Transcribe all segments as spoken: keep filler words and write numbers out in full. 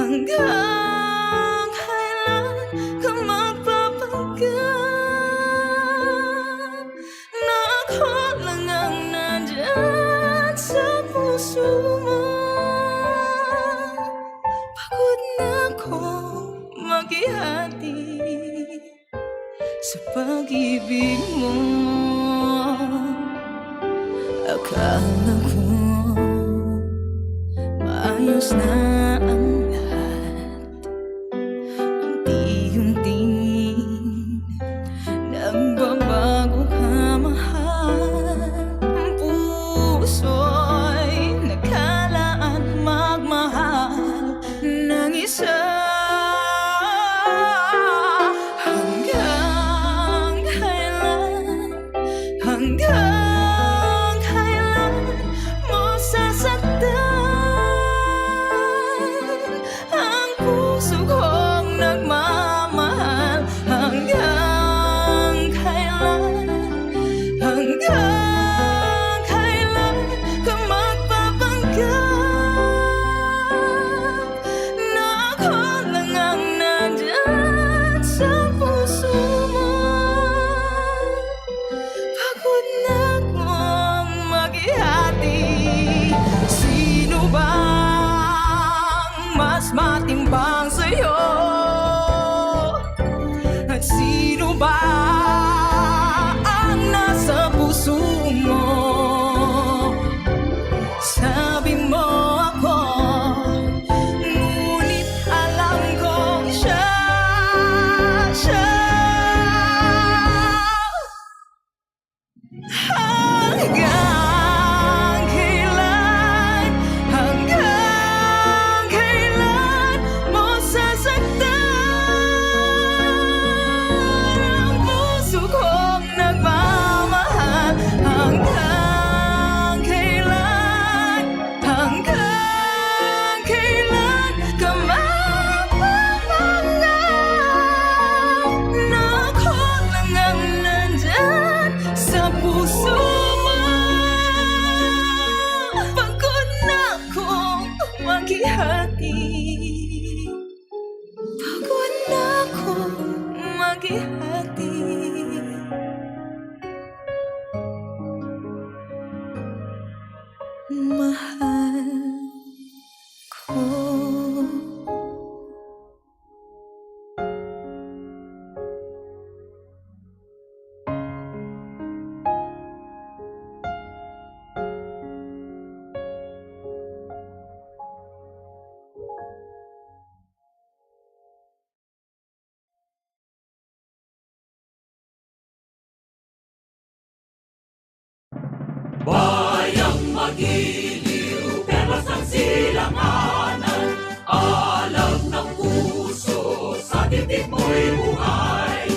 Hanggang kailan ka magpapanggap na ako lang ang nandyan sa puso mo? Pagod na ako maghihati sa pag-ibig mo. Akala ko maayos na ang lahat. Unti-unti nagbabago ka, mahal. Ang puso'y nagkalaan magmahal ng isa. Hanggang kailan, hanggang kailan mo sasaktan ang puso kong nagmamahal? Hanggang kailan, hanggang kailan ka magpapanggap na ako lang ang nandyan sa puso mo? Pagod na akong maghihati. Sino bang mas matimbang sa'yo? At sino ba ang nasa puso mo? Sabi mo ako, ngunit alam kong siya, siya. Hanggang kailan, hanggang kailan mo sasaktan ang puso kong nagmamahal? Hanggang kailan, hanggang kailan ka magpapanggap na ako lang ang nandyan sa puso mo? Pagod na akong maghihati. Pagod na akong maghihati. Mahal ko. Bayang magiliw, perlas ang silanganan, alam ng puso, sa dibdib mo'y buhay.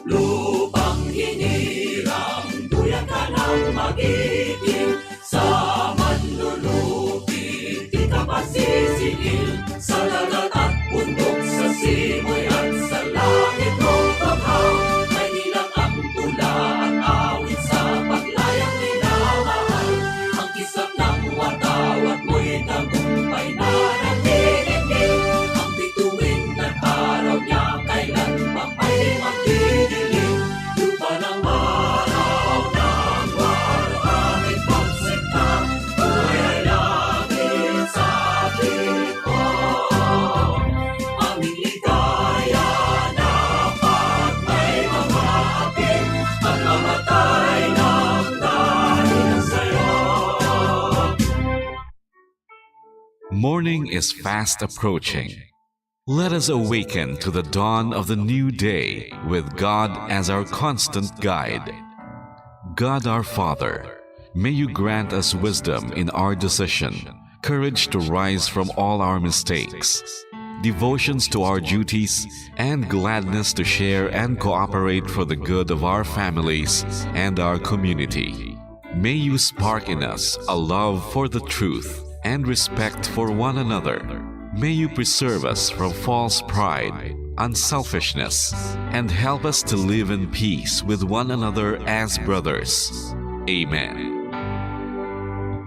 Lupang hinirang, duyan ka ng magiting, sa manlulupi, di ka pagsisiil, sa dagat at bundok, sa simoy at sa langit, o bahaw, may ilang ang tula at awit sa paglayang minamahal. Ang kisap ng watawat mo'y tagumpay na nagdidikit. Ang bituin ng araw niya kailan pa may magdidilim. Lupa ng maraw ng walo, aming pagsikap, buhay ay langit sa atin. Aming ligaya na pag may mga atin, ang mamatay ng dahil sa'yo. Morning is fast approaching. Let us awaken to the dawn of the new day with God as our constant guide. God our Father, may you grant us wisdom in our decision, courage to rise from all our mistakes, devotions to our duties, and gladness to share and cooperate for the good of our families and our community. May you spark in us a love for the truth and respect for one another. May you preserve us from false pride, unselfishness, and help us to live in peace with one another as brothers. Amen.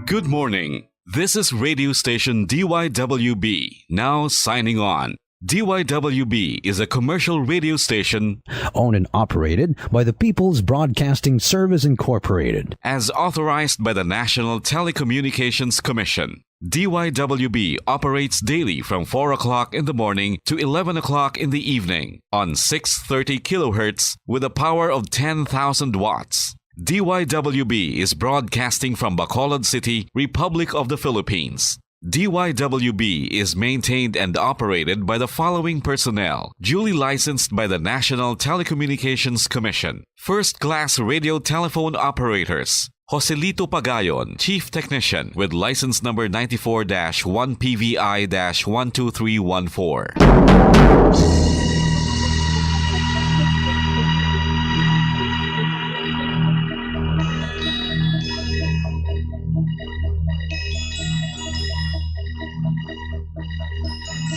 Good morning. This is radio station D Y W B, now signing on. D Y W B is a commercial radio station owned and operated by the People's Broadcasting Service Incorporated, as authorized by the National Telecommunications Commission. D Y W B operates daily from four o'clock in the morning to eleven o'clock in the evening on six thirty kilohertz with a power of ten thousand watts. D Y W B is broadcasting from Bacolod City, Republic of the Philippines. D Y W B is maintained and operated by the following personnel, duly licensed by the National Telecommunications Commission. First class radio telephone operators, Joselito Pagayon, Chief Technician, with license number ninety-four dash one P V I dash one two three one four.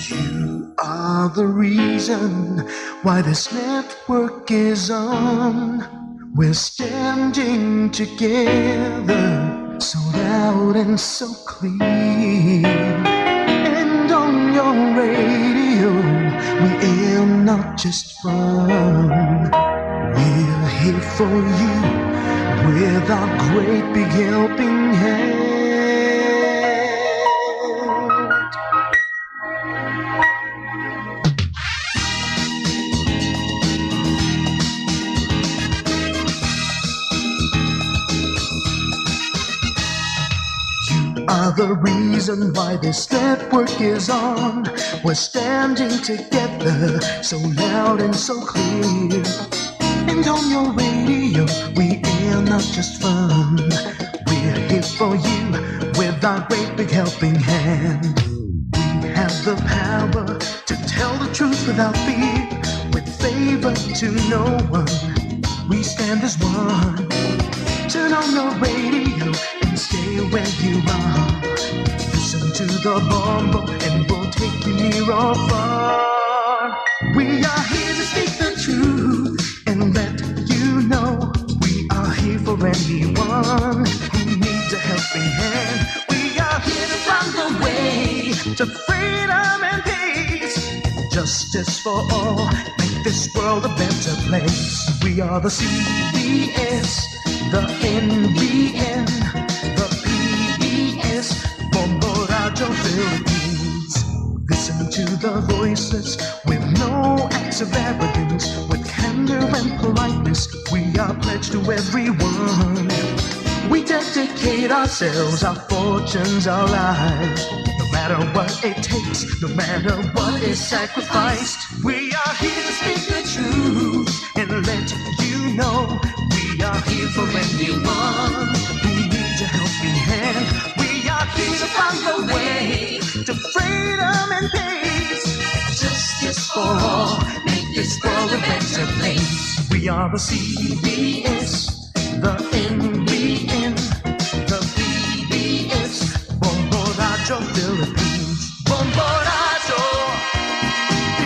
You are the reason why this network is on. We're standing together, so loud and so clear. And on your radio, we air not just fun. We're here for you with our great big helping hand. You are the reason why this network is on. We're standing together, so loud and so clear. And on your radio, we air not just fun. We're here for you with our great big helping hand. We have the power to tell the truth without fear, with favor to no one. We stand as one. Turn on your radio and stay where you are. Listen to the Bombo and we'll take you near or far. We are here to speak the truth and let you know we are here for anyone who needs a helping hand. We are here to find the way to freedom and peace. Justice for all, make this world a better place. We are the C B S, the N B N, the P B S, Bombo Radio Philippines. Listen to the voices with no acts of arrogance, with candor and politeness. We are pledged to everyone. We dedicate ourselves, our fortunes, our lives. No matter what it takes, no matter what is sacrificed, we are here to speak the truth and let you know we are here for anyone who needs a helping hand. We are here to find the way to freedom and peace. Justice for all, make this world a better place. We are the C B S, the N B N, the P B S, Bombo Radio Philippines. Bombo Radio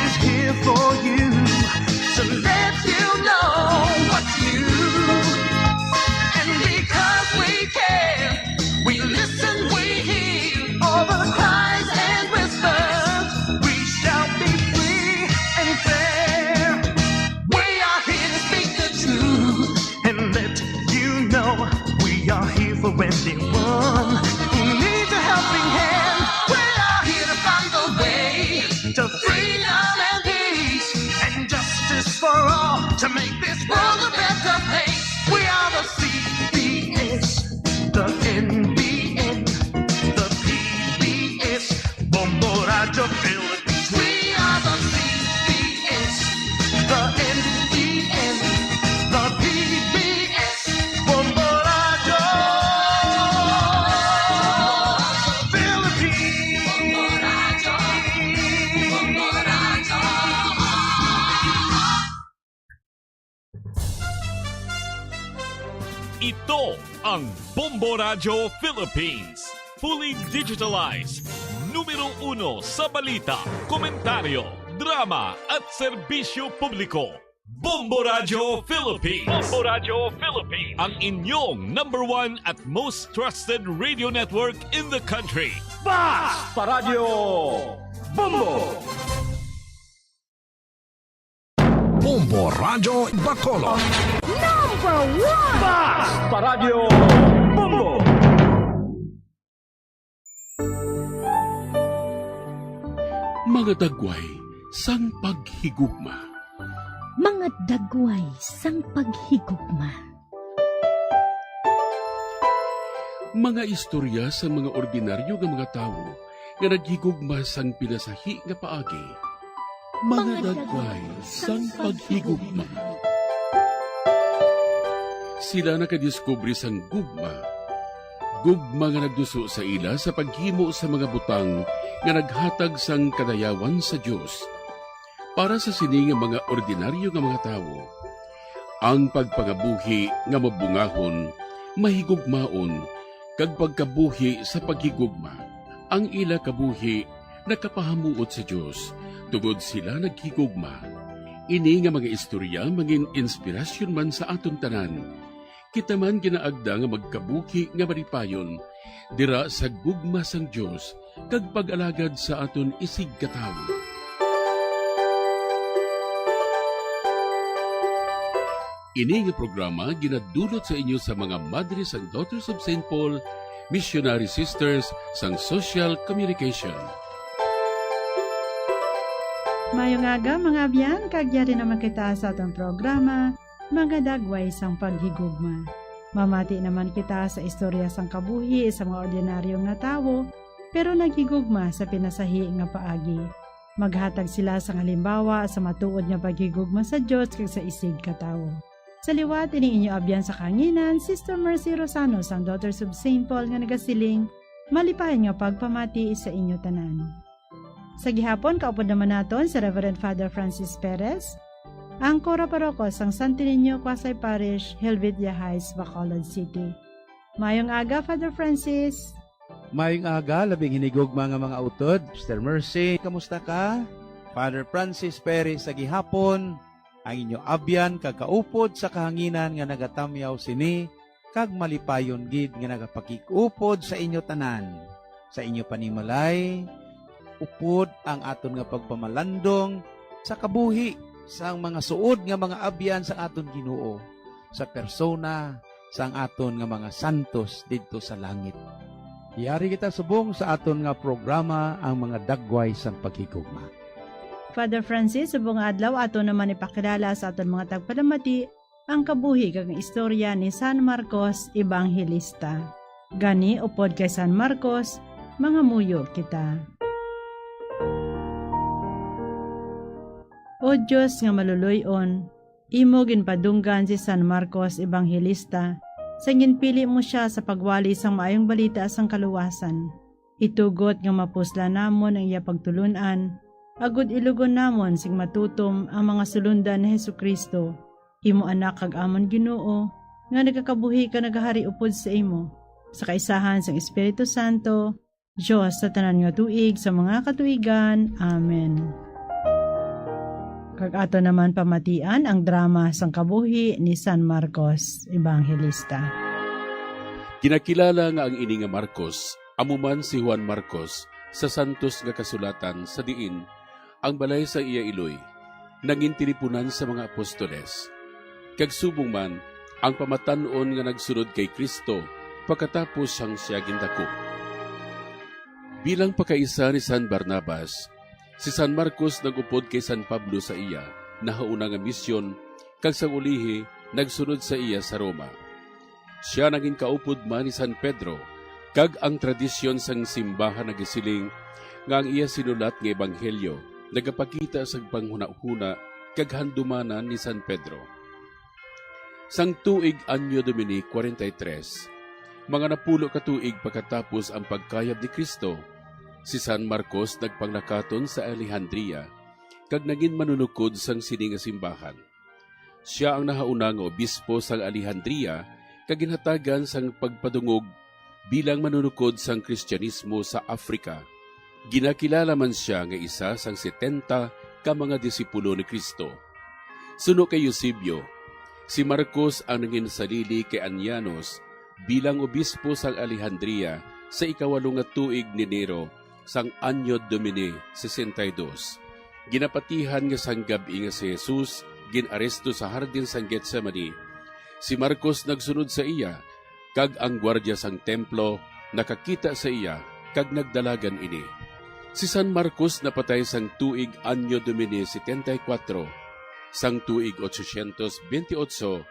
is here for you to let you know what's new. And because we care, we listen, we hear all the cries and whispers. We shall be free and fair. We are here to speak the truth and let you know we are here for anyone who needs a helping hand. We are here to find the way to freedom and peace and justice for all to make this world a better place. We are the C B S, the N B N, the P B S, Bombo Radio Philippines. We are the C B S, the N B N, the P B S, Bombo Radio Philippines. Ito ang Bombo Radio Philippines. Fully digitalized. Numero uno sa balita, komentaryo, drama at serbisyo publiko. Bombo Radyo Philippines. Bombo Radyo Philippines. Ang inyong number one at most trusted radio network in the country. Basta Radyo Bombo! Bombo Radyo Bacolod. Number one! Basta Radyo Bombo! Mga dagway sang paghigugma. Mga dagway sang paghigugma. Mga istorya sang mga ordinaryo nga mga tawo nga naghigugma sang pinasahi nga paagi. Mga dagway sang paghigugma. Sila nakadiskubre sang gugma. Gugma nga nagduso sa ila sa paghimo sa mga butang nga naghatag sang kadayawan sa Dios. Para sa sini nga mga ordinaryo nga mga tawo, ang pagpangabuhi nga mabungahon, mahigugmaon, kag pagkabuhi sa paghigugma. Ang ila kabuhi nakapahamuot sa Dios, tungod sila naghigugma. Ini nga mga istorya mangin-inspirasyon man sa aton tanan. Kita man ginaagda nga magkabuhi nga malipayon dira sa gugma sang Dios kag pag-alagad sa aton isigkatawo. Ini nga programa ginadulot sa inyo sa mga Madre sang Daughters of Saint Paul, Missionary Sisters sang Social Communication. Mayong aga, mga abyan, kag yari naman kita sa atong programa, Mga Dagway sang Paghigugma. Mamati naman kita sa istorya sang kabuhi sa mga ordinaryo nga tawo, pero naghigugma sa pinasahi nga paagi. Maghatag sila sang halimbawa sa matuod nga paghigugma sa Dios kag sa isigkatawo. Sa liwat, ini inyo abyan sa kahanginan, Sister Mercy Rosano sang Daughters of Saint Paul nga nagasiling, malipayon nga pagpamati sa inyo tanan. Sa gihapon, kaupod naman naton si Reverend Father Francis Perez, ang Cura Paroko sang Santo Niño Quasay Parish, Helvetia Heights, Bacolod City. Mayong aga, Father Francis. Mayong aga, labing hinigugma nga mga utod. Sister Mercy, kamusta ka? Father Francis Perez sa gihapon, ang inyo abyan kag kaupod sa kahanginan nga nagatamyaw sini, kag malipayon gid nga nagapakig-upod sa inyo tanan, sa inyo panimalay, upod ang aton nga pagpamalandong sa kabuhi sang mga suod nga mga abyan sang aton Ginoo, sa persona sang aton nga mga santos didto sa langit. Yari kita subong sa aton nga programa, ang Mga Dagway sang Paghigugma. Father Francis, subong nga adlaw, aton naman ipakilala sa aton mga tagpalamati ang kabuhi kag ang istorya ni San Marcos Evangelista. Gani, upod kay San Marcos, mangamuyo kita. O Dios nga maluloy-on, imo ginpadunggan si San Marcos Evangelista, sa ginpili mo sia sa pagwali sang Maayong Balita sang kaluwasan. Itugot nga mapuslan namon ang iya pagtulon-an, agud ilugon namon sing matutom ang mga sulondan ni Jesu-Cristo, imo Anak kag amon Ginoo, nga nagakabuhi kag nagahari upod sa imo, sa kaisahan sang Espiritu Santo, Dios sa tanan nga tuig sa mga katuigan. Amen. Kag ato naman pamatian ang drama sang kabuhi ni San Marcos Evangelista. Ginakilala nga ang ini nga Marcos amo man si Juan Marcos sa Santos nga Kasulatan, sa diin ang balay sa iya iloy nangin tinipunan sa mga apostoles, kag subong man ang pamatan-on nga nagsunod kay Cristo pagkatapos sang sia gindakop. Bilang pakaisa ni San Barnabas, si San Marcos nag-upod kay San Pablo sa iya nahauna nga misyon, kag sang ulihi nagsunod sa iya sa Roma. Sia nangin kaupod man ni San Pedro, kag ang tradisyon sang simbahan nagasiling nga ang iya sinulat nga ebanghelyo nagapakita sang panghunahuna kag handumanan ni San Pedro. Sang tuig Anno Domini forty-three, mga napulo ka tuig pagkatapos ang pagkayab ni Cristo, si San Marcos nagpanglakaton sa Alejandria, kag nangin manunukod sang sini nga simbahan. Sia ang nahauna nga obispo sang Alejandria kag ginhatagan sang pagpadungog bilang manunukod sang Kristiyanismo sa Africa. Ginakilala man sia nga isa sang setenta ka mga disipulo ni Cristo. Suno kay Eusebio, si Marcos ang nanginsalili kay Anianos bilang obispo sang Alejandria sa ikawalo nga tuig ni Nero sang Anno Domini sesenta y dos. Ginapatihan nga sang gab-i nga si Jesus gin-aresto sa hardin sang Getsemani, si Marcos nagsunod sa iya, kag ang gwardya sang templo nakakita sa iya kag nagdalagan ini. Si San Marcos napatay sang tuig Anno Domini setenta y cuatro. Sang tuig ochocientos veintiocho,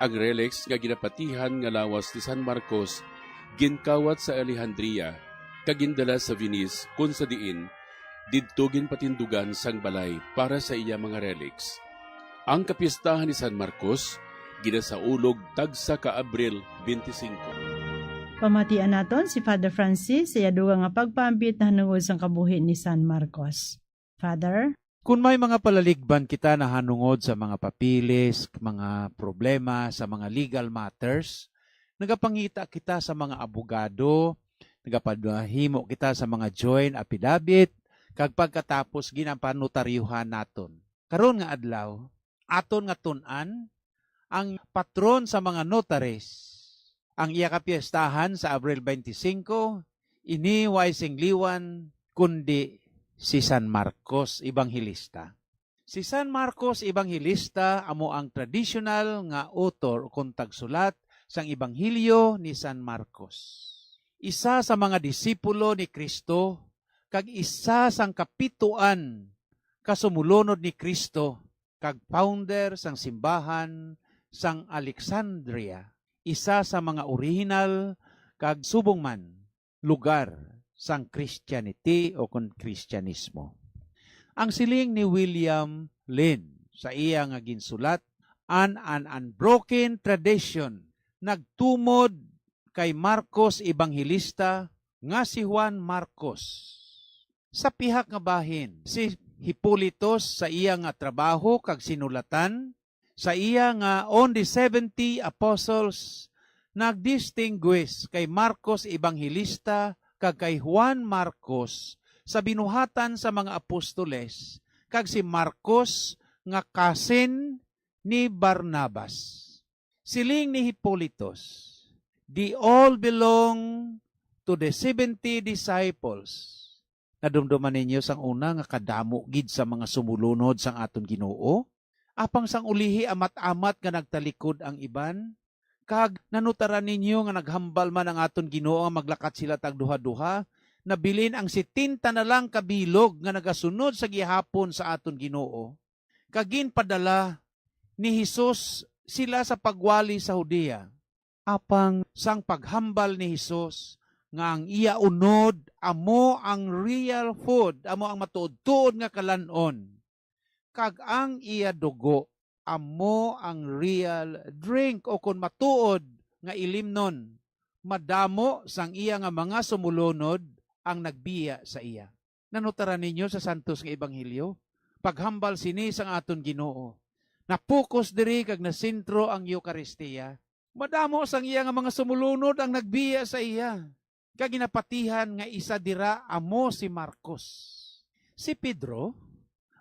ang relics nga ginapatihan nga lawas ni San Marcos ginkawat sa Alejandria kag gindala sa Venice, kon sa diin didto ginpatindugan sang balay para sa iya mga relics. Ang kapiestahan ni San Marcos ginasaulog tagsa ka Abril twenty-five. Pamatian naton si Father Francis sa iya dugang nga pagpaambit nahanungod sang kabuhi ni San Marcos. Father? Kon may mga palaligban kita nahanungod sa mga papeles, mga problema sa mga legal matters, nagapangita kita sa mga abogado, nagapahimo kita sa mga joint affidavit, kag pagkatapos ginapanotaryuhan naton. Karon nga adlaw, aton nga tun-an ang patron sa mga notaries. Ang iya kapiestahan sa Abril twenty-five, ini way sing liwan kundi si San Marcos Ebanghelista. Si San Marcos Ebanghelista amo ang tradisyonal nga author ukon tagsulat sang Ebanghelyo ni San Marcos. Isa sa mga disipulo ni Cristo kag isa sang kapituan ka sumulunod ni Cristo kag founder sang simbahan sang Alexandria, isa sa mga orihinal kag subong man lugar sang Christianity o kon Kristyanismo. Ang siling ni William Lynn sa iya nga ginsulat, an, an unbroken tradition nagtumod kay Marcos Evangelista nga si Juan Marcos. Sa pihak nga bahin, si Hipolitos sa iya nga trabaho kag sinulatan, sa iya nga On the Seventy Apostles, nagdistinguish kay Marcos Evangelista kag kay Juan Marcos sa binuhatan sa mga apostoles, kag si Marcos nga kasin ni Barnabas. Siling ni Hipolitos, "They all belong to the seventy disciples." Nadumduman ninyo sang una nga kadamo gid sa mga sumulunod sang aton Ginoo? Apang sang ulihi amat-amat nga nagtalikod ang iban, kag nanutaran ninyo nga naghambal man ang aton Ginoo nga maglakat sila tagduha-duha, nabilin ang setenta na lang ka bilog nga nagasunod sa gihapon sa aton Ginoo, kag ginpadala ni Jesus sila sa pagwali sa Judea. Apang sang paghambal ni Jesus nga ang iya unod amo ang real food, amo ang matuod-tuod nga kalan-on, kag ang iya dugo amo ang real drink, o kon matuod nga ilimnon, madamo sang iya nga mga sumulunod ang nagbiya sa iya. Nanutaran ninyo sa santos nga ebanghelyo, paghambal sini sang aton Ginoo. Napukos diri kag nasentro ang Eukaristia. Madamo sang iya nga mga sumulunod ang nagbiya sa iya, kag ginapatihan nga isa dira amo si Marcos. Si Pedro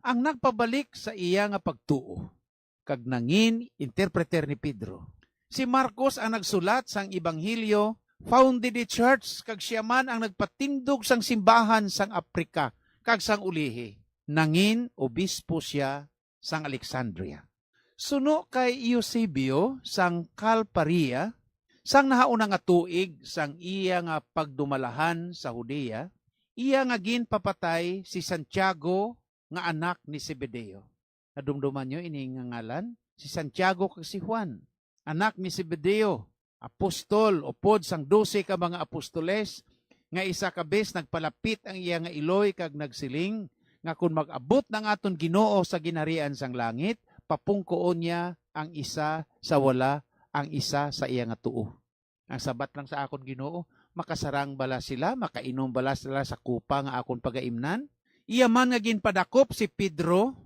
ang nagpabalik sa iya nga pagtuo, kag nangin interpreter ni Pedro. Si Marcos ang nagsulat sang ebanghelyo, founded the church, kag sia man ang nagpatindog sang simbahan sang Africa, kag sang ulihi, nangin obispo sia sang Alexandria. Suno kay Eusebio sang Calparia, sang nahauna nga tuig sang iya nga pagdumalahan sa Judea, iya nga ginpapatay si Santiago nga anak ni Zebedeo. Nadumduman niyo ini nga ngalan? Si Santiago kag si Juan, anak ni Zebedeo, apostol, upod sang dose ka mga apostoles, nga isa ka bes nagpalapit ang iya nga iloy kag nagsiling nga kon mag-abot na ang aton Ginoo sa ginharian sang langit, papungkoon niya ang isa sa wala, ang isa sa iya nga tuo. Ang sabat lang sa akon Ginoo, makasarang bala sila, makainom bala sila sa kupa nga akon pagaimnan? Iya man nga ginpadakop si Pedro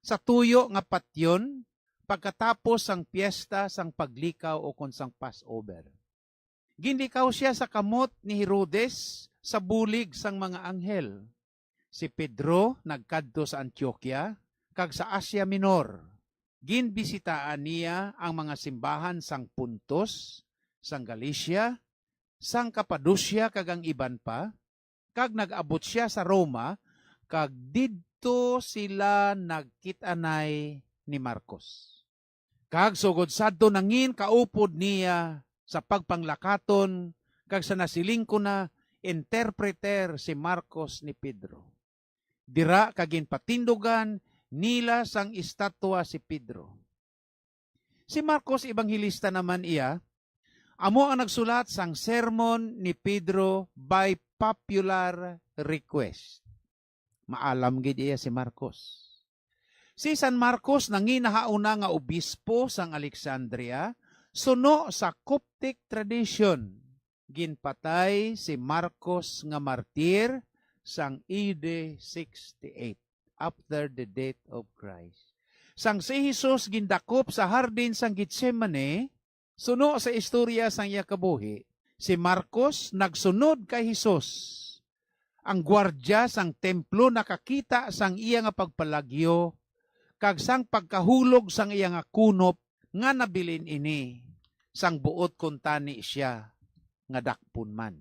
sa tuyo nga patyon pagkatapos sang piesta sang Paglikaw ukon sang Passover. Ginlikaw sia sa kamot ni Herodes sa bulig sang mga anghel. Si Pedro nagkadto sa Antioquia kag sa Asia Minor. ginbisitaan niya ang mga simbahan sang Pontus, sang Galacia, sang Capadocia, kag ang iban pa, kag nag-abot sia sa Roma, kag didto sila nagkit-anay ni Marcos. Kag sugod sadto nangin kaupod niya sa pagpanglakaton, kag sa nasiling ko na interpreter si Marcos ni Pedro. Dira ka ginpatindugan nila sang estatwa si Pedro. Si Marcos Evangelista naman iya, amo ang nagsulat sang sermon ni Pedro by popular request. Maalam gid iya si Marcos. Si San Marcos nanginahauna nga obispo sang Alexandria suno sa Coptic tradition. Ginpatay si Marcos nga martir sang A D sixty-eight, after the death of Christ. Sang si Jesus gindakop sa hardin sang Getsemane, suno sa istorya sang iya kabuhi, si Marcos nagsunod kay Jesus. Ang gwardya sang templo nakakita sang iya nga pagpalagyo kag sang pagkahulog sang iya nga kunop nga nabilin ini sang buot kuntani sia nga dakpon man.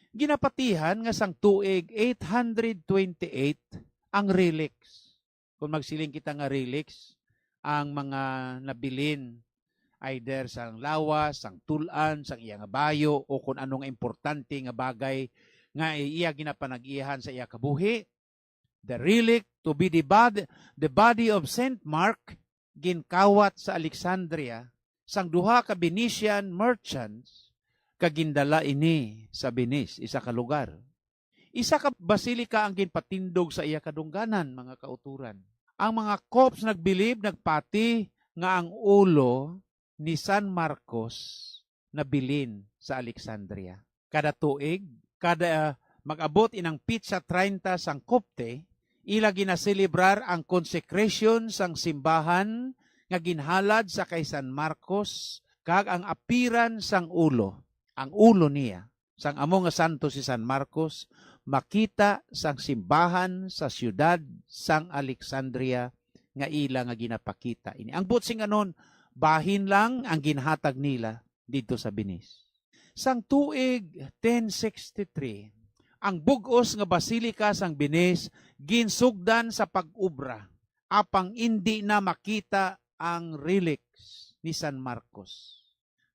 Ginapatihan nga sang tuig eight hundred twenty-eight ang relics. Kung magsiling kita nga relics, ang mga nabilin, either sang lawas, sang tul-an, sang iya nga bayo, o kung ano nga importante nga bagay nga iya ginapanag-iyahan sa iya kabuhi. The relic to be the body, the body of Saint Mark ginkawat sa Alexandria sang duha ka Venetian merchants, kag gindala ini sa Venice, isa ka lugar. Isa ka basilika ang ginpatindog sa iya kadungganan, mga kauturan. Ang mga copts nagbilib, nagpati nga ang ulo ni San Marcos nabilin sa Alexandria. Kada tuig, kada, ah, mag-abot inang pitsa treinta sang Copte, ila ginaselebrar ang consecration sang simbahan nga ginhalad sa kay San Marcos kag ang apiran sang ulo, ang ulo niya. Sang amo nga santo si San Marcos, makita sang simbahan sa siyudad sang Alexandria nga ila nga ginapakita ini. Ang buot sing-anon, bahin lang ang ginhatag nila didto sa Venice. Sang tuig ten sixty-three, ang bug-os nga basilika sang Venice ginsugdan sa pag-obra, apang indi na makita ang relics ni San Marcos.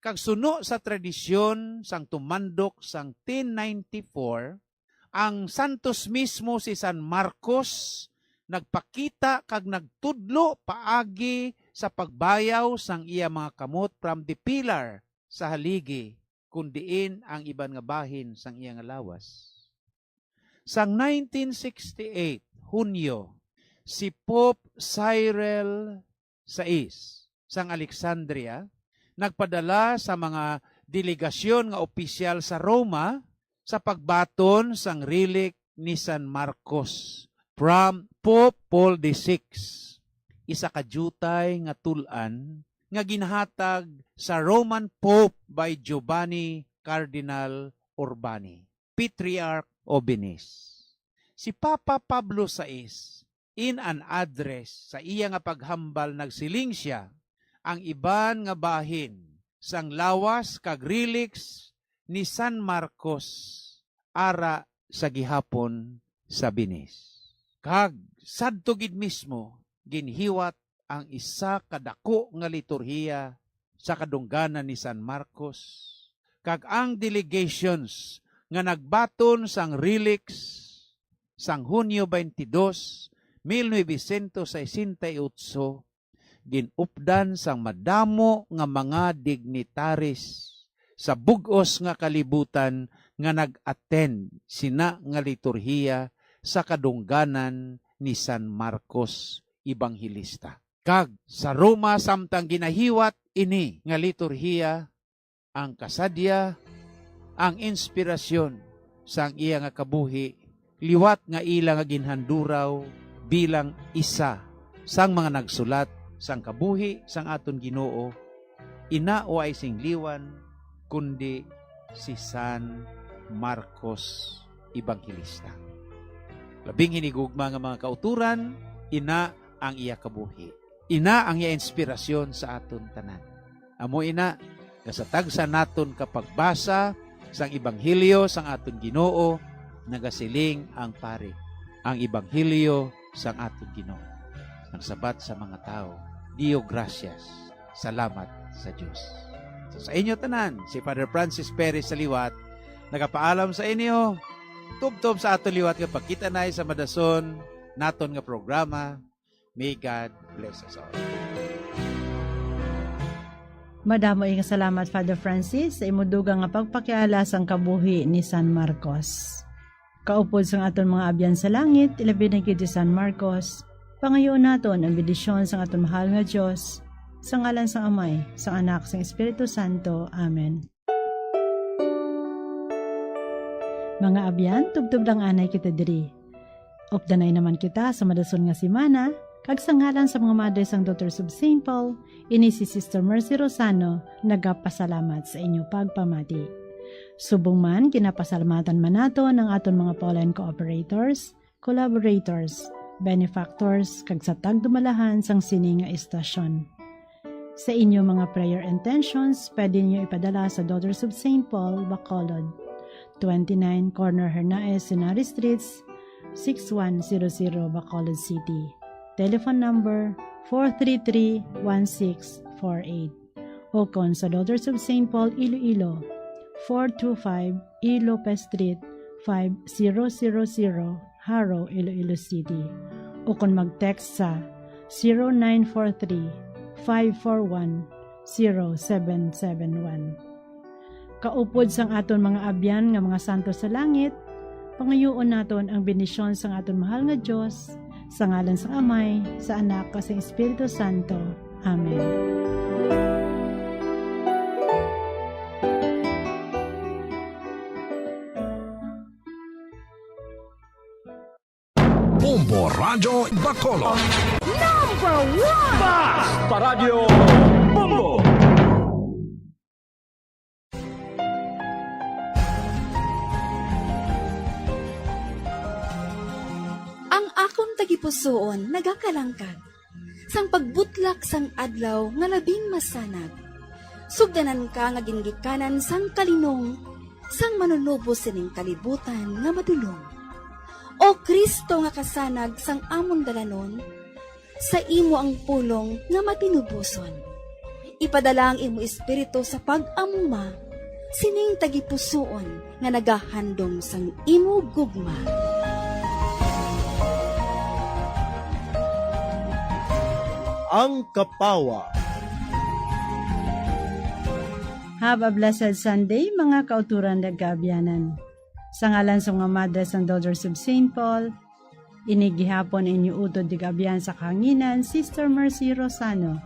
Kag suno sa tradisyon sang tumandok sang ten ninety-four, ang santos mismo si San Marcos nagpakita kag nagtudlo paagi sa pagbayaw sang iya mga kamot from the pillar sa haligi, kun diin ang iban nga bahin sang iya nga lawas. Sang nineteen sixty-eight, Hunyo, si Pope Cyril sais sang Alexandria nagpadala sa mga delegasyon nga opisyal sa Roma sa pagbaton sang relic ni San Marcos from Pope Paul the sixth, isa ka diutay nga tul-an nga ginhatag sa Roman Pope by Giovanni Cardinal Urbani, Patriarch of Venice. Si Papa Pablo sais, in an address sa iya nga paghambal, nagsiling sia, "Ang iban nga bahin sang lawas kag relics ni San Marcos ara sa gihapon sa Venice." Kag sadto gid mismo ginhiwat ang isa ka daku nga liturhiya sa kadungganan ni San Marcos, kag ang delegations nga nagbaton sang relics sang Hunyo twenty-two, mil novecientos sesenta y ocho, gin-updan sang madamo nga mga dignitaris sa bug-os nga kalibutan nga nag-attend sina nga liturhiya sa kadungganan ni San Marcos Evangelista. Kag sa Roma, samtang ginahiwat ini nga liturhiya, ang kasadya, ang inspirasyon sang iya nga kabuhi, liwat nga ila nga ginhanduraw bilang isa sang mga nagsulat sang kabuhi sang aton Ginoo, ina wa ay sing liwan, kundi si San Marcos Evangelista. Labing hinigugma nga mga kauturan, ina ang iya kabuhi. Ina ang iya inspirasyon sa aton tanan. Amo ina, nga sa tagsa naton ka pagbasa sang ebanghelyo sang aton Ginoo, nagasiling ang pari, ang ebanghelyo sang aton Ginoo. Nagsabat sa mga tawo, "Dio gracias, salamat sa Dios." So, sa inyo tanan, si Father Francis Perez sa liwat, nagapaalam sa inyo, tubtob sa aton liwat nga pagkita na sa madason naton nga programa. May God bless us all. Madamo nga salamat, Father Francis, sa imo dugang nga pagpakiala sang kabuhi ni San Marcos. Kaupod sang aton mga abyan sa langit, ilabi na gid si San Marcos, pangayoon naton ang bendisyon sang aton mahal nga Dios, sa ngalan sang Amay, sang Anak, sang Espiritu Santo. Amen. Mga abyan, tubtob lang anay kita diri. Updanay naman kita sa madason nga semana, kag sa ngalan sa mga Madre sang Daughters of Saint Paul, ini si Sister Mercy Rosano nagapasalamat sa inyo pagpamati. Subong man, ginapasalamatan man naton ang aton mga Pauline cooperators, collaborators, benefactors, kag sa tagdumalahan sang sini nga istasyon. Sa inyo mga prayer intentions, pwede ninyo ipadala sa Daughters of Saint Paul, Bacolod, twenty-nine Corner Hernaez, Henares Streets, six one zero zero, Bacolod City. Telephone number four three three one six four eight. O kon sa Daughters of Saint Paul, Iloilo, four two five E Lopez Street, five zero zero zero, Jaro, Iloilo City, o kon mag-text sa zero nine four three, five four one, zero seven seven one. Kaupod sang aton mga abyan nga mga santo sa langit, pangayoon naton ang bendisyon sang aton mahal nga Dios, sa ngalan sang Amay, sa Anak, kag sa Espiritu Santo. Amen. Bombo Radyo Bacolod. Number one! Basta Radyo Bombo! Ang akon tagipusoon nagakalangkag sang pagbutlak sang adlaw nga labing masanag. Sugdanan ka nga gingikanan sang kalinong sang Manunubos sining kalibutan nga madulom. O Cristo nga kasanag sang amon dalanon, sa imo ang pulong nga matinuboson. Ipadala ang imo Espiritu sa pag-amuma sining tagipusoon nga nagahandom sang imo gugma. Ang Kapawa. Have a blessed Sunday, mga kauturan, nagkaabyanan. Sa ngalan sa mga madre sang Daughters of Saint Paul, ini gihapon inyo utod tigabyan sa kahanginan, Sister Mercy Rosano,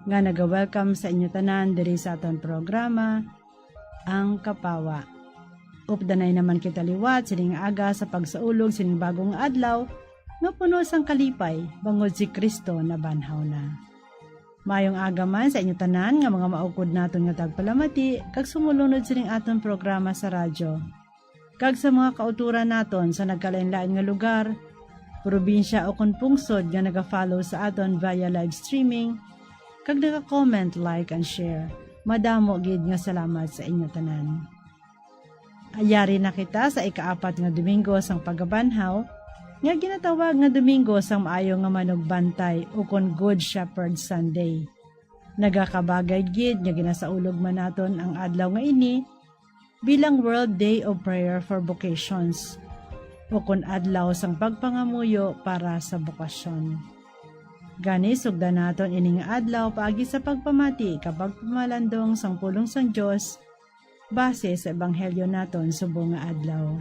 nga naga-welcome sa inyo tanan diri sa aton programa, Ang Kapawa. Updanay naman kita liwat sining aga sa pagsaulog sining bagong adlaw nga puno sang kalipay, bangod si Cristo nabanhaw na. Maayong aga man sa inyo tanan nga mga maukod naton nga tagpalamati kag sumulunod sining aton programa sa radyo, kag sa mga kauturan naton sa nagkalain-lain nga lugar, probinsya, o kon pungsod nga naga-follow sa aton via live streaming, kag naga-comment, like, and share. Madamo gid nga salamat sa inyo tanan. Yari na kita sa ikaapat nga Domingo sang Pagabanhaw, nga ginatawag nga Domingo sang Maayo nga Manugbantay, o kon Good Shepherd Sunday. Nagakabagay gid nga ginasaulog man naton ang adlaw nga ini bilang World Day of Prayer for Vocations, o kon Adlaw sang Pagpangamuyo para sa Bokasyon. Gani, sugdan naton ini nga adlaw paagi sa pagpamati kag pagpamalandong sang pulong sang Dios base sa ebanghelyo naton subong nga adlaw.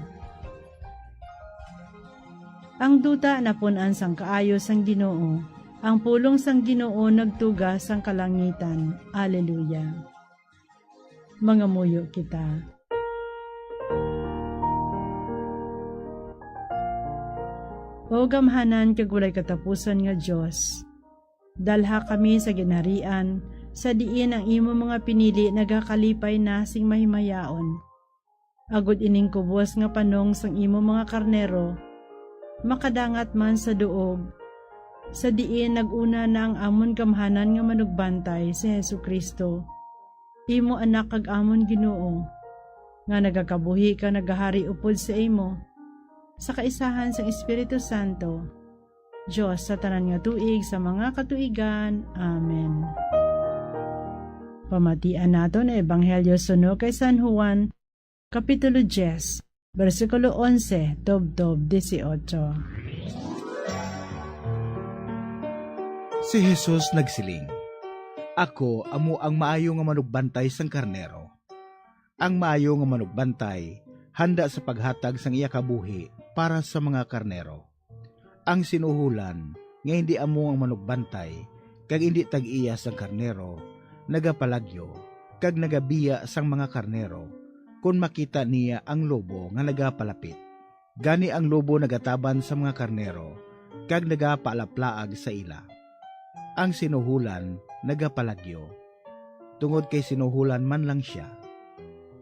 Ang duta napun-an sang kaayo sang Ginoo, ang pulong sang Ginoo nagtuga sang kalangitan. Aleluya. Mangamuyo kita. O gamhanan kag walay katapusan nga Dios, dalha kami sa ginharian, sa diin ang imo mga pinili nagakalipay na sing mahimayaon, agod ining kubos nga panong sang imo mga karnero makadangat man sa duog sa diin nag-una na ang amon gamhanan nga manugbantay, si Jesu-Cristo, imo Anak kag amon Ginoo, nga nagakabuhi kag nagahari upod sa imo, sa kaisahan sang Espiritu Santo, Dios sa tanan nga tuig sa mga katuigan. Amen. Pamatian naton ang Ebanghelyo suno kay San Juan, Kapitulo diyes, bersikulo onse tubtob dieciocho. Si Jesus nagsiling, "Ako amo ang maayo nga manugbantay sang karnero. Ang maayo nga manugbantay handa sa paghatag sang iya kabuhi para sa mga karnero. Ang sinuholan nga hindi amo ang manugbantay kag hindi tag-iya sang karnero nagapalagyo kag nagabiya sang mga karnero kon makita niya ang lobo nga nagapalapit. Gani ang lobo nagataban sa mga karnero kag nagapaalaplaag sa ila. Ang sinuholan nagapalagyo, tungod kay sinuholan man lang sia,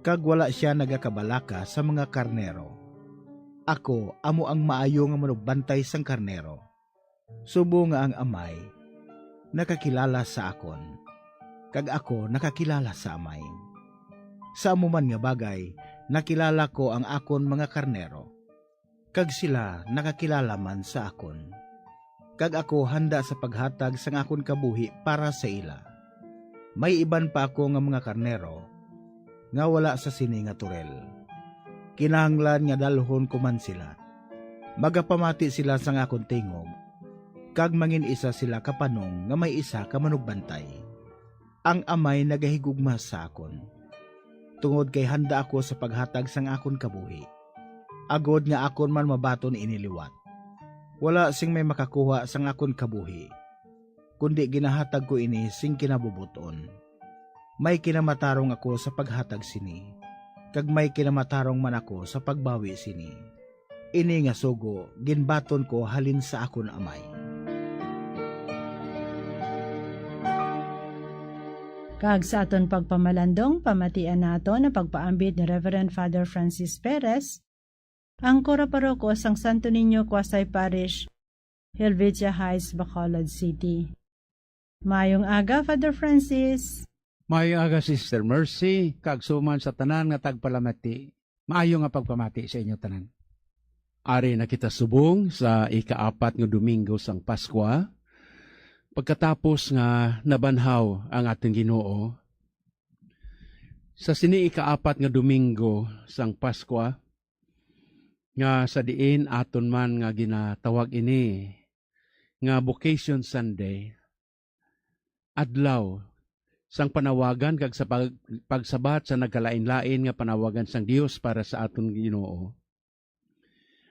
kag wala sia nagakabalaka sa mga karnero. Ako amo ang maayo nga manugbantay sang karnero, subong nga ang Amay nakakilala sa akon, kag ako nakakilala sa Amay. Sa amo man nga bagay, nakilala ko ang akon mga karnero, kag sila nakakilala man sa akon, kag ako handa sa paghatag sang akon kabuhi para sa ila. May iban pa ako nga mga karnero nga wala sa sini nga turel. Kinahanglan nga dalhon ko man sila. Magapamati sila sang akon tingog, kag mangin-isa sila ka panong nga may isa ka manugbantay. Ang Amay nagahigugma sa akon, tungod kay handa ako sa paghatag sang akon kabuhi, agod nga akon man mabaton ini liwat. Wala sing may makakuha sang akon kabuhi, kundi ginahatag ko ini sing kinabubot-on. May kinamatarong ako sa paghatag sini, kag may kinamatarong man ako sa pagbawi sini. Ini nga sugo ginbaton ko halin sa akon Amay." Kag sa aton pagpamalandong, pamatian naton ang pagpaambit ni Reverend Father Francis Perez, ang kura paroko sang Santo Niño Quasi Parish, Helvetia Heights, Bacolod City. Maayong aga, Father Francis. Maayong aga, Sister Mercy, kag suman sa tanan nga tagpalamati. Maayo nga pagpamati sa inyo tanan. Ari na kita subong sa ikaapat nga Domingo sang Paskwa, pagkatapos nga nabanhaw ang aton Ginoo. Sa sini ikaapat nga Domingo sang Paskwa, nga sa diin aton man nga ginatawag ini nga Vocation Sunday, adlaw sang panawagan kag sa pag-, pagsabat sa nagkalain-lain nga panawagan sang Dios para sa aton Ginoo.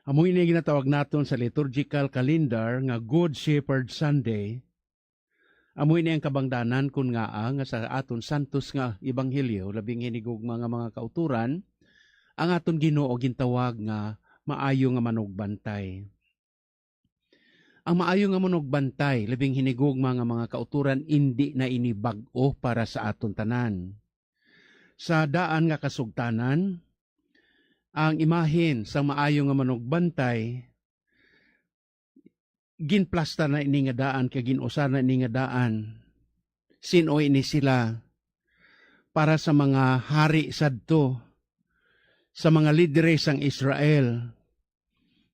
Amo ini ginatawag naton sa liturgical calendar nga Good Shepherd Sunday. Amo ini ang kabangdanan kon ngaa nga sa aton santos nga ebanghelyo, labing hinigugma nga mga kautoran, ang aton Ginoo gintawag nga maayo nga manugbantay. Ang maayo nga manugbantay, labing hinigugma nga mga kautoran, indi na ini bag-o para sa aton tanan. Sa daan nga kasugtanan, ang imahen sang maayo nga manugbantay, ginplastar na ini nga daan kag gin-usar na ini nga daan. Sin-o ini sila? Para sa mga hari sadto, sa mga lideres sang Israel,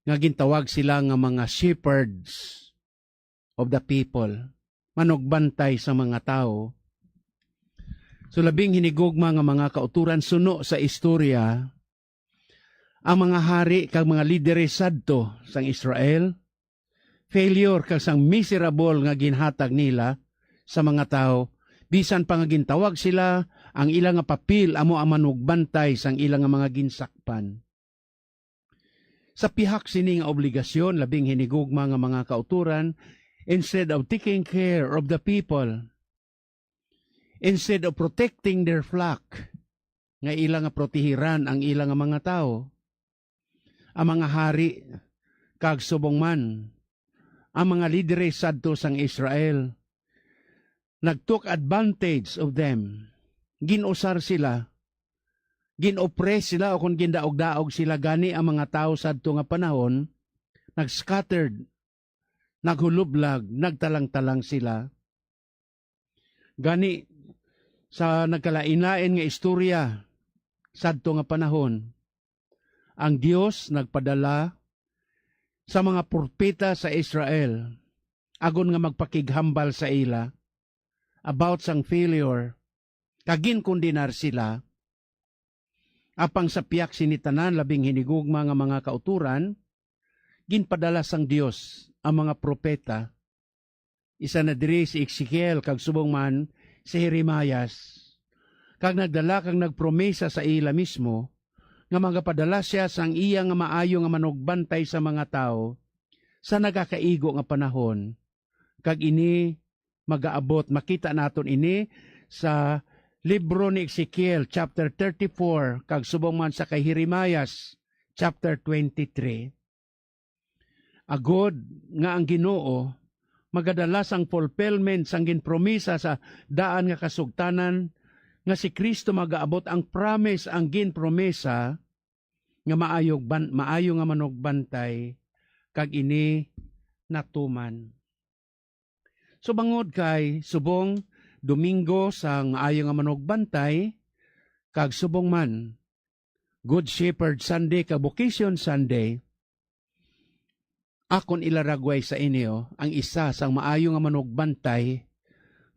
nga gintawag sila nga mga shepherds of the people, manugbantay sa mga tawo. So, labing hinigugma nga mga kautoran, suno sa istorya, ang mga hari kag mga lideres sadto sang Israel, failure kag sang miserable nga ginhatag nila sa mga tawo, bisan pa nga gintawag sila, ang ila nga papel amo ang manugbantay sang ila nga mga ginsakpan. Sa pihak sini nga obligasyon, labing hinigugma nga mga kautoran, instead of taking care of the people, instead of protecting their flock, nga ila nga protehiran ang ila nga mga tawo, ang mga hari kag subong man ang mga lideres sadto sang Israel nag-took advantage of them. Gin-usar sila, gin-oppress sila, o kon gindaog-daog sila. Gani ang mga tawo sadto nga panahon nag-scattered, naghulublag, nagtalang-talang sila. Gani, sa nagkalain-lain nga istorya sadto nga panahon, ang Dios nagpadala sa mga propeta sa Israel agod nga magpakighambal sa ila about sang failure, kag ginkondenar sila. Apang sa piyak sini tanan, labing hinigugma nga mga kautoran, ginpadala sang Dios ang mga propeta. Isa na diri si Ezekiel, kag subong man si Jeremias, kag nagdala kag nagpromesa sa ila mismo nga magapadala sia sang iya nga maayo nga manugbantay sa mga tawo sa nagakaigo nga panahon. Kag ini magaabot. Makita naton ini sa libro ni Ezekiel, chapter thirty-four, kag subong man sa kay Jeremias, chapter twenty-three. Agod nga ang Ginoo magadala sang fulfillment sang ginpromisa sa daan nga kasugtanan, nga si Cristo magaabot, ang promise, ang ginpromisa nga maayo ban-, maayo nga manugbantay, kag ini natuman. So, bangod kay subong Domingo sang Maayo nga Manugbantay, kag subong man Good Shepherd Sunday kag Vocation Sunday, akon ilaragway sa inyo ang isa sang maayo nga manugbantay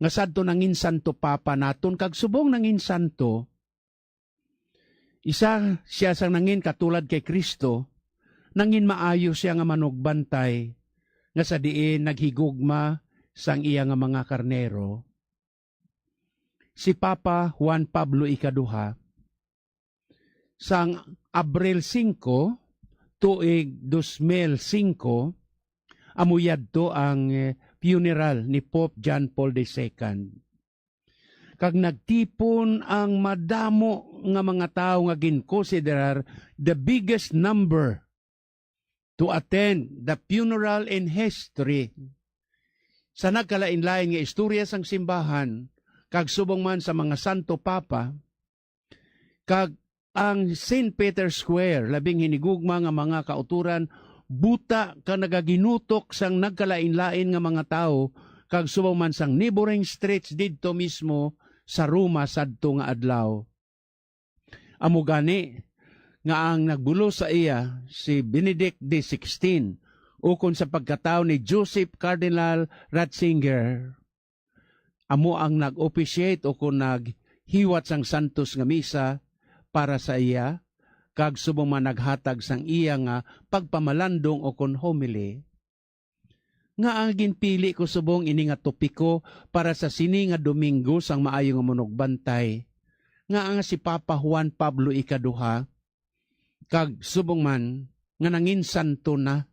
nga sadto nangin Santo Papa naton, kag subong nangin santo, isa sia sang nangin katulad kay Cristo, nangin maayo sia nga manugbantay nga sa diin naghigugma sang iya nga mga karnero. Si Papa Juan Pablo Ikaduha, sang Abril singko, tuig dos mil singko, amo yadto ang, eh, funeral ni Pope John Paul the Second. Kag nagtipon ang madamo nga mga tawo nga ginkonsiderar the biggest number to attend the funeral in history. Sa nagkalainlain nga istorya sang simbahan, kag subong man sa mga Santo Papa, kag ang Saint Peter's Square, labing hinigugma nga mga kautoran, buta ka nagaginutok sang nagkalainlain nga mga tawo, kag subong man sang neighboring streets didto mismo sa Roma sadto nga adlaw. Amo gani nga ang nagbulos sa iya si Benedict the sixteen, ukon sa pagkatawo ni Joseph Cardinal Ratzinger, amo ang nag-officiate ukon naghiwat sang santos nga misa para sa iya, kag subong man naghatag sang iya nga pagpamalandong ukon homily. Nga ang ginpili ko subong ini nga topiko para sa sini nga Domingo sang Maayo nga Manugbantay, nga ang si Papa Juan Pablo Ikaduha, kag subong man nga nangin santo na.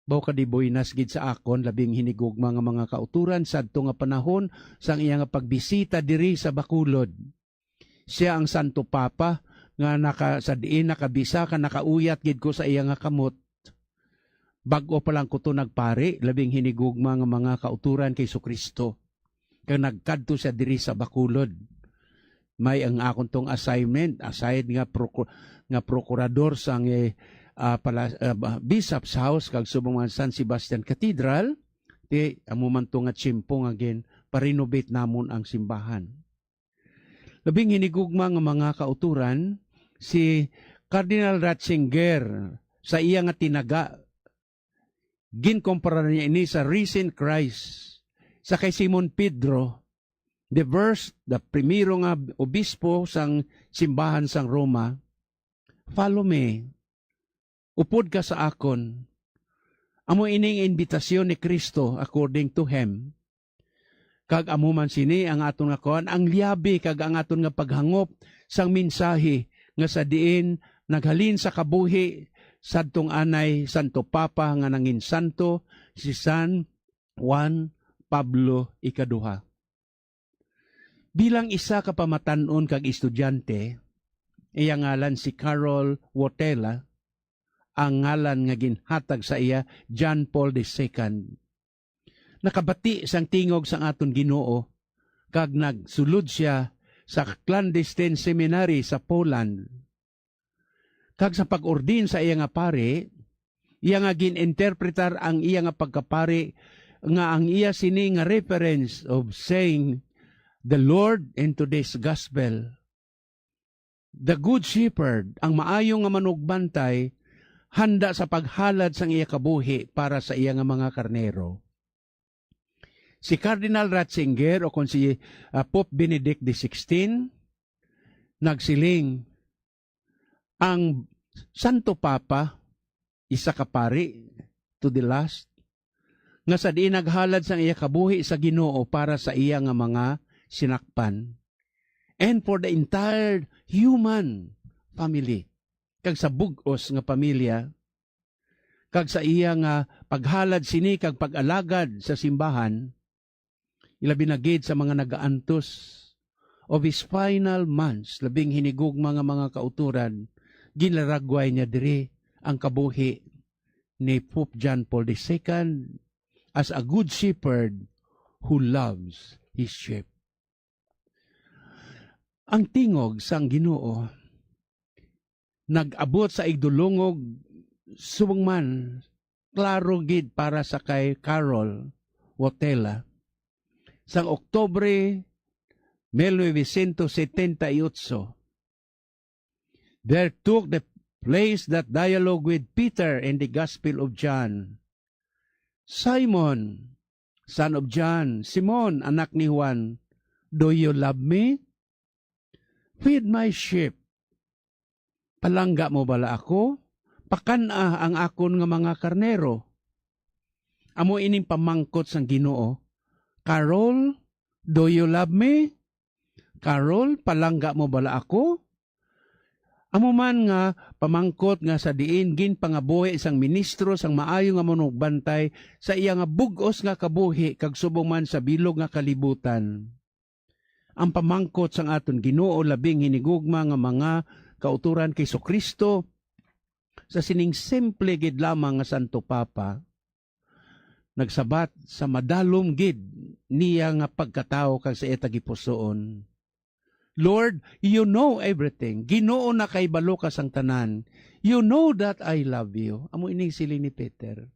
Baw ka di buenas gid sa akon, labing hinigugma nga mga kautoran, sadto nga panahon sang iya nga pagbisita diri sa Bacolod. Sia ang Santo Papa nga naka-, sa diin nakabisa ka nakauyat gid ko sa iya nga kamot. Bag-o pa lang ko to nagpari, labing hinigugma nga mga kautoran kay Jesu-Cristo. Kag nagkadto siya diri sa Bacolod. May ang akon tong assignment, aside nga proko-, nga prokurador sang, eh, ah, pala-, ah, ba-, Bishop's House kag subong man San Sebastian Cathedral, ti amo man to nga tiyempo nga gin-, pa-renovate namon ang simbahan. Labing hinigugma nga mga kautoran, si Cardinal Ratzinger sa iya nga tinaga, ginkumpara niya ini sa risen Christ, sa kay Simon Pedro, the first, the primero nga obispo sang simbahan sang Roma. "Follow me." Upod ka sa akon. Amo ining imbitasyon ni Cristo according to him. Kag amo man sini ang aton nga kuan, ang liyabi kag ang aton nga paghangop sang mensahe nga sa diin naghalin sa kabuhi sadtong anay Santo Papa nga nangin santo, si San Juan Pablo Ikaduha. Bilang isa ka pamatan-on kag estudyante, iya ngalan si Karol Wojtyla, ang ngalan nga ginhatag sa iya John Paul the Second. Nakabati sang tingog sang aton Ginoo kag nagsulod sia sa clandestine seminary sa Poland. Kag sa pag-ordain sa iya nga pari, Iya nga gin-interpretar ang iya nga pagkapari, nga ang iya sini nga reference of saying, "The Lord in today's gospel." The Good Shepherd, ang maayo nga manugbantay, handa sa paghalad sang iya kabuhi para sa iya nga mga karnero. Si Cardinal Ratzinger, o kon si, ah, Pope Benedict the sixteenth, nagsiling, ang Santo Papa, isa ka pari to the last, nga sa diin naghalad sang iya kabuhi sa Ginoo para sa iya nga mga sinakpan, and for the entire human family, kag sa bug-os nga pamilya, kag sa iya nga paghalad sini kag pag-alagad sa simbahan, ilabi na gid sa mga nagaantos of his final months, labing hinigugma nga mga kautoran, ginlaragway niya diri ang kabuhi ni Pope John Paul the second as a good shepherd who loves his sheep. Ang tingog sang Ginoo nag-abot sa igdulungog, subong man klaro gid para sa kay Carol Wojtyla sang Oktubre mil novecientos setenta y ocho. There took the place that dialogue with Peter in the Gospel of John. "Simon, son of John, Simon, anak ni Juan, do you love me? Feed my sheep. Palangga mo bala ako? Pakan-a ang akon nga mga karnero." Amo ining pamangkot sang Ginoo, "Carol, do you love me? Carol, palangga mo bala ako?" Amo man nga pamangkot nga sa diin ginpangabuhi sang ministro sang maayo nga manugbantay sa iya nga bug-os nga kabuhi kag subong man sa bilog nga kalibutan. Ang pamangkot sang aton Ginoo labing hinigugma nga mga kautoran kay Jesu-Cristo sa sining simple gid lamang nga Santo Papa, nagsabat sa madalom gid niya nga pagkatawo kag sa iya tagipusoon, "Lord, you know everything. Ginoo, nakahibalo ka sang tanan. You know that I love you." Amo ining siling ni Peter.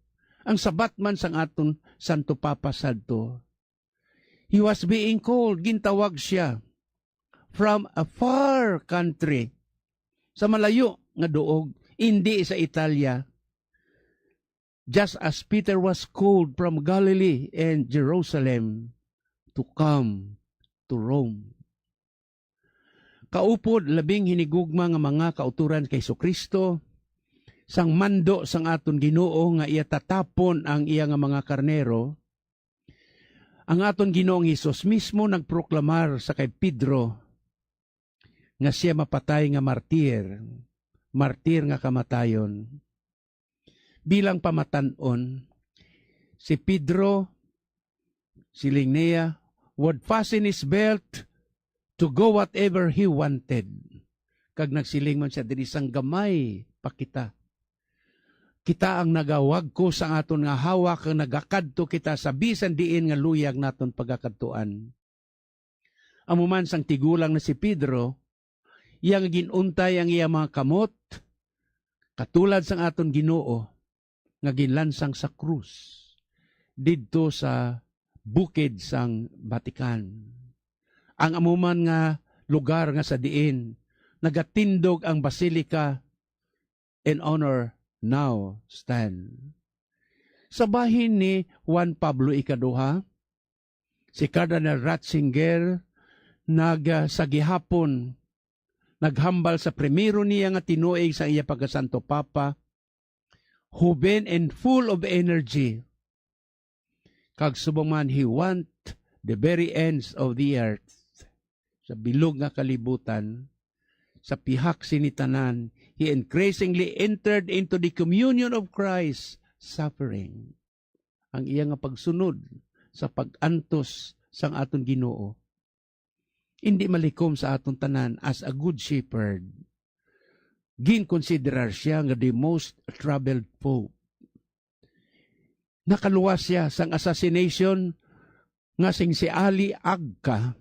Ang sabat man sang aton Santo Papa sadto, he was being called, gintawag siya from a far country, sa malayo nga duog, indi sa Italia, just as Peter was called from Galilee and Jerusalem to come to Rome. Kaupod, labing hinigugma nga mga kautoran kay Jesu-Cristo, sang mando sang aton Ginoo nga iya tatapon ang iya nga mga karnero, ang aton Ginoong Hesus mismo nagproklamar sa kay Pedro nga siya mapatay nga martir, martir nga kamatayon. Bilang pamatan-on, si Pedro, siling niya, would fasten his belt to go whatever he wanted. Kag nagsiling man siya, "Diri sang gamay pa kita. Kita ang nagawagkos sang aton nga hawak kag nagakadto kita sa bisan diin nga luyag naton pagakadtuan." Amo man, sang tigulang na si Pedro, iya nga gin-untay ang iya mga kamot, katulad sang aton Ginoo nga ginlansang sa krus didto sa bukid sang Vatican, ang amo man nga lugar nga sa diin nagatindog ang Basilica in honor now stand. Sa bahin ni Juan Pablo Ikaduha, si Cardinal Ratzinger nag, ah, sa gihapon, naghambal sa primero niya nga tinuig sa iya pagkasanto Papa, hoben and full of energy. Kag subong man, he want the very ends of the earth, sa bilog nga kalibutan, sa pihak sini tanan, he increasingly entered into the communion of Christ's suffering. Ang iya nga pagsunod sa pag-antos sang aton Ginoo, indi malikom sa aton tanan as a good shepherd. Ginkonsiderar siya nga the most troubled pope. Nakaluwas siya sang assassination nga sing si Ali Agca,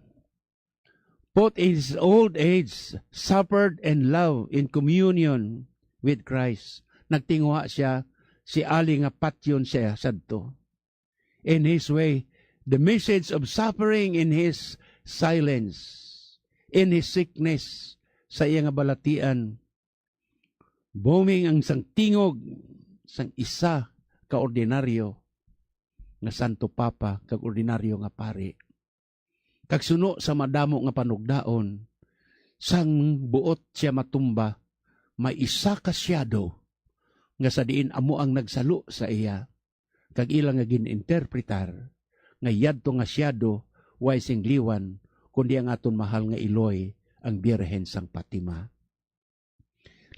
but in his old age, suffered and loved in communion with Christ. Nagtinguha siya si ali nga patyon siya sadto. In his way, the message of suffering in his silence, in his sickness, sa iya nga balatian, booming ang sang tingog sang isa ka ordinaryo nga Santo Papa kag ordinaryo nga pari. Kag suno sa madamo nga panugdaon, sang buot siya matumba, may isa ka shadow nga sa diin amo ang nagsalo sa iya, kag ila nga gin-interpretar nga yadto nga shadow way sing liwan, kundi ang aton mahal nga iloy, ang Birhen sang Fatima.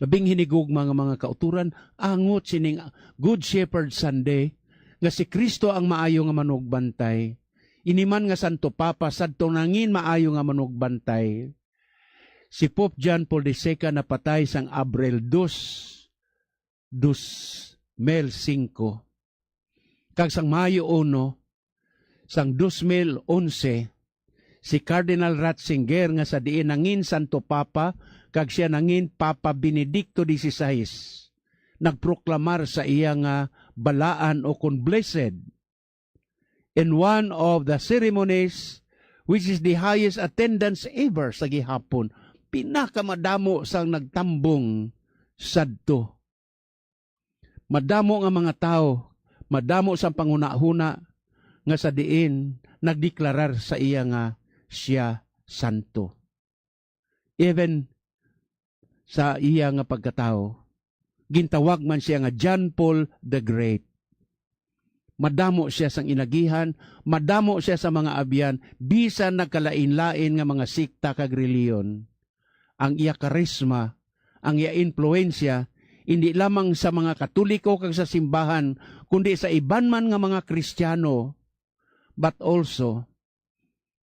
Labing hinigugma nga mga kauturan, angot sining Good Shepherd Sunday, nga si Kristo ang maayo nga manugbantay. Ini man nga Santo Papa sadto nangin maayo nga manugbantay. Si Pope John Paul the Second napatay sang Abril dos, dos mil singko. Kag sang Mayo uno, sang dos mil onse, si Cardinal Ratzinger, nga sa diin nangin Santo Papa kag siya nangin Papa Benedicto dieciséis, nagproklamar sa iya nga balaan o kon blessed in one of the ceremonies which is the highest attendance ever sa gihapon. Pinakamadamo sang nagtambong sadto. Madamo nga mga tawo, madamo sang panghunahuna nga sa diin nagdeklarar sa iya nga siya santo. Even sa iya nga pagkatawo, gintawag man siya nga John Paul the Great. Madamo siya sang inagihan, madamo siya sa mga abyan, bisan nagkalain-lain nga mga sekta kag relihiyon. Ang iya karisma, ang iya impluwensya, indi lamang sa mga Katoliko kag sa simbahan, kundi sa iban man nga mga Kristiyano, but also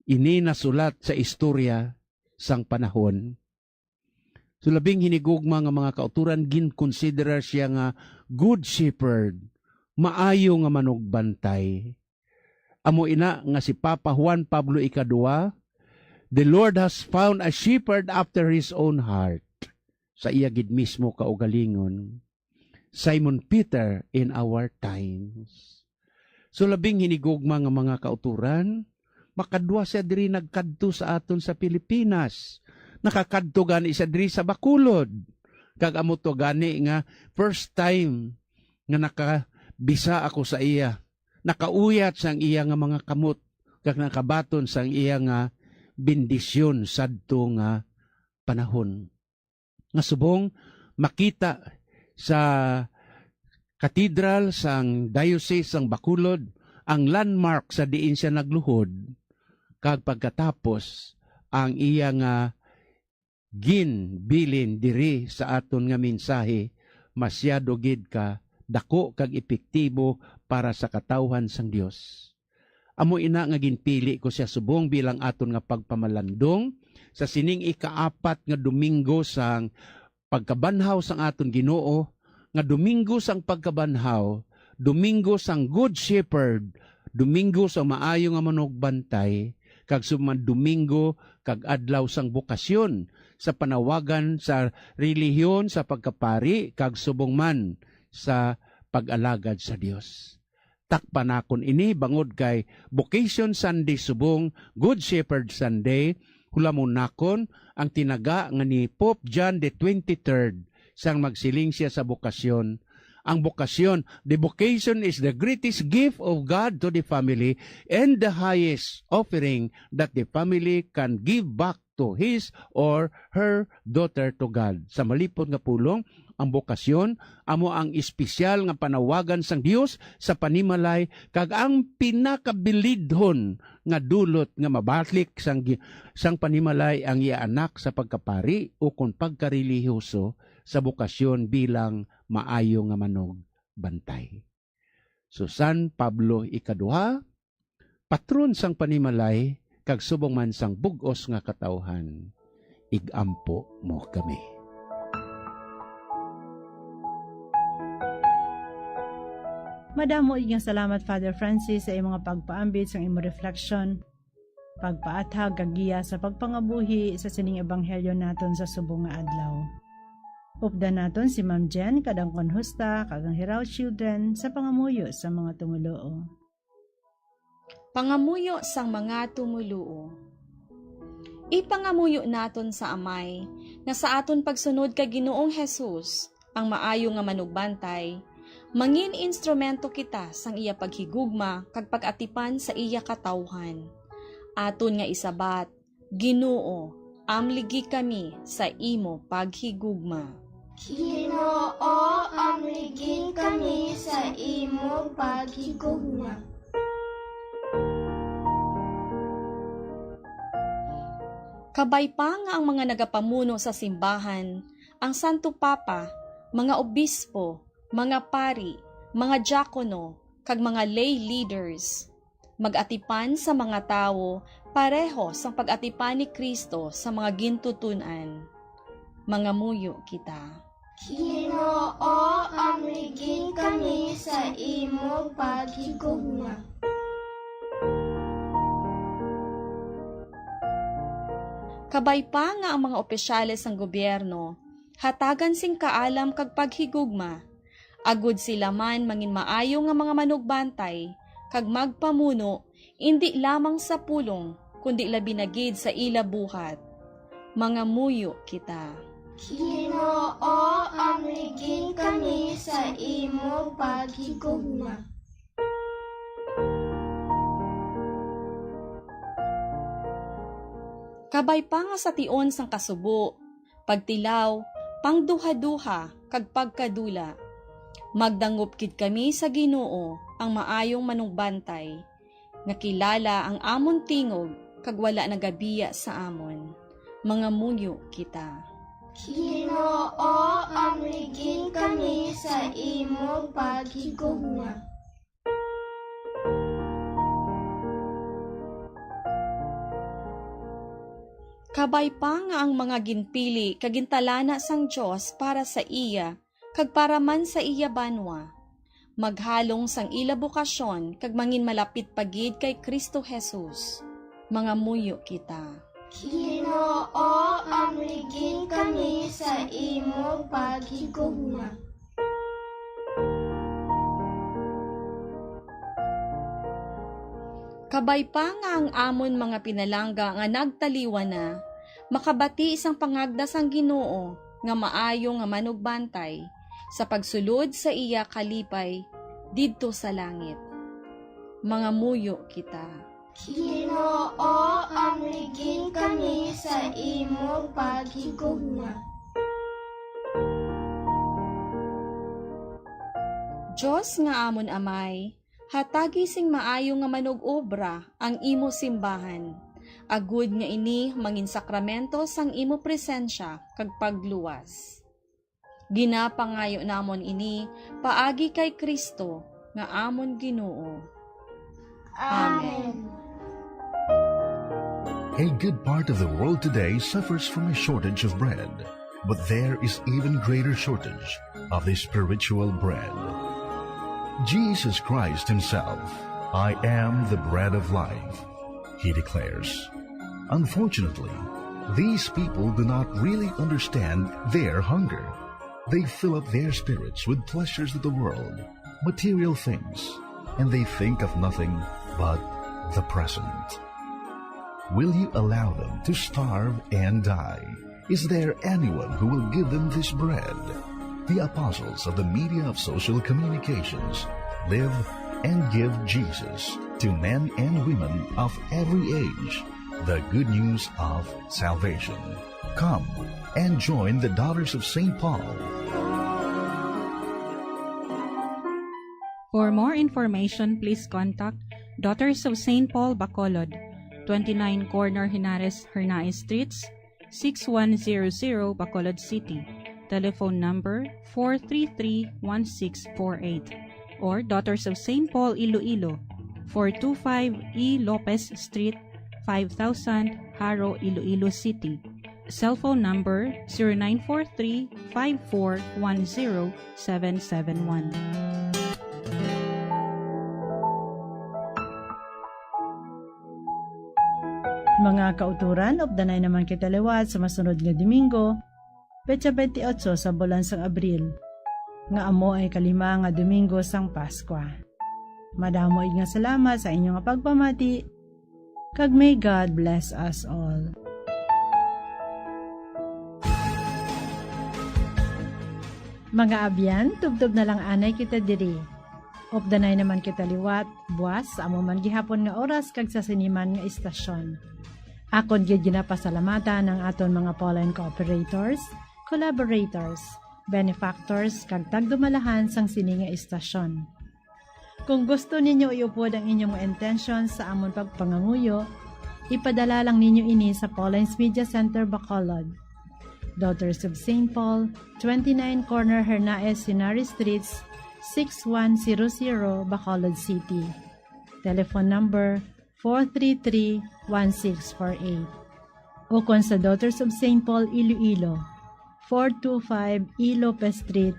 ini nasulat sa istorya sang panahon. So, labing hinigugma nga mga kauturan, ginkonsidera siya nga Good Shepherd, maayo nga manugbantay. Amo ina nga si Papa Juan Pablo Ikadua, "The Lord has found a shepherd after his own heart." Sa iya gid mismo kaugalingon, Simon Peter in our times. So, labing hinigugma nga mga kauturan, makadwa siya diri nagkadto sa aton sa Pilipinas. Nakakadto gani siya diri sa Bacolod. Kag amo to gani nga first time nga nakabisa ako sa iya. Nakauyat sang iya nga mga kamot, kag nakabaton sang iya nga bendisyon sadto nga panahon. Nga subong makita sa katedral sang Diocese sang Bacolod ang landmark sa diin siya nagluhod, kag pagkatapos ang iya nga ginbilin diri sa aton nga mensahe masyado gid ka dako kag epektibo para sa katawhan sang Dios. Amo ina nga ginpili ko sia subong bilang aton nga pagpamalandong sa sining ikaapat nga Domingo sang pagkabanhaw sang aton Ginoo, nga Domingo sang pagkabanhaw, Domingo sang Good Shepherd, Domingo sang maayo nga manugbantay, kag subong man Domingo kag adlaw sang bokasyon sa panawagan sa relihiyon sa pagkapari kag subong man sa pag-alagad sa Dios. Takpan nakon ini, bangod kay Vocation Sunday subong Good Shepherd Sunday, hulamon nakon ang tinaga nga ni Pope John the twenty-third sang magsiling siya sa bokasyon. Ang bokasyon, the vocation is the greatest gift of God to the family and the highest offering that the family can give back to his or her daughter to God. Sa malipot nga pulong, ang bokasyon amo ang espesyal nga panawagan sang Dios sa panimalay kag ang pinakabilidhon nga dulot nga mabalik sang gi-, sang panimalay ang iya anak sa pagkapari ukon pagkarelihiyoso sa bokasyon bilang maayo nga manugbantay. So, San Pablo Ikaduha, patron sang panimalay kag subong man sang bug-os nga katawhan, ig-ampo mo kami. Madamo nga salamat, Father Francis, sa imong pagpaambit sang imong reflection, pagpaathag kag giya sa pagpangabuhi sa sining ebanghelyo naton sa subong nga adlaw. Updan naton si Ma'am Jen kag ang Konhusta kag ang Hiraw Children sa pangamuyo sa mga tumuluo. Pangamuyo sang mga tumuluo. Ipangamuyo naton sa Amay nga sa aton pagsunod kay Ginoong Jesus, ang maayo nga manugbantay, mangin instrumento kita sang iya paghigugma kag pag-atipan sa iya katawhan. Aton nga isabat, Ginoo, amligi kami sa imo paghigugma. Ginoo, amligi kami sa imo paghigugma. Kabay pa nga ang mga nagapamuno sa simbahan, ang Santo Papa, mga obispo, mga pari, mga diakono, kag mga lay leaders, mag-atipan sa mga tawo pareho sang pag-atipan ni Cristo sa mga gintuton-an. Mangamuyo kita. Ginoo, amligi kami sa imo paghigugma. Kabay pa nga ang mga opisyales sang gobyerno hatagan sing kaalam kag paghigugma, agud sila man mangin maayo nga mga manugbantay kag magpamuno, indi lamang sa pulong, kundi labi na gid sa ila buhat. Mangamuyo kita. Ginoo, amligi kami sa imo paghigugma. Kabay pa nga sa tion sang kasubo, pagtilaw, pangduhaduha, kag pagkadula, magdangop gid kami sa Ginoo, ang maayong manugbantay, nga kilala ang amon tingog kag wala nagabiya sa amon. Mangamuyo kita. Ginoo, amligi kami sa imo paghigugma. Kabay pa nga ang mga ginpili kag gintalana sang Dios para sa iya kag para man sa iya banwa, maghalong sang ila bokasyon kag mangin malapit pa gid kay Cristo Jesus. Mangamuyo kita. Ginoo, amligi kami sa imo paghigugma. Kabay pa nga ang amon mga pinalangga nga nagtaliwan na, makabati sang pangagda sang Ginoo nga maayo nga manugbantay sa pagsulod sa iya kalipay didto sa langit. Mangamuyo kita. Ginoo, amligi kami sa imo paghigugma. Dios nga amon Amay, hatagi sing maayo nga manug-obra ang imo simbahan, agud nga ini mangin sakramento sang imo presensya kag pagluwas. Ginapangayo namon ini paagi kay Cristo nga amon Ginoo. Amen. A good part of the world today suffers from a shortage of bread, but there is even greater shortage of the spiritual bread. Jesus Christ himself, "I am the bread of life," he declares. Unfortunately, these people do not really understand their hunger. They fill up their spirits with pleasures of the world, material things, and they think of nothing but the present. Will you allow them to starve and die? Is there anyone who will give them this bread? The apostles of the media of social communications live and give Jesus to men and women of every age, the good news of salvation. Come and join the Daughters of Saint Paul. For more information, please contact Daughters of Saint Paul Bacolod, twenty-nine Corner Henares Hernaez Streets, six one zero zero, Bacolod City. Telephone number four three three one six four eight. Or Daughters of Saint Paul Iloilo, four two five E Lopez Street, five thousand, Jaro, Iloilo City. Cellphone number zero nine four three five four one zero seven seven one. Mga kauturan, updanay naman kita liwat sa masunod nga Domingo. petsa twenty-eight sa bulan sang Abril, nga amo ay kalima nga Domingo sang Paskwa. Madamo gid nga salamat sa inyo nga pagpamati, kag may God bless us all. Mga abyan, tubtob na lang anay kita diri. Updanay naman kita liwat, buas, sa amo man gihapon nga oras kag sa sini man nga istasyon. Akon gid ginapasalamatan ang aton mga Pauline cooperators, collaborators, benefactors, kag tagdumalahan sang sini nga istasyon. Kung gusto ninyo iupod ang inyong mga intensyon sa amon pagpanganguyo, ipadala lang ninyo ini sa Pauline's Media Center, Bacolod, Daughters of Saint Paul, twenty-nine Corner Hernaez Henares Streets, six one zero zero, Bacolod City. Telephone number four three three, one six four eight. Ukon sa Daughters of Saint Paul, Iloilo, four two five E Lopez Street,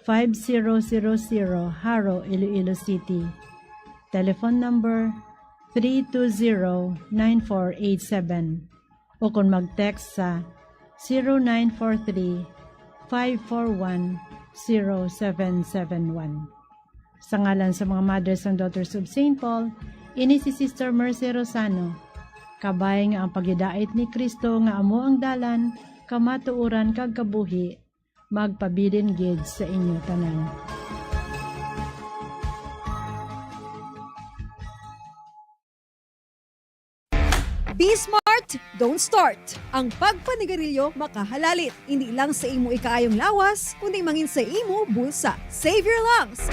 five zero zero zero, Jaro, Iloilo City. Telephone number three two zero, nine four eight seven. Ukon mag-text sa zero nine four three, five four one, zero seven seven one. Sa ngalan sa mga Mothers and Daughters of Saint Paul, ini si Sister Mercy Rosano. Kabay nga ang paghidait ni Cristo nga amo ang dalan, kamatuoran, kag kabuhi, magpabilin gid sa inyo tanan. Be smart, don't start. Ang pagpanigarilyo makahalalit, hindi lang sa imo ikaayong lawas, kundi mangin sa imo bulsa. Save your lungs.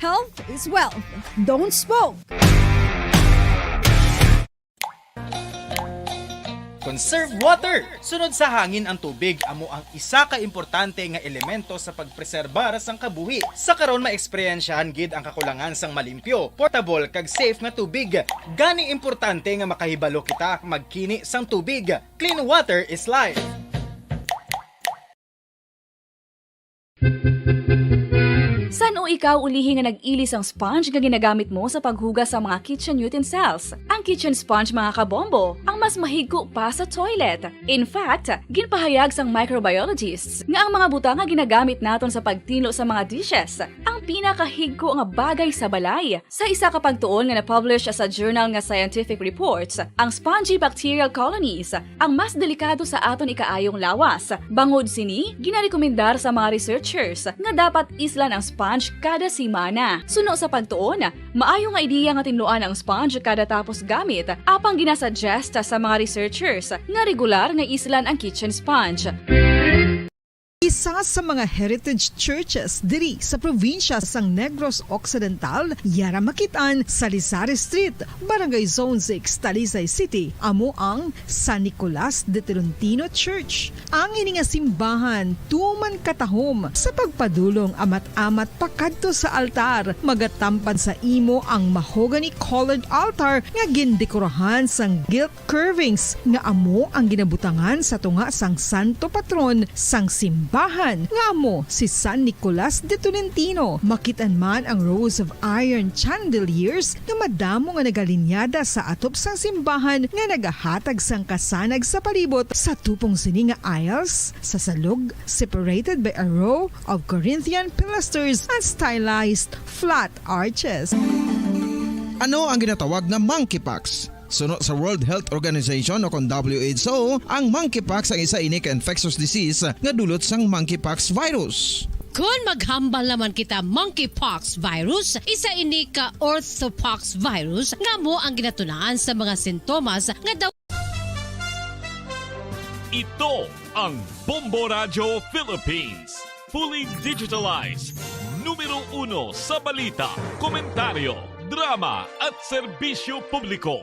Health is wealth. Don't smoke. Conserve water! Sunod sa hangin ang tubig amo ang isa ka importante nga elemento sa pagpreserbar sang kabuhi. Sa karon, maeksperyensyahan gid ang kakulangan sang malimpyo, portable, kag safe nga tubig. Gani importante nga makahibalo kita magkini sang tubig. Clean water is life. San-o ikaw ulihi nga nag-ili sang sponge nga ginagamit mo sa paghugas sa mga kitchen utensils? Ang kitchen sponge, mga kabombo, ang mas mahigko pa sa toilet. In fact, ginpahayag sang microbiologists nga ang mga butang nga ginagamit naton sa pagtinlo sa mga dishes ang pinakahigko nga bagay sa balay. Sa isa ka pagtuon nga na-publish sa journal nga Scientific Reports, ang spongy bacterial colonies ang mas delikado sa aton ikaayong lawas. Bangod sini, ginarekomendar sa mga researchers nga dapat islan ang sponge kada semana. Suno sa pagtuon, maayo nga ideya nga tinluan ang sponge kada tapos gamit, apang ginasuggest sa mga researchers nga regular nga islan ang kitchen sponge. Isa sa mga heritage churches diri sa probinsya sang Negros Occidental, yara makit-an sa Lizares Street, Barangay Zone six, Talisay City, amo ang San Nicolas de Tolentino Church. Ang ini nga simbahan tuman katahom sa pagpadulong amat-amat pakadto sa altar. Magatampad sa imo ang mahogany colored altar nga gindekorahan sang gilt curvings nga amo ang ginabutangan sa tunga sang santo patron sang simbahan, nga amo si San Nicolas de Tolentino. Makit-an man ang rows of iron chandeliers nga madamo nga nagalinyada sa atop sang simbahan nga nagahatag sang kasanag sa palibot. Sa tupong sini nga aisles, sa salog, separated by a row of Corinthian pilasters and stylized flat arches. Ano ang ginatawag nga monkeypox? Suno sa World Health Organization o kon W H O, ang monkeypox ang isa ini ka infectious disease nga dulot sang monkeypox virus. Kon maghambal naman kita monkeypox virus, isa ini ka orthopox virus nga amo ang ginatunaan sa mga sintomas nga daw Ito ang Bombo Radyo Philippines. Fully digitalized. Numero uno sa balita, komentaryo, drama at serbisyo publiko.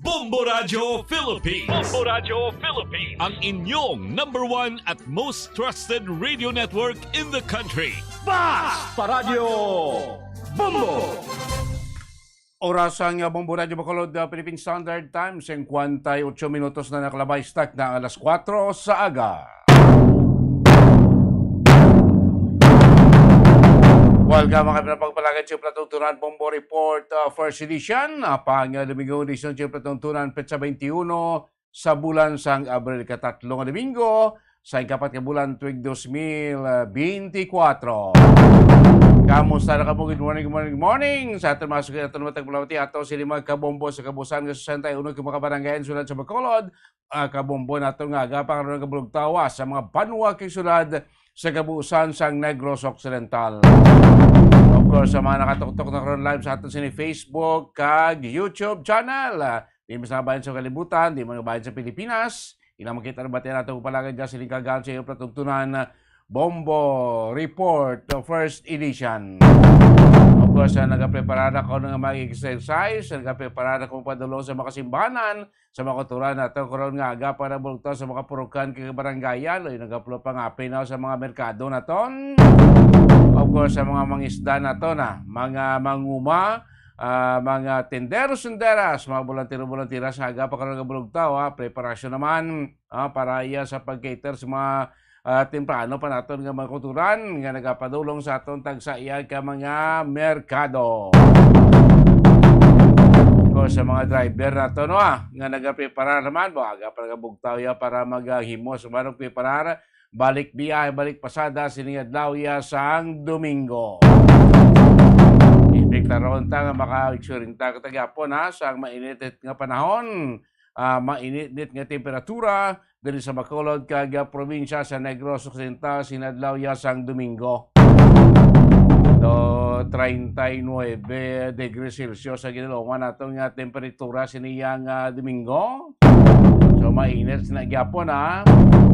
Bombo Radyo Philippines. Bombo Radyo Philippines. Ang inyong number one at most trusted radio network in the country. Basta Radyo Bombo! Oras ang, uh, Bombo Radyo Bacolod, uh, Philippine Standard Time, singkwenta y ocho minutos na nakalabay, stock na alas kuwatro sa aga. Welcome, mga pinapagpalagay sa Platungtunan Bombo Report, uh, First Edition, uh, pang, uh, Domingo, edisyon sa Platungtunan, petsa twenty-one sa bulan sang Abril, katatlo nga Domingo sa ikapat ka bulan tuig dos mil beintikwatro. Kamusta na kamo? Good morning, good morning, good morning. Sa aton mga suki, aton mga tagpalamati, ato sini mga kabombo sa kabuusan nga sesenta y uno ka mga kabarangayan sulod sa Bacolod, ah, kabombo nato nga aga pa karon nga bulugtawa sa mga banwa kag syudad sa kabuusan sang Negros Occidental. Of course, sa mga nakatuktok na karon live sa aton sini Facebook kag YouTube channel, ah, di man sa bayan sa kalibutan, di man bayan sa Pilipinas, ila makita na batian nato palagad ka sining kagahan sa iyo platugtunan, ah, Bombo Report, the first edition. Of course, ah, nagapreparar ako nga mag-exercise, nagapreparar ako padulong sa mga simbahanan, sa mga kultura nato karon nga aga pa nabuluktaw sa mga purukan kag barangayan, o yung nagapulo pa nga pinaw sa mga merkado naton. Of course, sa mga mangisda nato na, mga manguma, ah, mga tindero-sinderas, mga bolantero-bolanteras nga aga pa karon nga bulugtaw, ah, preparasyon naman, ah, para iya sa pag-cater sa mga, ah, temprano pa naton nga mga kulturan nga nagapadulong sa aton tagsa iya ka mga merkado. Of course, sa mga driver nato, no, ah, nga nagapreparar naman, bo, aga pa nagabugtaw ya para maghimo sa manong preparar, balik biyahe, balik pasada, sining adlaw ya sang Domingo. Ipiktaron ta nga maka-experience ta gyapon, ha, sa mainit nga panahon, ah, mainit nga temperatura diri sa Bacolod kag, ah, probinsya sa Negros Occidental, sining adlaw ya sang Domingo. Do treinta y nueve degrees Celsius ang ginalungan nato nga temperatura sini yang, ah, Domingo. So, mainit na gyapon, ha.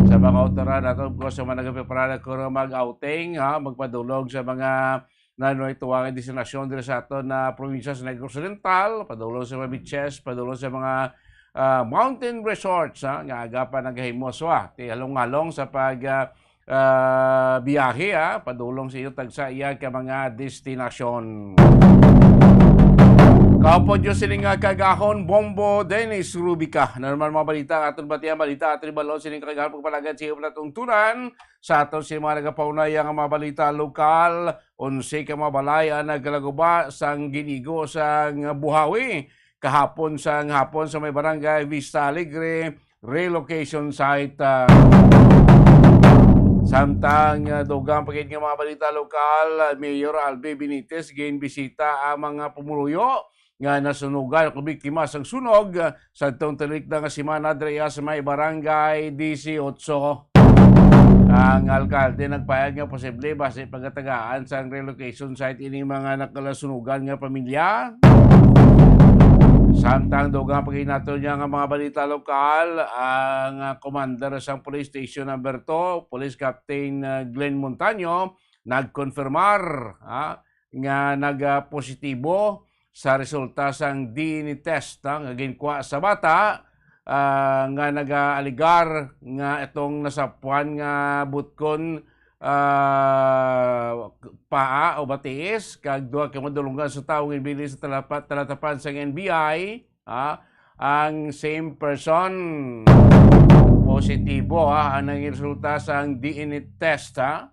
Sa mga kultura nato, of course, sa mga nagapreparar karon mag-outing, ha, magpadulong sa mga nanuay tuwang destinasyon diri sa aton na probinsya sa Negros Occidental, padulong sa mga beaches, padulong sa mga, ah, mountain resorts, ha, nga aga pa nagahimo sa ti halong-halong sa pag, ah, ah, biyahe, ha, padulong sa iyo tagsa iya ka mga destinasyon. Kaupod yo sini nga kagahon, Bombo Dennis Rubica. Normal mga balita, aton batian balita, aton balon sining kagahon pagpalagad sa iyo platungtunan sa aton si mga nagapaunaya nga mga balita lokal, onse ka mga balay ang nagkalaguba sang ginigo sang buhawi kahapon sang hapon sa may barangay Vista Alegre relocation site. Ah, samtang, ah, dugang pa gid nga mga balita lokal, ah, Mayor Albi Benitez ginbisita ang mga pumuluyo nga nasunugan o biktima sang sunog, ah, sa atong tirik na nga semana diri sa may barangay disiotso. Ang alkalde nagpahayag nga posible basi pagatagaan sang relocation site ining mga nakalasunugan nga pamilya. Samtang dugang pa gid nato niya nga mga balita lokal, ang, ah, commander sang Police Station Number Two, Police Captain, ah, Glenn Montaño, nagkonfirmar, ah, nga nagapositibo sa resulta sang D N A test, ah, nga ginkuha sa bata, ah, nga nagaaligar nga itong nasapuan nga butkon, ah, paa o batiis kag duha ka madulungan sa tawo ginbili sa talapa-, talatapan sang N B I, ah, ang same person. Positibo, ah, ang nangin resulta sang D N A test, ah.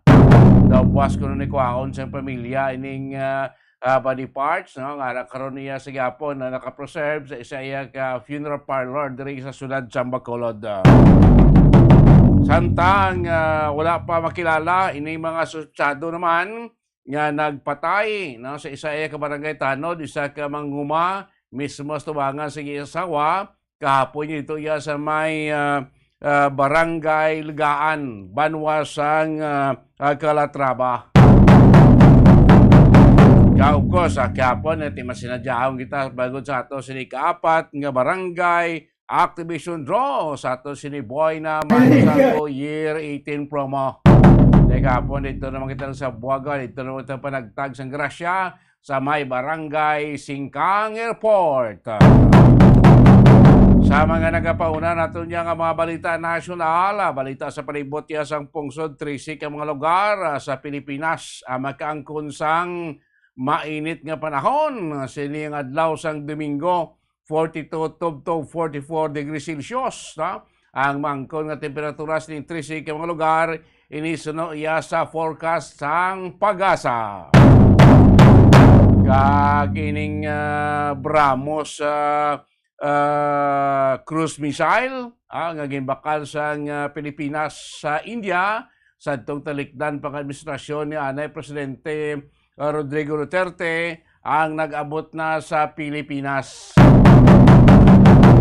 Daw buwas kuno ni kuhaon sang pamilya ining, ah, ah, body parts, no, nga karon niya sa gyapon na nakapreserve sa isa iya ka funeral parlor diri sa siyudad sa Bacolod. Samtang, ah, wala pa makilala ini mga suspetsado naman nga nagpatay, no, sa isa iya ka barangay tanod, isa ka manguma mismo sa tubangan sa iyang asawa, kahapon dito iya sa may, ah, ah, Barangay Legaan, banwa sang, ah, ah, Calatrava. Ka, of course, ah, kahapon, eh, ti masinadyaon kita, bagod sa ato sini kaapat nga barangay activation draw sa ato sini Boy na Mansango Year eighteen promo. Kaya kahapon, dito naman kita sa Buaga, dito naman kita panagtag sang grasya sa may Barangay Singkang Airport. Sa mga nagapauna nato niya nga mga balita nasyonal, ah, balita sa palibot ya sang pungsod, trese ka mga lugar, ah, sa Pilipinas, ah, makaangkon sang mainit nga panahon. Sini ang adlaw sang Domingo, forty-two tubtob forty-four degrees Celsius, ha? Ang maangkon nga temperatura sining trese ka mga lugar, ini suno iya sa forecast sang PAGASA. Kag ining, ah, BrahMos, ah, ah, cruise missile, ah, nga ginbakal sang, ah, Pilipinas sa India, sadtong talikdan pa nga administrasyon ni anay Presidente, ah, Rodrigo Duterte ang nag-abot na sa Pilipinas.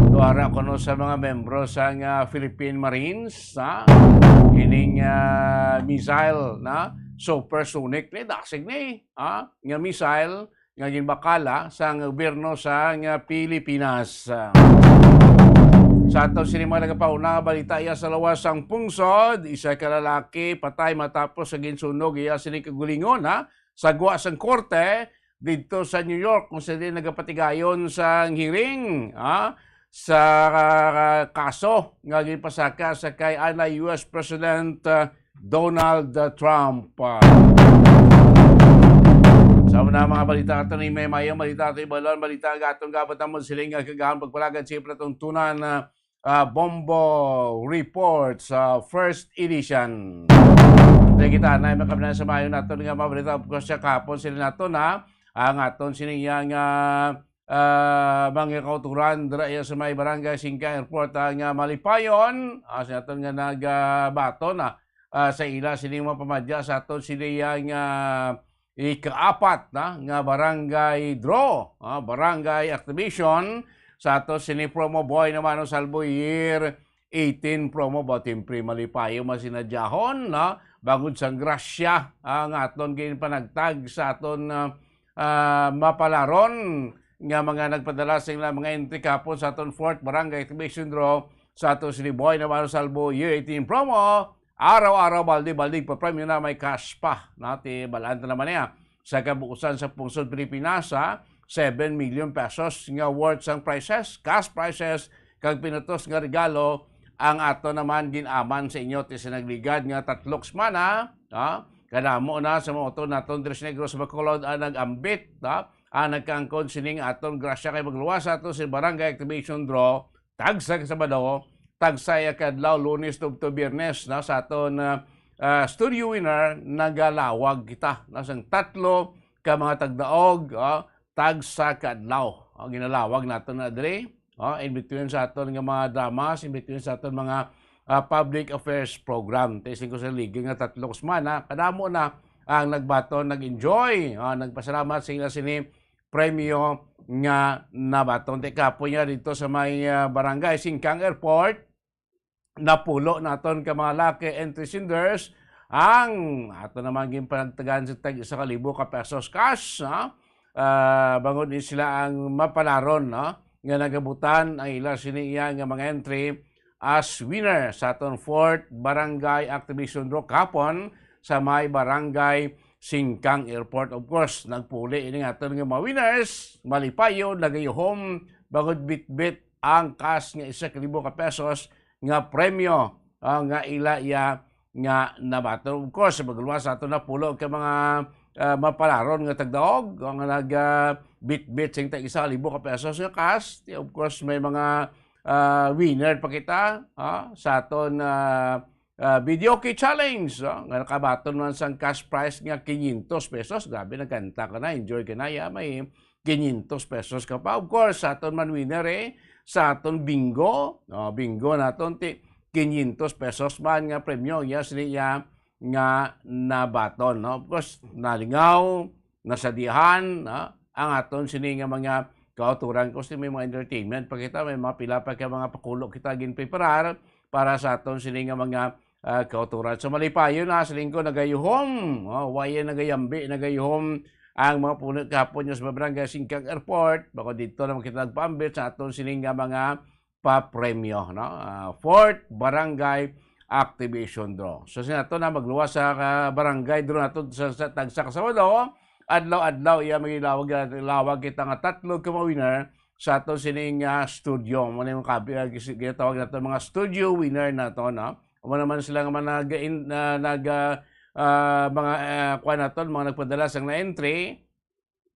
Tuwara kuno sa mga membro sang, ah, Philippine Marines, ha? Ining, ah, missile na supersonic ni, dasig ni, ha? Nga missile nga ginbakala sang gobyerno sang, ah, Pilipinas. Sa aton sini mga nagapauna nga balita, iya sa lawas sang pungsod, isa ka lalaki patay matapos sa ginsunog iya sini kagulingon, ha, sa gwa sang korte didto sa New York, kung sa diin nagapatigayon sang hearing, ha, sa, ah, kaso nga ginpasaka sa kay anay U S President, ah, Donald Trump. Sa una mga balita ato ni, may mayong balita ato ibalon, balita ang atong gabat namon siling nga kagahang pagpalagad sa palatuntunan, ah, ah, Bombo Report sa first edition. Dahil kita na makabina sa mayo nato nga mga balita, of course, sa kahapon sila nato na ang aton sining yang, ah, ah, mga kauturan dira iya sa may barangay Singka Airport, ah, nga Malipayon, ah, sa aton nga nagabaton, ah, ah, sa ila sini mga pamadya sa aton sini yang, ah, ikaapat na nga barangay draw, ah, barangay activation sa aton sini promo boy naman o Salvo Year eighteen promo ba, timpre malipayo masinadyahon, no? Bangod sang grasya, ah, nga aton ginpanagtag sa aton, ah, ah, mapalaron nga mga nagpadala sa ilang mga entry kapon sa aton fourth Barangay Activation Draw sa aton City Boy na Mano Salvo Year eighteen promo. Araw-araw, balde-balde, papremyo na may cash pa. Nati, balaan ta naman niya. Sa kabuusan sa pungsod Pilipinas, ha? Seven million pesos nga worth sang prizes, cash prizes, kag pinutos nga regalo ang ato naman gin-aman sa inyo ti sa nagligad nga tatlok semana, ha? Kadamo na sa mga utod naton diri sa Negros Bacolod ang nag-ambit, ha? Ang nagkaangkon sining aton grasya kay magluwas sa ato sa Barangay Activation Draw, tagsa ka Sabado, tagsa ya ka adlaw, Lunes tubto Biyernes, no, sa aton, ah, ah, studio winner, nagalawag kita, no, sang tatlo ka mga tagdaog, ah, tagsa ka adlaw. Ah, ginalawag nato na diri, ah, in between sa aton nga mga dramas, in between sa aton mga, ah, public affairs program. Ti singko sa ligi nga tatlo ka semana, kadamo na ang nagbaton, nag-enjoy, ah, nagpasalamat sa ila sini premyo nga nabaton. Ti kapoy nga dito sa may, ah, barangay Singkang Airport, napulo naton ka mga lucky entry senders ang ato naman ginpanagtagan sa tag isa ka libo ka pesos cash, ha? Ah, bangod ni sila ang mapalaron, no? Nga nagabutan ang ila sini iya nga mga entry as winner sa aton fourth Barangay Activation Draw kapon sa may Barangay Singkang Airport. Of course, nagpuli ini nga aton nga mga winners, malipayon, nagayuhom, bangod bitbit ang cash nga isa ka libo ka pesos nga premyo, ah, nga ila iya nga nabaton. Of course, magluwas sa aton napulo ka mga, ah, mapalaron nga tagdaog, ah, nga nag, ah, bitbit sing tag isa ka libo ka pesos nga cash. Of course, may mga, ah, winner pa kita, ah, sa aton, ah, ah, videoke challenge, ah, nga nakabaton man sang cash prize nga quinientos pesos. Grabe, nagkanta ka na, enjoy ka na, ya, may quinientos pesos ka pa. Of course, sa aton man winner, eh, sa aton bingo, oh, bingo naton ti quinientos pesos man nga premyo, yes, niya nga nabaton, no? Of course, nalingaw, nasadihan, no? Ang aton sini nga mga kauturan, kasi may mga entertainment pa kita, may mga pila pa ka mga pakulo kita ginpreparar para sa aton sini nga mga, ah, kauturan. So, malipayon na, siling ko, nagayuhom, oh, waya nagayambi, nagayuhom ang mga puno kapon niya sa Barangay Singkang Airport. Bako dito naman kita nagpaambit sa aton sini nga mga papremyo, no? Ah, fourth Barangay Activation Draw. So, sinato na magluwas sa, ah, barangay draw nato sa, sa tagsa ka Sabado, adlaw-adlaw iya magilawag, lawag kita nga tatlo ka mga winner sa ato sining, ah, studio. Mao na yung kabi-, ah, gis-, ginatawag nato mga studio winner nato, no? Amo naman sila nga mga nag-, in-, na, nag, ah, ah, mga, ah, kuwan naton, mga nagpadala sang na-entry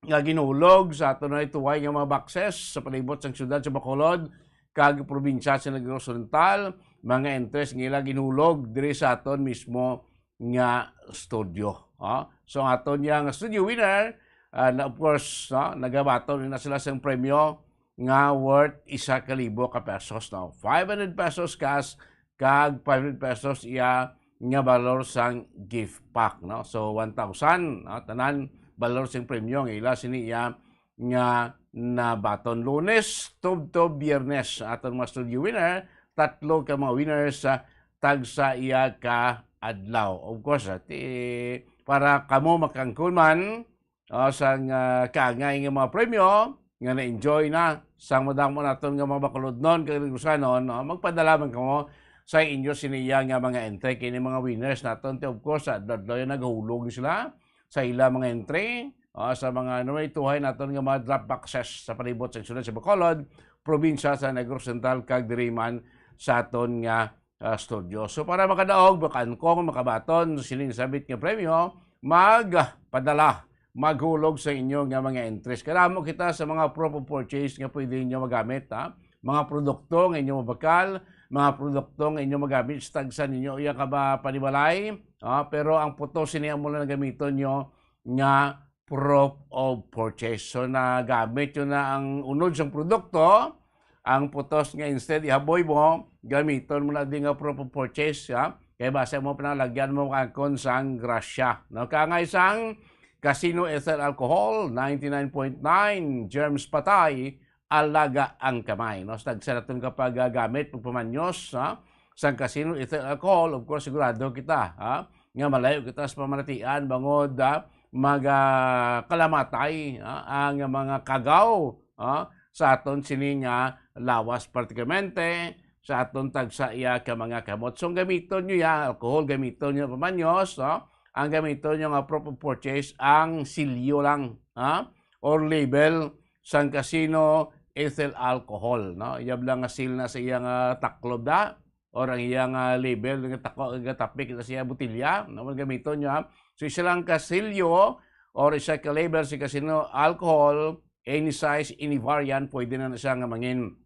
nga ginhulog sa aton na ituway nga mga boxes sa palibot sang siyudad sa Bacolod kag probinsya sa Negros Oriental, mga entries nga ila ginhulog diri sa aton mismo nga studio, ah. So, ang aton niya nga studio winner, ah, na, of course, ah, nagabaton na sila sang premyo nga worth isa ka libo ka pesos, no? Five hundred pesos cash, kag five hundred pesos iya nga balor sang gift pack, no? So, one thousand, no? Tanan balor sing premyo nga ila sini iya nga nabaton. Lunes tubtob Biyernes, aton mga studio winner, tatlo ka mga winners sa tagsa iya ka adlaw. Of course, ah, ti-, para kamo makaangkon man, ah, sang, ah, kaangay nga mga premyo nga na-enjoy na sang madamo naton nga mga bakulodnon kag Negrosanon, no? Magpadala man kamo sa inyo siniya nga mga entry kini mga winners naton. Ti, of course, sa adlaw-adlaw yan nagahulog sila sa ila mga entry, ah, sa mga namaytuhay naton nga mga drop boxes sa palibot sa syudad sa Bacolod, probinsya sa Negros Oriental, kag diri man sa aton nga ah, studio. So, para makadaog, makaangkon, makabaton sining sabit nga premyo, magpadala, maghulog sa inyo nga mga entries. Kadamo kita sa mga proof of purchase nga pwede ninyo magamit, ha? Mga produkto nga inyo mabakal, mga produkto nga inyo magamit sa tagsa ninyo iya ka ba panimalay, ha? Pero ang putos sini amo lang gamiton nyo nga proof of purchase. So, nagamit nyo na ang unod sang produkto, ang putos nga instead ihaboy mo, gamiton mo na di nga proof of purchase, ha? Kay basta mo panalagyan mo kaangkon sang grasya. No? Kaangay sang Casino Ethyl Alcohol, ninety-nine point nine, germs patay, alaga ang kamay. No? Sa tagsa naton kapag, ah, gamit, pagpamanyos, ha? Sang Casino Ethyl Alcohol, of course, sigurado kita, ha? Nga malayo kita sa pamalatian, bangod, ah, maga-, kalamatay, ah, ang mga kagaw, ah, sa aton sini nga lawas, partikularmente sa aton tagsa iya ka mga kamot. So, gamiton nyo ya, alcohol, gamiton nyo pamanyos, ah, ang gamiton nyo nga proof of purchase, ang silyo lang, ah, or label sang Casino Ethyl Alcohol, no? Iyab lang nga seal na sa iyang, ah, taklob da, or ang iyang, ah, label nga tako-, nga tapik na siya botelya, no? Gamiton nyo, ha? So, isa lang ka silyo or isa ka label sa Casino Alcohol, any size, any variant, pwede na na siya nga mangin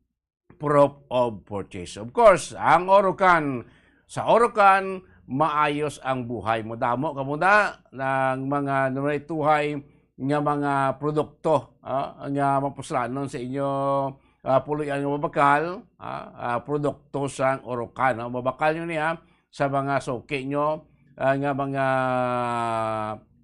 proof of purchase. Of course, ang Orocan, sa Orocan, maayos ang buhay mo. Damo ka muna ng mga namaytuhay nga mga produkto, ah, nga mapuslanon sa inyo, ah, puloy-an nga mabakal, ah, ah, produkto sang Orocan, no? Mabakal nyo niya sa mga suki nyo, ah, nga mga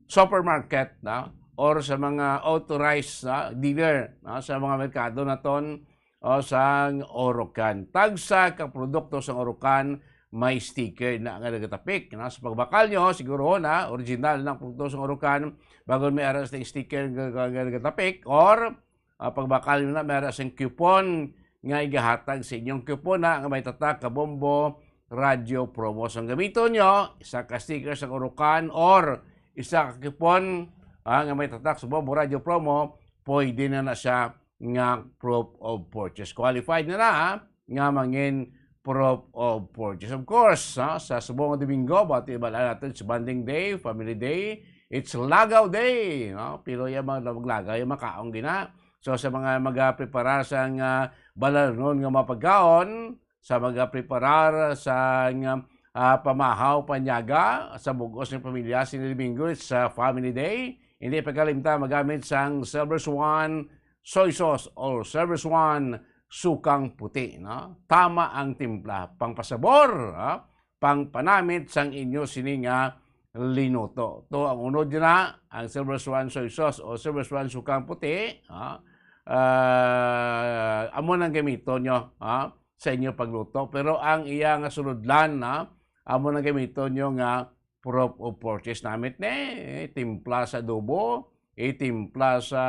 supermarket, no? Or sa mga authorized, no? Dealer, no? Sa mga merkado naton, o sang Orocan. Tagsa ka produkto sang Orocan may sticker na nga nagatapik, no? Sa pagbakal nyo, siguro na original na ang produkto sang Orocan, bago may ara sa sticker nga, nga, nga nagatapik, or, ah, pagbakal nyo na, may ara sing coupon nga igahatag sa inyong coupon na nga may tatak ka bombo, radyo promo. So, ang gamiton nyo, isa ka sticker sang Orocan or isa ka coupon, ah, nga may tatak sa bombo, radyo promo, pwede na na siya nga proof of purchase. Qualified na na, ha, nga mangin proof of purchase. Of course, ha, sa subong nga Domingo, bati bala natin, it's bonding day, family day, it's lagaw day, no? Pero yung mga maglagaw, yung makaon gina. So, sa mga magapreparar sa nga balanon nga mga pagkaon, sa magapreparar sa nga, ah, pamahaw, panyaga, sa bug-os nga pamilya, sini Domingo, it's, ah, family day. Hindi pagkalimta magamit sang Silver Swan soy sauce or Silver Swan sukang puti, no? Tama ang timpla, pangpasabor, ha? Pangpanamit sang inyo sini nga linuto. To ang unod na, ang Silver Swan soy sauce o Silver Swan sukang puti, ha? Ah, amo nang gamiton nyo, ha? Sa inyo pagluto. Pero ang iya nga sulodlan, ha? Amo nang gamiton nyo nga proof of purchase namit ni, eh, timpla sa adobo, eh, timpla sa,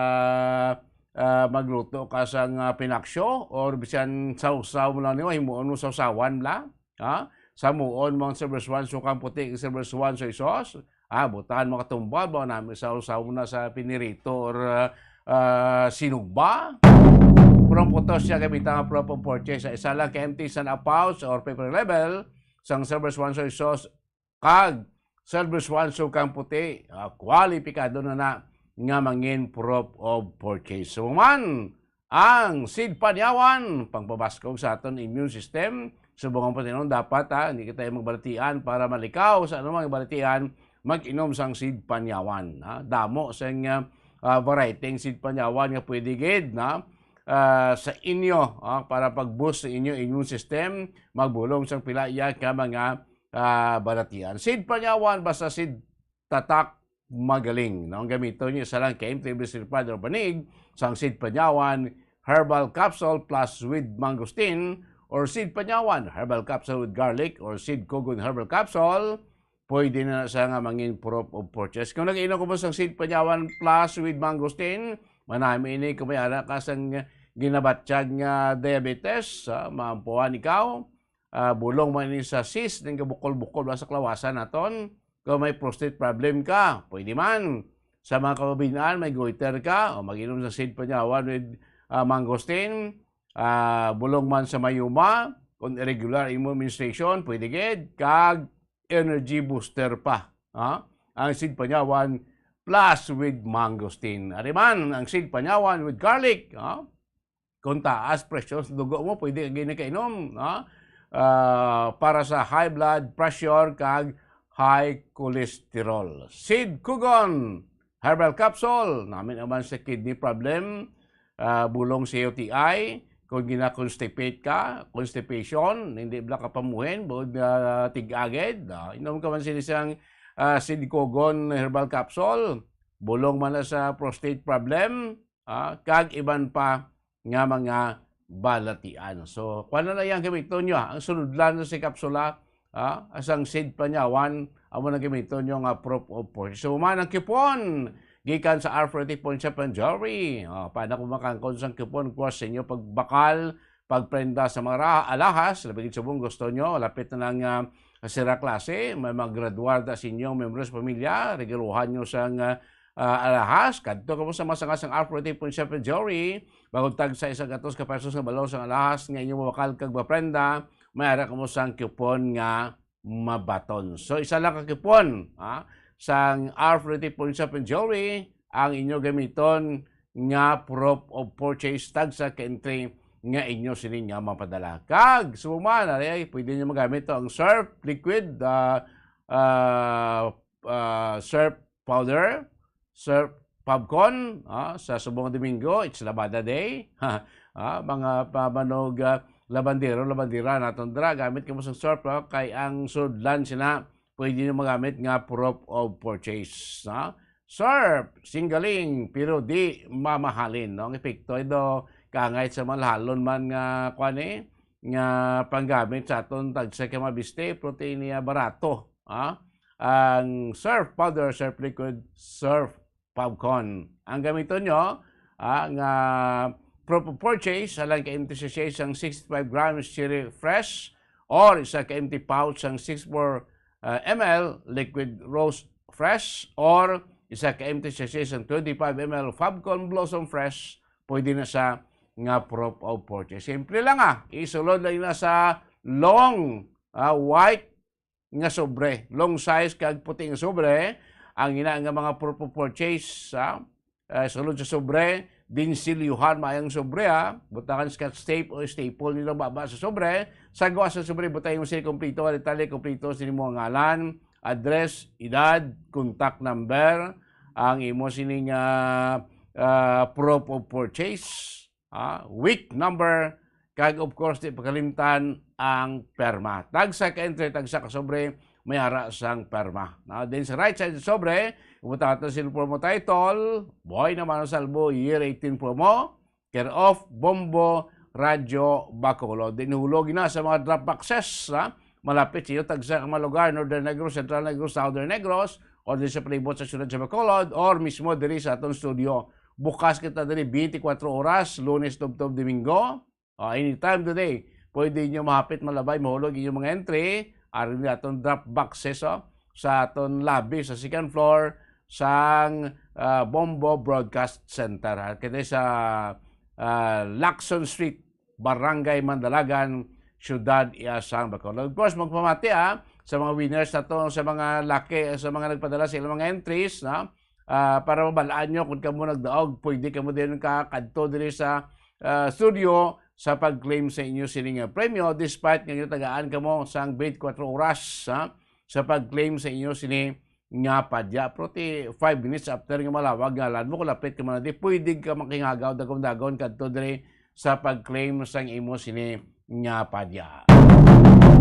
ah, magluto ka sa nga pinaksyo, or bisan sawsaw mo lang nimo, himuon mo sawsawan bla, ha? Samuon mo ang Silver Swan, sukang puti, Silver Swan soy sauce, ah, butangan mo katumba, ba namin sawsaw mo na sa pinirito or, ah, ah, sinugba. Pero ang putos siya gamit ang proof of purchase sa isa lang ka empty sa pouch or paper label, sang Silver Swan soy sauce, kag Silver Swan sukang puti, ah, kwalipikado na na nga mangin proof of purchase. So man, ang Seed Panyawan, pangpabaskog sa aton immune system, subong ang patinon, dapat, ah, hindi kita magbalatian para malikaw sa anumang balatian, mag-inom sang Seed Panyawan, ha? Damo sang, ah, ah, variety ang Seed Panyawan nga pwede gid, na ah, sa inyo, ah, para pag-boost sa inyo immune system, magbulong sang pila iya ka mga, ah, balatian. Seed Panyawan, basta seed tatak, magaling, no? Ang gamiton niyo, isa lang ka M T B sirpad o banig, sang Seed Panyawan, herbal capsule plus with mangosteen, or Seed Panyawan, herbal capsule with garlic, or Seed Kugon herbal capsule, pwede na sa nga mangin proof of purchase. Kung nag-inom ko mo sang Seed Panyawan plus with mangosteen, manami ini kung may ara ka sang ginabatyag nga diabetes, ah, maampuhan ikaw. Ah, bulong man ini sa cyst, ning kabukol-bukol ba sa kalawasan naton. Kung may prostate problem ka, pwede man. Sa mga kababain-an, may goiter ka, o mag-inom sa Seed Panyawan with, ah, mangosteen. Ah, bulong man sa mayuma, kung irregular imo menstruation, pwede gid. Kag energy booster pa, ha? Ang Seed Panyawan plus with mangosteen. Ari man, ang Seed Panyawan with garlic, ha? Kung taas presyo sa dugo mo, pwede ka gini kainom, ha? Ah, para sa high blood pressure kag high cholesterol. Seed Kugon herbal capsule, nami naman sa kidney problem, ah, bulong sa U T I, kung gina-constipate ka, constipation, hindi bala ka pamuhin, buod nga tig-agid, ah, inom ka man sini sang, ah, Seed Kugon herbal capsule, bulong man na sa prostate problem, ah, kag iban pa nga mga balatian. So, kuan na lang yang gamiton nyo, ah. Ang sulodlan na si kapsula, ah, asang Seed Panyawan, amo na gamiton nyo nga proof of purchase. So, man ang coupon gikan sa Arthritic Pawnshop and Jewelry. Ah, paano kung makangkon sang coupon, of course, sa inyo pagbakal, pagprenda sa mga ra-, alahas, labi gid subong gusto nyo, lapit na lang, ah, sira klase, may mga graduar ta sa inyong membro sa pamilya, regaluhan nyo sang, ah, ah, alahas, kadto kamo sa mga sanga sang Arthritic Pawnshop and Jewelry, bangod tag sa isa gatos ka pesos nga balor sang alahas nga inyo mabakal kag maprenda, may ara kamo sang coupon nga mabaton. So, isa lang ka coupon, ha, sang Arthritic Pawnshop and Jewelry ang inyo gamiton nga proof of purchase, tagsa ka entry nga inyo sini nga mapadala. Kag, subong man, ari, pwede nyo magamit to ang Surf Liquid, ah, ah, ah, Surf Powder, Surf Popcorn, ah, sa subong Domingo, it's Labada Day. Ah, mga pamanog, ah, labandero, labandera naton dira, gamit kamo sang surf, ah, kay ang sudlan sina pwede nyo magamit nga proof of purchase, no? Surf, singgaling, pero di mamahalin, no? Ang epekto, ito, kangay sa malahalon man nga, kwan eh, nga panggamit sa aton tagsa ka mabiste, protein niya barato, ha? Ang surf powder, surf liquid, surf popcorn. Ang gamiton nyo, ah, nga proof of purchase, isa lang ka empty sachet sang sixty-five grams cherry fresh or isa ka empty pouch sang sixty-four, ah, M L liquid rose fresh or isa ka empty sachet sang twenty-five M L Fabcon Blossom Fresh, pwede na sa nga proof of purchase. Simple lang, ah. Isulod lang na sa long, ah, white nga sobre, long size kag puti nga sobre, ang ina nga mga proof of purchase, ah, eh, sulod sa sobre, dinsilyuhan maayong sobre, ah, butangan scotch tape o staple nila baba sa sobre, sa gawas sa sobre, butang mo sila kompleto nga detalye, kompleto sa imo ngalan, address, edad, contact number, ang imo sining, ah, ah, proof of purchase, ah, week number, kag of course, di pagkalimtan ang perma. Tagsa ka entry, tagsa ka sobre, may ara sang perma. Na, then sa right side sa sobre, ibutang naton sa promo title, Boy Naman Salbo, Year eighteen Promo, care of Bombo Radyo Bacolod. Then hulog na sa mga drop boxes, ha? Malapit sa iyo, tagsa ka mga lugar, Northern Negros, Central Negros, Southern Negros, o din sa palibot sa siyudad sa Bacolod, or mismo diri sa aton studio. Bukas kita diri twenty-four oras, Lunes tubtob Domingo. O, anytime today, pwede nyo mahapit, malabay, mahulog inyong mga entry. Ari ni aton drop boxes, oh, sa aton lobby sa second floor sang, ah, Bombo Broadcast Center. Ha? Kita sa, ah, Lacson Street, Barangay Mandalagan, Siyudad iya sang Bacolod. Of course, magpamati, ah, sa mga winners nato, sa mga lucky, sa mga nagpadala sa ilang mga entries, no? Ah, para mabalaan nyo kung kamo nagdaog, pwede kamo din ka kadto diri sa, ah, studio sa pag-claim sa inyo sining, ah, premyo, despite nga tagaan kamo sang twenty-four oras, ha, sa pag-claim sa inyo sini nga padya. Pero ti five minutes after nga malawag nga land mo, kung lapit ka man di, pwede ka makingagaw dagon-dagon kadto diri sa pag-claim sang imo sini nga padya.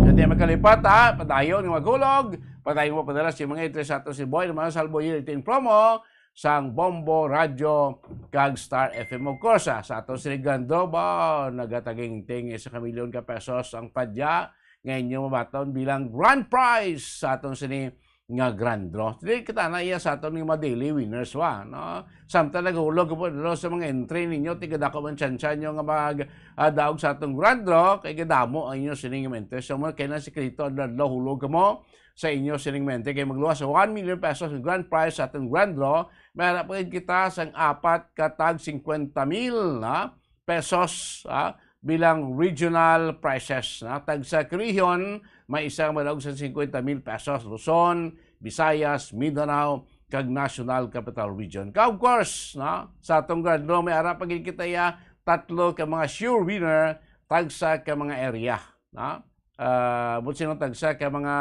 Hindi makalipat, ha, padayon nga maghulog, padayon mo padala si mga entry sa ato si Boy naman sa Albo Year eighteen promo sang Bombo Radio kag Star F M. Of course, ah, sa ato sini Grand Draw ba, nagatagingting sa kamilyon ka pesos ang padya nga inyo mabaton bilang grand prize sa aton sini nga grand draw. Dili kita na iya sa aton nga mga daily winners wa, no? Samtang naghulog po dito sa mga entry ninyo, tigadako man tsansa nyo nga mag, ah, daog sa atong grand draw, kay gadamo ang inyo sining mga entry. So, mo kay na sikreto, adlaw hulog kamo sa inyo sining mga entry kay magluwas sa one million pesos nga grand prize sa atong grand draw. May ara pa gid kita sang apat ka tag cincuenta mil, ha? Pesos, ah, bilang regional prizes, na tagsa ka rehiyon may isa nga madaog sa cincuenta mil pesos, Luzon, Visayas, Mindanao, kag National Capital Region. Ka, of course, na sa atong grand draw, may ara pa gid kita ya tatlo ka mga sure winner, tagsa ka mga area, na, ah, but sino tagsa ka mga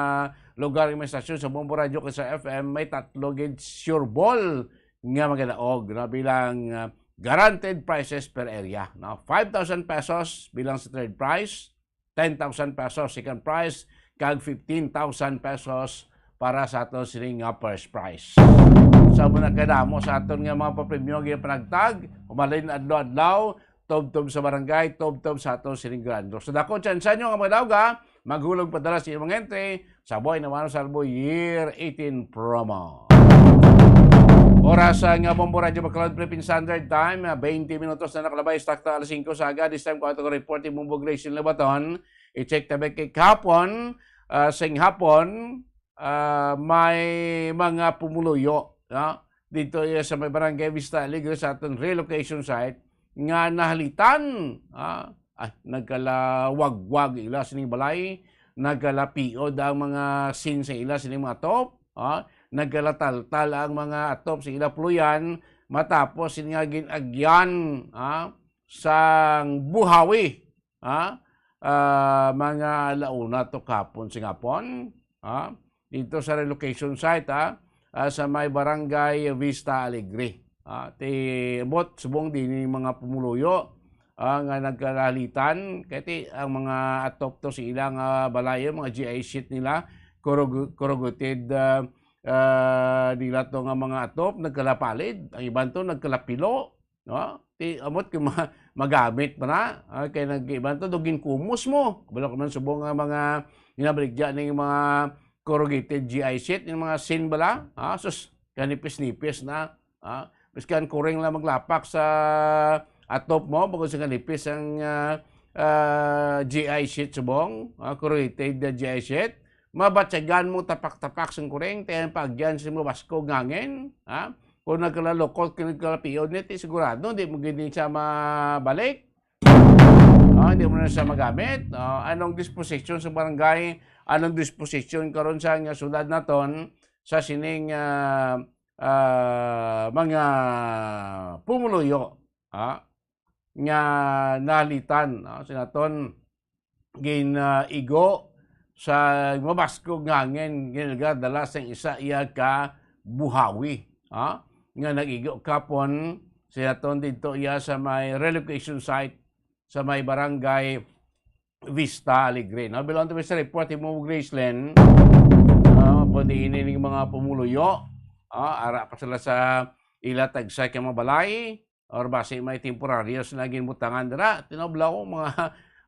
lugar nga may stasyon sa Bombo Radio kag sa F M, may tatlo gid sure ball nga magadaog, no, bilang, ah, guaranteed prizes per area, no? Five thousand pesos bilang sa third prize, ten thousand pesos second prize, kag fifteen thousand pesos para sa ato sining nga first prize. Sa muna kadamo sa aton nga mga papremyo nga panagtag, umalin adlaw-adlaw, tubtob sa barangay, tubtob sa ato sining grand draw. So, dako tsansa nyo nga mga daog, ha? Maghulog padala sa inyong entry sa Boy Naman sa Albo Year eighteen promo. Oras, ah, nga Bombo Radyo Bacolod, Philippine Standard Time, ah, twenty minutos na nakalabay sa takta alas singko sa aga. This time, kuha ko report ni Bombo Gracie Labaton. I-check tabi kay kahapon, ah, sing hapon, ah, may mga pumuluyo, no? Dito, eh, sa may barangay Vista Alegre sa aton relocation site nga nahalitan, ah, ah, nagkalawagwag ila sining balay, nagkalapiod ang mga sin sa ila sining mga atop, ah, nagkalataltal ang mga atop sa ila puluyan, matapos sini nga gin-agyan, ah, sang buhawi, ah, ah, mga alauna to kahapon sing hapon, ah, dito sa relocation site, ah, ah, sa may barangay Vista Alegre. Ah, ti, bot subong din yung mga pumuluyo, ah, nga nagkalalitan, kay ti, ang mga atop to sa ilang, ah, balayo, mga G I sheet nila, corrug-, corrugated, ah, ah, nila to nga mga atop, nagkalapalid, ang iban to nagkalapilo, no? Ti, amot kay ma-, magamit pa na, ah, kay nag-iban to, dugin kumos mo. Kabalo ko man subong nga mga ginabaligya ning mga corrugated G I sheet, yung mga sin bala, ah, sus, kanipis-nipis na. Ah, biskan kuring lang maglapak sa atop mo, bangod sa kanipis ang, ah, ah, G I sheet subong, ah, corrugated na G I sheet, mabatyagan mo tapak-tapak sang kuring, tayan paagyan sa mo baskog nga hangin, ha? Kung nagkalalukot ka, nagkalapiyon, ti sigurado, di mo gid siya mabalik. Ah, hindi mo na siya magamit. Ah, anong disposition sa barangay? Anong disposition karon sa nga syudad naton sa sining, ah, ah, mga pumuluyo, ah, nga nalitan, ah, sa naton gin-, ah, igo sa mabaskog nga hangin, ginagadala sang isa iya ka buhawi, ah, nga nag-igo kapon sa naton dito iya sa may relocation site sa may barangay Vista Alegre. No? Belong to sa report mo, Gracelyn. Ah, kundi ini ning mga pumuluyo. Ah, ara pa sila sa ila tagsa ka mga balay. Or basi may temporaryo sila ginbutangan dira. Tinoblaw mga,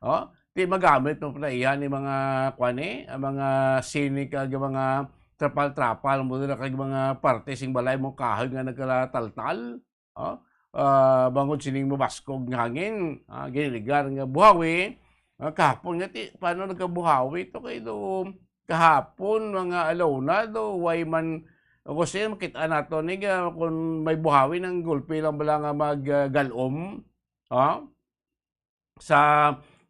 oh, di magamit mo pala iyan ni mga, kwan eh, ang mga sining kag mga trapal-trapal mo dira kag mga parte sing balay mo kahoy nga nagkalataltal. Oh, ah, bangod sining mabaskog nga hangin, ah, giniligar nga buhawi, ah, kahapon nga ti, paano nagkabuhawi to kay do kahapon, mga alauna do, way man, kung siya makita nato ni nga kung may buhawi nang gulpi lang bala nga mag, ah, galom, ah, sa,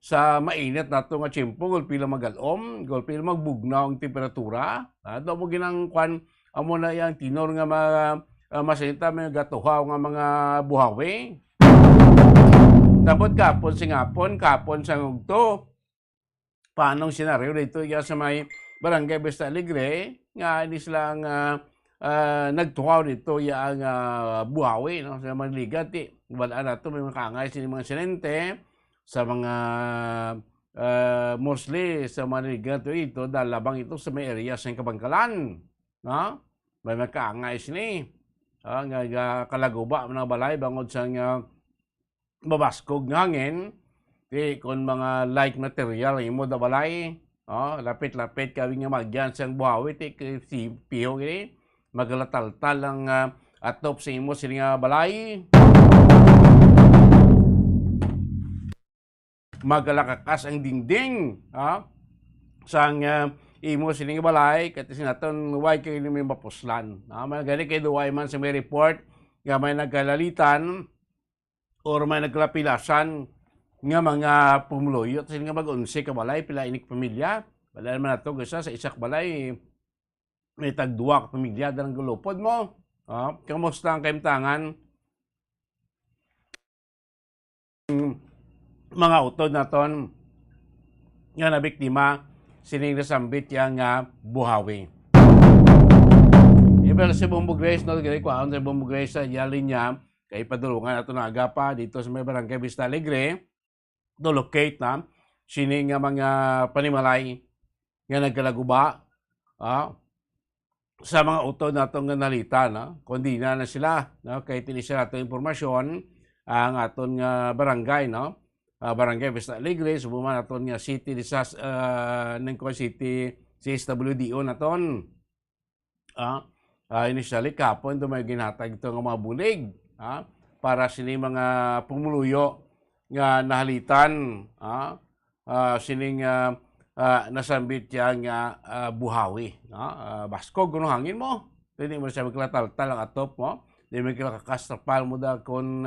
sa mainit nato nga tiyempo, gulpi lang magalom, gulpi lang magbugnaw ang temperatura. Ah, ito mo ginang kwan, amo na yang tenor nga mga, ah, masinita may gatuhaw nga mga buhawi. Tapos kapon sing hapon, kapon sang ugto. Paano ang senaryo dito iya sa may Barangay Vista Alegre? Nga ini sila ang, ah, ah, nagtukaw dito ya ang, ah, buhawi, no? Sa mga ligat, eh. Wala na to, may mga kaangay sini mga insidente sa mga, ah, mostly sa mga ligat to ito, dahil labang ito sa may area sa Kabangkalan, no? May mga kaangay sini, ah, nga, nga kalaguba mga balay bangod sa nga mabaskog nga hangin, ti kon mga light material ang imo da balay, oh, lapit-lapit ka nga magyan sang buhawi, ti kay si piho gini, magalataltal ang, ah, atop sa imo sini nga balay. Magalakakas ang dingding, ah, sang, ah, imo sini nga balay, kati sinaton way kay may mapuslan. Ah, may gani kay duway man sa may report nga may nagkalalitan or may nagkalapilasan nga mga pumuluyo, sila nga mag-unsi ka balay, pila inik pamilya. Wala naman nato, gusto sa isa ka balay, may tagduwa ka pamilya, darang gulupod mo. Ah, kamusta ang kaimtangan? Mga utod naton nga nabiktima sining nasambit ya nga buhawi. Ibel si Bombo Grace, no, gani kwaon si Bombo Grace sa iya linya, kay padulungan nato na agapa dito sa may barangay Vista Alegre, to locate na sini nga mga panimalay nga nagkalaguba, ah, sa mga utod nato nga nalita, no? Kundi na na sila, no? Kay tini sa aton impormasyon, ang aton nga barangay, no? Ah, Barangay Vista Alegre, subo man aton nga city disas-, ah, nang kuwan, city C S W D O naton. Ah, ah, initially, kapon ito may ginhatag ito nga mga bulig, ah, para sini mga pumuluyo nga nahalitan, ah, ah, sining, ah, ah, nasambit ya nga, ah, buhawi, no? Ah, baskog kuno hangin mo. Dili mo siya magkalataltal ang atop mo. Di mo magkalakastrapal mo da kon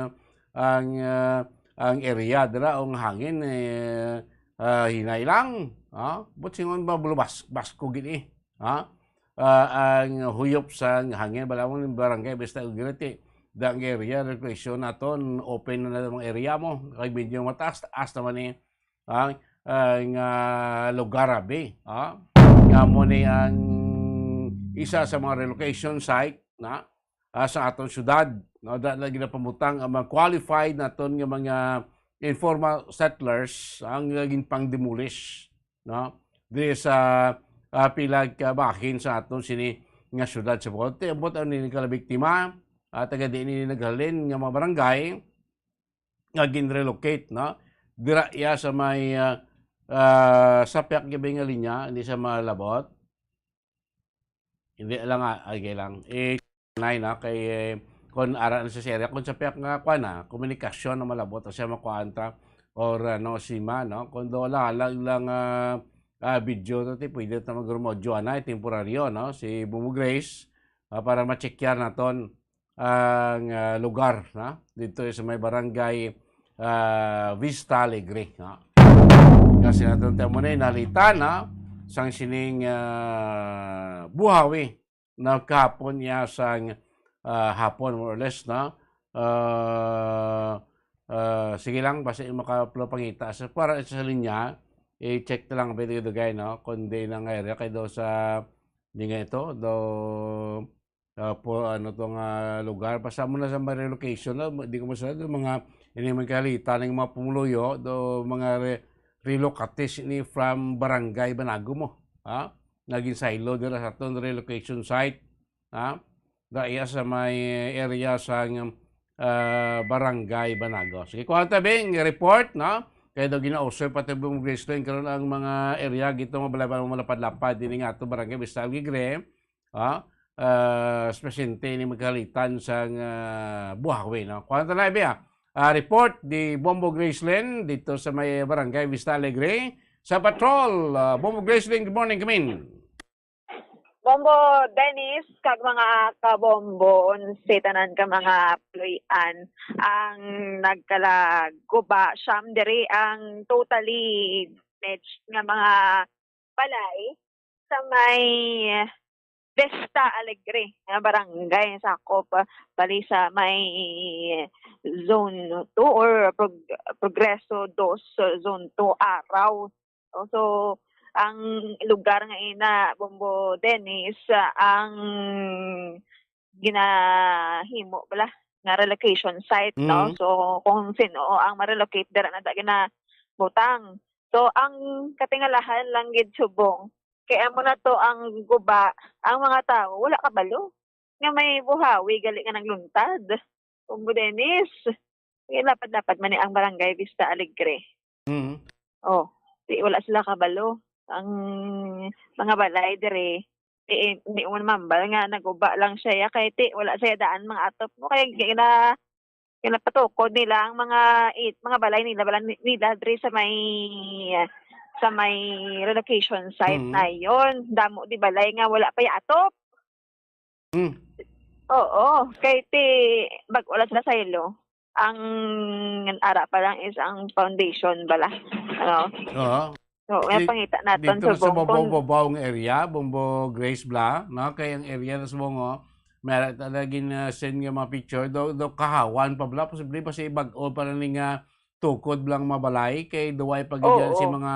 ang, ah, ang area dira o ang hangin, eh, ah, hinay lang, ah. But singon ba, bulubas-, baskog gid, eh, ah. Ah, ang huyop sa hangin, bala mo yung barangay, basta Ugiriti, da ang area, recreation naton, open na na ang area mo. Kay medyo mataas, taas naman, eh, ang, ang, ah, lugar, abi, ah. Nga mo ni ang isa sa mga relocation site na, ah, sa aton syudad, no? Da na ginapamutang ang mga qualified naton nga mga informal settlers ang naging pang-demolish, no? Diri sa, ah, pila ka bahin sa aton sini nga syudad sa Bohol. Ti, ambot ang nini kalabiktima, ah, taga diin ini naghalin nga mga barangay, nga ginrelocate, no? Dira iya sa may, ah, ah, sa Piak Gibing nga linya, hindi sa Malabot. Hindi lang, ah, ay, kay lang. Eh, nay, no? Kay, eh, kung ara na sa area, kung sa Piak nga, kwan na, komunikasyon na malabot, siya makuhaan ta, or, ano, sima, no? Kung do, lalag lang, ah, ah, video to, ti, pwede ta mag-rumodyo, anay, temporaryo, no? Si Bumu Grace, ah, para ma-checkyan naton ang, ah, lugar, na dito sa may barangay, ah, Vista Alegre, no? Kasi naton tayo mo na nalitan, no? Sang sining, ah, buhawi na kahapon niya sang, ah, hapon, more or less, no? Ah, ah, sige lang, basta yung makaplo pangita. Sa, para sa linya, i-check na lang ang video, guys, no? Kung di na nga area, kay daw sa, di nga ito, daw, ah, po, ano to nga lugar. Basta mo na sa mga relocation, no? Di ko masunod, yung mga, ini man kahalitan ng mga pumuluyo, do mga re-, relocates ini from Barangay Banago mo, ha? Naging silo dira sa aton relocation site, ha? Daya sa may area sa, ah, Barangay Banago. Sige, kuha ta, Bing, report, no? Kaya daw ginausoy pa tayo mong Graceland karon ang mga area gito nga balay malapad-lapad din nga ato Barangay Vista Alegre. Ah, ah, presidente ni magkalitan sa, ah, buhawi, no? Kuwan ta na, Ibi, ah. Ah, report di Bombo Gracelyn dito sa may Barangay Vista Alegre sa patrol. Ah, Bombo Gracelyn, good morning, come in. Bombo Dennis, kag mga kabombo, sa tanan ka mga puloy-an, ang nagkalaguba, siyam diri ang totally damaged nga mga balay sa may Vista Alegre nga barangay, sakop, ah, bali sa may Zone two or Prog-, Progreso dos, Zone two, Araw. So, ang lugar nga ina, Bombo Dennis, ah, ang ginahimo bala nga relocation site, no? Mm. So, kung sino ang ma-relocate dira na da ginabutang. So, ang katingalahan lang gid subong, kay amo na to ang guba, ang mga tawo wala kabalo nga may buhawi gali nga nagluntad. Bombo Dennis, eh, lapad-lapad man ni ang barangay Vista Alegre. Mm. Oh, di, wala sila kabalo. Ang mga balay dire, di, di man mambal nga naguba lang siya, kay ti, wala siya daan mga atop mo. Kaya gina-, ginapatukod nila ang mga it-, mga balay nila, bala ni-, nila dire sa may, sa may relocation site Mm. na yon. Damo di balay nga wala pa atop. Mm. Oo, kay ti, bag-o lang sila saylo. Ang ara pa lang is ang foundation bala. Ano? Oo. So, Di-, pangita naton dito na sa subong kung babaw-babaw nga area, Bombo Grace bala, no? Kay ang area na subong, oh, may ara ta lagi na send nga mga picture, do, do kahawan pa bala, posible pa sa ibag-o pa na ni nga tukod bala ang mga balay, kay duway pa gid yan si Oo. mga,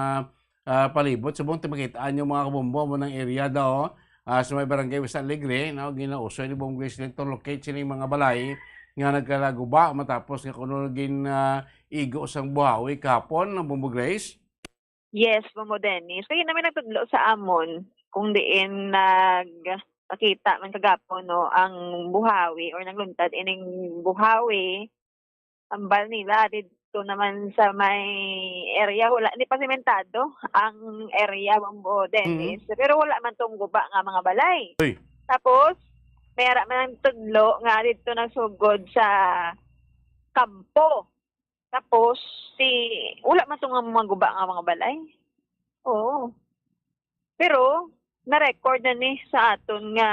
ah, palibot. Subong ti makit-an yung mga kabombo mo ng area daw, ah, sa may barangay West Alegre, no? Ginausoy ni Bombo Grace to locate sining mga balay nga nagkalaguba matapos nga kuno gin, ah, igo sang buhawi kahapon, no, Bombo Grace? Yes, Bombo Dennis. Kaya namin nagtudlo sa amon kung diin nagpakita man kagapon, no, ang buhawi or nagluntad ining buhawi, ambal nila dito naman sa may area, wala, hindi pa sementado ang area, Bombo Dennis. Mhm. Pero wala man tong guba nga mga balay. Uy. Tapos, may ara man ang tudlo nga dito nagsugod sa kampo. Tapos, si, wala man to nga mga guba nga mga balay. Oo. Pero, na-record na ni sa aton nga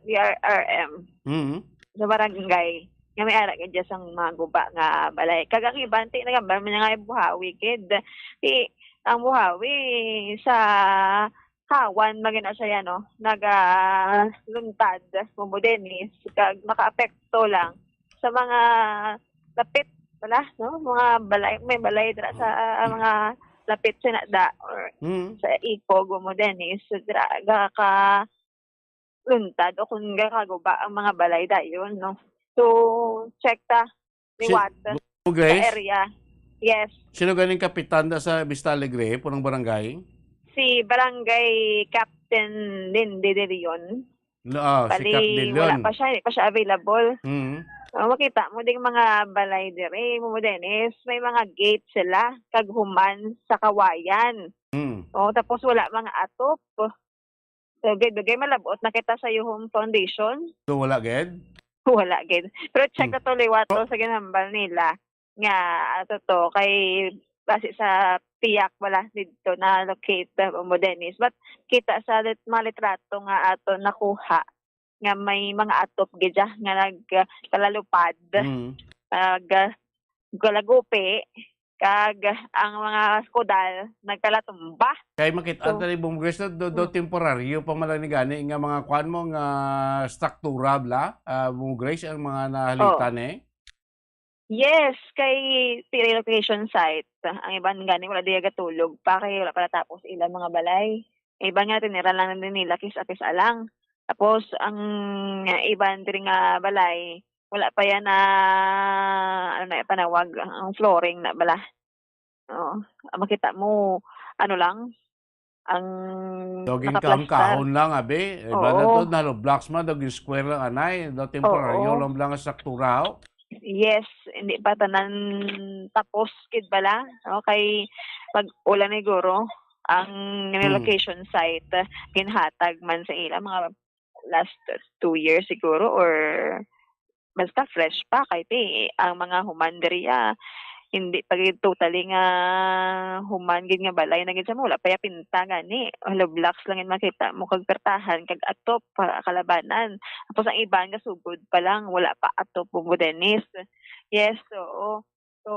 D R R M Mm. sa barangay nga may ara gid sang mga guba nga balay. Kag ang iban, ti, nagambal man nga buhawi gid. Ti, ang buhawi sa kawan, magina siya, no? Nagaluntad, Bombo Dennis, kag makaapekto lang sa mga lapit pala, no? Mga balay, may balay dira sa, ah, mga lapit sa nada or Mm. sa Ipog, Bombo Dennis, dira ga ka luntad o kung gakaguba ang mga balay dayon, no? So, check ta, Si-, liwat Bombo Grace? Sa area. Yes. Sino ganing kapitan da sa Vista Alegre, punong barangay? Si Barangay Captain Lindy De Leon. No, ah, si Bali, Cap De wala Leon. Pa siya, hindi pa siya available. Mm. Oh, makita mo ding mga balay dire, mo, Dennis, may mga gate sila, kag human sa kawayan. Mm. Oh, tapos wala mga atop. So, gid, gid, malabot na kita sa Yuhong Foundation. So, wala gid? Wala gid. Pero check Hmm. na to liwat to Oh. sa ginhambal nila nga ato to kay base sa piyak wala dito na locate, uh, mo, Dennis. But kita sa lit-, mga litrato nga ato nakuha nga may mga atop gid siya nga nag, uh, talalupad. Hmm. Nag, uh, galagupi, kag ang mga skudal nagkalatumba. Kay makit-an So, tani, Bong Grace, do, do, do hmm. temporaryo pa man lang ni gani nga mga kuan mo nga struktura bala, ah, Bong Grace, ang mga nahalitan, Oh. eh? Yes, kay ti relocation site. Ang iban gani wala diya gatulog pa kay wala pa natapos ilang mga balay. Ang iban nga tinira lang din nila kis-a-kis-a lang. Tapos ang iban diri nga balay, wala pa yan na, ano na panawag, ang, ang flooring na bala. Oo. Ang makita mo, ano lang, ang Doging nakaplastar. Kahon-kahon lang, abi. Iba na Oo. to, hollow blocks man, doging square lang, anay. Do temporaryo Oo. lang, lang sa struktura, oh. Yes, hindi pa tanan tapos, gid bala. Okay, pag ulan ni guro, ang Hmm. relocation site, ginhatag man sa ila, mga last two years siguro, or basta fresh pa, kay ti, ang mga human diri, ah, hindi pa gid totally nga human gid nga balay na gid sa mo, wala pa ya pinta gani, hollow blocks lang yung makita mo, kag pertahan, kag atop, pa, kalabanan. Tapos ang iban nga sugod pa lang, wala pa atop, Bombo Dennis. Yes, oo. So,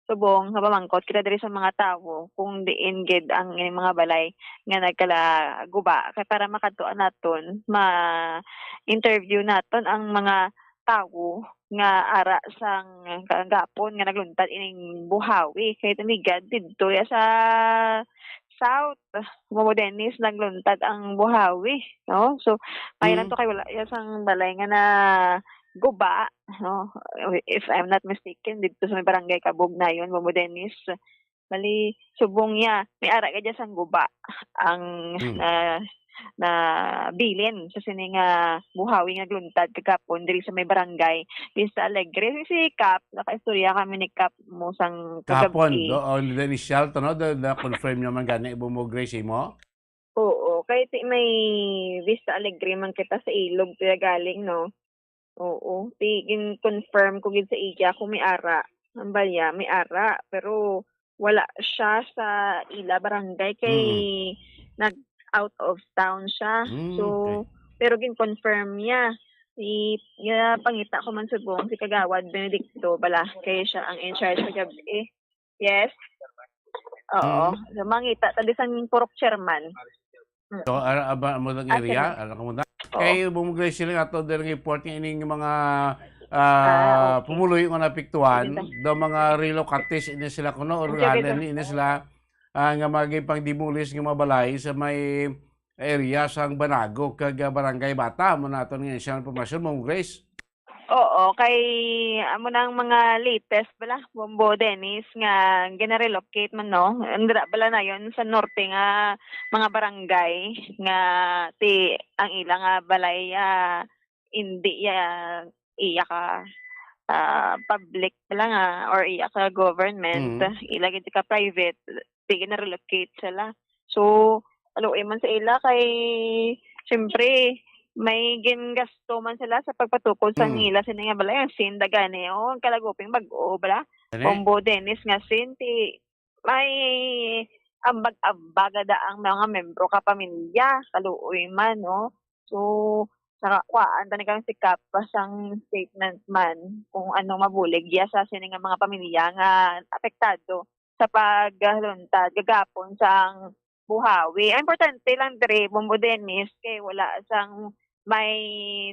subong nga pamangkot kita diri sa mga tawo kung diin gid ang ining mga balay nga nagkalaguba, kay para makadtuan naton, ma-interview naton ang mga tawo nga ara sang kagapon nga nagluntad ining buhawi, kay tumigad didto ya sa South, Bobo Dennis, nagluntad ang buhawi, no? So, may lang Mm. to kay wala ya sang balay nga na guba, no? If I'm not mistaken, dito sa may barangay Kabugnayon, Bobo Dennis. Bali, subong ya, may ara ka dyan sang guba ang Hmm. na, na bilin sa sini nga buhawi nga nagluntad kagapon diri sa may barangay Vista Alegre. Si Kap, nakaistorya kami ni Kap mo sang Kahapon, kagab-i. do, oh, the initial to, no? The, the confirm naman gani, Bobo Grace, mo? Oo, kay ti may Vista Alegre man kita sa ilog, kaya galing, no? Oo, ti gin-confirm ko gid sa iya kung may ara. Ang balya, may ara, pero wala siya sa ila barangay kay Mm. nag out of town siya. Mm, So, okay. pero gin-confirm niya. Si, ya, pangita ko man subong si Kagawad Benedicto, bala, kay siya ang in charge sa gabi. Yes. Oo. Mm. So, mangita ta di sang purok chairman. Mm. So, ara, aba, mo lang Ah, area, sige. Ara ka mo na. Oo. Kay Bobo Grace, sila ato din report nga ining mga, Ah, ah, okay. pumuluyo nga naapektuhan, Sige, sir. daw mga relocatees ini sila kuno, or Sige, sir. halin ini sila, ah, nga maging pang-demolish nga mga balay sa may area sang Banago kag, ah, Barangay Bata. Amo na aton nga initial information, Ma'am Grace. Oo, kay amo na ang mga latest bala, Bombo Dennis, nga gina-relocate man, no? Andra bala na yon sa norte nga mga barangay nga ti ang ila nga balay, ah, indi ya iya ka, ah, public bala nga or iya ka government, Mm. ila gid ka private, ti gina-relocate sila. So, kaluoy man sa ila kay siyempre may gingasto man sila sa pagpatukod sa Mm. ila sini nga balay, ang sinda gani, o ang kalaguping bag-o bala, Gani? Bombo Dennis nga sin, ti may ambag-ambag ada ang mga membro ka pamilya, kaluoy man, no? So, nakakuhaan ta ni kang si Kap sang statement man kung ano mabulig ya sa sini nga mga pamilya nga apektado sa pagluntad gagapon sang buhawi. Ang importante lang diri, Bombo Dennis, kay wala sang may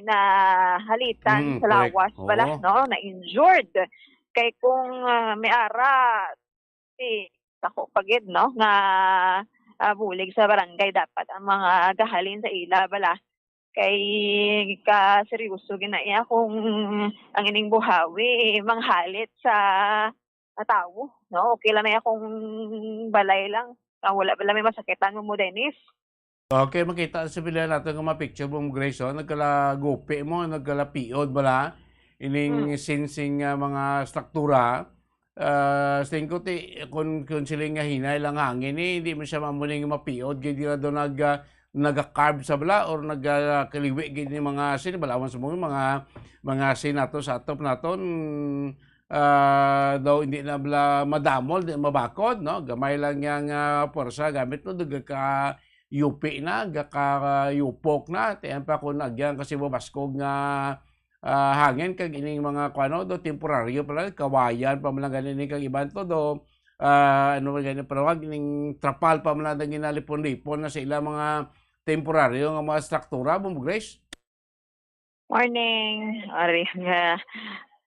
nahalitan Mm, sa correct. lawas bala, Oo. no, na injured. Kay kung, ah, may ara, ti, dako pa gid, no, nga, ah, bulig sa barangay dapat ang mga gahalin sa ila bala. Kay kaseryoso gid na iya kung ang ining buhawi manghalit sa, sa tawo, no? Okay lang na iya kung balay lang, ah, wala bala may masakitan mo, Dennis. Okay, makita sa pila nato nga mga picture, Ma'am Grace, oh. Nagkalagupi mo, nagkalapiod bala ining Hmm. sinsing, ah, mga struktura. Ah, sa tingin ko, ti, kung, kung sila nga hinay lang hangin, eh, hindi man siya mamuning mapiod. Kaya di na doon nag, ah, nag-carve sa bala or nag, ah, kaliwi gid ni mga sin, balawan sa mga, mga, mga sin nato sa atop naton, ah, daw hindi na bala madamol, di mabakod, no? Gamay lang yang, ah, pwersa gamit, no? Duga ka yupi na, gakayupok na, tiyan pa kung agyan kasi mabaskog nga, ah, hangin kag ining mga kuano do, temporaryo pa lang, kawayan pa man lang gani ni kag iban to do, ah, ano man gani panawag, ining trapal pa man lang ginalipon-lipon na sa ilang mga temporaryo nga mga struktura, Ma'am Grace? Morning. Ari nga,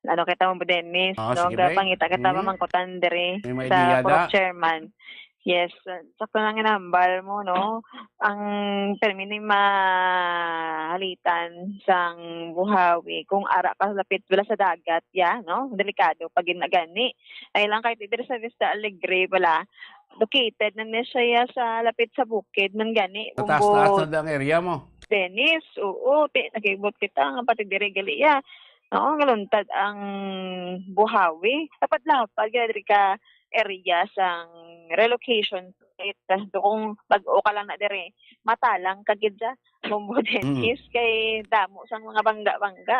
ano kita mo, Dennis, Ah, no? sige, be. Gapangita kita Mm. mamangkutan diri May mga sa idea da? Purok Chairman. Yes, sakto na nga nambal mo, no? Ang permi ni mahalitan sang buhawi kung ara ka lapit wala sa dagat, ya, no? Delikado pag ginagani. Ay lang kahit diri sa Vista Alegre wala. Located na ni siya ya sa lapit sa bukid man gani. Mataas-taas Bombo na da ang area mo. Dennis, oo, ti, nakibot kita nga pati diri gali ya. No, nga luntad ang buhawi. Lapad-lapad gid diri ka area sang relocation site. Do kung bag-o ka lang na diri, matalang ka gid sa Bombo Mm. Dennis kay damo sang mga bangga-bangga.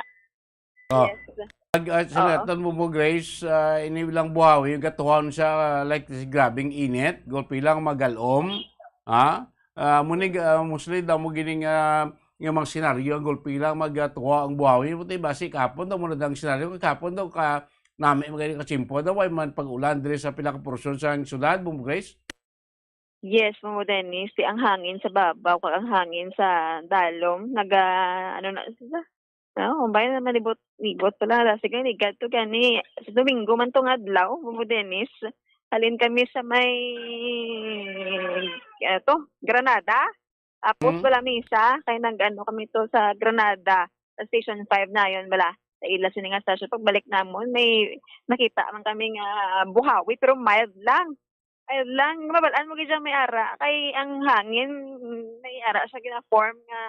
Oh. Yes. Ag, ah, sa Oo. naton mo, mo, Grace, ah, ini lang buhawi, yung gatuhon siya, ah, like, si grabing init, gulpi lang magalom. Ha? Ah, munig, ah, mostly daw mo gining, ah, yung mga senaryo, ang gulpi lang magatuwa ang buhawi. Puti, basi kapon daw mo na dang senaryo, kapon daw ka, nami, magani ka tsimpo daw, ay man pag-ulan diri sa pila ka porsyon sa syudad, Ma'am Grace? Yes, Mamo Dennis, ti ang hangin sa babaw kag ang hangin sa dalom naga, ano na sila, ah, umbay na malibot-libot pala. Sige, ni gadto gani sa Domingo man tong adlaw, Mamo Dennis. Halin kami sa may eh, to, Granada. Tapos Hmm? wala misa, kay nag-ano kami to sa Granada, sa Station five na yon, wala. Sa ila sini nga station. Pagbalik namon, may nakita man kami nga buhawi, pero mild lang. Mild lang, mabal-an mo gid siya may ara. Kay ang hangin, may ara siya gina-form nga,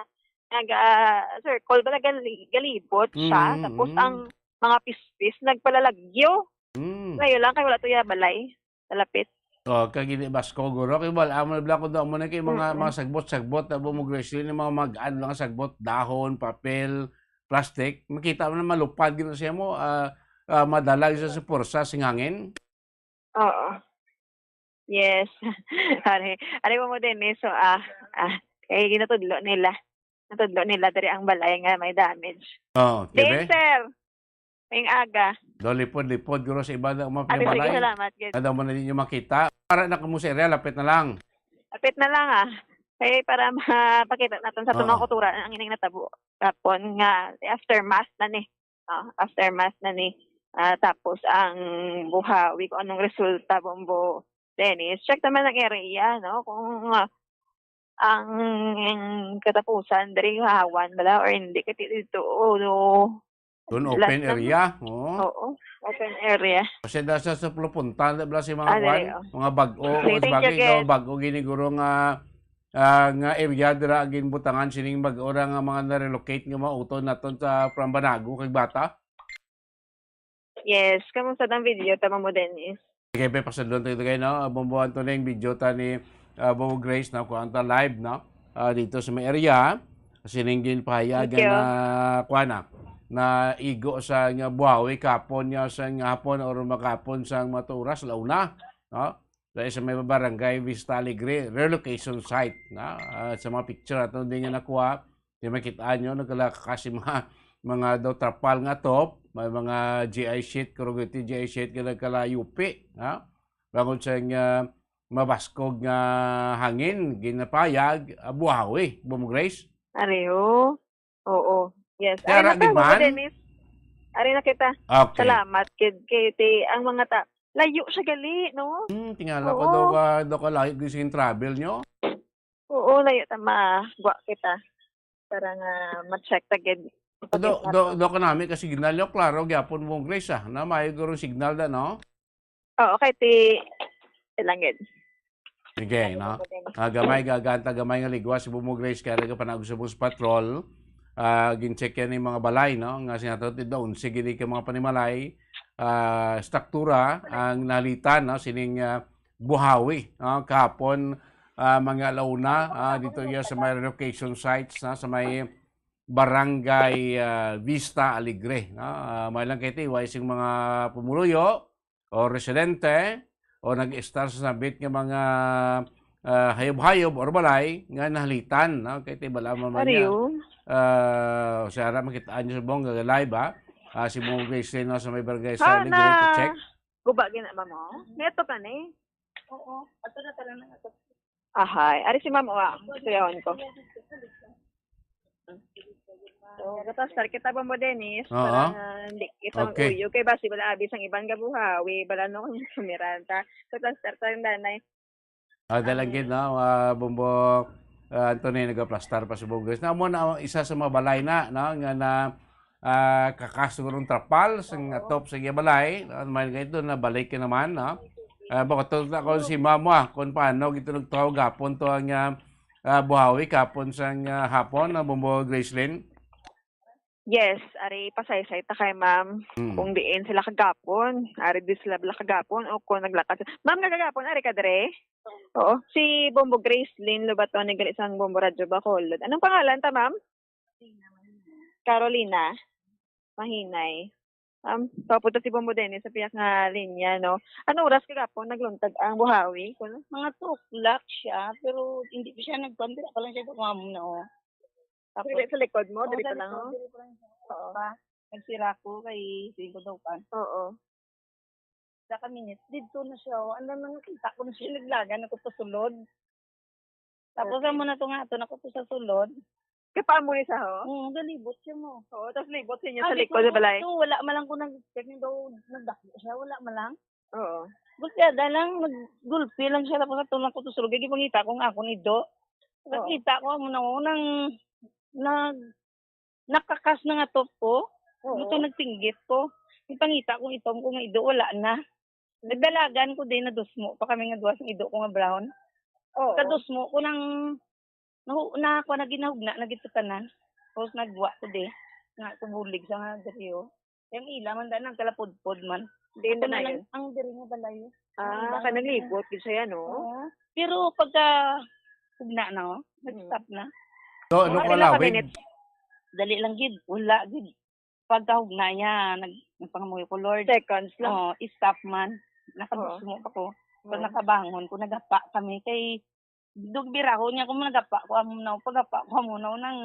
naga, circle, bala gali-, galibot siya. Mm, Tapos mm. ang mga pispis, nagpalalagyo. Mm. Layo lang, kay wala to ya balay. Malapit. Oh, kag hindi basko, guro. Kay wala, amo na bala ko daw mo na kay mga, Mm-mm. mga sagbot-sagbot, abo mo, Grace, yung mga mag-, ano lang, sagbot, dahon, papel, plastic. Makita mo na malupad gid siya mo, ah, ah, madala siya sa pursa sing hangin. Oo. Yes. Ari, ari mo mo, Dennis. So, ah, ah, kay ginatudlo nila. Natudlo nila diri ang balay nga may damage. Oh, Dave, dibe? sir. May aga. Do, lipod-lipod, guro, sa iba na mga Ate, sige, panimalay. salamat, gid. Kada mo na ninyo makita. Para na kamo sa area, lapit na lang. Lapit na lang, ah. Kay para mapakita natin sa Tunga Oo. Kultura ang ining natabo. Tapon nga, after mass na ni. Ah, after mass na ni. Ah, tapos ang buhawi, kung anong resulta, Bombo Dennis. Check naman ang area, no? Kung, ah, ang, ang katapusan, diri hawan bala or hindi, kasi dito, oh, no. Doon Last open na, area, oo. Oo, open area. Kasi dahil sa, sa pulupuntan, bala si mga Ah, diri, kwan, oh. mga bag-o, Okay, o thank you, sabagay, no, Ken. bag-o gini, guro, nga, ah, nga area dira ang ginbutangan sining bag-o ra nga mga na-relocate nga mga uton naton sa from Banago kag Bata. Yes, kamusta ang video ta, Mamo Dennis? Sige, pe, pasadlon tayo, tayo, no? Bombo Anthony, ang video ta ni, ah, Bombo Grace, no? Kuha ta live, no? Ah, dito sa may area, sining ginpahayag Thank you. na, kuha na, na igo sa nga buhawi kapon niya sa nga hapon or makapon sa mga oras, launa, no? Sa isa may barangay Vista Alegre, relocation site, no? Ah, sa mga picture ato din nga nakuha, di makita nyo, nagkala kasi mga, mga daw trapal nga top, may mga G I sheet, corrugated G I sheet, nga nagkalayupi, ha? Bangod sa nga mabaskog nga hangin, ginapayag, ah, buhawi, Ma'am Grace? Pareho. Oo. Yes. Kaya Ari na ra, di ta, Ma'am man? Dennis. Ari na kita. Okay. Salamat, kid, kay ti, ang mga ta-, layo siya gali, no? Hmm, tingala ko Oo. daw ka, daw ka layo, gusto yung travel nyo? Oo, layo ta, magwa kita. Para nga ma-check ta gid. Do, do, do ka nami ka signal nyo, klaro gyapon mo, Grace, ah, na may gurong signal da, no? Oo, kay ti, ti lang gid. Sige, Ano no? ba din? Ah, gamay, gaganta, gamay nga ligwa si Bumo Grace, kaya nagapanaog sa bus patrol. Ah, gin-check yan yung mga balay, no? Nga sinatot, daon, sige, di ka mga panimalay, ah, struktura, ang nalitan, no? Sining, ah, buhawi, no? Kahapon, ah, mga alauna, ah, dito yan sa may relocation sites, no? Sa may Barangay, ah, Vista Alegre, no? Ah, may lang kay tiway sing mga pumuluyo o residente o nag-estar sa sabit nga mga, ah, hayop-hayop or balay nga nahalitan, no? Kay ti bala man niya. Ariyo. Ah, si Ara, makitaan niyo sa bongga live, ah. Ah, si Mong Grace, no, sa may barangay sa Ha, Alegre, na to check. Guba gina ba mo? Neto ka ni? Oo. Ato na talaga na ato. Ahay. Ari si Ma'am, wa. Suyahon ko. So, gatastar kita ba mo, Dennis? Oo. Para hindi kita Okay. mag-uyo. Kay basi wala abi sang iban nga buhawi. Bala no kung sumiranta. Gatastar ta yung danay. Ah, dalang Ang gid, no? Ah, Bombo, ah, Anthony, nagaplastar pa sa Bombo Grace. Na mo na isa sa mga balay na, no? Nga na, ah, kakas siguro ng trapal sa nga Oo. top sa iya balay. Ah, may ganito na balik ka naman, no? Ah, baka to na ko si Mamo, ah, kung paano gito nagtawag hapon to ang, ah, ah, buhawi kapon sa nga hapon, ah, Bombo Gracelyn? Yes, ari pasaysay ta kay ma'am. Mm. Kung diin sila kagapon, ari di sila bala kagapon o kung naglakad. Ma'am, nga kagapon, ari ka dire? Oo. Si Bombo Gracelyn Lobaton, nagdala isang Bombo Radyo Bacolod. Anong pangalan ta, ma'am? Carolina. Mahinay. Um, papunta si Bombo Dennis sa piyak nga linya, no? Ano oras kagapon nagluntag ang buhawi? Kuno? Mga two o'clock siya, pero hindi pa siya nagkuhan. Dira pa lang siya gumamon na, oh. Tapos, Dili sa likod mo, oo, dili sa pa lang, likod, oh. Dili pa lang siya. Oo. Pa, nagsira ko kay Singko Dokan. Oo. Sa ka minutes, didto na siya, oh. Ano na nakita ko na siya, naglagan ako pasulod. Tapos Okay. amo na to nga, ato na ko to sa sulod. Kaya pa mo ni sa ho? Oo, galibot siya mo. Oo, tapos libot siya niya sa Sabi likod ko, sa balay. "Ito, wala man lang ko nag-check niya daw, nagdakbo siya, wala man lang." Oo. Gulpiada lang, naggulpi lang siya, tapos ato lang ko to sulod. Kay gipangita ko nga akon ido. Oo. Nakita ko, amo na, oh, nang, nag-, nakakas na nga top ko. Oo. Buto nagtinggit ko. Gipangita ko itom ko nga ido, wala na. Mm. Nagdalagan ko din, nadusmo pa kami nga duha sang ido ko nga brown. Oo. Kadusmo ko nang nahu-, na, kuwan na, ginahugna na gid sa tanan. Tapos nagwa ko di, nga kubulig sa nga diri, oh. Yang ila man daan, ang kalapudpod man. Diin na lang ang diri nga balay. Ah, ang ila kay man naglibot gid siya, no? Oo. Pero pagka hugna na, oh, Mm. nag-stop na. So, ano Mga ka pila ka lawig? minutes? Dali lang gid, wala gid. Pagkahugna niya, nag-, nagpangamuyo ko, "Lord." Seconds lang. Oh, stop man. Nakadusmo pa ko. Pag Oo. nakabangon ko, nagapa kami kay dog birahon niya kung nagapa ko amo na, pagapa ko amo na, nang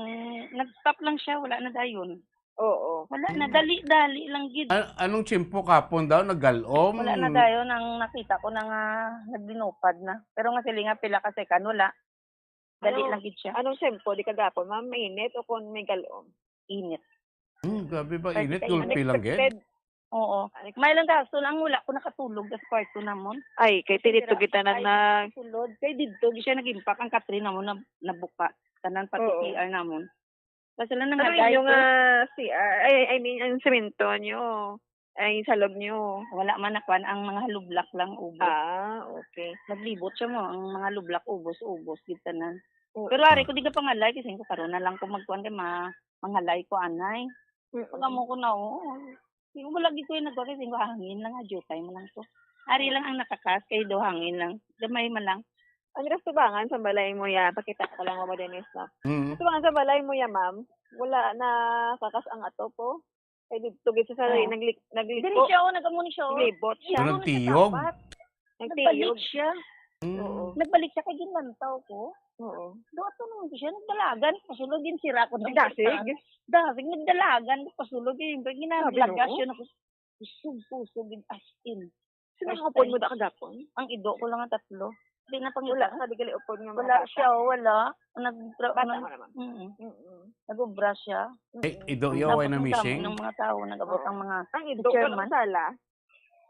nag-stop lang siya, wala na dayon. Oo. Wala na, Mm. dali-dali lang gid. An-, anong tiyempo kapon daw, naggal-om? Wala na dayon, ang nakita ko na nga naglinupad na. Pero nga sila nga pila ka second, wala. Dali Ano, lang gid siya. Anong tiyempo di kagapon, ma'am? Mainit o kung may gal-om? Init. Hmm, grabe ba? Init, Thirty-eight. Gulpi lang gid. Unexpected. Oo. Unexpected. May lang gasto lang, wala ko nakatulog sa kwarto namon. Ay, kay Kasi tinito dira, kita na ay, nag- sulod. Kay didto, di siya nag-impact ang katre namon na nabuka. Tanan pati Oo. C R namon. Basta lang Ano nangaday inyo ko. nga C R? Ay, I mean, ang semento nyo. Ay, salog nyo. Wala man nakuan ang mga halublak lang ubos. Ah, okay. Naglibot siya mo, ang mga halublak ubos-ubos gid tanan. Oo. Pero ari ko di ka pangalay kasi ko karon na lang ko magkuan kay ma-, mangalay ko anay. Mm. Pag amo ko na, oo. Di ko lagi ko yung nagkuan kasi ko hangin lang, ha, jutay mo lang to. Ari lang ang nakakas kay do hangin lang. Gamay man lang. Ang restubangan sa balay mo ya, pakita ko lang mo, Dennis, no? Mm. Restubangan sa balay mo ya, ma'am. Wala na kakas ang ato po. Kay didto gid sa salay, Oh. nagli-, nagliko. Diri siya, oh, nag-amo ni siya, oh. Libot siya. Ito, nagtiyog. Nagtiyog. Nagbalik siya. Mm. Oo. Nagbalik siya kay ginlantaw ko. Oo. Do ato naman siya, nagdalagan. Pasulod din sira ko ng Nagdasig? Dasig, nagdalagan. Pasulod din. Pag Grabe, ginalagas no? siya, nakus-, kusog-kusog, as in. Sino First ang upod mo time. da kagapon? Ang ido ko lang ang tatlo. Di na pangita. Wala sa di gali upod nga mga Wala bata? siya, oh, wala. Nag-, Bata nag-, ka naman. Mm-mm. Mm-mm. Nag-obra siya. Eh, Mm-mm. ido Ang yaw ay tapos na ang dami missing? ng mga tao, nag-abot Oo. ang mga Ang ido ko chairman. lang sala.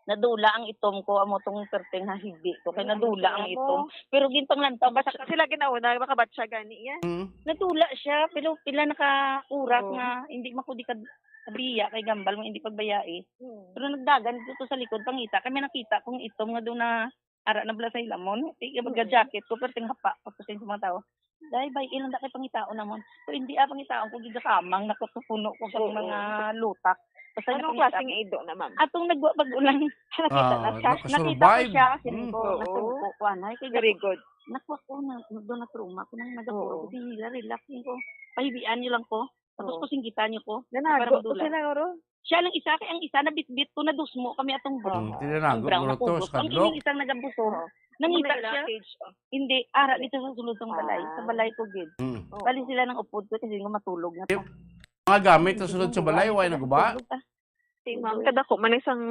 Nadula ang itom ko, amo tong perting ha hibi ko. Kay Ay, nadula ang ano itom. mo? Pero ginpanglantaw, basta Basta sila ginauna, makabatsa gani yan. Mm. Nadula siya, pero pila na ka oras Oo. nga, hindi man ko di ka-, kabiya, kay gambal mo, hindi pagbayai. Mm. Pero nagdagan dito sa likod, pangita. Kami nakita kong itom nga doon na ara na bala sa hilamon. Di ka Mm. magka-jacket ko, pero tinghapa ko sa mga tao. Dahil bay, ilang na kay pangitaon namon. So, hindi, ah, pangitaon ko, gigakamang na ko, puno ko sa Oo. mga lutak. Basta Anong nakangita klaseng ko. ido na, ma'am? Atong nagwa-, bag-o lang. Nakita Ah, na siya. Nakita ko nakasurvive. siya, kasi Mm. ko, Oo. nasuko ko, anay. Kaya Very good. Nakuha ko na, doon na trauma ko, nang nagapuro Oo. ko, sige, relax ko. Pahibian niyo lang ko. Tapos Oo. pasinggitan niyo ko. Nanago Parang ko dula. sila, oro. Siya lang isa, kay ang isa nabitbit ko, nadusmo kami atong brown. Mm, tinanago Ang brown mo na to, kubos. Ang skadlok. ining isang nagabusog, Oo. nangita May siya. blockage, oh. Hindi, ara dito sa sulod ng balay. Sa Ah. balay ko, gid. Mm. Oo. Bali sila nang upod ko kasi nga matulog na Yung ta. mga gamit sa sulod sa balay, wala naguba? Matulog ta. Si ma'am, kadako man isang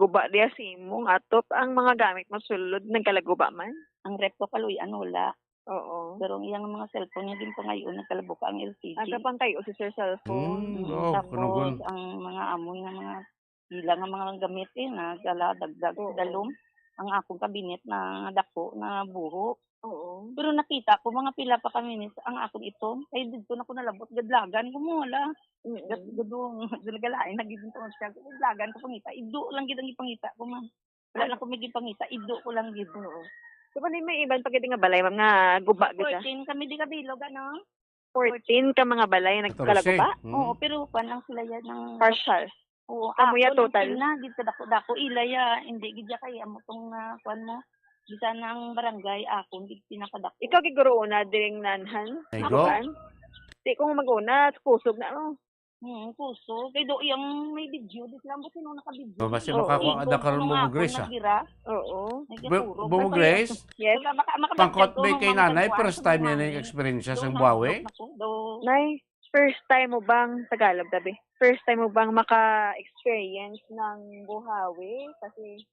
guba diya si imong atop. Ang mga gamit mo sulod, nagkalaguba man? Ang rep ko kaluy-an, wala. Oo. Pero ang iyang mga cellphone niya, ginpangayon, nagkalabuka ang L C D. Aga pang kayo si Sir cellphone. Mm, Mm, oh, tapos, kanugon. ang mga amoy nga mga ila nga mga gamit, eh, na gala, dagdag sa Oo. dalom. Ang akong kabinet na dako na buho. Oo. Pero nakita ko, mga pila pa ka minutes, ang akong itom. Kay dito na ko nalabot, gadlagan ko mo, wala. Mm. Gad-, gadong, galain, nagiging ko siya. Gadlagan ko pangita. Ido lang gid ang ipangita ko, ma'am. Wala Ano? na ko may gipangita, ido ko lang gid. Oo. So, kani may iban pa gid nga balay, ma'am, nga guba gid, ah? Fourteen kami di kabilog, ano? Fourteen ka mga balay ang Katorse. nagkalaguba? Mm. Oo, pero kwan lang sila yan ng Partial. Oo, Kamo ya ako lang total? sila, gid kadako-dako, ila ya, hindi gid ya kay amo tong, ah, kwan mo, bisan ang barangay, ako, gid pinakadako. Ikaw gid guro una diring nanhan? Ay, Ako go. kan? Di ko mag-una, kusog na, oh. Hmm, kuso. Kay do iyang may video, di sila mo sino naka-video. Mabasa Oo. makakuha Igo ada karon ko mo mga mugres, ako ah. nagira. Oo. Ay, Bu-, kay puro. bu-, May mugres? pangit. Yes. Baka maka-, maka-, Pangkot ko ba kay mga nanay, kagwa first sa time niya mga na yung hangin. experience siya sa Doon, buhawi? ako, doon. Nay, first time mo bang, Tagalog, tabi? First time mo bang maka-experience ng buhawi? Kasi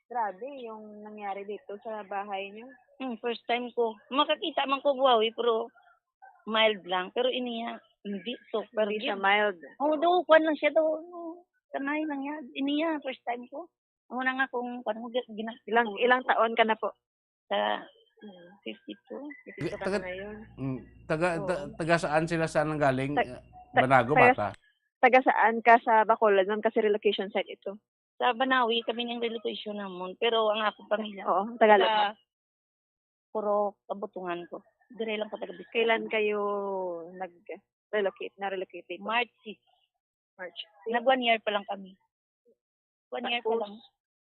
Grabe yung nangyari dito sa bahay niyo. Hmm, first time ko. Makakita man ko buhawi, pero mild lang. Pero iniya, hindi super Hindi siya yun. mild. Oo, Oo. do, kwan lang siya do. Ano, kanay lang yan. Iniya, first time ko. Amo na nga kung, kung ano, gi-, gina-, Ilang, ilang taon ka na po? Sa Mm. fifty-two. Fifty-two ka Taga, na ngayon. mm, taga, ta-, Oo. taga saan sila, saan ang galing? Ta-, Ah, ta-, Banago, taga, Bata? taga saan ka sa Bacolod, ma'am? Kasi relocation site ito. Sa Banawi kami ning relocation namon, pero ang akong pamilya Oo, ang Tagalog, sa ma'am. Puro Kabutungan ko. Dire lang ko taga Bisaya. Kailan kayo nag-relocate, na-relocate dito? March six. March six. Nag one year pa lang kami. One year pa Tapos, lang.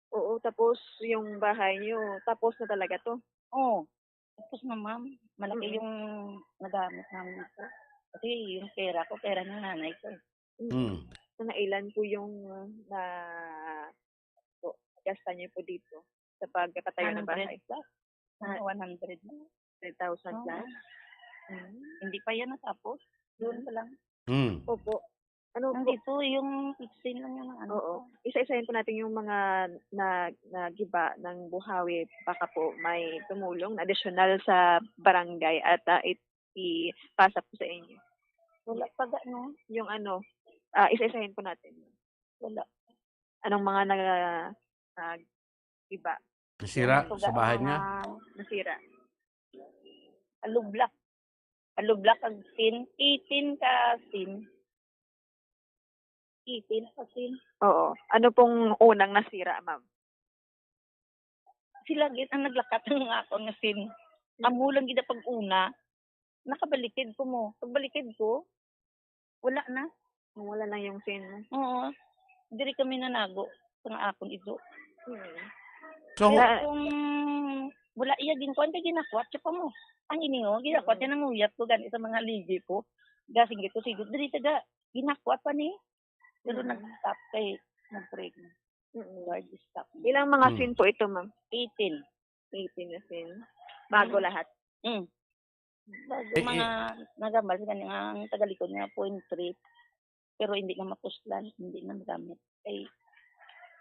oo, tapos yung bahay niyo, tapos na talaga to? Oo. Tapos na, ma'am. Malaki Mm. yung nagamit namin dito. Kasi yung pera ko, pera ng nanay ko eh. Mm. Mm. So, nailan po yung, ah, na, po, gasta niyo po dito sa pagkakatayo ng bahay? Hundred plus. Ah. Mga one hundred na. Hundred thousand Oo. plus? Mm. Hindi pa yan natapos. Doon pa lang. Mm. Opo. Ano po? Nandito, yung fifteen lang yung ano Oo. ko. Isa-isahin po natin yung mga na, nagiba ng buhawi. Baka po may tumulong na additional sa barangay at, ah, it-, ipasa po sa inyo. Wala pa ga, no? Yung ano, ah, isa-isahin po natin. Wala. Anong mga nag-, nag-iba? Nasira Yung sa bahay niya? mga Nasira. Alublak. Alublak ang sin. Eighteen ka sin. Eighteen ka sin. Oo. Ano pong unang nasira, ma'am? Sila gid ang naglakat ng akon nga sin. Amo lang gid ang pag-una. Nakabalikid ko mo. Pagbalikid ko, wala na. Wala na yung sin mo. Oo. Diri kami nanago sa nga akon ido. Hmm. So, Pero kung wala iya ginkuan, kay ginakwat siya pa mo. Ang iningo, ginakwat Mm. siya, nanguyat ko gani sa mga ligi ko. Gasing ko, sigot, diri sa ga, ginakwat pa ni. Pero Mm. nag-stop kay nag-pregnant. Mm. Lord, stop. Ilang mga Mm. sin po ito, ma'am? Eighteen. Eighteen na sin. Bago Mm. lahat? Mm. Bago. Eh, Mga eh. nagambal sa kanya nga ang tagalikod niya, point three. Pero hindi na mapuslan, hindi na magamit. Ay,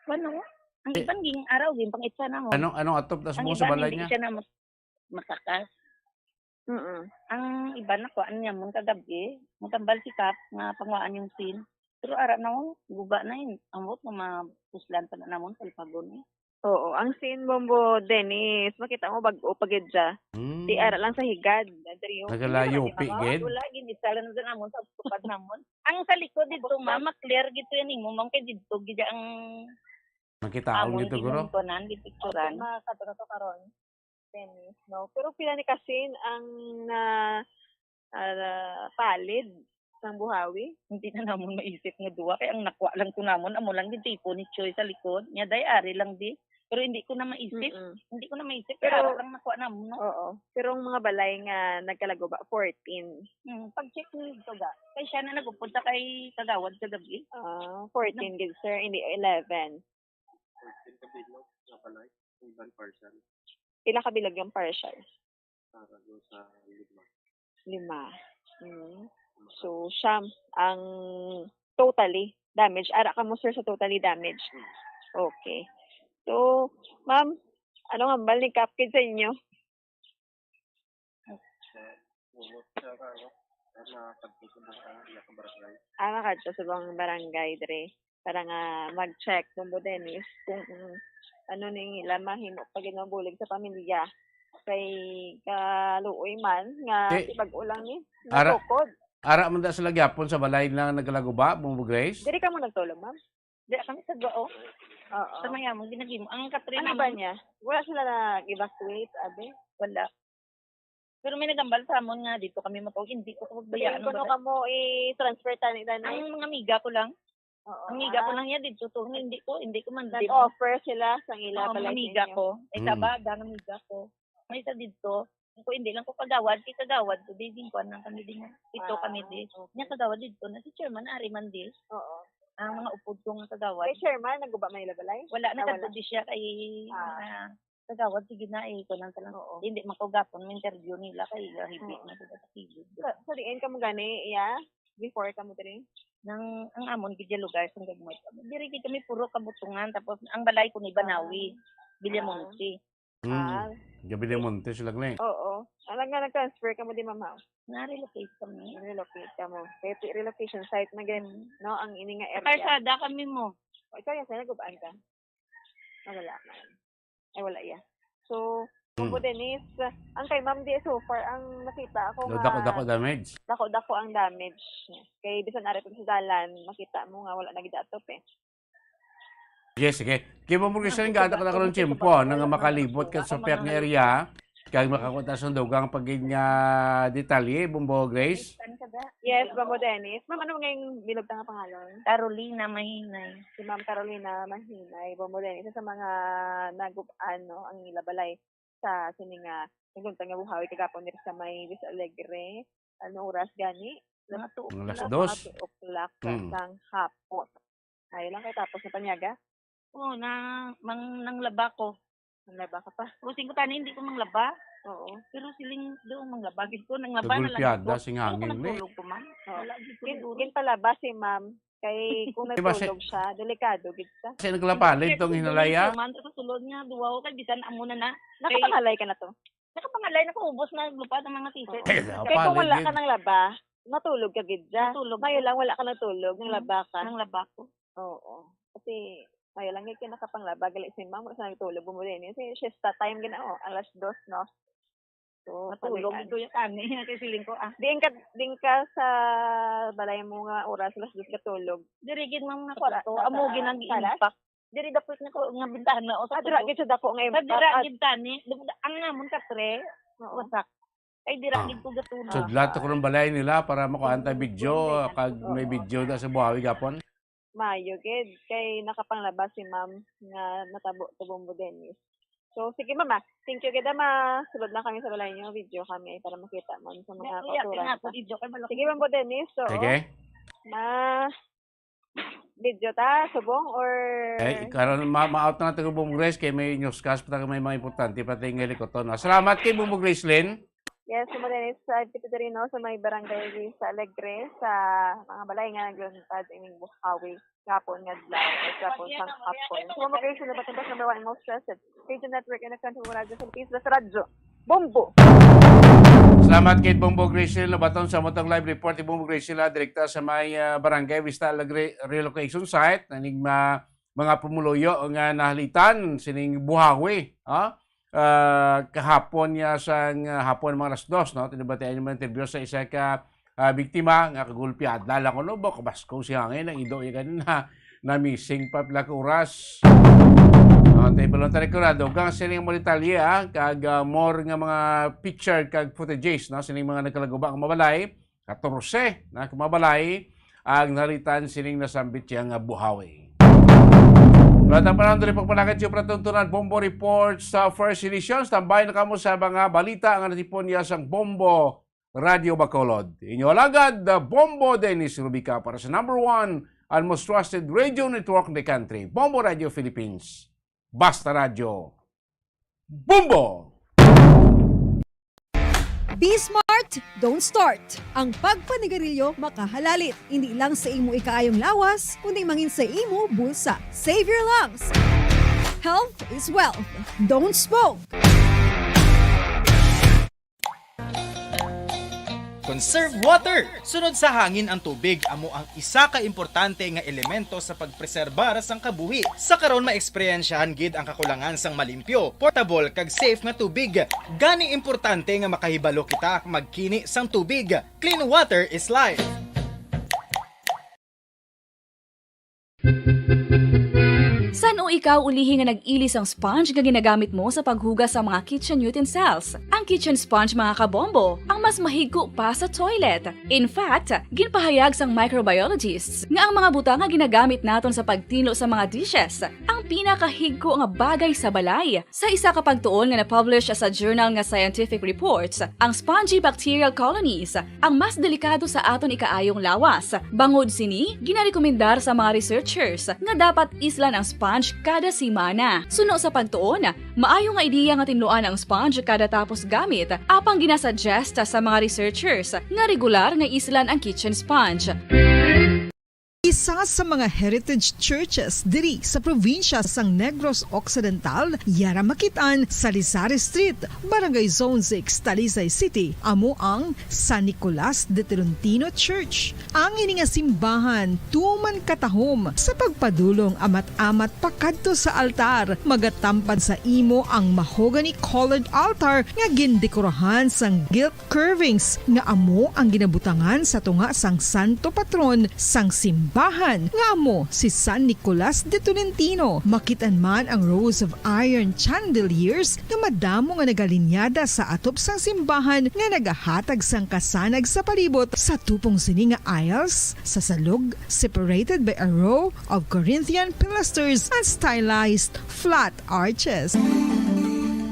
ano? Ang Eh. iban ging araw, ging pangitsa na mo. Anong, anong atop tas Ang mo sa iban, balay hindi niya? siya na mas-, makakas. Mm. Ang iban, nakuhaan niya mo kagabi, nagambal si Kap nga panguhaan yung sin. Pero ara na, oh, guba na yun. Ambot nga mapuslan pa na namon, palpagon eh. Oo, ang sin, Bombo Dennis, makita mo bag-o pa gid siya. Hmm. Ti ara lang sa higad. Diri, oh, Nagalayo, hindi naman pi, gid. Wala, gid, isa lang na namon sa tupad namon. Ang sa likod dito, ma'am, ma-clear gid to yan imo, ma'am, kay dito gid ang Makita akong amo gid to, gid guro. Ang kunan, gid picturan. Makadto na to karon, Dennis, no? Pero pila ni kasin ang na, ah, palid sang buhawi? Hindi na namon maisip nga duwa, kay ang nakuha lang to namon, amo lang gid tipo ni Choy sa likod. Nya, day, ari lang di. Pero hindi ko na maisip. Mm-mm. Hindi ko na maisip, Pero, kaya lang nakuha namon, no? Oo. Pero ang mga balay nga nagkalaguba, fourteen. Hmm, pag-check mo dito, ga. Kay siya na nagupod sa kay Kagawad kagabi. Ah, fourteen gid, sir, hindi eleven. Fourteen ka bilog nga balay, ang iban partial. Pila ka bilog yung partial? Para do sa lima. Lima. Mm. Lima ka. So, siyam ang totally damage. Ara ka mo, sir, sa totally damage. Hmm. Okay. So, ma'am, ano nga hambal ni Kap gid sa inyo? Sa, sa, ano, sa, sa, sa barangay. Ah, makadto sa ibang barangay, dre. Para nga mag-check, Bombo Dennis, kung, mm, ano ning ila mahimo pa gid mabulig sa pamilya. Kay kaluoy man nga Eh, si bag-o lang ni ara-, natukod. Ara man da sila gyapon sa balay lang nagkalaguba, Bombo Grace? Diri ka mo nagtulog, ma'am? Di kami sa duo. Oo. Sa mayamon, ginagimo. Ang Katrina Ano ba mo niya? Wala sila nag-evacuate, abi? Wala. Pero may nagambal sa amon nga dito kami matulog. Hindi ko Dili pagbayaan ko ang no baga- kamo i-transfer tani, tani. Ang mga amiga ko lang. Oo, Ang amiga ko ah. lang niya dito to. Hindi ko, hindi ko man din. Nag-offer sila sa ila Oo, pala mga sa amiga inyo. ko. Isa Mm. ba, ang amiga ko. May isa dito. Kung hindi lang ko kagawad, kay kagawad ko, di din kuan lang kami din. Ito Ah, kami di. okay. Niya kagawad dito na si chairman, ari man di. Oo. Ang mga upod ko nga kagawad. Kay chairman, naguba man ila balay? Wala, Ah, wala. nagkadto di siya kay, Ah. ah, kagawad, sige na eh, kuan lang talang. Oo. Hindi man ko gapon, may interview nila kay, ah, hindi Oo. na sila sa kilid. Sa, sa diin ka mo gani, iya? Before ka mo diri? Nang, ang amon, gid ya lugar, sa gagmay. Diri gid kami puro Kabutungan, tapos ang balay ko ni Banawi, Ah. Villamonte. Mm. Ah. Gabi de Monte sila, Glenn. Oo. Alam nga, nag-transfer ka mo di, ma'am, ha? Na-relocate kami. Relocate ka mo. Kaya ti-, relocation site na, Glenn, Mm. no? Ang ini nga Sa area. Karsada kami mo. O, ikaw yan, saan nagubaan ka? Nawala man. Ay, wala, iya. So, Bombo Hmm. Dennis, ang kay Ma'am di so far ang nakita ko Daw nga dako-dako damage. dako-dako ang damage. Kay bisan ari pa sa dalan, makita mo nga wala na gid atop eh. Yes, sige. Kay Bombo Grisel, ang gada ka na karon tiyempo, ano nga makalibot ka sa pihak nga area, kag makakuha ta sa dugang pagid nga detalye, Bombo Grace. Yes, Bombo Dennis. Ma'am, ano nga yung bilog ta nga pangalan? Carolina Mahinay. Si Ma'am Carolina Mahinay, Bombo Dennis. Sa mga nagub-, ano, ang ila balay sa sini nga naglunta nga buhawi kagapon diri sa may Vista Alegre. Ano oras gani? Mga two Mga alas o'clock. Mga dos. Two o'clock Mm. sang hapon. Ay lang kay tapos na panyaga? Oo, na, mang, nanglaba ko. Nanglaba ka pa? Pero singko tani, hindi ko manglaba. Oo. Pero siling doon, manglaba gid ko, nanglaba na lang Nagulpiada gid ko. sing Pero hangin, kung eh. Natulog ko, ma'am, Oo. Wala gid ko Gin-, nagulog. Ginpalaba si ma'am. Kay kung Di ba si natulog siya, delikado gid siya. Kasi naglapalid tong Siyempre, hinalaya. Dumating man sa sulod nga, duwa ko kay bisan amo na na. Nakapangalay ka na to? Nakapangalay, nakaubos na, lupad ang mga t-shirt. Eh, Kay kung wala ka nang laba, natulog ka gid dya. Natulog. Mayo lang, wala ka natulog, nang Hmm, laba ka. Nang laba ko. Oo. Kasi, mayo lang gid kay nakapanglaba, gali si ma'am, wala siya nagtulog, bumuli niya. Kasi, siesta time gid na, oh, alas dos, no? So, Matulog patay ka. Ito yung ani, kay feeling ko, ah. Diin ka, diin ka sa balay mo nga oras, alas dos ka tulog? Diri gid, ma'am, nga Sa pla-, kwarto. Sa, Amo sa gid ang salas? Impact. Diri dapit na ko nga bintana o sa Ah, dira tulo. Gid sa dako nga Sa impact. Dira Ah, gid tani. Dum-, ang namon ka tre, Oo. Wasak. Ay, dira Ah. Gid ko gatulog. Sudlat ko ng balay nila para makuha ang video. Kag may Oo. Video na sa Buhawi gapon. Mayo gid kay nakapanglaba si ma'am nga natabo to Bombo Dennis. So, sige, mama. Thank you gid, ma. Sulod na kami sa balay niyo. Video kami para makita man sa mga Iya, kauturan. Iya, video kay malaki. Sige, Bombo Dennis. So, Sige. Ma, video ta, subong, or Eh, karon ma-, ma-out na natin kay Bombo Grace kay may newscast pa tayo, may mga importante pa tayo nga likoton, no? Salamat kay Bombo Grace Lynn. Yes, Bombo Dennis, sa dito diri, no, sa may barangay sa Alegre, sa mga balay nga naglantad ining buhawi, gapon nga adlaw, o gapon sang hapon. So, Bombo Grace, ano ba itong number one most trusted radio network in the country, Radyo Philippines, basta radyo. Bombo! Salamat kay Bombo Grace Lynn Lobaton sa motong live report ni Bombo Grace Lynn, ah, direkta sa may, ah, Barangay Vista Alegre relocation site. Naning ma-, mga pumuluyo nga nahalitan sining buhawi, ah, ah, kahapon niya sang, ah, hapon mga alas dos, no? Tinabatian niya mga interview sa isa ka, ah, biktima nga kagulpiada lang kuno ba, kabasko si hangin, ang ido niya ganina na missing pa pila ka oras. Ah, tayo pa lang tayo kurado. Kang sining mo detalye, ah, kag, ah, more nga mga picture kag footages, no? Sining mga nagkalaguba nga mabalay, katorse na ka mabalay ang nalitan sining nasambit siya nga buhawi. Wala tang panahon, dali pagpalakad siya para tuntunan Bombo Report sa First Edition. Tambay na kamo sa mga balita nga natipon niya sang Bombo Radio Bacolod. Inyo alagad, uh, Bombo Dennis Rubica para sa number one and most trusted radio network in the country, Bombo Radio Philippines. Basta Radyo. Bombo! Be smart, don't start. Ang pagpanigarilyo makahalalit, hindi lang sa imo ikaayong lawas, kundi mangin sa imo bulsa. Save your lungs. Health is wealth. Don't smoke. Conserve water. Sunod sa hangin ang tubig, amo ang isa ka importante nga elemento sa pagpreserbar sang kabuhi. Sa karon, maeksperiensyahan gid ang kakulangan sang malimpyo, portable, kag safe nga tubig. Gani importante nga makahibalo kita magkini sang tubig. Clean water is life. San-o ikaw ulihi nga nag-ili sang sponge nga ginagamit mo sa paghugas sa mga kitchen utensils? Ang kitchen sponge, mga kabombo, ang mas mahigko pa sa toilet. In fact, ginpahayag sang microbiologists nga ang mga butang nga ginagamit naton sa pagtinlo sa mga dishes ang pinakahigko nga bagay sa balay. Sa isa ka pagtuon nga na-publish sa journal nga Scientific Reports, ang spongy bacterial colonies ang mas delikado sa aton ikaayong lawas. Bangod sini, ginarekomendar sa mga researchers nga dapat islan ang sponge kada semana. Suno sa pagtuon, maayo nga ideya nga tinluan ang sponge kada tapos gamit, apang ginasuggest sa mga researchers nga regular nga islan ang kitchen sponge. Isa sa mga heritage churches diri sa probinsya sang Negros Occidental, yara makit-an sa Lizares Street, Barangay Zone six, Talisay City, amo ang San Nicolas de Tolentino Church. Ang ini nga simbahan tuman katahom sa pagpadulong amat-amat pakadto sa altar, magatampad sa imo ang mahogany-colored altar nga gindekorahan sang gilt curvings nga amo ang ginabutangan sa tunga sang santo patron sang simbahan, nga amo si San Nicolas de Tolentino. Makit-an man ang rows of iron chandeliers nga madamo nga nagalinyada sa atop sang simbahan nga nagahatag sang kasanag sa palibot. Sa tupong sini nga aisles, sa salog, separated by a row of Corinthian pilasters and stylized flat arches.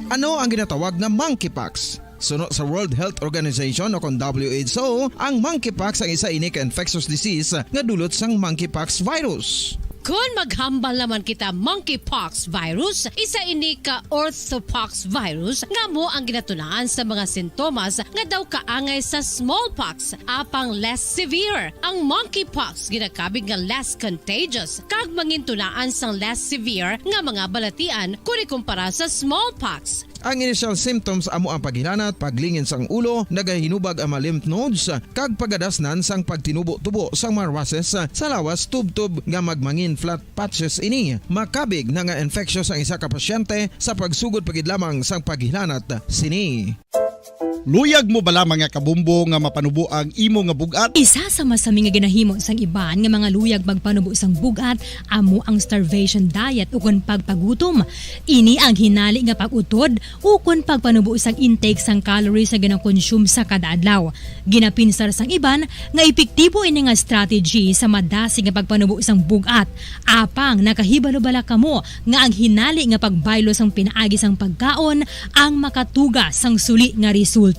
Ano ang ginatawag nga monkeypox? Suno sa World Health Organization o kon W H O, ang monkeypox ang isa ini ka infectious disease nga dulot sang monkeypox virus. Kon maghambal naman kita monkeypox virus, isa ini ka orthopox virus nga amo ang ginatunaan sa mga sintomas nga daw kaangay sa smallpox, apang less severe. Ang monkeypox ginakabig nga less contagious kag mangintunaan sang less severe nga mga balatian kon ikumpara sa smallpox. Ang initial symptoms amo ang paghilanat, paglingin sang ulo, nagahinubag ang mga lymph nodes, kag pagadasnan sang pagtinubo-tubo sang mga rushes sa lawas, tubtob nga magmangin flat patches ini. Makabig na nga infectious ang isa ka pasyente sa pagsugod pa gid lamang sang paghilanat sini. Luyag mo bala, mga kabombo, nga mapanubo ang imo nga bug-at? Isa sa masami nga ginahimo sang iban nga mga luyag magpanubo sang bug-at amo ang starvation diet ukon pagpagutom. Ini ang hinali nga pag-utod ukon pagpanubo sang intake sang calories nga ginakonsume sa kada adlaw. Ginapinsar sang iban nga epektibo ini nga strategy sa madasig nga pagpanubo sang bug-at. Apang nakahibalo bala kamo nga ang hinali nga pagbaylo sang pinaagi sang pagkaon ang makatuga sang suli nga resulta?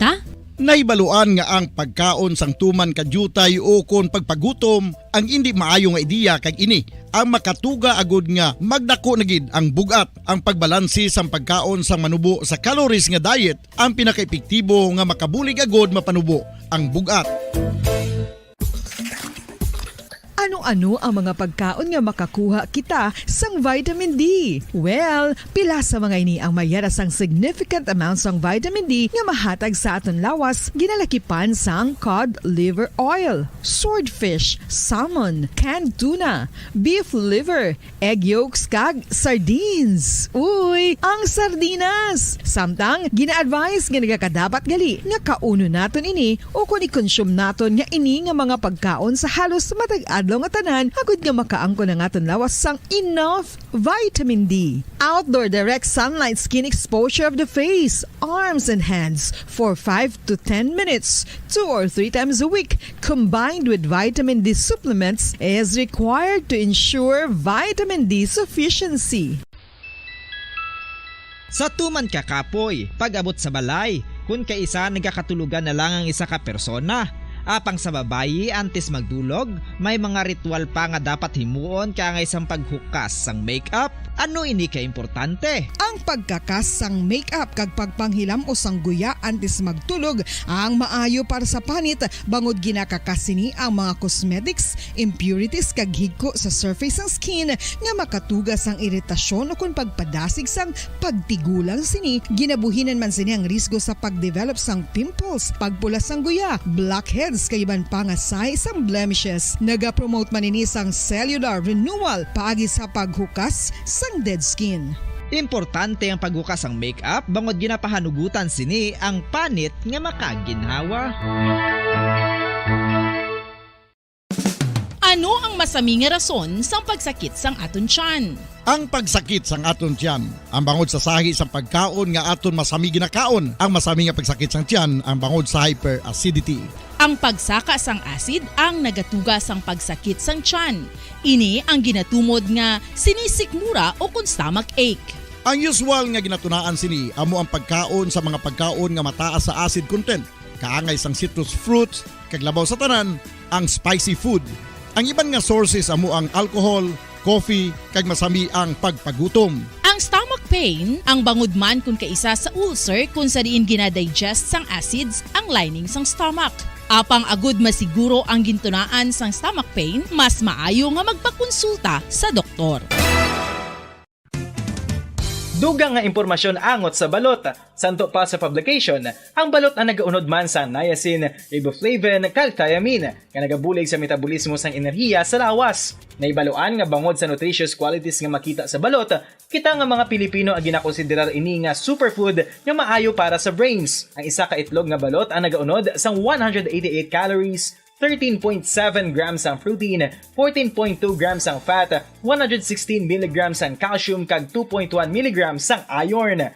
Nahibaluan nga ang pagkaon sang tuman ka diutay ukon pagpagutom ang indi maayo nga ideya, kag ini ang makatuga agud nga magdako na gid ang bug-at. Ang pagbalanse sang pagkaon sang manubo sa calories nga diet ang pinakaepektibo nga makabulig agud mapanubo ang bug-at. Ano-ano ang mga pagkaon nga makakuha kita sang vitamin D? Well, pila sa mga ini ang may yara sang significant amount sang vitamin D nga mahatag sa aton lawas, ginalakipan sang cod liver oil, swordfish, salmon, canned tuna, beef liver, egg yolks, kag sardines. Uy, ang sardinas! Samtang, gina-advise nga nagakadapat gali nga kaunon naton ini ukon i-consume naton nga ini nga mga pagkaon sa halos matag adlaw nga tanan, agud nga makaangkon ang aton lawas sang enough vitamin D. Outdoor direct sunlight skin exposure of the face, arms, and hands for five to ten minutes, two or three times a week, combined with vitamin D supplements, is required to ensure vitamin D sufficiency. Sa tuman ka kapoy, pag-abot sa balay, kun kaisa nagakatulogan na lang ang isa ka persona. Apang sa babayi, antes magdulog, may mga ritual pa nga dapat himuon kaangay sang paghukas sang makeup. Ano ini ka importante? Ang pagkakas sang makeup kag pagpanghilam-os sang guya antes magtulog ang maayo para sa panit, bangod ginakakas sini ang mga cosmetics, impurities, kag higko sa surface sang skin nga makatuga sang iritasyon ukon pagpadasig sang pagtigulang sini. Ginabuhinan man sini ang risgo sa pagdevelop sang pimples, pagpula sang guya, blackheads, kag iban pa nga sahi sang blemishes. Nagapromote man ini sang cellular renewal paagi sa paghukas sang dead skin. Importante ang paghukas sang makeup bangod ginapahanugutan sini ang panit nga makaginhawa. Ano ang masami nga rason sang pagsakit sang aton tiyan? Ang pagsakit sang aton tiyan, ang bangod sa sahi sang pagkaon nga aton masami ginakaon. Ang masami nga pagsakit sang tiyan, ang bangod sa hyperacidity. Ang pagsaka sang acid ang nagatuga sang pagsakit sang tiyan. Ini ang ginatumod nga sinisikmura o kon stomach ache. Ang usual nga ginatunaan sini amo ang pagkaon sa mga pagkaon nga mataas sa acid content, kaangay sang citrus fruits, kag labaw sa tanan, ang spicy food. Ang iban nga sources amo ang alcohol, coffee, kag masami ang pagpagutom. Ang stomach pain ang bangod man kon kaisa sa ulcer, kon sa diin ginadigest sang acids ang lining sang stomach. Apang agud masiguro ang gintunaan sang stomach pain, mas maayo nga magpakonsulta sa doktor. Dugang nga impormasyon angot sa balot. Santo pa sa publication, ang balot ang nagaunod man sa niacin, riboflavin, kag thiamine, nga nagabulig sa metabolismo sang enerhiya sa lawas. Naibaluan nga bangod sa nutritious qualities nga makita sa balot, kita nga mga Pilipino ang ginakonsiderar ini nga superfood nga maayo para sa brains. Ang isa ka itlog nga balot ang nagaunod sang one hundred eighty-eight calories, thirteen point seven grams ang protein, fourteen point two grams ang fat, one hundred sixteen milligrams ang calcium, kag two point one milligrams ang iron.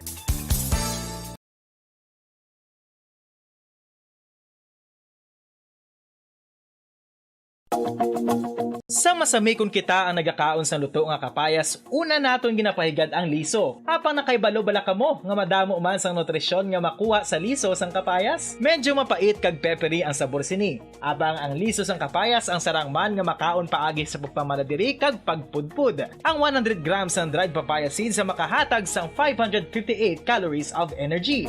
Sa masami kon kita ang nagakaon sang luto nga kapayas, una naton ginapahigad ang liso. Apang nakaibalo bala kamo nga madamo man sang nutrisyon nga makuha sa liso sang kapayas? Medyo mapait kag peppery ang sabor sini. Apang ang liso sang kapayas ang sarang man nga makaon paagi sa pagpamaladiri kag pagpudpod. Ang one hundred grams sang dried papaya seeds ang makahatag sang five hundred fifty-eight calories of energy.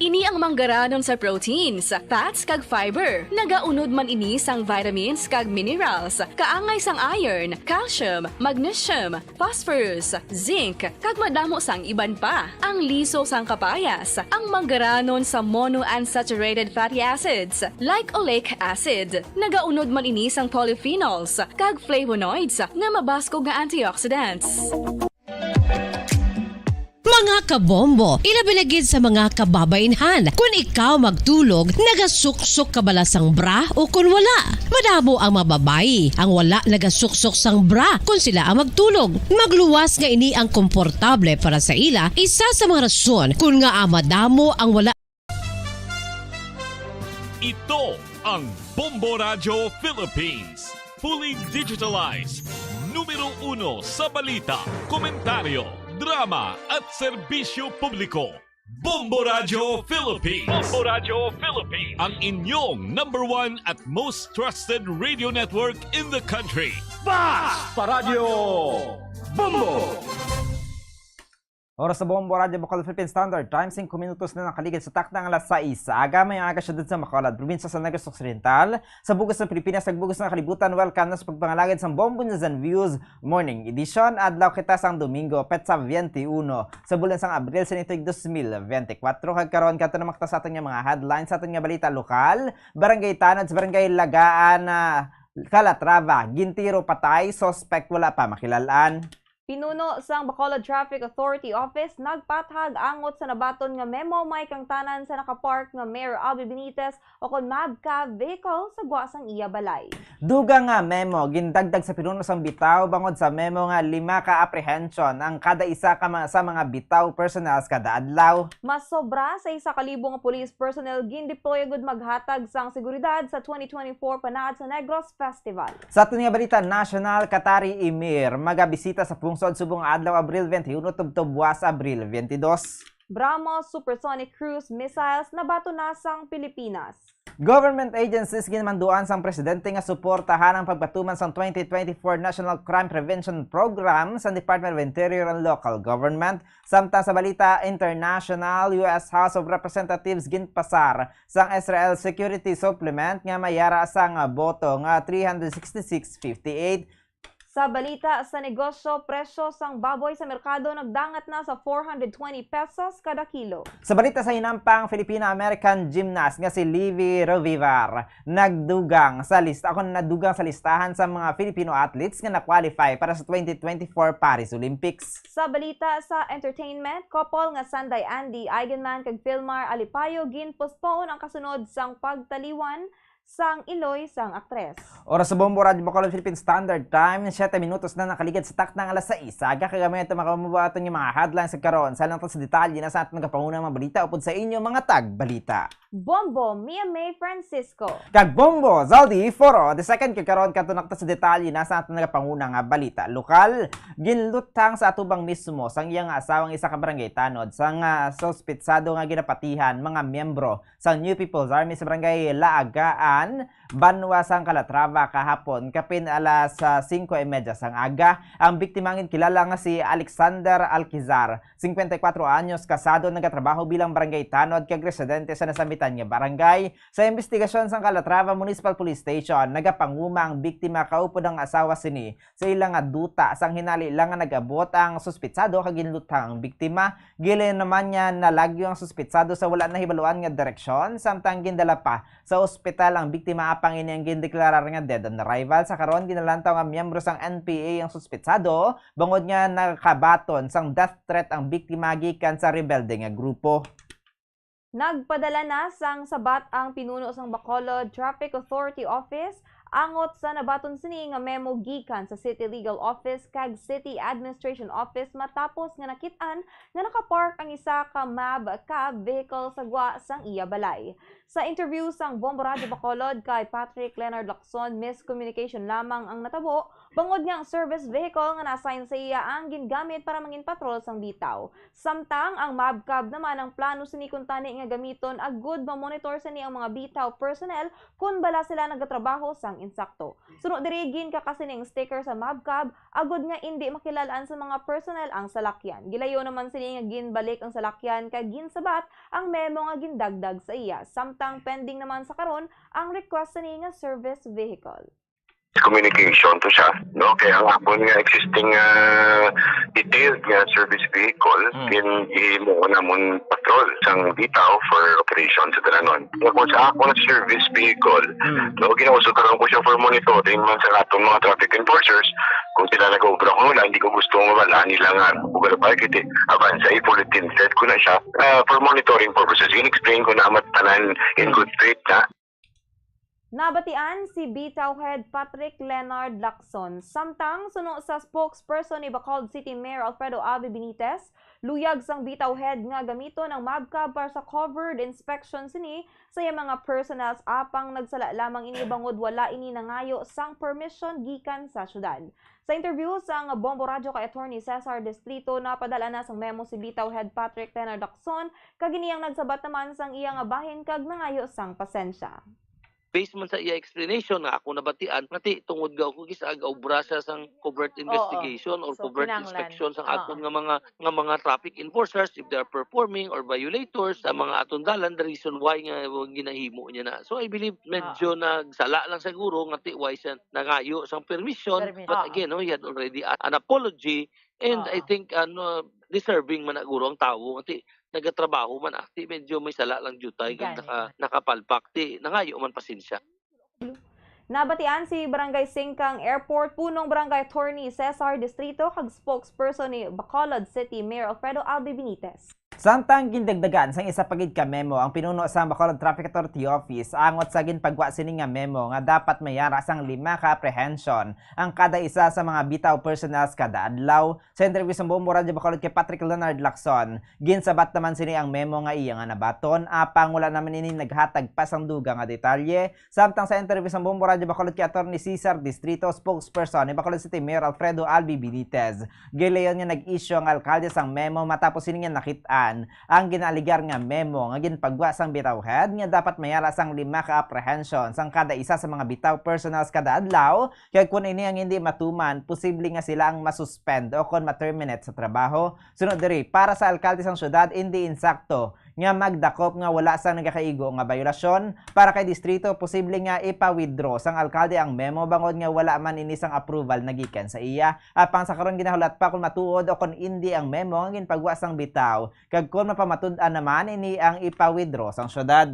Ini ang manggaranon sa proteins, fats kag fiber. Nagaunod man ini sang vitamins kag minerals, kaangay sang iron, calcium, magnesium, phosphorus, zinc, kag madamo sang iban pa. Ang liso sang kapayas, ang manggaranon sa monounsaturated fatty acids, like oleic acid. Nagaunod man ini sang polyphenols kag flavonoids nga mabaskog nga antioxidants. Mga kabombo, ilabi na gid sa mga kababainhan. Kun ikaw magtulog, nagasuksok ka bala sang bra o kun wala? Madamo ang mga babayi ang wala nagasuksok sang bra kun sila ang magtulog. Magluwas nga ini ang komportable para sa ila, isa sa mga rason kun ngaa madamo ang wala Ito ang Bombo Radyo Philippines. Fully digitalized. Numero uno sa balita, komentaryo, drama at serbisyo publiko. Bombo Radyo Philippines. Bombo Radyo Philippines. Ang inyong number one at most trusted radio network in the country. Basta Radyo Bombo! Oras sa Bombo Radyo Bacolod Philippine Standard Time, singko minutos na nakaligid sa takna nga alas sais sa aga. May aga siyudad sa Bacolod, probinsya sa Negros Occidental, sa bug-os sang Pilipinas, sa bug-os nga kalibutan. Welcome na sa pagpangalagad sang Bombo News and Views Morning Edition. Adlaw kita sang Domingo, petsa twenty-one sa bulan sang Abril sa nituig dos mil veintikwatro. Kag karon, kadto na makita sa aton nga mga headlines sa aton nga balita lokal. Barangay Tanod sa Barangay Lagaan, ah, Calatrava, gintiro patay, suspect wala pa makilal-an. Pinuno sang Bacolod Traffic Authority Office nagpathag angot sa nabaton nga memo may kangtanan sa nakapark nga Mayor Albee Benitez o kon MABCAB vehicle sa gwa sang iya balay. Dugang nga memo gindagdag sa pinuno sang Bitaw bangod sa memo nga lima ka apprehension ang kada isa ka ma- sa mga Bitaw personnels kada adlaw. Mas sobra sa isa ka libo nga police personnel gindeploy agud maghatag sang seguridad sa twenty twenty-four Panaad sa Negros Festival. Sa aton nga balita nasyonal, Qatari Emir magabisita sa pungsod subong adlaw Abril twenty-one tubtob buwas Abril twenty-dos. BrahMos supersonic cruise missiles nabaton na sang Pilipinas. Government agencies ginmanduan sang presidente nga suportahan ang pagpatuman sang twenty twenty-four National Crime Prevention Program sang Department of Interior and Local Government. Samtang sa balita international, U S House of Representatives ginpasar sang Israel Security Supplement nga may yara sang boto nga three hundred sixty-six fifty-eight. Sa balita sa negosyo, presyo sang baboy sa merkado nagdangat na sa four hundred twenty pesos kada kilo. Sa balita sa hinampang, Filipina-American gymnast nga si Livy Rovivar nagdugang sa lista, ako nadugang sa listahan sa mga Filipino athletes nga na-qualify para sa twenty twenty-four Paris Olympics. Sa balita sa entertainment, couple nga Sanday Andy Eigenman kag Filmar Alipayo gin-postpone ang kasunod sang pagtaliwan sang iloy sang aktres. Oras sa Bombo Radyo Bacolod Philippine Standard Time, siyete minutos na nakaligid sa takna nga alas sais. Aga kag gamay ato makamubo aton nga mga headlines sa karon. Sa lang sa detalye na sa aton nagapanguna nga mga balita upod sa inyo mga tagbalita. Bombo, Mia May Francisco. Kag Bombo, Zaldi Foro the second. Kag karon kadto na kita sa detalye na sa aton nagapanguna nga balita lokal. Ginluthang sa atubang mismo sang iya nga asawang isa ka barangay tanod sang suspitsado nga ginapatihan mga miyembro sang New People's Army sa barangay Laagaan. An, banwa sang Calatrava kahapon, kapin alas, ah, singko y medya sang aga. Ang biktima ang kilala nga si Alexander Alquizar, singkwenta y kuwatro anyos, kasado, nagatrabaho bilang barangay tanod kag residente sa nasambitan nga barangay. Sa imbestigasyon sang Calatrava Municipal Police Station, nagapanguma ang biktima kaupod ang asawa sini sa ila nga duta, sang hinali lang nga nag-abot ang suspitsado kag ginluthang ang biktima. Gilayon naman nga nalagyo ang suspitsado sa wala nahibaluan nga direksyon, samtang gindala pa sa ospital ang biktima, apang ini ang gindeklarar nga dead on arrival. Sa karon, ginalantaw nga miyembro sang N P A ang suspitsado, bangod nga nakabaton sang death threat ang biktima gikan sa rebelde nga grupo. Nagpadala na sang sabat ang pinuno sang Bacolod Traffic Authority Office angot sa nabaton sini nga memo gikan sa City Legal Office kag City Administration Office, matapos nga nakit-an nga nakapark ang isa ka MAB cab vehicle sa gwa sang iya balay. Sa interview sang Bombo Radyo Bacolod kay Patrick Leonard Lacson, miscommunication lamang ang natabo, bangod nga ang service vehicle nga na-assign sa iya ang gingamit para mangin patrol sang bitaw. Samtang ang MAB cab naman, ang plano sini kuntani nga gamiton agud ma-monitor sini ang mga bitaw personnel kon bala sila nagatrabaho sang insakto. Suno diri, ginkaka sini ang sticker sa MAB cab agud nga indi makilal-an sa mga personnel ang salakyan. Gilayo naman sini nga ginbalik ang salakyan kag ginsabat ang memo nga gindagdag sa iya, samtang pending naman sa karon ang request sini nga service vehicle. Communication to siya, no? Kay ang akon nga existing, ah, detailed nga service vehicle, Mm. gin-, gihimo ko namon patrol sang bitaw for operation sa dalanon. Nga kung sa akon service vehicle, Mm. no, ginausog karon ko siya for monitoring man sa atong mga traffic enforcers, kung sila nag-obra kung wala, hindi ko gusto nga wala nila nga, kung wala pa, kiti, avanza, i-bulletin set ko na siya, ah, for monitoring purposes. Gin-explain ko na mat-, tanan in good faith na. Nabatian si Bitaw Head Patrick Leonard Lacson. Samtang suno sa spokesperson ni Bacolod City Mayor Alfredo Abe Benitez, luyag sang Bitaw Head nga gamiton ang MAB cab para sa covered inspection sini sa iya mga personnels, apang nagsala lamang ini bangod wala ini nangayo sang permission gikan sa syudad. Sa interview sang Bombo Radyo kay Attorney Cesar Distrito, napadala na sang memo si Bitaw Head Patrick Leonard Lacson, kag ini ang nagsabat naman sang iya nga bahin kag nangayo sang pasensya. Based man sa iya explanation nga ako nabatian, nga ti tungod nga ako gis-, ag-, obra siya sang covert Oo. investigation or So, covert kinahanglan. inspection sang Oo. aton nga mga, nga mga traffic enforcers, if they are performing or violators sa mga aton dalan, the reason why nga ginahimo niya na. So, I believe medyo Oo. nagsala lang siguro nga ti why siya nangayo sang permission. Permission. But Oo. again, no, he had already a-, an apology, and Oo. I think, ano, deserving man na guro ang tawo nga ti nagatrabaho man, ah, ti medyo may sala lang diutay kag Gani naka-, man. nakapalpak, ti nangayo man pasensya. Nabatian si Barangay Singkang Airport Punong Barangay Attorney Cesar Distrito kag spokesperson ni Bacolod City Mayor Alfredo Albi Benitez. Samtang gindagdagan sang isa pa gid ka memo ang pinuno sang Bacolod Traffic Authority Office angot sa ginpagwa sini nga memo nga dapat may ara sang lima ka apprehension ang kada isa sa mga bitaw personnels kada adlaw. Sa interview sa Bombo Radyo Bacolod kay Patrick Leonard Lacson, ginsabat naman sini ang memo nga iya nga nabaton, apang wala naman ini naghatag pa sang dugang nga detalye. Samtang sa interview sa Bombo Radyo Bacolod kay Attorney Cesar Distrito, spokesperson ni Bacolod City Mayor Alfredo Albi Benitez, gilayon nga nag-issue ang alkalde sang memo matapos sini nga nakit-an ang ginaaligar nga memo nga ginpagwa sang bitaw head nga dapat may ara sang lima ka apprehension sang kada isa sa mga bitaw personnels kada adlaw, kag kon ini ang hindi matuman, posible nga sila ang masuspend o kon ma-terminate sa trabaho. Sunod diri, para sa alkalde sang syudad, indi insakto nga magdakop nga wala sang nagakaigo nga bayolasyon. Para kay distrito, posible nga ipa-withdraw sang alkalde ang memo bangod nga wala man ini sang approval nagikan sa iya. Apang sa karon, ginahulat pa kon matuod o kon indi ang memo nga ginpagwa sang bitaw, kag kon mapamatud-an naman ini ang ipa-withdraw sang syudad.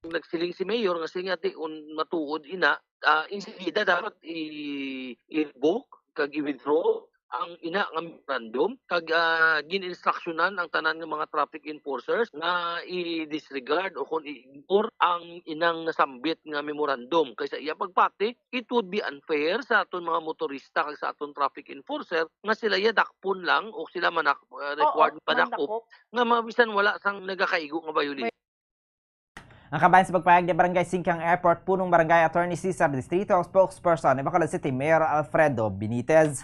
Nagsiling si Mayor nga sige nga ti, kun matuod ina, ah, insigida dapat i-, i-revoke kag i-withdraw ang ina nga memorandum, kag, ah, gin-instruksyonan ang tanan nga mga traffic enforcers nga i-disregard o kon i-ignore ang inang nasambit nga memorandum. Kay sa iya pagpati, it would be unfair sa aton mga motorista kag sa aton traffic enforcer nga sila ya dakpon lang o sila manak-, ah, Oo, required padakop mandakop. Nga mabisan wala sang nagakaigo nga violation. Ang kabahin sa pagpahayag ni Barangay Singkang Airport Punong Barangay Attorney Cesar Distrito, ang spokesperson ni Bacolod City Mayor Alfredo Benitez.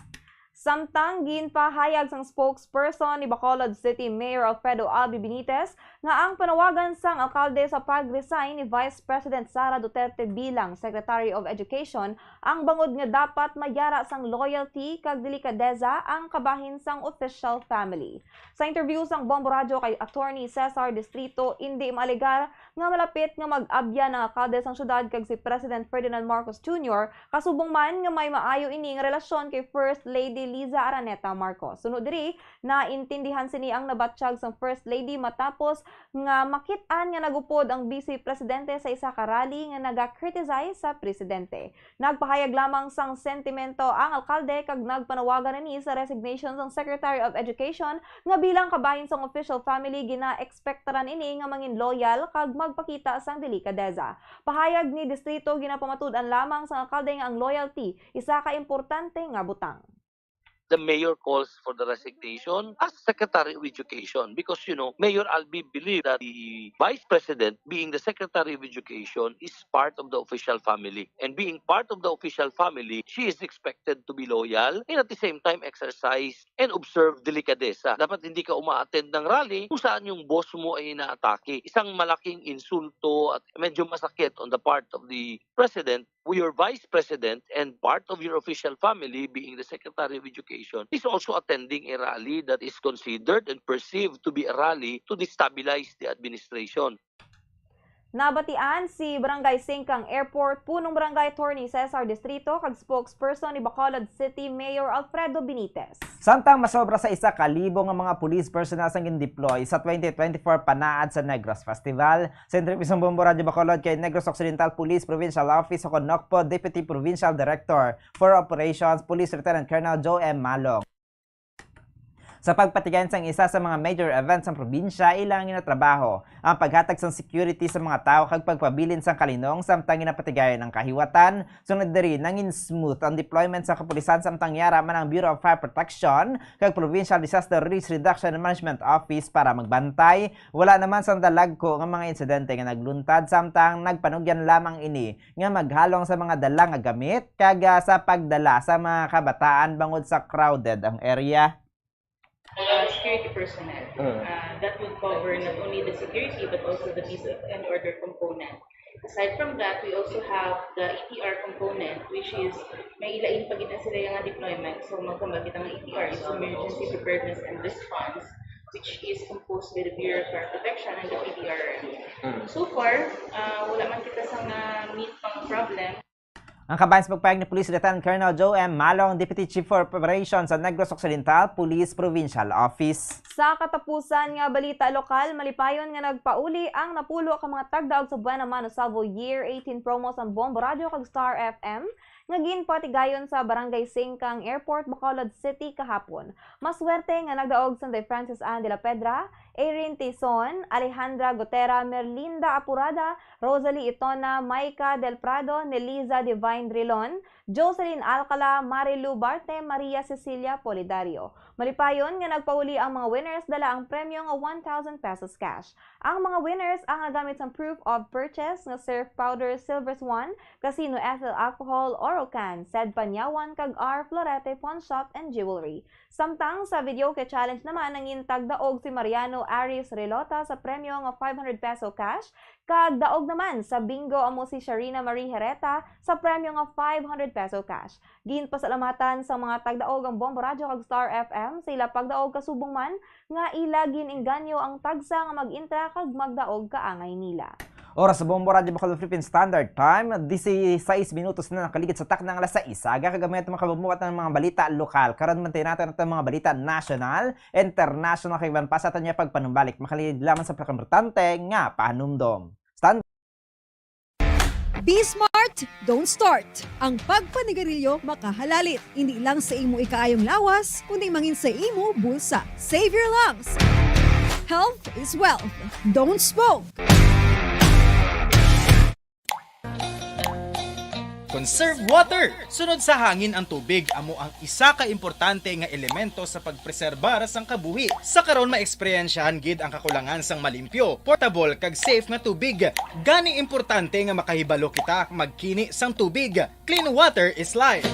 Samtang ginpahayag sang spokesperson ni Bacolod City Mayor Alfredo Albi Benitez nga ang panawagan sang alkalde sa pag-resign ni Vice President Sara Duterte bilang Secretary of Education ang bangod nga dapat mayara sang loyalty kag delikadesa ang kabahin sang official family. Sa interview sang Bombo Radyo kay Attorney Cesar Distrito, indi maalegar nga malapit nga mag-abyan ang alkalde sang syudad kag si President Ferdinand Marcos Junior, kasubong man nga may maayo ini nga relasyon kay First Lady Liza Araneta Marcos. Suno diri, naintindihan sini ang nabatyag sang First Lady matapos nga makit-an nga nagupod ang Vice Presidente sa isa ka rally nga naga-criticize sa presidente. Nagpahayag lamang sang sentimento ang alkalde kag nagpanawagan ini sa resignation sang Secretary of Education nga bilang kabahin sang official family, gina-ekspektaran ini nga mangin loyal kag magpakita sang delikadesa. Pahayag ni Distrito, ginapamatud-an lamang sang alkalde nga ang loyalty isa ka importante nga butang. The mayor calls for the resignation as Secretary of Education because, you know, Mayor Albi believed that the Vice President, being the Secretary of Education, is part of the official family. And being part of the official family, she is expected to be loyal and at the same time exercise and observe delikadesa. Dapat hindi ka uma-attend ng rally kung saan yung boss mo ay inaatake. Isang malaking insulto at medyo masakit on the part of the president, your vice president, and part of your official family, being the Secretary of Education, is also attending a rally that is considered and perceived to be a rally to destabilize the administration. Nabatian si Barangay Singkang Airport Punong Barangay Attorney Cesar Distrito kag spokesperson ni Bacolod City Mayor Alfredo Benitez. Samtang masobra sa isa ka libo nga mga police personnel ang gindeploy sa twenty twenty-four panaad sa Negros Festival, sa interview sang Bombo Radyo Bacolod kay Negros Occidental Police Provincial Office o kon NOCPO Deputy Provincial Director for Operations, Police Lieutenant Colonel Joe M. Malong. Sa pagpatigayon sang isa sa mga major events sang probinsya, ilang ginatrabaho ang paghatag sang security sa mga tawo kag pagpabilin sang kalinong samtang ginapatigayon ang kahiwatan. Sunod diri, nangin smooth ang deployment sa kapulisan samtang yara man ang Bureau of Fire Protection kag Provincial Disaster Risk Reduction and Management Office para magbantay. Wala naman sang dalagko nga mga insidente nga nagluntad samtang nagpanugyan lamang ini nga maghalong sa mga dala nga gamit kag ah, sa pagdala sa mga kabataan bangod sa crowded ang area. Uh, security personnel. Uh, that would cover not only the security but also the peace and order component. Aside from that, we also have the E T R component, which is may ilain pa gid na sila nga deployment. So, magkumbaga kita nga E T R is Emergency Preparedness and Response, which is composed by the Bureau of Fire Protection and the P D R M. So far, uh, wala man kita sa nga meet pang problem. Ang kabahin sa pagpahayag ni Police Lieutenant Colonel Joe M. Malong, Deputy Chief for Operations sa Negros Occidental Police Provincial Office. Sa katapusan nga balita lokal, malipayon nga nagpauli ang napulo ka mga tagdaog sa Buena Mano Salvo Year eighteen promo sang Bombo Radyo kag Star F M nga ginpatigayon sa Barangay Singkang Airport, Bacolod City kahapon. Maswerte nga nagdaog sanday Francis Ann de la Pedra, Erin Tison, Alejandra Gotera, Merlinda Apurada, Rosalie Itona, Micah Del Prado, Neliza Divine Drilon, Jocelyn Alcala, Marilu Barte, Maria Cecilia Polidario. Malipayon nga nagpauli ang mga winners dala ang premyo nga one thousand pesos cash. Ang mga winners ang nagamit sang proof of purchase nga Surf Powder Silver Swan, Casino Ethyl Alcohol, Orocan, Sed Panyawan, kag R Florete Pawn Shop and Jewelry. Samtang sa videoke challenge naman, nangin tagdaog si Mariano Aris Relota sa premyo nga five hundred peso cash, kag daog naman sa bingo amo si Sharina Marie Hereta sa premyo nga five hundred peso cash. Ginpasalamatan sang mga tagdaog ang Bombo Radyo kag Star F M sa ila pagdaog, kasubong man nga ila gin-engganyo ang tagsa nga mag-intra kag magdaog kaangay nila. Oras sa Bombo Radyo Bacolod Philippine Standard Time, dise-sais minutos na nakaligid sa takna nga alas sais. Aga kag gamay aton makabumukat ng mga balita lokal. Karon, mantayan natin ang mga balita national, international, kag iban pa sa aton nga pagpanumbalik. Makaligid lamang sa pinakaimportante nga pahanumdom. Stand Be smart, don't start. Ang pagpanigarilyo makahalalit, hindi lang sa imo ikaayong lawas, kundi mangin sa imo bulsa. Save your lungs. Health is wealth. Don't smoke. Conserve water! Sunod sa hangin ang tubig amo ang isa ka importante nga elemento sa pagpreserbar sang kabuhi. Sa karon, maeksperyensyahan gid ang kakulangan sang malimpyo, portable, kag safe nga tubig. Gani importante nga makahibalo kita magkini sang tubig. Clean water is life.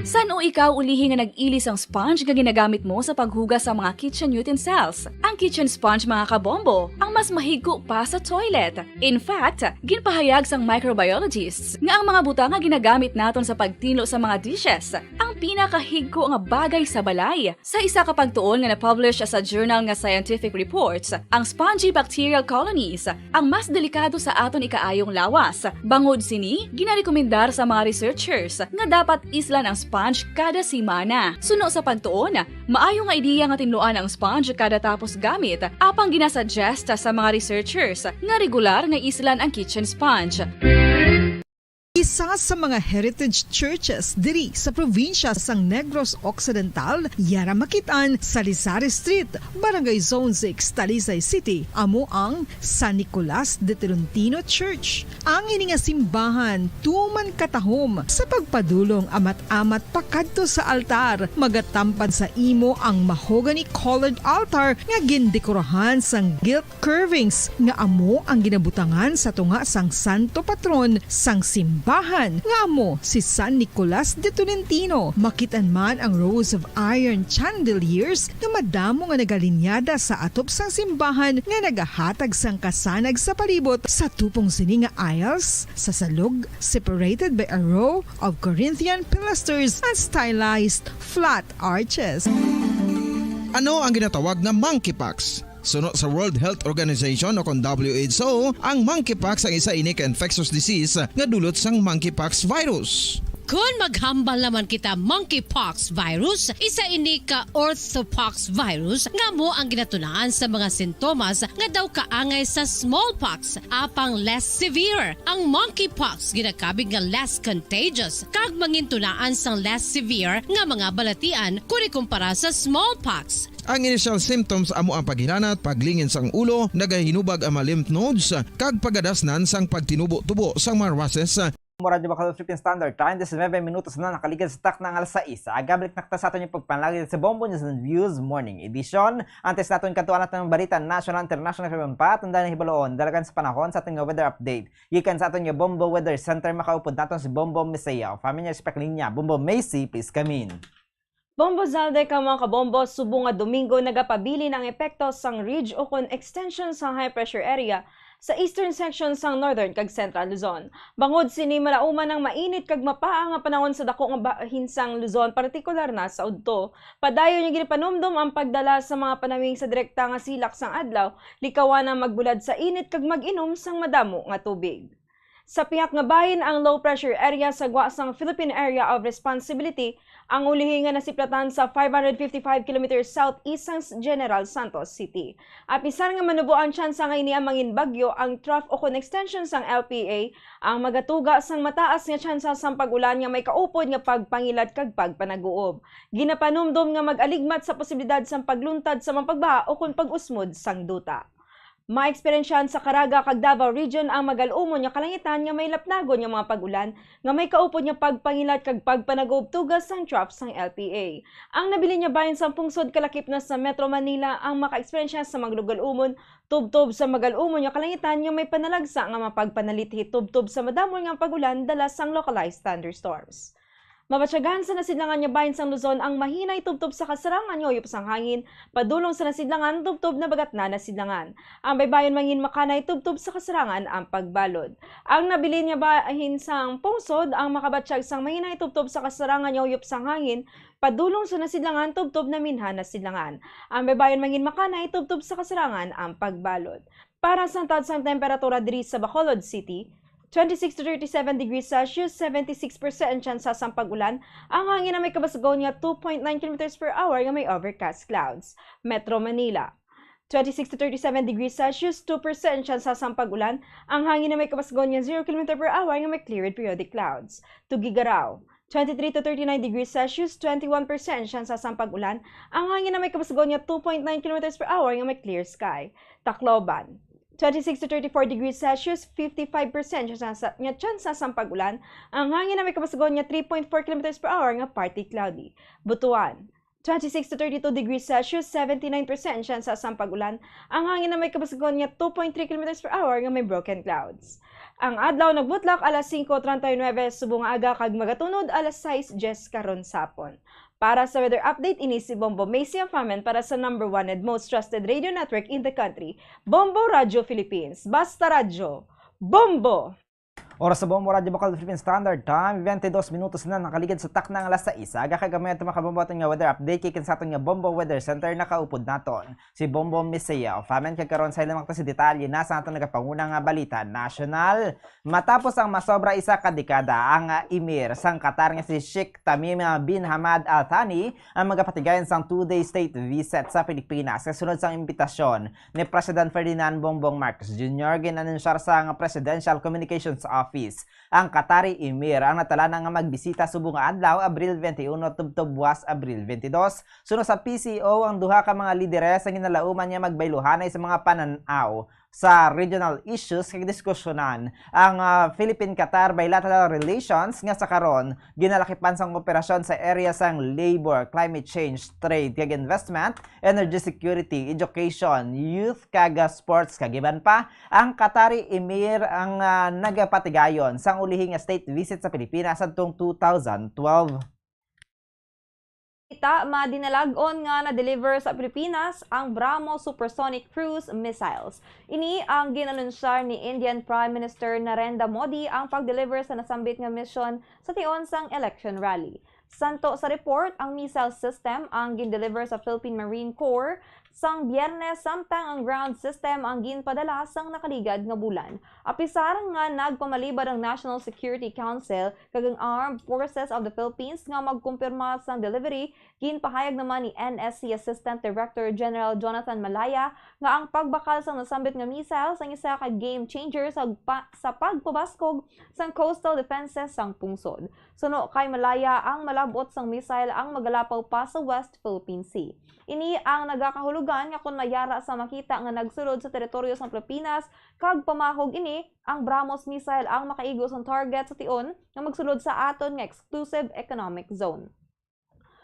San-o ikaw ulihi nga nag-ili sang sponge nga ginagamit mo sa paghugas sa mga kitchen utensils? Ang kitchen sponge, mga kabombo, ang mas mahigko pa sa toilet. In fact, ginpahayag sang microbiologists nga ang mga butang nga ginagamit naton sa pagtinlo sa mga dishes ang pinakahigko nga bagay sa balay. Sa isa ka pagtuon nga na-publish sa journal nga Scientific Reports, ang spongy bacterial colonies ang mas delikado sa aton ikaayong lawas. Bangod sini, ginarekomendar sa mga researchers nga dapat islan ang sponge kada semana. Suno sa pagtuon, maayo nga ideya nga tinluan ang sponge kada tapos gamit, apang ginasuggest sa mga researchers nga regular nga islan ang kitchen sponge. Isa sa mga heritage churches diri sa probinsya sang Negros Occidental, yara makit-an sa Lizares Street, Barangay Zone six, Talisay City, amo ang San Nicolas de Tolentino Church. Ang ini nga simbahan tuman katahom sa pagpadulong amat-amat pakadto sa altar. Magatampad sa imo ang mahogany-colored altar nga gindekorahan sang gilt curvings nga amo ang ginabutangan sa tunga sang santo patron sang simbahan, nga amo si San Nicolas de Tolentino. Makit-an man ang rows of iron chandeliers nga madamo nga nagalinyada sa atop sang simbahan nga nagahatag sang kasanag sa palibot. Sa tupong sini nga aisles, sa salog, separated by a row of Corinthian pilasters and stylized flat arches. Ano ang ginatawag nga monkeypox? Suno sa World Health Organization o kon W H O, ang monkeypox ang isa ini ka infectious disease nga dulot sang monkeypox virus. Kon maghambal naman kita monkeypox virus, isa ini ka orthopox virus nga amo ang ginatunaan sa mga sintomas nga daw kaangay sa smallpox, apang less severe. Ang monkeypox ginakabig nga less contagious kag mangintunaan sang less severe nga mga balatian kon ikumpara sa smallpox. Ang initial symptoms amo ang paghilanat, paglingin sang ulo, nagahinubag ang mga lymph nodes, kag pagadasnan sang pagtinubo-tubo sang mga rushes. Mo Radyo Bacolod, Philippine Standard Time, disinuebe minutos na nakaligad sa takna nga alas sais. Agabalik na kita sa aton yung pagpanalagay sa Bombo News and Views Morning Edition. Antes naton katuan naton ang balita national, international, kag pa, tanda na hibaloon, dalagan sa panahon sa aton nga weather update. Gikan sa aton nga Bombo Weather Center, makaupod naton si Bombo Misaya. Familiar sa linya, Bombo Macy, please come in. Bombo Zalde kag mga kabombo, subong nga Domingo nagapabilin ang epekto sang ridge ukon extension sang high pressure area sa eastern section sang northern kag central Luzon. Bangod sini, malauman ang mainit kag mapaa nga panahon sa dako nga bahin sang Luzon, partikular na sa udto. Padayon nga ginapanumdom ang pagdala sa mga panawing sa direkta nga silak sang adlaw, likawan ang magbulad sa init kag mag-inom sang madamo nga tubig. Sa pihak nga bahin, ang low pressure area sa gwa sang Philippine Area of Responsibility ang ulihi nga nasiplatan sa five hundred fifty-five kilometers southeast sang s-, General Santos City. Apisar nga manubo ang tsansa nga ini ang mangin bagyo, ang trough ukon extension sang L P A ang magatuga sang mataas nga tsansa sang pag-ulan nga may kaupod nga pagpangilad kag pagpanaguob. Ginapanumdom nga mag-aligmat sa posibilidad sang pagluntad sa mga pagbaha ukon pag-usmod sang duta. Maeksperiensyahan sa Caraga kag Davao Region ang magal-umon nga kalangitan nga may lapnagon nga mga pag-ulan nga may kaupod nga pagpangilat kag pagpanaguob tuga sang trough sang L P A. Ang nabilin nga bahin sang pungsod kalakip na sa Metro Manila ang makaeksperyensya sa magal-umon, tubtob sa magal-umon nga kalangitan nga may panalagsa nga mapagpanalithi tubtob sa madamo nga pag-ulan dala sang localized thunderstorms. Mabatyagan sa nasidlangan nga bahin sang Luzon ang mahinay tubtob sa kasarangan nga uyop sang hangin, padulong sa nasidlangan tubtob na bagat na nasidlangan. Ang baybayon mangin makanay tubtob sa kasarangan ang pagbalod. Ang nabilin nga bahin sang pungsod ang makabatyag sang mahinay tubtob sa kasarangan nga uyop sang hangin, padulong sa nasidlangan tubtob na minha nasidlangan. Ang baybayon mangin makanay tubtob sa kasarangan ang pagbalod. Para sa taud sang temperatura diri sa Bacolod City, twenty-six to thirty-seven degrees Celsius, seventy-six percent ang tsansa sang pag-ulan, ang hangin na may kabasagon nga two point nine kilometers per hour nga may overcast clouds. Metro Manila, twenty-six to thirty-seven degrees Celsius, two percent ang tsansa sang pag-ulan, ang hangin na may kabasagon nga zero kilometer per hour nga may clear with periodic clouds. Tuguegarao, twenty-three to thirty-nine degrees Celsius, twenty-one percent ang tsansa sang pag-ulan, ang hangin na may kabasagon nga two point nine kilometers per hour nga may clear sky. Tacloban, twenty-six to thirty-four degrees Celsius, fifty-five percent nga tsansa, nga tsansa sang pag-ulan, ang hangin na may kabasagon nga three point four kilometers per hour nga partly cloudy. Butuan, twenty-six to thirty-two degrees Celsius, seventy-nine percent ang tsansa sang pag-ulan, ang hangin na may kabasagon nga two point three kilometers per hour nga may broken clouds. Ang adlaw nagbutlak alas singko treinta y nueve subong nga aga kag magatunod alas sais diyes karon sa hapon. Para sa weather update, ini si Bombo Macy Afamen para sa number one and most trusted radio network in the country, Bombo Radio Philippines. Basta Radyo, Bombo! Oras sa Bombo Radyo Bacol Philippine Standard Time, twenty-two minutos na nakaligid sa takna nga alas sais. Aga kag gamay ato makabubuhaton nga weather update kay sa aton nga Bombo Weather Center nakaupod naton si Bombo Misaya. Famen kag karon sa ilang si detalye na sa aton nagapanguna nga balita nasyonal. Matapos ang masobra isa ka dekada, ang, ah, emir sang Qatar nga si Sheikh Tamim bin Hamad Al Thani ang magapatigayon sang two-day state visit sa Pilipinas kasunod sang imbitasyon ni President Ferdinand Bongbong Marcos Junior. Gin-anunsyar sang Presidential Communications Office ang Qatari Emir ang natalana nga magbisita subong nga adlaw, Abril twenty-one tubtob buwas, Abril twenty-two. Suno sa P C O, ang duha ka mga lideres ang ginalauman nga magbayluhanay sa mga panan-aw sa regional issues kag diskusyonan ang, ah, Philippine-Qatar bilateral relations nga sa karon ginalakipan sang kooperasyon sa area sang labor, climate change, trade kag investment, energy security, education, youth kag, ah, sports kag iban pa. Ang Qatari Emir ang, ah, nagapatigayon sang ulihi nga state visit sa Pilipinas sadtong two thousand twelve. Kita, madinalag-on nga na-deliver sa Pilipinas ang BrahMos supersonic cruise missiles. Ini ang gin-anunsar ni Indian Prime Minister Narendra Modi ang pag-deliver sa nasambit nga misyon sa tion sang election rally. Santo sa report, ang missile system ang gin-deliver sa Philippine Marine Corps sang Biyernes, samtang ang ground system ang ginpadala sang nakaligad nga bulan. Apisar nga nagpamalibad ang National Security Council kag ang Armed Forces of the Philippines nga magkumpirma sang delivery, ginpahayag naman ni N S C Assistant Director General Jonathan Malaya nga ang pagbakal sang nasambit nga missile sang isa ka game changer sa pa-, sa pagpabaskog sang coastal defenses sang pungsod. Suno kay Malaya, ang malab-ot sang missile ang magalapaw pa sa West Philippine Sea. Ini ang nagakahulugan nga kon mayara sa makita nga nagsulod sa teritoryo sang Pilipinas kag pamahog ini, ang BrahMos missile ang makaigo sang target sa tion nga magsulod sa aton nga exclusive economic zone.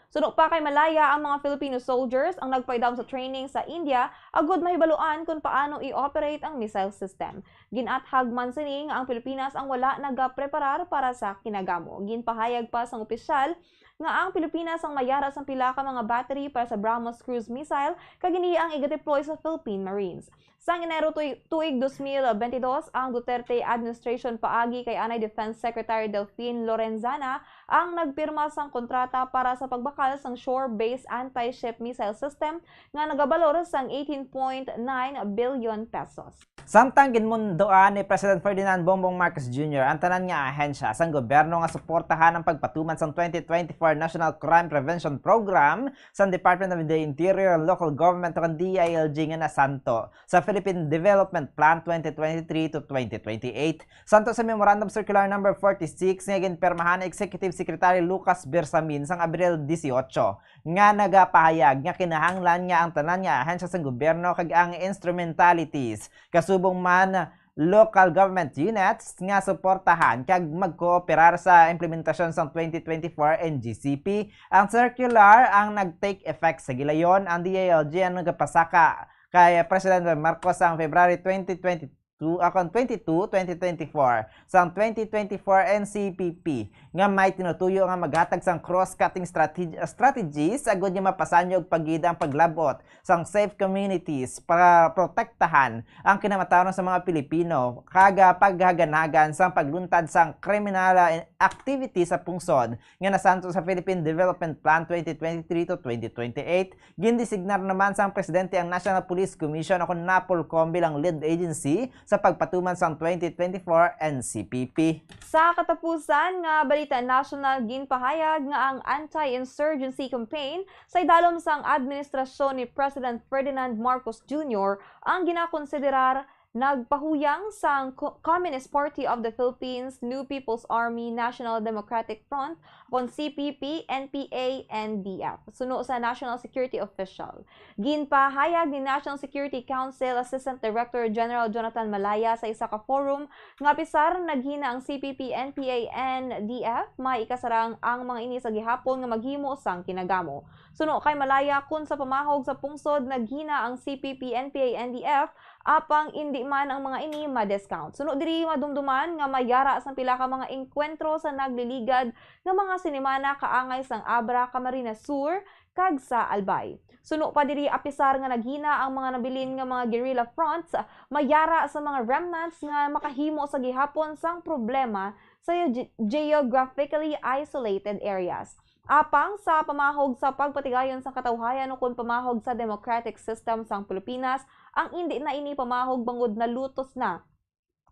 Suno pa kay Malaya, ang mga Filipino soldiers ang nagpaidawom sa training sa India agud mahibaluan kon paano i-operate ang missile system. Gin-athag man sini nga ang Pilipinas ang wala nagapreparar para sa kinagamo. Ginpahayag pa sang opisyal nga ang Pilipinas ang mayara sang pila ka mga battery para sa BrahMos cruise missile, kag ini ang iga-deploy sa Philippine Marines. Sang Enero tuig, tuig dos mil bentidós, ang Duterte administration paagi kay anay Defense Secretary Delfin Lorenzana ang nagpirma sang kontrata para sa pagbakal sang shore-based anti-ship missile system nga nagabalor sang eighteen point nine billion pesos. Samtang ginmundoan ni President Ferdinand Bongbong Marcos Junior ang tanan nga ahensya sang gobyerno nga suportahan ang pagpatuman sang twenty twenty-four National Crime Prevention Program sang Department of the Interior and Local Government o ang D I L G nga nasanto sa Philippine Development Plan twenty twenty-three to twenty twenty-eight. Santo sa Memorandum Circular Number forty-six nga ginpirmahan ni Executive Secretary Lucas Bersamin sang Abril dieciocho, nga nagapahayag nga kinahanglan nga ang tanan nga ahensya sang gobyerno kag ang instrumentalities, kasubong man local government units, nga suportahan kag magkooperar sa implementasyon sang twenty twenty-four N G C P. Ang circular ang nag-take effect sa gilayon. Ang D I L G ang nagapasaka kay President Marcos sang February twenty twenty-two, ah, kon twenty-two, twenty twenty-four, sang twenty twenty-four N C P P, nga may tinutuyo nga maghatag sang cross-cutting strateg-, strategies agud nga mapasanyo og pagida ang paglab-ot sang safe communities para protektahan ang kinamataron sa mga Pilipino kag, ah, paghaganagan sang pagluntad sang kriminal, ah, activity sa pungsod nga nasanto sa Philippine Development Plan twenty twenty-three to twenty twenty-eight. Gindesignar naman sang presidente ang National Police Commission o kon NAPOLCOM bilang lead agency sa pagpatuman sang twenty twenty-four N C P P. Sa katapusan nga balita nasyonal, ginpahayag nga ang anti-insurgency campaign sa idalom sang administrasyon ni President Ferdinand Marcos Junior ang ginakonsiderar nagpahuyang sang Co-, Communist Party of the Philippines, New People's Army, National Democratic Front, kon C P P, N P A, N D F, suno sa national security official. Ginpahayag ni National Security Council Assistant Director General Jonathan Malaya sa isa ka forum nga apisar naghina ang C P P, N P A, N D F, may ikasarang ang mga ini sa gihapon nga maghimo sang kinagamo. Suno kay Malaya, kun sa pamahog sa pungsod naghina ang C P P, N P A, N D F, apang indi man ang mga ini ma-discount. Suno diri, madumduman nga mayara sang pila ka mga engkwentro sa nagliligad nga mga sinimana kaangay sang Abra, Camarines Sur, kag sa Albay. Suno pa diri, apisar nga naghina ang mga nabilin nga mga guerrilla fronts, mayara sa mga remnants nga makahimo sa gihapon sang problema sa ge-, geographically isolated areas. Apang sa pamahog sa pagpatigayon sang katawhayan ukon pamahog sa democratic system sang Pilipinas, ang indi na ini pamahog bangod nalutos na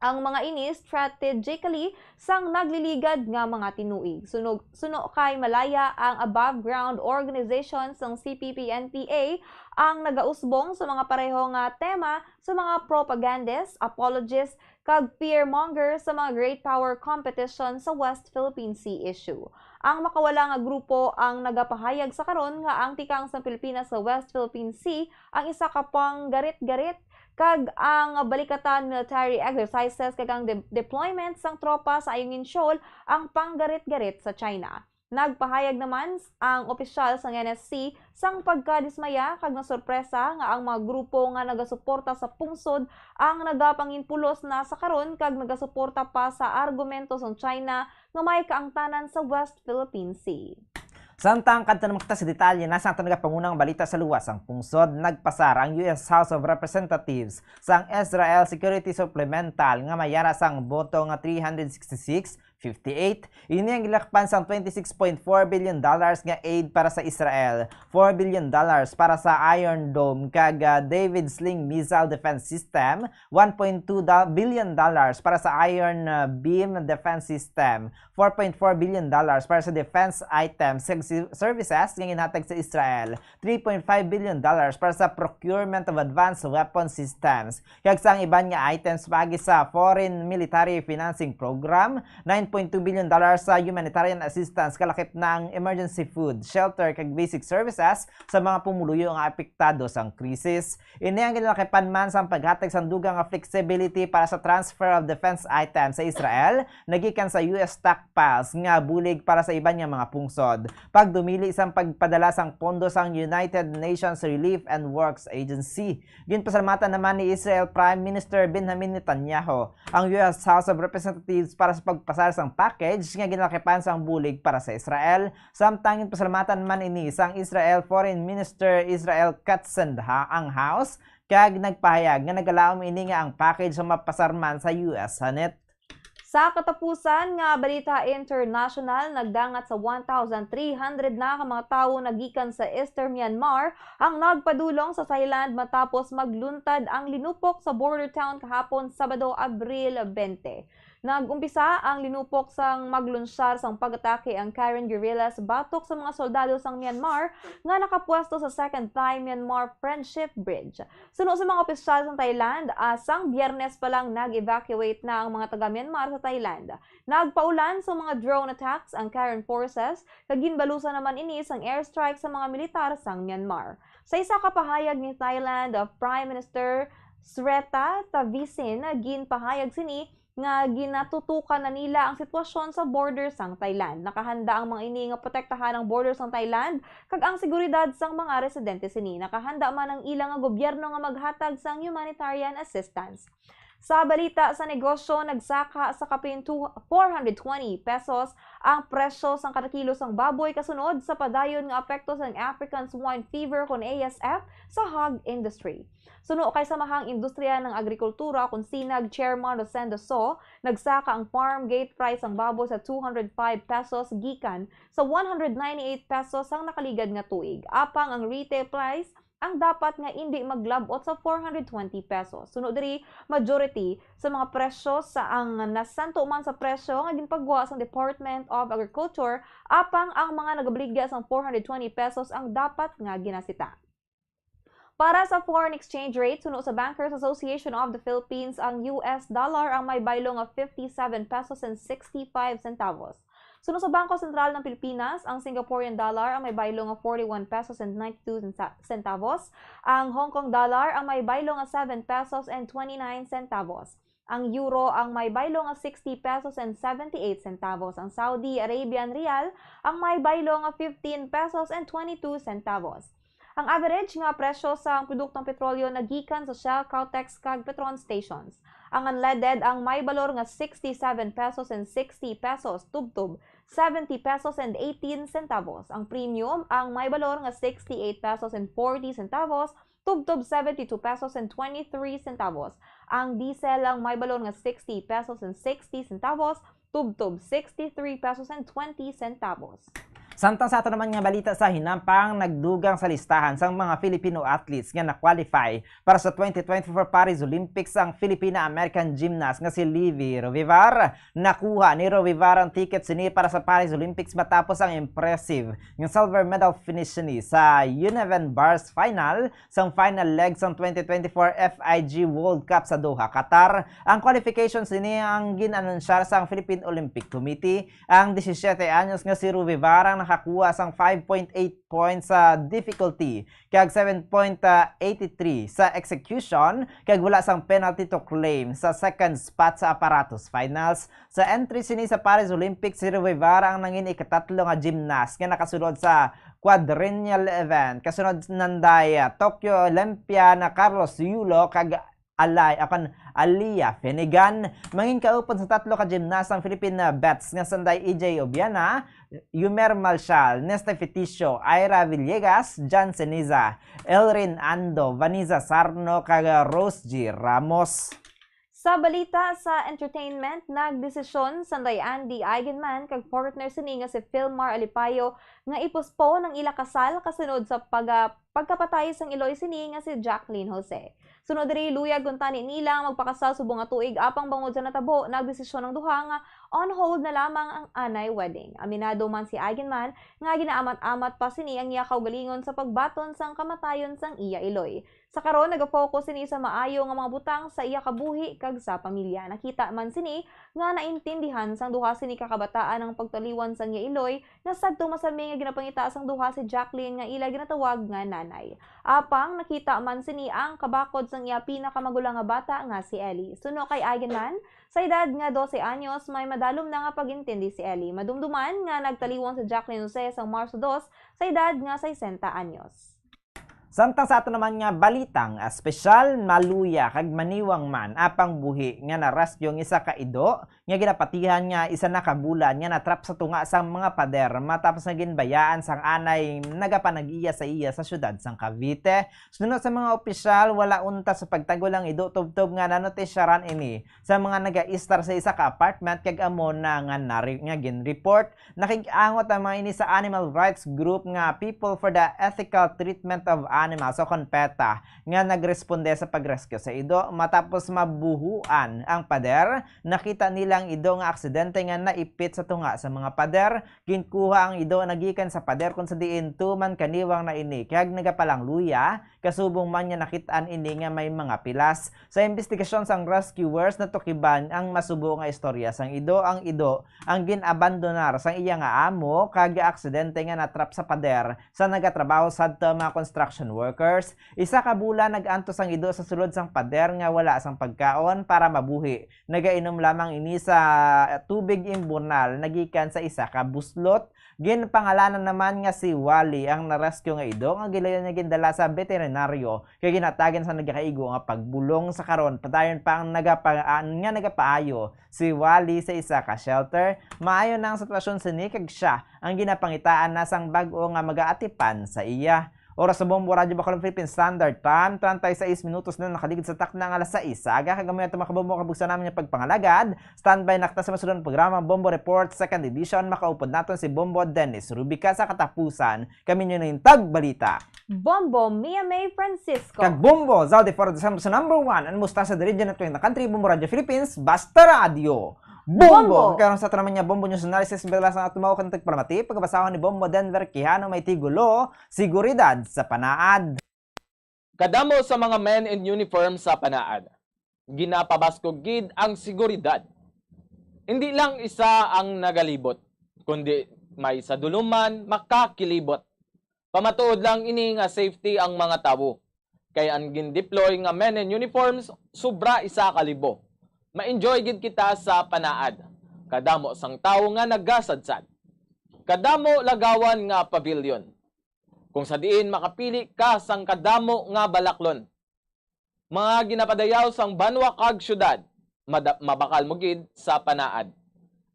ang mga ini strategically sang nagliligad nga mga tinuig. Sunog, suno kay malaya ang above ground organization sang C P P N P A ang nagausbong sa mga pareho nga tema sa mga propagandists, apologists, kag fearmonger sa mga great power competition sa West Philippine Sea issue. Ang makawala nga grupo ang nagapahayag sa karon nga ang tikang sa Pilipinas sa West Philippine Sea ang isa ka panggarit-garit kag ang balikatan military exercises kag ang de-, deployment sang tropa sa Ayungin Shoal ang panggarit-garit sa China. Nagpahayag naman ang opisyal sang N S C sang pagkadismaya kag nasorpresa nga ang mga grupo nga nagasuporta sa pungsod ang nagapanginpulos na sa karon kag nagasuporta pa sa argumento sang China nga may kaangtanan sa West Philippine Sea. Samtang kadto naman kita sa detalye, nasa aton nagapangunang balita sa luwas sang pungsod, nagpasar ang U S House of Representatives sang Israel Security Supplemental nga mayara sang boto nga three hundred sixty-six fifty-eight. Ini ang gilakpan sang twenty-six point four billion dollars nga aid para sa Israel, four billion dollars para sa Iron Dome kag, ah, David Sling missile defense system, one point two billion dollars para sa Iron, ah, Beam defense system, four point four billion dollars para sa defense items kag si-, services nga ginhatag sa Israel, three point five billion dollars para sa procurement of advanced weapon systems, kag sang iban nga items paagi sa Foreign Military Financing Program, nine point two billion dollars sa humanitarian assistance, kalakip na ang emergency food, shelter, kag basic services sa mga pumuluyo nga apektado sang krisis. Ini ang ginalakipan man sang paghatag sang dugang nga flexibility para sa transfer of defense items sa Israel nagikan sa U S stockpiles nga bulig para sa iban nga mga pungsod, pagdumili sang pagpadala sang pondo sang United Nations Relief and Works Agency. Ginpasalamatan naman ni Israel Prime Minister Benjamin Netanyahu ang U S House of Representatives para sa pagpasar sang package nga ginalakipan sang bulig para sa Israel. Samtang ginpasalamatan man ini sang Israel Foreign Minister Israel Katz, ang House, kag nagpahayag nga nagalaom ini nga ang package sa mapasar man sa U S Senate. Sa katapusan nga balita international, nagdangat sa one thousand three hundred na ka mga tawo nagikan sa Eastern Myanmar ang nagpadulong sa Thailand matapos magluntad ang linupok sa border town kahapon, Sabado, Abril twenty. Nag-umpisa ang linupok sang maglunsyar sang pag-atake ang Karen guerrillas batok sa mga soldado sang Myanmar nga nakapwesto sa Second Thai-Myanmar Friendship Bridge. Suno sa mga opisyal sa Thailand, ah, sang Biyernes pa lang nag-evacuate na ang mga taga-Myanmar sa Thailand. Nagpaulan sa mga drone attacks ang Karen forces, kag ginbalusan naman ini sang airstrike sa mga militar sang Myanmar. Sa isa ka pahayag ni Thailand, ah, Prime Minister Srettha Thavisin, ah, ginpahayag sini nga ginatutukan na nila ang sitwasyon sa border sang Thailand. Nakahanda ang mga ini nga protektahan ang border sang Thailand kag ang seguridad sang mga residente sini. Nakahanda man ang ila nga gobyerno nga maghatag sang humanitarian assistance. Sa balita sa negosyo, nagsaka sa kapin two, four hundred twenty pesos ang presyo sang kada kilo sang baboy kasunod sa padayon nga apekto sang African Swine Fever kon A S F sa hog industry. Suno kay Samahang Industriya ng Agrikultura kon SINAG Chairman Rosendo So, nagsaka ang farm gate price sang baboy sa two hundred five pesos gikan sa one hundred ninety-eight pesos sang nakaligad nga tuig. Apang ang retail price ang dapat nga indi maglab-ot sa four hundred twenty pesos. Suno diri, majority sa mga presyo sa ang nasanto man sa presyo nga ginpagwa sang Department of Agriculture, apang ang mga nagabaligya sang four hundred twenty pesos ang dapat nga ginasita. Para sa foreign exchange rate, suno sa Bankers Association of the Philippines, ang U S dollar ang may baylo nga fifty-seven pesos and sixty-five centavos. Suno sa Bangko Sentral ng Pilipinas, ang Singaporean dollar ang may baylo nga forty-one pesos and ninety-two centavos, ang Hong Kong dollar ang may baylo nga seven pesos and twenty-nine centavos. Ang euro ang may baylo nga sixty pesos and seventy-eight centavos. Ang Saudi Arabian rial ang may baylo nga fifteen pesos and twenty-two centavos. Ang average nga presyo sang produktong petrolyo nagikan sa Shell, Caltex, kag Petron stations. Ang unleaded ang may balor nga sixty-seven pesos and sixty pesos tubtob seventy pesos and eighteen centavos. Ang premium ang may balor nga sixty-eight pesos and forty centavos tubtob seventy-two pesos and twenty-three centavos. Ang diesel ang may balor nga sixty pesos and sixty centavos tubtob sixty-three pesos and twenty centavos. Samtang sa ato naman nga balita sa hinampang, nagdugang sa listahan sang mga Filipino athletes nga na-qualify para sa twenty twenty-four Paris Olympics ang Filipina-American gymnast nga si Livy Rovivar. Nakuha ni Rovivar ang ticket sini para sa Paris Olympics matapos ang impressive nga silver medal finish sini sa Univen Bars final sang final leg sang twenty twenty-four F I G World Cup sa Doha, Qatar. Ang qualification sini ang gin-anunsyar sang Philippine Olympic Committee. Ang disisiyete anyos nga si Rovivar ang nakakuha sang five point eight points sa difficulty kag seven point eighty-three sa execution, kag wala sang penalty to claim sa second spot sa apparatus finals. Sa entry sini sa Paris Olympics, si Rovivar ang nangin ikatatlo nga gymnast nga nakasulod sa quadrennial event. Kasunod nanday, ah, Tokyo Olympian na Carlos Yulo kag Alay, apan Aliyah Finnegan. Mangin kaupod sa tatlo ka gymnast ang Philippine, ah, vets nga sanday E J Obiana, Yumer Malshal, Nesta Feticio, Ira Villegas, Jan Ceniza, Elrin Ando, Vanessa Sarno, kag Rose G Ramos. Sa balita sa entertainment, nagdesisyon sanday Andy Eigenman kag partner sini nga si Philmar Alipayo nga i-postpone ang ila kasal kasunod sa pag-, pagkapatay sang iloy sini nga si Jacqueline Jose. Suno diri, luyag kuntani nila nga magpakasal subong nga tuig, apang bangod sa natabo, nagdesisyon ang duha nga on hold na lamang ang anay wedding. Aminado man si Eigenman nga ginaamat-amat pa sini ang iya kaugalingon sa pagbaton sang kamatayon sang iya iloy. Sa karon, nagafocus sini sa maayo nga mga butang sa iya kabuhi kag sa pamilya. Nakita man sini nga naintindihan sang duha sini ka kabataan ang pagtaliwan sang iya iloy, nga sadto masami nga ginapangita sang duha si Jacqueline nga ila ginatawag nga nanay. Apang nakita man sini ang kabakod sang iya pinakamagulang nga bata nga si Ellie. Suno kay Eigenman, sa edad nga dose anyos, may madalom na nga pag-intindi si Ellie. Madumduman nga nagtaliwan si Jacqueline Jose sang Marso dos sa edad nga sesenta anyos. Samtang sa ato naman nga balitang espesyal, maluya kag maniwang man apang buhi nga na-rescue ang isa ka ido nga ginapatihan nga isa na ka bulan nga natrap sa tunga sang mga pader matapos nga ginbayaan sang anay nagapanag-iya sa iya sa siyudad sang Cavite. Suno sa mga opisyal, wala unta sa pagtagol ang ido tubtob nga nanotisyaran ini sa mga nagaistar sa isa ka apartment kag amo na nga nari-, nga ginreport. Nakig-angot ang mga ini sa animal rights group nga People for the Ethical Treatment of Animals o kon PETA nga nagresponde sa pag-rescue sa ido. Matapos mabuhuan ang pader, nakita nila ang ido nga aksidente nga naipit sa tunga sa mga pader. Ginkuha ang ido nagikan sa pader kung sa diin tuman kaniwang na ini kag nagapalangluya, kasubong man nga nakit-an ini nga may mga pilas. Sa imbestigasyon sang rescuers, natukiban ang masubo nga istorya sang ido. Ang ido ang gin-abandonar sang iya nga amo kag aksidente nga natrap sa pader sa nagatrabaho sadto mga construction workers. Isa ka bulan nag-antos ang ido sa sulod sang pader nga wala sang pagkaon para mabuhi. Nagainom lamang ini sa tubig imburnal nagikan sa isa ka buslot. Ginpangalanan naman nga si Wally ang na-rescue nga ido nga gilayon nga gindala sa veterinaryo kay ginhatagan sa nagakaigo nga pagbulong. Sa karon, padayon pa ang nagapa-, ah, nga nagapaayo si Wally sa isa ka shelter. Maayo na ang sitwasyon sini kag siya ang ginapangitaan na sang bag-o nga magaatipan sa iya. Oras sa Bombo Radyo Bacolod, Philippine Standard Time, treinta y seis minutos na nakaligid sa takna nga alas sais sa aga. Kag amoy ato, mga kabombo, kabugsan namin nga pagpangalagad. Standby na kita sa masulod nga programa, Bombo Report, Second Edition. Makaupod naton si Bombo Dennis Rubica. Sa katapusan, kami inyo nahintag balita, Bombo Mia May Francisco. Kag Bombo Zaldi for the number one and Mustasa the Region twenty country, Bombo Radyo Philippines, basta radyo. Bombo! Bombo! Karon sa ato naman nga Bombo News Analysis, bilang sa ato mao kang tagpalamati, pagkabasahon ni Bombo Denver Quijano, may tigulo, Seguridad sa Panaad. Kadamo sa mga men in uniform sa Panaad, ginapabaskog gid ang seguridad. Hindi lang isa ang nagalibot, kundi may sa dulo man makakilibot. Pamatuod lang ini nga safety ang mga tawo, kay ang gin-deploy nga men in uniforms sobra isa ka libo. Ma-enjoy gid kita sa Panaad. Kadamo sang tawo nga nagasadsad. Kadamo lagawan nga pavilion. kung sa diin makapili ka sang kadamo nga balaklon. Mga ginapadayaw sang banwa kag syudad, mada-, mabakal mo gid sa panaad.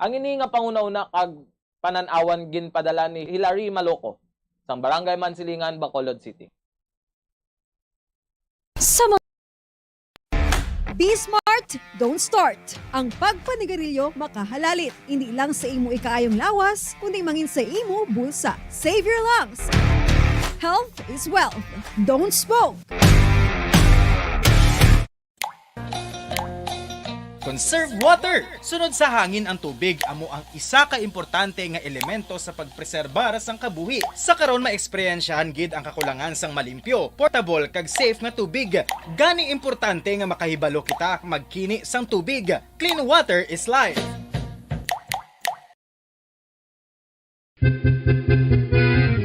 Ang ini nga panghunahuna kag panan-awan ginpadala ni Hilary Maloco, sang Barangay Mansilingan, Bacolod City. Sa mga Be smart, don't start. Ang pagpanigarilyo makahalalit, hindi lang sa imo ikaayong lawas, kundi mangin sa imo bulsa. Save your lungs. Health is wealth. Don't smoke. Conserve water. Sunod sa hangin ang tubig amo ang isa ka importante nga elemento sa pagpreserbar sang kabuhi. Sa karon, maeksperyensyahan gid ang kakulangan sang malimpyo, portable, kag safe nga tubig. Gani importante nga makahibalo kita magkini sang tubig. Clean water is life.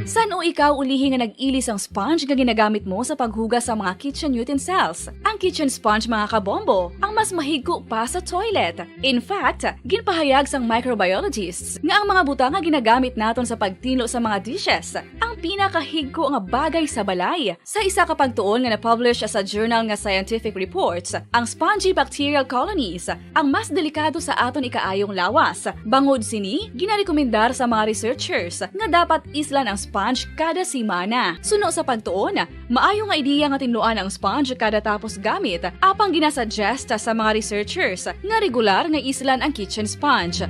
San-o ikaw ulihi nga nag-ili sang sponge nga ginagamit mo sa paghugas sa mga kitchen utensils? Ang kitchen sponge, mga kabombo, ang mas mahigko pa sa toilet. In fact, ginpahayag sang microbiologists nga ang mga butang nga ginagamit naton sa pagtinlo sa mga dishes ang pinakahigko nga bagay sa balay. Sa isa ka pagtuon nga na-publish sa journal nga Scientific Reports, ang spongy bacterial colonies ang mas delikado sa aton ikaayong lawas. Bangod sini, ginarekomendar sa mga researchers nga dapat islan ang sponge kada semana. Suno sa pagtuon, maayo nga ideya nga tinluan ang sponge kada tapos gamit, apang ginasuggest sa mga researchers nga regular nga islan ang kitchen sponge.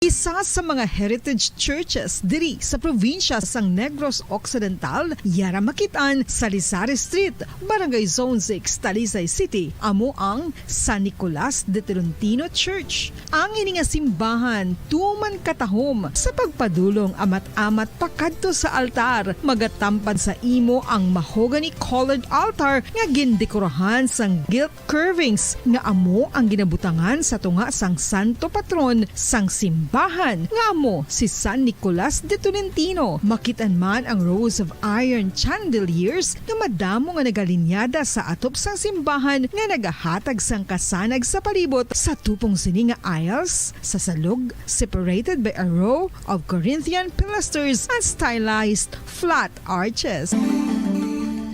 Isa sa mga heritage churches diri sa probinsya sang Negros Occidental, yara makit-an sa Rizal Street, Barangay Zone six, Talisay City, amo ang San Nicolas de Tolentino Church. Ang ini nga simbahan tuman katahom sa pagpadulong amat-amat pakadto sa altar. Magatampad sa imo ang mahogany colored altar nga gindekorahan sang gilt curvings nga amo ang ginabutangan sa tunga sang santo patron sang simbahan, nga amo si San Nicolas de Tolentino. Makit-an man ang rows of iron chandeliers nga madamo nga nagalinyada sa atop sang simbahan nga nagahatag sang kasanag sa palibot. Sa tupong sini nga aisles, sa salog, separated by a row of Corinthian pilasters and stylized flat arches.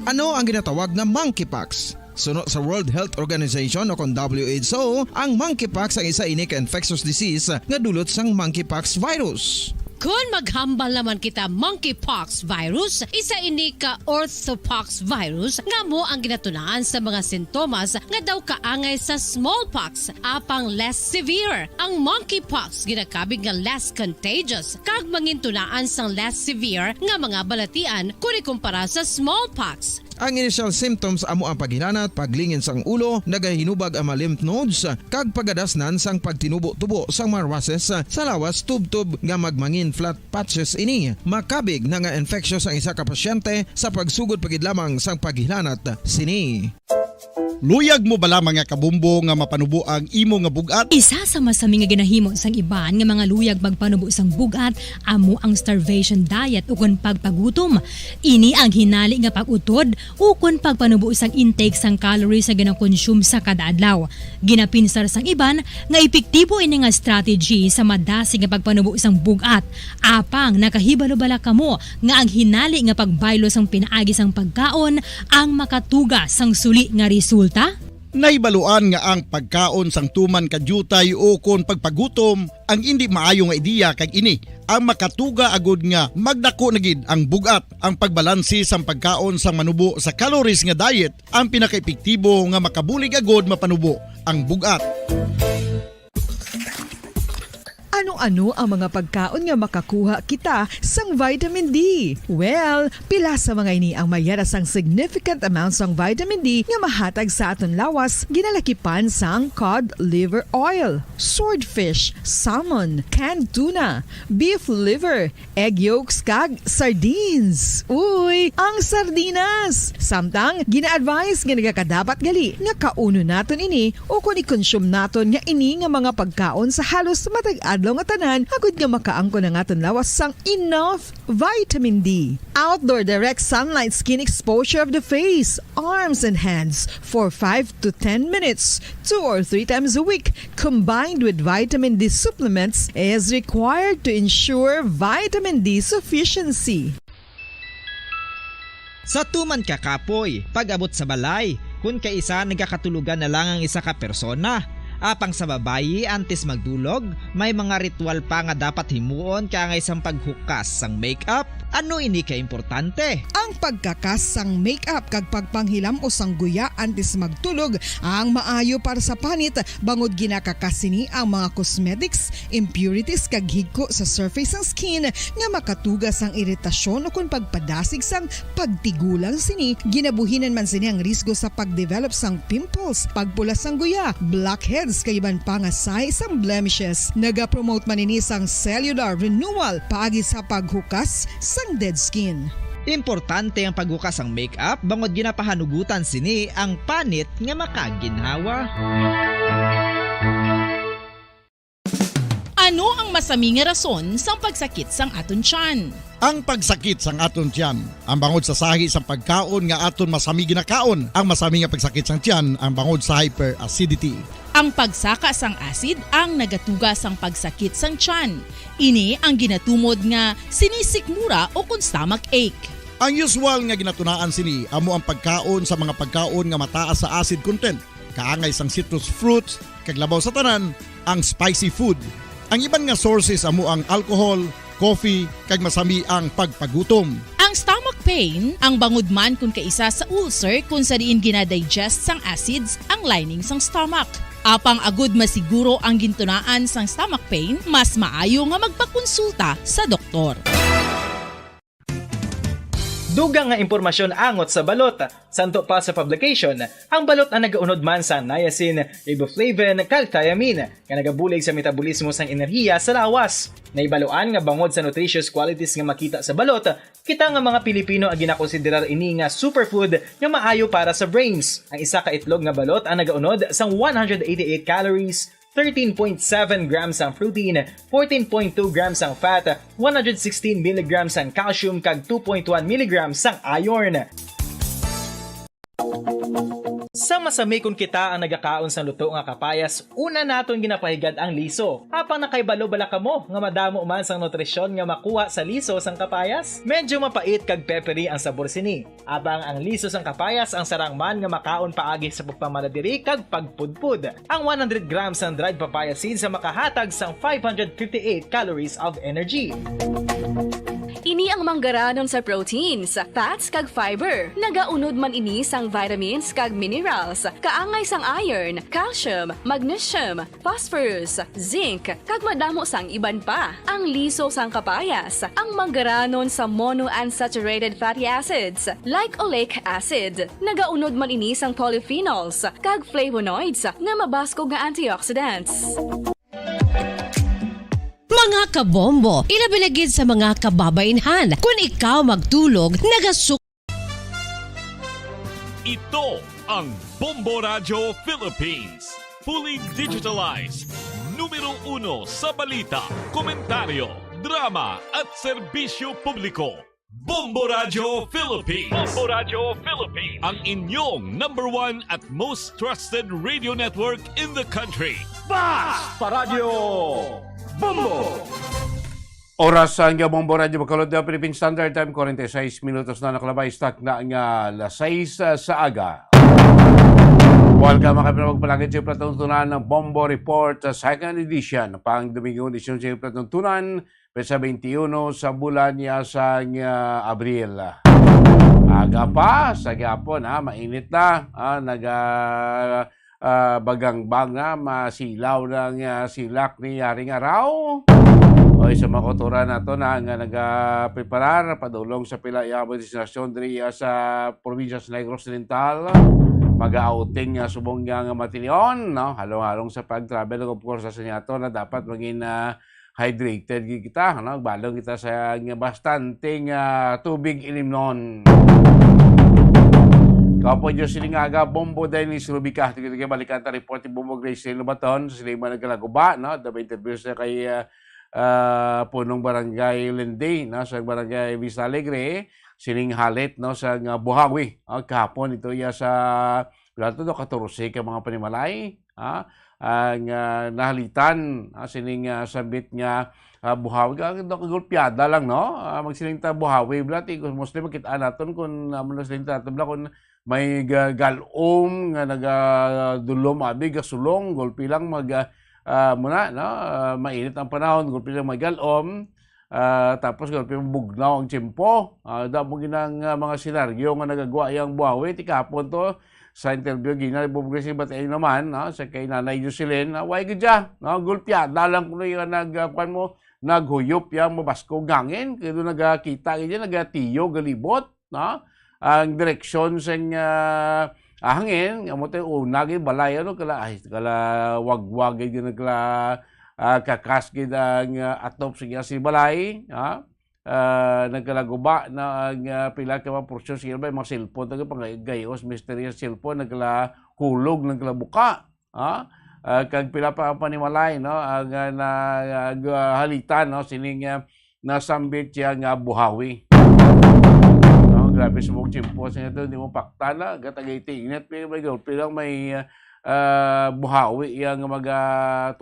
Ano ang ginatawag nga monkeypox? Suno sa World Health Organization o kon W H O, ang monkeypox ang isa ini ka infectious disease nga dulot sang monkeypox virus. Kon maghambal naman kita monkeypox virus, isa ini ka orthopox virus nga amo ang ginatunaan sa mga sintomas nga daw kaangay sa smallpox, apang less severe. Ang monkeypox ginakabig nga less contagious kag mangintunaan sang less severe nga mga balatian kon ikumpara sa smallpox. Ang initial symptoms amo ang paghilanat, paglingin sang ulo, nagahinubag ang mga lymph nodes, kag pagadasnan sang pagtinubo-tubo sang mga rushes sa lawas, tubtob nga magmangin flat patches ini. Makabig na nga infectious ang isa ka pasyente sa pagsugod pa gid lamang sang paghilanat sini. Luyag mo bala, mga kabombo, nga mapanubo ang imo nga bug-at? Isa sa masami nga ginahimo sang iban nga mga luyag magpanubo sang bug-at amo ang starvation diet ukon pagpagutom. Ini ang hinali nga pag-utod ukon pagpanubo sang intake sang calories nga ginakonsume sa kada adlaw. Ginapinsar sang iban nga epektibo ini nga strategy sa madasig nga pagpanubo sang bug-at. Apang nakahibalo bala kamo nga ang hinali nga pagbaylo sang pinaagi sang pagkaon ang makatuga sang suli nga resulta? Nahibaluan nga ang pagkaon sang tuman ka diutay ukon pagpagutom ang indi maayo nga ideya, kag ini ang makatuga agud nga magdako na gid ang bug-at. Ang pagbalanse sang pagkaon sang manubo sa calories nga diet ang pinakaepektibo nga makabulig agud mapanubo ang bug-at. Ano-ano ang mga pagkaon nga makakuha kita sang vitamin D? Well, pila sa mga ini ang may yara sang significant amount sang vitamin D nga mahatag sa aton lawas, ginalakipan sang cod liver oil, swordfish, salmon, canned tuna, beef liver, egg yolks, kag sardines. Uy, ang sardinas! Samtang, gina-advise nga nagakadapat gali nga kaunon naton ini ukon i-consume naton nga ini nga mga pagkaon sa halos matag adlaw nga tanan, agud nga makaangkon ang aton lawas sang enough vitamin D. Outdoor direct sunlight skin exposure of the face, arms, and hands for five to ten minutes, two or three times a week, combined with vitamin D supplements, is required to ensure vitamin D sufficiency. Sa tuman ka kapoy, pag-abot sa balay, kun kaisa nagakatulogan na lang ang isa ka persona. Apang sa babayi, antes magdulog, may mga ritual pa nga dapat himuon kaangay sang paghukas sang makeup. Ano ini ka importante? Ang pagkakas sang makeup kag pagpanghilam-os sang guya antes magtulog ang maayo para sa panit, bangod ginakakas sini ang mga cosmetics, impurities kag higko sa surface sang skin nga makatuga sang iritasyon ukon pagpadasig sang pagtigulang sini. Ginabuhinan man sini ang risgo sa pagdevelop sang pimples, pagpula sang guya, blackheads kag iban pa nga sahi sang blemishes. Nagapromote man ini sang cellular renewal paagi sa paghukas sang dead skin. Importante ang paghukas sang makeup bangod ginapahanugutan sini ang panit nga makaginhawa. Ano ang masami nga rason sang pagsakit sang aton tiyan? Ang pagsakit sang aton tiyan, ang bangod sa sahi sang pagkaon nga aton masami ginakaon. Ang masami nga pagsakit sang tiyan, ang bangod sa hyperacidity. Ang pagsaka sang acid ang nagatuga sang pagsakit sang tiyan. Ini ang ginatumod nga sinisikmura o kon stomach ache. Ang usual nga ginatunaan sini amo ang pagkaon sa mga pagkaon nga mataas sa acid content, kaangay sang citrus fruits, kag labaw sa tanan, ang spicy food. Ang iban nga sources amo ang alcohol, coffee, kag masami ang pagpagutom. Ang stomach pain, ang bangod man kon kaisa sa ulcer, kon sa diin ginadigest sang acids ang lining sang stomach. Apang agud masiguro ang gintunaan sang stomach pain, mas maayo nga magpakonsulta sa doktor. Dugang nga impormasyon angot sa balot. Santo pa sa publication, ang balot ang nagaunod man sa niacin, riboflavin, kag thiamine, nga nagabulig sa metabolismo sang enerhiya sa lawas. Nahibaluan nga bangod sa nutritious qualities nga makita sa balot, kita nga mga Pilipino ang ginakonsiderar ini nga superfood nga maayo para sa brains. Ang isa ka itlog nga balot ang nagaunod sang one hundred eighty-eight calories, thirteen point seven grams ang protein, fourteen point two grams ang fat, one hundred sixteen milligrams ang calcium, kag two point one milligrams ang iron. Sa masami kon kita ang nagakaon sang luto nga kapayas, una naton ginapahigad ang liso. Apang nakahibalo bala kamo nga madamo man sang nutrisyon nga makuha sa liso sang kapayas? Medyo mapait kag peppery ang sabor sini. Apang ang liso sang kapayas ang sarang man nga makaon paagi sa pagpamaladiri kag pagpudpod. Ang one hundred grams sang dried papaya seeds ang makahatag sang five hundred fifty-eight calories of energy. Ini ang manggaranon sa proteins, fats, kag fiber. Nagaunod man ini sang vitamins kag minerals, kaangay sang iron, calcium, magnesium, phosphorus, zinc, kag madamo sang iban pa. Ang liso sang kapayas, ang manggaranon sa monounsaturated fatty acids, like oleic acid. Nagaunod man ini sang polyphenols kag flavonoids nga mabaskog nga antioxidants. Mga kabombo, ilabi na gid sa mga kababainhan, kun ikaw magtulog, nagasuk- Ito ang Bombo Radyo Philippines. Fully digitalized. Numero uno sa balita, komentaryo, drama at serbisyo publiko. Bombo Radyo Philippines. Bombo Radyo Philippines. Ang inyong number one at most trusted radio network in the country. Bas pa Radyo Bombo! Oras sa Bombo Radyo Bacolod, Philippine Standard Time, forty-six minutos na nakalabay sa takna nga alas sais sa aga. Welcome, mga kapinabag, palagi sa patuntunan ng Bombo Report, uh, second edition, pang Domingo, edisyon sa patuntunan, petsa twenty-one sa bulan niya sang, uh, Abril. Aga pa, sa gihapon, ha, mainit na, ha, naga, ah, bagangbang na, masilaw na ang, ah, silak ni Haring Araw. O, sa mga kautoran nato na nga nagapreparar padulong sa pila ya destinasyon diri, ah, sa probinsya sa Negros Oriental, mag-outing, ah, subong nga, nga matinion, no? Halong-halong sa pag-travel, of course, sa niyato na dapat maging, ah, hydrated gid kita, no? Balon kita sa nga bastante nga tubig ilimnon. Kapoy Diyos sining aga, Bombo Dennis Rubica. Tigil-tigil, balikan ta report ni Bombo Grace Lobaton. Sila man nagkalaguba, no? Dapat interview sa kay, ah, ah, punong barangay Lindy, no? Sa barangay Vista Alegre. sining halit, no, sa nga buhawi, ah, kahapon. Ito iya sa, wala to, do, katorse ka mga panimalay, ah, ang, ah, nahalitan, ah, sining, ah, sambit nga, ah, buhawi. Ka, do, kagulpiada lang, no? Ah, magsiling ta buhawi, bla, ti, kung mostly makita naton kung, ah, ano siling ta, bla, kung may ga-, galom nga nagadulom, abi, gasulong, gulpi lang mag, ah, ah, muna, no? Ah, mainit ang panahon, gulpi lang may galom. Ah, tapos gulpi bugnaw ang tiyempo. Ah, damo ginang, ah, mga senaryo nga nagagwa yang buhawi. Ti kahapon to, sa interview, gina, Bob Gracie, batay naman, no? Sa kay Nanay Jocelyn, ah, way gud siya, no? Gulpiada lang kuno yung nag, ah, kwan mo, naghuyop yang mabaskog hangin. Kaya doon nagakita, kaya nagatiyo, galibot, no? Ang direksyon sang, ah, hangin, amo to una gid balay, ano, kala, ay, kala wagwag gid, nagkala, ah, kakas gid ang, ah, atop sa iya si balay, ha? Ah, nagkalaguba na ang, ah, pila ka mga porsyon sa iya, mga cellphone, taga pangayos, misteryo sa cellphone, nagkala hulog, nagkala buka, ha? Ah, kag pila pa ang panimalay, no? Ang, ah, na, ah, halitan, no? Sining, ah, nasambit siya nga buhawi. No, grabe sa mong tiyempo sa ito, hindi mo pakta na, gatagay tingnit, pero may gulpi lang may, ah, buhawi yang mga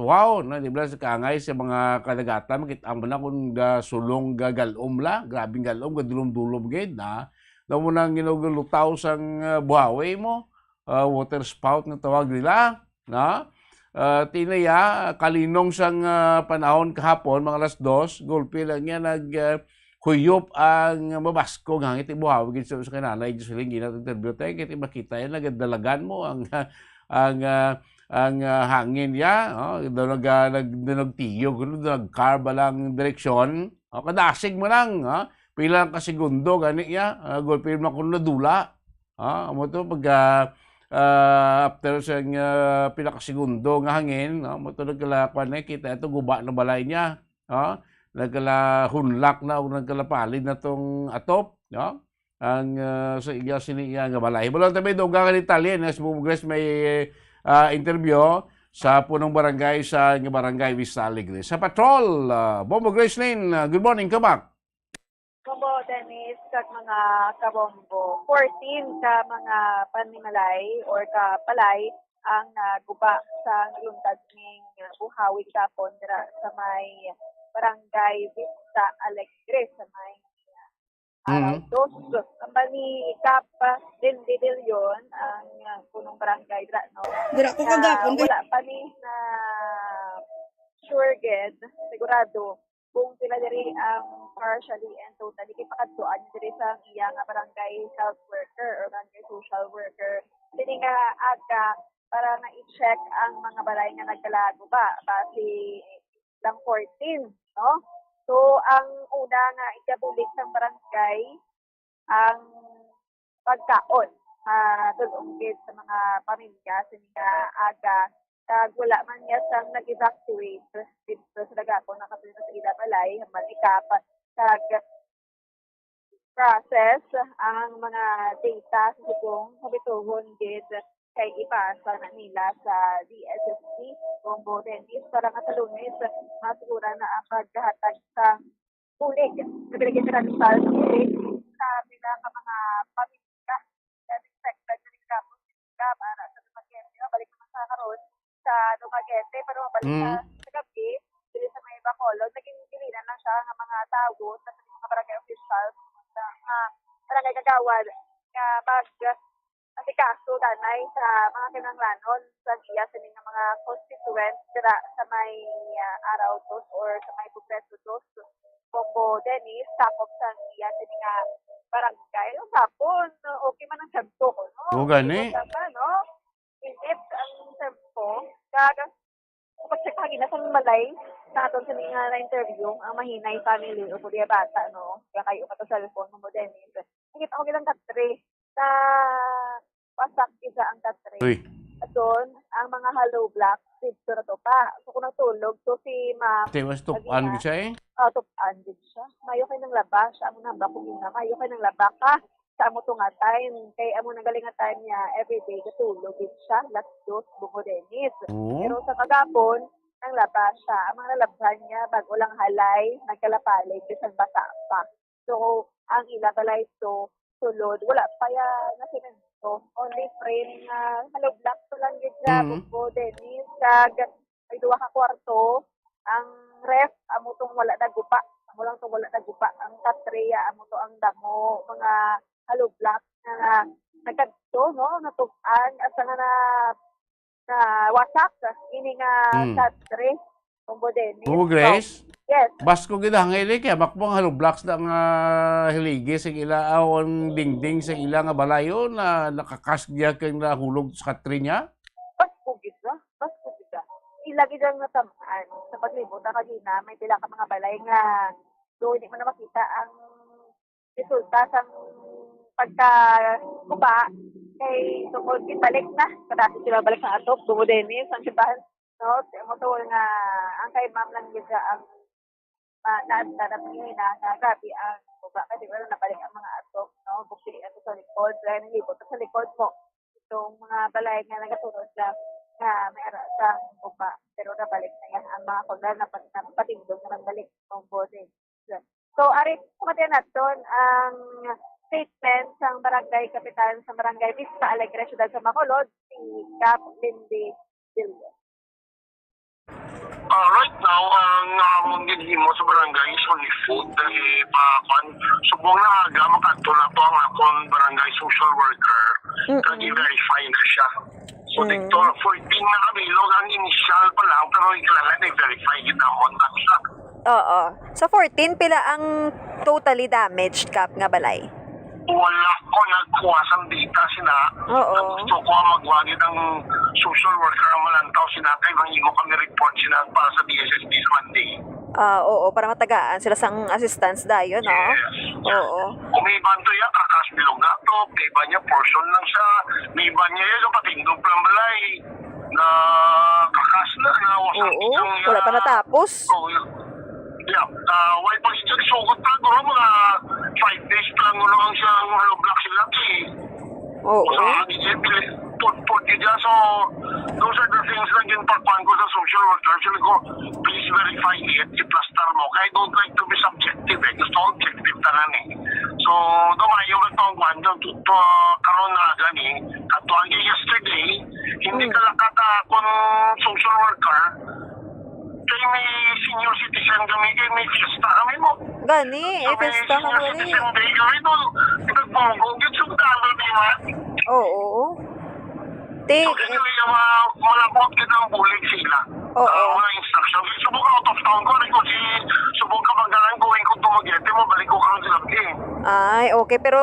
tuhaw, no? Di ba, sa kaangay sa mga kadagatan, makita mo na kung gasulong, gagalom la, grabing galom, gadulom-dulom gid, na. Daw mo nang ginugulutaw sang, ah, buhawi mo, ah, water spout nga tawag nila, na? Ah, tinaya, kalinong sang, ah, panahon kahapon, mga alas dos, gulpi lang yan, nag, ah, huyop ang mabaskog hangin ti buhawi gid sa, sa kananay, Diyos, hiling, ginat interview tayo, kaya makita yan, nagadalagan mo ang, ang, ah, ang, ah, hangin ya, oh, daw nag, ah, nag, daw nagtiyog, ano, daw nag-curve lang direksyon, oh, kadasig mo lang, oh, pila lang ka segundo, gani ya, ah, gulpi mo kuno nadula, ah, amo to, pag, ah, ah, after sa, ah, pila ka segundo nga hangin, no, amo to, nagkalakuan na, kita ito, guba na balay niya, oh, nagkalahunlak na o nagkalapalid na tong atop, no? Ang, ah, sa iya, sini iya nga balay. Wala tayo may dugang nga detalye, no? Sa Bugres may, ah, interview sa punong barangay sa, nga barangay Vista Alegre. Sa Patrol, ah, Bombo Gracelyn, ah, good morning, Kabak. Bombo, Dennis, kag mga kabombo. Fourteen ka mga panimalay or ka palay ang, ah, guba sa nagluntad ning buhawi gapon dira sa may barangay Vista Alegre sa may, ah, araw Mhm. dos. Ang bali, Kap Lindy Billion, ang, ah, punong barangay dira, no? Dira ko Na kagapon, kay wala pa ni na sure gid, sigurado, kung pila diri ang partially and totally kay pakadtuan diri sa iya nga barangay health worker or barangay social worker. Sini nga aga para nga i-check ang mga balay nga nagkalaguba, basi lang fourteen, no? So, ang una nga ikabulig sang barangay, ang pagkaon, ah, dul-ong gid sa mga pamilya sini nga aga, kag wala man niya sang nag-evacuate didto sa Dagapon, nakatulog sa ila balay, human ikap, kag process ang mga data sa subong, mabituhon gid kay ipasa na nila sa D S S P, Bombo Dennis, para nga sa Lunes, masiguran na ang paghatag sa bulig. Nabiligyan sila ni Sal sa bulig sa pila ka mga pamilya na infected na rin kapos sila para sa Dumaguete. Mabalik naman sa karon sa Dumaguete, pero mabalik sa, Mm. sa gabi, dili sa may Bacolod. Naging dili na lang siya nga mga tawo sa mga barangay officials, sa mga barangay kagawad nga mag asikaso danay sa mga kinahanglanon sa iya sini nga mga constituent dira sa may, ah, araw dos or sa may Kongreso dos, Bombo Dennis, sakop sa iya sini nga barangay. Ang hapon, okay man ang tiempo ko, no? O, gani. Init pa, no? Init ang tiempo. Kag pag-check lagi na sa balay, sa aton sa mga na-interview, ang Mahinay family o kuya bata, no? Kaya kayo ka to cellphone mo, Dennis. Nakita ko nilang katre. Sa pasak isa ang katre. Uy. Aton, ang mga hollow blocks, dito na to pa. So, kung nagtulog, so si ma'am, Te, mas tupan lagi na. Gid siya eh. Oh, tupan gid siya. Mayo kay nang laba siya. Amo na ba kung nga, mayo kay nang laba ka sa amo to nga time. Kay amo nang galing nga time niya, everyday, katulog gid siya. Last dos, Bungo Dennis. Oo. Pero sa kagapon, nang laba siya. Ang mga nalabhan niya, bago lang halay, nagkalapalay, bisan basa pa. So, ang ila balay to sulod. Wala pa ya na semento. Only frame nga hollow blocks pa lang gid siya, Mm. Bugbo, Dennis. Kag may duha ka kwarto. Ang ref, amo tong wala nagupa. Amo lang tong wala nagupa. Ang katreya, amo to ang damo, mga hollow blocks nga nagkadto, no? Natug-an, asa nga na, na wasak, ini nga Mm. katre. Bugbo, Dennis. Oo, Grace. So, yes. Basko gid ang ili kay makmo ang hollow blocks na nga hiligi sa ila, aw, ang dingding sa ila nga balayo na nakakas niya kay nahulog sa katre niya? Basko gid na. Basko gid na. Ila gid ang natamaan. Sa paglibot na kagina, may pila ka mga balay nga doon, di mo na makita ang resulta sang pagkaguba kay tungod gibalik na. Kadasi sila balik sa atop, Bugbo, Dennis, ang simbahan, no? Sa imo to nga ang kay ma'am lang gid ang, ah, na, na, na, na, na, grabe ang guba kasi wala nabalik ang mga atop, no? Bukti ato sa likod, kaya nalibot sa likod mo. Itong mga balay nga nagasunod lang nga may ara sa guba, pero nabalik na yan ang mga kulang na pat-, na patindog na nagbalik ang boses. So, ari, pamatian naton ang statement sang barangay kapitan sa barangay Vista Alegre, siyudad sa Bacolod, si Kap Lindy Villar. Ah, right now, ang amon ginhimo sa barangay is only food. Dahil pa, kwan, subong na aga, makadto na to ang akon barangay social worker. Mm-mm. Kag i-verify na siya. So, Mm. dito, fourteen na kabilog ang initial pa lang, pero ikilala na i-verify gid namon na siya. Oo. Sa fourteen, pila ang totally damaged, Kap, nga balay? Wala ko nagkuha sang data sina. Oo. Ang gusto ko ang magwagid ang social worker ang malantaw sina kay mangigo kami report sina para sa D S S P sa Monday. Ah, oo, para matagaan sila sang assistance dayon, no? Yes. Oo. Kung may iban to yan, kakas bilog na to, may iban niya portion lang siya, may iban niya yan, kapatindog lang balay, na kakas na, na wasak Oo, lang wala pa yan. Natapos. Oo, yun. Yeah, ah, why pa siya sugot pa, guro, mga five days pa lang, guro, ang siyang hollow block sila, eh. Oo. Sa akin, eh, pili-, put-, put yun dyan. So, those are the things na ginpagkuhan ko sa social worker. Sabi ko, "Please verify it, i-plaster mo." Kaya I don't like to be subjective, eh. Gusto ko objective tanan, eh. So, dumayo man tong kuhan dyan, to, to, karon na gani, at tuwag yesterday, hindi Mm. ka lakata akong social worker, kay may senior citizen kami, kay may fiesta kami mo. Gani, eh, Sa may fiesta senior kami. Citizen day kami doon. Nagbunggo, yun sa dalo, di ba? Oo. Te, So, kaya eh, yung mga malabot ka ng bulig sila. Oo. Ah, mga instruction. Subong out of town ko, like, kung si, subong ka magalang, going ko Dumaguete, mabalik ko kang sila, eh. Ay, okay. Pero,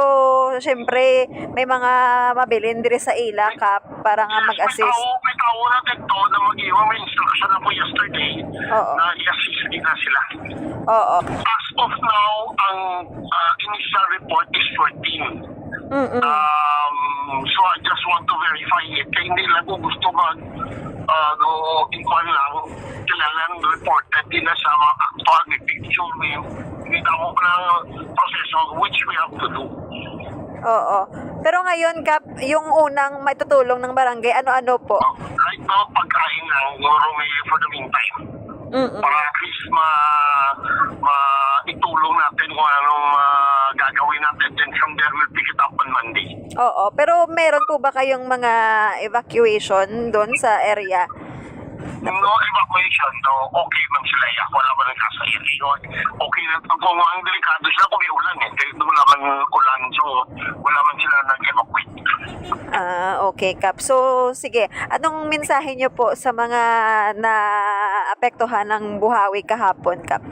syempre, may mga mabilin diri sa ila, Kap, para nga Yes, may mag-assist. tao, may tao na dito na mag-iwan, may instruction ako yesterday Oo. na i-assist nila sila. Oo. As of now, ang, ah, initial report is fourteen. Mm-mm. Um, so I just want to verify it. Kaya hindi lang ko gusto mag, ah, go, ikuan lang, kailangan reported din na sa mga actual, may picture, may, may tamo pa ng proseso which we have to do. Oo. Pero ngayon, Kap, yung unang maitutulong ng barangay, ano-ano po? Right now, pagkain lang, siguro may for the meantime. Mm-mm. Para at least ma-, ma-, itulong natin kung anong, ah, gagawin natin. Then from there, we'll pick it up on Monday. Oo, pero meron po ba kayong mga evacuation doon sa area? No evacuation, no. Okay man sila, ya. Wala man ang kaso, ya. Okay na to. Kung ang delikado sila, kung may ulan, eh. Kaya wala man ulan, so wala man sila nag-evacuate. Ah, okay, Kap. So, sige. Anong mensahe niyo po sa mga naapektuhan ng buhawi kahapon, Kap?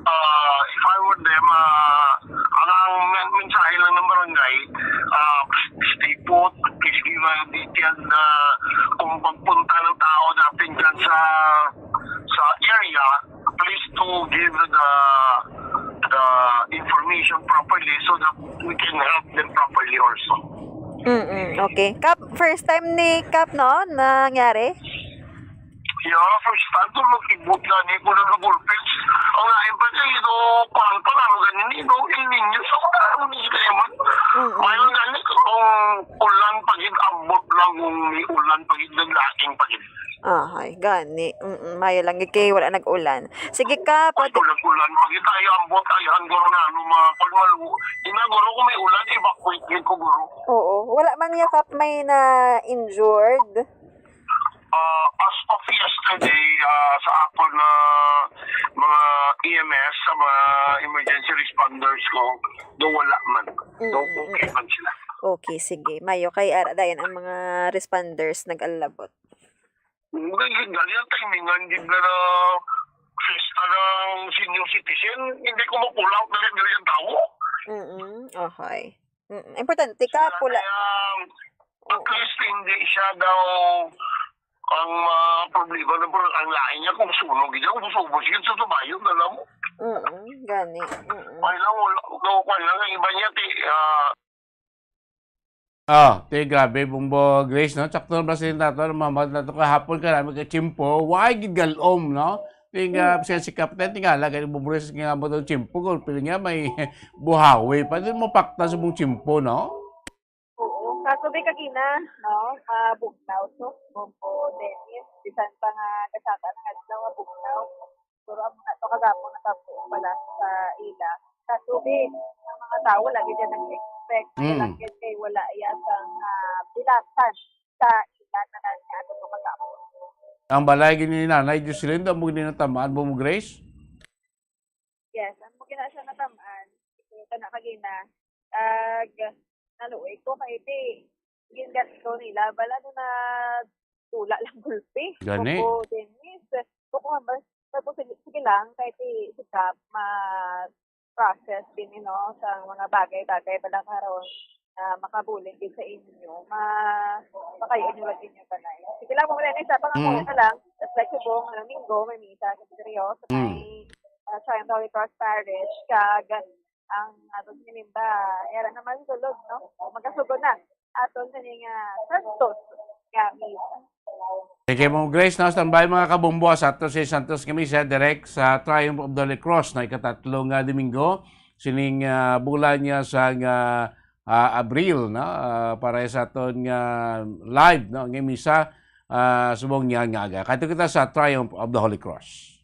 Ah, if I were them, ah, ang, ang men-, mensahe lang ng barangay, ah, stay put, please give a detailed, ah, kung pagpunta ng tao natin dyan sa, sa area, please to give the, the information properly so that we can help them properly also. Mm-mm, okay. Kap, first time ni Kap, no, nangyari? Yeah, first time to makibot na ni ko na bulpits. Ang lain pa siya, ito, kuwan pa lang, ganyan, ito, El Niño, sa mga ano ni kaya man. Mm-mm. May lang gani, kung ulan pa gid, ambot lang kung may ulan pa gid, naglaing pa gid. Ahay, gani. Mm-mm, mayo lang gid kay wala nag-ulan. Sige ka, Ay, pwede ulan-ulan pa gid, ay, ambot, ay, hanggang na, ano, mga, pag malu-, ina, guro, kung may ulan, evacuate gid ko, guro. Oo, wala man niya, Kap, may na-injured? Ah, as of yesterday, ah, sa akon na mga E M S, sa mga emergency responders ko, do wala man. Do Mm, okay mm. man sila. Okay, sige. Mayo kay ara dayon ang mga responders nag-alabot. Gali ang timingan gid na na fiesta ng senior citizen, hindi ko ma-pull out na gid ang tao. Mm, okay. Mm, importante ka, pula. Kaya, at Oo. least, hindi siya daw ang, ah, problema ng pro-, ang lain niya kung sunog niya, ubos-ubos yun sa tubayo na lang. Mm, gani. Mm. Kaya lang, wala, no, kaya lang, ang iba niya, ti, ah, Ah, ti, grabe, Bumbo Grace, no? Sakto na ba sa nato, ano, mamad na to kahapon ka namin kay Chimpo, why gid galom, no? Ting, ah, Mm. siya si Kapten, tingala, gani Bumbo Grace nga mo tong Chimpo, kung pili nga may buhawi pa, din mo pakta sa mong Chimpo, no? Oo, kaso di kagina, no? Mabugnaw to, Bumbo Dennis, bisan pa nga kasaka ng adlaw, mabugnaw. Pero ang ato kagapon na kabuo pala sa ila. Sa tubig, ang mga tao lagi dyan nag-expect. Kaya Mm. lang yan kay wala iya sang, ah, bilatan sa ila na nag-, ato to kagapon. Ang balay gini ni Nanay Jocelyn, daw mo gini natamaan mo mo, Grace? Yes, ang mo gina siya natamaan. Ito ka na kagina. Ag, naluoy ko kay di, gingasto nila. Bala na na tula lang gulpi. Gani. Opo, Dennis. Opo, mas, tapos sige, sige lang, kahit i-, si Kap, ma-process din, you know, sa mga bagay-bagay pala karon na makabulig din sa inyo, ma-, makayo inyo lang inyo balay. Sige lang, mga isa pa nga Mm. na lang, reflexible, nga Domingo, may misa, sa Rio, sa Mm. may, ah, Triumph Holy Cross Parish, kag ang ato sinimba, era naman sulod, no? O, magkasugo na. Aton sini nga Santos nga misa. Sige mo, Grace, no? Standby, mga kabumbo, sa ato si Santos nga misa, direct sa Triumph of the Holy Cross, na ikatatlo nga Domingo, sining, ah, bulan niya sa nga, ah, Abril, no? Ah, para sa aton nga live, no? Nga misa, ah, subong niya nga aga. Kadto kita sa Triumph of the Holy Cross.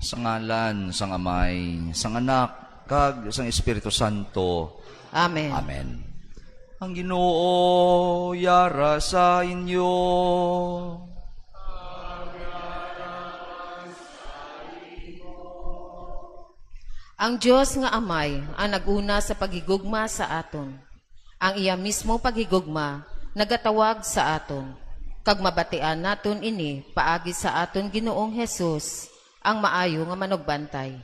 Sa ngalan sang Amay, sang Anak, kag sang Espiritu Santo. Amen. Amen. Ang Ginoo yara sa inyo. Ang Dios nga Amay ang nag-una sa paghigugma sa aton. Ang iya mismo paghigugma nagatawag sa aton, kag mabatian naton ini paagi sa aton Ginoong Jesus, ang maayo nga manugbantay.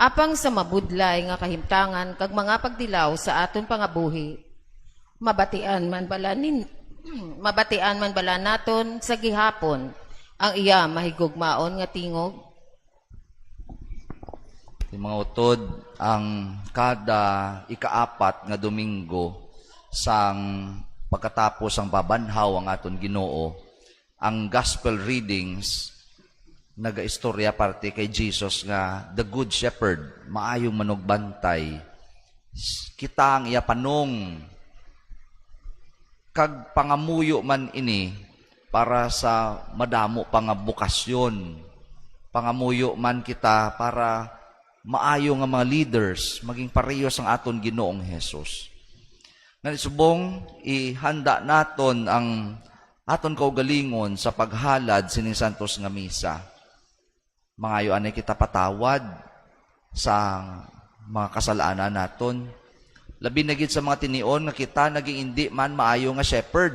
Apang sa mabudlay nga kahimtangan kag mga pagdilaw sa aton pangabuhi, mabatian man bala nin-, mabatian man bala naton sa gihapon ang iya mahigugmaon nga tingog? Ti mga utod, ang kada ikaapat nga Domingo sang pagkatapos sang pabanhaw ang aton Ginoo, ang gospel readings nagaistorya parte kay Jesus nga the Good Shepherd, maayong manugbantay. Kita ang iya panong, kag pangamuyo man ini para sa madamo pa nga bokasyon. Pangamuyo man kita para maayo nga mga leaders, maging pareho sang aton Ginoong Jesus. Nga subong ihanda naton ang aton kaugalingon sa paghalad sining santos nga misa. Mangayo anay kita patawad sa mga kasalanan naton. Labi na gid sa mga tinion nga kita naging indi man maayo nga shepherd.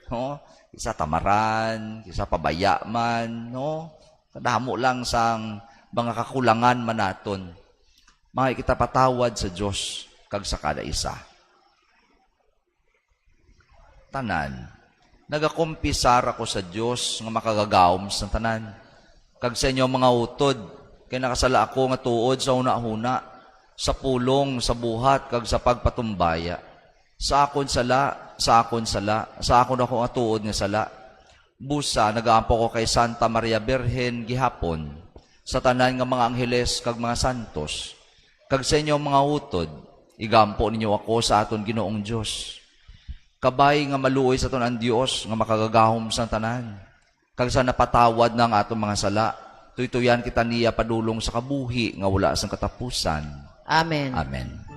No? Kisa tamaran, kisa pabaya man, no? Kadamo lang sang mga kakulangan man naton. Mangayo kita patawad sa Dios kag sa kada isa. Tanan. Nagakumpisar ako sa Dios nga Makagagahom sang tanan, kag sa inyo mga utod, kay nakasala ako nga tuod sa hunahuna, sa pulong, sa buhat, kag sa pagpatumbaya. Sa akon sala, sa akon sala, sa akon ako nga tuod nga sala. Busa, nagaampo ko kay Santa Maria Birhen gihapon, sa tanan nga mga angheles kag mga santos, kag sa inyo mga utod, igampo ninyo ako sa aton Ginoong Dios. Kabay nga maluoy sa aton ang Dios nga Makagagahom sang tanan, kag sa napatawad na ang aton mga sala, tuytuyan kita niya padulong sa kabuhi nga wala sang katapusan. Amen. Amen.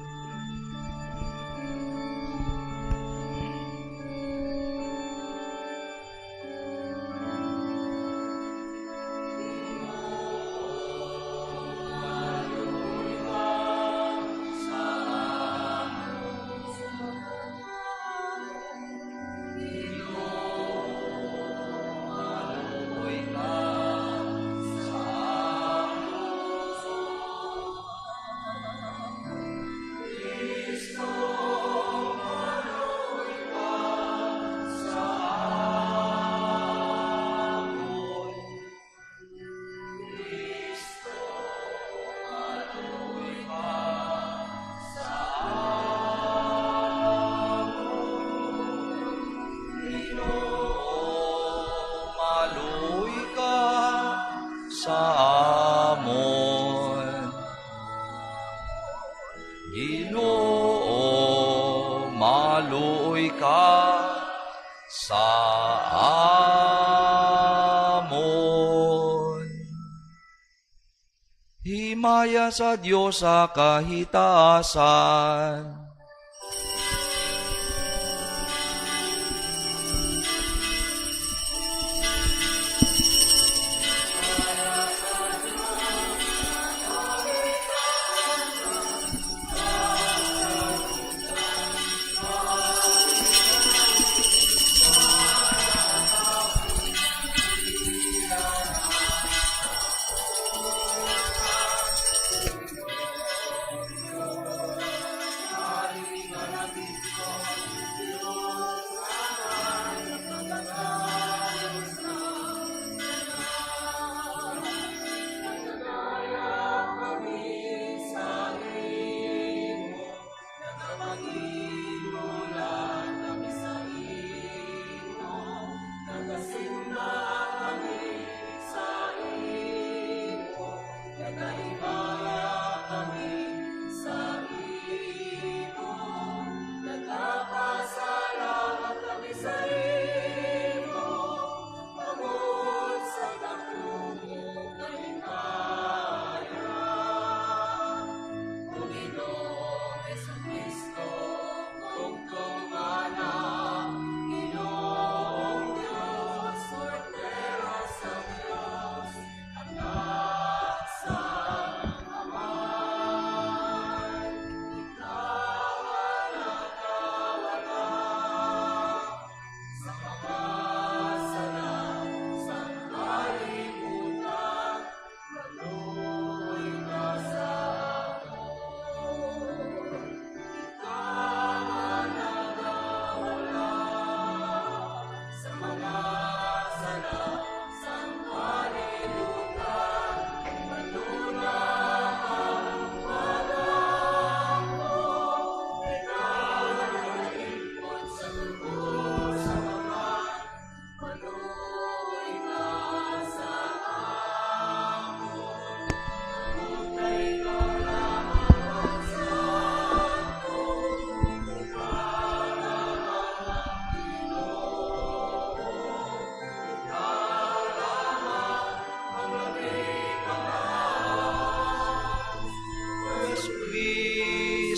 Maluoy ka sa amon. Ginoo, maluoy ka sa amon. Himaya sa Dios sa kahitaasan.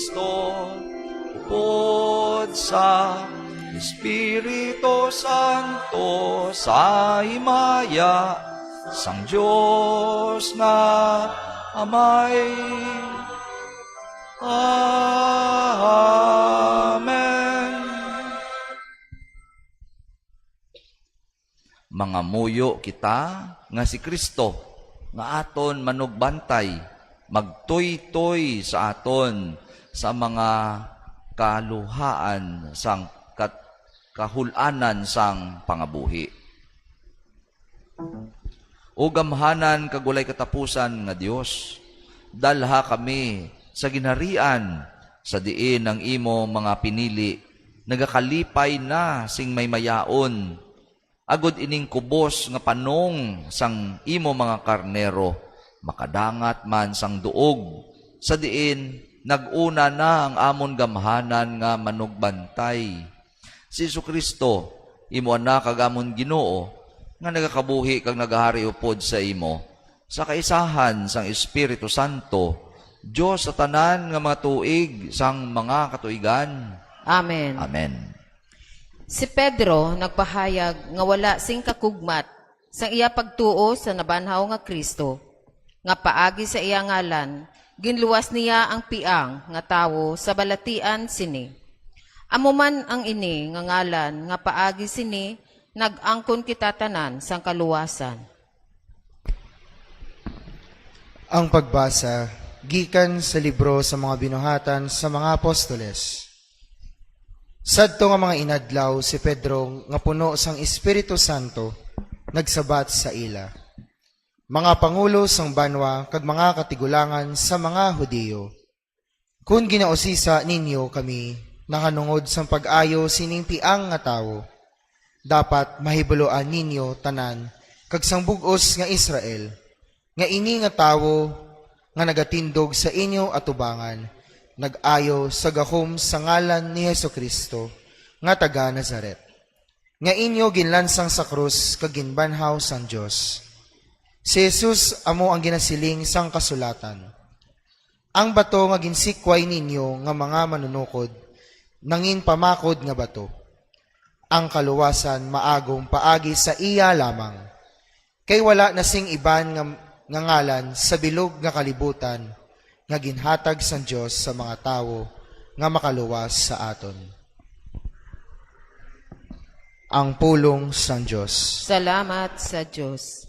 Cristo, upod sa Espiritu Santo, sa himaya sang Dios nga Amay. Amen. Mangamuyo kita nga si Cristo nga aton manugbantay, magtuytoy sa aton sa mga kaluhaan sang kat-, kahul-anan sang pangabuhi. O gamhanan kag walay katapusan nga Dios, dalha kami sa ginharian sa diin ang imo mga pinili nagakalipay na sing may mayaon. Agod ining kubos nga panong sang imo mga karnero makadangat man sang duog, sa diin nag-una na ang amon gamhanan nga manugbantay, si Jesu-Cristo, imo Anak kag amon Ginoo, nga nagakabuhi kag nagahari upod sa imo, sa kaisahan sang Espiritu Santo, Dios sa tanan nga mga tuig sang mga katuigan. Amen. Amen. Si Pedro nagpahayag nga wala sing kakugmat sang iya pagtuo sa nabanhaw nga Cristo, nga paagi sa iya ngalan ginluwas niya ang piang nga tawo sa balatian sini. Amo man ang ini nga ngalan nga paagi sini nag-angkon kita tanan sang kaluwasan. Ang pagbasa gikan sa libro sa mga binuhatan sa mga apostoles. Sadto nga mga inadlaw, si Pedro nga puno sang Espiritu Santo nagsabat sa ila, "Mga pangulo sang banwa kag mga katigulangan sa mga Hudiyo, kon ginausisa ninyo kami nahanungod sang pag-ayo sining piang nga tawo, dapat mahibaluan ninyo tanan kag sang bug-os nga Israel, nga ini nga tawo nga nagatindog sa inyo atubangan nag-ayo sa gahom sa ngalan ni Jesu-Cristo nga taga Nazaret, nga inyo ginlansang sa krus kag ginbanhaw sang Dios. Si Jesus amo ang ginasiling sang kasulatan, 'Ang bato nga ginsikway ninyo nga mga manunukod nangin pamakod nga bato. Ang kaluwasan maagom paagi sa iya lamang, kay wala na sing iban nga, nga ngalan sa bilog nga kalibutan nga ginhatag sang Dios sa mga tawo nga makaluwas sa aton.'" Ang pulong sang Dios. Salamat sa Dios.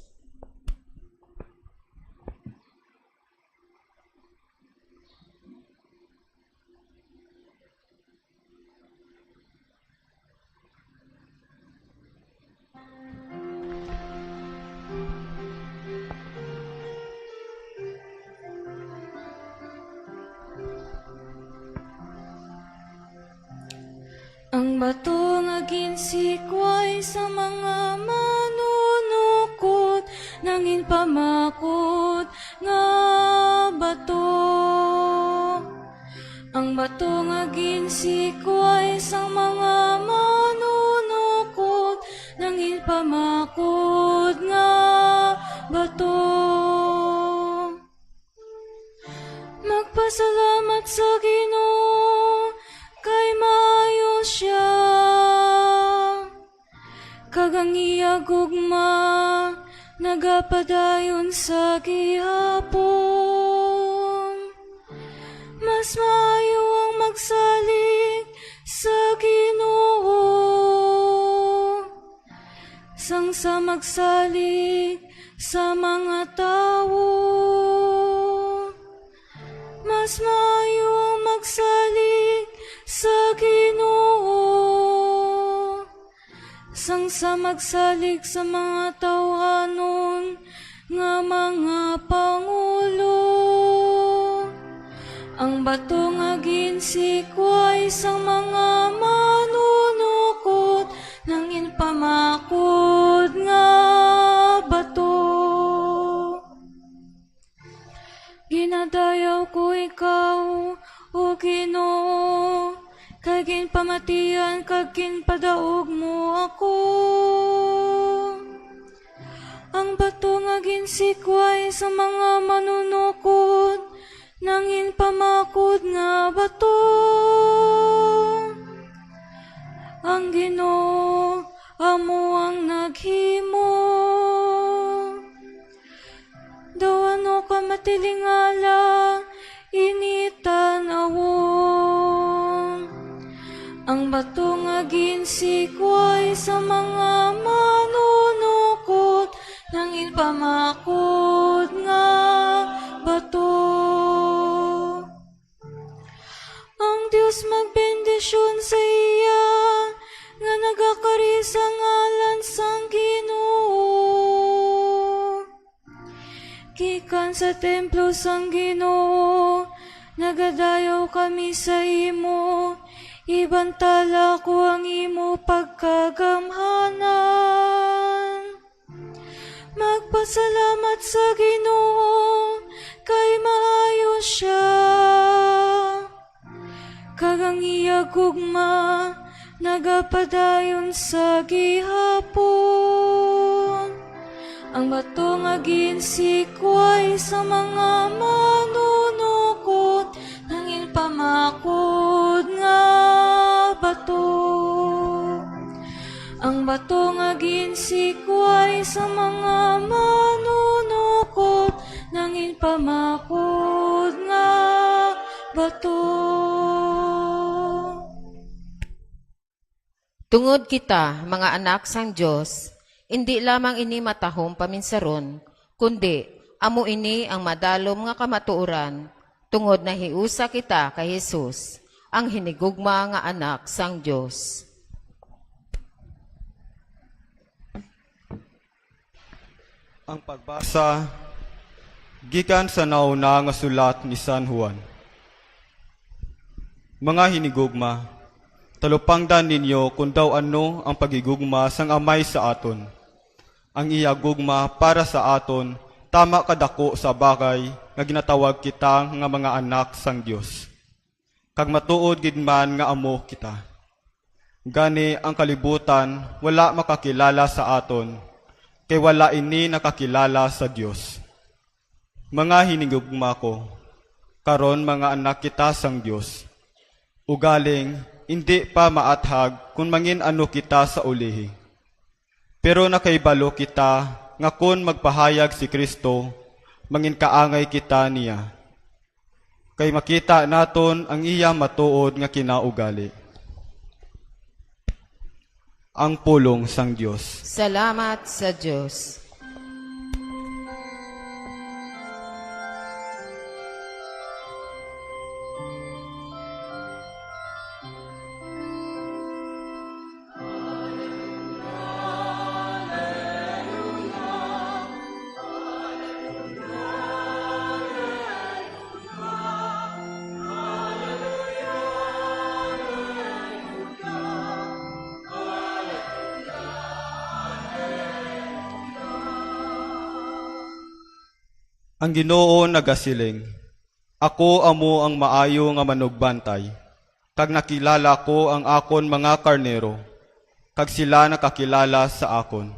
Ang bato nga ginsikway sa mga manunukod nangin pamakod nga bato. Ang bato nga ginsikway sang mga manunukod nangin pamakod nga bato. Magpasalamat sa Ginoo, kay maayo sia, kag ang iya gugma nagapadayon sa gihapon. Mas maayo ang magsalig sa Ginoo sang sa magsalig sa mga tawo. Mas maayo ang magsalig sa Ginoo sang sa magsalig sa mga tawhanon nga mga pangulo. Ang bato nga ginsikway sang mga manunukod nangin pamakod nga bato. Ginadayaw ko ikaw, O Ginoo, kay ginpamatian kag ginpadaog mo ako. Ang bato nga ginsikway sa mga manunukod Nangin pamakod nga bato, ang Ginoo amo ang naghimo. Daw ano ka matilingala ini tan-awon, ang bato nga ginsikway sa mga manunukot, nangin pamakod nga bato. Ang Dios magbendisyon sa iya nga nagakari sa ngalan sang Ginoo. Gikan sa templo sang Ginoo, nagadayaw kami sa imo, ibantala ko ang imo pagkagamhanan. Magpasalamat sa Ginoo, kay maayo sia, kag ang iya gugma nagapadayon sa gihapon. Ang bato nga ginsikway sa mga manunukot, nangin pamakod nga bato. Ang bato nga ginsikway sa mga manunukot, nangin pamakod nga bato. Tungod kita, mga anak sang Dios, indi lamang ini matahom paminsaron, kundi amo ini ang madalom nga kamatuoran, tungod nahiusa kita kay Jesus, ang hinigugma nga Anak sang Dios. Ang pagbasa gikan sa nauna nga sulat ni San Juan. Mga hinigugma, talupangdan ninyo kon daw ano ang paghigugma sang Amay sa aton. Ang iya gugma para sa aton tama kadako sa bagay nga ginatawag kita nga mga anak sang Dios, kag matuod gid man nga amo kita. Gani, ang kalibutan wala makakilala sa aton, kay wala ini nakakilala sa Dios. Mga hinigugma ko, karon mga anak kita sang Dios. Ugaling, indi pa maathag kon mangin-ano kita sa ulihi. Pero nakahibalo kita nga kon magpahayag si Cristo, manginkaangay kita niya, kay makita naton ang iya matuod nga kinaugali. Ang pulong sang Dios. Salamat sa Dios. Ang Ginoo nagasiling, "Ako amo ang maayo nga manugbantay, kag nakilala ko ang akon mga karnero, kag sila nakakilala sa akon."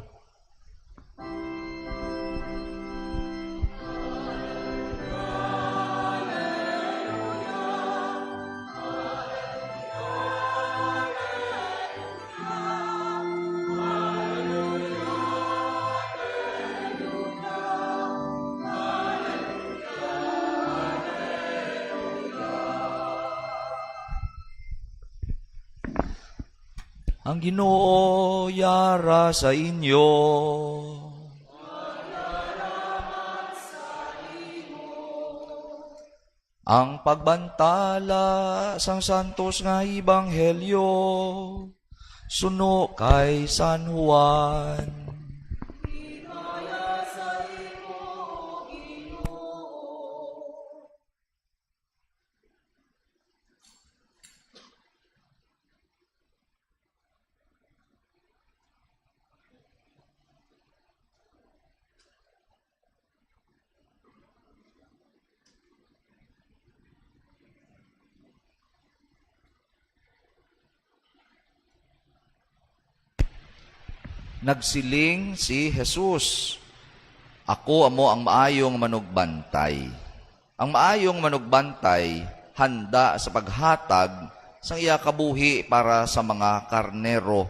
Ang Ginoo yara sa inyo. Ang pagbantala sang santos nga ebanghelyo suno kay San Juan. Nagsiling si Jesus, "Ako amo ang maayo nga manugbantay. Ang maayong manugbantay handa sa paghatag sang iya kabuhi para sa mga karnero.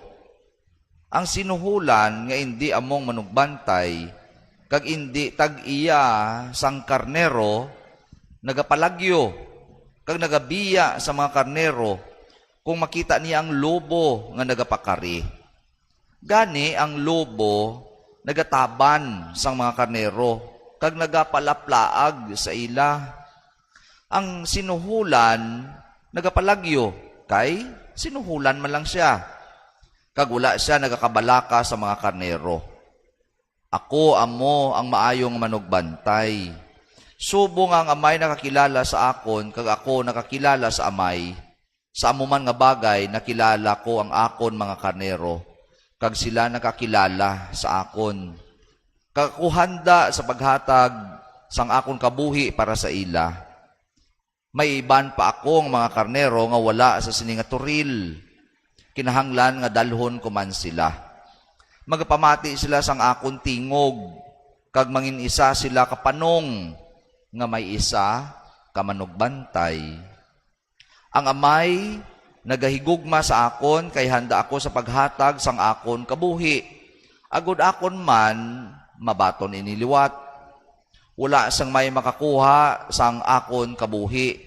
Ang sinuhulan nga indi among manugbantay kag indi tag-iya sang karnero nagapalagyo kag nagabiya sa mga karnero kung makita niya ang lobo nga nagapakari. Gani ang lobo nagataban sang mga karnero kag nagapalaplaag sa ila. Ang sinuhulan nagapalagyo, kay sinuhulan man lang sia, kag wala sia nagakabalaka sa mga karnero. Ako amo ang maayong manugbantay. Subong nga ang Amay nakakilala sa akon kag ako nakakilala sa Amay, sa amo man nga bagay nakilala ko ang akon mga karnero, kag sila nakakilala sa akon. Kag ako handa sa paghatag sang akon kabuhi para sa ila. May iban pa akong mga karnero nga wala sa sini nga turil. Kinahanglan nga dalhon ko man sila. Magapamati sila sang akon tingog, kag mangin-isa sila ka panong nga may isa ka manugbantay. Ang Amay nagahigugma sa akon, kay handa ako sa paghatag sang akon kabuhi, agod akon man mabaton ini liwat. Wala sang may makakuha sang akon kabuhi,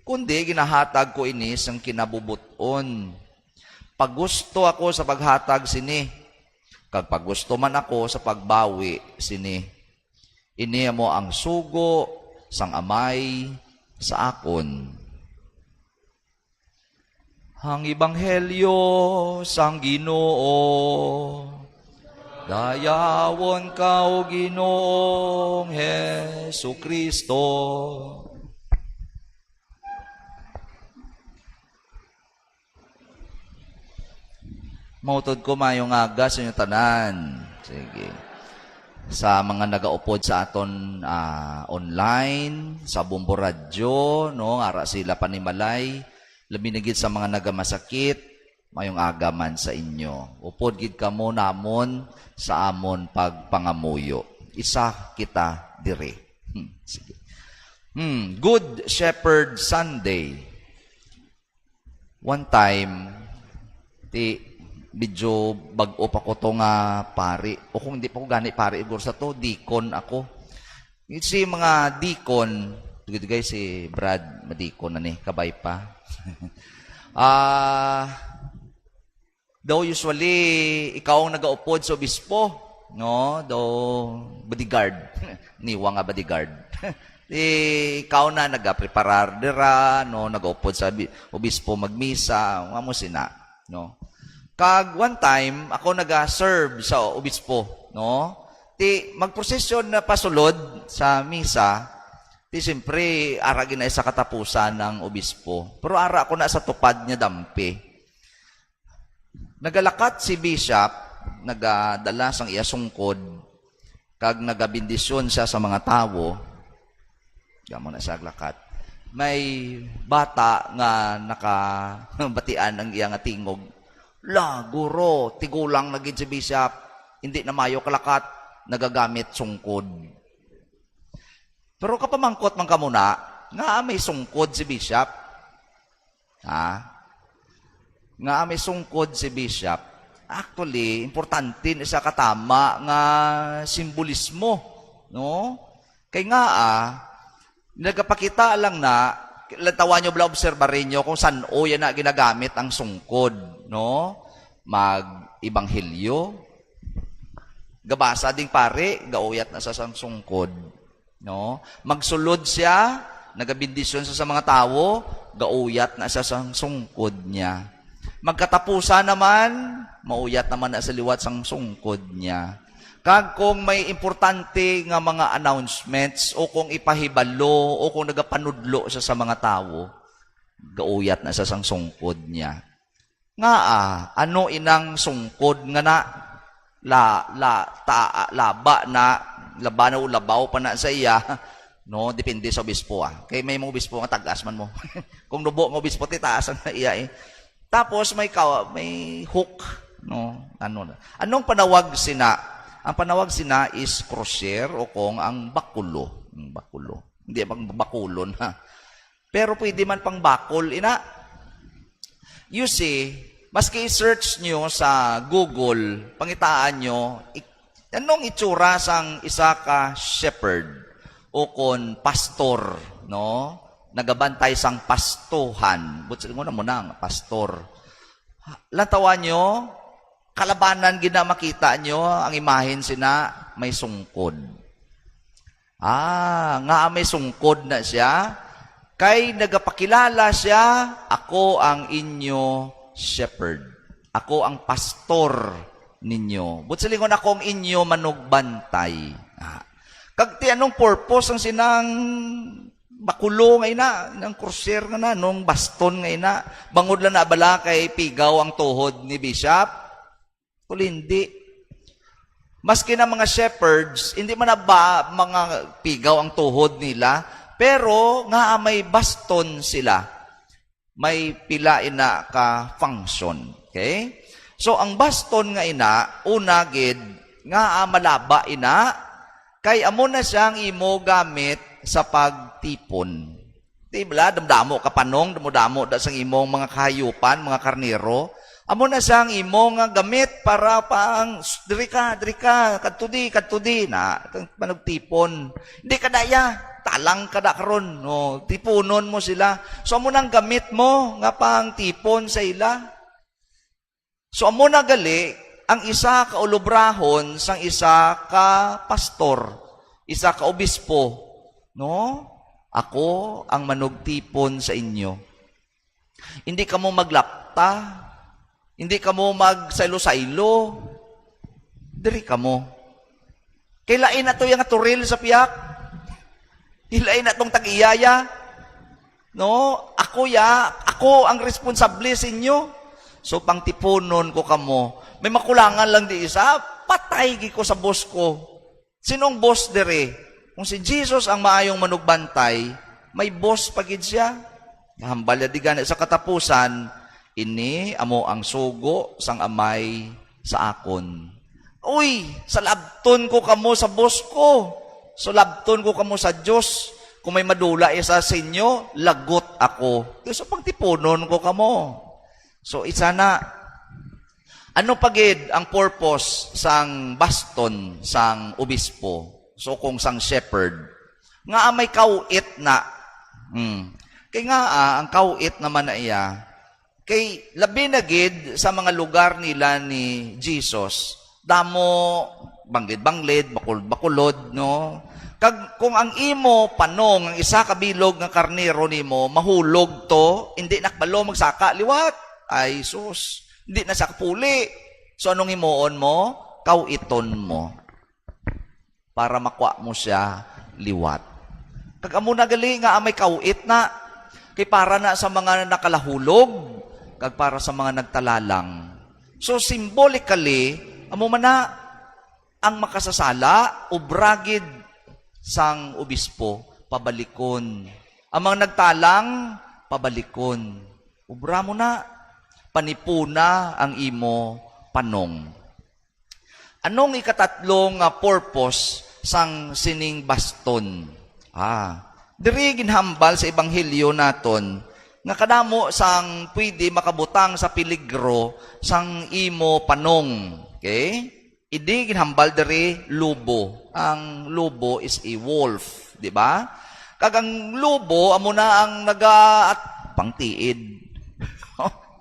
kundi ginahatag ko ini sang kinabubot-on. Pagusto ako sa paghatag sini, kag pagusto man ako sa pagbawi sini. Ini amo ang sugo sang Amay sa akon. Ang Ebanghelyo sang Ginoo. Dayawon ka, O Ginoong Jesu-Cristo. Mautod ko, maayong aga sa inyo tanan. Sige. Sa mga nagaupod sa aton, ah, online, sa Bombo Radyo, no, ara sila panimalay, labi na gid sa mga nagamasakit, maayong aga man sa inyo. Upod gid kamo namon sa amon pagpangamuyo. Isa kita diri. Hmm, sige. Hmm, Good Shepherd Sunday. One time, ti, medyo bag-o pa ko to nga pari. O kung di pa ko gani pari, igor sa to, deacon ako. Si mga deacon, tugay si Brad, madikon na ni, kabay pa. Ah, daw usually, ikaw ang nagaupod sa obispo, no? Daw bodyguard. Niwa nga bodyguard. Ikaw na nagapreparar dira, no? Nagaupod sa bi-, obispo magmisa, nga mo sina, no? Kag one time, ako naga-serve sa obispo, no? Ti, magprosesyon na pasulod sa misa, ti, siyempre, ara gid na sa katapusan ang obispo. Pero ara ako na sa tupad niya dampi. Nagalakat si bishop, nagadala sang iya sungkod, kag nagabendisyon siya sa mga tawo. Gamo na siya aglakat. May bata nga nakabatian ang iya nga tingog. La, guro, tigulang na gid si bishop. Hindi na mayo kalakat, nagagamit sungkod. Pero kapamangkot man kamo na, nga may sungkod si bishop. Ha? Nga may sungkod si bishop. Actually, importante na siya katama nga simbolismo, no? Kay nga, ah, nagapakita lang na, lantawan nyo bala, obserbarin nyo kung san-o yan na ginagamit ang sungkod, no? Mag-ebanghelyo, gabasa ding pare, gauyat na sa sang sungkod, no? Magsulod siya, nagabendisyon sa, sa mga tawo, gauyat na sa sang sungkod niya. Magkatapusan naman, mauyat naman na sa liwat sang sungkod niya. Kag kung may importante nga mga announcements o kung ipahibalo o kung nagapanudlo siya sa mga tawo, gauyat na sa sang sungkod niya. Nga, ah, ano inang sungkod nga na? La, la, ta, laba na, laba na o labaw pa na sa iya. No, depende sa obispo, ah. Kay may mga obispo nga tagas man mo. Kung nubo nga obispo, ti taas ang iya, eh. Tapos may ka-, may hook, no? Ano na? Anong panawag sina? Ang panawag sina is crosier o kung ang bakulo. Ang bakulo. Hindi pang bakulon, ha? Pero pwede man pang bakol, ina. You see, maski i-search nyo sa Google, pangitaan nyo, ik-, anong itsura sang isa ka shepherd o kon pastor, no? Nagabantay sang pastuhan. Buot silingon amo na nga pastor. Lantawan nyo, kalabanan gid na makita nyo ang imahen sina may sungkod. Ah, nga may sungkod na siya, kay nagapakilala siya, "Ako ang inyo shepherd. Ako ang pastor ninyo." Buot silingon, "Ako ang inyo manugbantay." Ah. Kag ti anong purpose ang sinang bakulo nga ina, nang crozier nga na, nung baston nga ina? Bangod lang na bala kay pigaw ang tuhod ni Bishop? Kung hindi, maski na mga shepherds, hindi man na ba mga pigaw ang tuhod nila, pero nga may baston sila. May pila ina ka function. Okay? So, ang baston nga ina, una gid, nga, ah, malaba ina, kay amo na siya ang imo gamit sa pagtipon. Di bala, damdamo ka panong, damodamo da sang imong mga kahayupan, mga karnero. Amo na siya ang imo nga gamit para pang, "Diri ka, diri ka, kadto di, kadto di," na, panagtipon. Hindi ka daya, talang ka da karon, no, tipunon mo sila. So, amo nang gamit mo nga pang tipon sa ila. So, amo na gali ang isa ka ulobrahon sang isa ka pastor, isa ka obispo, no? "Ako ang manugtipon sa inyo." Hindi kamo maglapta, hindi kamo magsaylo-saylo. Diri kamo. Kay lain na to yang turil sa piyak. Lain na tong tag-iyaya. No? Ako ya, ako ang responsable sa inyo. So, pangtipunon ko kamo. May makulangan lang di isa, patay gid ko sa boss ko. Sinong boss diri? Kung si Jesus ang maayong manugbantay, may boss pa gid siya. Kahambal ya di gani sa katapusan, "Ini amo ang sugo sang Amay sa akon." Uy, salabton ko kamo sa boss ko. Salabton ko kamo sa Dios. Kung may madula isa sa inyo, lagot ako. So, pangtipunon ko kamo. So, isa na. Ano pa gid ang purpose sang baston sang obispo? So, kung sang shepherd, nga may kauit na. Hmm. Kay nga, ah, ang kauit naman na iya, kay labi na gid sa mga lugar nila ni Jesus, damo banglid-banglid, bakulod-bakulod, no? Kag kung ang imo panong, ang isa ka bilog nga karnero nimo, mahulog to, hindi na kabalo magsaka liwat. Ay, sus, hindi na siya kapuli. So, anong himuon mo? Kauiton mo para makuha mo siya liwat. Kag amo na gali nga may kauit na, kay para na sa mga nakalahulog, kag para sa mga nagtalalang. So, symbolically, amo man na, ang makasasala, obra gid sang obispo, pabalikon. Ang mga nagtalang, pabalikon. Obra mo na, panipuna ang imo panong. Anong ikatatlo nga purpose sang sining baston? Ah, diri ginhambal sa ebanghelyo naton nga kadamo sang pwede makabutang sa peligro sang imo panong. Okay? Idi ginhambal diri lobo. Ang lobo is a wolf, di ba? Kag ang lobo amo na ang naga-, at pangtiid.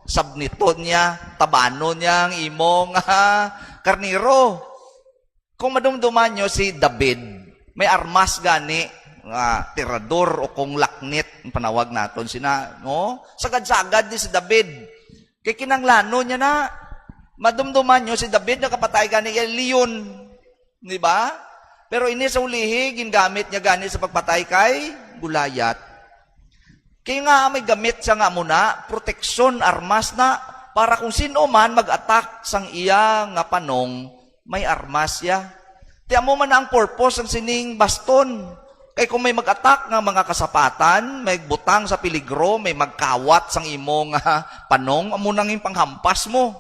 Sabniton niya, tabanon niya ang imong, ah, karnero. Kung madumduman nyo si David, may armas gani nga tirador o kung laknit ang panawag naton sina, no? Sagad-sagad ni si David. Kay kinanglanon niya na. Madumduman nyo si David nakapatay gani kay leon, di ba? Pero ini sa ulihi, gingamit niya gani sa pagpatay kay Goliath. Kay nga may gamit siya nga amo na, proteksyon, armas na, para kung sino man mag-attack sang iya nga panong, may armas siya. Ti amo man na ang purpose sang sining baston. Kay kung may mag-attack nga mga kasapatan, may butang sa peligro, may magkawat sang imo nga panong, amo nang yung panghampas mo.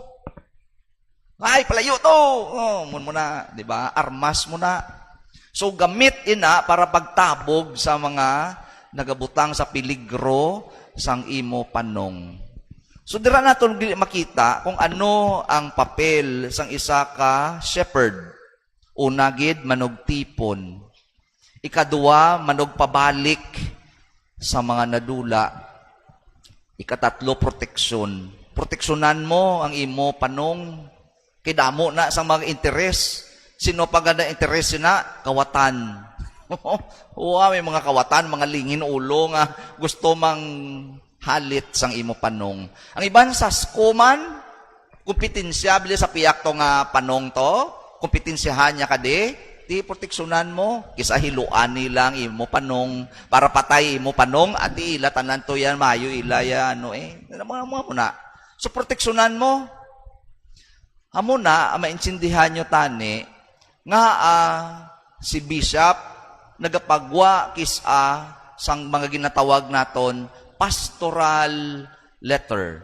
Ay, palayo to. Oh, mun mo na, di ba? Armas mo na. So, gamit ina para pagtabog sa mga nagabutang sa peligro sang imo panong. So, dira naton gid makita kung ano ang papel sang isa ka shepherd. Una gid, manugtipon. Ikadua, manugpabalik sa mga nadula. Ikatatlo, proteksyon. Proteksyonan mo ang imo panong. Kay damo na sa mga interes. Sino pa gani interes na? Kawatan. Wa, may mga kawatan, mga lingin ulo nga gusto mang halit sang imo panong. Ang iban sa skuman, kompetensya, bili sa piyak to nga panong to, kompetensyahan niya kadi, ti proteksyonan mo, kisa hiluan nila ang imo panong, para patay imo panong, at ti ila tanan to yan, maayo ila ya, ano eh, mga, mga muna. So, proteksyonan mo. Amo na, ang maintindihan nyo tani, nga ah, si Bishop nagapagwa kis-a sang mga ginatawag naton pastoral letter.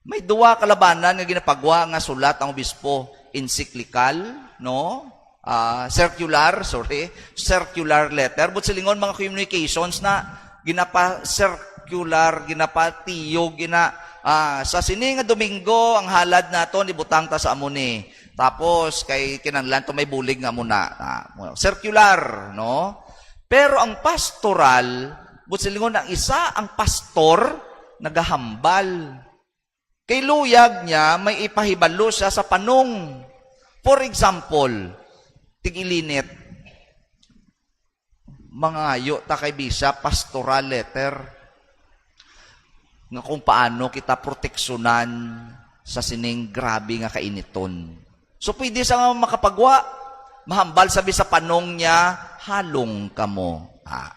May duwa ka labanan nga ginapagwa nga sulat ang obispo, encyclical, no? Ah, circular, sorry, circular letter. But silingon, mga communications na ginapa-circular, ginapatiyog, gina, ah, sa sini nga Domingo, ang halad naton ibutang ta sa amo ni. Tapos, kay kinahanglan to may bulig nga muna. Ah, circular, no? Pero ang pastoral, but silingon, ang isa, ang pastor, nagahambal. Kay luyag niya may ipahibalo siya sa panong. For example, tig-ilinit, mangayo ta kay Bishop pastoral letter nga kung paano kita proteksyonan sa sining grabe nga kainiton. So, pwede sa nga makapagwa, mahambal sabi sa panong niya, "Halong kamo." Ah.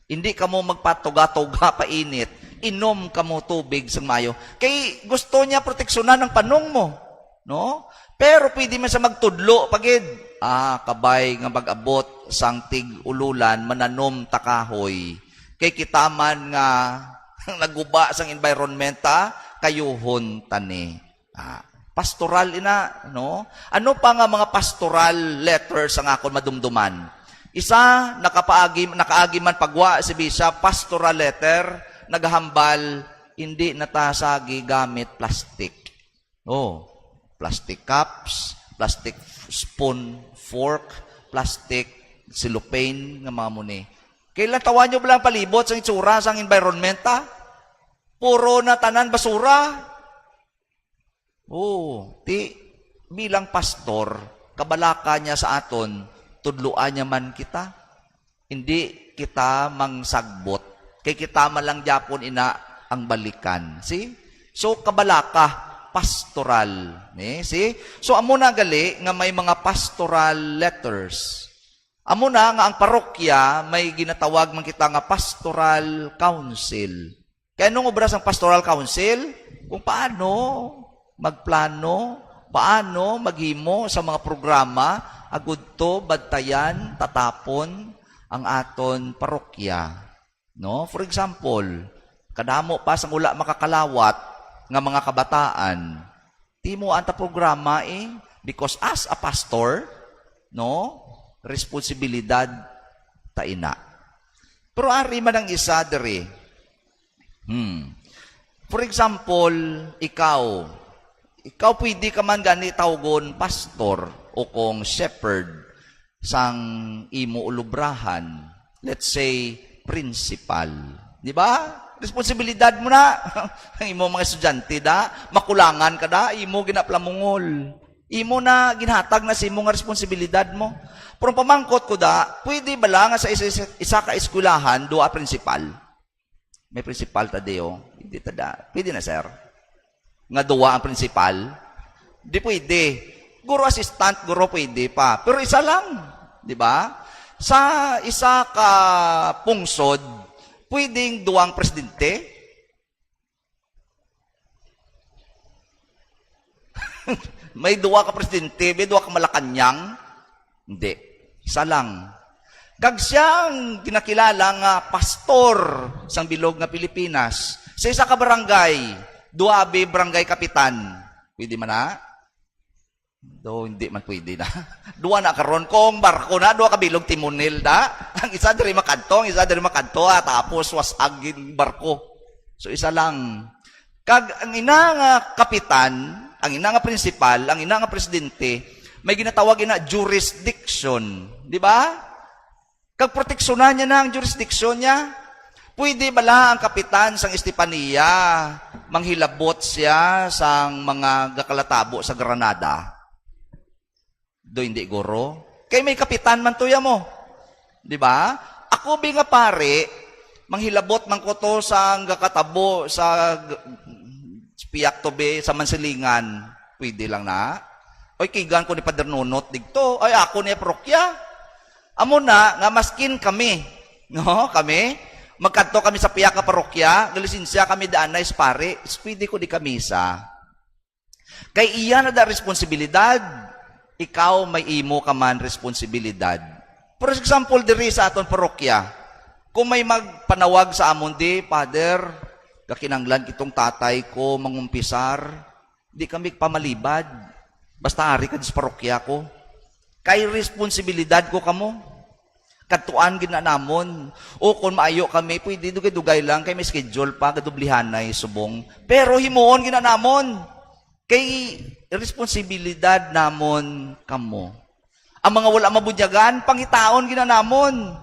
Hindi kamo magpatuga-tuga pa init. Inom kamo tubig sang mayo. Kay gusto niya proteksyonan ang panong mo, no? Pero pwede man sa magtudlo pa gid. Ah, kabay nga mag-abot sang tig-ululan, mananom ta kahoy. Kay kita man nga naguba sang environment, ah, kayuhon ta ni. Ah, pastoral ina, no? Ano pa nga mga pastoral letters ang akon madumduman? Isa, nakapaagi, nakaagi man pagwa si Bishop, pastoral letter, nagahambal, hindi na ta sagi gamit plastic. Oh, plastic cups, plastic spoon, fork, plastic cellophane, nga mga muni. Kailan tawa nyo ba lang palibot sa itsura sang environment, ha? Puro na tanan basura. Oo, ti, bilang pastor, kabalaka niya sa aton, tudloan niya man kita. Hindi kita mangsagbot. Kay kita man lang gyapon ina ang balikan. See? So, kabalaka, pastoral. Ni? See? So, amo na gali nga may mga pastoral letters. Amo na nga ang parokya may ginatawag man kita nga pastoral council. Kay anong obra sang pastoral council? Kung paano magplano, paano maghimo sa mga programa agud to bantayan, tatapon ang aton parokya. No? For example, kadamo pa sang wala makakalawat nga mga kabataan, timo anta programa eh, because as a pastor, no, responsibilidad ta ina. Pero ari man ang isa diri. Hmm. For example, ikaw, ikaw pwede ka man gani tawgon pastor o kung shepherd sang imo ulubrahan. Let's say, principal. Di ba? Responsibilidad mo na. Ang imo mga estudyante da, makulangan ka da, imo ginaplamungol. Imo na ginhatag na sa imo nga responsibilidad mo. Pero ang pamangkot ko da, pwede bala nga sa isa, isa, isa ka eskwelahan, duha principal? May principal ta di, oh. Hindi ta da. Pwede na, sir. Nga duwa ang principal? Di pwede. Guro assistant, guro pwede pa. Pero isa lang. Di ba? Sa isa ka pungsod, pwedeng duwang presidente? May duwa ka presidente, may duwa ka Malacañang? Hindi. Isa lang. Kag siya ang ginakilala nga pastor sang bilog nga Pilipinas. Sa isa ka barangay, duwa abi barangay kapitan. Pwede man na? Do, hindi man pwede na. Duwa na karon. Kung barko na, duwa ka bilog timonel na. Ang isa diri makadto, ang isa diri makadto, ah, tapos was agin barko. So, isa lang. Kag ang ina nga kapitan, ang ina nga prinsipal, ang ina nga presidente, may ginatawag ina jurisdiction. Di ba? Kag proteksyonan niya na ang jurisdiction niya. Pwede bala ang kapitan sang Estefania manghilabot siya sang mga gakalatabo sa Granada? Do, hindi, guro. Kay may kapitan man tuya mo. Di ba? Ako bi nga pari, manghilabot man ko to sang gakatabo sa g-, piyak to bi sa Mansilingan. Pwede lang na. Oy, kigan ko ni Pader Nunot digto. Ay, ako ni parokya. Amo na nga maskin kami, no? Kami, magkadto kami sa piyak nga parokya, galisensya kami daan na is pari, is pwede ko di kamisa. Kay iya na da responsibilidad, ikaw may imo ka man responsibilidad. For example, diri sa aton parokya, kung may magpanawag sa amon di, "Father, kakinanglan kitong tatay ko mangumpisar," di kami pamalibad. Basta ari ka sa parokya ko. Kay responsibilidad ko kamo. Kadtuan gid na namon. O kung maayo kami, pwede dugay-dugay lang kay may schedule pa, gadublihanay subong. Pero himuon gid na namon. Kay responsibilidad namon kamo. Ang mga wala mabunyagan, pangitaon gid na namon.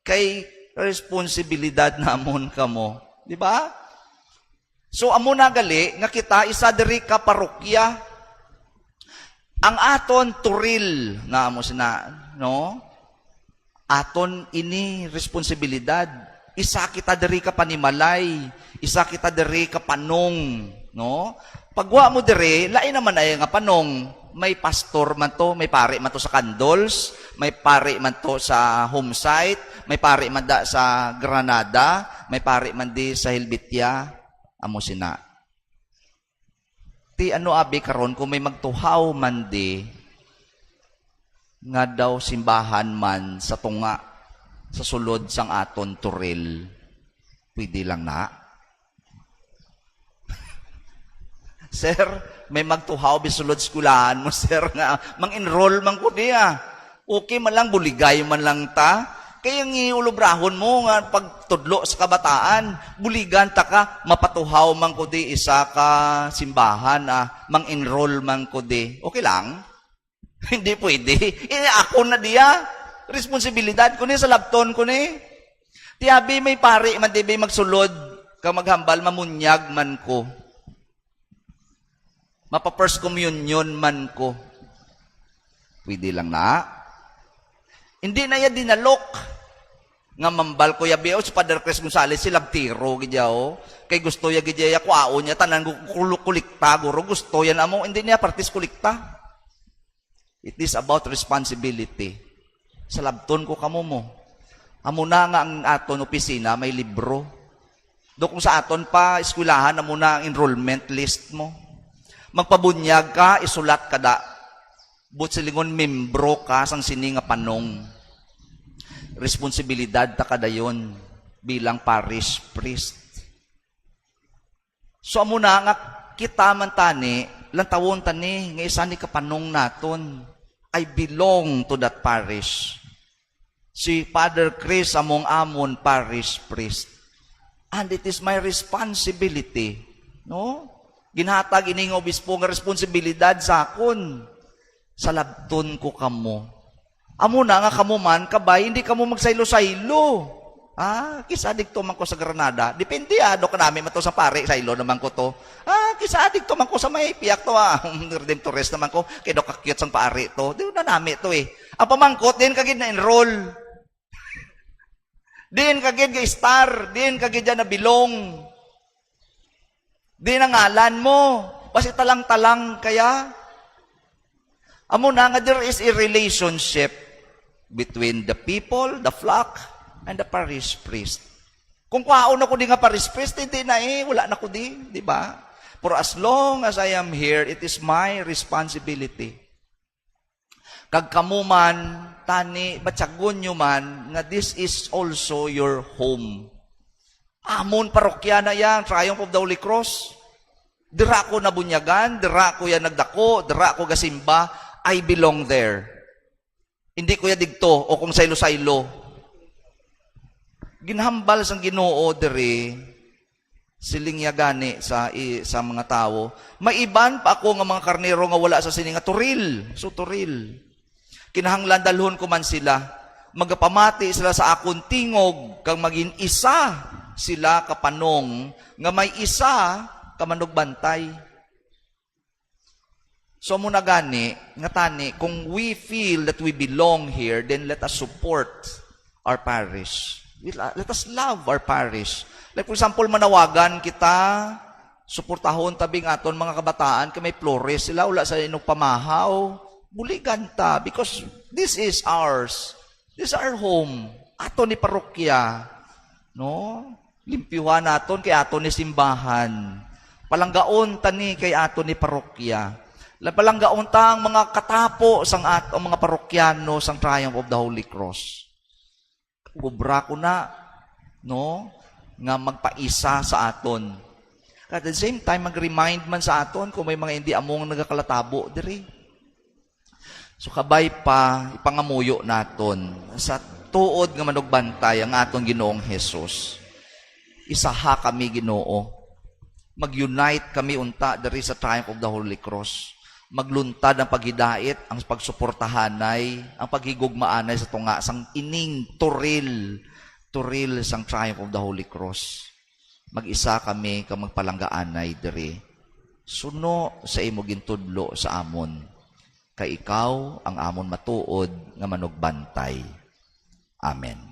Kay responsibilidad namon kamo. Di ba? So, amo na gali nga kita isa diri ka parokya. Ang aton turil nga amo sina, no? Aton ini responsibilidad. Isa kita diri ka panimalay, isa kita diri ka panong, no? Pagwa mo diri, lain naman ay nga panong. May pastor man to, may pari man to sa Candles, may pari man to sa Home Site, may pari man da sa Granada, may pari man di sa Helvetia. Amo sina. Ti ano abi karon kung may magtuhaw man di nga daw simbahan man sa tunga, sa sulod sang aton turil? Pwede lang na. Sir, may magtuhaw bi sulod eskwelahan mo, sir, nga mang-enroll man ko niya. Okay man lang, buligay man lang ta. Kay ang iulobrahon mo nga pagtudlo sa kabataan, buligan ta ka, mapatuhaw man ko di isa ka simbahan, ah, mang-enroll man ko di. Okay lang? Hindi pwede. Eh, ako na diya. Responsibilidad ko ni, sa labton ko ni. Ti abi may pari man di bi magsulod, ka maghambal, mamunyag man ko. Mapa-first communion man ko. Pwede lang na. Hindi na ya dinalok. Nga mambal ko ya, bi, oh, si Father Chris Gonzales, si labtiro gid ya, oh. Kay gusto ya gid ya, kuwaon niya, tanan gu-, kul-, kulikta, guro, gusto ya na mo, hindi niya partis kulikta. It is about responsibility. Sa labton ko kamo mo. Amo na nga ang aton opisina may libro. Do kung sa aton pa eskwelahan, amo na ang enrollment list mo. Magpabunyag ka, isulat ka da. Buot silingon, membro ka sang sini nga panong. Responsibilidad ta ka dayon bilang parish priest. So, amo na nga kita man tani, lantawon tani nga isa ni kapanong naton. I belong to that parish. Si Father Chris among amon parish priest. And it is my responsibility, no? Ginhatag ini nga obispo nga responsibilidad sa akon. Sa labton ko kamo. Amo na nga kamo man, kabay, hindi kamo magsaylo-saylo. Ah, kisa digto man ko sa Granada. Depende, ah, do kanami man to sa pari, saylo naman ko to. Ah, kisa digto man ko sa may piyak to, ah. Redemptorist naman ko, kay do ka-cute sang pari to. Di na nami to, eh. Ang pamangkot, din kagid na-enroll. Din kagid ga-star, din kagid dyan na-belong. Di na ngalan mo. Basi talang-talang kaya. Amo na nga there is a relationship between the people, the flock, and the parish priest. Kung kwaon ako di nga parish priest, hindi na eh, wala na ko di, di ba? For as long as I am here, it is my responsibility. Kag kamo man, tani, batyagon nyo man nga this is also your home. Amon parokya na yan, Triumph of the Holy Cross. Dira ko nabunyagan, dira ko ya nagdako, dira ko gasimba, I belong there. Hindi ko ya digto o kung saylo-saylo. Ginhambal sang Ginoo diri, siling niya gani sa, i-, sa mga tawo, "May iban pa ako nga mga karnero nga wala sa sini nga turil." So, turil. "Kinahanglan dalhon ko man sila. Magapamati sila sa akon tingog, kag magin isa sila ka panong nga may isa ka manugbantay." So, amo na gani, nga tani, kung we feel that we belong here, then let us support our parish. We la-, let us love our parish. Like, for example, Manawagan kita, suportahon tabi nga aton mga kabataan, kay may Flores sila, wala sa inugpamahaw. Buligan ta, because this is ours. This is our home. Ato ni parokya. No? Limpyuhan naton kay ato ni simbahan. Palanggaon ta ni kay ato ni parokya. La-, palanggaon ta ang mga katapo sang at-, ang mga parokyano sang Triumph of the Holy Cross. Obra ko na, no, nga magpaisa sa aton. At the same time, mag-remind man sa aton kung may mga hindi among nagakalatabo diri. So, kabay pa, ipangamuyo naton sa tuod nga manugbantay ang aton Ginoong Jesus. Isaha kami, Ginoo. Mag-unite kami unta diri sa Triumph of the Holy Cross. Magluntad ang paghidait, ang pagsuportahanay, ang paghigugmaanay sa tunga sang ining turil, turil sang Triumph of the Holy Cross. Mag-isa kami kag magpalanggaanay diri. Suno sa imo gintudlo sa amon, kay ikaw ang amon matuod nga manugbantay. Amen.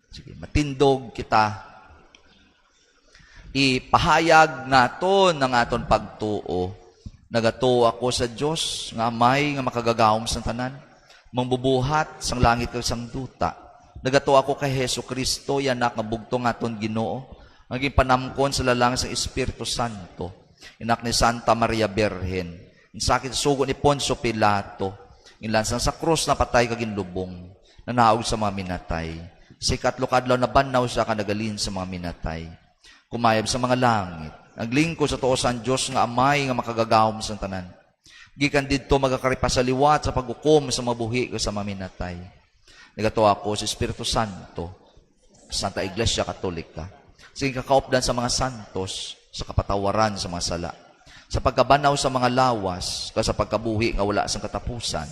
Sige, matindog kita. Ipahayag naton ang aton pagtuo. Nagatuo ako sa Dios nga Amay nga makagagahom sang tanan, mambubuhat sang langit kag sang duta. Nagatuo ako kay Jesu-Cristo, iya Anak nga bugtong nga aton Ginoo, nga ginpanamkon sa lalang sang Espiritu Santo, inak ni Santa Maria Birhen, insakit sa sugo ni Poncio Pilato, inlansang sa krus, napatay kag ginlubong, nanaog sa mga minatay. Sa ikatlo ka adlaw nabanhaw sia kag naghalin sa mga minatay. Kumayab sa mga langit, naglingkod sa tuo sang Dios nga Amay nga makagagahom sang tanan. Gikan didto magakari pa sa liwat sa paghukom sa mga buhi kag sa mga minatay. Nagatuo ako sa Espiritu Santo, Santa Iglesia Katolika, sa ginakakaupdan sa mga santos, sa kapatawaran sa mga sala, sa pagkabanhaw sa mga lawas, kag sa pagkabuhi nga wala sang katapusan.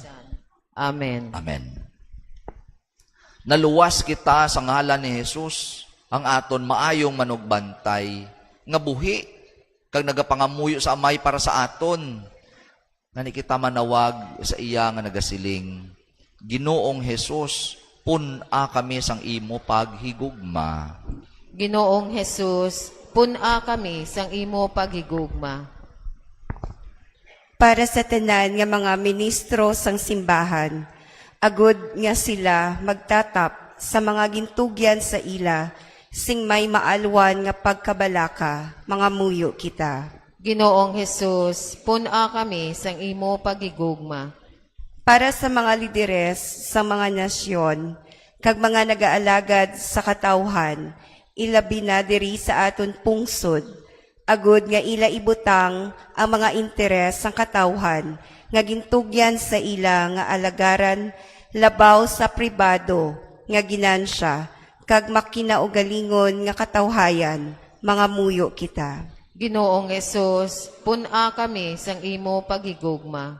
Amen. Amen. Naluwas kita sa ngalan ni Jesus, ang aton maayong manugbantay, nga buhi kag nagapangamuyo sa Amay para sa aton. Ngani kita manawag sa iya nga nagasiling, "Ginoong Jesus, pun-a kami sang imo paghigugma." Ginoong Jesus, pun-a kami sang imo paghigugma. Para sa tanan nga mga ministro sang simbahan, agud nga sila magtatap sa mga gintugyan sa ila sing may maalwan nga pagkabalaka, mangamuyo kita. Ginoong Jesus, pun-a kami sang imo paghigugma. Para sa mga lideres sa mga nasyon kag mga nagaalagad sa katawhan, ilabi na diri sa aton pungsod, agud nga ila ibutang ang mga interes sang katawhan nga gintugyan sa ila nga alagaran labaw sa pribado nga ginansya kag makinaugalingon nga katawhayan, mangamuyo kita. Ginoong Jesus, pun-a kami sang imo paghigugma.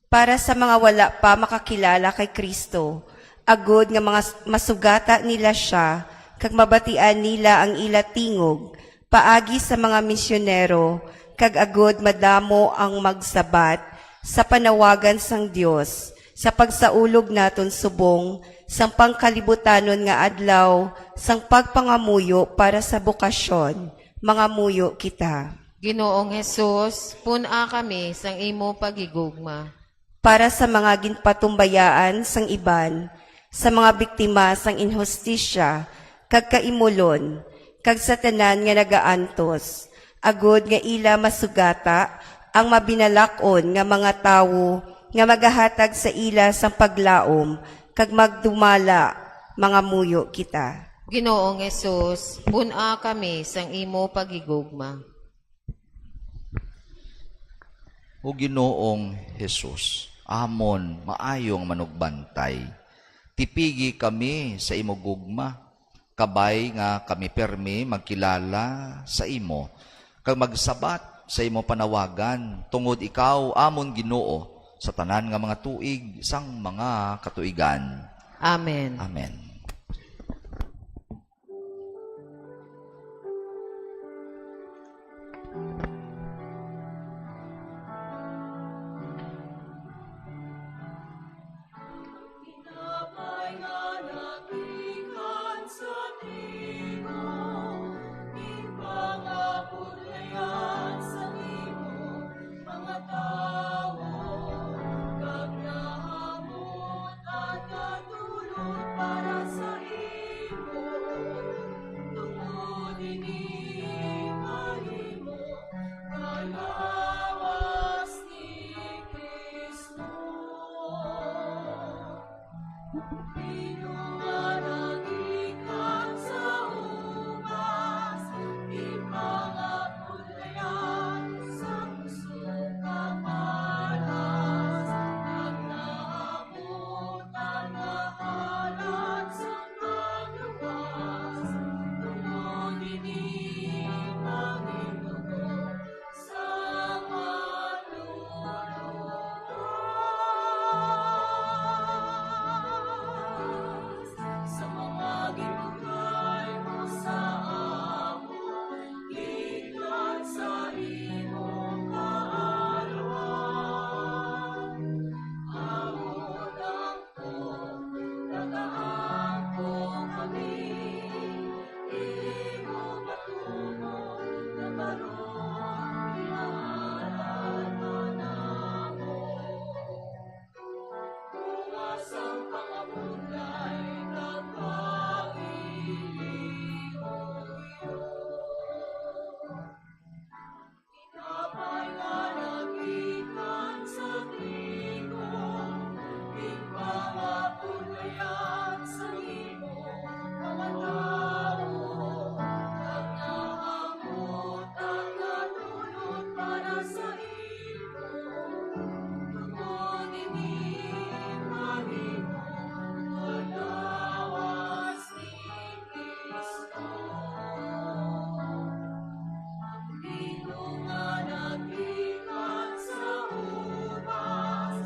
Para sa mga wala pa makakilala kay Cristo, agud nga mga masugata nila sia kag mabatian nila ang ila tingog paagi sa mga misyonero, kag agud madamo ang magsabat sa panawagan sang Dios sa pagsaulog naton subong sang pangkalibutanon nga adlaw sang pagpangamuyo para sa bokasyon, mangamuyo kita. Ginoong Jesus, pun-a kami sang imo paghigugma. Para sa mga ginpatumbayaan sang iban, sa mga biktima sang inhustisya kag kaimulon, kag sa tanan nga nagaantos, agud nga ila masugata ang mabinalak-on nga mga tawo nga magahatag sa ila sang paglaom kag magdumala, mangamuyo kita. Ginoong Jesus, pun-a kami sang imo paghigugma. O Ginoong Jesus, amon maayo nga manugbantay, tipigi kami sa imo gugma, kabay nga kami permi magkilala sa imo, kag magsabat sa imo panawagan, tungod ikaw amon Ginoo sa tanan nga mga tuig sang mga katuigan. Amen. Amen. Tinapay nga nagikan sa trigo, ginpangabudlayan sa imo mga tawo, kag nahamot ang katulog para sa imo. Tungod ini mahimo kalawas ni Cristo. Pino nga nagikan sa ubas, ipangapod kaya sang suka patas, ang nahamutan nga halad sa pagluwas, tungod ini manginugot sa manluluwas, sa mga ginugay mo sa amon, gikan sa imong kaalwan. Amon ang Nagaampo kami, imo patugon, nga karon kinahanglan namo. Bunga sang pangabudlay kag pagpili mo, Dios. Tinapay nga nagikan sa trigo, ginpangapod kaya sa imo mga tawo, kag nahamot ang katulog para sa imo. Tungod ini mahimo kalawas ni Cristo. Ang pino nga nagikan sa ubas,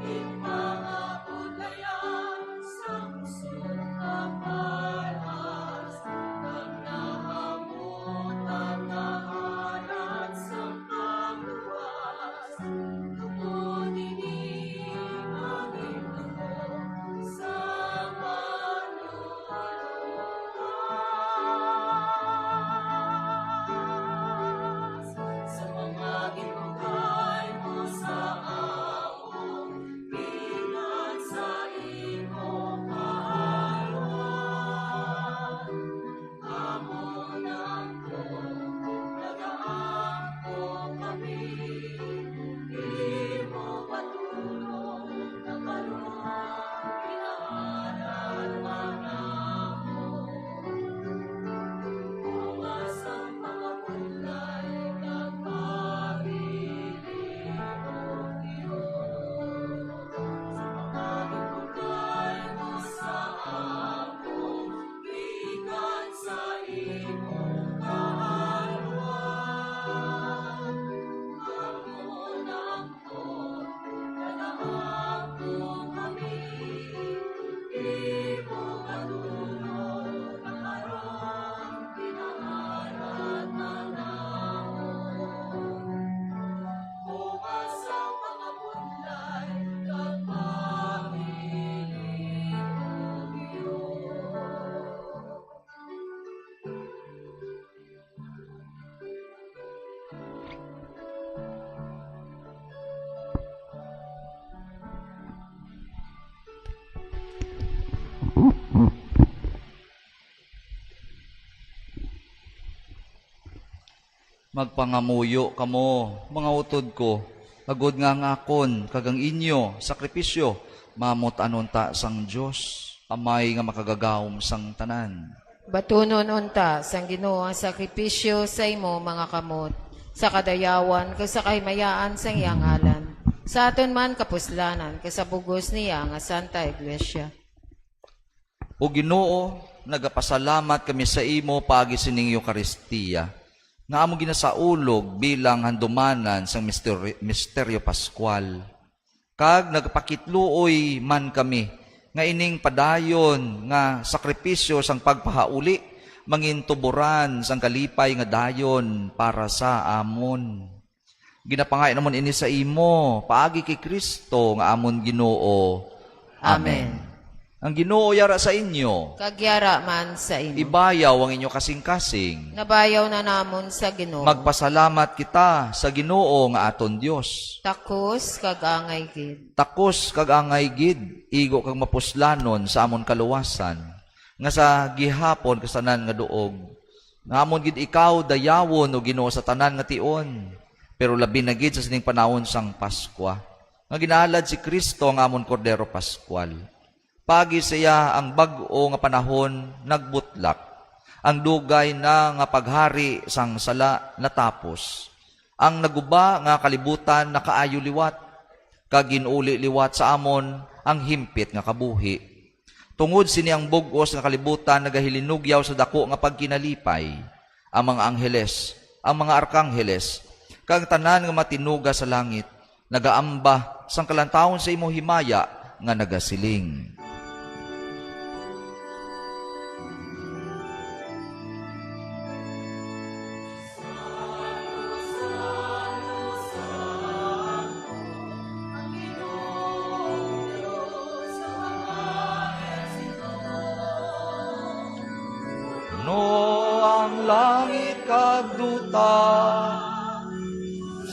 ginpangapudlayan sang suka patas, kag nahamot ang kahalad sang pagluwas. Tungod ini, manginugot sa manluluwas, sa mga ginbugay mo sa amon, gikan sa imo kaalwan. Amon ang Dios, nagaampo kami, imo patugon, nga karon kinahanglan namo. Bunga sang pangabudlay kag pagpili mo, Dios, sa mga ginbugay mo sa amon, gikan sa imong kaalwan. Amon ang Dios, nagaampo kami, imo patugon, nga karon kinahanglan namo. Bunga sang pangabudlay kag pagpili mo, Dios. Magpangamuyo kamo, mga utod ko, agod nga ang akon kag ang inyo sakripisyo maamut-an unta sang Dios, Amay nga Makagagahom sang tanan. Batunon unta sang Ginoo ang sakripisyo sa imo mga kamot. sa kadayawan kag sa kahimayaan sang iya ngalan, sa aton man kapuslanan kag sa bug-os niya nga Santa Iglesia. O Ginoo, nagapasalamat kami sa imo paagi sining Eukaristia nga among ginasaulog bilang handumanan sang misteri-, misteryo Pascual. Kag nagapakitluoy man kami nga ining padayon nga sakripisyo sang pagpahauli mangin tuboran sang kalipay nga dayon para sa amon. Ginapangayo namon ini sa imo paagi kay Cristo nga amon Ginoo. Amen. Amen. Ang Ginoo yara sa inyo. Kag yara man sa imo. Ibayaw ang inyo kasing-kasing. Nabayaw na namon sa Ginoo. Magpasalamat kita sa Ginoo nga aton Dios. Takos kag angay gid. Takos kag angay gid, igo kag mapuslanon sa amon kaluwasan, nga sa gihapon kag sa tanan nga duog, nga amon gid ikaw dayawon, O Ginoo, sa tanan nga tion, pero labi na gid sa sining panahon sang Paskwa, nga ginaalad si Cristo nga amon Kordero Paskwal. Paagi sa iya ang bag-o nga panahon nagbutlak, ang dugay na nga paghari sang sala natapos, ang naguba nga kalibutan nakaayo liwat, kag gin-uli liwat sa amon ang himpit nga kabuhi. Tungod sini ang bug-os nga kalibutan nagahilinugyaw sa daku nga pagkinalipay. Ang mga angheles, ang mga arkangheles, kag ang tanan nga matinuga sa langit nagaamba sang kalantawon sa imo himaya nga nagasiling: Puno ang langit kag duta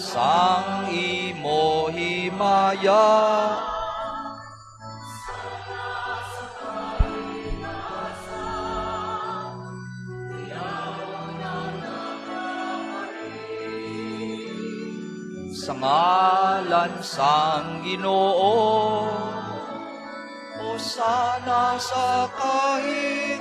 sang imo himaya. Sa ngalan sang Ginoo, Hosana sa kahitasan.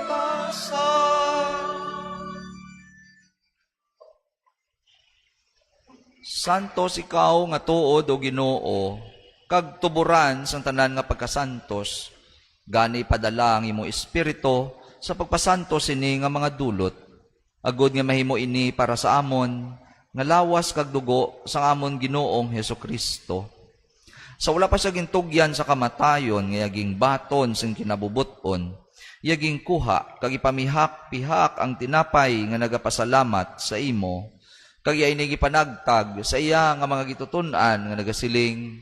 Santos ikaw nga tuod, O Ginoo, kag tuboran sang tanan nga pagkasantos. Gani, padala ang imo Espiritu sa pagpasantos sini nga mga dulot, agod nga mahimo ini para sa amon nga lawas kag dugo sang amon Ginoong Jesu-Cristo. Sa wala pa sia gintugyan sa kamatayon nga iya ginbaton sing kinabubot-on, iya ginkuha kag ipamihak-pihak ang tinapay nga nagapasalamat sa imo, kag iya ini gipanagtag sa iya nga mga gitutun-an nga nagasiling: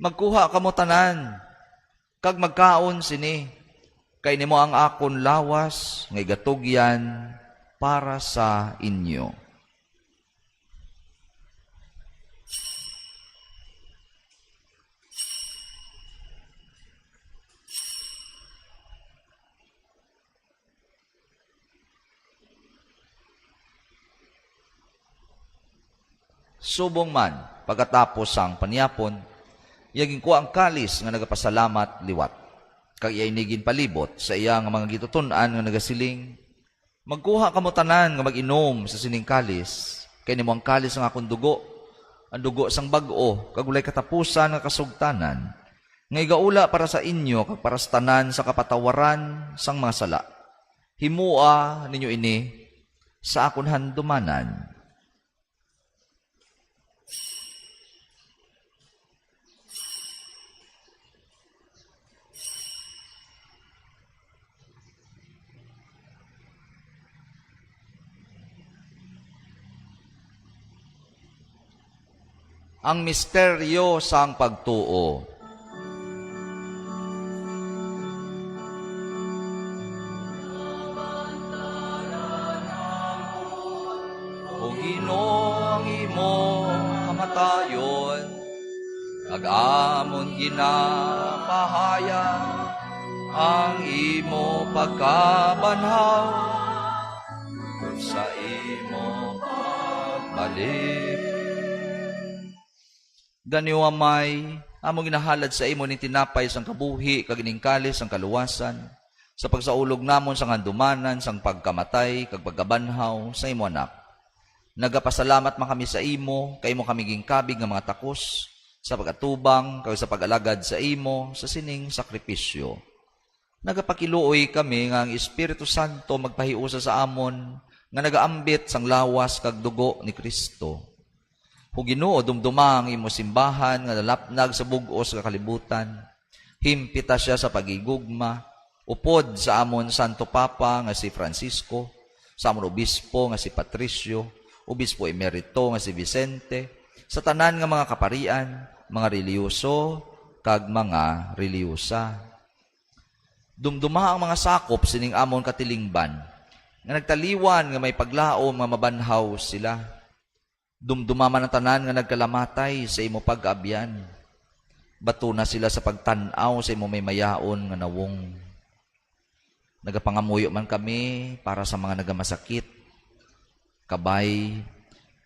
"Magkuha kamo tanan kag magkaon sini, kay ini amo ang akon lawas nga igatugyan para sa inyo." Subong man, pagkatapos sang panyapon, iya ginkua ang kalis nga nagapasalamat liwat, kag iya ini ginpalibot sa iya nga mga gitutun-an nga nagasiling: "Magkuha kamo tanan nga mag-inom sa sining kalis, kay ini amo ang kalis sang akon dugo, ang dugo sang bag-o kag walay katapusan nga kasugtanan, nga igaula para sa inyo kag para sa tanan sa kapatawaran sang mga sala. Himoa ninyo ini sa akon handumanan." Ang misteryo sang pagtuo. O Ginoo, ang imo kamatayon, kag amon ginapahayag ang imo pagkabanhaw sa imo pagbalik. Gani, O Amay, amon ginahalad sa imo ning tinapay sang kabuhi kag ining kalis sang kaluwasan, sa pagsaulog namon sang handumanan sang pagkamatay kag pagkabanhaw sa imo Anak. Nagapasalamat man kami sa imo, kay imo kami ginkabig nga mga takos sa pag-atubang kag sa pag-alagad sa imo sa sining sakripisyo. Nagapakiluoy kami nga ang Espiritu Santo magpahiusa sa amon nga nagaambit sang lawas kag dugo ni Cristo. O Ginoo, dumduma ang imo simbahan nga nalapnag sa bug-os nga kalibutan. Himpita sia sa paghigugma, upod sa amon Santo Papa nga si Francisco, sa amon Obispo nga si Patricio, Obispo Emerito nga si Vicente, sa tanan nga mga kaparian, mga relihiyoso, kag mga relihiyosa. Dumduma ang mga sakop sining amon katilingban, nga nagtaliwan nga may paglaom nga mabanhaw sila. Dumduma man ang tanan nga nagkalamatay sa imo pag-abyan. Batuna sila sa pagtan-aw sa imo may mayaon nga nawong. Nagapangamuyo man kami para sa mga nagamasakit. Kabay,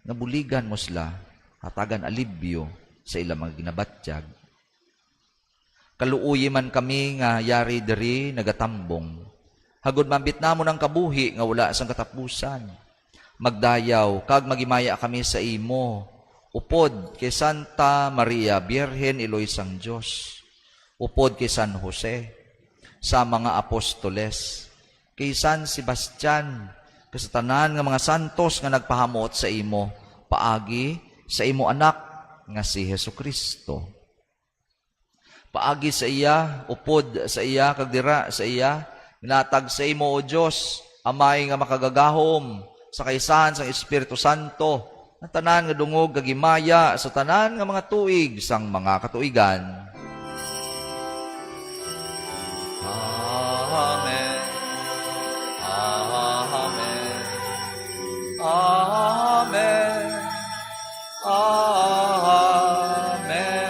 nga buligan mo sila, hatagan alibyo sa ilang mga ginabatyag. Kaluoyi man kami nga yari diri nagatambong, agod maambit namon ang kabuhi nga wala sang katapusan. Magdayaw kag maghimaya kami sa imo, upod kay Santa Maria Birhen, Iloy sang Dios, upod kay San Jose, sa mga apostoles, kay San Sebastian, kag sa tanan nga mga santos nga nagpahamot sa imo, paagi sa imo Anak nga si Jesu-Cristo. Paagi sa iya, upod sa iya, kag dira sa iya, ginatag sa imo, O Dios, Amay nga makagagahom, sa kaisahan sang Espiritu Santo, ang tanan nga dungog kag himaya sa tanan nga mga tuig sang mga katuigan. Amen. Amen. Amen. Amen.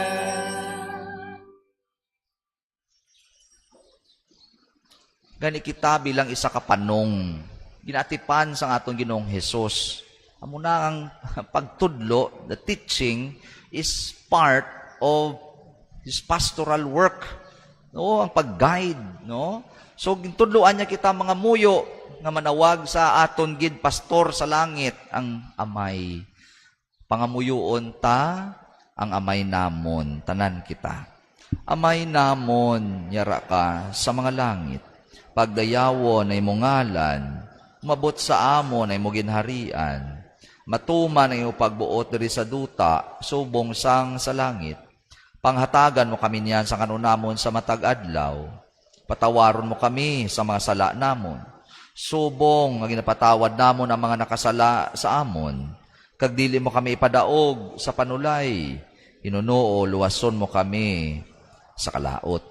Gani kita bilang isa ka panong, ginaatipan sang aton Ginoong Hesus. Amo na ang pagtudlo, the teaching is part of his pastoral work. No, ang pag-guide, no? So, gintudloan niya kita mga muyo nga manawag sa aton gid pastor sa langit, ang Amay. Pangamuyoon ta ang Amay namon, tanan kita. Amay namon, yara ka sa mga langit. Pagdayawon ang imo ngalan, umabot sa amon ang imo ginharian. Matuman ang imo pagbuot diri sa duta, subong sang sa langit. Panghatagan mo kami niyan sa kan-on namon sa matag adlaw. Patawaron mo kami sa mga sala namon, subong nga ginapatawad namon ang mga nakasala sa amon. Kag dili mo kami ipadaog sa panulay, hinunoo luwason mo kami sa kalaut.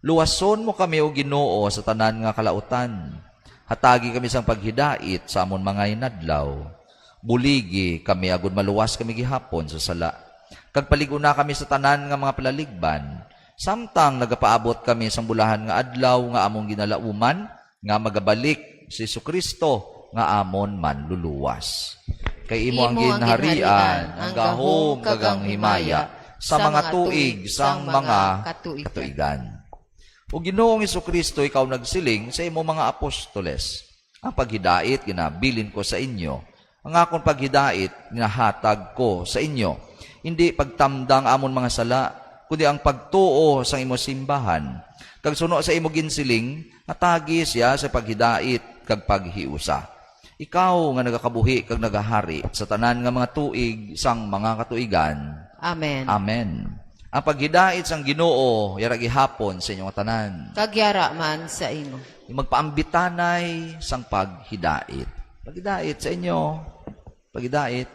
Luwason mo kami, O Ginoo, sa tanan nga kalautan. Hatagi kami sang paghidait sa amon mga inadlaw. Buligi kami agod maluwas kami gihapon sa sala. Kag palig-una kami sa tanan nga mga palaligban, samtang nagapaabot kami sang bulahan nga adlaw nga among ginalauman, nga magabalik si Jesu-Cristo nga amon Manluluwas. Kay imo ang ginharian, ang gahom, kag ang himaya sa mga tuig sang mga katuigan. O Ginoong Jesu-Cristo, ikaw nagsiling sa imo mga apostoles, "Ang paghidait ginabilin ko sa inyo, ang akon paghidait ginahatag ko sa inyo." Indi pagtamda ang amon mga sala, kundi ang pagtuo sang imo simbahan. Kag suno sa imo ginsiling, hatagi siya sa paghidait kag paghiusa. Ikaw nga nagakabuhi kag nagahari sa tanan nga mga tuig sang mga katuigan. Amen. Amen. Ang paghidait sang Ginoo yara gihapon sa inyo nga tanan. Kag yara man sa imo. Magpaambitanay sang paghidait. Paghidait sa inyo. Paghidait.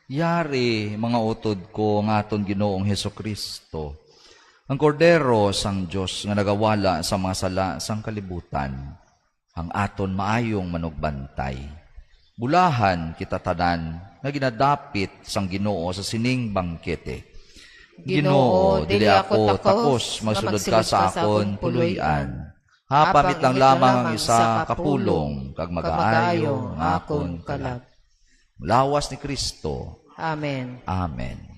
Yari, mga utod ko, nga aton Ginoong Jesu-Cristo, ang Kordero sang Dios nga nagawala sa mga sala sang kalibutan, ang aton maayong manugbantay. Bulahan kita tanan nga ginadapit sang Ginoo sa sining bangkete. Ginoo, dili ako takos magsulod ka sa akon puloy-an. Hapamit lang lamang ang isa ka pulong, kag magaayo ang akon kalag. Lawas ni Cristo. Amen. Amen.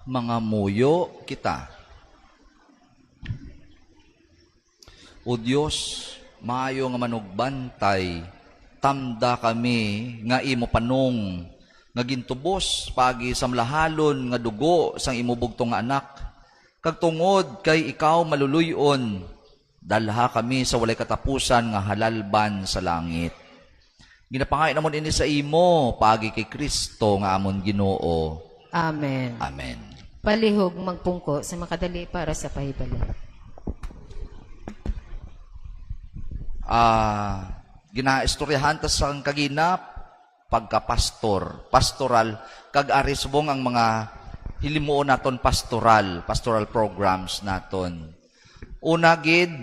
Mangamuyo kita. O Dios, maayo nga manugbantay, tamda kami nga imo panong nga gintubos paagi sa malahalon nga dugo sang imo bugtong nga Anak, kag tungod kay ikaw maluloy-on, dalha kami sa walay katapusan nga halalban sa langit. Ginapangayo namon ini sa imo paagi kay Cristo nga amon Ginoo. Amen. Amen. Palihog magpungko sa makadali para sa pahibalo. Ah, ginaistoryahan ta sang kagina pagkapastor, pastoral, kag ari subong ang mga hilimuon naton pastoral, pastoral programs naton. Una gid,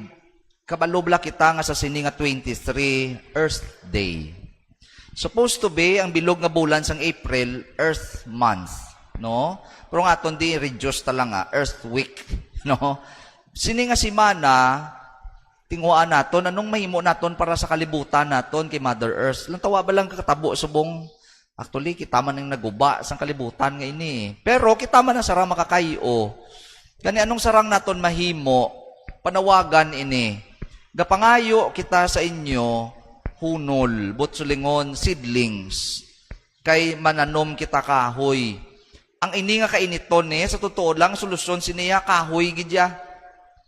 kabalo bala kita nga sa sini nga twenty-three Earth Day. Supposed to be ang bilog nga bulan sang April, Earth Month, no? Pero ang aton di reduce ta lang nga Earth Week, no? Sini nga semana, tinguhaan naton anong mahimo naton para sa kalibutan naton kay Mother Earth. Lantawa ba lang kakatabo subong? Actually, kita man ang naguba sang kalibutan nga ini. Pero kita man ang sarang makakay-o. Gani, anong sarang naton mahimo? Panawagan ini. Gapangayo kita sa inyo, hunol, butsulingon, seedlings. Kay mananom kita kahoy. Ang ini nga kainiton ni, sa totoo lang, solusyon siniya kahoy gid ya.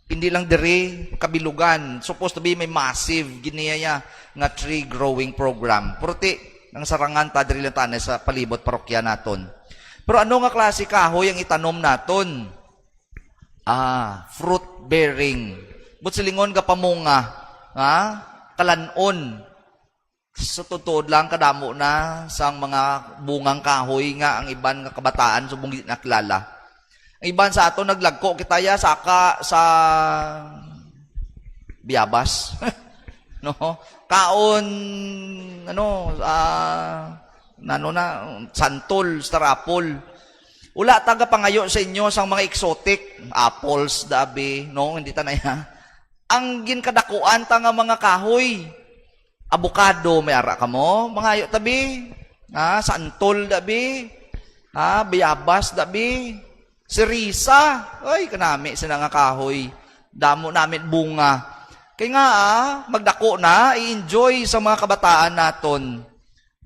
Hindi lang diri, kabilugan. Supposed to be may massive giniya ya nga tree growing program. Purti, ang sarangan ta diri lang tanay sa palibot parokya naton. Pero ano nga klase kahoy ang itanom naton? Ah, fruit bearing. But silingon nga pamunga, ha? Kalanon. Sa totoo lang, kadamo na sang mga bungang kahoy nga ang iban nga kabataan subong di nakilala. Ang iban sa ato, naglagko kita ya saka sa biyabas. No? Kaon, ano, ah, nano na, santol, star apple. Wala ta gapangayo sa inyo sang mga exotic, apples, dabi, no? Hindi ta na ya. Ang ginkadakuan ta nga mga kahoy, Abukado, may ara kamo? Mangayo ta bi. Ha? Santol da bi. Ha? Bayabas da bi. Sirisa. Ay, kanami sina nga kahoy. Damo namit bunga. Kay nga, ah, magdako na, i-enjoy sa mga kabataan naton.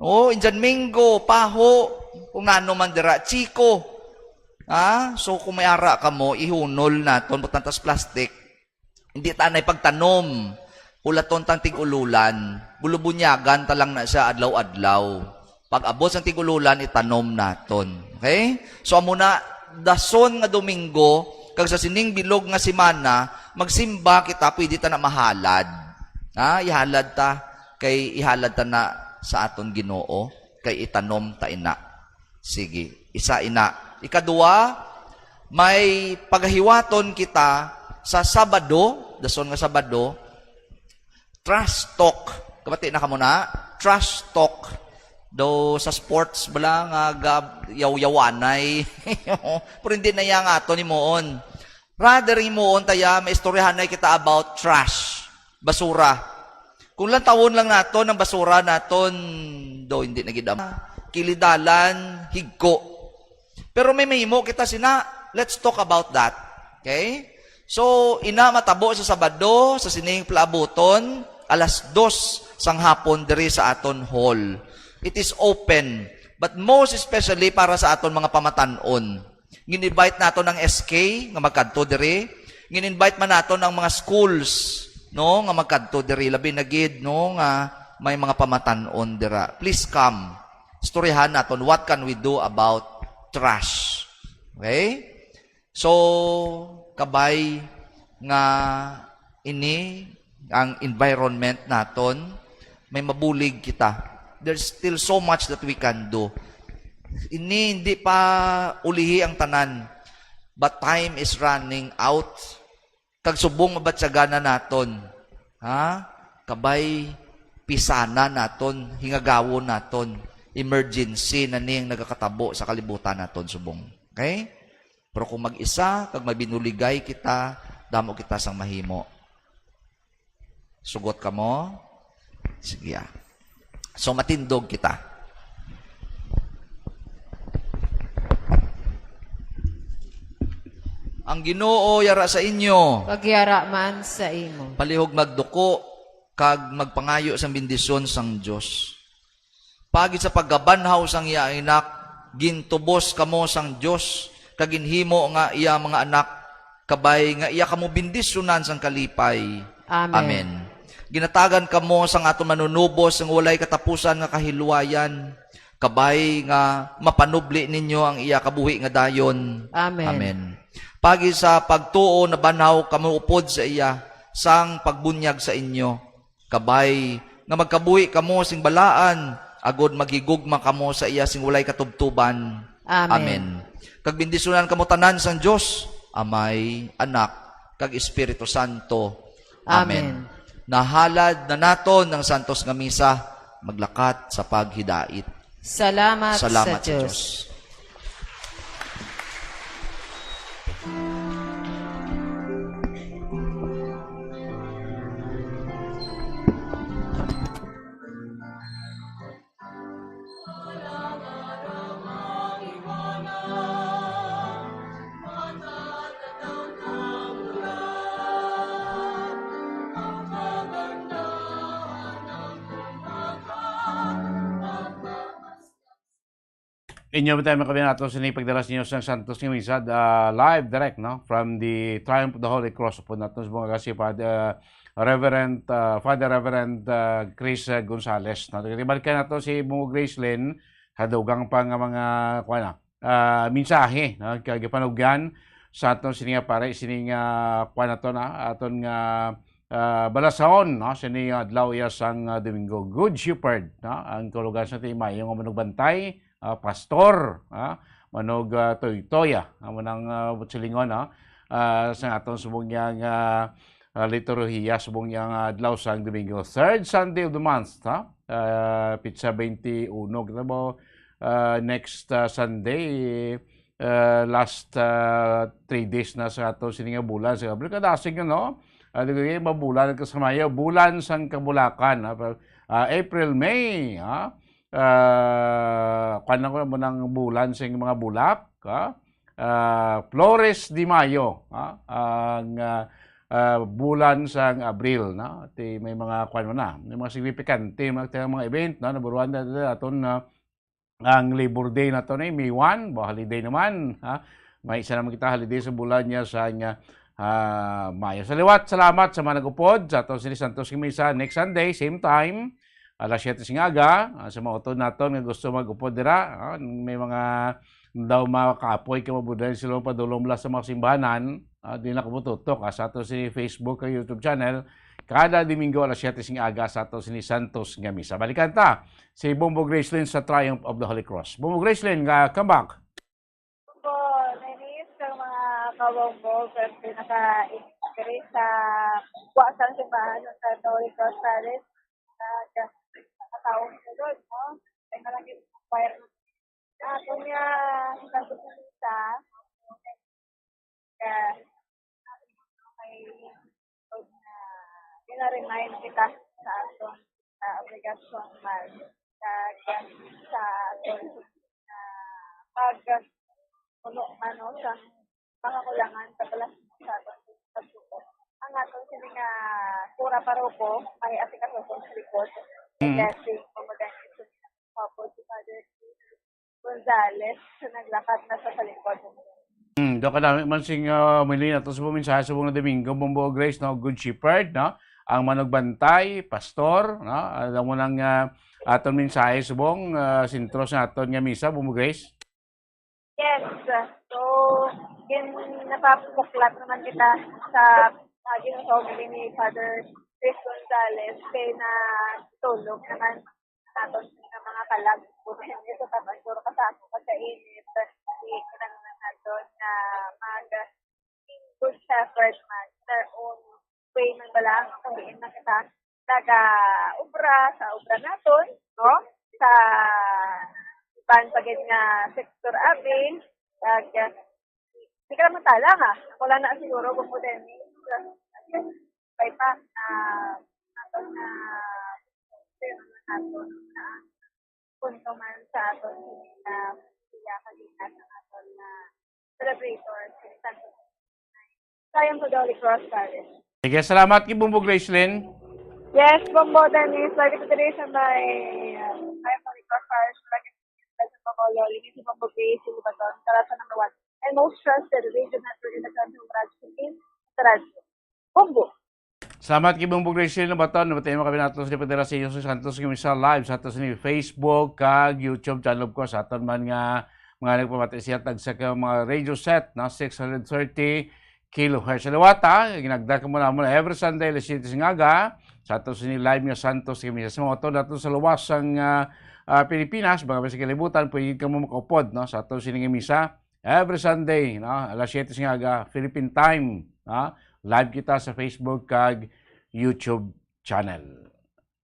Oh, Indian mango, paho, kung nano man dira, chiko. Ha? So, kung may ara kamo, ihunol naton, butang tas plastic. Hindi ta anay pagtanom. Hulaton tang tig-ululan. Bulubunyagan ta lang na siya adlaw-adlaw. Pag-abot sang tig-ululan, itanom naton. Okay? So, amo na, dason nga Domingo, kag sa sining bilog nga semana, magsimba kita, pwede ta na mahalad. Ha? Ihalad ta, kay ihalad ta na sa aton Ginoo, kay itanom ta ina. Sige, isa ina. Ikadua, may pagahiwaton kita sa Sabado, dason nga Sabado, trash talk. Kabati na kamo na? Trash talk. Do sa sports bala nga gab-, yaw-yawanay. Pero hindi na yang ato ni moon. Rather, himuon ta ya, maistoryahanay kita about trash, basura. Kung lantawon lang naton ang basura naton, do hindi na gid am-, kilidalan, higko. Pero may mahimo kita sina, let's talk about that. Okay? So, ina matabo sa Sabado, sa sining palaabuton, alas dos sang hapon diri sa aton hall. It is open, but most especially para sa aton mga pamatan-on. Gin-invite naton ang S K nga magkadto diri. Gin-invite man naton ang mga schools, no, nga magkadto diri, labi na gid, no, nga may mga pamatan-on dira. Please come. Istoryahan naton, what can we do about trash? Okay? So, kabay nga ini ang environment naton, may mabulig kita. There's still so much that we can do. Ini hindi pa ulihi ang tanan, but time is running out. Kag subong mabatyagan na naton, ha? Kabay, pisana naton, hingagawon naton. Emergency na ning nagakatabo sa kalibutan naton subong. Okay? Pero kung mag-isa, kag mabinuligay kita, damo kita sang mahimo. Sugot kamo? Sige, ah. So, matindog kita. Ang Ginoo yara sa inyo. Pagyara man sa imo. Palihog magduko kag magpangayo sang bendisyon sang Dios. Pagi sa pagkabanhaw sang iya Anak, gintubos kamo sang Dios kag ginhimo nga iya mga anak, kabay nga iya kamo bendisyonan sang kalipay. Amen. Amen. Ginatagan kamo sang aton Manunubos nga walay katapusan nga kahilwayan, kabay nga mapanubli ninyo ang iya kabuhi nga dayon. Amen. Amen. Pagi sa pagtuo nabanhaw kamo upod sa iya sang pagbunyag sa inyo, kabay nga magkabuhi kamo sing balaan, agod maghigugma kamo sa iya sing walay katubtuban. Amen. Kag bendisyonan kamo tanan sang Dios, Amay, Anak, kag Espiritu Santo. Amen. Nahalad na naton ang santos nga misa, maglakat sa paghidait. Salamat, Salamat sa Diyos. Inyo man tayo, mga kabinato, sa pagdala sa inyo sang santos nga misa, ah, live, direct, no? From the Triumph of the Holy Cross. Upod naton sa mga si Father, ah, Reverend, ah, Father Reverend, ah, Chris, ah, Gonzales, no? Balikan nato si Bungo Gracelyn, kadugang pa nga mga, kuwan na, ah, mensahe, no? Kag gipanugyan sa aton sini nga pare, sini nga, kuwan nato na, aton nga, ah, balasahon, no? Sini nga adlaw iya sang, ah, Domingo. Good Shepherd, no? Ang kaulugan sa aton, mayo nga manugbantay, ah, pastor, ah, manog, ah, tuytoy, ah, amo nang, ah, silingon, no? Ah, sa aton subong niya nga, ah, liturhiya, subong niya nga adlaw sang Domingo. Third Sunday of the month, ha? Ah, pitsa twenty-uno. Kita mo, ah, next, ah, Sunday, ah, last, ah, three days na sa aton sini nga bulan sa Abril. Kadasig, no? Ah, di ko kayo mabulan ka sa Mayo, bulan sang kabulakan, ha? Ah, April, May, ha? Ah, kuwan lang ko mo ng bulan sing mga bulak, ha? Ah, Flores de Mayo, ha? Ang, ah, ah, bulan sang Abril, no? Ti may mga kuwan mo na, may mga signifikante, mga, mga event, no? Naburuan na, na aton na ang Labor Day na to ni May one, ba, holiday naman, ha? May isa naman kita holiday sa bulan niya sa nga, ah, Mayo. Sa liwat, salamat sa mga nagupod sa aton sini santos nga misa next Sunday, same time, alas siyete sing aga, ah, sa mga utod naton nga gusto mag-upod dira, ah, may mga daw makaapoy ka mabuday sila padulong mula sa mga simbahanan, ah, di na kabututok, ah, sa ato si Facebook o YouTube channel, kada Domingo alas siyete sing aga sa ato sini santos nga misa. Balikan ta si Bombo Gracelyn sa Triumph of the Holy Cross. Bombo Gracelyn, nga, come back. Po, Dennis, sa mga kawawbo, pero pinaka-inspire sa kuha sa simbahan ng Santo Holy Cross Parish, sa, sa taong sunod, no? Ay, malaki choir. Ah, kung nga, sa Businita, ka, may, na, gina-remind kita sa aton, sa obligasyon man, sa, sa aton, sa pag, puno man, no, sa mga kulangan sa balas sa aton pagtuo. Ang aton sini nga pura paroko, may asikasuhon sa likod. Mm. Blessing, pamaganit sa Papa, si Father Gonzales, na naglakat na sa, sa likod. Hmm, do kadami man sing, ah, muli na to sa mensahe subong nga Domingo, Bombo Grace, no? Good Shepherd, no? Ang manugbantay, pastor, no? Alam mo nang, ah, aton mensahe subong, ah, sentro sa aton nga misa, Bombo Grace. Yes. So, gin napapuklat naman kita sa, ah, ginasawag ni Father Chris Gonzales, kay natulog naman naton nga mga kalag. Buti niya sa taban, puro ka sa ako, ka sa init. Di kinahanglan naton nga mag Good Shepherd man, their own way man bala, kung diin man kita nag-obra sa obra naton, no? Sa iban pa gid nga sektor abi, kag di ka lang matala, ha? Ako lang na siguro, kung mo din, kay pa, ah, aton na, aton na, punto man sa aton nga siya kanina sa aton nga celebrator, si Santo. Tayo sa Holy Cross Parish. Sige, salamat kay Bumbo Gracelyn. Yes, Bumbo Dennis, lagi ko diri sa may, uh, tayo sa Holy Cross Parish, lagi sa Bumbo Loli, si Bumbo Gracelyn Baton, Kalasa number one. And most trusted radio network in the country, Radyo Philippines, Radyo. Bumbo. Salamat kay Bumbo Gracelyn Baton. Nabatay mo kami nato sa Padre sa Santos nga Misa live sa ato sa Facebook kag YouTube channel, of course, sa aton man nga mga nagpamati siya tag sa ka mga radio set na six hundred thirty kilohertz. Sa liwat, ha, ginagda ka mo na mo na every Sunday, alas siyete sa ngaga, sa ato sa live nga Santos nga Misa. Sa mga utod nato sa luwas sang, ah, ah, Pilipinas, mga sa kalibutan, pwede ka mo makaupod, no, sa ato sa nga Misa. Every Sunday, no, alas siyete sa ngaga, Philippine time, no? Live kita sa Facebook kag YouTube channel.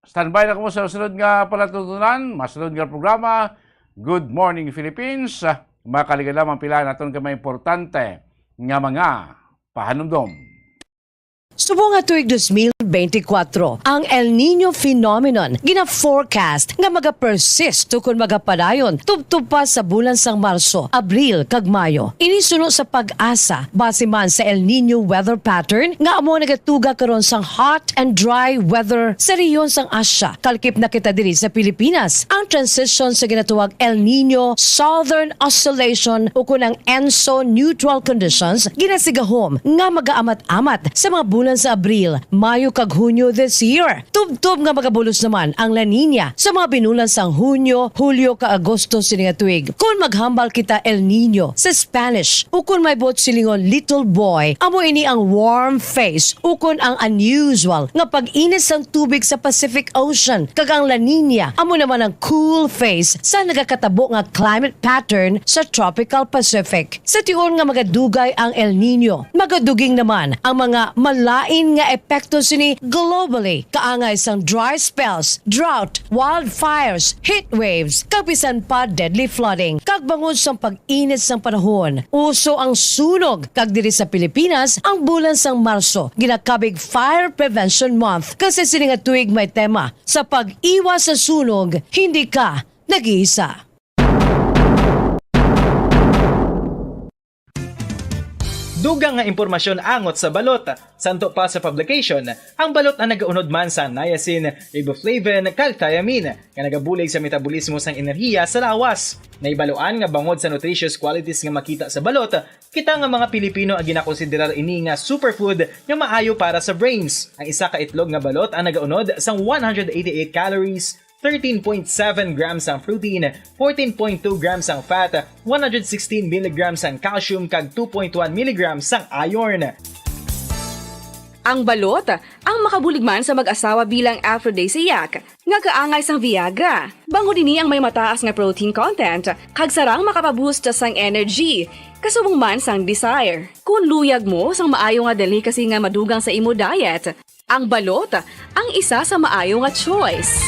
Standby na kamo sa sunod nga palatuntunan, masunod nga programa, Good Morning Philippines. Makaligad lamang pila naton ka mga importante nga mga pahanumdom. Subong nga tuig dos mil benti kwatro, ang El Niño phenomenon gina-forecast nga magapersist ukon magapadayon tubtob pa sa bulan sang Marso, Abril, kag Mayo. Ini suno sa PAGASA, base man sa El Niño weather pattern nga amo nagatuga karon sang hot and dry weather sa rehiyon sang Asia. Kalkip na kita diri sa Pilipinas. Ang transition sa ginatawag El Niño Southern Oscillation ukon ang ENSO neutral conditions ginasigahom nga magaamat-amat sa mga bulan sa Abril, Mayo kag Hunyo this year. Tubtob nga magabulos naman ang La Niña sa mga binulan sang Hunyo, Hulyo kag Agosto sini nga tuig. Kon maghambal kita El Niño sa Spanish, ukon may buot silingon little boy, amo ini ang warm phase ukon ang unusual nga pag-init sang tubig sa Pacific Ocean, kag ang La Niña amo naman ang cool phase sa nagakatabo nga climate pattern sa tropical Pacific. Sa tion nga magadugay ang El Niño, magaduging naman ang mga malain nga epekto sini globally, kaangay sang dry spells, drought, wildfires, heat waves, kag bisan pa deadly flooding. Kag bangod sang pag-init sang panahon, uso ang sunog, kag diri sa Pilipinas, ang bulan sang Marso ginakabig Fire Prevention Month, kag sa sini nga tuig may tema, "Sa pag-iwas sa sunog, hindi ka nag-iisa." Dugang nga impormasyon angot sa balot. Santo pa sa publication, ang balot ang nagaunod man sa niacin, riboflavin, kag thiamine, nga nagabulig sa metabolismo sang enerhiya sa lawas. Nahibaluan nga bangod sa nutritious qualities nga makita sa balot, kita nga mga Pilipino ang ginakonsiderar ini nga superfood nga maayo para sa brains. Ang isa ka itlog nga balot ang nagaunod sang one hundred eighty-eight calories, thirteen point seven grams ang protein, fourteen point two grams ang fat, one hundred sixteen milligrams ang calcium, kag two point one milligrams ang iron. Ang balot ang makabulig man sa mag-asawa bilang aphrodisiac nga kaangay sang Viagra. Bangod ini ang may mataas nga protein content kag sarang makapaboost sang energy, kasubong man sang desire. Kon luyag mo sang maayo nga delicacy nga madugang sa imo diet, ang balot ang isa sa maayo nga choice.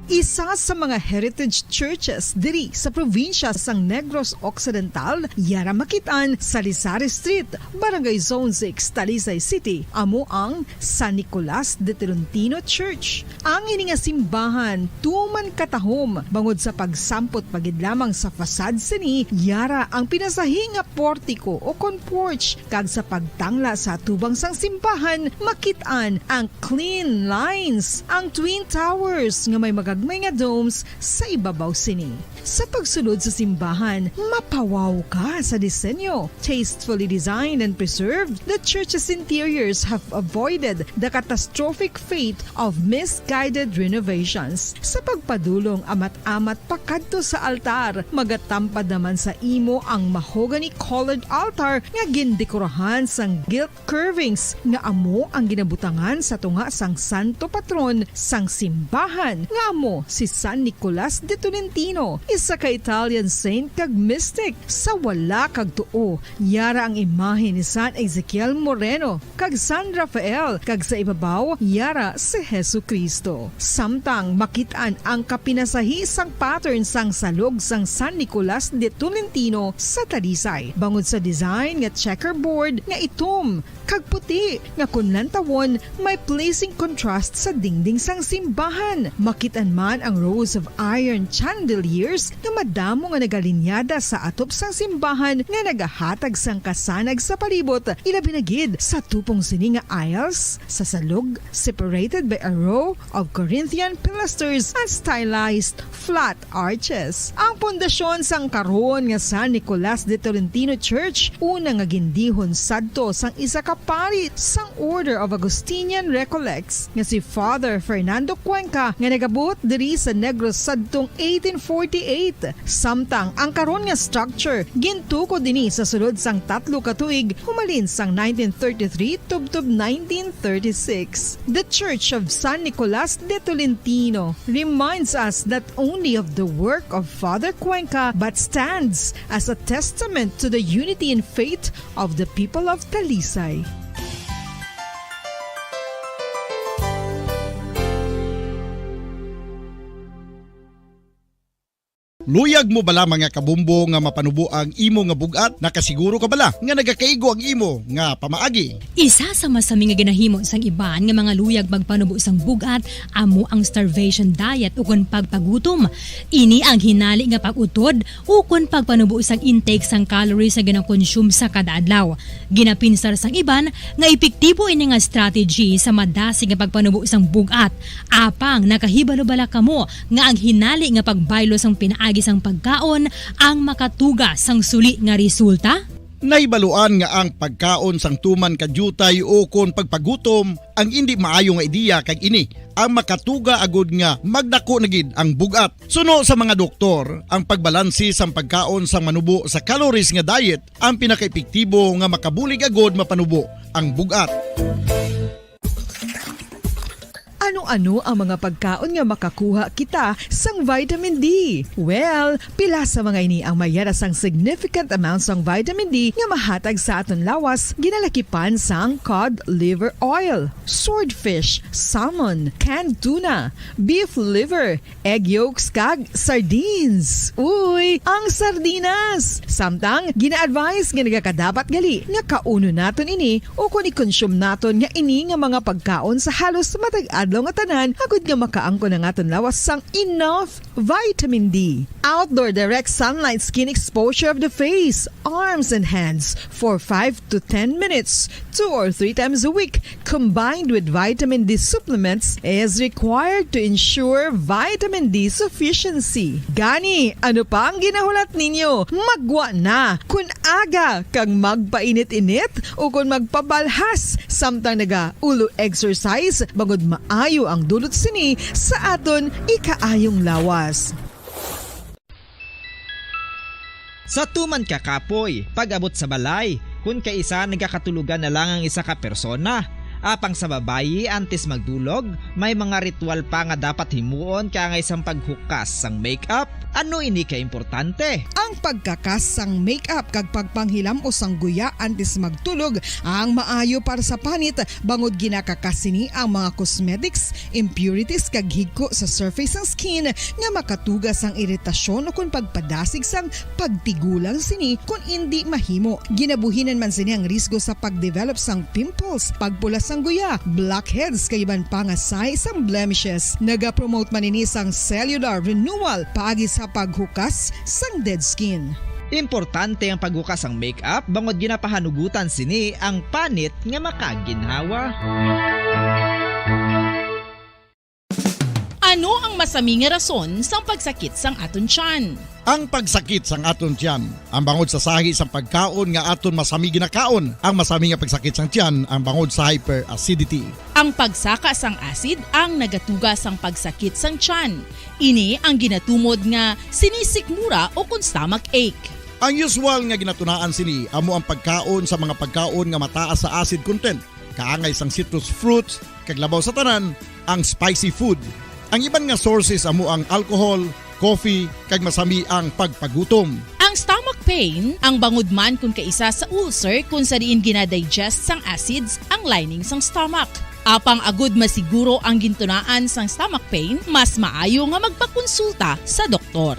Isa sa mga heritage churches diri sa probinsya sang Negros Occidental, yara makit-an sa Lisari Street, Barangay Zone six, Talisay City, amo ang San Nicolas de Tolentino Church. Ang ini nga simbahan tuman katahom bangod sa pagsampot pa gid lamang sa facade sini, yara ang pinasahi nga portiko o kon porch, kag sa pagtangla sa atubang sang simbahan makit-an ang clean lines, ang twin towers nga may magagmay nga domes sa ibabaw sini. Sa pagsulod sa simbahan, mapawaw ka sa disenyo. Tastefully designed and preserved, the church's interiors have avoided the catastrophic fate of misguided renovations. Sa pagpadulong amat-amat pakadto sa altar, magatampad naman sa imo ang mahogany-colored altar nga gindekorahan sang gilt curvings nga amo ang ginabutangan sa tunga sang santo patron sang simbahan, nga amo si San Nicolas de Tolentino, isa ka Italian saint kag mystic. Sa wala kag tuo, yara ang imahe ni San Ezekiel Moreno kag San Rafael, kag sa ibabaw, yara si Jesu-Cristo. Samtang makit-an ang kapinasahi sang pattern sang salog sang San Nicolas de Tolentino sa Talisay, bangod sa design nga checkerboard nga itom kag puti, nga kon lantawon, may pleasing contrast sa dingding sang simbahan. Makit-an man ang rows of iron chandeliers nga madamo nga nagalinyada sa atop sang simbahan nga nagahatag sang kasanag sa palibot, ilabi na gid sa tupong sini nga aisles sa salog, separated by a row of Corinthian pilasters and stylized flat arches. Ang pundasyon sang karon nga San Nicolas de Tolentino Church, una nga gindihon sadto sang isa ka pari sang Order of Augustinian Recollects nga si Father Fernando Cuenca, nga nagabuot diri sa Negros sadtong eighteen forty-eight. Samtang ang karon nga structure gintukod ini sa sulod sang tatlo ka tuig, humalin sang nineteen thirty-three tubtob nineteen thirty-six. The Church of San Nicolas de Tolentino reminds us not only of the work of Father Cuenca, but stands as a testament to the unity in faith of the people of Talisay. Luyag mo bala, mga kabombo, nga mapanubo ang imo nga bug-at? Nakasiguro ka bala nga nagakaigo ang imo nga pamaagi? Isa sa masami nga ginahimo sang iban nga mga luyag magpanubo sang bug-at amo ang starvation diet ukon pagpagutom. Ini ang hinali nga pag-utod ukon pagpanubo sang intake sang calories nga ginakonsume sa kada adlaw. Ginapinsar sang iban nga epektibo ini nga strategy sa madasig nga pagpanubo sang bug-at. Apang nakahibalo bala kamo nga ang hinali nga pagbaylo sang pinaagi sang pagkaon ang makatuga sang suli nga resulta? Nahibaluan nga ang pagkaon sang tuman ka diutay ukon pagpagutom ang indi maayo nga ideya, kag ini ang makatuga agud nga magdako na gid ang bug-at. Suno sa mga doktor, ang pagbalanse sang pagkaon sang manubo sa calories nga diet ang pinakaepektibo nga makabulig agud mapanubo ang bug-at. Ano-ano ang mga pagkaon nga makakuha kita sang vitamin D? Well, pila sa mga ini ang may yara sang significant amount sang vitamin D nga mahatag sa aton lawas, ginalakipan sang cod liver oil, swordfish, salmon, canned tuna, beef liver, egg yolks, kag sardines. Uy, ang sardinas! Samtang gina-advise nga nagakadapat gali nga kaunon naton ini ukon i-consume naton nga ini nga mga pagkaon sa halos matag adlaw nga tanan, agud nga makaangkon ang aton lawas sang enough vitamin D. Outdoor direct sunlight skin exposure of the face, arms, and hands for five to ten minutes, two or three times a week, combined with vitamin D supplements, is required to ensure vitamin D sufficiency. Gani, ano pa ang ginahulat ninyo? Maggwa na! Kun aga kag magpainit-init ukon magpabalhas samtang nagaulo exercise, bangod maayo ang dulot sini sa aton ikaayong lawas. Sa tuman ka kapoy, pag-abot sa balay, kun kaisa nagakatulogan na lang ang isa ka persona. Apang sa babayi, antes magdulog, may mga ritual pa nga dapat himuon kaangay sang paghukas sang makeup. Ano ini ka importante? Ang pagkakas sang makeup kag pagpanghilam-os sang guya antes magtulog ang maayo para sa panit, bangod ginakakas sini ang mga cosmetics, impurities, kag higko sa surface sang skin nga makatuga sang iritasyon ukon pagpadasig sang pagtigulang sini kon indi mahimo. Ginabuhinan man sini ang risgo sa pagdevelop sang pimples, pagpula sang guya, blackheads, kag iban pa nga sahi sang blemishes. Nagapromote man ini sang cellular renewal paagi sa paghukas sang dead skin. Importante ang paghukas sang makeup bangod ginapahanugutan sini ang panit nga makaginhawa. Ano ang masami nga rason sang pagsakit sang aton tiyan? Ang pagsakit sang aton tiyan ang bangod sa sahi sang pagkaon nga aton masami ginakaon. Ang masami nga pagsakit sang tiyan ang bangod sa hyperacidity. Ang pagsaka sang acid ang nagatuga sang pagsakit sang tiyan. Ini ang ginatumod nga sinisikmura ukon stomach ache. Ang usual nga ginatunaan sini amo ang pagkaon sa mga pagkaon nga mataas sa acid content, kaangay sang citrus fruits, kag labaw sa tanan, ang spicy food. Ang iban nga sources amo ang alcohol, coffee, kag masami ang pagpagutom. Ang stomach pain ang bangod man kon kaisa sa ulcer, kon sa diin gina-digest sang acids ang lining sang stomach. Apang agud masiguro ang gintunaan sang stomach pain, mas maayo nga magpakonsulta sa doktor.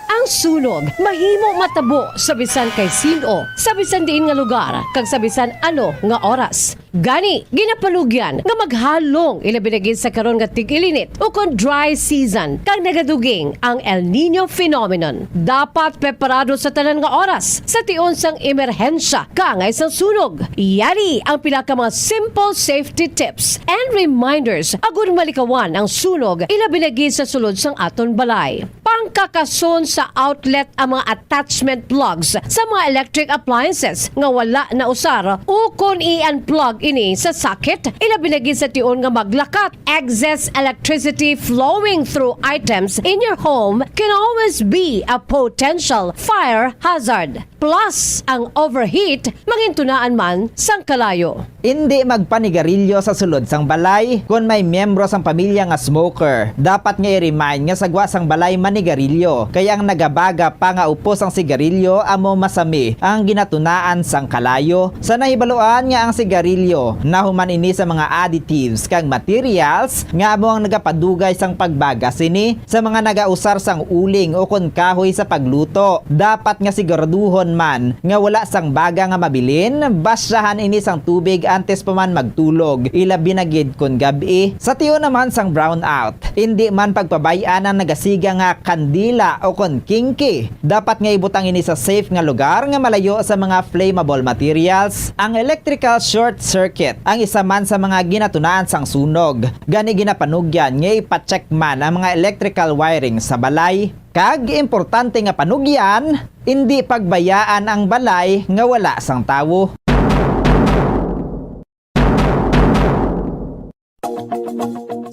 Ang Sunog mahimo matabo sa bisan kay sin-o, sa bisan diin nga lugar, kag sa bisan ano nga oras. Gani, ginapanugyan nga maghalong, ilabi na gid sa karon nga tig-ilinit ukon dry season, kag nagaduging ang El Niño phenomenon. Dapat preparado sa tanan nga oras sa tion sang emerhensya kaangay sang sunog. Yari ang pila ka mga simple safety tips and reminders agud malikawan ang sunog, ilabi na gid sa sulod sang aton balay. Pangkakason sa outlet ang mga attachment plugs sa mga electric appliances nga wala nausar, ukon i-unplug ini sa socket, ilabi na gid sa tion nga maglakat. Excess electricity flowing through items in your home can always be a potential fire hazard. Plus, ang overheat, mangintunaan man sang kalayo. Indi magpanigarilyo sa sulod sang balay. Kon may miyembro sang pamilya nga smoker, dapat nga i-remind nga sa gwa sang balay manigarilyo, kay ang nagabaga pa nga upos sang sigarilyo amo masami ang ginatunaan sang kalayo. Sa nahibaluan nga ang sigarilyo nahuman ini sa mga additives kag materials nga amo ang nagapadugay sang pagbaga sini. Sa mga nagausar sang uling ukon kahoy sa pagluto, dapat nga siguraduhon man nga wala sang baga nga mabilin. Basyahan ini sang tubig antes pa man magtulog, ilabi na gid kon gab-i. Sa tion naman sang brownout, indi man pagpabay-an ang nagasiga nga kandila ukon kingki. Dapat nga ibutang ini sa safe nga lugar nga malayo sa mga flammable materials. Ang electrical short circuit ang isa man sa mga ginatunaan sang sunog. Gani, ginapanugyan nga ipa-check man ang mga electrical wiring sa balay. Kag importante nga panugyan, indi pagbayaan ang balay nga wala sang tawo.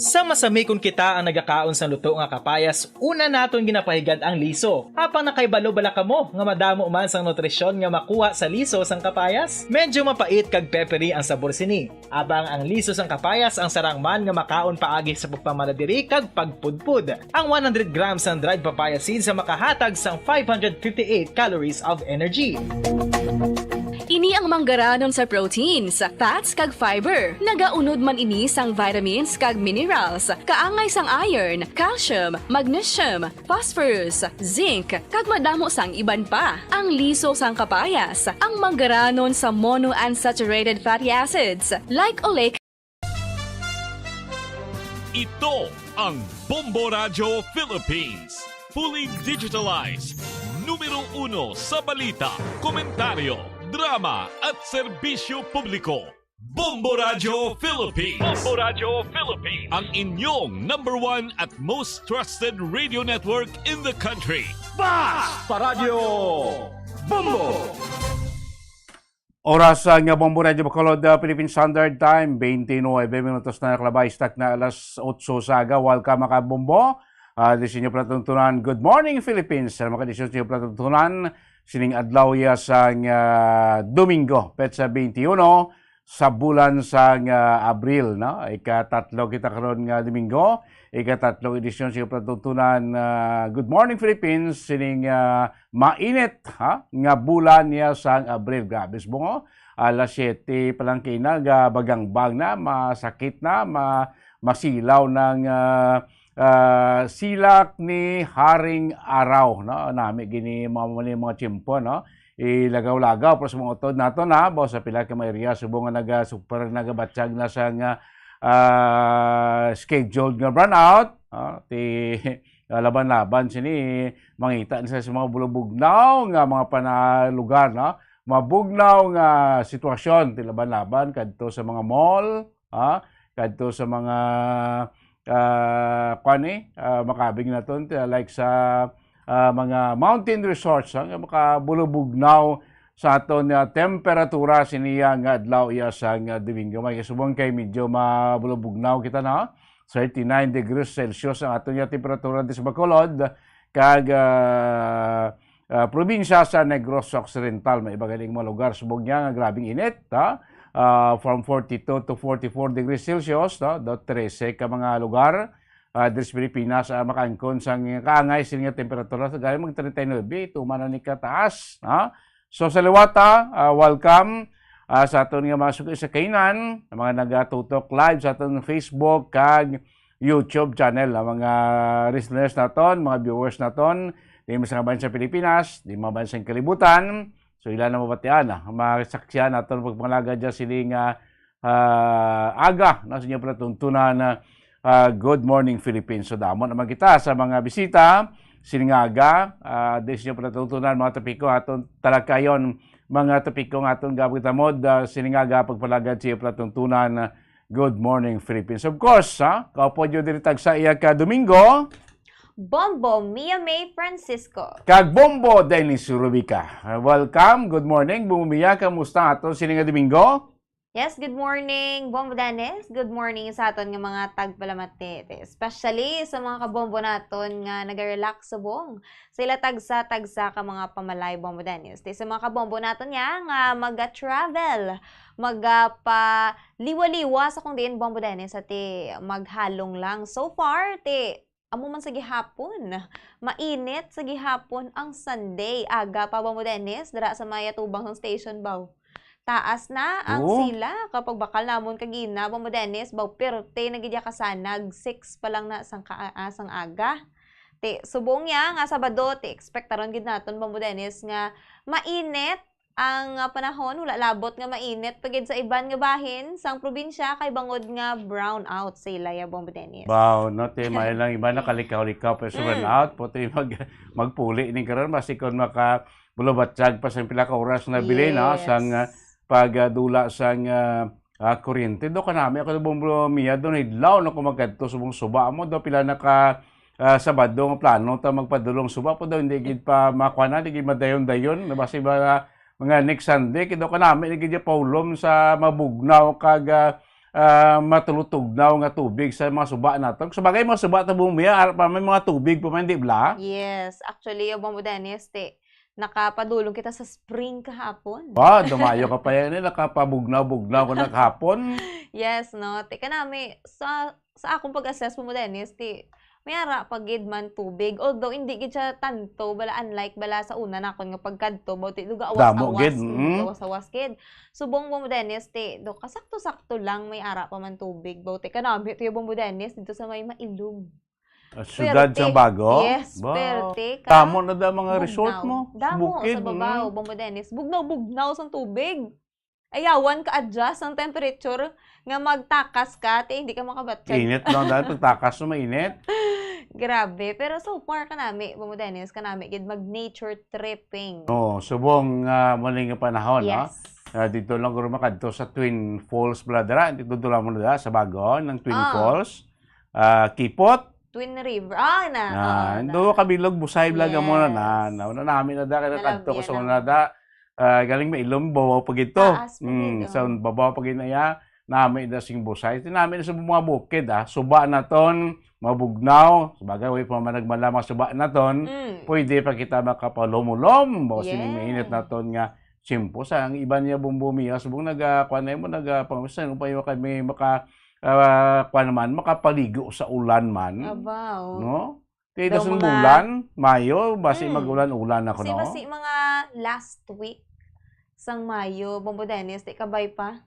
Sa masami kon kita ang nagakaon sang luto nga kapayas, una naton ginapahigad ang liso. Apang nakaibalo bala kamo nga madamo man sang nutrisyon nga makuha sa liso sang kapayas? Medyo mapait kag peppery ang sabor sini. Abang ang liso sang kapayas ang sarang man nga makaon paagi sa pagpamala diri kag pagpudpod. Ang one hundred grams sang dried papaya seeds ang makahatag sang five hundred fifty-eight calories of energy. Ini ang manggaranon sa proteins, fats, kag fiber. Nagaunod man ini sang vitamins kag minerals, kaangay sang iron, calcium, magnesium, phosphorus, zinc, kag madamo sang iban pa. Ang liso sang kapayas, ang manggaranon sa monounsaturated fatty acids, like oleic. Ito ang Bombo Radyo Philippines. Fully digitalized. Numero uno sa balita, komentaryo, drama, at serbisyo publiko. Bombo Radyo Philippines. Bombo Radyo Philippines. Ang inyong number one at most trusted radio network in the country. Basta Radyo Bombo! Oras, ah, nga Bombo Radyo Bacolod, ah, Philippine Standard Time, twenty-nine minutos na nakalabay, istak na alas otso sa aga. Welcome, mga kabombo. Ah, di sa inyo palatuntunan, Good Morning, Philippines. Sa mga edisyon sa inyo palatuntunan, sining adlaw ya sang, ah, Domingo, petsa twenty-one, sa bulan sang, ah, Abril, no? Ikatatlo kita karon nga Domingo, ikatatlo edisyon sa inyo palatuntunan, ah, Good Morning, Philippines, sining, ah, mainit, ha, nga bulan niya sang Abril. Grabe, subong, oh. Alas siyete pa lang kina, gabagangbang na, masakit na, ma-, masilaw ng, ah, ah, silak ni Haring Araw, no? Nami gini mga, mga, mga tiyempo, no? Ilagaw-lagaw, pero sa mga utod nato na, baw sa pila ka mga area, subong nga naga-, super nagabatyag na sa nga, ah, scheduled nga brownout, ah, ti, laban-laban sini, mangita ni sa, sa mga bulubugnaw nga mga panalugar, no? Mabugnaw nga sitwasyon, ti laban-laban kadto sa mga mall, ha? Kadto sa mga, ah, kuan ni, ah, makabig naton, ti, like sa, ah, mga mountain resorts, ha? Nga makabulubugnaw sa aton nga temperatura siniya nga adlaw iya sa nga Domingo. May kasubong kay medyo mabulubugnaw kita na, thirty-nine degrees Celsius ang aton nga temperatura di sa Bacolod, kag, ah, ah, probinsya sa Negros Occidental. May iba ganing mga lugar subong niya nga grabing init, ha? Ah, from forty-two to forty-four degrees Celsius, no? Do trese ka mga lugar, ah, diri sa Pilipinas, ah, makaangkon sang kaangay sini nga temperatura sa gani mag treinta y nuebe, tuman na ni kataas, ha? So, sa liwata, ah, welcome, ah, sa aton nga mga suki sa kainan, ang mga nagatutok live sa aton Facebook kag YouTube channel, ang mga listeners naton, mga viewers naton, Di man sa kabayan sa Pilipinas, di man sa kalibutan. So, ila na mabatian, ah, masaksihan aton pagpangalagad dyan sini nga, ah, aga na sa inyo palatuntunan, ah, Good Morning Philippines. So, damo naman kita sa mga bisita, sini nga aga, ah, di sa inyo palatuntunan, mga topiko aton talakayon, mga topiko nga aton gabutamod, ah, sini nga aga pagpalagad sa inyo palatuntunan, ah, Good Morning Philippines. Of course, ha, kaupod nyo diri tagsa iya ka Domingo. Bombo Mia May Francisco. Kag Bombo Dennis Rubica. Welcome. Good morning, Bombo Mia. Kamusta aton sini nga Domingo? Yes, good morning, Bombo Dennis. Good morning sa aton nga mga tagpalamati, especially sa mga kabombo naton nga naga-relax subong sa ila tagsa-tagsa ka mga pamalay, Bombo Dennis. Ti sa mga kabombo naton nga, nga maga-travel, magapaliwa-liwa sa kung diin, Bombo Dennis, ati maghalong lang. So far, ti amo man sa gihapon. Mainit sa gihapon ang Sunday. Aga pa, Bombo Dennis, dira sa may atubang sang station, baw. Taas na ang Oo. sila. Kapag bakal namon kagina, Bombo Dennis, baw, perte na gid ya kasanag, six pa lang na sang ka-, ah, sang aga. Ti, subong niya nga Sabado, ti, expectaron gid naton, Bombo Dennis, nga mainit ang, ah, panahon. Wala labot nga mainit pa gid sa iban nga bahin sang probinsya kay bangod nga brown out sa ila ya, Bombo Dennis. Baw, no, ti, may lang iba nakalikaw-likaw, pero sa Mm. brown out, puti mag-, magpuli ni karon, basi kon maka, bulabatyag pa sa pila ka oras na bili, no? Yes. Sang, ah, pagdula sang, ah, ah, kuryente. Do kanami ako, Bombo Mia, do nahidlaw na ko magkadto subong suba mo, do pila na ka, ah, Sabado nga plano ta magpadulong suba po, do hindi gid pa makuha na, hindi gid madayon-dayon. Nabasi ba, ah, mga next Sunday, kay do kanami, hindi gid paulom sa mabugnaw kag, ah, ah, matulutugnaw nga tubig sa mga suba naton. Sa bagay, mga suba ta, Bombo Mia, ara pa may mga tubig pa man, di bala? Yes, actually, Bombo Dennis, ti, nakapadulong kita sa spring kahapon. Ba, dumayo ka pa yan eh, nakapabugnaw-bugnaw ko na kahapon. Yes, no? Ti kanami, sa, sa akong pag-assess, Bombo Dennis, ti, may ara pa gid man tubig. Although, hindi gid siya tanto, bala, unlike bala sa una nakon nga pagkadto, baw ti, do Damo gid, gawas-awas, mm, mm. gawas-awas gid. Subong, Bombo Dennis, ti, do kasakto-sakto lang may ara pa man tubig. Baw ti, kanami, ti, Bombo Dennis, dito sa may Mailog. Ah, syudad Perte. sang Bago? Yes, Ba, perte ka. Tamo na da mga resort Bugnaw. mo. Damo Bukid, sa babaw, mm. Bombo Dennis. Bugnaw-bugnaw sang tubig. Ayawan ka adjust ang temperature nga magtakas ka, ti hindi ka makabatyag. Init, no? Dahil pagtakas mo, mainit. Grabe. Pero so far, kanami, Bombo Dennis, kanami gid mag-nature tripping. Oo, subong, ah, muli nga panahon, no? Yes. Ah, dito lang guro makadto sa Twin Falls, bala, dira. Dito lang mo na dira sa Bago, ng Twin Ah. Falls. Ah, Kipot. Twin River. Ah, na. Ah, Oo, na. do kabilog, Busay, bala, mo na, na, Yes. na, na, nami na da, kaya Nalabyan kadto ko sa na. una da. Ah, galing Mailog, babaw pa gid to. Taas pa Mm, gid, sa oh. babaw pa gid na iya, nami na sing Busay. Ti nami na sa mga bukid, ah. Suba naton, mabugnaw. Sabagay, way pa man nagmala mga suba naton. Mm. Pwede pa kita makapalumulom. Bawa sining Yes. mainit naton nga tiyempo. Sa ang iban niya, Bombo Mia, subong naga, kuwan na mo, naga, pang-, saan pa yung kami maka, ah, kuwan naman, makapaligo sa ulan man. Abaw. No? Kaya Daw sa mga bulan, Mayo, basi Mm. mag-ulan-ulan ako, Kasi no? basi mga last week sang Mayo, Bombo Dennis, ti kabay pa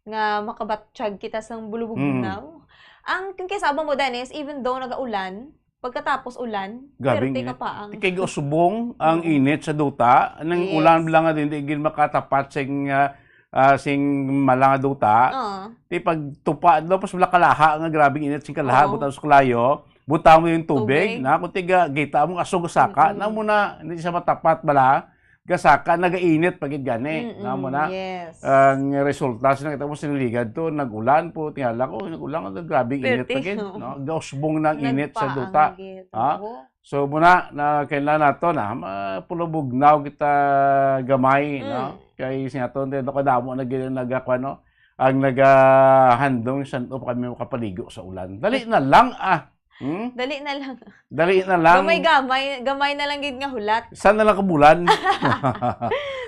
nga makabatyag kita sang bulubugnaw. Mm. Ang, kung kaya sa Bombo Dennis, even though nagaulan, pagkatapos ulan, Grabe ang perte ka init. pa ang Ti kay gausbong ang Mm. init sa duta, nang Yes. ulan lang nga din, di gid makatapat sing, ah, ah, sing mala nga duta. Oo. Ti pagtupa, daw, pas wala kalaha nga grabe ang init sing kalaha, Oo. butang sa kalayo, butang mo yung tubig, Tubig. na, kung tiga, gita mo, asog saka, Mm-mm. na mo na, hindi siya matapat bala, gasaka, nagainit pa gid gani, Mm-mm, na mo na. yes. Ang resulta, sa nakita mo, siniligad to, nag-ulan po, tingala ko, nag-ulan, grabe init pa Perte, gid, no? no? Gausbong ng init sa Nagpaang duta. gid. Ha? Oo. So, muna, na kailan nato na, mapulubugnaw kita gamay, Mm. no? Kay sinaton, din ako damo na gid ang nagakwa, no? Ang nagahandong, san-o pa kami makapaligo sa ulan. Dali na lang, ah. Hmm? Dali na lang. Dali na lang. Gamay-gamay, gamay na lang gid nga hulat. Isa na lang ka bulan.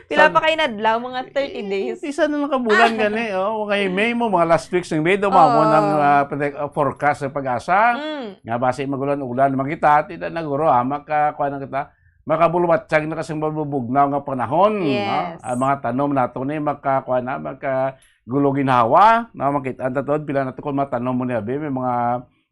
Pila San- pa kayo nadlaw? Mga thirty days. Isa na lang ka bulan Ah. gani, oh. Kay May mo, mga last weeks ng May, daw mo Oo. ng, ah, pre-, ah, forecast sa PAGASA. Mm. Nga basi magulan-ulan, makita, ti na naguro, ah, makakuha na kita. Makabulwatsag na kasi mabubugnaw nga panahon, Yes. no? Ang mga tanom nato ni makakuha na, makagulo ginhawa, no? Makita ang tatod, pila na to kung mga tanom mo ni abi, may mga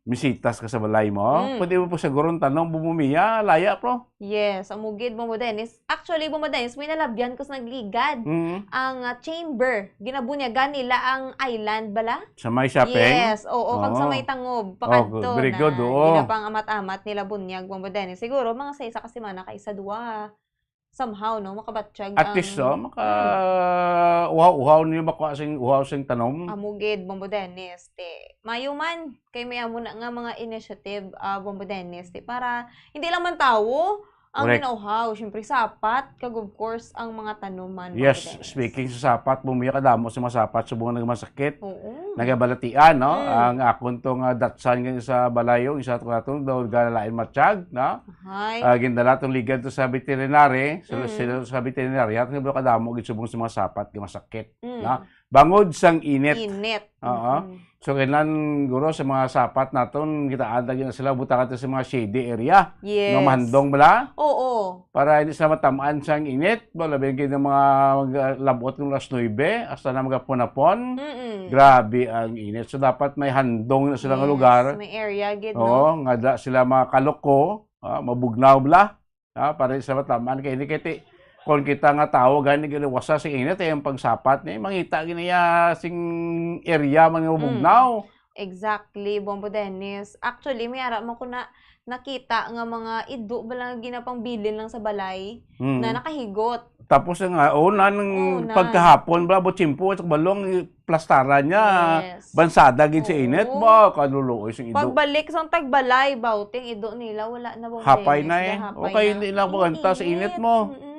misitas ka sa balay mo, Mm. pwede mo po siguro ang tanong, bumumiya, laya, pro. Yes, ang mugid, Bombo Dennis. Actually, Bombo Dennis, may nalabyan ko sa nagligad. Mm. Ang ah, chamber, ginabunyagan nila ang island bala? Sa may shopping? Yes, oo, kag sa Oo. may tangob, Oh, pakadto very na. good, oo. Ginapang-amat-amat nila bunyag, Bombo Dennis. Siguro, mga sa isa ka semana, kay sa dua, somehow, no, makabatyag At ang least, oh, maka Mm. uhaw-uhaw niyo makuha sing uhaw sing tanom. Amo gid, Bombo Dennis, te. Mayo man, kay may amo na nga mga initiative, ah, Bombo Dennis, te, para hindi lang man tawo ang Correct. ginauhaw, syempre sapat, kag of course, ang mga tanom man, Bombo Yes, Dennis. speaking sa sapat, bumuya kadamo sa mga sapat, subong nga nagmasakit. Oo. Nagabalatian, no? Mm. Ang akon to nga datsan nga sa balayo, isa to nato, daw galain matsyag, no? Hay. Ah, gindala tong ligad to sa veterinary, so, Mm. sila sa veterinary, at nga kadamo gid subong sa mga sapat nga masakit, Mm. no? Bangod sang init. Init. Oo. Mm-mm. So, kailan, guro, sa mga sapat naton, kitaan ta gid na sila, butangan ta sa mga shady area. Yes. Nga mahandong bala. Oo. Para hindi sila matamaan sang init, ba, labi gid ang mga mag-, labot ng alas nuebe, hasta na magapon-apon. Mm-mm. Grabe ang init. So, dapat may handong na sila nga Yes, lugar. may area gid, Oo, no? nga da sila makaluko, ah, mabugnaw bala. Ah, para sa matamaan kay ini kay ti-, kung kita nga tawo gani giliwasa sa init, eh, ang pagsapat ni mangita gini ya sing area man nga Mm. mabugnaw. Exactly, Bombo Dennis. Actually, may ara man ko na nakita nga mga ido ba lang ginapangbilin lang sa balay Mm. na nakahigot. Tapos nga, oh, na, nang Oo, na. pagkahapon, bala, butsimpo, at balong, plastaran niya, Yes. bansada gid sa init, Oo. ba, kaluluoy sing ido. Pagbalik sang tagbalay, bawting ido nila, wala na bang Hapay na eh. Hapay Okay, na. Hindi lang Oo, maganta sa init init. mo. Mm-mm.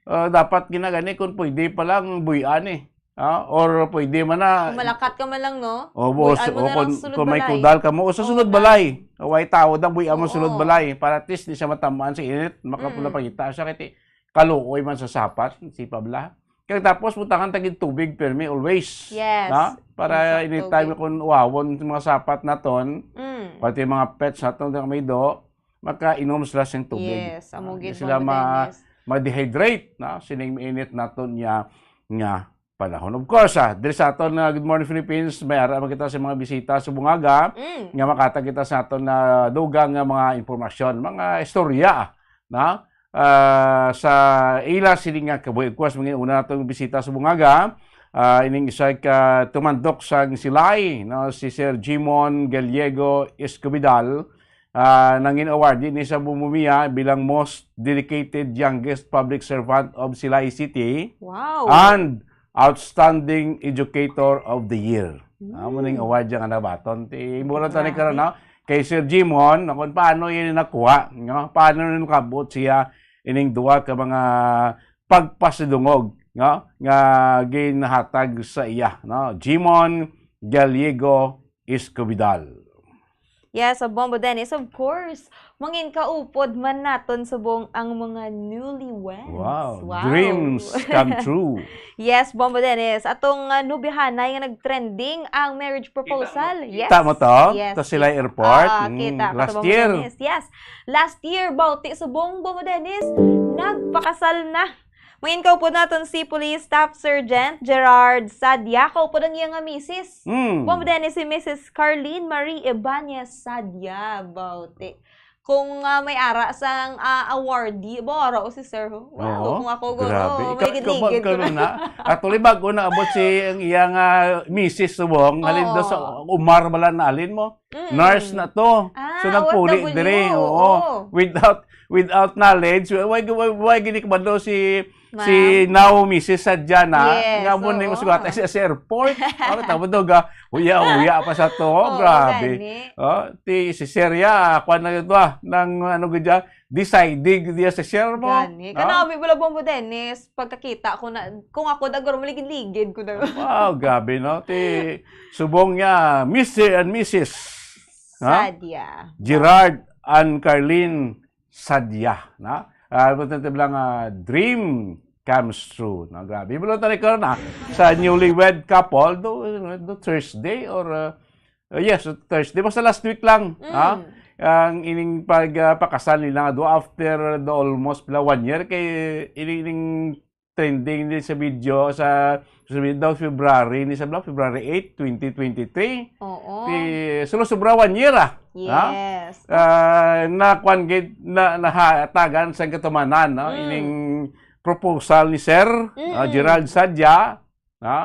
Ah, dapat ginagani kung pwede pa lang buy-an eh. Ah, or pwede man na Kung malakat ka man lang, no? O, Buy-an o mo na lang kung, sa sulod kung may balay. kudal ka mo, o sa Oo, sulod na. balay. Way tao daw, buy-an mo sulod Oo. balay. Para at least di siya matamaan sa init, makapula Mm. pagita siya. Kaya kaluoy man sa sapat, si Pabla. Kag tapos, butangan ta gid tubig, permi, always. Yes. Na? Para Exacto, anytime okay. kung uwawon sa mga sapat naton, Mm. pati mga pets naton, nga may do, makainom sila sing tubig. Yes, amo Ah, gid, di sila Ma'am ma-, Dennis. ma-dehydrate, na? Sining mainit naton niya nga panahon. Of course, ah, diri sa aton nga Good Morning Philippines, may ara man kita sa mga bisita sa Bungaga, Mm. nga makatag kita sa aton na dugang nga mga impormasyon, mga istorya, na? Ah, sa ila sini nga kabuhi. Of course, mga una natong bisita sa Bungaga, ah, ining isa ka tumandok sang Silay, no, si Sir Jimon Gallego Escobidal, ah, nangin awardee ni sa Bumbumiya bilang most dedicated youngest public servant of Silay City Wow. and outstanding educator of the year. Amo ning Mm. award yang nabaton. Ti, imo lang tani karon, Grabe. no? Kay Sir Jimon, no, kung paano yun nakuha, no? Paano nung kabot siya ining duha ka mga pagpasidungog, no? Nga ginahatag sa iya, no? Jimon Gallego Escobidal. Yes, sa Bombo Dennis, of course. Mangin kaupod man naton subong ang mga newlyweds. Wow, Wow. dreams come true. Yes, Bombo Dennis. Atong uh, nubihanay nga nag-trending ang marriage proposal. Yes. Kita mo to? Yes. To sila airport? Ah, Mm, kita ko last to, Bombo year. Dennis. Yes. Last year, bauti subong, Bombo Dennis, nagpakasal na. Mangin kaupod naton si Police Staff Sergeant Gerard Sadia. Kaupod ang iya nga misis. Mm. Bombo Dennis si Missus Carlene Marie Ibanez Sadia. Bauti. Kung ah, may ara sang ah, awardee, ba ara o si Sir? Wow, Oo. kung ako guro, Grabe. Ikaw, ikaw ba, maligid-ligid ko ikaw na. na. Actually, bago na abot si ang iyang ah, misis subong, halin Oo. do sa Umar bala na alin mo. Mm. Nurse na to. Ah, So, nagpuli O F W, dire, oo. oo. Without, without knowledge, why, why, why gini kabalo si, si Ma'am. now misis Sadia na, Yes, nga mo ni oo. Masugata siya sa airport. Ano, tama daw ga, huya-huya pa sa to. Oo, Grabe. gani. Oh, ti, si Sir ya, kwan na ito ah, ng ano gud dyan, deciding gud dyan si Sir mo. Gani. No? Kanabi bala, Bombo Dennis, pagkakita ko na, kung ako, dagor, maligid-ligid ko na. Wow, grabe, no? Ti, subong niya, Mister and Missus Ha? Sadia. Gerard and Carlene Sadia, na? Ah, importante lang, ah, dream comes true, no? Grabe. Ibalo tayo karon, ah, sa newlywed couple, do, do Thursday or, uh, uh, yes, Thursday. Basta last week lang, Mm. ha? Ang ining pag, ah, pakasal nila nga do after the almost pila one year kay ining, ining trending din sa video sa, sa video daw February, ni sa February eight, twenty twenty-three. Oo. Ti, sulo sobra one year, ah. Ha? Yes. Ah, na kwan gid, na nahatagan sa katumanan, no? Mm. Ining proposal ni Sir, ah, Mm. Gerald Sadia, ha?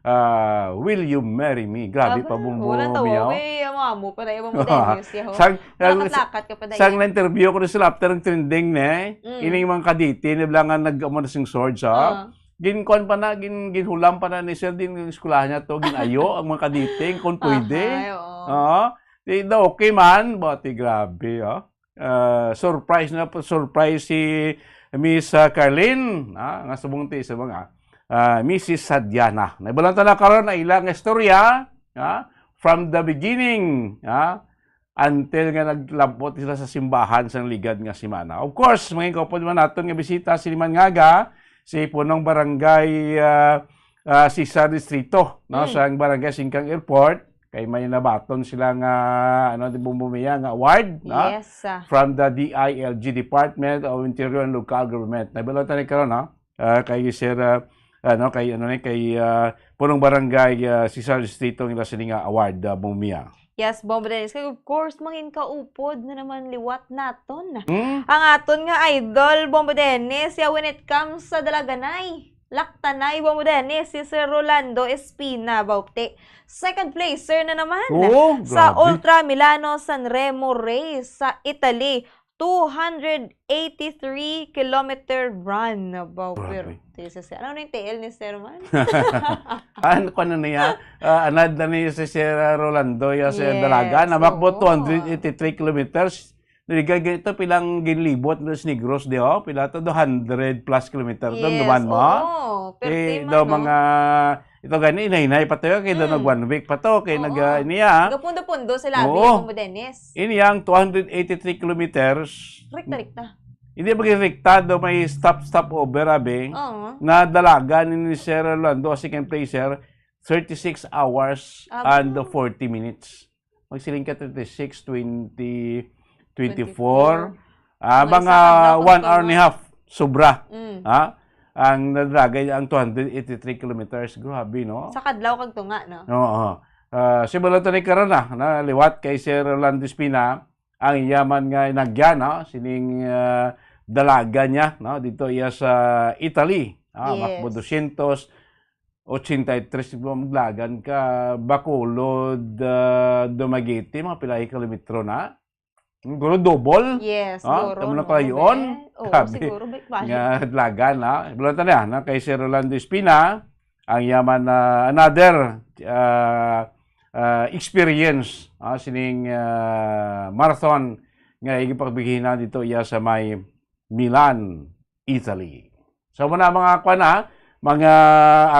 Ah, "Will you marry me?" Grabe Grabe, pa, Bumbo wala tawa, Miyaw. May amo-amo pa na yung mga Dennis, yaw. Sang, Lakat-lakat ka pa, sang Dayan. Na-interview ko na sila after ng trending, ne? Mm. Ining mga Kaditi, nila nga nag-amo na sing swords, ha? Ah. Ginkuan pa na, gin-, ginhulam pa na ni Sir din yung eskwelahan niya to, ginayo ang mga Kaditi, kung pwede. Ahay, oo. Oo. Di daw okay man, bati grabe, ha? Ah, surprise na po, surprise si Miss, ah, Carlene, ah, nga subong ti sa mga, ah, Missus Sadiana. Naibalan ta na karon ang ilang istorya, ah, from the beginning, ah, until nga naglabot sila sa simbahan sang ligad nga semana. Of course, mga kaupod man naton nga bisita, si Liman Ngaga, si Punong Barangay, ah, ah, Cesar Distrito, no, Mm. sa Barangay Singkang Airport, kay may nabaton sila nga, ano, di Bumbumiya nga award, no? Yes, ah. From the D I L G Department of Interior and Local Government. Nabalo tayo karon, no? Ah, kay Sir, ah, ano, kay, ano ni, kay, ah, Punong Barangay, ah, Cesar Distrito, ang ila sini nga award, ah, Bumbumiya. Yes, Bombo Dennis. Kay, of course, mangin kaupod na naman liwat naton. Hmm? Ang aton nga idol, Bombo Dennis, yeah, when it comes sa dalaganay, laktanay, Bombo Dennis, si Sir Rolando Espina Baupte. Second placer na naman Oo, sa grabe. Ultra Milano Sanremo Race sa Italy. Two hundred eighty-three kilometer run. Wow, Grabe. pero, Jesus, ano na yung T L ni Sir Man? Ano ko na niya? Ah, anad na niya si Sir Rolando, ya, Sir Yes, Dalaga. Namakbo oo. Two hundred eighty-three kilometers. Niliga ganito, pilang ginlibot dos Negros, di, oh? Pila to, two hundred plus kilometer. Yes, Damdaman mo? oo. Eh, Perti man, daw no? mga, ito gani, hinay-hinay pa tayo, kay daw Mm. nag one week pa to, kay Oo. nag, ah, niya. Nagapundo-pundo sila, Oo. abi mo, Dennis. Ini ang two hundred eighty-three kilometers. Rekta-rekta. Hindi maging rekta, daw may stop, stop over, abi. Oo. Na dalagan ni Sir Rolando, second placer, thirty-six hours Aba. and forty minutes. Magsiling ka, thirty-six, twenty, twenty-four. Twenty-four. Ah, Mga mga isa ka dapat one hour and a tama. half. Sobra. Mm. Ha? Ang nadalagay, ang two hundred eighty-three kilometers. Grabe, no? Sa kadlaw kag tunga, no? Oo. Ah, si Balotoni karon na, na liwat kay Sir Rolando Espina, ang iya man nga inagyan, no? Sining, ah, dalaga niya, no? Dito iya sa Italy. Ah, Yes. makbo dosyentos ochenta y tres, maglagan ka, Bacolod, ah, Dumaguete, mga pila ka kilometro na? Siguro double? Yes, Ah, siguro, tama na no, kalayon? be? Oo, Grabe. siguro, be, balik. Nga dalagan, ha? Balatan na, na kay Sir Rolando Espina, ang iya man, ah, another, ah, ah, experience, ah, sining, ah, marathon nga igipagbighinan dito iya sa may Milan, Italy. So, muna mga kwan, ha, mga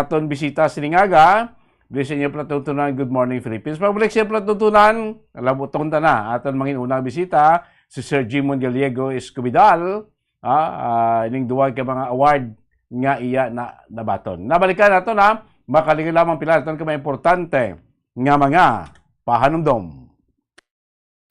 aton bisita sining aga, diri sa inyo pala tuntunan, Good Morning Philippines. Pagbalik sa pala tuntunan, labuton ta na aton mangin unang bisita, si Sir Jimon Gallego Escobidal, ah, ah, ining duwa ka mga award nga iya na nabaton. Nabalikan nato na, makalingon lamang pila naton ka mga importante nga mga pahanumdom.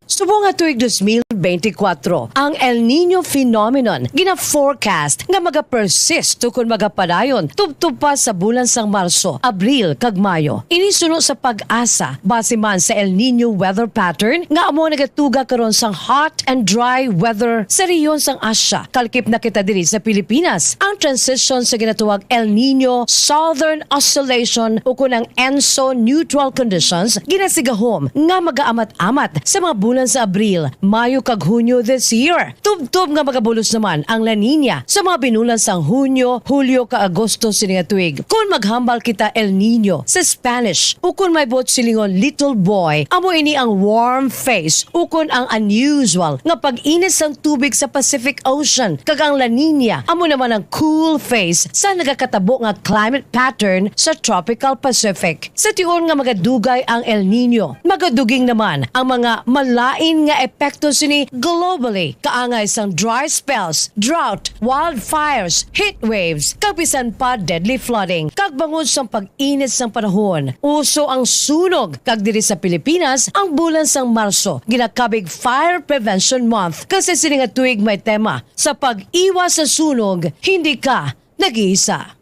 Subong nga tuig dos mil benti kwatro, ang El Niño phenomenon gina-forecast nga magapersist ukon magapadayon tubtob pa sa bulan sang Marso, Abril, kag Mayo. Ini suno sa PAGASA, base man sa El Niño weather pattern nga amo nagatuga karon sang hot and dry weather sa rehiyon sang Asia. Kalkip na kita diri sa Pilipinas. Ang transition sa ginatawag El Niño Southern Oscillation ukon ang ENSO neutral conditions ginasigahom nga magaamat-amat sa mga bulan sa Abril, Mayo kag Hunyo this year. Tubtob nga magabulos naman ang La Niña sa mga binulan sang Hunyo, Hulyo kag Agosto sini nga tuig. Kon maghambal kita El Niño sa Spanish, ukon may buot silingon little boy, amo ini ang warm phase ukon ang unusual nga pag-init sang tubig sa Pacific Ocean, kag ang La Niña amo naman ang cool phase sa nagakatabo nga climate pattern sa tropical Pacific. Sa tion nga magadugay ang El Niño, magaduging naman ang mga malain nga epekto sini globally, kaangay sang dry spells, drought, wildfires, heat waves, kag bisan pa deadly flooding. Kag bangod sang pag-init sang panahon, uso ang sunog, kag diri sa Pilipinas, ang bulan sang Marso ginakabig Fire Prevention Month, kag sa sini nga tuig may tema, "Sa pag-iwas sa sunog, hindi ka nag-iisa.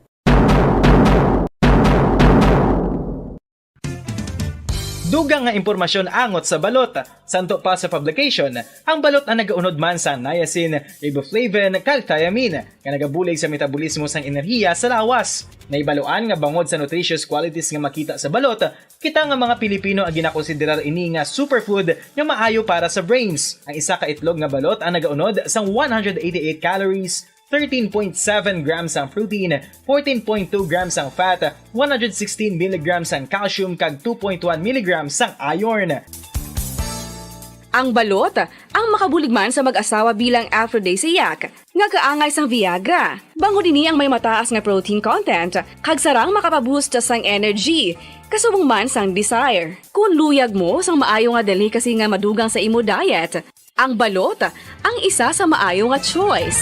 Dugang nga impormasyon angot sa balot. Santo pa sa publication, ang balot ang nagaunod man sa niacin, riboflavin, kag thiamine, nga nagabulig sa metabolismo sang enerhiya sa lawas. Nahibaluan nga bangod sa nutritious qualities nga makita sa balot, kita nga mga Pilipino ang ginakonsiderar ini nga superfood nga maayo para sa brains. Ang isa ka itlog nga balot ang nagaunod sang one hundred eighty-eight calories, thirteen point seven grams ang protein, fourteen point two grams ang fat, one hundred sixteen milligrams ang calcium, kag two point one milligrams ang iron. Ang balot ang makabulig man sa mag-asawa bilang aphrodisiac nga kaangay sang Viagra. Bangod ini ang may mataas nga protein content, kag sarang makapaboost sang energy, kasubong man sang desire. Kung luyag mo sang maayo nga delicacy nga madugang sa imo diet, ang balot ang isa sa maayo nga choice.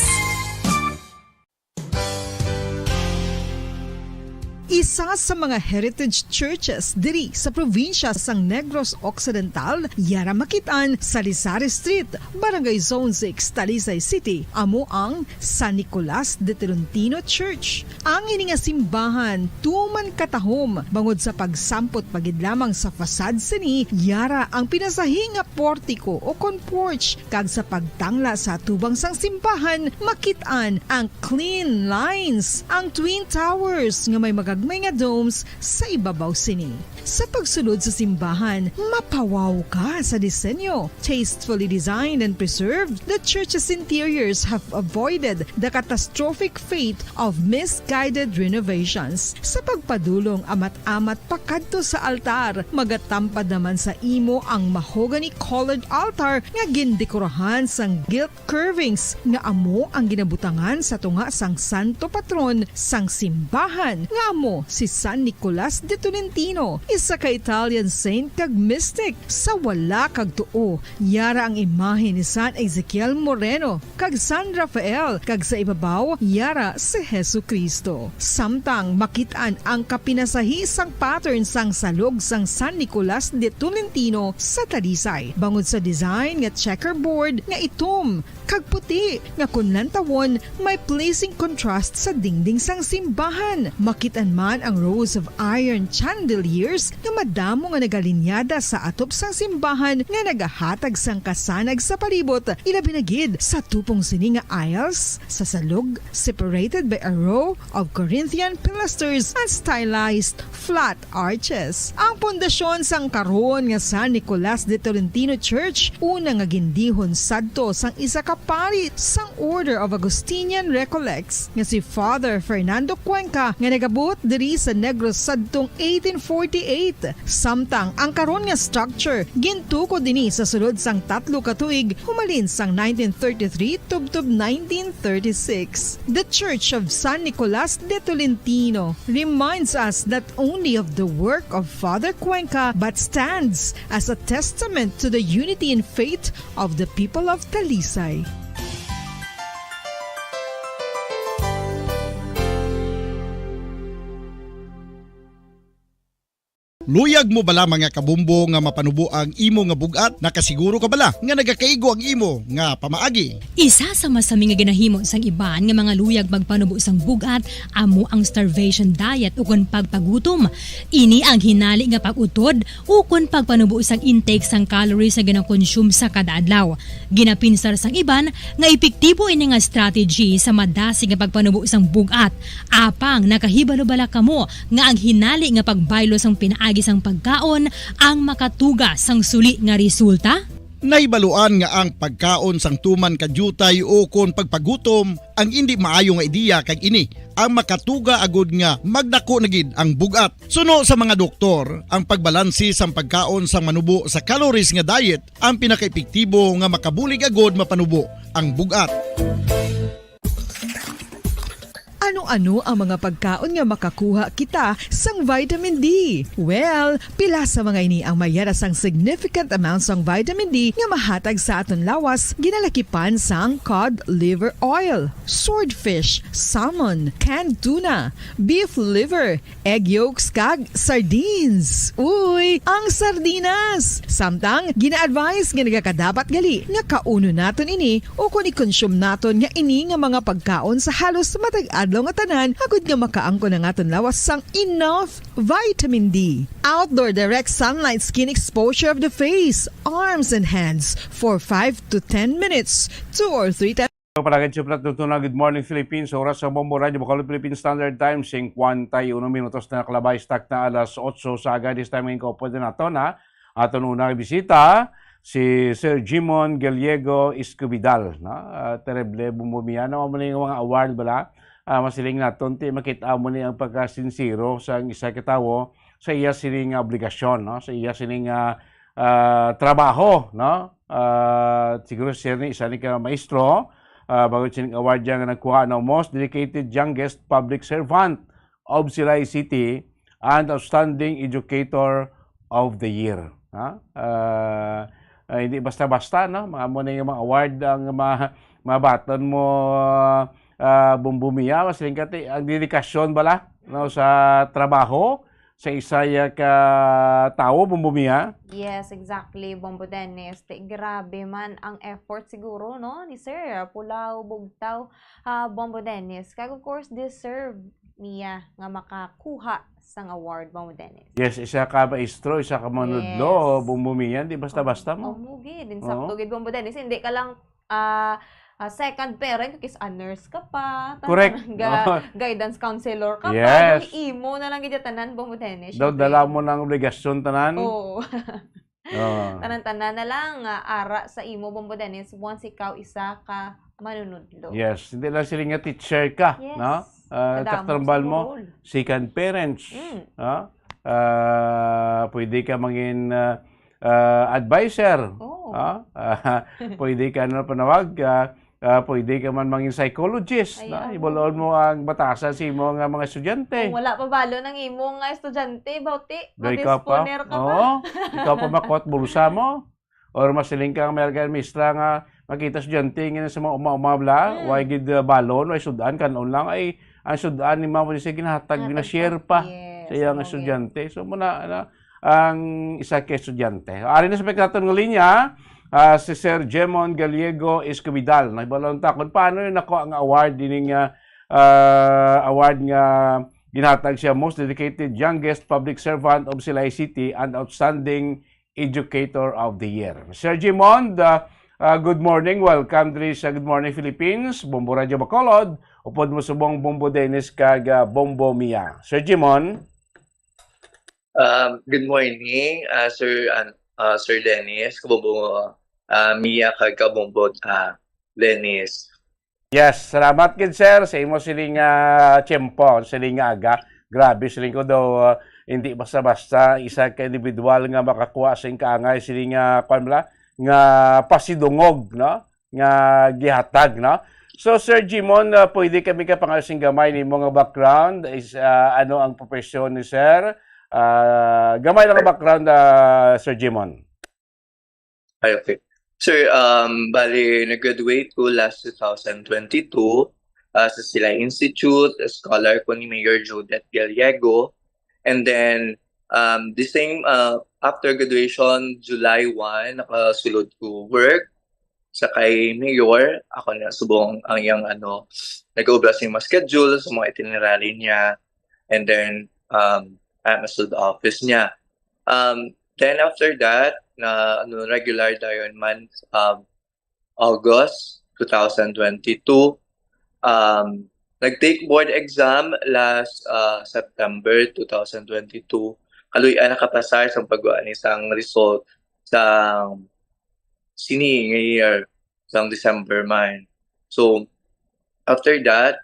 Isa sa mga heritage churches diri sa probinsya sang Negros Occidental, yara makit-an sa Lisari Street, Barangay Zone six, Talisay City, amo ang San Nicolas de Tolentino Church. Ang ini nga simbahan tuman katahom bangod sa pagsampot pa gid lamang sa facade sini, yara ang pinasahi nga portico o kon porch, kag sa pagtangla sa atubang sang simbahan, makit-an ang clean lines, ang twin towers nga may magagmay nga domes sa ibabaw sini. Sa pagsulod sa simbahan, mapawaw ka sa disenyo. Tastefully designed and preserved, the church's interiors have avoided the catastrophic fate of misguided renovations. Sa pagpadulong amat-amat pakadto sa altar, magatampad naman sa imo ang mahogany-colored altar nga gindekorahan sang gilt curvings nga amo ang ginabutangan sa tunga sang santo patron sang simbahan, nga amo si San Nicolas de Tolentino, isa ka Italian saint kag mystic. Sa wala kag tuo, yara ang imahe ni San Ezekiel Moreno kag San Rafael, kag sa ibabaw, yara si Jesu-Cristo. Samtang makit-an ang kapinasahi sang pattern sang salog sang San Nicolas de Tolentino sa Talisay, bangod sa design nga checkerboard nga itom kag puti nga kon lantawon may pleasing contrast sa dingding sang simbahan. Makit-an man ang rows of iron chandeliers nga madamo nga nagalinyada sa atop sang simbahan nga nagahatag sang kasanag sa palibot, ilabi na gid sa tupong sini nga aisles sa salog, separated by a row of Corinthian pilasters and stylized flat arches. Ang pundasyon sang karon nga San Nicolas de Tolentino Church, una nga gindihon sadto sang isa ka pari sang Order of Augustinian Recollects nga si Father Fernando Cuenca, nga nagabuot diri sa Negros sadtong eighteen forty-eight. Samtang ang karon nga structure gintukod ini sa sulod sang tatlo ka tuig humalin sang nineteen thirty-three tubtob nineteen thirty-six. The Church of San Nicolas de Tolentino reminds us not only of the work of Father Cuenca but stands as a testament to the unity in faith of the people of Talisay. Luyag mo bala, mga kabombo, nga mapanubo ang imo nga bug-at? Nakasiguro ka bala nga nagakaigo ang imo nga pamaagi? Isa sa masami nga ginahimo sang iban nga mga luyag magpanubo sang bug-at amo ang starvation diet ukon pagpagutom. Ini ang hinali nga pag-utod ukon pagpanubo sang intake sang calories nga ginakonsume sa kada adlaw. Ginapinsar sang iban nga epektibo ini nga strategy sa madasig nga pagpanubo sang bug-at. Apang nakahibalo bala kamo nga ang hinali nga pagbaylo sang pinaagi sang pagkaon ang makatuga sang suli nga resulta? Nahibaluan nga ang pagkaon sang tuman ka diutay ukon pagpagutom ang indi maayo nga ideya, kag ini ang makatuga agud nga magdako na gid ang bug-at. Suno sa mga doktor, ang pagbalanse sang pagkaon sang manubo sa calories nga diet ang pinakaepektibo nga makabulig agud mapanubo ang bug-at. Ano-ano ang mga pagkaon nga makakuha kita sang vitamin D? Well, pila sa mga ini ang may yara sang significant amount sang vitamin D nga mahatag sa aton lawas, ginalakipan sang cod liver oil, swordfish, salmon, canned tuna, beef liver, egg yolks, kag sardines. Uy, ang sardinas! Samtang gina-advise nga nagakadapat gali nga kaunon naton ini ukon i-consume naton nga ini nga mga pagkaon sa halos matag adlaw nga tanan, agud nga makaangkon ang aton lawas sang enough vitamin D. Outdoor direct sunlight skin exposure of the face, arms, and hands for five to ten minutes, two or three times. Palagad sa Plat Nutuna, Good Morning Philippines. Oras sa Bombo Radyo Bacolod, Philippine Standard Time, singkwenta y uno minutos na nakalabay sa takna alas otso sa aga. This time, ang kaupo din nato na aton unang bisita, si Sir Jimon Gallego Escobidal, no? Ah, terrible, Bombo Mia, no? Amo ni nga mga award bala. Ah, masiling naton, ti makita mo ni ang pagkasinsero sa isa ka tawo sa iya sining nga obligasyon, no? Sa iya sining nga, ah, trabaho, no? Ah, siguro siya ni isa ni ka maestro, ah, bago sining award niya nga nagkuha, no? Most dedicated youngest public servant of Silay City and outstanding educator of the year. Ha? Ah, ah, hindi basta-basta, no? Mga mo na yung mga award ang ma mabaton mo, ah, Bombo Mia, masiling ka ti, ang dedikasyon bala, no, sa trabaho sa isa ya ka tawo, Bombo Mia. Yes, exactly, Bombo Dennis. Ti, grabe man ang effort siguro, no, ni Sir Pulao Bugtaw, ah, Bombo Dennis. Kag of course, deserve niya nga makakuha sang award, Bombo Dennis. Yes, isa ka maestro, isa ka manudlo, Yes. Bombo Mia, di basta-basta mo. Amo gid, din Oo. sakto gid, Bombo Dennis. Hindi ka lang, ah, ah, second parent, kis a nurse ka pa. Tan-, Correct. ga-, Oo. guidance counselor ka pa. Yes. Di imo na lang gid tanan, Bombo Dennis, Daw syempre. dala mo ng obligasyon tanan. Oo. Oo. Tanan-tanan na lang nga ara sa imo, Bombo Dennis, once ikaw isa ka manunudlo. Yes, hindi lang sila nga teacher ka, Yes. no? Ah, Kadamo katrambal sa mo, role. second parents, Mm. no? Ah, pwede ka mangin, ah, ah, advisor, Oo. no? Ah, pwede ka, ano panawag, ah, ah, pwede ka man mangin psychologist, Ay, no? oo. Ibulon mo ang batasan sa imo nga mga estudyante. Kung wala pa balo ng imo nga estudyante, bauti, Doy ka pa? madisponer ka pa. Oo. Ikaw pa makuha bulsa mo? Or masiling ka nga may argan mistra nga makita estudyante nga sa mga uma-uma bala, Mm. way gid, uh, balon, way sud-an, kan-on lang, ay ang sud-an ni mama ni siya ginahatag, Hatag gina-share pa. pa Yes, sa iyang amo gid. estudyante. So, muna, ano, ang isa ka estudyante. Ari na sa pagkaton nga linya, ah, si Sir Jemon Gallego Escobidal. Nagbalon ta kung paano yun ako ang award dining, ah, ah, award nga ginhatag siya, Most Dedicated Youngest Public Servant of Silay City and Outstanding Educator of the Year. Sir Jimon, uh, uh, good morning. Welcome diri sa Good Morning Philippines, Bombo Radyo Bacolod, upod mo subong Bombo Dennis kag, uh, Bombo Mia. Sir Jimon? Um, good morning, uh, Sir, an-, uh, Sir Dennis, Kabombo, uh, Mia, kag Kabombo, uh, Dennis. Yes, salamat gid, sir, sa imo sining, ah, tiyempo, sining nga aga. Grabe, siling ko daw, ah, hindi basta-basta isa ka individual nga makakuha sing kaangay sining, ah, kwan bala, nga pasidungog, no? Nga gihatag, no? So, Sir Jimon, ah, pwede kami ka pangayo sing gamay nimo nga background is, ah, ano ang profesyon ni sir? Ah, gamay lang nga background, ah, Sir Jimon. Ay, okay. Sir, um, bali, nag-graduate ko last two thousand twenty-two, ah, sa Silay Institute, scholar ko ni Mayor Jodette Gallego. And then, um, the same, uh, after graduation, July one, nakasulod ko work sa kay Mayor. Ako na subong ang iyang, ano, nag-obra sa mga schedule, sa mga itinerary niya. And then, um, ah, nasa office niya. Um, then after that, na, ano, regular dayon man, um, August two thousand twenty-two, um, nag-take board exam last, uh, September two thousand twenty-two. Kaluy-an nakapasar sa pagkuha ni sang result sa sini nga year, sang December man. So, after that,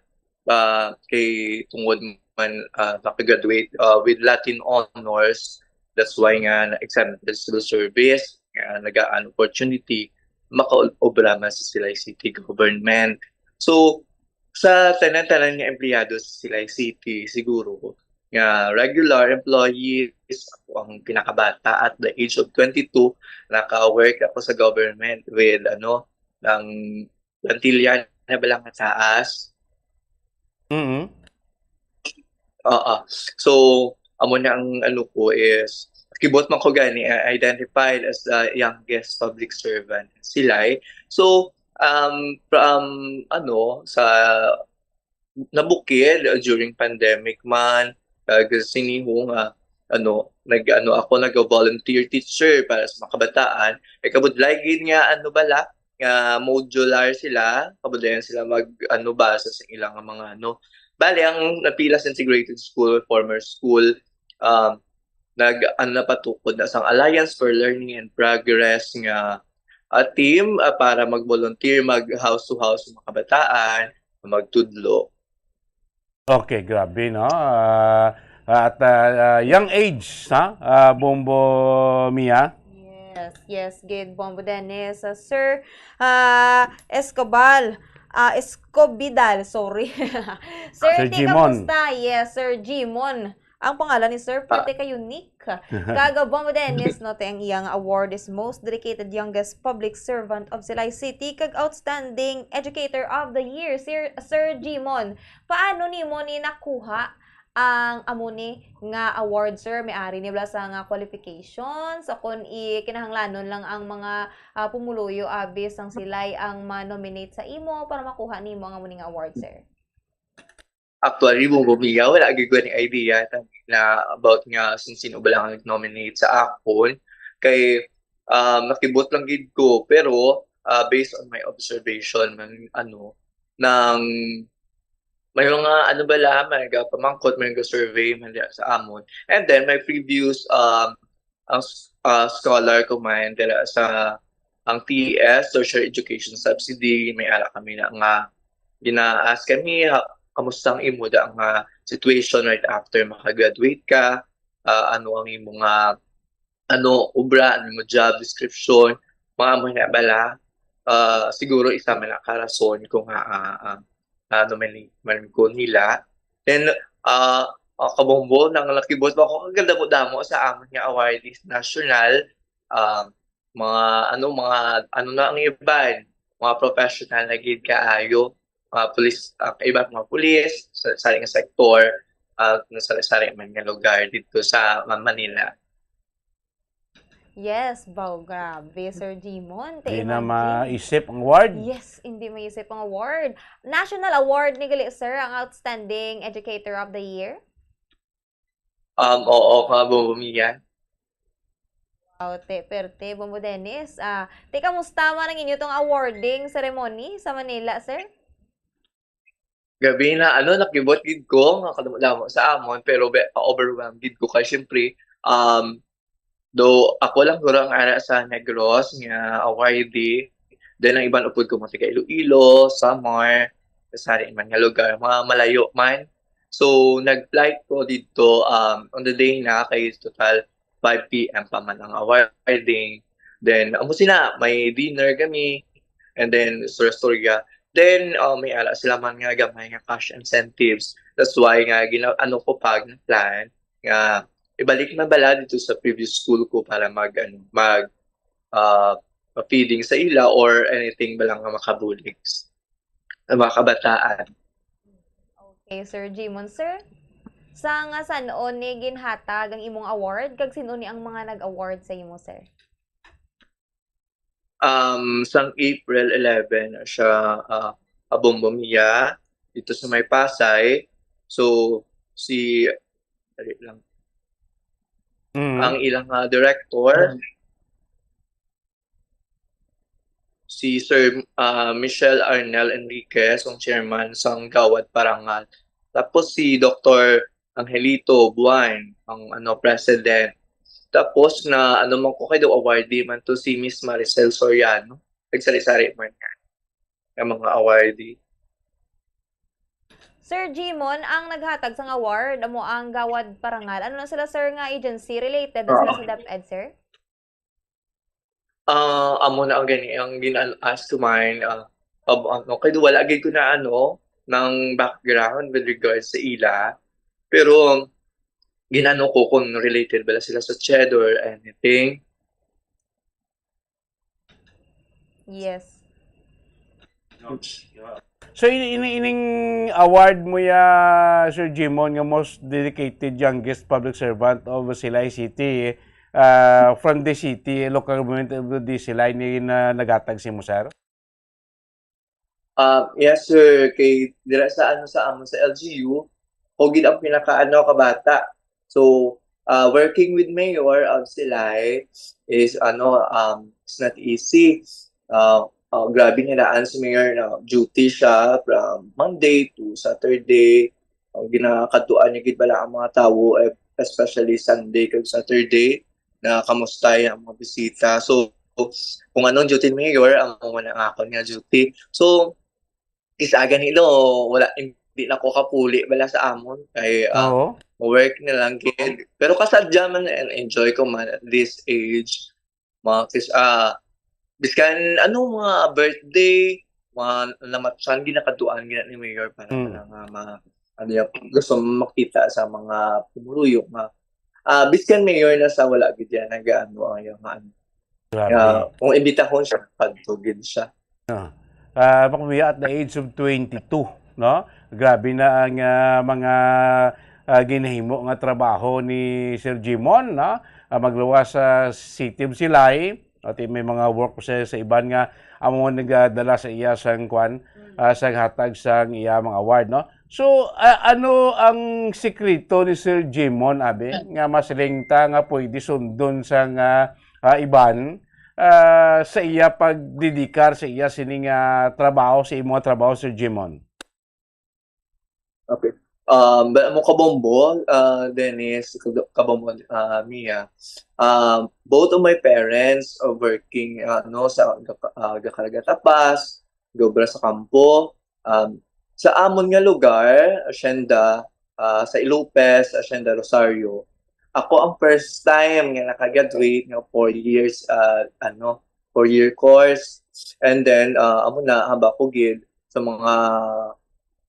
ah, kay tungod man, ah, nakagraduate, ah, with Latin honors, that's why nga na-exempted sa civil service, nga nagaan opportunity, makaobra man sa Silay City government. So, sa tanan-tanan nga empleyado sa Silay City, siguro, nga regular employees, ako ang pinakabata at the age of twenty-two, naka-work ako sa government with, ano, ng plantilla na ba lang mataas? Mm. Oo. So, amo na ang ano ko is, kibot man ko gani, uh, identified as the youngest public servant. Silay. So, um, from, ano, sa nabukid, uh, during pandemic man, kag siniho nga, ano, nag-, ano ako, nag-volunteer teacher para sa mga kabataan. Kay kabudlay gid nga, ano bala, nga modular sila, kabudlayan sila mag, ano, basa sa ilang mga, ano. Bali, ang Napilas Integrated School, former school, um, nag, ano, napatukod na sang Alliance for Learning and Progress nga, ah, team, ah, para mag-volunteer, mag house to house sa mga kabataan, magtudlo. Okay, grabe, no? Ah, at, ah, ah, young age, ha? Ah, Bombo Mia? Yes, yes, gid, Bombo Dennis. Ah, Sir, ah, Escobal, ah, Escobidal, sorry. Sir, Sir ti, Jimon. Kamusta? Yes, Sir Jimon. Ang pangalan ni Sir, ah, pwede kayo, Nick. Kag Bombo Dennis, no, te, ang iyang award is Most Dedicated Youngest Public Servant of Silay City kag Outstanding Educator of the Year, Sir, Sir Jimon. Paano nimo ni nakuha ang amo ni nga award, sir? May ari ni bala sa nga qualifications? O kon i-, kinahanglanon lang ang mga, ah, pumuluyo, abi, sang silay ang ma-nominate sa imo para makuha nimo ang amo ni nga award, sir? Actually, Bombo Mia, wala gid ko ni idea na, na about nga sin-, sino ba lang ang nag-nominate sa akon. Kay, um, nakibot lang gid ko, pero, ah, based on my observation, man, ano, nang may mga, ano bala, may nagapamangkot, may nag-survey man diha sa amon. And then, my previous, um, ang s-, ah, scholar ko man dira sa, ang T E S, Tertiary Education Subsidy, may ara kami na nga gina-ask kami, ha, kamusta ang imo da nga situation right after makagraduate ka, ah, ano ang imo nga, ano, obra, ano mo job description, mga amo na bala. Ah, siguro isa man na ka rason kung nga, ah, ah, ah, nominate man ko nila. Then, ah, ah, kabombo, nang nakibot ako, ang ganda po damo sa amon nga awardees national, ah, mga, ano, mga, ano na ang iban, mga professional na gid kaayo, mga pulis, ah, iban mga pulis, sa, sa nga sektor, ah, sa, sa man nga lugar dito sa Ma-, Manila. Yes, baw, grabe, Sir Jimon. Di na maisip ang award. Yes, hindi maisip ang award. National award ni gali, sir, ang Outstanding Educator of the Year? Um, oo, ka, Bombo Mia. Wow, te, perte, Bombo Dennis. Ah, te, kamusta man ang inyo tong awarding ceremony sa Manila, sir? Grabe na, ano, nakibot gid ko nga kadamo-damo sa amon, pero be-, overwhelmed gid ko kay syempre, um, do ako lang guro ang ara sa Negros nga awardee. Then ang iban upod ko mga taga Iloilo, Samar, kasari man nga lugar, mga malayo man. So, nag-flight ko dito, um, on the day na kay total five P M pa man ang awarding. Then, amo sina, may dinner kami, and then, istorya-istorya. Then, uh, may ara sila man nga gamay nga cash incentives. That's why nga, gina-, ano ko pag plan nga ibalik na bala dito sa previous school ko para mag, ano, mag, uh, feeding sa ila or anything bala nga makabulig sa mga kabataan. Okay, Sir Jimon. Sir, sa nga san-o ni ginhatag ang imong award, kag sin-o ni ang mga nag-award sa imo, sir? Um, sang April eleven siya, ah, Abombo Mia, dito sa may Pasay. So, si, dali lang. Mm. Ang ilang, ah, director, si Sir, ah, Michelle Arnel Enriquez, ang chairman sang Gawad Parangal. Tapos si Doktor Angelito Buan, ang, ano, president. Tapos na, ano man ko kay daw awardee man to si Miss Maricel Soriano. Nagsari-sari man nga ang mga awardee. Sir Jimon, ang naghatag sang award, amo ang Gawad Parangal. Ano na sila, sir, nga agency? Related na sila sa DepEd, sir? Ah, amo na ang gani, ang gin-, as to mine, ah, ab-, ano, kay wala gid ko na, ano, ng background with regards sa ila. Pero, ginano ko kung related bala sila sa CHED or anything. Yes. So, ini, ini, ining award mo ya, Sir Jimon, nga most dedicated youngest public servant of Silay City, ah, from the city, local government of the Silay, ni na naghatag sa imo, sir? Ah, yes, sir. Kay dira sa, ano, sa amon sa L G U, ako gid ang pinaka, ano, kabata. So, ah, working with Mayor of Silay is, ano, um, it's not easy. Ah, ah, grabe nga daan si Mayor, na duty siya from Monday to Saturday. Ang ginakadtuan niya gid bala ang mga tawo, eh, especially Sunday kag Saturday, na kamusta ang mga bisita. So, kung anong duty ni Mayor, ang mo na ang akon nga duty. So, isa gani, no, wala, hindi na ko kapuli bala sa amon kay, ah, Oo. work na lang gid. Pero kasadya man, and enjoy ko man at this age. Mga kis-, ah, biskan ano, mga birthday, mga namatsan, ginakadtuan gina ni Mayor para Mm. pala nga ma-, ano, yung gusto mo makita sa mga pumuluyo nga, ah, biskan Mayor na sa wala gid yan, nag-ano ang yung ano. Grabe. Ah, kung imbitahon siya, kadto gid siya. Ah. Ah, Pakmiya, at the age of twenty-two, no? Grabe na ang, ah, mga, ah, ginahimo nga trabaho ni Sir Jimon, no? Ah, magluwas sa City of Silay, at may mga work sa, sa iban nga amo nga nagadala sa iya sang kwan, ah, sang hatag sang iya mga award, no? So, ah, ano ang sikreto ni Sir Jimon, abi, nga masiling ta nga pwede sundon sang, ah, ah, iban, ah, sa iya pagdedikar sa iya sini nga trabaho, sa imo nga trabaho, Sir Jimon? Okay. Um, ba-, mo kabombo, ah, Dennis, kab-, kabombo, ah, Mia. Um, both of my parents are working, ah, no, sa, ah, gakarga tapas, gobra sa kampo. Um, sa amon nga lugar, asyenda, ah, sa Ilopez, asyenda Rosario, ako ang first time nga nakagraduate nga four years, ah, ano, four-year course. And then, ah, amo na, haba ko gid sa mga,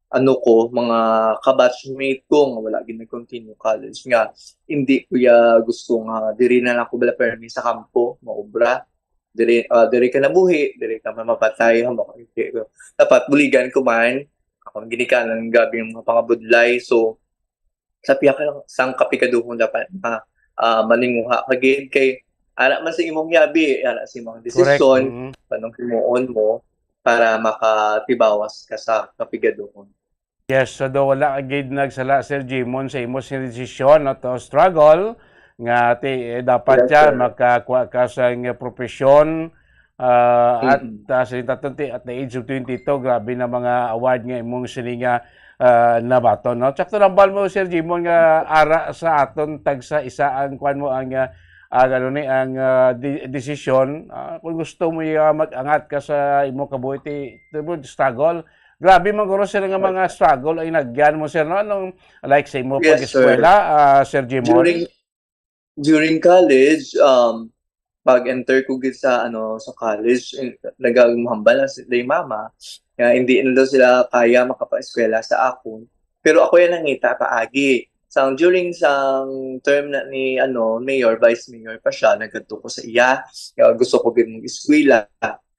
ano ko, mga kabatchmate ko nga wala gid nag-continue college nga hindi ko ya gusto nga diri na lang ko bala permi sa kampo, maobra. Diri, ah, diri ka nabuhi, diri ka mamapatay, haba ko, hindi ko. Dapat buligan ko man. Ako ang ginikanan, grabe yung mga pangabudlay. So, sa pihak lang sang kapigaduhon dapat ma-, ah, maninguha ka gid kay ara man sa imong yabi, ara sa imong Correct. desisyon, Mm. anong himuon mo para makatibawas ka sa kapigaduhon. Yes, so do wala gid nagsala, Sir Jimon, sa imo sing desisyon, no, to struggle nga ti, eh, dapat Yes, siya sir. makakuha ka sa nga profesyon, ah, at, Mm. ah, sa taton ti, at the age of twenty-two, grabe na mga award nga imong sini nga, ah, nabaton, no? Sakto lang ba mo, Sir Jimon, nga ara sa aton tagsa isa ang kwan mo, ang, ah, ang ano ni, ang, ah, di-, desisyon, ah, kung gusto mo, ah, mag-angat ka sa imo kabuhi, ti, ti mo struggle, grabe man guro sila nga mga struggle ay nagyan mo, sir, no? Anong, like, sa imo Yes, sir. pag-eskwela, ah, Sir Jimon? During, during college, um, pag-enter ko gid sa, ano, sa college, eh, nagahambal na si day mama nga hindi na daw sila kaya makapa-eskwela sa akon. Pero ako yung nangita paagi. Sang, during sang term na ni, ano, mayor, vice mayor pa siya, nagkadto ko sa iya. Kaya gusto ko gid mag-eskwela.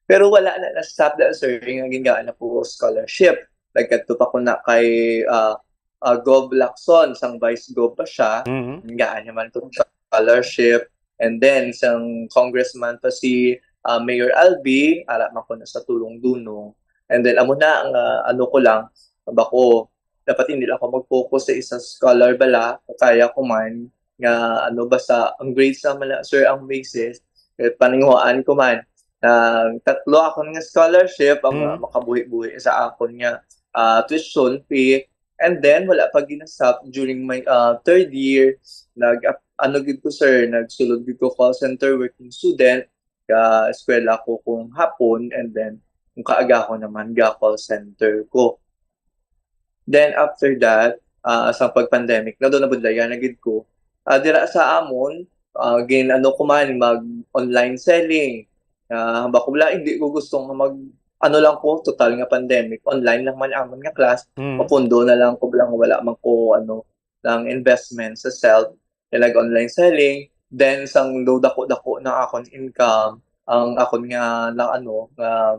Pero wala na, na-stop na, sir, nga gingaan na ko scholarship. Nagkadto pa ko na kay, ah, ah, Gov Lacson, sang Vice Gov pa siya. Mhm. Gingaan naman to scholarship. And then, sang congressman pa si, ah, Mayor Albi, ara man ko na sa tulong dunong. And then, amo na ang, ah, ano ko lang, bako, dapat hindi lang ako mag-focus sa isa scholar bala, kaya ko man, nga ano, basta ang grades naman na, sir, ang basis, eh, paninguhaan ko man. Nag tatlo akon nga scholarship ang, Mm. ah, makabuhi-buhi sa akon nga, ah, tuition fee. And then, wala pa ginasap during my, ah, third year, nag, ano gid ko, sir, nagsulod gid ko call center working student, ga eskwela ko kung hapon, and then kung kaagahon naman, ga call center ko. Then after that, ah, sa pag-pandemic, na doon nabudlayan na gid ko. Ah, dira sa amon, ah, gin-ano ko man, mag-online selling. Ah, hamba ko, wala, hindi ko gusto nga mag, ano lang ko, total nga pandemic, online lang man amon nga class, Mm. mapundo na lang ko, lang wala man ko, ano, ng investment sa self, kaya nag-online selling. Then, sang daw dako-dako na akon income, ang akon nga na, ano, nga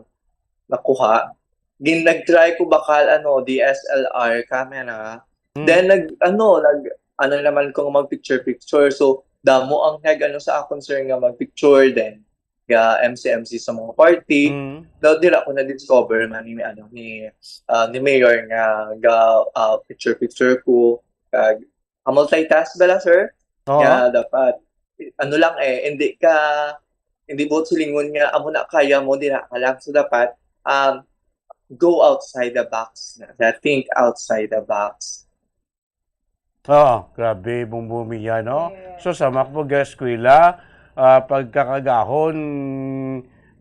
nakuha, gin-, nag-try ko bakal, ano, D S L R camera. Mm. Then, nag, ano, nag, ano naman ko mag-picture-picture. So, damo ang nag, ano, sa akon, sir, nga mag-picture. Then, ga-M C M C sa mga party. Mm. Daw dira ko na-discover man ni, ano, ni, ah, ni Mayor nga ga, ah, picture-picture ko, kag a multitask bala, sir. Oo. Nga dapat, ano lang eh, hindi ka, hindi buot silingon nga, "Amo na, kaya mo, dira ka lang." So dapat, um, go outside the box na, na think outside the box. Oo, grabe, Bong Bong Mia, no? Yes. So, sama ko pag-eskwela, ah, pagkakagahon,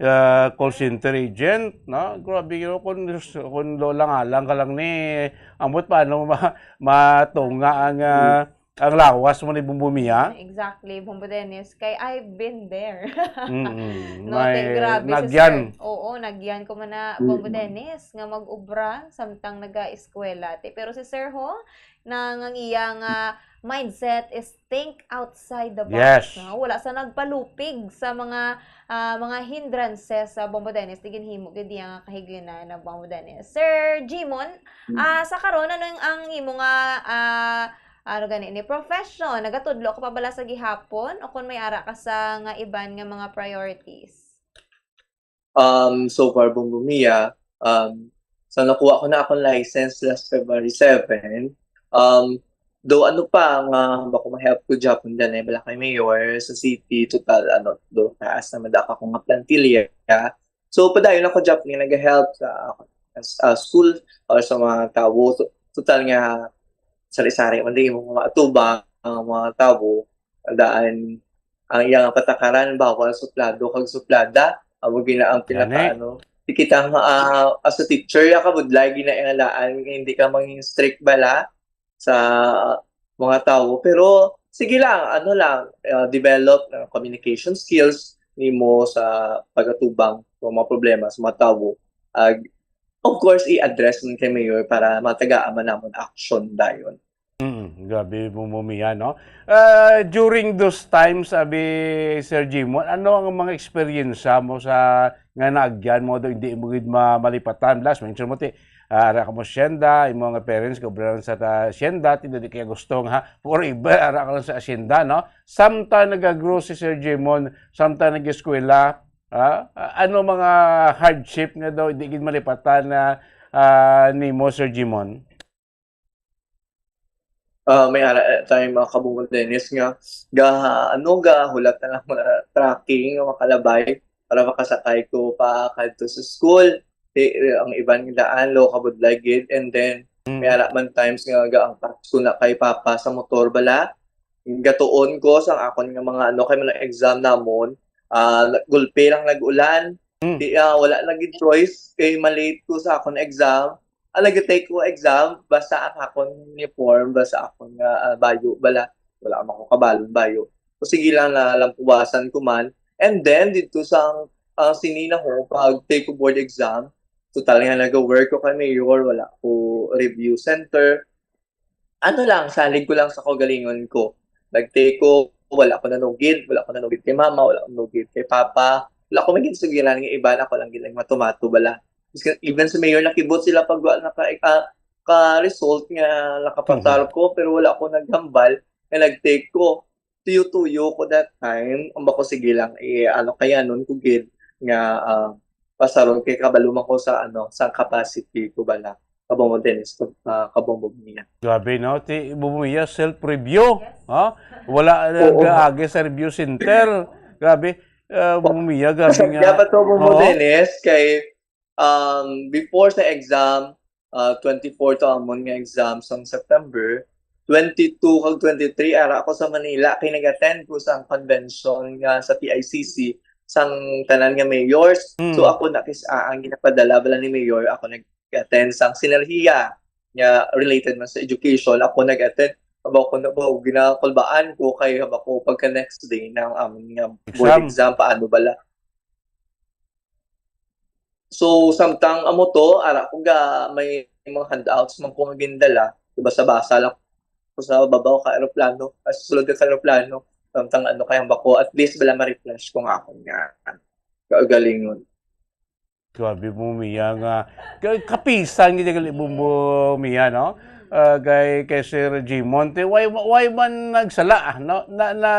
ah, call center agent, no? Grabe, yun, kung, kung lo-, lang-alang ka lang ni, ambot paano ma-, matunga ang, ah, ang lawas mo ni Bong Bong Mia? Exactly, Bong Bong Dennis. Kay I've been there. Mm-mm. No, May kay grabe si nagyan. Sir. Oo, nagyan ko man na, Bong Bong Mm. Dennis, nga mag-ubra samtang naga-eskwela. Ti-, pero si Sir ho, na ang iyang, ah, mindset is think outside the box, Yes. no? Wala sa nagpalupig sa mga, ah, mga hindrances sa Bong Bong Dennis, di ginhimo gid iya nga kahiglinan na Bong Bong Dennis. Sir Jimon, Mm. ah, sa karon, ano ang, ang imo nga, ah, ano gani ni, profession? Nagatudlo ka pa bala sa gihapon o kung may ara ka sa nga iban nga mga priorities? Um, so far, Bong Bong Mia, um, sa nakuha ko na akong license last February seven, um, do ano pa nga bako ma-help ko gyapon danay bala kay mayor sa city, total, ano, do taas naman da ako nga plantilla. So, padayon ako gyapon nga nag-help sa, sa school or sa mga tawo. So, total nga sari-sari man din yung mga atubang ang mga tawo. Daan ang iyang patakaran, bawal suplado kag suplada. Amo gina ang Gani. pinaka, ano, di kita nga, ah, as a teacher, ya kabudlay gina ang daan, nga hindi ka mangin strict bala sa mga tawo. Pero sige lang, ano lang, ah, develop ang communication skills nimo sa pagatubang sa mga problema sa mga tawo. Ag, of course, i-address man kay Mayor para matagaan man namon action dayon. Mm, grabe, Bong Bong Mia, no? Ah, during those times, sabi Sir Jimon, ano ang mga eksperyensya mo sa, nga naagyan mo, do hindi mo gid ma-, malipatan? Plus, mention mo, ti, ah, ara ka mo sa asyenda, imo nga parents, kaobra sa ta-, asyenda, ti, di kaya gusto nga, forever, ara ka lang sa asyenda, no? Samtang nag-grow si Sir Jimon, samtang nag-eskwela, ah, ano mga hardship nga daw, hindi gid malipatan na, ah, nimo, Sir Jimon? Ah, may ara, eh, time, mga kabungol Dennis, nga ga, ano, gahulat na lang mga tracking nga makalabay para makasakay ko pa kadto sa school. Di, eh, ang iban nga daan, lo, kabudlay gid. And then, may Mm. ara man times nga gaangkas ko na kay Papa sa motor bala. Gatuon ko sang akon nga mga, ano, kay mga exam namon, ah, gulpi lang nag-ulan. Mm. Di, ah, wala na gid choice kay ma-late ko sa akon exam. Ah, nag-take ko exam, basta ang akon uniform, basta akon nga, ah, bayo bala. Wala man ko kabalon bayo. So, sige lang na lampuwasan ko man. And then, dito sa, ah, sini na ho, pag take ko board exam, total nga nag-work ko kay Mayor, wala ko review center. Ano lang, salig ko lang sa kaugalingon ko. Nag-take ko, wala ko nanugid, wala ko nanugid kay mama, wala ko nanugid kay papa. Wala ko may ginsugiran nga iba, ako lang gid ang matumato bala. Even sa mayor, nakibot sila pag wala naka, ah, ka-result nga nakapasar Mhm. ko, pero wala ko naghambal nga nag-take ko. Tuyo-tuyo ko that time, ang bako sige lang, eh, ano, kaya nun ko gid nga, ah, pasaron kay kabalo man ko sa, ano, sa capacity ko bala. Kabombo Dennis, ah, Kabombo Mia. Grabe, no? Ti, Bong Bong Mia, self-review, Yes. ha? Wala Oo. nag-aagi sa review center. Grabe, ah, Bong Bong Mia, grabe Sa nga. dapat to, Bong Bong Oo. Dennis, kay, um, before sa exam, ah, twenty-four to amon nga exam sang September, twenty-two kag twenty-three, ara ako sa Manila, kay nag-attend ko sa convention nga sa P I C C, sang tanan nga mayors. Mm. So, ako na kis-, ah, ang ginapadala bala ni mayor, ako nag- attend sang sinerhiya nga related man sa education. Ako nag-attend, aba ko na ba, ginakulbaan ko kay aba ko pagka next day na ang amon nga board Exam. exam, paano bala? So, samtang amo to, ara ko ga, may mga handouts man ko nga gindala. Basa-basa lang ko sa babaw ka eroplano, ah, sa sulod ka eroplano. Samtang ano, kaya ba ko, at least bala ma-refresh ko nga akon nga kaugalingon. Grabe mo, Mia, nga. Ka-, kapisan gid gali mo, Mia, no? Ah, kay, kay Sir Jimon, te, why, why man nagsala, ah, no? Na, na,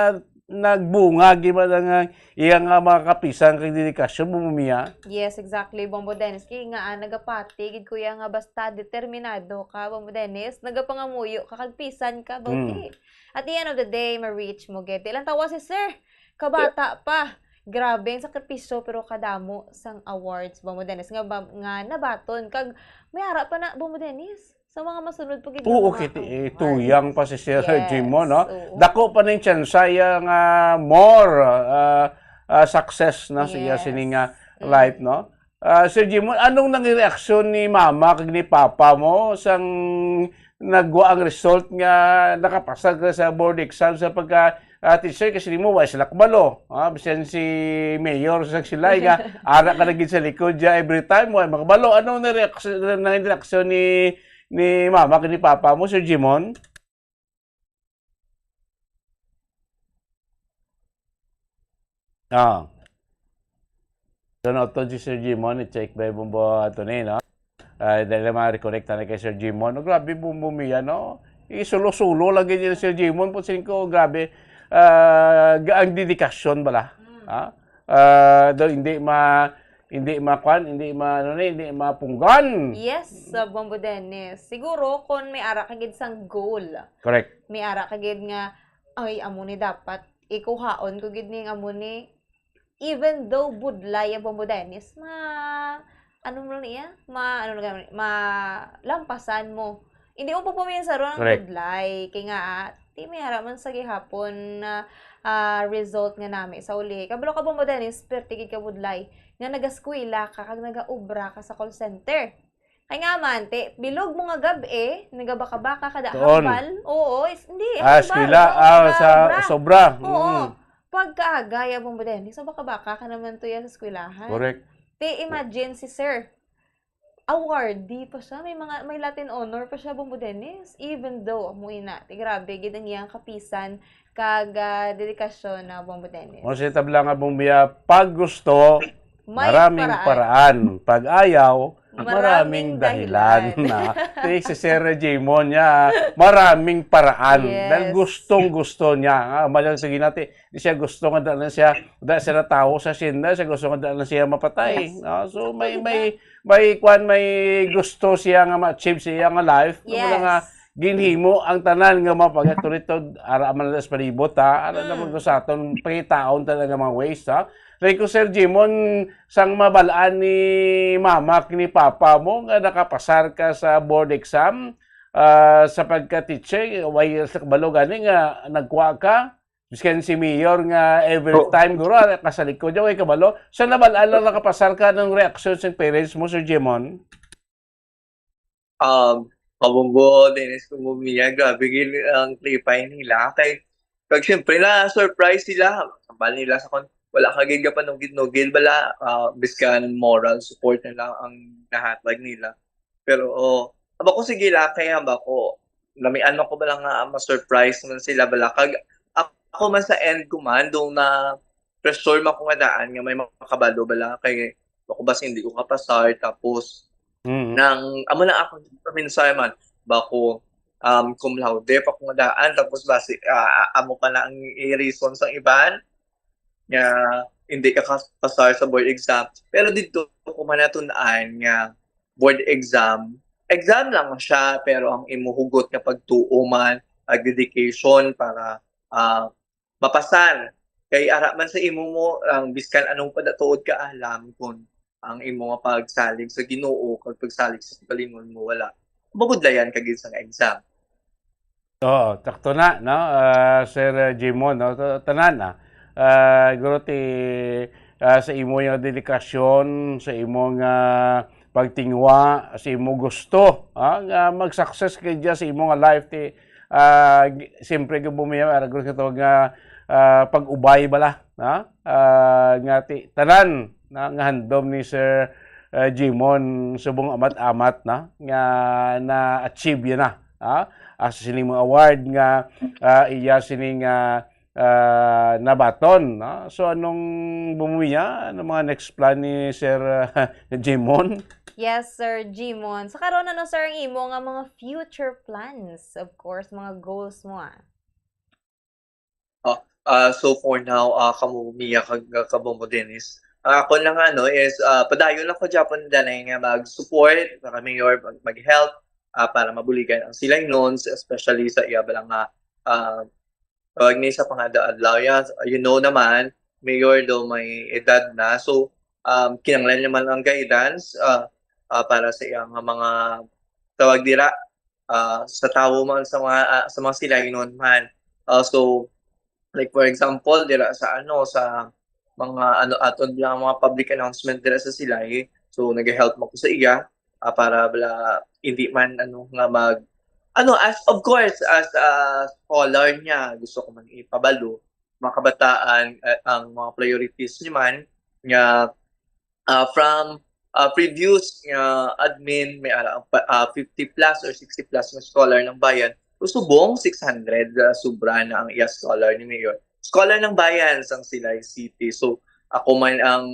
nagbunga gid man ang, ah, iya nga mga kapisan kag dedikasyon, Bombo Mia. Yes, exactly, Bombo Dennis. Kay nga, ah, nagapati gid ko iya nga basta determinado ka, Bombo Dennis, nagapangamuyo ka kag pisan ka, Mm. Bauti. At the end of the day, ma-reach mo gid. Di lang tawa si Sir, kabata pa. Grabe ang sakripisyo, pero kadamo sang awards, Bombo Dennis, nga, ba- nga nabaton. Kag may ara pa na, Bombo Dennis. Sa mga masunod pa gid nga Oo, mga kit- eh, awards. Tuyang pa si Sir Yes, Jimon, no? Oo. Dako pa ning tsansa iya nga more ah, ah, success na sa iya Yes. sini nga Mm. life, no? Ah, Sir Jimon, anong nang reaksyon ni mama kag ni papa mo sang nagwa ang result nga nakapasa ka sa board exam sa pagka ah, teacher kasi nimo wa sila kabalo, ha? Bisan si mayor sa silay nga ara ka na gid sa likod siya every time wa makabalo. Ano na reaksyon na reaksyon ni ni mama kag ni papa mo, Sir Jimon? Ah. So, no, to si Sir Jimon, i-check ba yung bumbo ato ni, no? Ah, dahil lang ma-reconnect na kay Sir Jimon. No, grabe, bumbo Mia, no? Isulo-sulo lagi niya Sir Jimon. Putsin ko, grabe. Ah, ga- ang dedikasyon bala. Ha? Ah, daw hindi ma hindi makwan, hindi ma ano ni, hindi mapunggan. Yes, sa Bombo Dennis. Siguro kung may ara ka gid sang goal, Correct. May ara ka gid nga, ay, amo ni dapat ikuhaon ko gid ning amo ni, even though budlay ang Bombo Dennis, ma ano mo lang niya? Ma ano lang, ma lampasan mo. Hindi mo pa puminsa ron ang Correct. Budlay. Kay nga, ah, di may haraman sa gihapon na ah, result nga nami sa uli. Kabalo ka, Bombo Dennis, perti gid ka budlay nga nagaskwela ka kag nagaobra ka sa call center. Kay nga man, te, bilog mo nga gab-i, nagabaka-baka kada Doon. Hambal. Oo, is, hindi, ah, hambal, eskwela, oo, ah, sa sobra. Oo. Mm. Pagkaaga, ya Bombo Dennis, so baka-baka ka naman to ya sa eskwelahan. Correct. Te, imagine si sir, awardee pa siya, may mga, may Latin honor pa siya, Bombo Dennis. Even though, amo ina, te, grabe, gid ang iyang kapisan, kag ah, dedikasyon na Bombo Dennis. Mo si tabla nga Bombiya, pag gusto, May maraming paraan. Paraan. Pag ayaw, maraming Maraming dahilan dahilan. Na. Ti si Sir Jimon niya, maraming paraan. Yes. Dahil gustong gusto niya. Ah, malang sige natin, di siya gusto nga dala siya, da siya na tao sa sinda, siya gusto nga dala siya mapatay. Yes. No? So may may may kwan may gusto siya nga ma-achieve siya nga life. Yes. Nga ginhimo ang tanan nga mga pagkaturitod ara man sa palibot, ha, ara naman ko sa aton pangitaon talaga mga ways, ha. Like ko, Sir Jimon, sang mabalaan ni mama kini papa mo nga nakapasar ka sa board exam, ah, sa pagka-teacher, way sa kabalo gani nga nagkuha ka, biskan si Mayor nga every Oo. Time guro, ah, kasalikod niya, way kabalo. So, nabalaan lang nakapasar ka ng reaksyon sa parents mo, Sir Jimon? Um, Kabunggo, Dennis, Kumbumia, grabe gid ang klipay nila. Kay, kag syempre, na-surprise sila. Ambal nila sa kon, wala ka gid kapanugid-nugid, bala, ah, biskan moral support na lang ang nahatag nila. Pero, oh, aba ko, sige lang, kaya ba ko, namian man ko bala nga ma-surprise man sila, bala. Kag, ako man sa end ko man, doon na, pressure man ko nga daan nga may makabalo bala kay ako bas hindi ko kapasar tapos Mm. nang amo na ako sa mensahe man ba ko um, cum laude pa ko nga daan tapos basi ah, amo pa na ang i-reason sa iban nga hindi ka kas- pasar sa board exam pero dito ko man natun-an nga board exam exam lang siya pero ang imo hugot nga pagtuo man pag dedication para ah, mapasar. Kay ara man sa imo mo ang biskan anong padatuod ka alam kun ang imo nga pagsalig sa Ginoo kag pagsalig sa kaugalingon mo wala mabudlayan ka gid sa exam. Oo, takto na, no? Ah, Sir, ah, Jimon, no? Ta- Tanan na. Ah, guro ti ah, sa imo nga dedikasyon, sa imo nga pagtingwa, sa imo gusto, ah, nga mag-success ka dyan sa imo nga life ti ah, gi- siyempre gyud bumiya ara guro sa tawag nga ah, pag-ubay bala, ha? Ah, nga ti tanan na nga handom ni Sir ah, Jimon subong amat-amat na nga na-achieve yun na, ha? Asa sining mga award nga ah, iya sining ah, ah, nabaton, no? So anong bumuya? Ano mga next plan ni Sir ah, Jimon? Yes, Sir Jimon. Sa karon ano, sir, ang imo nga mga future plans? Of course, mga goals mo ah. Oh, Ah, so for now, ah, kamo Mia kag, ah, Kabombo Dennis. Ang akon lang ano is, ah, padayon lang ko gyapon danay nga mag-support sa Mayor, mag, mag-help, ah, para mabuligan ang Silaynons, especially sa iya bala nga, ah, tawag ni sa pangada adlaw ya. You know naman, Mayor daw may edad na. So, um, kinahanglan naman ang guidance, ah, ah, para sa iya nga mga tawag dira, ah, sa tawo man, sa mga, ah, sa mga Silaynon man. Ah, so, like, for example, dira sa ano, sa mga ano, aton lang mga public announcement dira sa Silay. So, nag-help mo ko sa iya, ah, para bala, hindi man ano nga mag, ano, as, of course, as a scholar niya, gusto ko man ipabalo, mga kabataan, ah, ang mga priorities niya man, nga, ah, from, ah, previous nga admin, may ara ang pa, ah, fifty plus or sixty plus nga scholar ng bayan, usubong six hundred, ah, sobra na ang iya scholar ni Mayor. Scholar ng bayan sang Silay City. So, ako man ang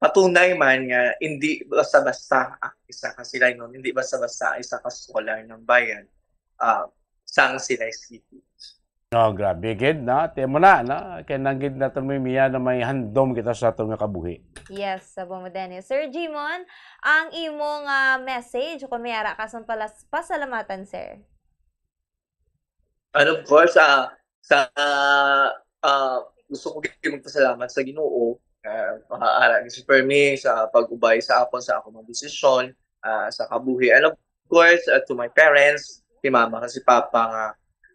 patunay man nga hindi basta-basta ang isa ka Silaynon, hindi basta-basta ang isa ka scholar ng bayan, ah, sang Silay City. Oh, grabe gid, no? Ti mo na, no? Kay nanggid naton may Mia na may handom kita sa aton nga kabuhi. Yes, sa Bombo Dennis. Sir Jimon, ang imo nga message kung may ara ka sang palas-, pasalamatan, sir. And of course, ah, sa, ah, gusto ko gid magpasalamat sa Ginoo, ah, ara gid si Fermi sa pag-ubay sa akon, sa akong mga desisyon, ah, sa kabuhi. And of course, ah, to my parents, si mama kag si papa nga,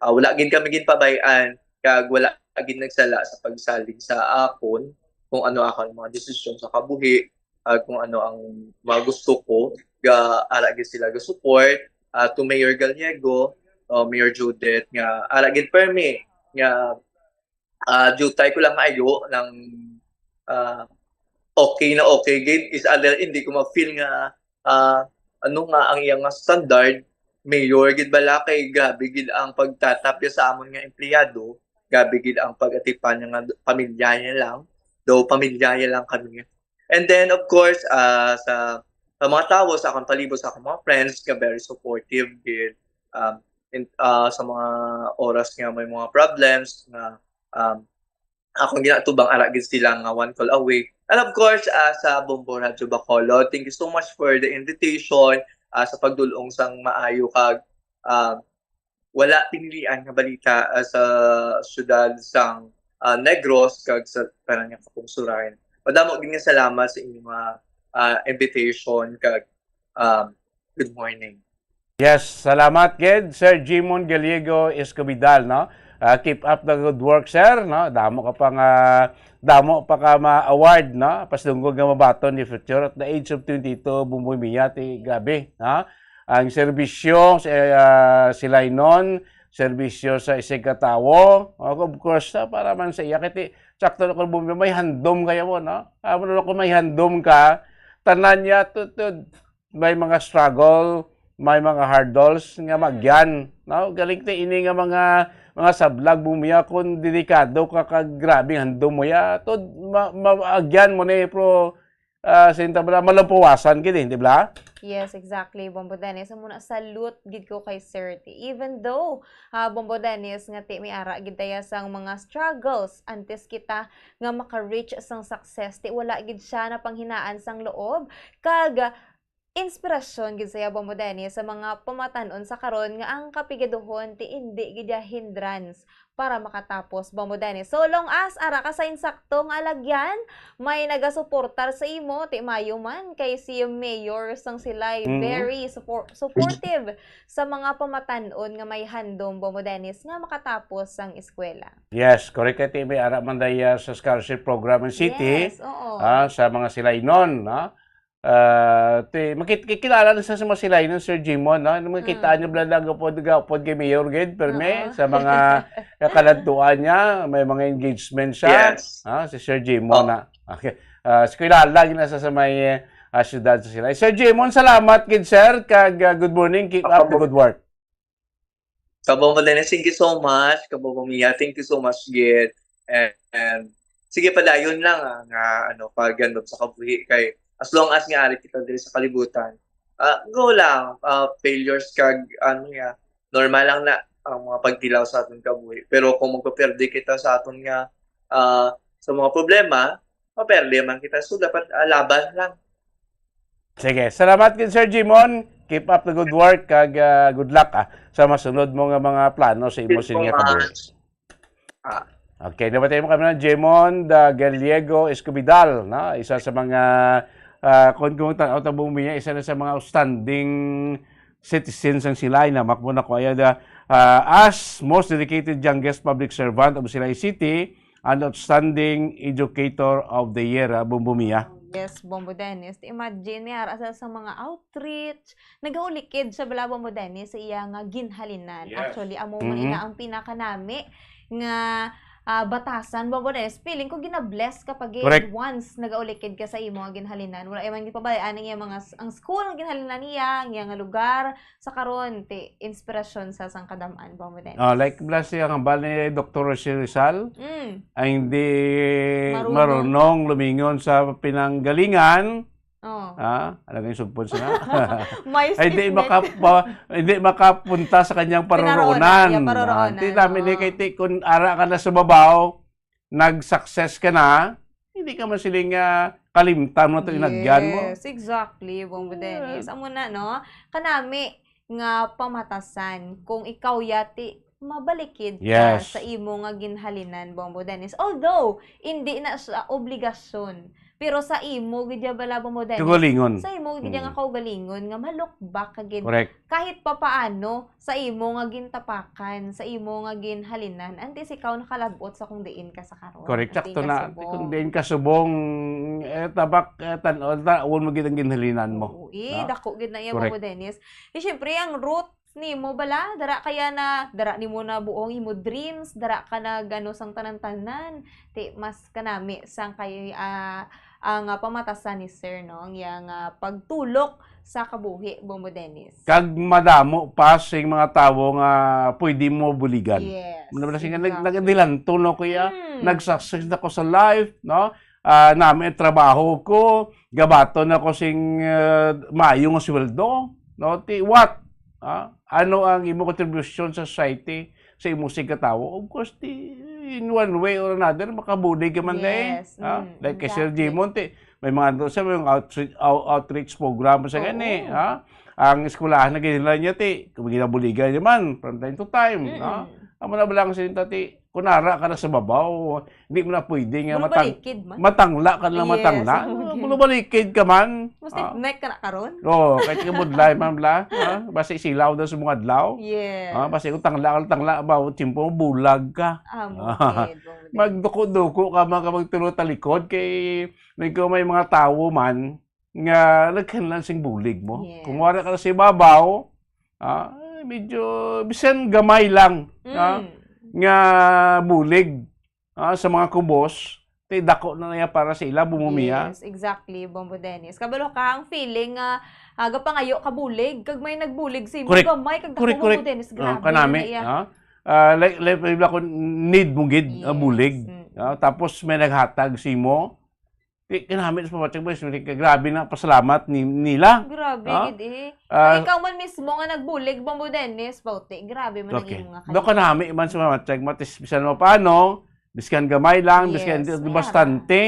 ah, wala gid kami ginpabay-an, kag wala gid nagsala sa pagsalig sa akon kung ano akon mga desisyon sa kabuhi, ah, kung ano ang mga gusto ko, ga, ara gid sila ga-support, ah, to Mayor Gallego, uh, Mayor Judith, nga ara gid permi nga, ah, diutay ko lang maayo ng, ah, okay na okay gid, is other hindi ko ma-feel nga, ah, ano nga ang iya nga standard, mayor gid bala, kay grabe gid ang pagtatapya sa amon nga empleyado, grabe gid ang pag-atipan niya nga pamilya niya lang, daw pamilya niya lang kami. And then, of course, ah, sa, sa mga tawo sa akong palibot, sa akong mga friends nga very supportive gid, um, in, ah, sa mga oras nga may mga problems nga, um, akong ginatubang, ara gid sila nga one call away. And of course, ah, sa Bombo Radyo Bacolod, thank you so much for the invitation, ah, sa pagdul-ong sang maayo kag, ah, wala pinilian nga balita, ah, sa siyudad sang, ah, Negros kag sa tanan nga kapungsuran. Madamo gid nga salamat sa inyong, ah, ah, invitation kag, um, good morning. Yes, salamat gid, Sir Jimon Gallego Escobidal, no? Ah, keep up the good work, sir, no? Damo ka pa nga, damo pa ka ma-award, no? Pasdungog nga mabaton ni future at the age of twenty-two, Bumboy Miyati, grabe, no? Ang serbisyo sa, ah, Silay non, serbisyo sa isig ka tawo, o, of course, ah, para man sa iya, kay ti, sakto na kung bumi-, may handom kaya mo, no? Amo na kung may handom ka, tanan niya, tu-, tu-, may mga struggle, may mga hurdles nga magyan, no? Galing ti ini nga mga, mga sablag, bumiya kung delikado ka, kag grabe ang handom mo ya, to, ma-, ma-, agyan mo ni, pero, ah, sinta bala, malampuwasan gid, eh, di bala? Yes, exactly, Bombo Dennis. Amo na, salute gid ko kay Sir T. Even though, ah, Bombo Dennis, nga ti may ara gid taya sang mga struggles antes kita nga maka-reach sang success, ti wala gid siya napanghinaan sang loob, kag inspirasyon gid saya, Bombo Dennis, sa mga pamatan-on sa karon nga ang kapigaduhon ti indi gid ya hindrance para makatapos, Bombo Dennis. So long as ara ka sa insakto nga alagyan, may nagasuportar sa imo, ti mayo man kay si Mayor sang Silay, mhm, very suppor-, supportive sa mga pamatan-on nga may handom, Bombo Dennis, nga makatapos sang eskwela. Yes, correct. Kay ti may ara man daya sa scholarship program in city, yes, oo, ah, sa mga Silaynon, no? Ah, ti, makit-, kikilala na sa, sa mga Silaynon, Sir Jimon, no? Nung makita, mm, niyo bala lang upod, upod kay Mayor gid, permi, oo, sa mga kaladtuan niya, may mga engagement siya. Yes. Ah, si Sir Jimon, oh, na. Okay. Ah, so kilala gid na sa, sa may, ah, syudad sa Silay. Sir Jimon, salamat gid, sir, kag, ah, good morning. Keep up the good work. Kabombo Dennis, thank you so much. Kabombo Mia, thank you so much gid. And, and sige, padayon lang, ah, nga, ano, pagandom sa kabuhi kay as long as nga ari kita diri sa kalibutan, ah, go lang, ah, failures kag, ano nga, normal lang na. ang mga pagtilaw sa aton kabuhi. Pero kung magpaperde kita sa aton nga, ah, sa mga problema, maperde man kita. So, dapat, ah, laban lang. Sige, salamat gid, Sir Jimon. Keep up the good work, kag, ah, good luck, ah, sa masunod mo nga mga plano sa imo Keep sining nga kabuhi. Ah. Okay, nabatay mo kami ng Jimon da Gallego Escobidal, no? Isa sa mga, ah, kung, kung tan-aw ta bumiya, isa na sa mga outstanding citizens ang sila, ay namak mo na ko, ay, da, ah, as most dedicated youngest public servant of Silay City and outstanding educator of the year, ah, Bombo Mia. Yes, Bombo Dennis. Imagine, may ara sa, sa mga outreach, nagaulikid sa bala, Bombo Dennis, sa iya nga ginhalinan. Yes. Actually, amo man Mhm. ina ang pinakanami nga, ah, batasan, Bombo Dennis. Feeling ko gina-bless ka pa gid Correct. once nagaulikid ka sa imo nga ginhalinan. Wala man gipabayaan ang iya mga s-, ang school nga ginhalinan niya, ang iya nga lugar. Sa karon, ti inspirasyon sa sangkadam-an, Bombo Dennis. Ah, like bala siya ang hambal ni Doktor Rosie Rizal, Mm. ay hindi Marunong. marunong lumingon sa pinanggalingan. Oh. Ah, ano yung sugpon sila? May Ay, di statement. makapa-, hindi makapunta sa kanyang Pinaroonan, paroroonan. yung paroroonan, Ah, di namin oo. ni kay ti-, kung ara ka na sa babaw, nag-success ka na, hindi ka man siling, ah, kalimtan mo to inagyan mo. Yes, exactly, Bombo Ah. Dennis. Amo na, no? Kanami nga pamatasan, kung ikaw yati, mabalikid ka Yes. sa imo nga ginhalinan, Bombo Dennis. Although, hindi na siya obligasyon. Pero sa imo gid ya bala, Bombo Dennis, Kaugalingon. sa imo gid ya nga Mm. kaugalingon nga ma-look back ka gid Correct. kahit papaano sa imo nga gintapakan, sa imo nga ginhalinan, antes ikaw nakalab-ot sa kung diin ka sa karon. Correct. Antes Sakto ka na. subong. Kung diin ka subong, eh, tabak, eh, tan-, tan-awon mo gid ang ginhalinan mo. Oo, eh, Na? dako gid na iya, Correct. Bombo Dennis. Di syempre, ang roots nimo bala, dara kaya na, dara nimo na buong imo dreams, dara ka na gano sang tanan-tanan. Ti, mas kanami sang kay, ah, ang, ah, pamatasan ni Sir, no? Ang iyang, ah, pagtulok sa kabuhi, Bombo Dennis. Kag madamo pa sing mga tawo nga pwede mo buligan. Yes, Muna ba sing nag-, exactly. nagadilanto, no, kuya? Hmm. Nag-success na ko sa life, no? Ah, nami ang trabaho ko, gabaton ako sing, ah, maayo nga sweldo, no? Ti, what? Ah, ano ang imo kontribusyon sa society, sa imo sig katawo? Of course, ti, in one way or another, makabulig ka man, eh. Yes, Ah, mm, like kay Sir exactly. Jimon, ti, may mga ano siya, may mga outreach, out-, outreach program sa Oo. gani, ha? Ang eskwelahan na ginila niya, ti, kung ginabuligan niya man, from time to time, Mm-mm. ha? Amo na ba lang sa inyo, ti, kung nara ka na sa babaw, hindi mo na pwede nga matang-, Bulubalikid man. matangla ka na Yes, matangla. okay. Bulubalikid ka man. Mas Ah. neck ka na karon? Oo, kahit ka budlay man bala, ha? Basta isilaw daw sa mga adlaw. Yes. Ah, basta kung tangla ka, tangla ba, o tiyempo, bulag ka. Ah, Ah. mukid, mukid. Magduko-duko ka, mga magtulo talikod, kay may, kung may mga tawo man, nga nagkinahanglan sing bulig mo. Yes. Kung wala ka na sa ibabaw, ah, medyo bisan gamay lang, ah, Mm. nga bulig, ah, sa mga kubos, ti dako na niya para sa ila, Bombo Mia. Yes, exactly, Bombo Dennis. Kabalo ka, ang feeling nga, ah, gapangayo ka bulig, kag may nagbulig sa imo, Correct. gamay, kag dako, Correct, Bombo correct. Dennis, Oh, grabe kanami, na iya. ah. Ah, like, like, like, kung need mo gid, ah, Yes. bulig. Mm. Ah, tapos may naghatag sa imo, Di, kinamit sa pamatyag mo, is, grabe na, pasalamat ni, nila. Grabe Ha? gid eh. Ah, Kung ikaw man mismo nga nagbulig, Bombo Dennis, bauti, grabe man ang okay. imo nga Do kanami man sa pamatyag mo, at least, bisan mo paano, biskan gamay lang, biskan Yes, di, may bastante,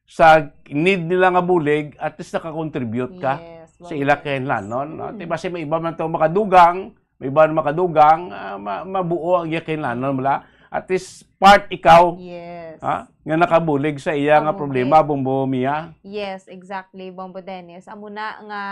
sa need nila nga bulig, at least nakakontribute ka Yes, sa Bombo ila Dennis. kahinlanon, no? Mm. Di ba, si may iba man to makadugang, may iban makadugang, ah, ma-, mabuo ang iya kinlanon, wala. At least, part ikaw, Yes. ha, nga nakabulig sa iya nga Kabuhi. problema, Bombo Mia. Yes, exactly, Bombo Dennis. Amo na nga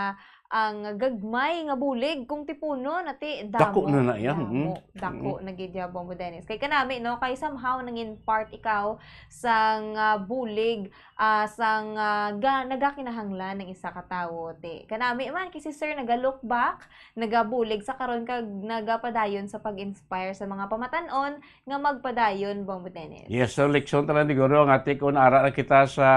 ang gagmay nga bulig kung tipunon, ati, damo, Dako na na iya, damo, mm. dako Mm. na gid ya, Bombo Dennis. Kay kanami, no, kay somehow nangin part ikaw sang, ah, bulig, ah, sang, ah, ga-, nagakinahanglan ng isa ka tawo, ti. Kanami man, kay si Sir naga-look back, nagabulig sa karon kag nagapadayon sa pag-inspire sa mga pamatan-on nga magpadayon, Bombo Dennis. Yes, so leksyon tanan siguro nga ti kun ara na kita sa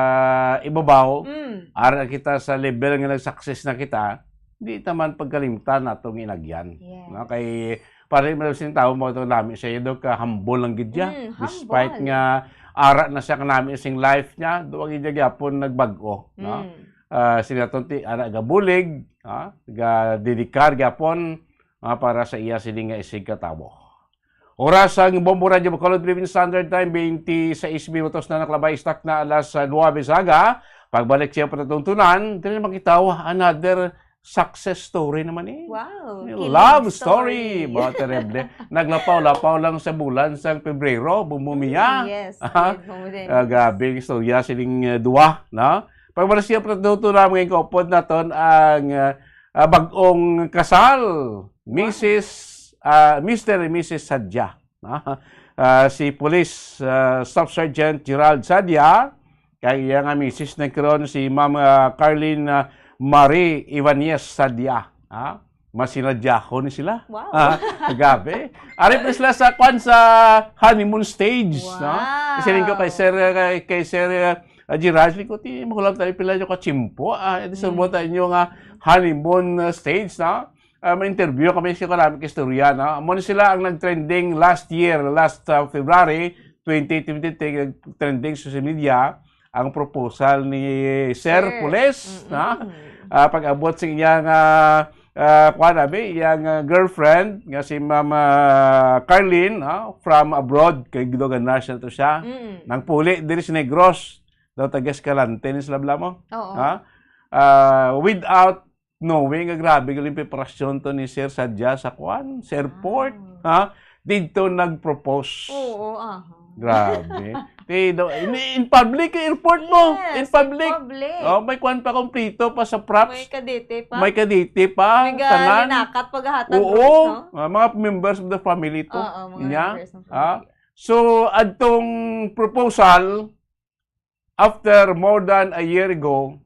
ibabaw, Mm. ara na kita sa level nga nag-success na kita, di ta man pagkalimtan atong inagyan. Yes. No? Kay pare man sing tawo mo to nami siya do ka humble lang gid siya. Mm, Despite humble. nga ara na siya kanami sing life niya, duwa gid siya gyapon nagbag-o, no? Mm. Ah, sila to ti ara gabulig, ha? Ga-dedicate gyapon, ah, para sa iya sini nga isig katawo. Oras sang Bombo Radyo Bacolod Philippine Standard Time, twenty-six minutos na nakalabay, istak na alas, ah, nuwebe sa aga. Pagbalik siya patatuntunan, diri makitaw another success story naman eh. Wow, Yung killing love story. story. Ba, terrible. Naglapaw-lapaw lang sa bulan sang Pebrero, Bombo Mia. Mm, yes, Ah, with Homo ah, grabe, istorya sining uh, duwa, no? Pagbalik siya patatuntunan, mga kaupod naton ang uh, ah, bag-ong kasal, Missus ah, Mister and Missus Sadia. Ah, ah, si Police ah, Staff Sergeant Gerald Sadia, kag iya nga misis na karon si Ma'am ah, Carlene ah, Marie Ibanez Sadia. Ha? Masinadyahon ni sila. Wow. Ah, grabe. Ari pa sila sa kwan sa honeymoon stage, no? Wow. Kasi rin ko kay Sir, kay, kay Sir ah, Gerald, ko ti mahulam tayo pila yung kachimpo. Ah, ito sa Mm. buwan tayo nga honeymoon ah, stage, no? Ah, may interview kami sa karami istorya, no? Amo ni sila ang nag-trending last year, last ah, February twenty twenty-three, nag-trending sa social media ang proposal ni Sir Sir. Pulis, Mm-mm. no? Ah, pag-abot sa iyang ah, ah, kuwan, abi, iyang ah, girlfriend nga si Ma'am ah, Carlene, no? From abroad, kay gidugan na siya to siya. Mm. Nang puli diri sa Negros, daw taga Escalante ni sila blamo. Oo. Ha? Ah, without knowing nga grabe galing preparasyon to ni Sir Sadia sa kwan, sa airport, Wow. ha? Dito nag-propose. Oo, aha. Grabe. Ti daw, in, in public, airport mo. Yes, In public. in public. Oh, may kwan pa, kompleto pa sa props. May kadete pa. May kadete pa. May Tanan. galinakat paghahatag Oo. rose, no? Ah, mga members of the family to. Oo, mga Nya? members ng Ah, family. So, adtong proposal, after more than a year ago,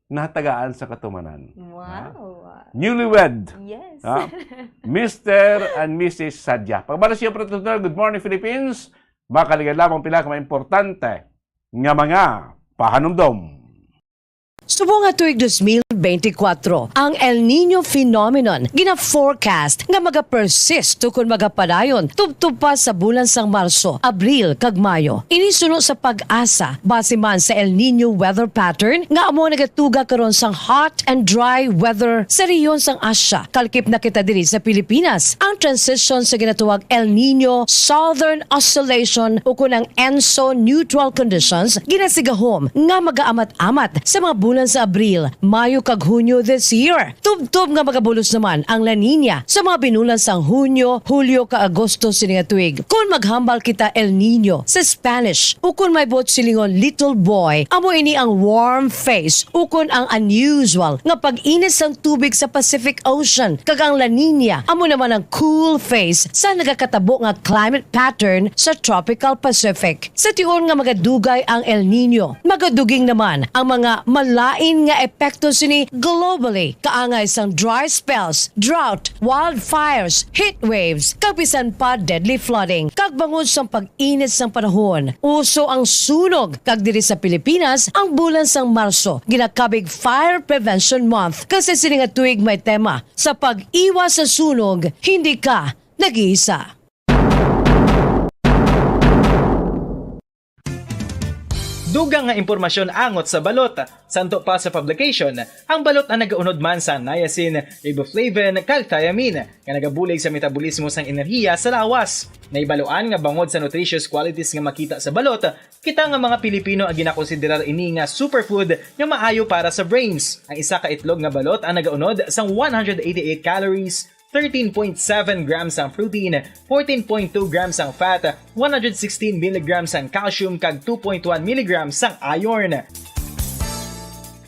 natagaan sa katumanan. Wow. Newlywed, Yes. ha? Mister and Missus Sadia. Pagbalik siya, Protocol, Good Morning Philippines. Makaligad lamang pila ka mga importante nga mga pahanumdom. Subong nga tuig dos mil benti kwatro, ang El Niño phenomenon gina-forecast nga magapersist ukon magapadayon tubtob pa sa bulan sang Marso, Abril, kag Mayo. Ini suno sa PAGASA, base man sa El Niño weather pattern nga amo nagatuga karon sang hot and dry weather sa rehiyon sang Asia. Kalkip na kita diri sa Pilipinas. Ang transition sa ginatawag El Niño Southern Oscillation ukon ang ENSO neutral conditions ginasigahom nga magaamat-amat sa mga bulan sa Abril, Mayo, kag Hunyo this year. Tubtob nga magabulos naman ang La Niña sa mga binulan sang Hunyo, Hulyo, kag Agosto sini nga tuig. Kon maghambal kita El Niño sa Spanish, ukon may buot silingon little boy, amo ini ang warm phase ukon ang unusual nga pag-init sang tubig sa Pacific Ocean, kag ang La Niña amo naman ang cool phase sa nagakatabo nga climate pattern sa tropical Pacific. Sa tion nga magadugay ang El Niño, magaduging naman ang mga malain nga epekto sini globally, kaangay sang dry spells, drought, wildfires, heat waves, kag bisan pa deadly flooding. Kag bangod sang pag-init sang panahon, uso ang sunog, kag diri sa Pilipinas, ang bulan sang Marso ginakabig Fire Prevention Month, kag sa sini nga tuig may tema, "Sa pag-iwas sa sunog, hindi ka nag-iisa." Dugang nga impormasyon angot sa balot. Santo pa sa publication, ang balot ang nagaunod man sa niacin, riboflavin, kag thiamine, nga nagabulig sa metabolismo sang enerhiya sa lawas. Naibaluan nga bangod sa nutritious qualities nga makita sa balot, kita nga mga Pilipino ang ginakonsiderar ini nga superfood nga maayo para sa brains. Ang isa ka itlog nga balot ang nagaunod sang one hundred eighty-eight calories, thirteen point seven grams ang protein, fourteen point two grams ang fat, one hundred sixteen milligrams ang calcium, kag two point one milligrams ang iron.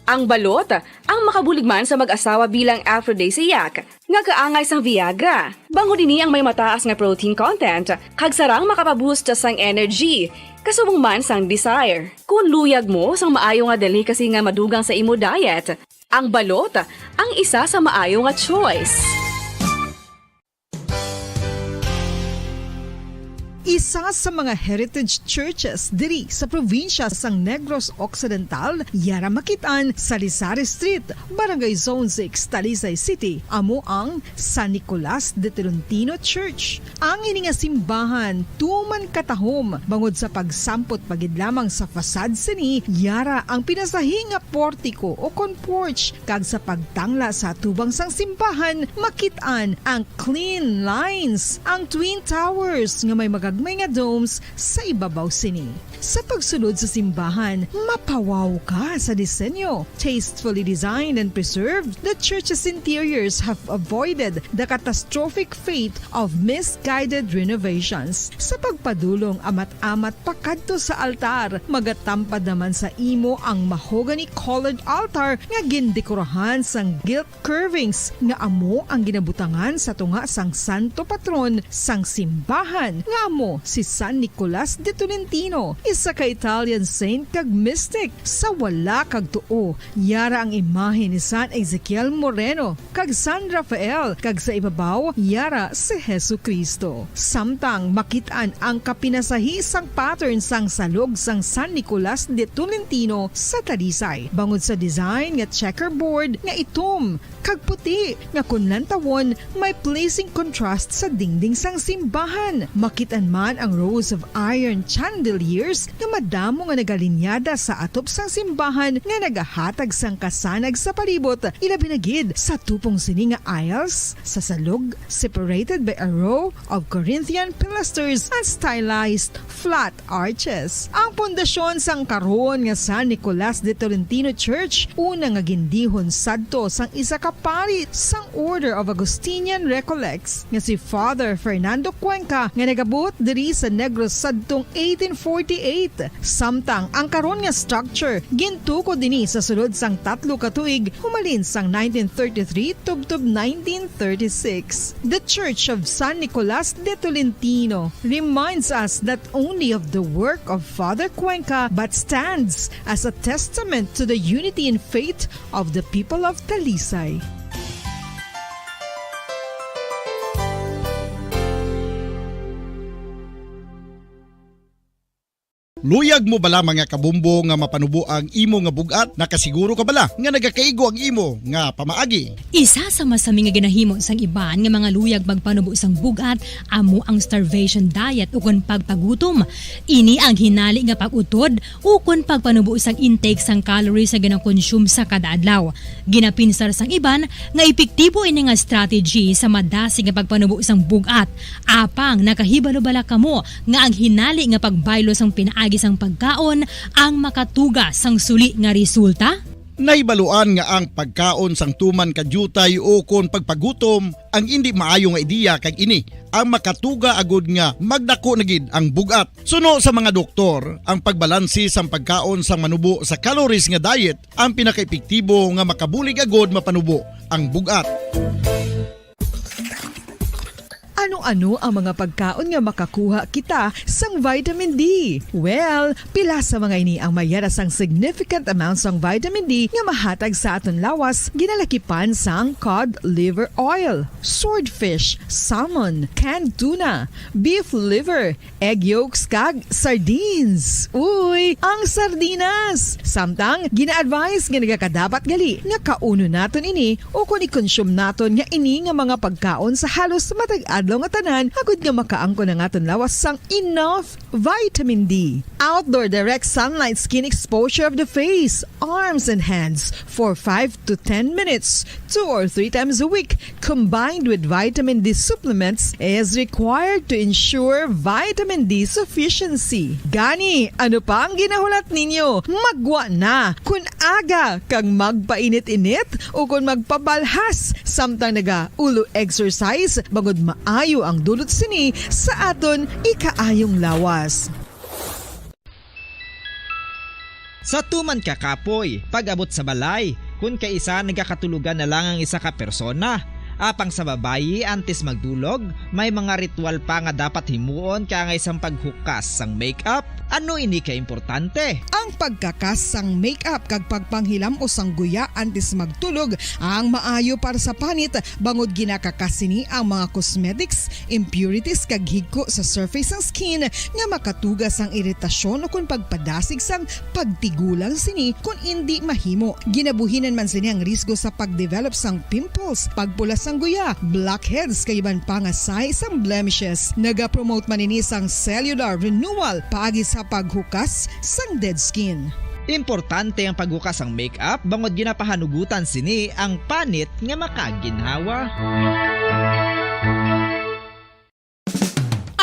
Ang balot, ang makabulig man sa mag-asawa bilang aphrodisiac, nga kaangay sang Viagra. Bangod ini ang may mataas nga protein content, kag sarang makapaboost sang energy, kasubong man sang desire. Kung luyag mo sang maayo nga delicacy nga madugang sa imo diet, ang balot ang isa sa maayo nga choice. Isa sa mga heritage churches diri sa probinsya sang Negros Occidental, yara makit-an sa Lisari Street, Barangay Zone six, Talisay City, amo ang San Nicolas de Tolentino Church. Ang ini nga simbahan tuman katahom bangod sa pagsampot pa gid lamang sa facade sini, yara ang pinasahi nga portiko o kon porch, kag sa pagtangla sa atubang sang simbahan, makit-an ang clean lines, ang twin towers nga may magagmay nga domes sa ibabaw sini. Sa pagsulod sa simbahan, mapawaw ka sa disenyo. Tastefully designed and preserved, the church's interiors have avoided the catastrophic fate of misguided renovations. Sa pagpadulong amat-amat pakadto sa altar, magatampad naman sa imo ang mahogany-colored altar nga gindekorahan sang gilt curvings nga amo ang ginabutangan sa tunga sang santo patron sang simbahan, nga amo si San Nicolas de Tolentino, isa ka Italian saint kag mystic. Sa wala kag tuo, yara ang imahe ni San Ezekiel Moreno kag San Rafael, kag sa ibabaw, yara si Jesu-Cristo. Samtang makit-an ang kapinasahi sang pattern sang salog sang San Nicolas de Tolentino sa Talisay, bangod sa design nga checkerboard nga itom kag puti nga kon lantawon may pleasing contrast sa dingding sang simbahan. Makit-an man ang rows of iron chandeliers nga madamo nga nagalinyada sa atop sang simbahan nga nagahatag sang kasanag sa palibot, ilabi na gid sa tupong sini nga aisles sa salog, separated by a row of Corinthian pilasters and stylized flat arches. Ang pundasyon sang karon nga San Nicolas de Tolentino Church, una nga gindihon sadto sang isa ka pari sang Order of Augustinian Recollects nga si Father Fernando Cuenca, nga nagabuot diri sa Negros sadtong eighteen forty-eight. Samtang ang karon nga structure gintukod ini sa sulod sang tatlo ka tuig, humalin sang nineteen thirty-three tubtob nineteen thirty-six. The Church of San Nicolas de Tolentino reminds us not only of the work of Father Cuenca, but stands as a testament to the unity in faith of the people of Talisay. Luyag mo bala, mga kabombo, nga mapanubo ang imo nga bug-at? Nakasiguro ka bala nga nagakaigo ang imo nga pamaagi? Isa sa masami nga ginahimo sang iban nga mga luyag magpanubo sang bug-at amo ang starvation diet ukon pagpagutom. Ini ang hinali nga pag-utod ukon pagpanubo sang intake sang calories nga ginakonsume sa kada adlaw. Ginapinsar sang iban nga epektibo ini nga strategy sa madasig nga pagpanubo sang bug-at. Apang nakahibalo bala kamo nga ang hinali nga pagbaylo sang pinaagi sang pagkaon ang makatuga sang suli nga resulta? Nahibaluan nga ang pagkaon sang tuman ka diutay ukon pagpagutom ang indi maayo nga ideya, kag ini ang makatuga agud nga magdako na gid ang bug-at. Suno sa mga doktor, ang pagbalanse sang pagkaon sang manubo sa calories nga diet ang pinakaepektibo nga makabulig agud mapanubo ang bug-at. Ano-ano ang mga pagkaon nga makakuha kita sang vitamin D? Well, pila sa mga ini ang may yara sang significant amount sang vitamin D nga mahatag sa aton lawas, ginalakipan sang cod liver oil, swordfish, salmon, canned tuna, beef liver, egg yolks, kag sardines. Uy, ang sardinas! Samtang, gina-advise nga nagakadapat gali nga kaunon naton ini ukon i-consume naton nga ini nga mga pagkaon sa halos matag adlaw nga tanan, agud nga makaangkon ang aton lawas sang enough vitamin D. Outdoor direct sunlight skin exposure of the face, arms, and hands for five to ten minutes, two or three times a week, combined with vitamin D supplements, is required to ensure vitamin D sufficiency. Gani, ano pa ang ginahulat ninyo? Maggwa na! Kon aga kag magpainit-init ukon magpabalhas samtang naga-ulo exercise, bangod maayo ang dulot sini sa aton ikaayong lawas. Sa tuman ka kapoy, pag-abot sa balay, kon kaisa nagakatulogan na lang ang isa ka persona. Apang sa babayi, antes magdulog, may mga ritual pa nga dapat himuon, kaangay sang paghukas sang makeup, Ano ini ka importante? Ang pagkakas sang makeup kag pagpanghilam-os sang guya antes magtulog ang maayo para sa panit, bangod ginakakas sini ang mga cosmetics, impurities kag higko sa surface sang skin nga makatuga sang iritasyon ukon pagpadasig sang pagtigulang sini kon indi mahimo. Ginabuhinan man sini ang risgo sa pagdevelop sang pimples, pagpula sang guya, blackheads kag iban pa nga sahi sang blemishes. Nagapromote man ini sang cellular renewal paagi sa paghukas sang dead skin. Importante ang paghukas sang makeup bangod ginapahanugutan sini ang panit nga makaginhawa.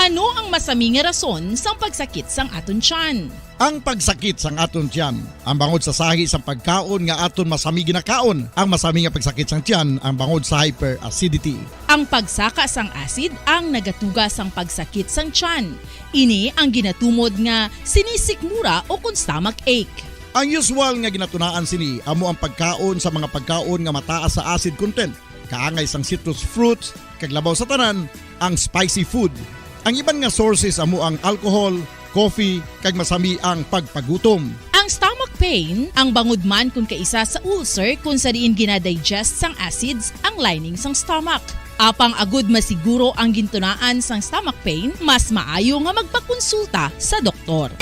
Ano ang masami nga rason sang pagsakit sang aton tiyan? Ang pagsakit sang aton tiyan, ang bangod sa sahi sang pagkaon nga aton masami ginakaon. Ang masami nga pagsakit sang tiyan, ang bangod sa hyperacidity. Ang pagsaka sang acid ang nagatuga sang pagsakit sang tiyan. Ini ang ginatumod nga sinisikmura o kon stomach ache. Ang usual nga ginatunaan sini amo ang pagkaon sa mga pagkaon nga mataas sa acid content, kaangay sang citrus fruits, kag labaw sa tanan, ang spicy food. Ang iban nga sources amo ang alcohol, coffee, kag masami ang pagpagutom. Ang stomach pain ang bangod man kon kaisa sa ulcer kon sa diin ginadigest sang acids ang lining sang stomach. Apang agud masiguro ang gintunaan sang stomach pain, mas maayo nga magpakonsulta sa doktor.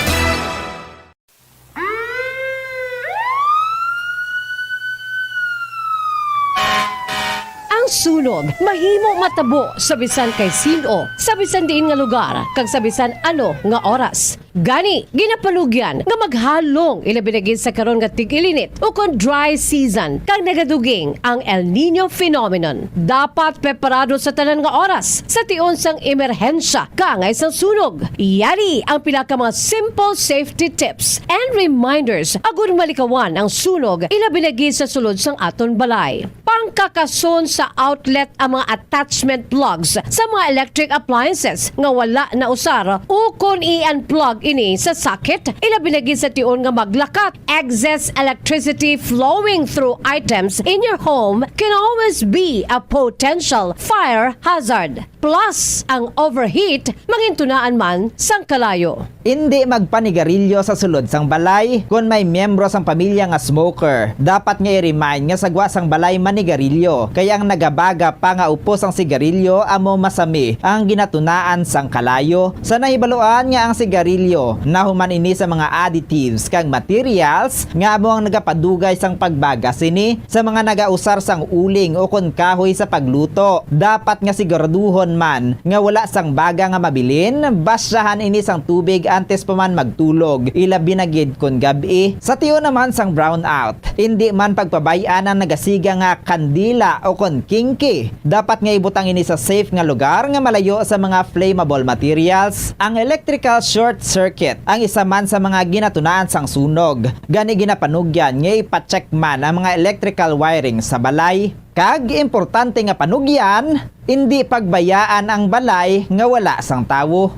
Ang sunog mahimo matabo sa bisan kay sin-o, sa bisan diin nga lugar, kag sa bisan ano nga oras. Gani, ginapanugyan nga maghalong, ilabi na gid sa karon nga tig-ilinit ukon dry season, kag nagaduging ang El Niño phenomenon. Dapat preparado sa tanan nga oras sa tion sang emerhensya kaangay sang sunog. Yari ang pila ka mga simple safety tips and reminders agud malikawan ang sunog, ilabi na gid sa sulod sang aton balay. Pangkakason sa outlet ang mga attachment plugs sa mga electric appliances nga wala nausar, ukon i-unplug ini sa socket, ilabi na gid sa tion nga maglakat. Excess electricity flowing through items in your home can always be a potential fire hazard. Plus, ang overheat mangintunaan man sang kalayo. Indi magpanigarilyo sa sulod sang balay. Kon may miyembro sang pamilya nga smoker, dapat nga i-remind nga sa gwa sang balay manigarilyo, kay ang nagabaga pa nga upos sang sigarilyo amo masami ang ginatunaan sang kalayo. Sa nahibaluan nga ang sigarilyo nahuman ini sa mga additives kag materials nga amo ang nagapadugay sang pagbaga sini, sa mga nagausar sang uling ukon kahoy sa pagluto. Dapat nga siguraduhon man nga wala sang baga nga mabilin, basyahan ini sang tubig antes pa man magtulog, ilabi na gid kon gab-i. Sa tion naman sang brownout, indi man pagpabay-an ang nagasiga nga kandila ukon kingki. Dapat nga ibutang ini sa safe nga lugar nga malayo sa mga flammable materials. Ang electrical short circuit ang isa man sa mga ginatunaan sang sunog. Gani ginapanugyan nga ipa-check man ang mga electrical wiring sa balay. Kag importante nga panugyan, indi pagbayaan ang balay nga wala sang tawo.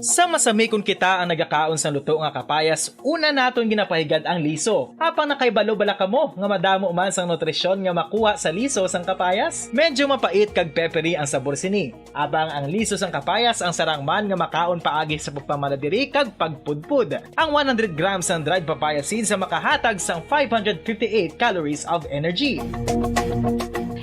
Sa masami kon kita ang nagakaon sang luto nga kapayas, una naton ginapahigad ang liso. Apang nakahibalo bala kamo nga madamo man sang nutrisyon nga makuha sa liso sang kapayas? Medyo mapait kag peppery ang sabor sini. Apang ang liso sang kapayas ang sarang man nga makaon paagi sa pagpamala diri kag pagpudpod. Ang one hundred grams sang dried papaya seeds ang makahatag sang five hundred fifty-eight calories of energy.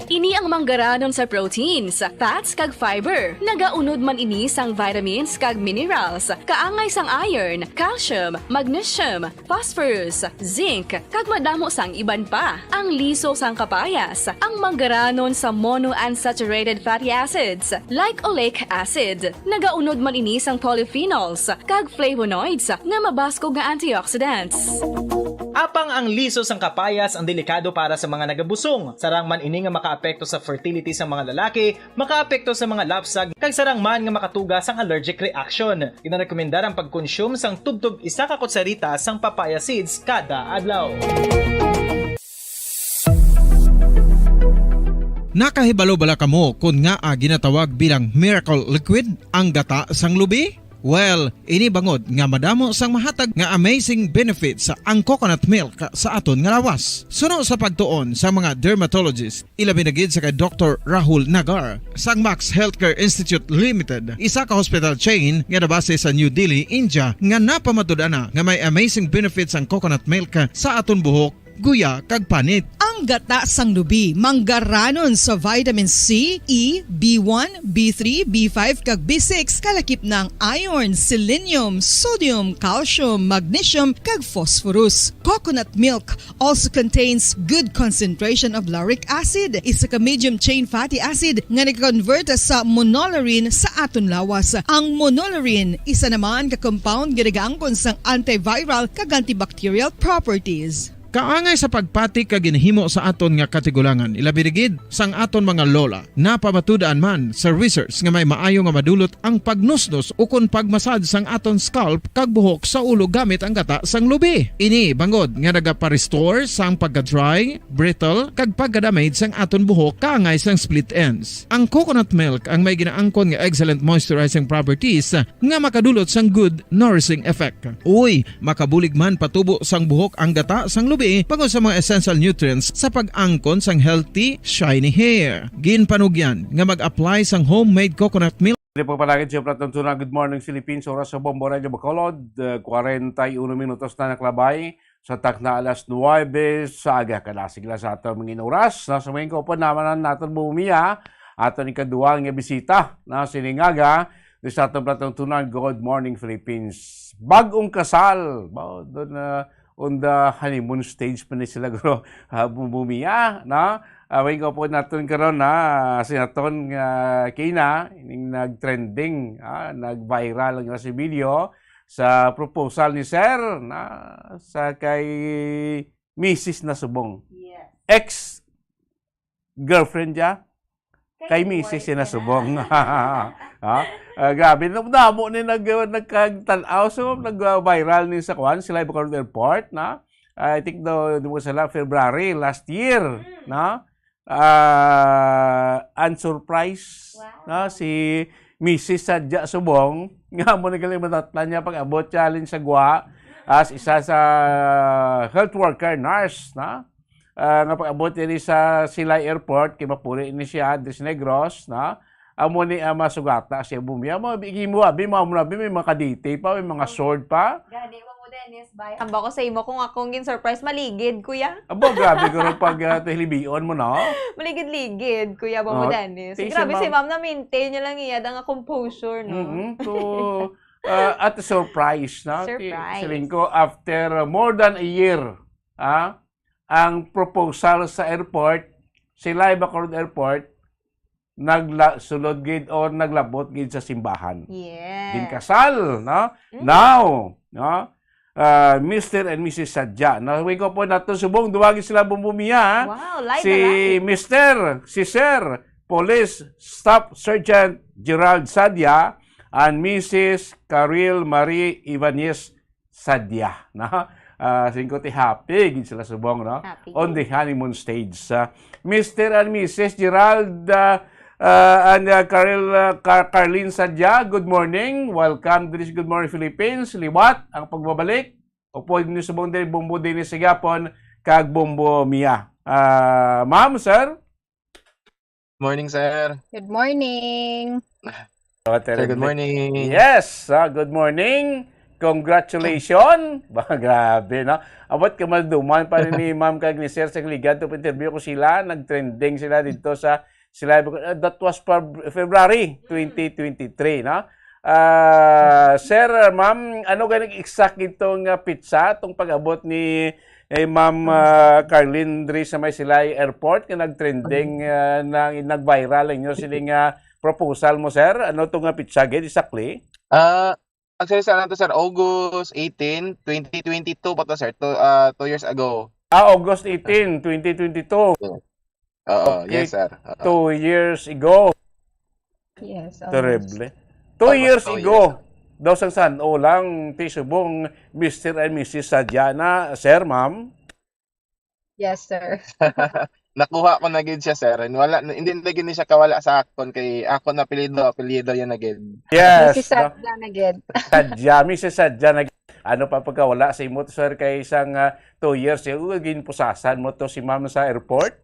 Ini ang manggaranon sa proteins, fats, kag fiber. Nagaunod man ini sang vitamins kag minerals, kaangay sang iron, calcium, magnesium, phosphorus, zinc, kag madamo sang iban pa. Ang liso sang kapayas, ang manggaranon sa monounsaturated fatty acids, like oleic acid. Nagaunod man ini sang polyphenols kag flavonoids nga mabaskog nga antioxidants. Apang ang liso sang kapayas ang delikado para sa mga nagabusong. Sarang man ini nga makaapekto sa fertility sa mga lalaki, makaapekto sa mga lapsag, kag sarang man nga makatuga sang allergic reaction. Ginarekomendar ang pagkonsume sang tubtob isa ka kutsarita sang papaya seeds kada adlaw. Nakahibalo bala kamo kon ngaa ginatawag bilang miracle liquid ang gata sang lubi? Well, ini bangod nga madamo sang mahatag nga amazing benefits ang coconut milk sa aton nga lawas. Suno sa pagtuon sa mga dermatologist, ilabi na gid sa kay Doktor Rahul Nagar sang Max Healthcare Institute Limited, isa ka hospital chain nga nabase sa New Delhi, India, nga napamatud-an na nga may amazing benefits ang coconut milk sa aton buhok, guya, kag panit. Ang gata sang lubi manggaranon sa vitamin C, E, B one, B three, B five, kag B six, kalakip na ang iron, selenium, sodium, calcium, magnesium, kag phosphorus. Coconut milk also contains good concentration of lauric acid, isa ka medium chain fatty acid nga nag-convert sa monolaurin sa aton lawas. Ang monolaurin, isa naman ka compound nga nagaangkon sang antiviral kag antibacterial properties. Kaangay sa pagpati kag ginhimo sa aton nga katigulangan, ilabi na gid sang aton mga lola. Napamatud-an man sa research nga may maayo nga madulot ang pagnusnos ukon pag-massage sang aton scalp kag buhok sa ulo gamit ang gata sang lubi. Ini bangod nga nagapa-restore sang pagka-dry, brittle, kag pagka-damage sang aton buhok kaangay sang split ends. Ang coconut milk ang may ginaangkon nga excellent moisturizing properties nga makadulot sang good nourishing effect. Uy, makabulig man patubo sang buhok ang gata sang lubi bangod sa mga essential nutrients sa pag-angkon sang healthy, shiny hair. Ginpanugyan nga mag-apply sang homemade coconut milk. Dili pa palagid siya, Platong Tuna. Good morning, Philippines. Oras sa Bombo Radio Bacolod, uh, kwarenta y uno minutos na nakalabay sa takna alas nuwebe sa aga. Kadasig lang sa aton mga inuras. Nasa mga kaupod naman ang naton bumiya, aton ikaduha nga bisita na siningaga di sa aton Platong Tunan. Good morning, Philippines. Bagong kasal. Ba, doon na on the honeymoon stage pa ni sila, guro, ah, bu-, bumiya, no? Ah, way ko po naton karon na si naton nga Kina, ining nag-trending, ah, nag-viral nga si video sa proposal ni Sir na sa kay Misis na subong. Yes. Ex girlfriend niya, kay misis siya na subong. Ha? Ah, grabe, na-, damo ni nag-, nagkagtan-aw. So, nag-viral ni sa kwan, sila Bacolod Airport, na? I think, do, di mo sila, February last year, Mm. na? Ah, unsurprised, Wow. na? Si misis Sadya Subong, nga mo nagaling matatlan niya pag-abot siya halin sa Gwa, as isa sa health worker, nurse, na? Ah, nga pag-abot diri sa Silay Airport, kay mapuli ni siya, diri sa Negros, na? Amo ni, ah, masugata siya bumiya. Mo, bigi mo, abi, mo, mo, abi, may mga kaditi pa, may mga sword pa. Gani, mo, mo, Dennis, bay. Tamba ko sa imo, kung akong gin-surprise, maligid, kuya. Abo, grabe, guro, pag, ah, hilibion mo, no? Maligid-ligid, kuya, mo, No, Dennis. ti Grabe siya, si ma'am. Ma'am, na-maintain niya lang iya, ang composure, no? Mm-mm. So, ah, at surprise, no? Ti-, Surprise. siling ko, after, uh, more than a year, ah, ang proposal sa airport, Silay Bacolod Airport, nagla-, sulod gid or naglabot gid sa simbahan. Yes. Ginkasal, no? Mm. Now, no? Ah, Mister and Missus Sadya. Nawin ko po nato subong, duwagi sila bumbumiya, ha? Wow, live Si na live. Mister, si Sir, Police Staff Sergeant Gerald Sadya and Missus Caril Marie Ibanez Sadya, no? Ah, singko ti happy gid sila subong, no? Happy On gid. the honeymoon stage. Ah, Mister and Missus Gerald, ah, ah, and, ah, Carl, ah, Car-, Carlin Sadya, good morning. Welcome to this Good Morning Philippines. Liwat ang pagbabalik. Upod ni subong din, bumbo din ni sigapon, kag bumbo miya. Ah, ma'am, sir? Morning, sir. Good morning. Oh, Sir, good morning. Yes, ah, good morning. Congratulations. Ba, grabe, no? Abot ka, maduman pa rin ni Ma'am kag ni Sir sa Ligado, interview ko sila, nag-trending sila dito sa, sila, uh, that was Feb-, February twenty twenty-three, no? Ah, Sir, Ma'am, ano gani exact itong, ah, pitsa, itong pag-abot ni, eh, Ma'am, ah, Carlin diri sa may Silay Airport nga nag-trending, ah, na, nag-viral ang inyo sining, ah, proposal mo, sir? Ano to nga pitsa gid exactly? Ah, actually, sir, ano to, sir? August eighteen, twenty twenty-two pa to, sir. Two, ah, two years ago. Ah, August eighteen, twenty twenty-two. Oo, Okay. yes, sir. Oo. Two years ago. Yes, almost. Terrible. Two Almost years two ago, years. daw sang san-o lang ti subong Mister and Missus Sadiana, sir, ma'am? Yes, sir. nakuha ko na gid siya, sir. And wala na, hindi na gid ni siya kawala sa akon kay ako na apelyido, apelyido yan na gid. Yes, Missus no? Sadya na gid. Sadya, Missus Sadya na. Ano pa pagkawala sa imo, sir, kay isang ah, two years, eh, ginpusasan mo to si ma'am sa airport?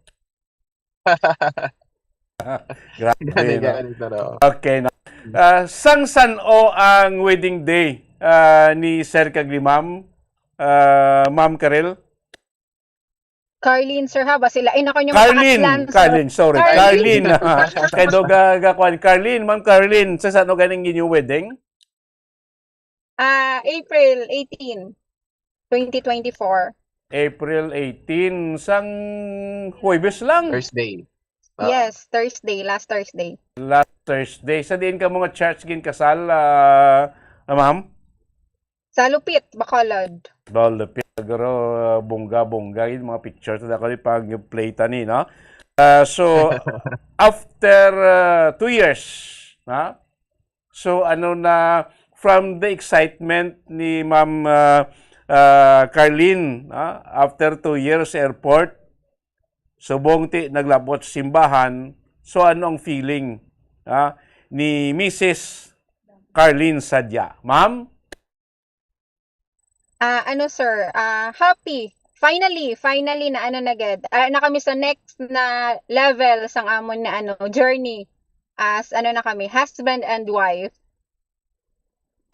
Grabe, Gani, no? gani, sir. Oo. Okay, no. Ah, sang san-o ang wedding day ah, ni Sir kag ni Ma'am? Ah, Ma'am Karel? Carlene, sir, ha? Basi lain ako yung Carlene, pakaslan, sir. Carlene, sorry. Carlene. Carlene. Kay do ga, ga kuan. Carlene, Ma'am Carlene, sang san-o ganing inyong wedding? Ah, April eighteen, twenty twenty-four. April eighteen, sang Huwebes lang. Thursday. Ah. Yes, Thursday, last Thursday. Last Thursday. Sa diin ka mga church gin kasal, ah, ah, ma'am? Sa Lupit, Bacolod. Dol, pero uh, bongga-bongga yung mga picture sa dako ni pag play tani, no? Uh, so, after uh, two years, ha? So, ano na, from the excitement ni Ma'am uh, uh, Carlene, ha? After two years sa airport, subong ti naglabot sa simbahan, so ano ang feeling ha, ni Missus Carlene Sadya? Ma'am? Ah, ano, sir? Ah, happy. Finally, finally na ano na gid. Ah, na kami sa next na level sang amon na ano, journey as ano na kami, husband and wife.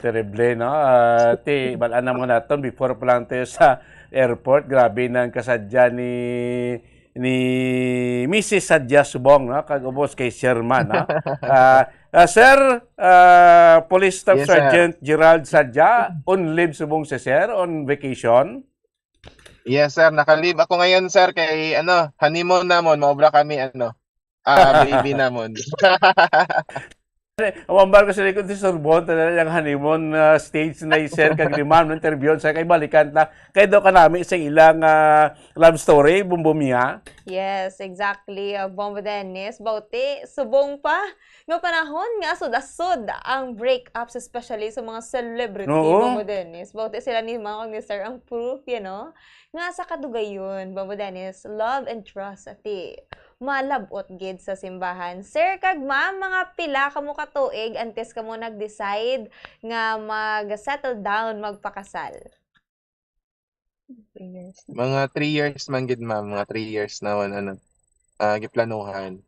Terrible, no? Ah, ti, bal-an na mo naton, before pa lang tayo sa airport, grabe na ang kasadya ni ni Missus Sadya Subong, no? Kag ubos kay Sherman, no? Ah, ah, Sir, ah, Police Staff Yes, sir. Sergeant Gerald Sadya, on leave subong si Sir, on vacation. Yes, sir. Naka-leave ako ngayon, sir, kay ano, honeymoon namon, maobra kami ano. Ah, baby namon. Ang ambal ko sa likod si Sorbon, talaga yung honeymoon uh, stage na yung sir kag ni ma'am, no, interview sa kay balikan ta. Kay daw kanami sa ilang uh, love story, Bumbumia. Yes, exactly. Uh, Bombo Dennis, bauti, subong pa nga panahon nga asod-asod ang breakups, especially sa mga celebrity, Oo. Bombo Dennis. Bauti sila ni Ma'am ni Sir ang proof, you know, nga sa kadugayon, Bombo Dennis, love and trust, ati, malabot gid sa simbahan. Sir kag ma'am, mga pila kamo ka tuig antes kamo nag-decide nga mag-settle down, magpakasal? Three years. Mga three years man gid, ma'am. Mga three years na wala ano, ah, giplanuhan.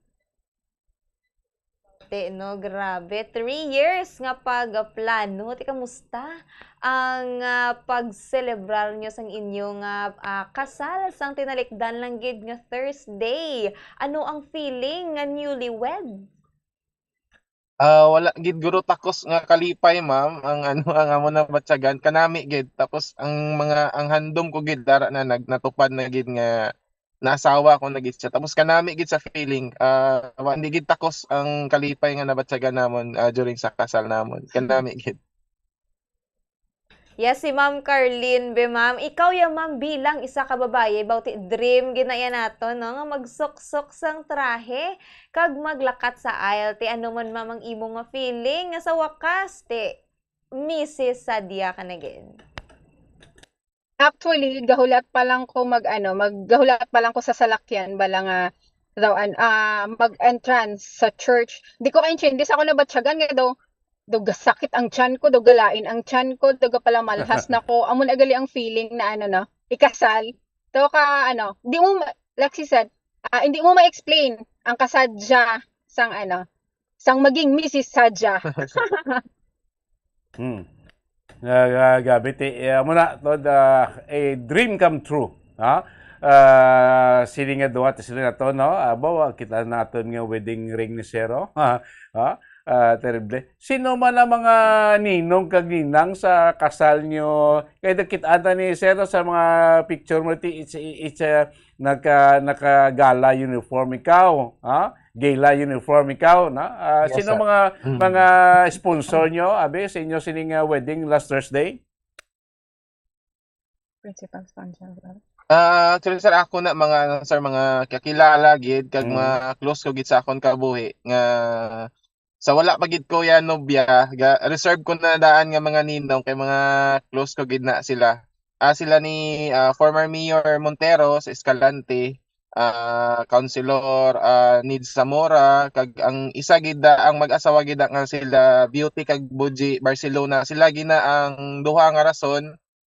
Te, no, grabe. Three years nga pagplano. Ti, kamusta ang ah, pagselebrar nyo sang inyo nga ah, kasal sang tinalikdan lang gid nga Thursday? Ano ang feeling nga newlywed? Ah, wala gid guro takos nga kalipay, ma'am, ang ano, ang amo na batyagan. Kanami gid. Tapos ang mga, ang handom ko gid dara na nag-, natupad na gid nga naasawa ko na gid siya. Tapos kanami gid sa feeling, ah, wa, hindi gid takos ang kalipay nga nabatyagan namon ah, during sa kasal namon. Kanami gid. Yes, si Ma'am Carlene, be, ma'am. Ikaw ya, ma'am, bilang isa ka babayi, bauti dream gid na yan nato, no? Nga magsuksok sang trahe, kag maglakat sa aisle. Ti, ano man, ma'am, ang imo nga feeling nga sa wakas, ti, Missus Sadia ka na gid? Actually, gahulat pa lang ko mag ano, mag gahulat pa lang ko sa salakyan bala nga daw an ah, mag-entrance sa church. Di ko kaintindi sa ako nabatyagan nga daw daw gasakit ang tiyan ko, daw galain ang tiyan ko, daw gapalamalhas na ko. Amo na gali ang feeling na ano, no, ikasal. Daw ka ano, di mo ma- like she said, ah, hindi mo ma-explain ang kasadya sang ano, sang maging Missus Sadya. Hmm. Uh, gabi ti eh, amo na to, the a dream come true, ha? Uh, sini nga duha ti sila na to, no? Abo, kita naton nga wedding ring ni Sero. Ha? Ha? Ah, terrible. Sino man ang mga ninong kag ninang sa kasal nyo? Kay nakita ta ni Sero sa mga picture mo ti it's, it's uh, naka naka-gala uniform ikaw, ha? Gala uniform ikaw, no? Ah, Yes, sino sir. mga Mm. mga sponsor nyo abi sa inyo sining uh, wedding last Thursday? Principal sponsor. Ah, actually, sir, ako na mga ano, sir, mga kakilala gid kag Mm. mga close ko gid sa akon kabuhi nga sa wala pa gid ko ya nobya, ga, reserve ko na daan nga mga ninong kay mga close ko gid na sila. Ah, sila ni ah, former Mayor Montero sa Escalante, ah, Councilor, ah, Nid Zamora, kag ang isa gid, ah, ang mag-asawa gid nga sila Beauty kag Buji Barcelona. Sila gina ang duha nga rason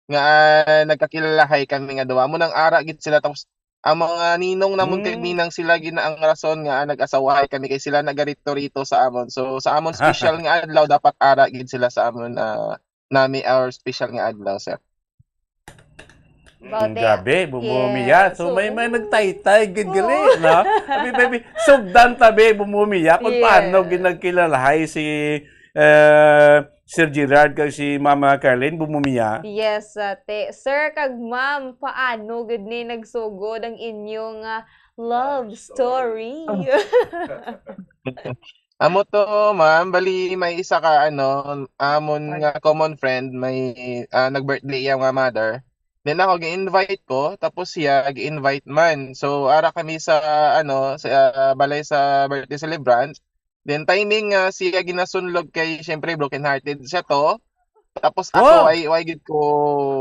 nga, ah, nagkakilalahay kami nga duha. Amo nang ara gid sila, tapos ang mga ninong namon kag Mm. ninang sila gina ang rason nga nag-asawahay kami, kay sila nagarito-rito sa amon. So, sa amon special nga adlaw, dapat ara gid sila sa amon, ah, nami our special nga adlaw, sir. About Mm, there. Grabe, bumumiya. Yes. So, may, may Oo. nagtaytay, gid gali, Oo. no? Abi, baby, sugdan tabi, bumumiya. Kung Yes. paano ginagkilalahay si, eh, Sir Gerard kag si Mama Carlene, bumumiya. Yes, ate. Sir kag ma'am, paano gid ni nagsugod ang inyong, ah, love Love story. story? Amo to, ma'am. Bali, may isa ka, ano, amon Friend. nga common friend, may, ah, nag-birthday iya nga mother. Then ako, gi-invite ko, tapos siya, gi-invite man. So, ara kami sa, ano, sa, ah, balay sa birthday celebrant. Then, timing nga siya ginasunlog kay, syempre, broken-hearted siya to. Tapos ako, Wow! ay, way gid ko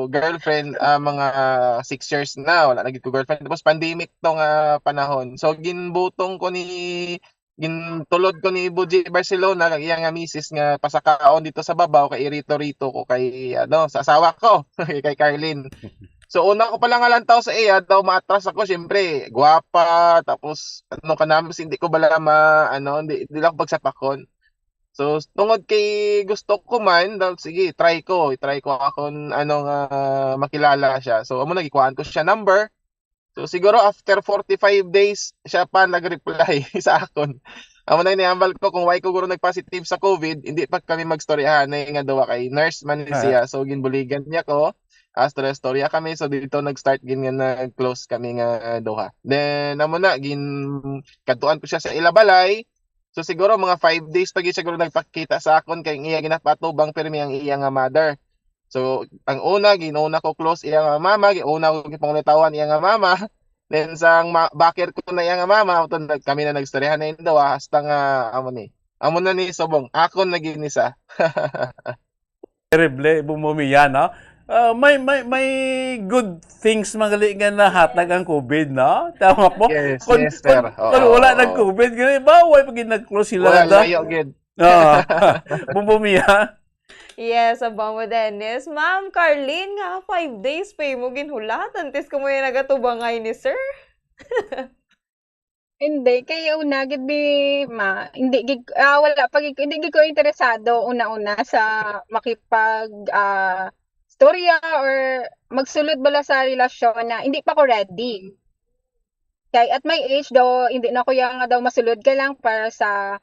girlfriend, ah, mga six years na, wala na gid ko girlfriend. Tapos pandemic to nga panahon. So, ginbutong ko ni gintulod ko ni Buji Barcelona kag iya nga misis nga pasakaon dito sa babaw kay irito-rito ko kay, ano, sa asawa ko, kay Carlene. So, una ko pala nga lantaw sa iya, daw maatras ako, syempre, gwapa, tapos ano ka naman, hindi ko bala ma-, ano, hindi, hindi lang ako pagsapakon. So, tungod kay gusto ko man, daw, sige, try ko, try ko akon, ano, nga makilala siya. So, amo na, gikuhaan ko siya number. So, siguro after forty-five days, siya pa nag-reply sa akon. Amo na ini, hambal ko kung why ko guro nag-positive sa COVID, hindi pa kami magstoryahanay nga duha kay nurse man ni Ah. siya. So, ginbuligan niya ko. Astra storya kami. So, dito nag-start gid nga nag-close kami nga duha. Then, amo na, gin-, kadtuan ko siya sa ila balay. So, siguro mga five days pa gid siguro nagpakita sa akon kay ang iya ginapatubang pirmi ang iya nga mother. So, ang una, ginuna ko close iya nga mama, giuna ko gipangulitawan iya nga mama. Then, sang ma-, bakir ko na iya nga mama, amo to, nag-, kami na nagstoryahan na yung duha, hasta nga, amo ni. Amo na ni subong, akon na gid ni sa. Terrible, bumumiya, no? Ah, may, may, may good things man gali nga nahatag ang COVID, no? Tama po? Yes, Kung, yes, sir. kung, Oo, kung wala oo. nag-COVID, gali, ba, way pa gid nag-close sila Wala, da? layo gid. Oo. Bumumiya. Yes, abang mo, Dennis. Ma'am Carlene, nga five days pa mo ginhulat, antes ko mo yung nagatubangay ni sir. Hindi, kay una gid bi, ma, hindi gid, ah, wala pa gid, hindi gid ko interesado una-una sa makipag, ah, storya or magsulod bala sa relasyon na hindi pa ko ready. Kay at my age daw, hindi na ko yang nga daw masulod ka lang para sa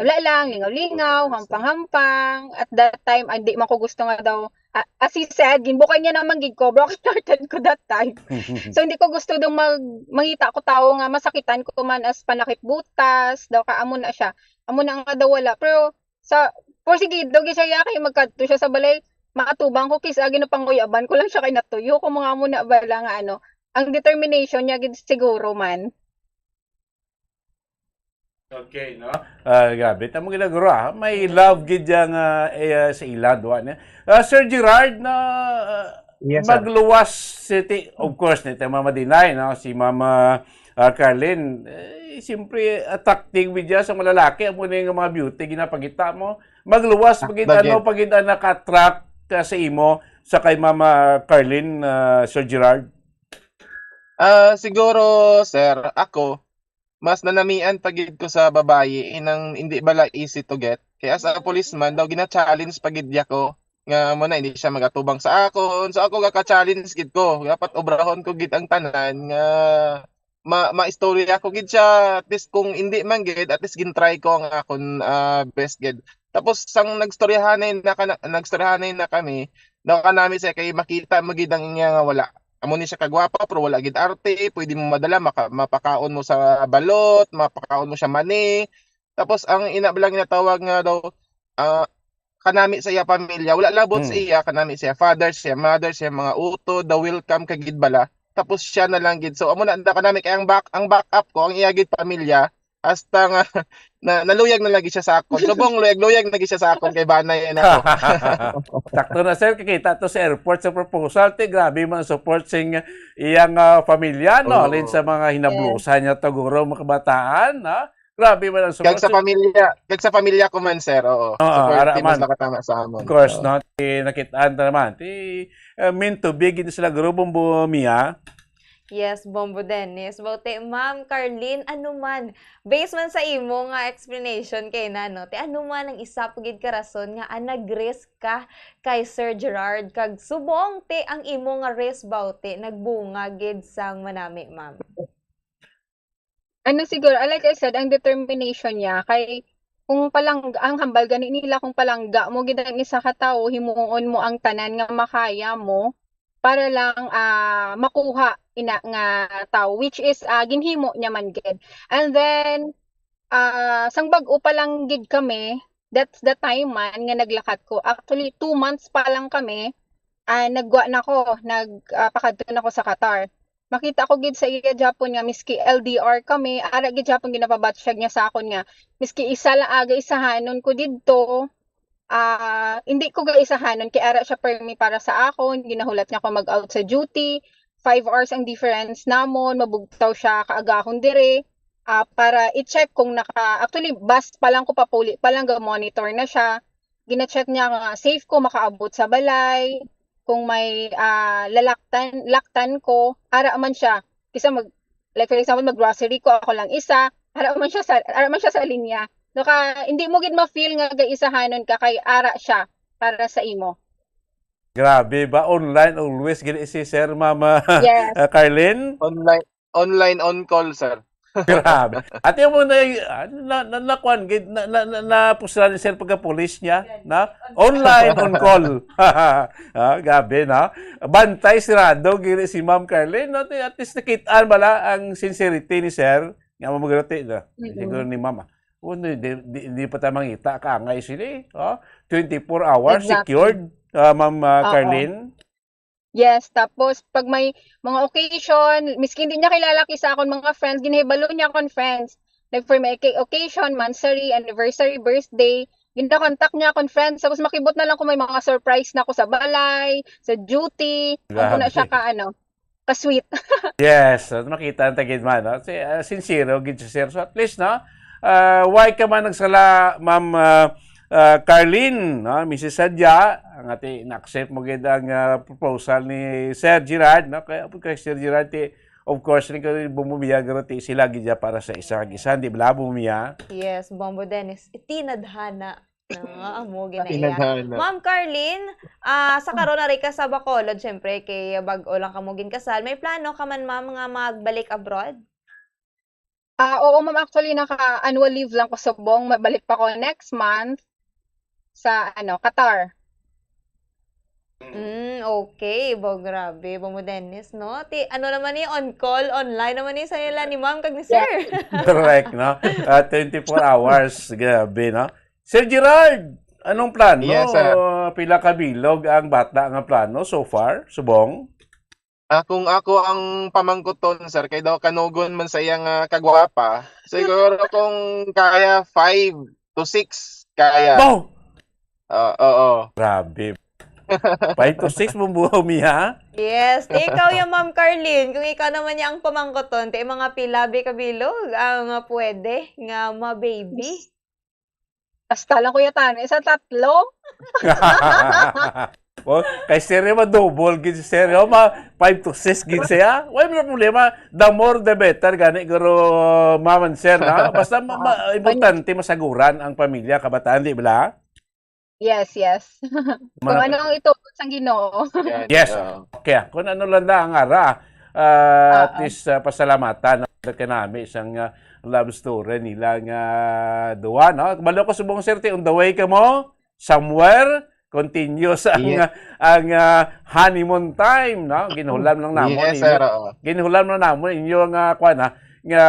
wala lang, lingaw-lingaw, hampang-hampang. At that time, ah, hindi man ko gusto nga daw, ah, as he said, ginbukan niya naman gid ko, broken hearted ko that time. So, hindi ko gusto daw mag-, mangita ko tao nga masakitan ko man as panakip butas, daw ka, amo na siya. Amo na nga daw wala. Pero sa, porsigido gid siya, ya, kay magkadto siya sa balay, makatubang ko, kis-a ginapanguyaban ko lang siya kay natuyo ko mga amo na bala nga ano, ang determination niya gid siguro man. Okay, no? Ah, grabe. Tamo ginaguro, ah. May love gid yang, ah, eh, ah, sa ila, duha niya. Ah, Sir Gerard, na, ah, Yes, sir. magluwas si ti-, of course, ni Mama Dinay, no? Si Mama, ah, Carlene, eh, siyempre, attractive gid siya sa mga lalaki. Amo na yung mga beauty, ginapakita mo. Magluwas, Ah, pagid, ano, bagay. pagid, ah, naka-attract ka sa imo, sa kay Mama Carlene, ah, Sir Gerard? Ah, siguro, sir, ako, mas nanamian pa gid ko sa babayi, inang hindi bala easy to get. Kaya as a policeman daw, gina-challenge pa gid ako nga mo na, hindi siya magatubang sa akon. So, ako gaka-challenge gid ko. Dapat obrahon ko gid ang tanan nga ma-, maistorya ko gid siya. At least kung hindi man gid, at least gin-try ko ang akon, ah, best gid. Tapos sang nagstoryahanay na ka na, nagstoryahanay na kami, daw kanami siya kay makita mo gid ang iya nga wala. Amo ni siya kagwapa, pero wala gid arte, pwede mo madala, maka-, mapakaon mo sa balot, mapakaon mo siya mani. Tapos ang ina lang ginatawag nga daw, ah, kanami sa iya pamilya, wala labot sa Hmm. iya, kanami siya, father siya, mother siya, mga utod, daw welcome ka gid bala. Tapos siya na lang gid. So, amo na, na kanami kay ang back, ang backup ko, ang iya gid pamilya, Hasta nga, na, naluyag na lagi siya sa akon. Subong, luyag-luyag na lagi siya sa akon kay bana yan ako. Sakto na, sir. Kakita to sa airport sa proposal. Ti, grabe man ang support sing iyang ah, pamilya, no? Oo. Halin sa mga hinablusan niya to, guro, mga kabataan, ha? Grabe man ang Kag support. sa pamilya, kag sa pamilya ko man, sir, oo. Oo, ara Supportive man. Mas nakatama sa amon. Of course, Oo. no? Ti, nakitaan ta naman. Ti, uh, meant to be, gid sila, guro, Bombo Mia. Yes, Bombo Dennis. Bauti, Ma'am Carlene, ano man, based man sa imo nga explanation kay na, no? Ti ano man ang isa pa gid ka rason nga ah, nag-risk ka kay Sir Gerard kag subong ti ang imo nga risk bauti nagbunga gid sang manami, ma'am. Ano siguro, ah, like I said, ang determination niya kay kung palang ang hambal gani nila kung palangga mo gid ang isa ka tawo, himuon mo ang tanan nga makaya mo para lang ah, makuha ina nga tawo, which is ah, ginhimo niya man gid. And then ah, sang bag-o pa lang gid kami, that's the time man nga naglakat ko. Actually, two months pa lang kami, ah, nagwa na ko, nag ah, pakadto na ko sa Qatar. Makita ko gid sa iya gyapon nga miski L D R kami, ara gid gyapon ginapabatsyag niya sa akon nga miski isa lang aga isahanon ko didto, ah, hindi ko gaisahanon kay ara siya permi para sa akon, ginahulat niya ko mag-out sa duty, five hours ang difference namon, mabugtaw siya kaagahon dire, ah, para i-check kung naka, actually, bus pa lang ko papuli pa lang ga-monitor na siya. Gina-check niya nga safe ko makaabot sa balay, kung may ah, lalaktan, laktan ko, ara man siya. Kisa mag, like for example, mag-grocery ko, ako lang isa, ara man siya sa, ara man siya sa linya. No, ka, hindi mo gid ma-feel nga gaisahanon ka kay ara siya para sa imo. Grabe ba? Online always gid si Sir, Mama Yes. uh, Carlene? Online online on call, sir. Grabe. Ate mo na, ah, na, na, na, kuwan, gid, na, na, na, na puslan ni Sir pagka-police niya, na? Online on call. Ah, grabe, no? Bantay sirado gid si Ma'am Carlene, no? At least nakitaan bala ang sincerity ni Sir. Nga, Ma'am Garoti, no? Mm-mm. Siguro ni Mama. Oh, di, di, di, di pa tayo mangita, kaangay sila eh. Oh, twenty-four hours Exactly. secured, ah, Ma'am ah, Oo. Carlene. Yes, tapos pag may mga occasion, miski hindi niya kilala kay sa akon mga friends, ginahibalo niya akon friends. Like for my oca- occasion, monthsary, anniversary, birthday, ginakontak niya akon friends. Tapos makibot na lang kung may mga surprise na ako sa balay, sa duty. Ako na siya Grabe. ka ano, ka-sweet. Yes, at makita ang tagid man, no? Si, ah, sincero gid si Sir. So at least, no? Ah, why ka man nagsala, Ma'am ah, ah, Carlene, no? Missus Sadya, ang ati na-accept mo gid ang ah, proposal ni Sir Gerard, no? Kaya po kay Sir Gerard, ti, of course, ni kay Bumbubiya, pero ti sila gid siya para sa isa kag isa, di ba, Bumbubiya? Yes, Bombo Dennis. Itinadhana. No, amo ginaiya. Tinadhana. Ma'am Carlene, ah, sa karon na ka sa Bacolod, syempre, kay bag-o lang kamo ginkasal. May plano ka man, ma'am, nga magbalik abroad? Ah, oo, ma'am, actually naka-annual leave lang ko subong. Mabalik pa ko next month sa ano, Qatar. Mm, okay. Bo, grabe. Bo mo, Dennis, no? Ti, ano naman ni on call, online naman ni sa nila ni ma'am kag ni sir. Yes. Correct, no? Ah, twenty-four hours. Grabe, no? Sir Gerard, anong plano? Yes, sir. Pila ka bilog ang bata nga plano so far? Subong? Ah, kung ako ang pamangkuton, sir, kay daw kanugon man sa iyang ah, kagwapa, siguro kung kaya five to six, kaya. Wow! Ah, oo. Grabe. Five to six mo buho, Mia? Yes. Ti ikaw yung Ma'am Carlene, kung ikaw naman niya ang pamangkuton, ti mga pila bi ka bilog ang ah, pwede nga ma-baby? Basta lang, Kuya Tano, isa tatlo. Oh, kay Sir, ma-double gid si Sir. Oh, ma five to six gid siya. Wala na problema. The more, the better. Gani, guro, ma'am and sir, na? Basta ma- ma- importante, masaguran ang pamilya, kabataan, di ba? Yes, yes. Kung Mga- ano ang itugon sang Ginoo. Yan, Yes. oo. Okay, kung ano lang na ang ara, ah, at Oo. least ah, pasalamatan na kanami isang ah, love story nila nga duwa, no? Balo ko subong, sir, ti, on the way ka mo somewhere, continuous ang Yes. ang ah, honeymoon time, no? Ginhulam lang namon Yes, inyo. sir. Oo. Ginhulam lang namon inyo nga kwan, ha, nga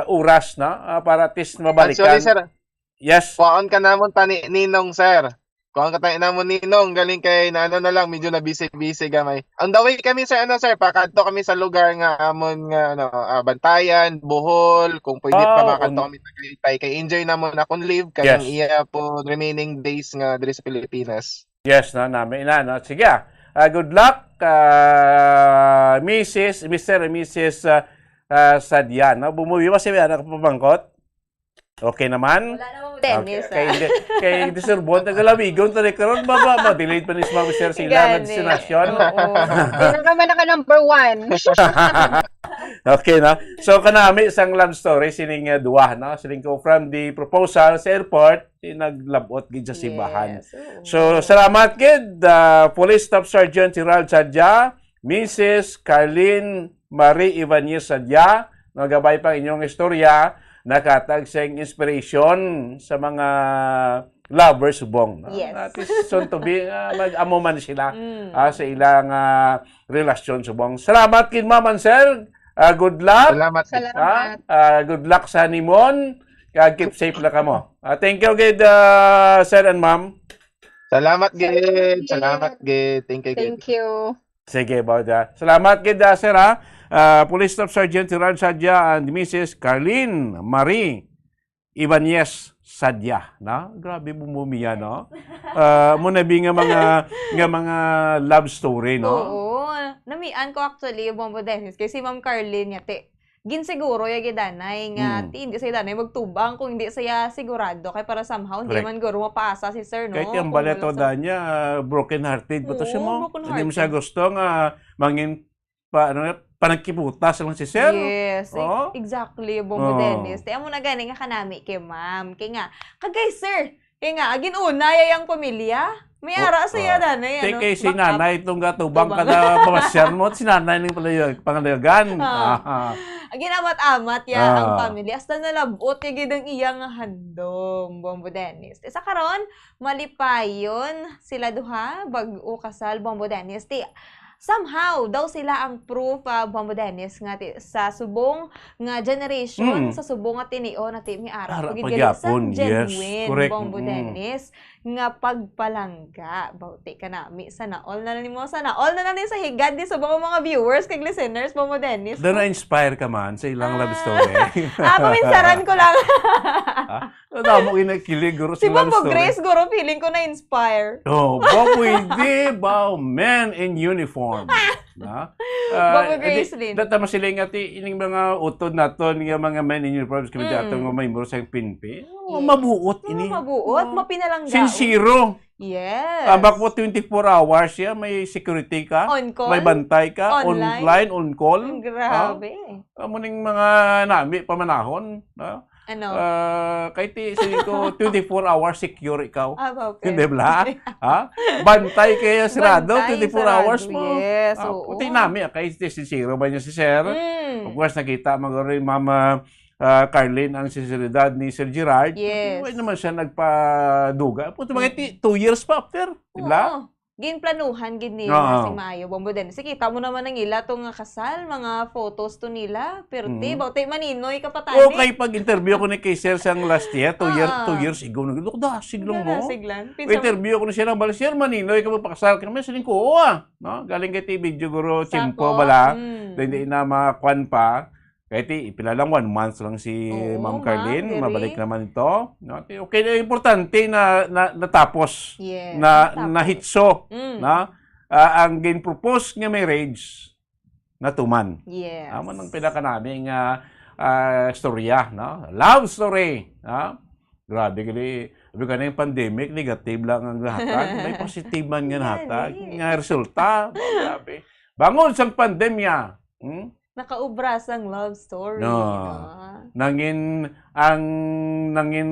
oras, no? Ah, para at least mabalikan. Actually, sir, Yes. kuhaon ka namon pa ni Ninong, sir. Kuan ka tayo namon, Ninong, galing kay na ano na lang, medyo na busy-busy gamay. On the way kami, sir, ano, sir, pakadto kami sa lugar nga amon nga, ano, ah, bantayan, Bohol, kung pwede pa, Ah, makadto on- kami sa Tagaytay. Kay enjoy namon akong leave, kay Yes. ang iya po remaining days nga diri sa Pilipinas. Yes, no, nami na, no? Sige, ah. Ah, good luck, ah, Missus, Mister and Missus, ah, ah, Sadya, no? Bumuwi ba si anak pamangkot? Okay naman? Wala naman, Dennis, Okay. Kay ah. hindi, kay hindi, Sir Bon, taga Labigon, taga karon, ba, ba, ba, delayed pa ni si Ma'am Sir sila nga Gani. destinasyon. Oo. Hindi na naman naka number one. Okay, no? So, kanami sang love story, sining, uh, duwa, no? Sining ko, from the proposal sa airport, di naglabot gid sa simbahan. Yes, oo. So, salamat gid, uh, Police Staff Sergeant Gerald Sadya, Missus Carlene Marie Ibanez Sadya, no, gabay pang inyong istorya, nakatag sing inspiration sa mga lovers subong, no? Yes. At least soon to be, ah, mag-amo man sila, Mm. ah, sa ilang, ah, relasyon subong. Salamat gid, ma'am and sir. Ah, good luck. Salamat. Salamat. Ah, ah, good luck sa honeymoon. Ah, keep safe lang kamo. Ah, thank you gid, ah, sir and ma'am. Salamat gid. Salamat gid. Thank you gid. Thank you. Sige, Bauda. Salamat gid, ah, sir, ha. Ah, Police Staff Sergeant Gerald Sadya and Missus Carlene Marie Ibanez Sadya, no? Grabe, bumumiya, no? Ah, mo na bi nga mga, nga mga love story, no? Oo. Namian ko actually, Bombo Dennis, kay si Ma'am Carlene nga ti, ginsiguro ya gidanay nga Mm. ti, hindi sa danay magtubang kung hindi siya sigurado. Kay para somehow, hindi Correct. man guro mapaasa si sir, no? Kay ti ang Kung balet wala to sa danya, ah, broken hearted pa to siya Oo, mo. broken Hindi mo siya hearted. gusto nga mangin pa, ano, panagkibutas lang si sir. Yes, e-, Oo. exactly, Bombo Oo. Dennis. Ti amo na gani nga kanami kay ma'am. Kay nga, kagay sir, kay nga, agin una ya yang pamilya. May Oh, ara sa iya ah. danay, Ti ano, kay si backup. nanay itong gatubang Tubang. kada pamasyan mo, si nanay ning palayo-, pangalayagan. Ah. Ah. Agin amat-amat ya ang Ah. pamilya. Hasta nalabot ya gid ang iya nga handom, Bombo Dennis. Ti sa karon, malipayon sila duha, bag-o kasal, Bombo Dennis. Ti, somehow, daw sila ang proof, ah, Bombo Dennis, nga ti, sa subong nga generation, Mm. sa subong nga tinion, na ti, may ara Ara pa gid pa gali sa gyapon, yes, genuine, correct, Bombo mm. Dennis, nga pagpalangga. Bauti ka nami, sana all na lang nimo, sana all na lang ni sa higad ni subong mga viewers kag listeners, Bombo Dennis, Daw no? na-inspire ka man sa ilang love Ah. story. Ah, paminsaran ko lang. Ah, Nadamo ginakilig, guro, Si sa love Bombo story. Grace, guro, feeling ko na-inspire. Oh, ba pwede ba, men in uniform? Na? Ah, Bombo Grace di, Lynn. Data masiling nga ti, ining mga utod naton nga mga men in uniforms, kami Mm. ato nga may muro sa pinpi. Oh, Yes. mabuot Oh, ini. mabuot, Oh. mapinalangga. Sincero. Yes. Ambak mo twenty-four hours siya, may security ka, On call? may bantay ka, Online? online, on call. Ang grabe. Ah, amo ning mga nami pamanahon, no? Ano? Ah, kay ti, sige ko, twenty-four hours secure ikaw. Ah, okay. Di ba? Ha? Bantay kaya sarado, Bantay, twenty-four sarado, hours mo. yes, Ah, oo. Puti nami, ah, kay ti sincero ba niya si sir? Mm. Of course, nakita mo rin, Mama, ah, Carlene, ang sinseridad ni Sir Gerard. Yes. Wala naman siya nagpaduga. Puti, mga Mm. ti-, two years pa after, di ba? Oo. Ginplanuhan gid nila Oo. si Mayo Bombo Dennis. Kita mo naman ang ila to nga kasal, mga photos to nila. Pero ti, Mm. bauti maninoy ka pa tani. Okay, pag-interview ko ni kay Sir sang last year, two year, Ah. two years ago, nag-, "Look, dasig lang mo." Dasig lang. Pinsa- Interview ko ni siya ng bala, "Sir, maninoy ka magpakasal kami?" Siling ko, "Oo, ah." No? Galing kay ti video guro, Sako. Chimpo bala. Mm. Then, di na makuan pa. Kay ti, pila lang, one month lang si Oo, Ma'am ma'am, Carlene, diri. mabalik naman ito. No? Ti, okay, importante na, na, natapos, Yes, na, natapos. nahitso, Mm. na, ah, ang gin-propose nga marriage, natuman. Yes. Amo nang pinakanami nga, ah, istorya, no? Love story, no? Grabe, gali. Sabi ka na yung pandemic, negative lang ang nahatag. May positive man nga Yan, nahatag. eh. Nga resulta, grabe. Bangod sang pandemya, hmm? Nakaubra sang love story, No. no? Nangin, ang nangin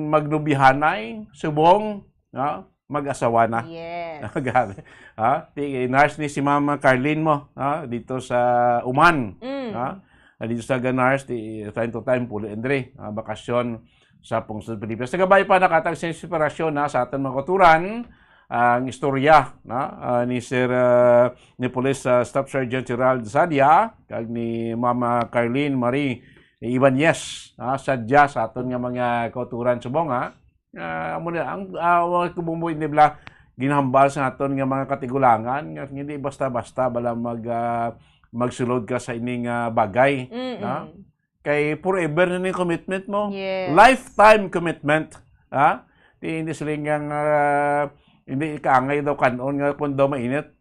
magnubihanay, subong, no? Mag-asawa na. Yes. Grabe. Ha? Ti, nurse ni si Mama Carlene mo, ha? Dito sa Uman. Mm. Ha? Ah, dito sa ga-nurse, ti, time to time, puli, Andre, ah, bakasyon sa pungsod Pilipinas. Sa gabay pa, nakatag sa inspirasyon na sa aton mga kauturan, ang istorya na, ah, ni Sir, ah, ni Police, ah, Staff Sergeant Gerald Sadia, kag ni Mama Carlene Marie Ibanez, ah, Sadia, sa aton nga mga kauturan subong, ha? Ah, amo na ang, ah, mga kabumbo, hindi bala ginhambal sa aton nga mga katigulangan nga hindi basta-basta bala mag, ah, magsulod ka sa ining, ah, bagay, Mm-mm. na? Kay forever na ning commitment mo. Yes. Lifetime commitment, ha? Di, hindi sila nga, ah, hindi kaangay daw kanon nga kung daw mainit,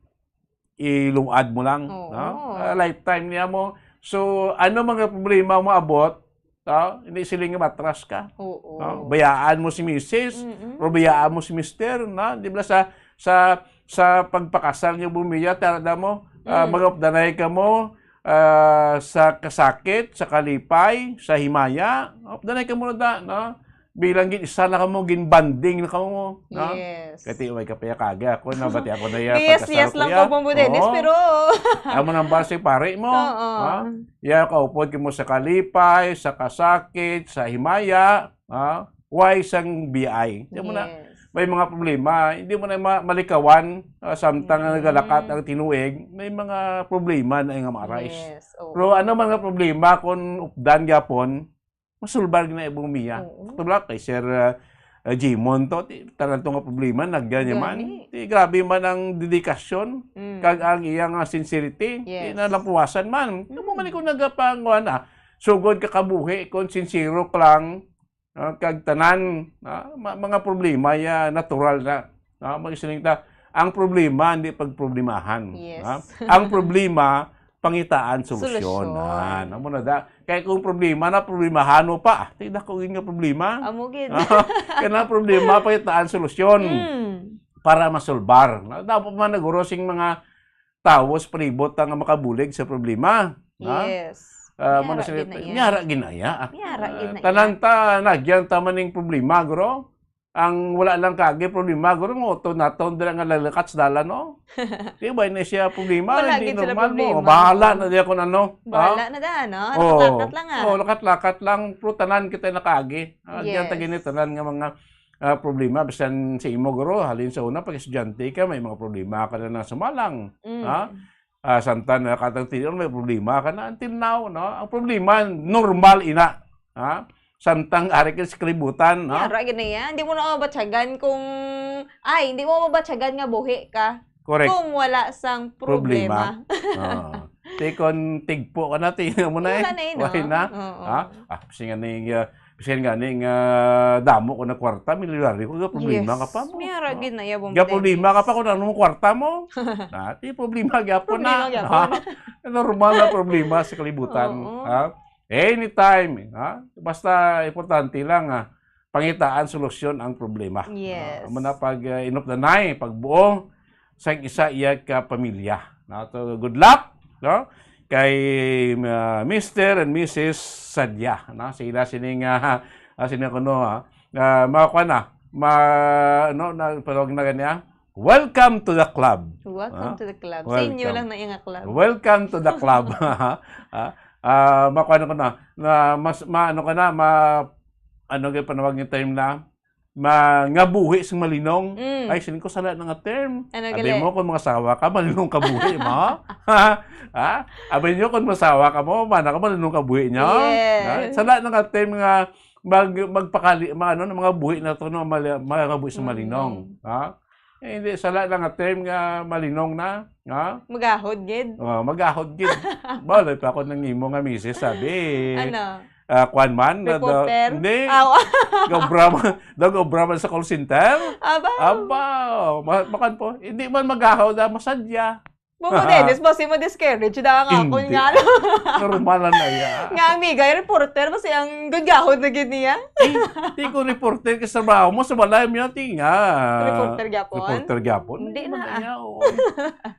iluad mo lang, Oo. no? Ah, lifetime niya mo. So, ano mga problema mo abot, no? Hindi sila nga matras ka. Oo. No? Bayaan mo si misis, Mm-mm. o bayaan mo si mister, no? Di ba sa, sa, sa pagpakasal niyo bumiya, tara mo, ah, Mm. mag-updanay ka mo, ah, sa kasakit, sa kalipay, sa himaya, updanay ka mo na da, no? Bilang gin-, isa na kamo, gin-bonding na kamo, no? Yes. Kati, way ka pa ya kagi ako, nabati ako na ya, Yes, pagkasal yes ko lang ya. po, Bombo Dennis, Oo. pero Amo nang base, pare mo, Oo. ha? Ya, kaupod ka mo sa kalipay, sa kasakit, sa himaya, ha? Way sang B I. Di mo na, Yes. may mga problema, hindi mo na ma-, malikawan, ah, samtang Mm. nagalakat ang tinuig, may mga problema na nga ma-arise. Yes, oo. Pero ano man nga problema, kung updan gyapon, masulbar na ibong miya. Oo. Katulad kay Sir, ah, ah, Jimon to, ti, tanan to nga problema, nagyan niya man. Gani. Ti, grabe man ang dedikasyon, Mm. kag ang iya nga sincerity, ti, Yes. nalampuwasan man. Kamo Mm. man ko nagapanguan, ah, sugod ka kabuhi, kung sincero ka lang, ah, kag tanan, ah, ma-, mga problema, ya, natural na. Ah, magsiling ta, ang problema, hindi pagproblemahan. Yes. Ah, ang problema, pangitaan solusyon. Solusyon. Ah, amo na da. Kaya kung problema na, problemahan mo pa. Ah, ti, dako gid nga problema. Amo gid. Kaya na problema, pangitaan solusyon Mm. para masolbar. Na, dapat man naguro sing mga tawo sa palibot nga makabulig sa problema. Ha? Yes. Ah, Miyara muna sila, gid na iya. miyara gid na iya. Miyara gid Ah, na tanan iya. ta, nagyan ta man ning problema, guro. Ang wala lang kagi problema, guro, mo to naton dira nga lalakat sa dalan, no? Di ba, ini siya problema? Wala Hindi gid sila normal mo. problema. Bahala na diya kung ano. Bahala Ha? na da, no? Oo. Lakat-lakat lang, ah. Oo, lakat-lakat lang. Pero tanan kita nakagi. Ah, diyan ta Yes. gini tanan nga mga, ah, problema. Bisan sa imo, guro, halin sa una, pag estudyante ka, may mga problema ka na nang sumalang. Mm. Ha? Ah, samtang nakatang tiyon, may problema ka na until now, no? Ang problema, normal ina. Ha? Samtang ari ka sa kalibutan, no? Yara gid na yan. Hindi mo na mabatyagan kung, ay, hindi mo mabatyagan nga buhi ka Correct. kung wala sang Problema. problema. Ah. Ti kon tigpo ka na, tingnan mo na eh. Wala na eh, no? Why na? Oo. Ha? Ah, kasi nga ning, ah, kasi nga ning, ah, damo ko na kwarta, milyonaryo ko, ga problema Yes. ka pa mo. May ara No? gid na iya, Bombo Ga problema ka Dennis. pa kung anong kwarta mo. Ah, ti problema gyapon Problema na. gyapon. Ha? Normal na problema sa kalibutan. Oo. Ha? Anytime, ha? Basta importante lang, ha? Pangitaan solusyon ang problema. Yes. Ah, amo na pag, ah, inupdanay, pagbuo sa isa iya ka pamilya. Na to, good luck, no? Kay, ah, Mister and Missus Sadya, no? Sila sining, ah, ah, sini kuno, ha? Ah, mga kuwan na, ma-, ano, na, patawag na gani, ah? Welcome to the club. Welcome Ha? to the club. Sa inyo Welcome. lang na iya nga club. Welcome to the club. Ah, ah, makuha ko na, na mas, ma-, ano ka na, ma-, ano yung panawag yung time na, ma-, nga buhi sa malinong. Mm. Ay, siling ko, sala na nga term. Ano Abi gali? mo, kung masawa ka, malinong ka buhi mo. Ha? Abi nyo, kung masawa ka mo, mana ka, malinong ka buhi nyo. Yes. Ha? Sala na nga term nga mag-, magpakali, ma-, ano, mga buhi na to, no? Mali-, mga buhi sa Mm. malinong. Ha? Eh, hindi, sala na nga term nga malinong na. Ha? Magahod gid. Oh, magahod gid. Balay pa ako nang imo nga misis, sabi. Ano? Ah, kwan man, na daw, Reporter? hindi. Aw. Gaobra man, daw gaobra man sa call center. Aba. Aba, oh, ma-, makan po. Hindi man magahod, ah, masadya. Bako, Dennis, basi mo discourage na ang akon Hindi. nga, ano? Normal na na iya. Nga amiga, yung reporter, basi ang gagahod na gid niya. Eh, di ko reporter ka sa trabaho mo, sa balay mo, ti nga. Reporter gyapon? Reporter gyapon. Hindi Ano na, man ah. niya, oo.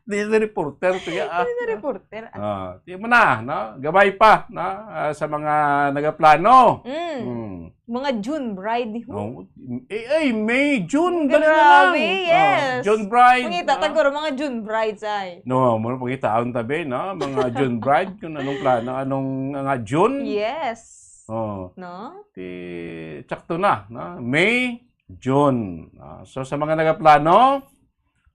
Di na reporter, ti, ah. Hindi na reporter, ah. Ah, di mo na, no? Gabay pa, no? Ah, sa mga nagaplano. Mm. Hmm. Mga June bride, ho? No? Eh, ay, May, June, dali na Grabe, lang. yes. Ah, June bride, Pangita, ah. taguro, mga June brides, ay. No, mo pangitaon tabi, no? Mga June bride, kung anong plano, anong nga June. Yes. Oh. No? Ti, tsakto na, no? May, June. Ah, so, sa mga nagaplano,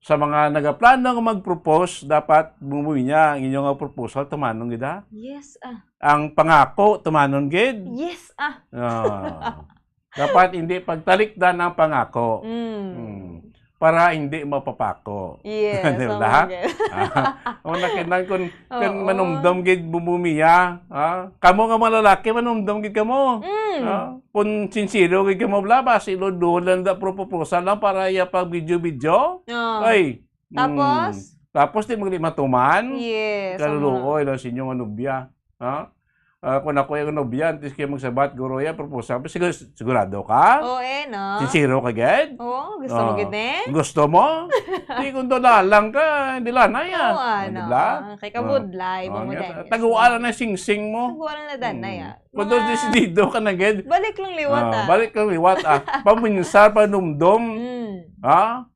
sa mga nagaplano nga mag-propose, dapat bumuwi niya ang inyong proposal, tumanon gid, ha? Yes, ah. Ang pangako, tumanon gid. Yes, ah. Ah. Dapat hindi pagtalikdan ang pangako. Mm. Mm. Para hindi mapapako. Yes, di ba? Ang mga ganyan. Ah, ang nakinan kun, kun Oo. manumdom gid mo, Miya, ha? Kamo nga mga lalaki, manumdom gid kamo. Mm. Ha? Kun sincero gid kamo, bla, basi luhod-luhod lang da proposal lang para iya pag video-video. Oo. Ay, Tapos? Mm. Tapos di mo gid matuman? Yes, ang mga Kaluluoy lang sa inyo nga nobya. Ha? Ah, kung ako yung nobya, antes kayo magsabat, guro, ya, proposal. Sigur-, sigurado ka? Oo, eh, no? Sincero ka, gid? Oo, gusto mo Oo. gid, eh? Gusto mo? Di kung doon lang ka, hindi lang na yan. Oo, Ah, di ano? ba? Kay kabudlay, Ah, bang nga, modernist, taguan no? na singsing mo. Taguan na dan na Hmm. yan. Kung Mga doon desidido ka na, gid. Balik lang liwat, Ah, ah. balik lang liwat, ah. Paminsar, panumdom. Mm. Ha?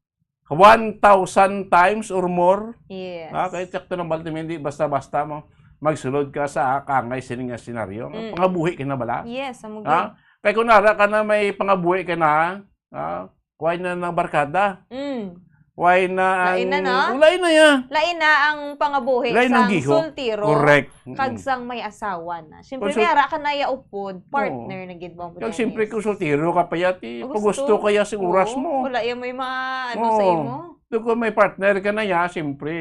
One thousand times or more. Yes. Ah, kay sakto lang, Baltimore, hindi basta-basta mo magsulod ka sa kangay sini nga senaryo. Mm. Pangabuhi ka na bala? Yes, amo Ha? gid. Kay kung nara ka na may pangabuhi ka na, ah, why na nang barkada? Mm. Why na Lain na, ang no? Lain na ya. Lain na ang pangabuhi Lain ang sang giho. sultiro Correct. kag Mm. sang may asawa na. Siyempre, Kung sul- may ara ka na ya upod, Oo. partner na gid mo, Kag Dennis. siyempre, kung sultiro ka pa ya, ti, Gusto. pagusto ka ya sa oras Oo, mo. wala ya may ma-, ano sa Oo. imo. Doon kung may partner ka na ya, siyempre,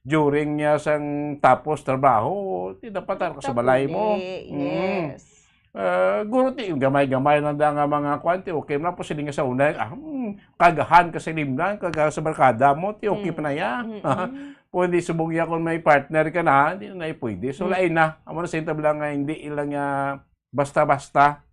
during niya sang tapos trabaho, ti dapat ara ka sa balay mo. Tapuli, Mm. yes. Ah, guro ti, gamay-gamay lang da nga mga kwan, ti, okay man po sila nga sa una, ah, hmm, kagahan ka sa limnan, kagahan sa barkada mo, ti, okay Mm. pa na ya. Mm-mm. Pwede subong ya kung may partner ka na, hindi na na pwede. So, Mm. lain na. Amo na sa inyo lang nga hindi ilang, ah, basta-basta,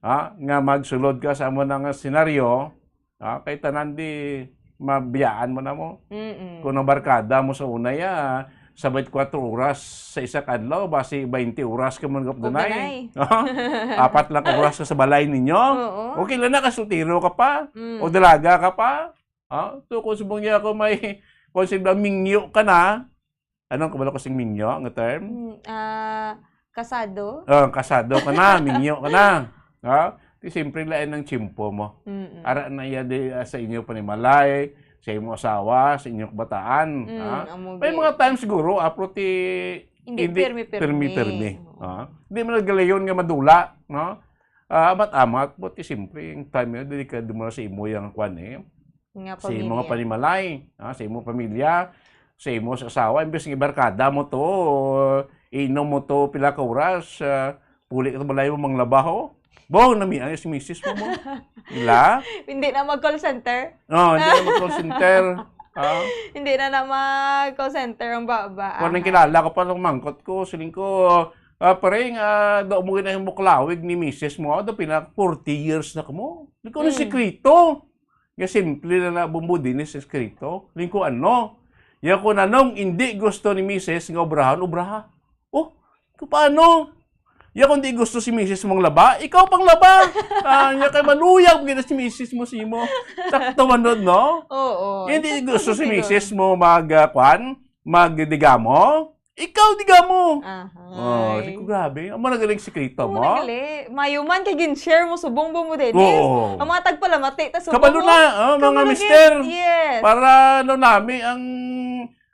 ah, nga magsulod ka sa amo na nga senaryo, ah, kay tanan di mabiyaan mo na mo. Mm-mm. Kung ang barkada mo sa una ya, sabay kwatro oras sa isa ka adlaw, basi baynte oras ka mo nagapdanay. Ugdanay. Ah, apat lang oras ka sa balay ninyo. Oo. Okay lang na, kasultiro ka pa, Mm. o dalaga ka pa. Ah, so kung subong niya ako may, kung sila mingyo ka na, anong kabalo ko sing mingyo nga term? Mm, ah, kasado? Oh, kasado ka na, mingyo ka na. Ha? Di siyempre lain ang tiyempo mo. Mm-mm. Ara na iya di, ah, sa inyo panimalay, sa imong asawa, sa inyong kabataan, Mm, ha? amo May gid. mga times siguro, apro ti Hindi, hindi pirmi-pirmi. pirmi-pirmi, Oo. ha? Hindi man nagalayon nga madula, no? Ah, amat-amat, but siyempre, ang time yun, delikado mo na sa imo yung kwan eh. Nga Sa imo nga pamilya. panimalay, ha? Sa imo pamilya, sa imo sa asawa, imbes nga barkada mo to, inom mo to, pila ka oras, ah, puli ka sa balay mo, manglaba, ho? Bo, namian si misis mo, mo. Ila? Hindi na mag-call center? No, hindi na mag-call center. Ha? Hindi na na mag-call center ang baba. Kung nang Aha. kilala ko pa nung mangkot ko, siling ko, ah, pare, nga, do mo ginahimo klawig ni misis mo, do pina forty years na kamo. Di ko na Mm. sikreto. Nga simple na na, Bumbo Dennis, sikreto. Siling ko, ano? Ya ko na nung hindi gusto ni misis nga obrahan, obraha. Oh, ko paano? Ya kung di gusto si misis mong laba, ikaw pang laba. Ah, nya kay maluyag gyud si misis mo sa imo. Sakto man nun, no? Oo, Hindi sakto gusto man si yun. misis mo mag, ah, kwan, magdigamo. Ikaw digamo. Aha. Oh, Ay. di ko grabe. Amo na galing sikreto Oo, mo. nagali. Mayo man kay gin-share mo subong, Bumbo Dennis. Oo. Ang mga tagpalamati ta subong Kabalo mo. na, oh, mga Kabalo mister. gid. Yes. Para ano nami ang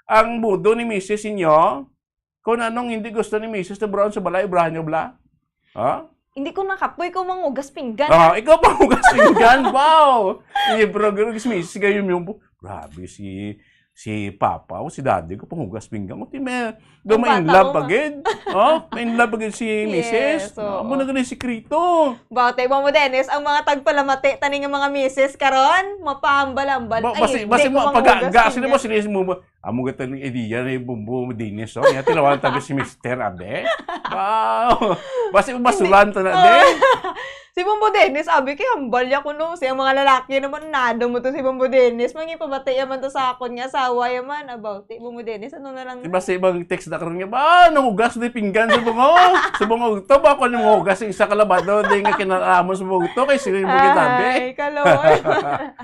ang budo ni misis inyo. Kung anong hindi gusto ni misis na brown sa balay, obrahan nyo bla. Ha? Hindi ko nakapoy ko mangugas pinggan, Ah, ah. ikaw pa hugas pinggan. Wow! Hindi, pero gano'n si misis kayo yung bu-, grabe si, si papa o si daddy ko panghugas pinggan. Kuti may, do Ang may in bata love mo, pa ma- gid. Oh, may in love pa gid si Yes, misis. oo. Amo na gano'n yung sikreto. Bawat iba mo, Dennis, ang mga tagpalamati, tani nga mga misis karon, mapahambal-hambal. Ba-, Ay, basi, hindi basi ko mo, pag-, mangugas ga-, sino mo, pinggan. sino mo, Amo gata ni idea ni Bumbo Dennis, oh. Nga tinawagan tabi si Mister Abe. Wow! Basi mo basulan ta na, Oh. de. Si Bumbo Dennis, abi kay hambal ya kuno. Si ang mga lalaki naman, nado mo to si Bumbo Dennis. Mangipabati yaman to sa akon nga asawa yaman. About ti, Bumbo Dennis, ano na lang? Di ba sa ibang text na karon nga, "Ba, nangugas ni pinggan sa bungo? Sa bungo to, ba ako nangugas sa isa ka labado, di nga kinalaman sa bungo to, kay sino yung mga tabi?" Ay, kaloy.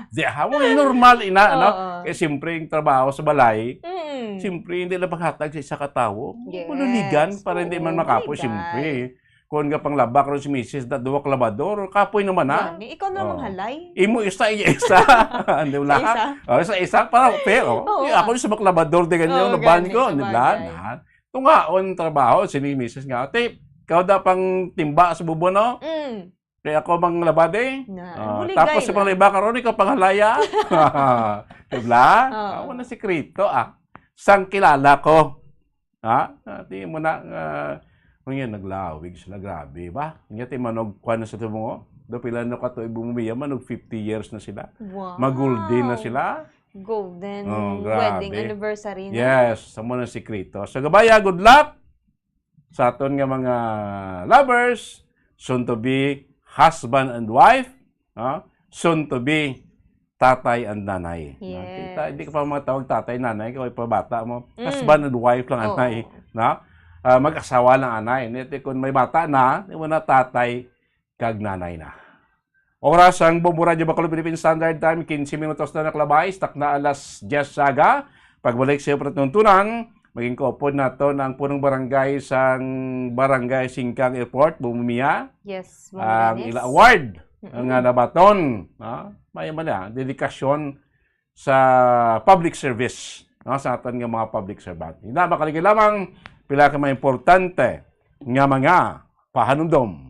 Di, ha, mo, normal, ina, ano? Oo. Kay siyempre, yung trabaho sa balay, Mm. siyempre, hindi lang paghatag sa isa ka tawo. Yes. Maluligan para hindi man True. makapoy, Maluligan. siyempre. Kung nga panglaba karon si misis, da, duwa ka labador, kapoy naman, ha? Gani, ikaw na Oh. manghalay. Imo isa, iya isa. Di ba? Sa isa. Oh, sa isa, para fair, oh. Oo, Di, ah. ako yung sa maklabador, di ganyan, Oo, naban gani, ko, di ba? sabagay. Na, tungaon trabaho, si misis nga, "Ate, ikaw da pang timba sa bubo, no?" Mm. Kaya ako mang labad eh. Na, Ah, buligay tapos sa lang. Mga iba karon, ikaw panghalaya. Diba? Oo. Ako na sikreto ah. Sang kilala ko. Ha? Ah, di mo na, ah, ano yan, naglawig sila, grabe ba? Nga ti manog kwan na sa tumo. Do pila na ka to ibumiya, manog fifty years na sila. Wow. Maguldi na sila. Golden Oh, grabe. Wedding anniversary na. Yes, sa mo na sikreto. So, gabaya, good luck sa aton nga mga lovers, soon to be husband and wife, ha? Soon to be tatay and nanay. Yes. Kita, hindi ka pa matawag tatay, nanay, kung ipabata mo. Mm. Husband and wife lang, Oo. Anay. Na? Ah, mag-asawa lang, anay. Nito, kung may bata na, di mo na tatay kag nanay na. Oras ang Bombo Radyo Bacolod Philippine Standard Time, quince minutos na nakalabay, takna alas diyes sa aga. Pagbalik sa iyo, pagtuntunan, maging kaupod nato ang punong barangay sang Barangay Singkang Airport, Bombo Mia. Yes, Bombo Ang Dennis. Ila award, Mm-mm. Ang, ah, nabaton, ah, may man na, dedikasyon sa public service, no, sa aton nga mga public servant. Ina, makaligay lamang pila ka mga importante nga mga pahanumdom.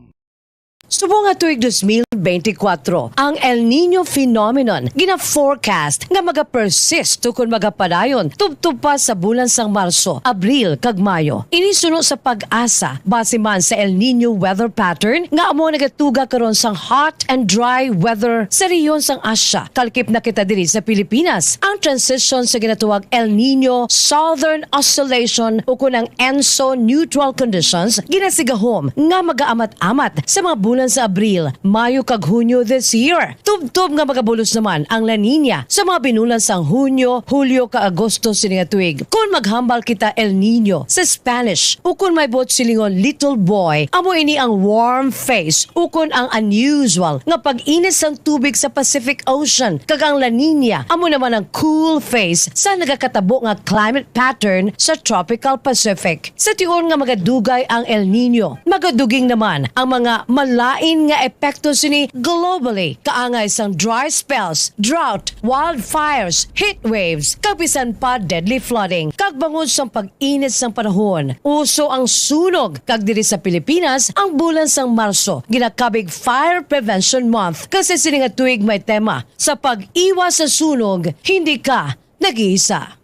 Subong nga tuig dos mil benti kwatro, ang El Niño phenomenon gina-forecast nga magapersist ukon magapadayon tubtob pa sa bulan sang Marso, Abril, kag Mayo. Ini suno sa PAGASA, base man sa El Niño weather pattern nga amo nagatuga karon sang hot and dry weather sa rehiyon sang Asia. Kalkip na kita diri sa Pilipinas. Ang transition sa ginatawag El Niño Southern Oscillation ukon ang ENSO neutral conditions ginasigahom nga magaamat-amat sa mga bulan sa Abril, Mayo kag Hunyo this year. Tubtob nga magabulos naman ang La Niña sa mga binulan sang Hunyo, Hulyo kag Agosto sini nga tuig. Kon maghambal kita El Niño sa Spanish, ukon may buot silingon little boy, amo ini ang warm phase ukon ang unusual nga pag-init sang tubig sa Pacific Ocean, kag ang La Niña amo naman ang cool phase sa nagakatabo nga climate pattern sa tropical Pacific. Sa tion nga magadugay ang El Niño, magaduging naman ang mga malain nga epekto sini globally, kaangay sang dry spells, drought, wildfires, heat waves, kag bisan pa deadly flooding. Kag bangod sang pag-init sang panahon, uso ang sunog, kag diri sa Pilipinas, ang bulan sang Marso ginakabig Fire Prevention Month, kag sa sini nga tuig may tema, "Sa pag-iwas sa sunog, hindi ka nag-iisa."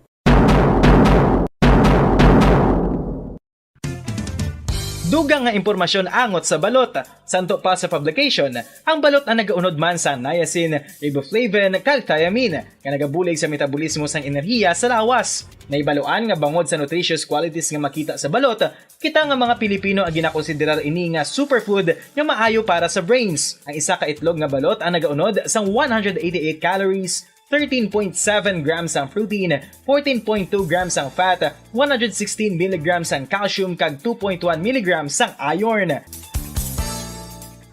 Dugang nga impormasyon angot sa balot. Santo pa sa publication, ang balot ang nagaunod man sa niacin, riboflavin, kag thiamine, nga nagabulig sa metabolismo sang enerhiya sa lawas. Nahibaluan nga bangod sa nutritious qualities nga makita sa balot, kita nga mga Pilipino ang ginakonsiderar ini nga superfood nga maayo para sa brains. Ang isa ka itlog nga balot ang nagaunod sang one hundred eighty-eight calories, thirteen point seven grams ang protein, fourteen point two grams ang fat, one hundred sixteen milligrams ang calcium, kag two point one milligrams ang iron.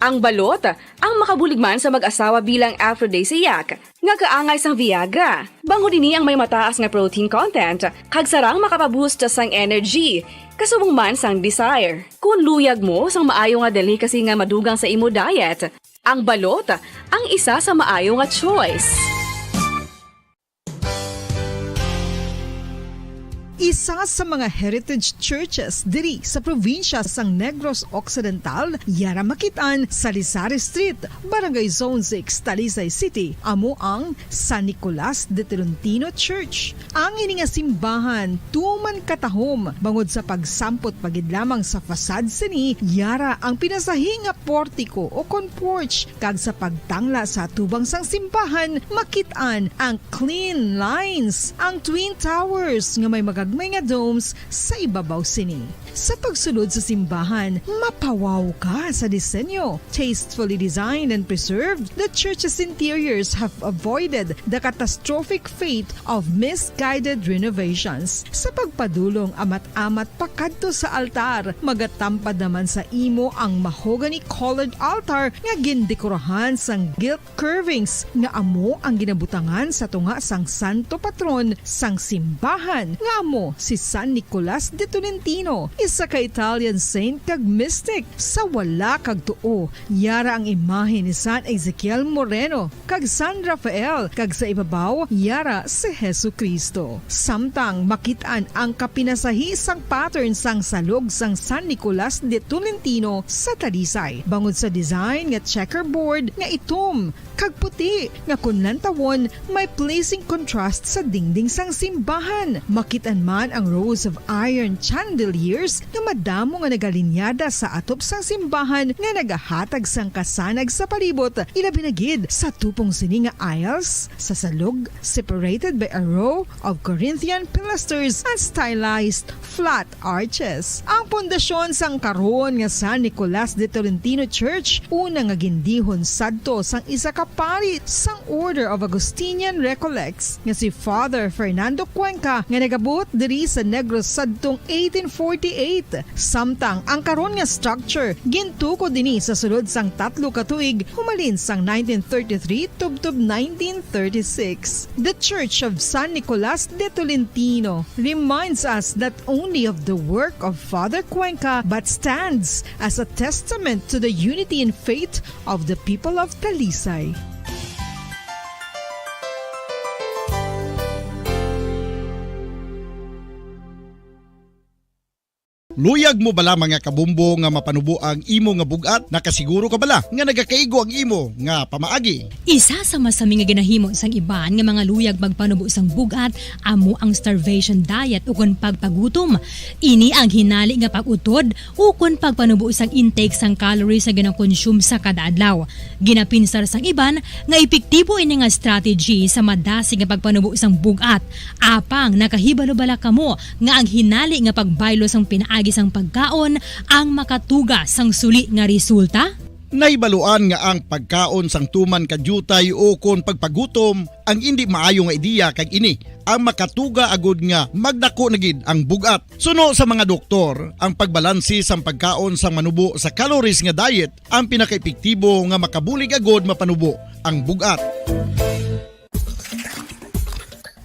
Ang balot, ang makabulig man sa mag-asawa bilang aphrodisiac, nga kaangay sang Viagra. Bangod ini ang may mataas nga protein content, kag sarang makapaboost sang energy, kasubong man sang desire. Kon luyag mo sang maayo nga delicacy nga madugang sa imo diet, ang balot ang isa sa maayo nga choice. Isa sa mga heritage churches diri sa probinsya sang Negros Occidental, yara makit-an sa Lizares Street, Barangay Zone six, Talisay City, amo ang San Nicolas de Tolentino Church. Ang ini nga simbahan tuman katahom bangod sa pagsampot pa gid lamang sa facade sini, yara ang pinasahi nga portiko ukon porch, kag sa pagtangla sa atubang sang simbahan, makit-an ang clean lines, ang twin towers nga may magagmay nga domes sa ibabaw sini. Sa pagsulod sa simbahan, mapawaw ka sa disenyo. Tastefully designed and preserved, the church's interiors have avoided the catastrophic fate of misguided renovations. Sa pagpadulong amat-amat pakadto sa altar, magatampad naman sa imo ang mahogany-colored altar nga gindekorahan sang gilt curvings nga amo ang ginabutangan sa tunga sang santo patron sang simbahan, nga amo Si San Nicolas de Tolentino, isa ka Italian saint kag mystic. Sa wala kag tuo, yara ang imahe ni San Ezekiel Moreno kag San Rafael, kag sa ibabaw, yara si Jesu-Cristo. Samtang makit-an ang kapinasahi sang pattern sang salog sang San Nicolas de Tolentino sa Talisay, bangod sa design nga checkerboard nga itom kag puti, nga kon lantawon, may pleasing contrast sa dingding sang simbahan. Makit-an man ang rows of iron chandeliers nga madamo nga nagalinyada sa atop sang simbahan nga nagahatag sang kasanag sa palibot, ilabi na gid sa tupong sini nga aisles sa salog, separated by a row of Corinthian pilasters and stylized flat arches. Ang pundasyon sang karon nga San Nicolas de Tolentino Church, una nga gindihon sadto sang isa ka pari sang Order of Augustinian Recollects nga si Father Fernando Cuenca, nga nagabot diri sa Negros sadtong eighteen forty-eight. Samtang ang karon nga structure gintukod ini sa sulod sang tatlo ka tuig, humalin sang nineteen thirty-three tubtob nineteen thirty-six. The Church of San Nicolas de Tolentino reminds us not only of the work of Father Cuenca, but stands as a testament to the unity in faith of the people of Talisay. Luyag mo bala, mga kabombo, nga mapanubo ang imo nga bug-at? Nakasiguro ka bala nga nagakaigo ang imo nga pamaagi? Isa sa masami nga ginahimo sang iban nga mga luyag magpanubo sang bug-at amo ang starvation diet ukon pagpagutom. Ini ang hinali nga pag-utod ukon pagpanubo sang intake sang calories nga ginakonsume sa kada adlaw. Ginapinsar sang iban nga epektibo ini nga strategy sa madasig nga pagpanubo sang bug-at. Apang nakahibalo bala kamo nga ang hinali nga pagbaylo sang pinaagi sang pagkaon ang makatuga sang suli nga resulta? Nahibaluan nga ang pagkaon sang tuman ka diutay ukon pagpagutom ang indi maayo nga ideya, kag ini ang makatuga agud nga magdako na gid ang bug-at. Suno sa mga doktor, ang pagbalanse sang pagkaon sang manubo sa calories nga diet ang pinakaepektibo nga makabulig agud mapanubo ang bug-at.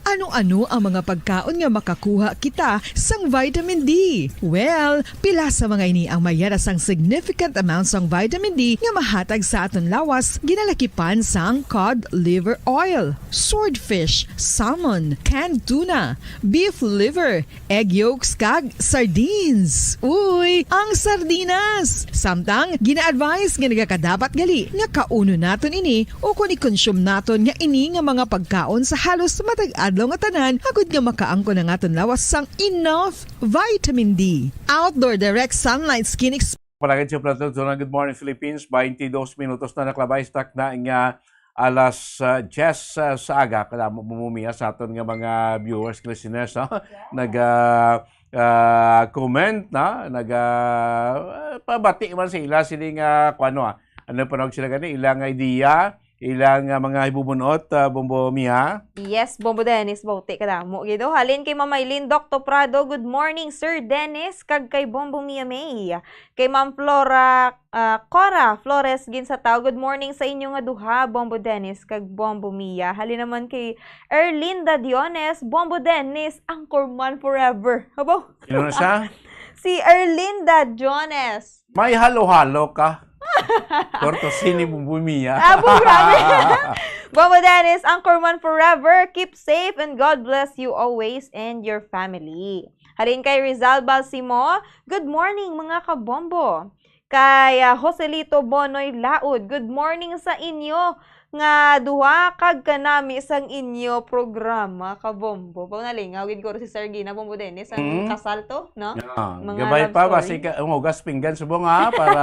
Ano-ano ang mga pagkaon nga makakuha kita sang vitamin D? Well, pila sa mga ini ang may yara sang significant amount sang vitamin D nga mahatag sa aton lawas, ginalakipan sang cod liver oil, swordfish, salmon, canned tuna, beef liver, egg yolks, kag sardines. Uy, ang sardinas! Samtang, gina-advise nga nagakadapat gali nga kaunon naton ini ukon i-consume naton nga ini nga mga pagkaon sa halos matag adlaw nga tanan, agud nga makaangkon ang aton lawas sang enough vitamin D. Outdoor Direct Sunlight Skin Exp- Palagad sa Plato Zona, Good Morning Philippines, twenty-dos minutos na nakalabay sa takna nga alas, ah, diyes, ah, sa aga. Kadamo mo mumiya sa aton nga mga viewers, listeners, ha? Nag, ah, ah, comment, na? Nag, ah, ah, pabati man sa ila, sini nga, kuwan, ah, ano pa nawag sila gani? Ilang idea, ilang, ah, mga hibubunot, ah, Bombo Mia? Yes, Bombo Dennis, bauti kadamo gid. Oh, halin kay Mama Eileen, Doctor Prado, good morning, Sir Dennis, kag kay Bombo Mia May. Kay Ma'am Flora, ah, Cora Flores Ginsatao, good morning sa inyo nga duha, Bombo Dennis kag Bombo Mia. Halin naman kay Erlinda Diones, Bombo Dennis, anchorman forever. Abo? Sino na siya? Si Erlinda Diones. May halo-halo ka. Korto sini Bombo Mia. Abo, grabe. Bombo Dennis, anchorman forever. Keep safe and God bless you always and your family. Halin kay Rizal Balsimo, good morning, mga kabombo. Kay, ah, Joselito Bonoy Laod, good morning sa inyo nga duha kag kanami sang inyo programa, kabombo. Pag nalingaw gid ko si Sir Gina, Bombo Dennis, ang Mm. kasal to, no? Ah, mga gabay love pa, story. Basi ka, um, hugas pinggan subong, ha, para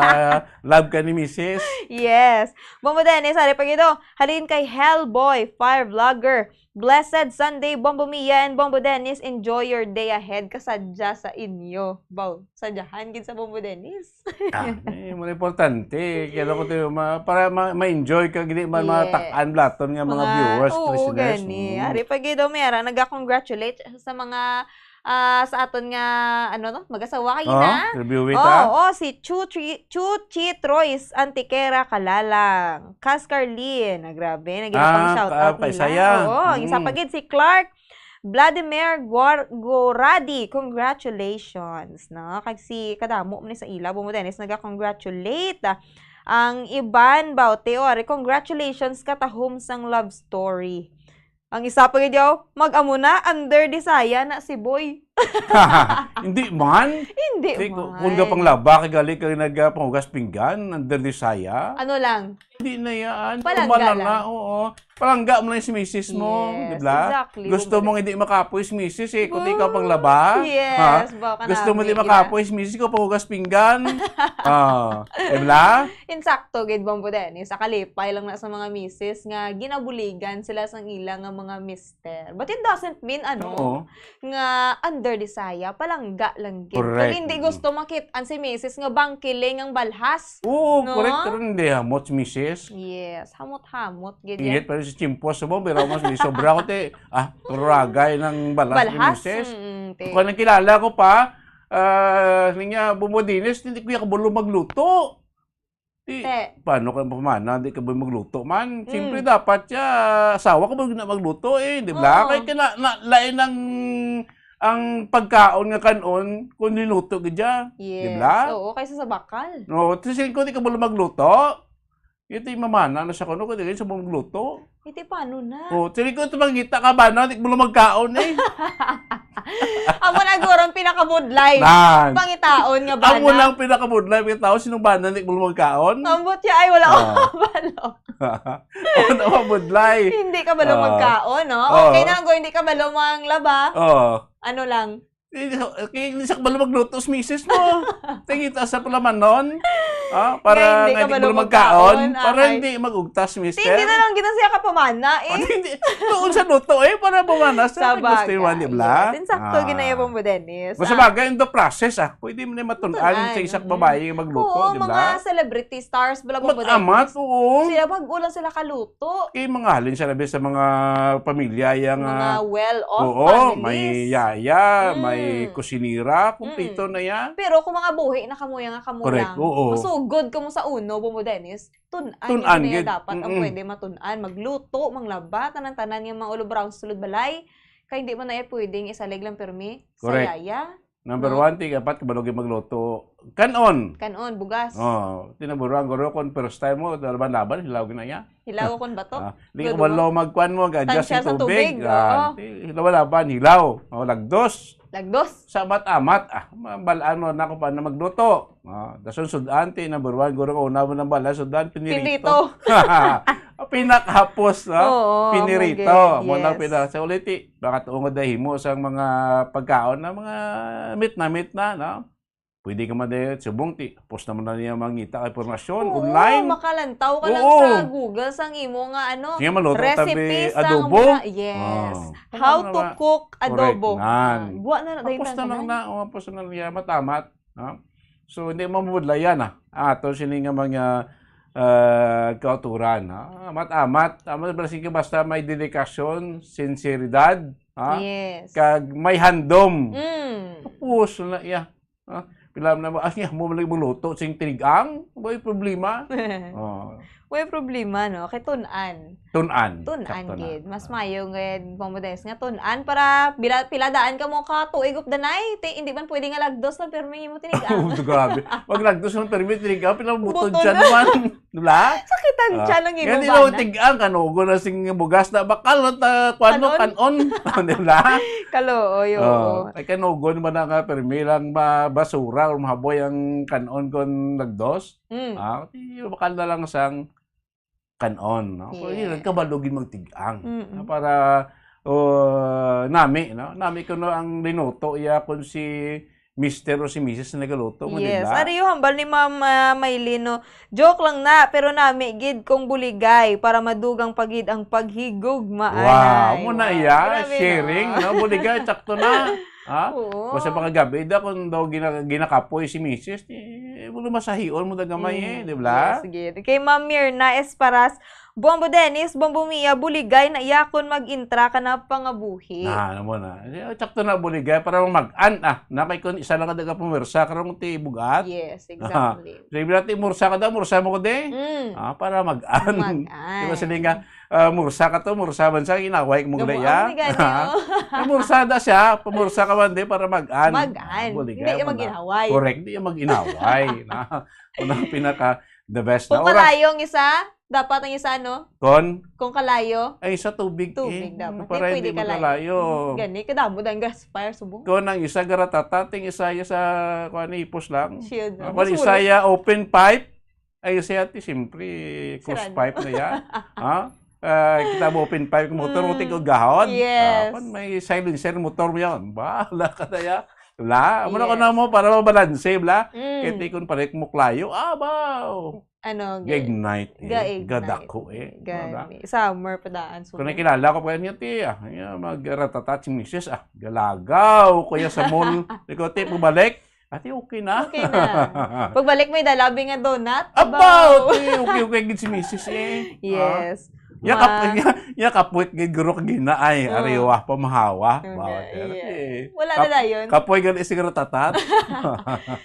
love ka ni misis. Yes. Bombo Dennis, ari pa gid, oh. Halin kay Hellboy, Fire Vlogger. Blessed Sunday, Bombo Mia and Bombo Dennis. Enjoy your day ahead. Kasadya sa inyo. Baw, sadyahan gid sa Bombo Dennis. Ah, eh, mo importante. Kaya ko to, ma-, para ma-, ma-enjoy ka, gini man mga Yes. takaan blaton nga mga Mga, viewers, oo, listeners. Gani. Mm. Ari pa gid, oh, Mera, naga-congratulate sa mga, ah, sa aton nga, ano to, mag-asawa kayo Oh, na. Review it, Oh, ah. Oh, si Chu Tri-, Chu Chi Troyes Antiquera Kalalang. Kas Carlin, na grabe, na ginapang Ah, shout ah, out nila. Paisaya. Oo, ang isa Mm. pa gid si Clark Vladimir Guar-, Goradi, congratulations, no? Kag si kadamo man ni sa ila, Bombo Dennis, naga-congratulate. Ang Iban Bauteo, ari, congratulations, katahom sang love story. Ang isa pa gid, yo, mag-amo na, under the saya na si Boy. Hindi man. Hindi Kay ku-, man. Kung ka panglaba, kay gali ka nagpanghugas pinggan, under the saya. Ano lang? Hindi na yan. Palangga Normal lang. na, oo. Palangga mo lang si misis mo, Yes, di ba? exactly. Gusto Kumbaga- mong hindi makapoy si misis eh, kung di ka panglaba. Yes, Ha? baka Gusto mo nami, di yeah. makapoy si misis ko, panghugas pinggan. Ah, di ba? Insakto gid, Bombo Dennis. Sa kalipay lang na sa mga misis nga ginabuligan sila sang ila nga mga mister. But it doesn't mean, ano, Oo. nga under the saya, palangga lang gid. Correct. Kung hindi gusto makit-an si misis nga bangkiling ang balhas. Oo, No? correct. Pero hindi hamot si misis. Yes, hamot-hamot gid Ingit yan. pa rin si Chimpos mo, pero mas may sobra ko, te. Ah, karagay ng balhas ni Balhas? misis. Mm, te. Kung nang kilala ko pa, ah, niya, Bombo Dennis, hindi ko yung kabalo magluto. Di, Te. paano ka pamana? Di ka ba magluto man? Siyempre, Mm. dapat siya, asawa ko ba na magluto eh, di ba? Oo. Kaya kina, na, lain ang, ang pagkaon nga kanon kung niluto ka dyan. Di Yes. ba? Oo, kaysa sa bakal. No, kasi ko di ka ba magluto? Ito yung mamana na sa kuno, kung di ka sa magluto. Iti paano na? Oh, sige ko ito mangita ka ba na? Di mo lang magkaon eh. Amo na guro ang pinakabudlay. Nan. Pangitaon nga Amo bana. na ang pinakabudlay, pangitaon, sinong bana, di mo lang magkaon? Ambot siya, ay, wala Ah. akong kabalo. Ano ang budlay? Hindi ka balo Ah. magkaon, no? Oh. Okay na, go, hindi ka balo manglaba. Oh. Ano lang? Eh, kay hindi sa kabalo magluto sa misis mo. Tingita sa palaman nun. Ah, para Nga hindi nga ka di balo mo magkaon, magkaon, para ahay. hindi mag-ugtas, mister. Hindi na lang gina siya kapamana, eh. Oh, hindi. Doon sa luto, eh, para pamana sa Sa gusto bagay. yung di bla? Yes, insakto Ah. ginaya mo, Dennis. Basta Ah. bagay, in the process, ah. Pwede mo na matun-an Matun-an, sa isa ka mm. babae magluto, Oo, di mga bla? celebrity stars, bala mo, Mat-, Dennis. amat, oo. Sila, bag-o lang sila kaluto. Kay mga halin siya labi sa mga pamilya, yung, Mga ah, well-off oo, families. may yaya, may Mm. kusinira, kumpleto Mm. na yan. Pero kung mga buhi na kamo, yan nga kamo Correct, lang, oo. masugod kamo sa uno, Bombo Dennis, tun-an Tun-an yun na gid. dapat ang Mm-mm. pwede matun-an. Magluto, manglaba, tanan-tanan yung mga ulo brown sulod balay. Kaya hindi mo na eh pwedeng isalig lang pirmi sa Correct. yaya. Number No? one, ti, dapat kabalo gid magluto. Kanon. Kanon, bugas. Oh, tinaburuan, guro, kung first time mo, laban-laban, hilaw gid na iya. Hilaw akong bato. Ah, di Duduwa. kabalo magkuan mo, ga-adjust Tansya sa sa tubig. tubig, Ah, oo. ti, laban-laban, hilaw. Oh, lagdos. Lagdos. Sa amat-amat, ah, mabalaan mo na kung paano magluto. Ah, dason sud-an, ti, number one, guro, una mo nang bala, sud-an, pinirito. Pinirito. Pinakahapos, no? Oo, Pinirito. Mugit, Mo na yes. pina-, sa ulit, ti, baka tuungod na himo sa mga pagkaon na mga mit na, mit na, no? Pwede ka man dahil subong, ti, post naman na niya mangita ka impormasyon Oo, online. makalantaw ka lang Oo. sa Google sang imo nga, ano, Sige, maluto, recipe tabi, sang adobo. mga, yes. Ah. How Ano to na? cook Correct, adobo. nan. Ah, guwa na na, dahil Tapos na lang tanan. na, oh, tapos na lang niya, matamat. Ha? So, hindi mamudlayan, ah. Ah, ato sini nga mga, ah, kauturan, ha? Amat-amat. Amat, basta, basta may dedikasyon, sinseridad, ha? Yes. Kag may handom. Mm. Tapos na, iya. Ha? Pila na mo, ah, iya, mo malig magluto, sing tinigang? May problema. Oh. May problema, no? Kay tun-an. Tun-an. Tun-an Sakto na. gid. Mas Ah. mayo gid, Bombo Dennis, nga tun-an para bila, pila daan ka mo ka tuig updanay. Ti, hindi man pwede nga lagdos na pirmi mo tinigang. Oh, grabe. Pag lagdos ng pirmi tinigang, pila mo butod Butod siya na. naman. Di ba? Sakit ang Ah. tiyan ng imo Yan, bana. Yung tigang, kanugo na sing bugas na bakal, at, ah, kuwan mo, Kanon? kanon. Di ba? Kalooy, oo. Oh, ay, kanugo naman na nga, pirmi lang ma-, basura or mahaboy ang kanon kon lagdos. Mm. Ah, di, bakal na lang sang kanon, no? Pero yun, Yes. nagkabalugin magtigang. Mm-mm. Ah, para, oh, nami, no? Nami ko no ang linuto, iya kung si mister o si misis na nagaluto mo, di Yes. ba? Ari yung hambal ni Ma'am, ah, Maylin, no? Joke lang na, pero nami gid kung buligay para madugang pa gid ang paghigugma, Wow, anay. mo na Wow, iya, grabe, sharing, no? no? Buligay, sakto na. Ha? Oo. Basta mga gabi, da, kung daw gina-, ginakapoy si misis, eh, wala masahion mo da gamay, Mm, eh, di ba? yes, gid. Kay Ma'am Mirna Esparas, Bombo Dennis, Bombo Mia, buligay na iya kon mag-intra ka na pangabuhi. Na, ano mo na. Eh, sakto na buligay para mag-an, ah. Na kay kun isa lang ka daga pumirsa, karong ti bugat. Yes, exactly. So, ibig natin, mursa ka daw, mursa mo ko di. Mm. Ah, para mag-an. Mag-an. Di ba sila nga, ah, mursa ka to, mursa man sa inaway mo Gamo gula ya. ang ni gani, Ah. oh. Ay, mursa da siya, pamursa ka man di para mag-an. Mag-an. Ah, buligay Hindi yung mo na. mag-inaway. Correct, hindi yung mag-inaway. Na, unang pinaka the best Kung na oras. kalayo ang isa, dapat ang isa, no? Kon? Kung kalayo, Ay, sa tubig, tubig eh. dapat. Para Di hindi pwede kalayo. magkalayo. Mm, gani, kadamo dahil gas fire, subong. Kon ang isa garatata, ting isa ya sa, kuwan, ipos lang. Shield, Ah, no? Kon isa Sulit. ya open pipe, ay isa ya, ti, siyempre, closed Sarado. pipe na ya. Ha? Ah, kita mo open pipe, motor, Mm. utik o gahon. Yes. Ah, kon may silencer, motor mo yan. Bahala ka na ya. La, amo na ko Yes. na mo para mabalanse, bla. Mm. Kaya tikon palit mo klayo. Abaw! Ano, ga- Ga-ignite, eh. ga-ignite. Gadako, eh. Gani. Wala. Summer pa daan, Kung summer. nakilala ko pa niya, ti, ah, niya, mag-ratata si misis, ah, galagaw ko ya sa mall. Ikaw, ti, pabalik. Ati, okay na. Okay na. Pagbalik, may dalabi nga donut. Abaw! Abaw! Ti, okay, okay, gid si misis, eh. Ah. Yes. Ya kap-, Ma- ya, ya kapwit gid guro kagina ay, Ah. ariwa, pamahawa. Okay, Bawat, yeah. eh. Wala Kap-, na dayon. kapoy gani siguro tatat.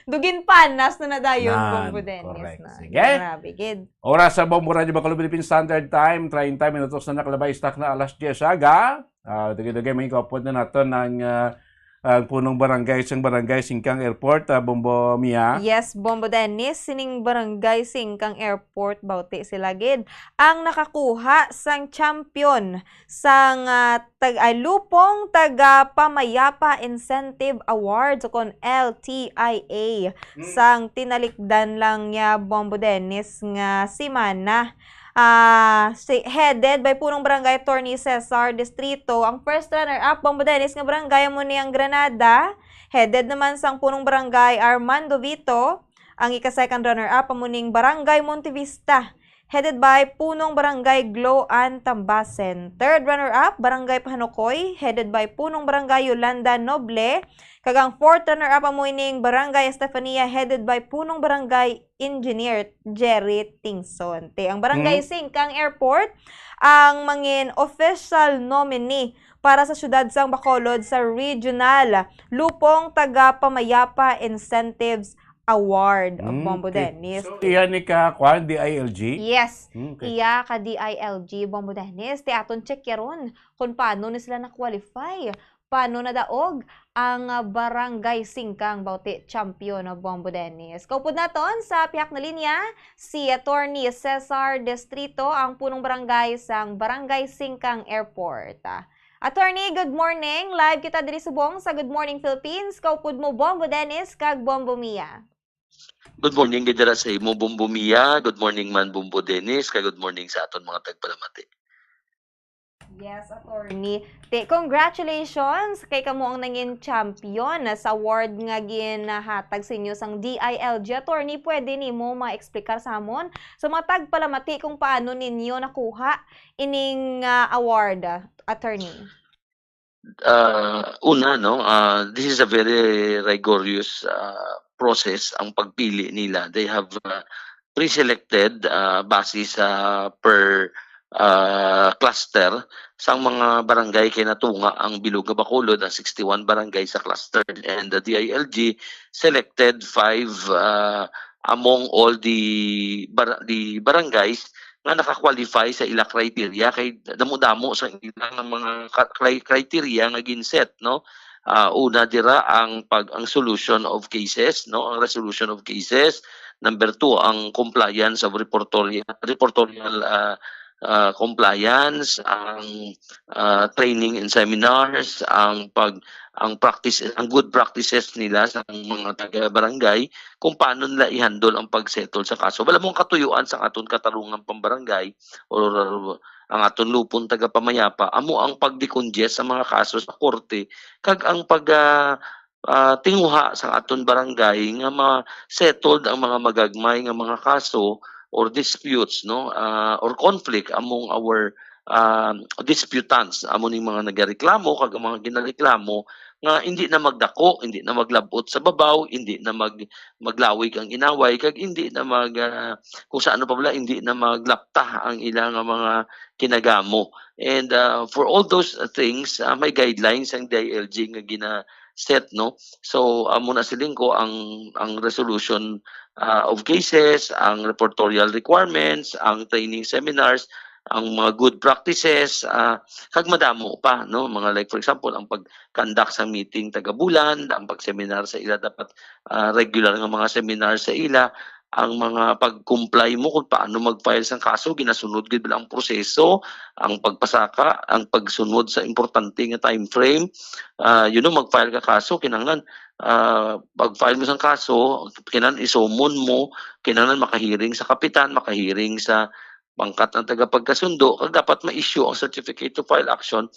Dugin panas na na dayon, Nan, Bombo Dennis correct. na. Sige. Grabe gid. Oras sa Bombo Radyo Bacolod Philippine Standard Time, treinta minutos na nakalabay sa takna alas diyes aga. Ah, dugay-dugay, may ikapot na naton ang, ah, ang punong barangay sang Barangay Singkang Airport, ah, Bombo Mia. Yes, Bombo Dennis, sining Barangay Singkang Airport, bauti sila gid ang nakakuha sang champion sang, ah, tag-, ay, Lupong Taga Pamayapa Incentive Awards, o kon L T I A, Hmm. sang tinalikdan lang niya, Bombo Dennis, nga semana. Ah, si, headed by Punong Barangay Attorney Cesar Distrito. Ang first runner-up, Bombo Dennis, nga barangay amo ni ang Granada. Headed naman sang Punong Barangay Armando Vito. Ang ika-second runner-up amo ning Barangay Montevista, headed by Punong Barangay Glo Ann Tambasen. Third runner-up, Barangay Pahanukoy, headed by Punong Barangay Yolanda Noble. Kag ang fourth runner-up amo ining Barangay Estefania, headed by Punong Barangay Engineer Jerry Tingson. Te, ang Barangay Mm. Singkang Airport ang mangin official nominee para sa siyudad sang Bacolod sa Regional Lupong Taga Pamayapa Incentives Award, Mm, Bombo okay. Dennis. So, iya ni ka, kwan, D I L G? Yes. Mm, okay. Iya ka D I L G, Bombo Dennis. Te, aton check yaron kung paano ni sila na-qualify. Paano nadaog ang, ah, Barangay Singkang, bauti champion, no, Bombo Dennis. Kaupod naton sa pihak na linya, si Attorney Cesar Distrito, ang punong barangay sang Barangay Singkang Airport. Attorney, good morning. Live kita diri subong sa Good Morning Philippines. Kaupod mo, Bombo Dennis kag Bombo Mia. Good morning gid dira sa imo, Bombo Mia. Good morning man, Bombo Dennis, kag good morning sa aton mga tagpalamati. Yes, attorney. Te, congratulations kay kamo ang nangin champion sa award nga ginahatag sa inyo sang D I L G. Attorney, pwede nimo ma-explicar sa amon sa mga tagpalamati kung paano ninyo nakuha ining, ah, award, attorney? Ah, una, no, ah, this is a very rigorous, ah, process, ang pagpili nila. They have, ah, pre-selected, ah, base sa per, ah, cluster sang mga barangay kay natunga ang bilog nga Bacolod, ang sixty-one barangay sa cluster, and the D I L G selected five, ah, among all the bar-, the barangays nga naka-qualify sa ila criteria, kay damo-damo sa ila nga mga ka-, cri-, criteria nga ginset, no? Ah, una dira ang pag-, ang solution of cases, no? Ang resolution of cases. Number two, ang compliance of reportorial, reportorial, ah, ah, compliance, ang, ah, training and seminars, ang pag-, ang practice, ang good practices nila sa mga taga-barangay, kung paano nila i-handle ang pag-settle sa kaso. Wala mong katuyuan sa aton katarungan pambarangay or ang aton lupon taga-pamayapa, amo ang pag-decongest sa mga kaso sa korte, kag ang pag, ah, ah, tinguha sa aton barangay nga ma-settled ang mga magagmay nga mga kaso or disputes, no, ah, or conflict among our, ah, disputants, amo ning mga nagareklamo kag ang mga ginareklamo, nga hindi na magdako, hindi na maglabot sa babaw, hindi na mag maglawig ang inaway, kag hindi na mag, ah, kung sa ano pa bala, hindi na maglapta ang ila nga mga kinagamo. And, ah, for all those, ah, things, ah, may guidelines ang D I L G nga gina-set, no? So, amo na siling ko ang, ang resolution, ah, of cases, ang reportorial requirements, ang training seminars, ang mga good practices, ah, kag madamo pa, no? Mga like, for example, ang pag-conduct sa meeting taga bulan, ang pag-seminar sa ila dapat, ah, regular nga mga seminar sa ila, ang mga pag-comply mo kung paano mag-file sang kaso, ginasunod gid ba ang proseso, ang pagpasaka, ang pagsunod sa importante nga time frame. Ah, you know, mag-file ka kaso, kinahanglan, ah, pag-file mo sang kaso, kinahanglan i-summon mo, kinahanglan makahearing sa kapitan, makahearing sa pangkat ang tagapagkasundo, kag dapat ma-issue ang certificate to file action,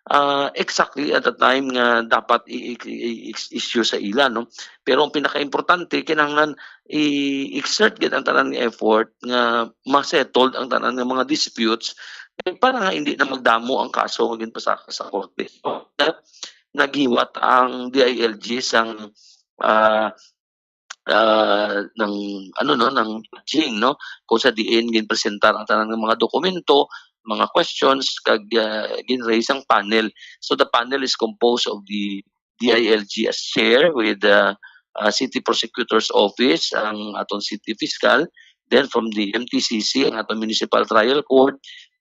ah, exactly at the time nga dapat i-, i-, i-, i-issue sa ila, no? Pero ang pinakaimportante, kinahanglan i-exert gid ang tanan nga effort nga ma-settled ang tanan nga mga disputes, eh, para nga hindi na magdamo ang kaso nga ginpasaka sa korte. So, na-, naghiwat ang D I L G sang, ah, ah, ng, ano, no, ng judging, no, kung sa diin ginpresentar ang tanan nga mga dokumento, mga questions, kag, ah, gin-raise ang panel. So, the panel is composed of the D I L G as chair with the, ah, City Prosecutor's Office, ang aton city fiscal, then from the M T C C, ang aton Municipal Trial Court,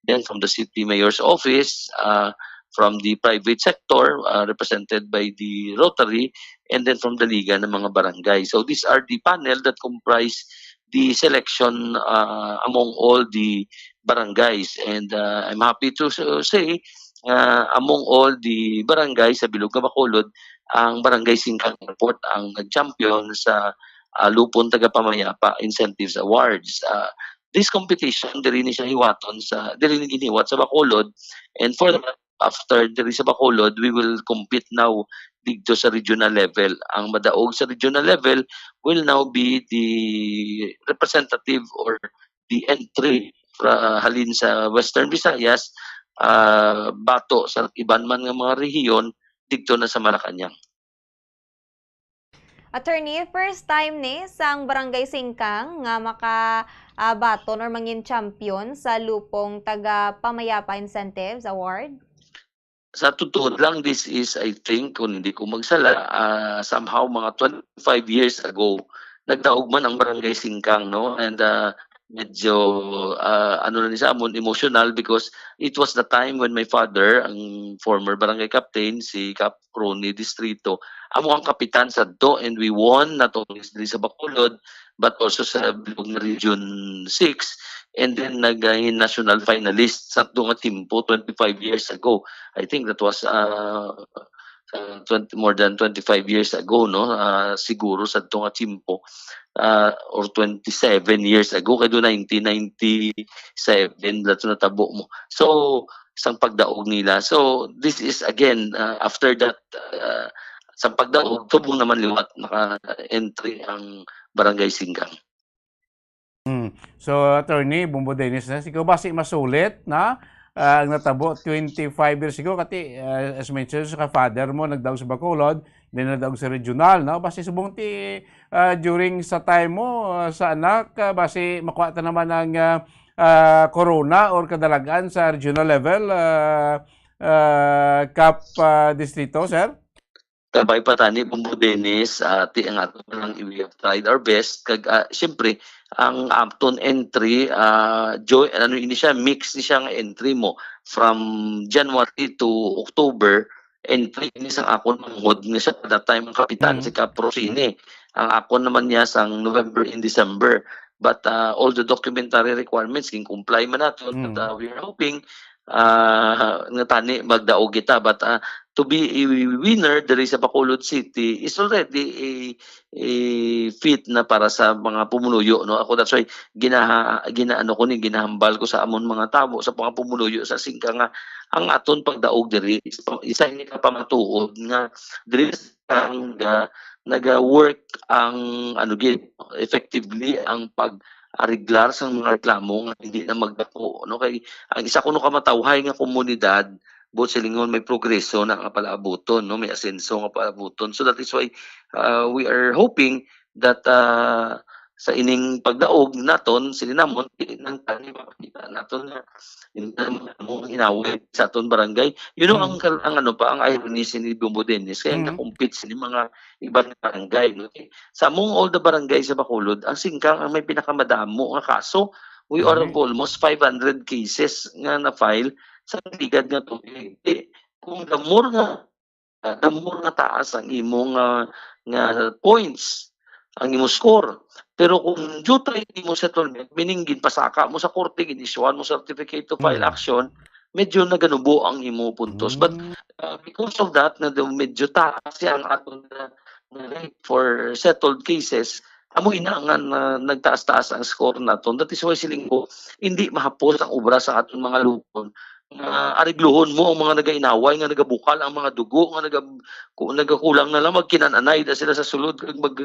then from the City Mayor's Office, ah, from the private sector, ah, represented by the Rotary, and then from the Liga ng mga Barangay. So these are the panel that comprise the selection, ah, among all the barangays. And, ah, I'm happy to s-, say, ah, among all the barangays sa bilog nga Bacolod, ang Barangay Singkang Airport ang nag-champion sa, ah, Lupon Tagapamayapa Incentives Awards. Ah, this competition, diri ni siya hiwaton sa, diri ni ginhiwat sa Bacolod. And for that, after diri sa Bacolod, we will compete now dito sa regional level. Ang madaog sa regional level will now be the representative or the entry fra-, halin sa Western Visayas, ah, bato sa iban man nga mga rehiyon dito na sa Malacañang. Attorney, first time ni sang Barangay Singkang nga maka, ah, baton or mangin champion sa Lupong Taga Pamayapa Incentives Award? Sa totoo lang, this is, I think, kung hindi ko magsala, ah, somehow mga twenty-five years ago, nagdaog man ang Barangay Singkang, no? And, ah, medyo, ah, ano na ni sa amon, emotional because it was the time when my father, ang former barangay captain, si Cap Ronnie Distrito, amo ang kapitan sadto, and we won not only diri sa Bacolod, but also sa bilog nga Region six, and then naging national finalist sa ato nga timpo twenty-five years ago. I think that was, ah, ah, twenty, more than twenty-five years ago, no? Ah, siguro sa ato nga timpo, ah, or twenty-seven years ago, kay do nineteen ninety-seven na natabo mo. So, sang pagdaog nila. So, this is again, ah, after that, ah, sang pagdaog, subong naman liwat naka-entry ang Barangay Singkang. Mm. So, Attorney Bombo Dennis, na, ikaw basi masulit na, ah, ang natabo twenty-five years ago, kati, ah, as mentioned, sa ka-father mo, nagdaog sa Bacolod, then nagdaog sa regional, no? Basi subong ti, ah, during sa time mo, ah, sa anak, ah, basi makuha ta naman ang, ah, ah, corona or kadalagan sa regional level, ah, ah, Cap, ah, Distrito, sir? Kabay pa tani, Bombo Dennis, ah, ti ang ato lang, we have tried our best. Kag, ah, siyempre, ang aton entry, ah, joy, ano ini siya, mix ni siya nga entry mo. From January to October, entry ini sang akon manghod nga siya pa that time ang kapitan, Mm. si Cap Rosini. Ang akon naman niya sang November and December. But, ah, all the documentary requirements, gin-comply man naton. But, Mm. ah, we are hoping, ah, nga tani magdaog kita. But, ah, to be a winner diri sa Bacolod City is already a, a feat na para sa mga pumuluyo, no? Ako, that's why ginaha-, ginaano ko ni, ginahambal ko sa amon mga tawo, sa mga pumuluyo sa Singkang nga ang aton pagdaog diri, isa, isa ni ka pamatuod nga diri sa Singkang nga naga-work ang, ano gid, effectively ang pag-ariglar sa mga reklamo nga hindi na magdako, no? Kay ang isa kuno ka matawhay nga komunidad, buot silingon may progreso na nga palaabuton, no? May asenso nga palaabuton. So that is why, uh, we are hoping that, uh, sa ining pagdaog naton, sini namon, dili lang tani mapakita naton nga hindi naman amo ang inaway sa aton barangay. You know, ang, ang ano pa, ang irony sini, Bombo Dennis, kaya Mm. nakumpit sini mga ibang barangay, no? Sa among all the barangay sa Bacolod, ang Singkang ang may pinakamadamo nga kaso. We are Gani. Of almost five hundred cases nga na-file sa ligad nga tuig. Di, kung the more nga, ah, the more nga taas ang imo nga, nga points, ang imo score. Pero kung jutay imo settlement, meaning ginpasaka mo sa korte, ginisyuhan mo certificate to file Mm. action, medyo naganubo ang imo puntos. But, Mm. uh, because of that, na daw medyo taas siya ang aton na, na rate for settled cases, amo ina nga na, nagtaas-taas ang score naton. That is why siling ko, hindi mahapos ang obra sa aton mga lupon. Nga arigluhon mo ang mga nagainaway, nga nagabukal ang mga dugo, nga naga-, ku-, nagakulang na lang, magkinananay na sila sa sulod, kag mag,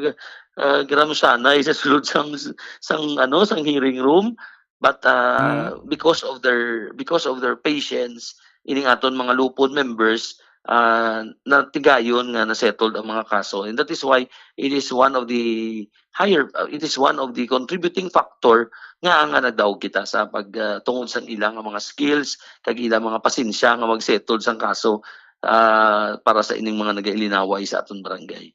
ah, giramusanay sa sulod sang, sang, ano, sang hearing room. But, uh, Mm. because of their, because of their patience, ining aton mga lupon members, uh, natigayon nga na-settled ang mga kaso. And that is why it is one of the higher, uh, it is one of the contributing factor nga, nga nagdaog kita sa pag, uh, tungod sa ilang mga skills, kag ilang mga pasensya nga mag-settle sang kaso, uh, para sa ining mga nagailinaway sa aton barangay.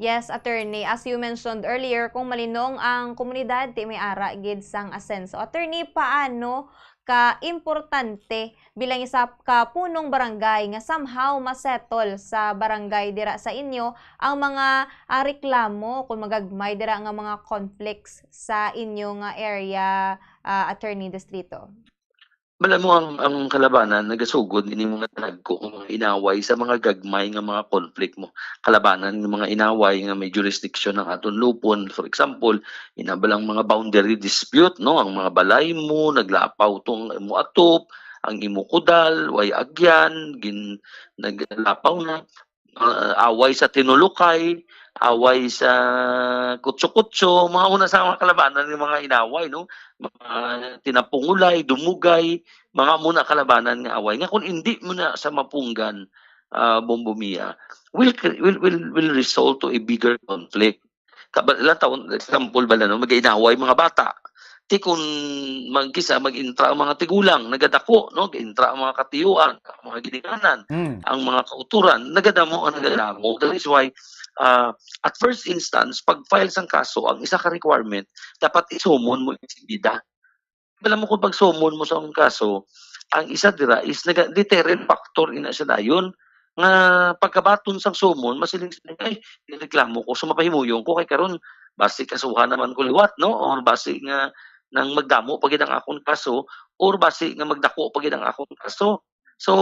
Yes, attorney. As you mentioned earlier, kung malinong ang komunidad, ti may ara gid sang asenso. Attorney, paano ka importante bilang isa ka punong barangay nga somehow masettle sa barangay dira sa inyo ang mga, ah, reklamo kung magagmay dira nga mga conflicts sa inyo nga area, ah, Attorney Distrito? Bala mo ang, ang kalabanan nagasugod ini mga dagko nga mga inaway sa mga gagmay nga mga conflict mo. Kalabanan nga mga inaway nga may jurisdiction ang aton lupon. For example, ina ba lang mga boundary dispute, no? Ang mga balay mo, naglapaw tong imo atop, ang imo kudal, way agyan, gin-, naglapaw na. Ah, away sa tinulukay, away sa kutso-kutso, mga una sa mga kalabanan nga mga inaway, no? Mga tinapungulay, dumugay, mga muna kalabanan nga away. Nga kung hindi mo na sa mapunggan, ah, Bombo Mia, will cre-, will, will, will result to a bigger conflict. Kaba-, lang taon, example ba lang, no? Mag-inaway mga bata. Ti kun mag-, kisa mag-intra ang mga tigulang, nagadako, no? Intra ang mga katiyuan, ang mga ginikanan, Mm. ang mga kauturan, nagadamo ang nagadamo. That is why, ah, at first instance, pag file sang kaso, ang isa ka requirement, dapat i-summon mo insegida. Alam mo, kung pag-summon mo sa ang kaso, ang isa dira is naga-, deterrent factor ina siya dayon, nga pagkabaton sang summon, masiling sila, "Ay, nireklamo ko, so mapahimuyon ko, kay karon basi kasuhan naman ko liwat, no? Or basi nga nang magdamo pa gid ang akon kaso, or basi nga magdako pa gid ang akon kaso." So,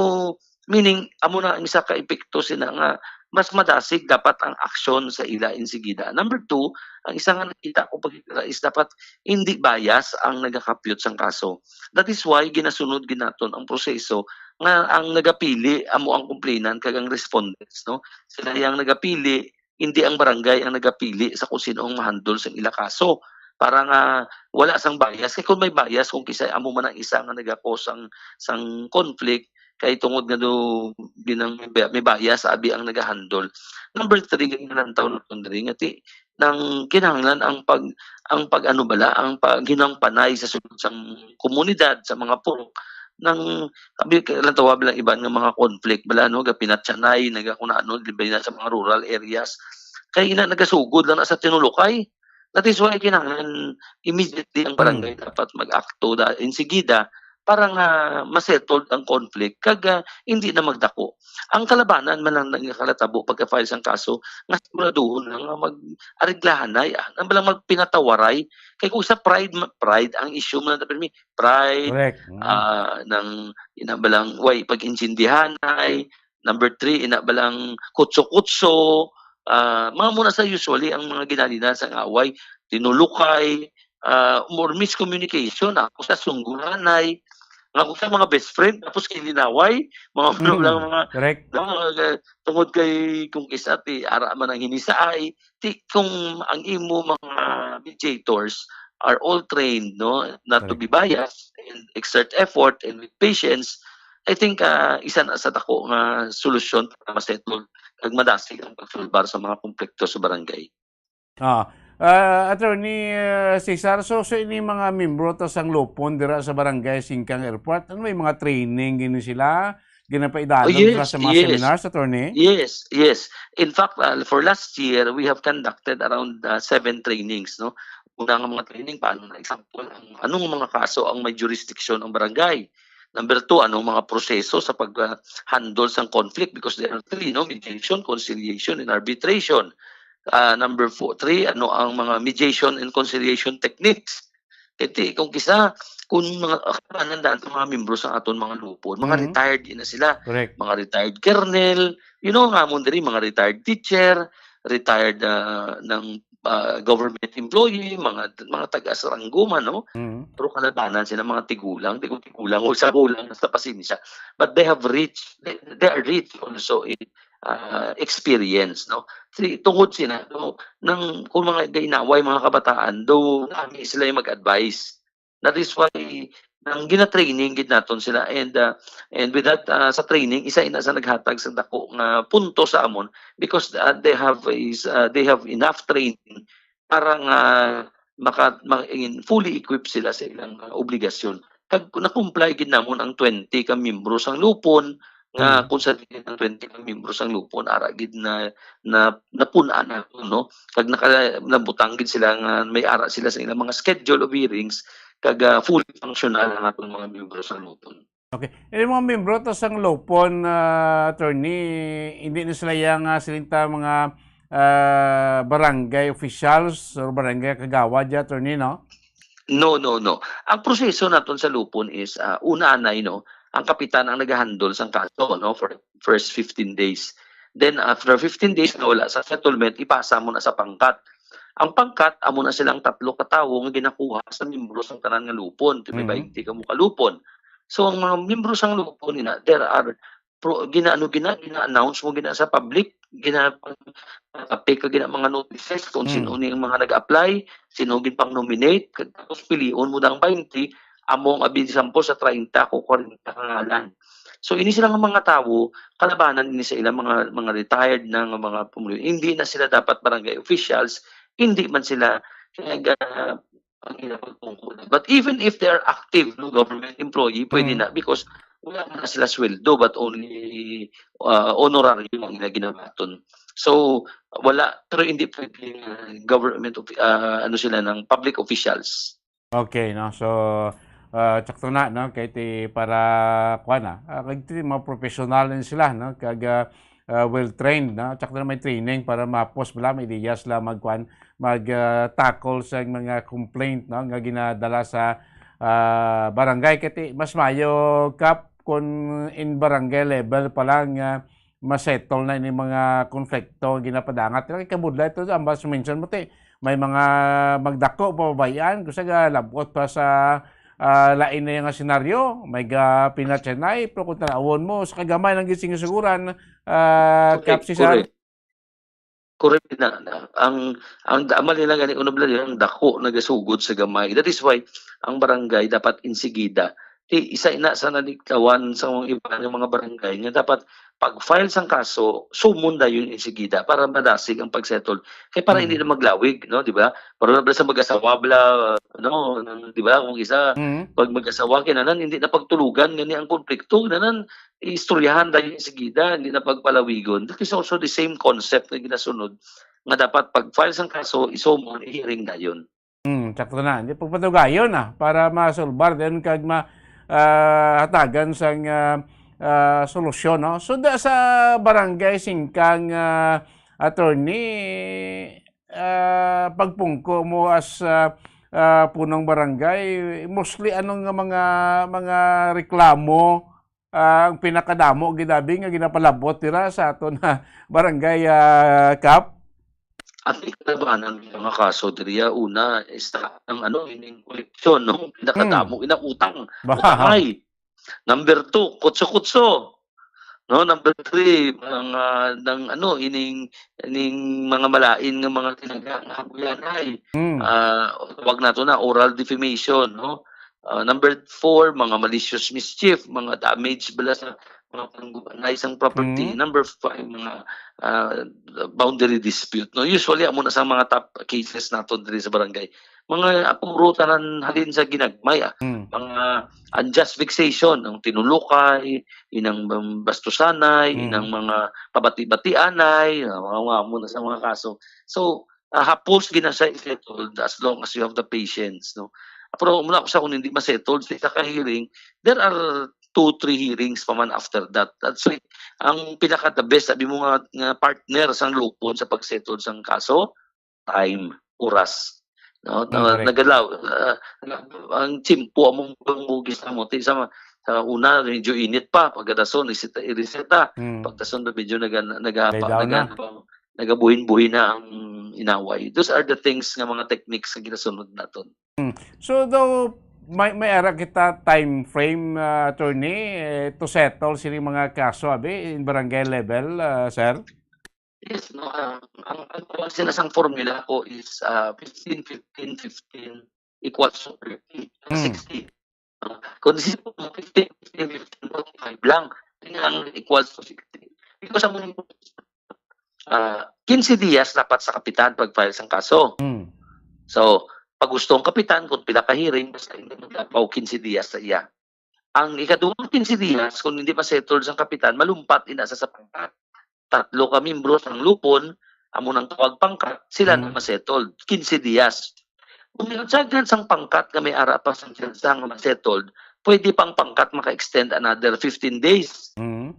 meaning, amo na ang isa ka epekto sina nga mas madasig dapat ang aksyon sa ila insigida. Number two, ang isa nga nakita ko pag is dapat hindi bias ang nagakapyot sang kaso. That is why ginasunod gid naton ang proseso nga ang nagapili amo ang complainant kag ang respondents, no? Sila yang nagapili, hindi ang barangay ang nagapili sa kung sino ang ma-handle sang ila kaso. Para nga wala sang bias. Kay kung may bias, kung kisay amo man ang isa nga naga-cause sang, sang conflict, kay tungod nga do, binang may, may bias, abi ang nagahandle. Number three, nga nalantaw naton diri, nga ti-, nang kinahanglan ang pag, ang pag-ano bala, ang paghinangpanay sa sulod sang komunidad, sa mga purok, nang, abi, nalantaw bala ang iban nga mga conflict bala, no, gapinatyanay, naga-, kung ano, di ba, na sa mga rural areas. Kay ina, nagasugod lang na sa tinulukay. That is why kinahanglan immediately ang barangay Mm. dapat mag-akto da, insigida para nga ma-settled ang conflict kag, ah, hindi na magdako. Ang kalabanan man lang nga kalatabo pagka-file sang kaso nga siguraduhon lang nga mag-areglahanay, ah, nang balang magpinatawaray. Kay kung sa pride, ma-, pride ang issue man lang, pride, Correct. Mm. ah, nang ina ba lang, way pag-intindihanay, number three, ina ba lang kutso-kutso, ah, mga muna sa usually ang mga ginalinan sang away, tinulukay, ah, or miscommunication, ako sa sunggulanay, nga ako sa mga best friend, tapos kilinaway, mga Mm, lang mga, correct. no, mga, tungod kay kung isa ti ara man ang hinisaay, ti kung ang imo mga mediators are all trained, no, not to Correct. be biased and exert effort and with patience, I think, ah, isa na sa dako nga solusyon para ma-settle kag madasig ang pagsulbar sa mga konflikto sa barangay. Ah, ah, Attorney, ah, Cesar, so, so ini mga miyembro ta sang Lupon dira sa Barangay Singkang Airport, ano, may mga training gini sila? Oh, Ginapaidalom sila yes, sa mga yes. seminars, Attorney? Yes, yes. In fact, ah, for last year, we have conducted around, ah, seven trainings, no? Una nga mga training, paano na example, ang, anong mga kaso ang may jurisdiction ang barangay? Number two, anong mga proseso sa pag, ah, handle sang conflict? Because there are three, no? Mediation, conciliation, and arbitration. Ah, number four, three, ano ang mga mediation and conciliation techniques? Kay ti-, kung kisa, kung mga, ah, kabanan daan sa mga membro sa aton mga Lupon, mga Mhm. retired na sila. Correct. Mga retired colonel, you know, nga amon diri, mga retired teacher, retired, ah, ng, ah, government employee, mga, mga taga-saranggo man, no? Mhm. Pero kalabanan sila, mga tigulang, di ko tigulang, o sa gulang, sa pasensya. But they have rich, they, they are rich also in, ah, experience, no? Si, tungod sila, no, nang, kung mga gainaway, mga kabataan, do, nami sila yung mag-advise. That is why, nang gina-training gid naton sila, and, ah, and with that, ah, sa training, isa ina sa naghatag sa dako nga punto sa amon, because, ah, they have is, ah, they have enough training para nga maka-, ma-, in, fully equipped sila sa ilang, ah, obligasyon. Kag na-comply gid namon ang twenty ka miyembro sang Lupon, nga Mhm. kung sa diin ang twenty ka miyembro sang Lupon, ara gid na, na, napun-an naton, no? Kag naka-, nabutang gid sila nga may ara sila sa ilang mga schedule of hearings, kag, ah, fully functional ang aton mga miyembro sang Lupon. Okay. Ini mga miyembro ta sang Lupon, ah, Attorney, hindi na sila yang, ah, siling ta mga, ah, barangay officials or barangay kagawad, ya, Attorney, no? No, no, no. Ang proseso naton sa Lupon is, ah, una anay, no, ang kapitan ang nagahandle sang kaso, no, for first fifteen days. Then after fifteen days, nga wala sa settlement, ipasa mo na sa pangkat. Ang pangkat, amo na silang tatlo ka tawo nga ginakuha sa miyembro sang tanan nga Lupon. Kay may Mhm. baynte ka mo ka Lupon. So, ang mga miyembro sang Lupon, ina, there are pro-, gina-, ano, gina-, gina-announce mo gina sa public, gina-, tapik ka gina mga notices kung Mm. sino ni ang mga nag-apply, sino ginpang-nominate, kag tapos pilion mo dang baynte, among abi, example, sa treinta ko kwarenta ka ngalan. So, ini sila nga mga tawo, kalabanan ini sa ilang mga, mga retired na nga mga pumuluyo. Hindi na sila dapat barangay officials, hindi man sila nag-, ah, ang ilang pagtungkol. But even if they are active, no, government employee, pwede Mm. na because wala man na sila sweldo, but only, ah, honorarium ang ila ginabaton. So, wala, pero hindi pwede nga government of, ah, ano sila, ng public officials. Okay, no? So, ah, tsakto na, no? Kay ti para, kuwan na, ah, kay ti mga professional din sila, no? Kag, ah, ah, well-trained, no? Tsakto na may training para mapos bala, may ideas sila magkuwan, mag, ah, tackle sa mga complaint, no? Nga ginadala sa, ah, barangay. Kay ti mas mayo, Kap, kung in barangay level pa lang, ah, masettle na ini mga konflikto nga ginapadangat nila. Kay kabudlay to, ang mas mention mo, ti, may mga magdako, pababayan, kung sa galabot pa sa, ah, lain na nga senaryo, may ga pinatsanay, pero kung tanawon mo, sa kagamay lang gisingsuguran, ah, Correct, Kap Cesar. Correct. Correct na, na. Ang, ang da-, mali lang gani, unobla nila, ang dako nagasugod sa gamay. That is why ang barangay dapat insigida. Ti, isa ina sa naliktawan sa mga iba nga mga barangay nga dapat pag-file sang kaso, summon dayon insigida para madasig ang pag-settle. Kay para hindi Mm. na maglawig, no, di ba? Para na sa mag-asawa bala, no, nang, di ba, kung isa, Mm. pag mag-asawa, kinanan, hindi na pagtulugan gani ang konflikto, kinanan, istoryahan dayon insigida, hindi na pagpalawigon. That is also the same concept nga ginasunod, nga dapat pag-file sang kaso, i-summon, i-hearing dayon. Hmm, sakto na. Hindi, pagpatugayon na para masulbar din kag ma-, ah, hatagan sang, ah, ah, solusyon, no? So, da sa Barangay Singkang, ah, attorney, ah, pagpungko mo as, ah, ah, punong barangay, mostly ano nga mga, mga reklamo, ah, ang pinakadamo gid abi nga ginapalabot dira sa aton, ah, barangay, ah, Kap? Ang kalabanan nga mga kaso diri, ah, una, is ang ano, ining koleksyon, no? Pinakadamo, Hmm. ina utang. Ba? Utangay. Number two, kutso-kutso. No, number three, mga, ng ano, ining, ining mga malain nga mga tinaga nga habuyanay. Hmm. Ah, tawag nato na oral defamation, no? Ah, number four, mga malicious mischief, mga damage bala sa mga panggubanay sang property. Mm. Number five, mga, ah, boundary dispute, no? Usually, amo na sa mga top cases naton diri sa barangay. Mga apuro tanan halin sa ginagmay, ah. Mm. Mga unjust vexation, ang tinulukay, inang, um, bastusanay, Mm. inang mga pabati-batianay, ah, mga, mga amo na sa mga kaso. So, ah, hapos gina siya i-settled as long as you have the patience, no? Pero muna ko sa kung hindi ma-settled sa isa ka hearing, there are two, three hearings pa man after that. That's why, ang pinaka the best, sabi mo nga, nga partner sang lupon sa pag-settle sang kaso, time, oras. No? Mm, Na, correct. nagalaw, ah, na, ang tiyempo among panggugis na mo. Ti, sa, sa una, medyo init pa, pagkadason, isita, irisita. Mm. Pagdason, medyo naga-, nagapa-, Lay down na. naga-, nagabuhin-buhin na ang inaway. Those are the things nga mga techniques nga ginasunod naton. Mm. So, though, may, may ara kita time frame, ah, attorney, eh, to settle sini mga kaso, abi, in barangay level, ah, sir? Yes, no, ah, ang, ang tawag sila sang formula ko is, ah, fifteen, fifteen, fifteen equals to thirty, Mm. sixty. Ah, kung isipon mo, fifteen, fifteen, fifteen, forty-five lang. Kaya ang equals to sixty. Because ang mga, ah, quince dias dapat sa kapitan pag-file sang kaso. Mm. So, pag gusto ang kapitan, kung pila ka hearing, basta hindi maglapaw, quince dias sa iya. Ang ikaduhang quince dias, kung hindi ma-settle sang kapitan, malumpat ina sa, sa pangkat. Tatlo ka membro sang lupon, amo nang tawag pangkat, sila na Mm. ma-settled. Quince dias. Kung may sagad sang pangkat nga may ara pa sang tsansa nga ma-settled, pwede pang pangkat maka-extend another fifteen days. Mm.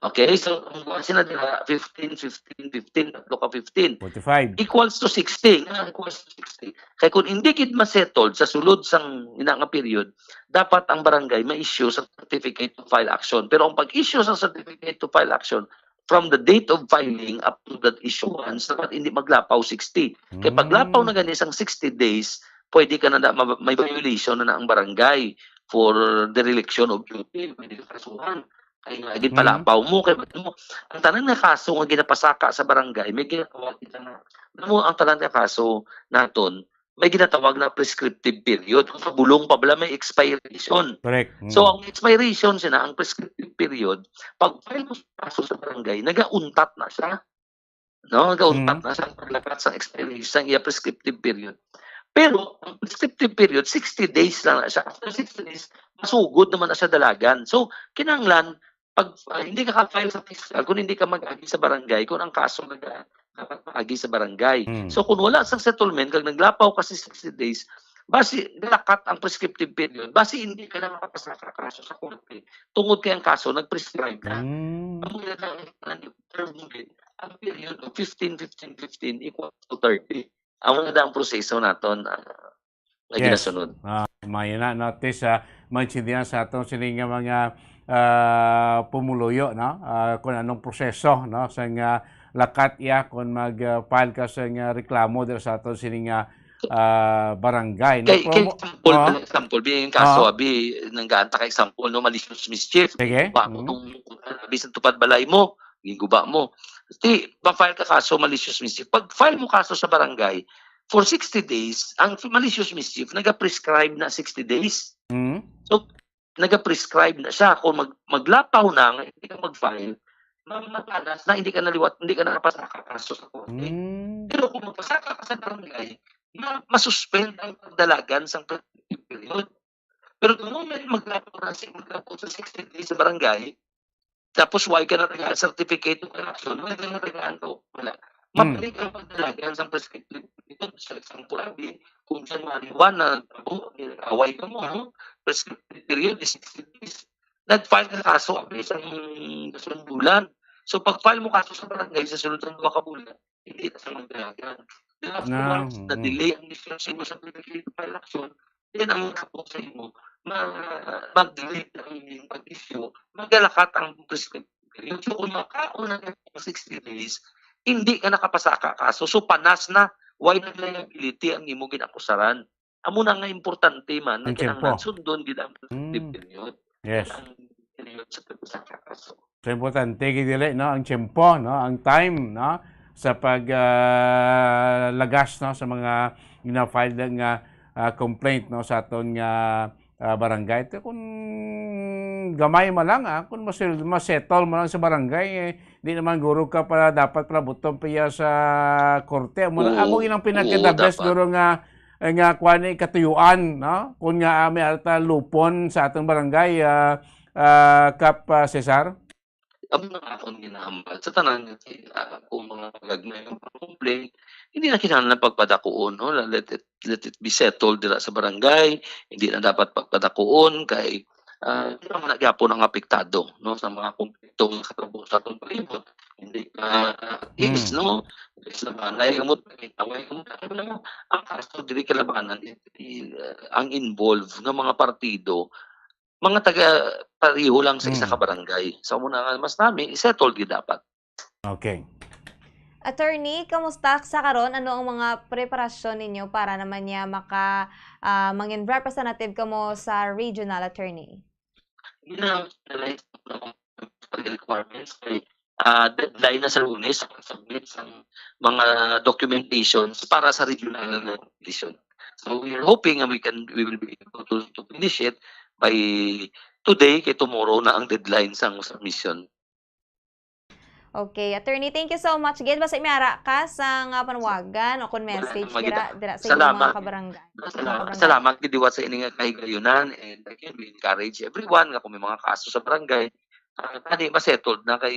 Okay, so ang buwan sila dira, fifteen, fifteen, fifteen, tatlo ka fifteen. Forty-five. Equals to sixty. Nga equals to sixty. Kay kung hindi gid ma-settled sa sulod sang ina nga period, dapat ang barangay ma-issue sa certificate to file action. Pero ang pag-issue sa certificate to file action, from the date of filing up to the issuance, dapat hindi maglapaw sixty. Kay paglapaw Mm. na gani sang sixty days, pwede ka na, na ma-, may violation na, na ang barangay for dereliction of duty. Pwede ka kasuhan. Kay nga, Mm. ginpalapaw mo, kay mo, ang tanan nga kaso nga ginapasaka sa barangay, may ginatawag kita na, alam mo, ang tanan nga kaso naton, may ginatawag na prescriptive period. Kung sa bulong pa bala, may expiration. Correct. Mm. So, ang expiration sina, ang prescriptive period, pag file mo sa kaso sa barangay, nagauntat na siya. No? Nagauntat Mm. na siya ang paglakat sa expiration, sa iya prescriptive period. Pero, ang prescriptive period, sixty days lang na siya. After sixty days, masugod naman na siya dalagan. So, kinahanglan, pag, ah, hindi ka ka-file sa piskal, kung hindi ka mag-agi sa barangay, kung ang kaso naga-, dapat maagi sa barangay. Mm. So, kung wala sa settlement, kag naglapaw ka sa sixty days, basi, nalakat ang prescriptive period, basi hindi ka na makapasaka kaso sa korte. Tungod kay ang kaso, nag-prescribe na. Mm. Amo na ang, ang term mo gid, ang period of fifteen, fifteen, fifteen equals to thirty. Amo na ang proseso naton, ah, nga Yes. ginasunod. Ah, maayo na, no? At least, ah, maintindihan sa aton sini nga mga, ah, pumuluyo, no? Ah, kung anong proseso, no? Sa nga lakat iya, kung mag, ah, file ka sa nga reklamo dira sa aton sini nga, ah, barangay, no? Kay, Pero kay mo-, example, no? Example, bi, yung kaso, Oo. abi, nanggaanta ka example, no? Malicious mischief. Sige. Wa mo Mm. tong, abi, sa tupad balay mo, giguba mo. Ti, pa-file ka kaso, malicious mischief. Pag file mo kaso sa barangay, for sixty days, ang malicious mischief, naga-prescribe na sixty days. Mm. So, naga-prescribe na siya. Kung mag-, maglapaw na, nga hindi ka mag-file, ma-, matanas na, hindi ka naliwat, hindi ka nakapasaka kaso sa korte. Mm. Pero kung magpasaka ka sa barangay, ma-, masuspend ang pagdalagan sa prescriptive period. Pero the moment maglapaw na si-, maglapaw sa sixty days sa barangay, tapos why ka natagaan certificate of corruption? Why ka natagaan ko? Wala. Hmm. Mabalik ang pagdalagan sa prescriptive period. Sa example, abi, kung January one na, ako, away ka mo, ano? Prescriptive period is sixty days. Nag-file ka kaso, abi, sa, sa bulan. So, pag-file mo kaso sa barangay, sa sunod sa mga kabulan, hindi na siya magdalagan. Then, after Na, once na mm. delay ang discharge mo sa certificate of file action, then ang tapos sa imo, ma-, mag-delete ang inyong pag-issue, magalakat ang prescriptive period. So, kung makaon na ka sa sixty days, hindi ka nakapasaka kaso. So, panas na, why na liability ang imo ginakusaran? Amo na nga importante man, Ang kinahanglan tiyempo. sundon gid ang prescriptive Mm. period. Yes. Ang period sa pagpasaka kaso. So, importante gid dili, no, ang tiyempo, no, ang time, no, sa pag, ah, lagas, no, sa mga gina-file nga, ah, complaint, no, sa aton nga, ah, barangay. Ito kung gamay man lang, ah, kung masil-, masettle mo lang sa barangay, eh, di naman guro ka pala dapat palabuton pa iya sa korte. Amo, Oo. amo yun ang pinaka Oo, the best dapat. guro nga, nga kuwan ni katuyuan, no? Kung nga, ah, may alta lupon sa atong barangay, ah, ah, Kap, ah, Cesar? Amo na akong ginahambal sa tanan nga, ah, kung mga gagmay ang pag-complain, hindi na kinahanglan pagpadakuon, no? Let it, let it be settled dira sa barangay, hindi na dapat pagpadakuon kay, ah, di naman na gyapon ang apektado, no, sa mga konflikto nga katabo sa atong palibot. Hindi ka, ah, at least, Hmm. no? At least labanay, amot, away, amot, ang kaso dili kalabanan, i-, i-, ah, ang involved nga mga partido, mga taga pareho lang sa isa Hmm. ka barangay. So, amo na nga mas nami, i-settle gyud dapat. Okay. Attorney, kamusta sa karon? Ano ang mga preparasyon ninyo para naman niya maka, ah, mangin representative kamo sa regional, attorney? Gina-finalize na ang requirements kay, ah, deadline na sa Lunes sa pag-submit sang mga documentations para sa regional na competition. So, we are hoping that we can, we will be able to, to finish it by today, kay tomorrow na ang deadline sang submission. Okay, attorney, thank you so much. Gid, basta may ara ka sa nga panawagan o kung Wala message nang magita-, dira, dira sa inyong mga salamat. kabarangay, mga Salamat, kabarangay. salamat gid liwat sa ini nga kahigayunan. And again, we encourage everyone nga kung may mga kaso sa barangay, ah, tani ma-settled na kay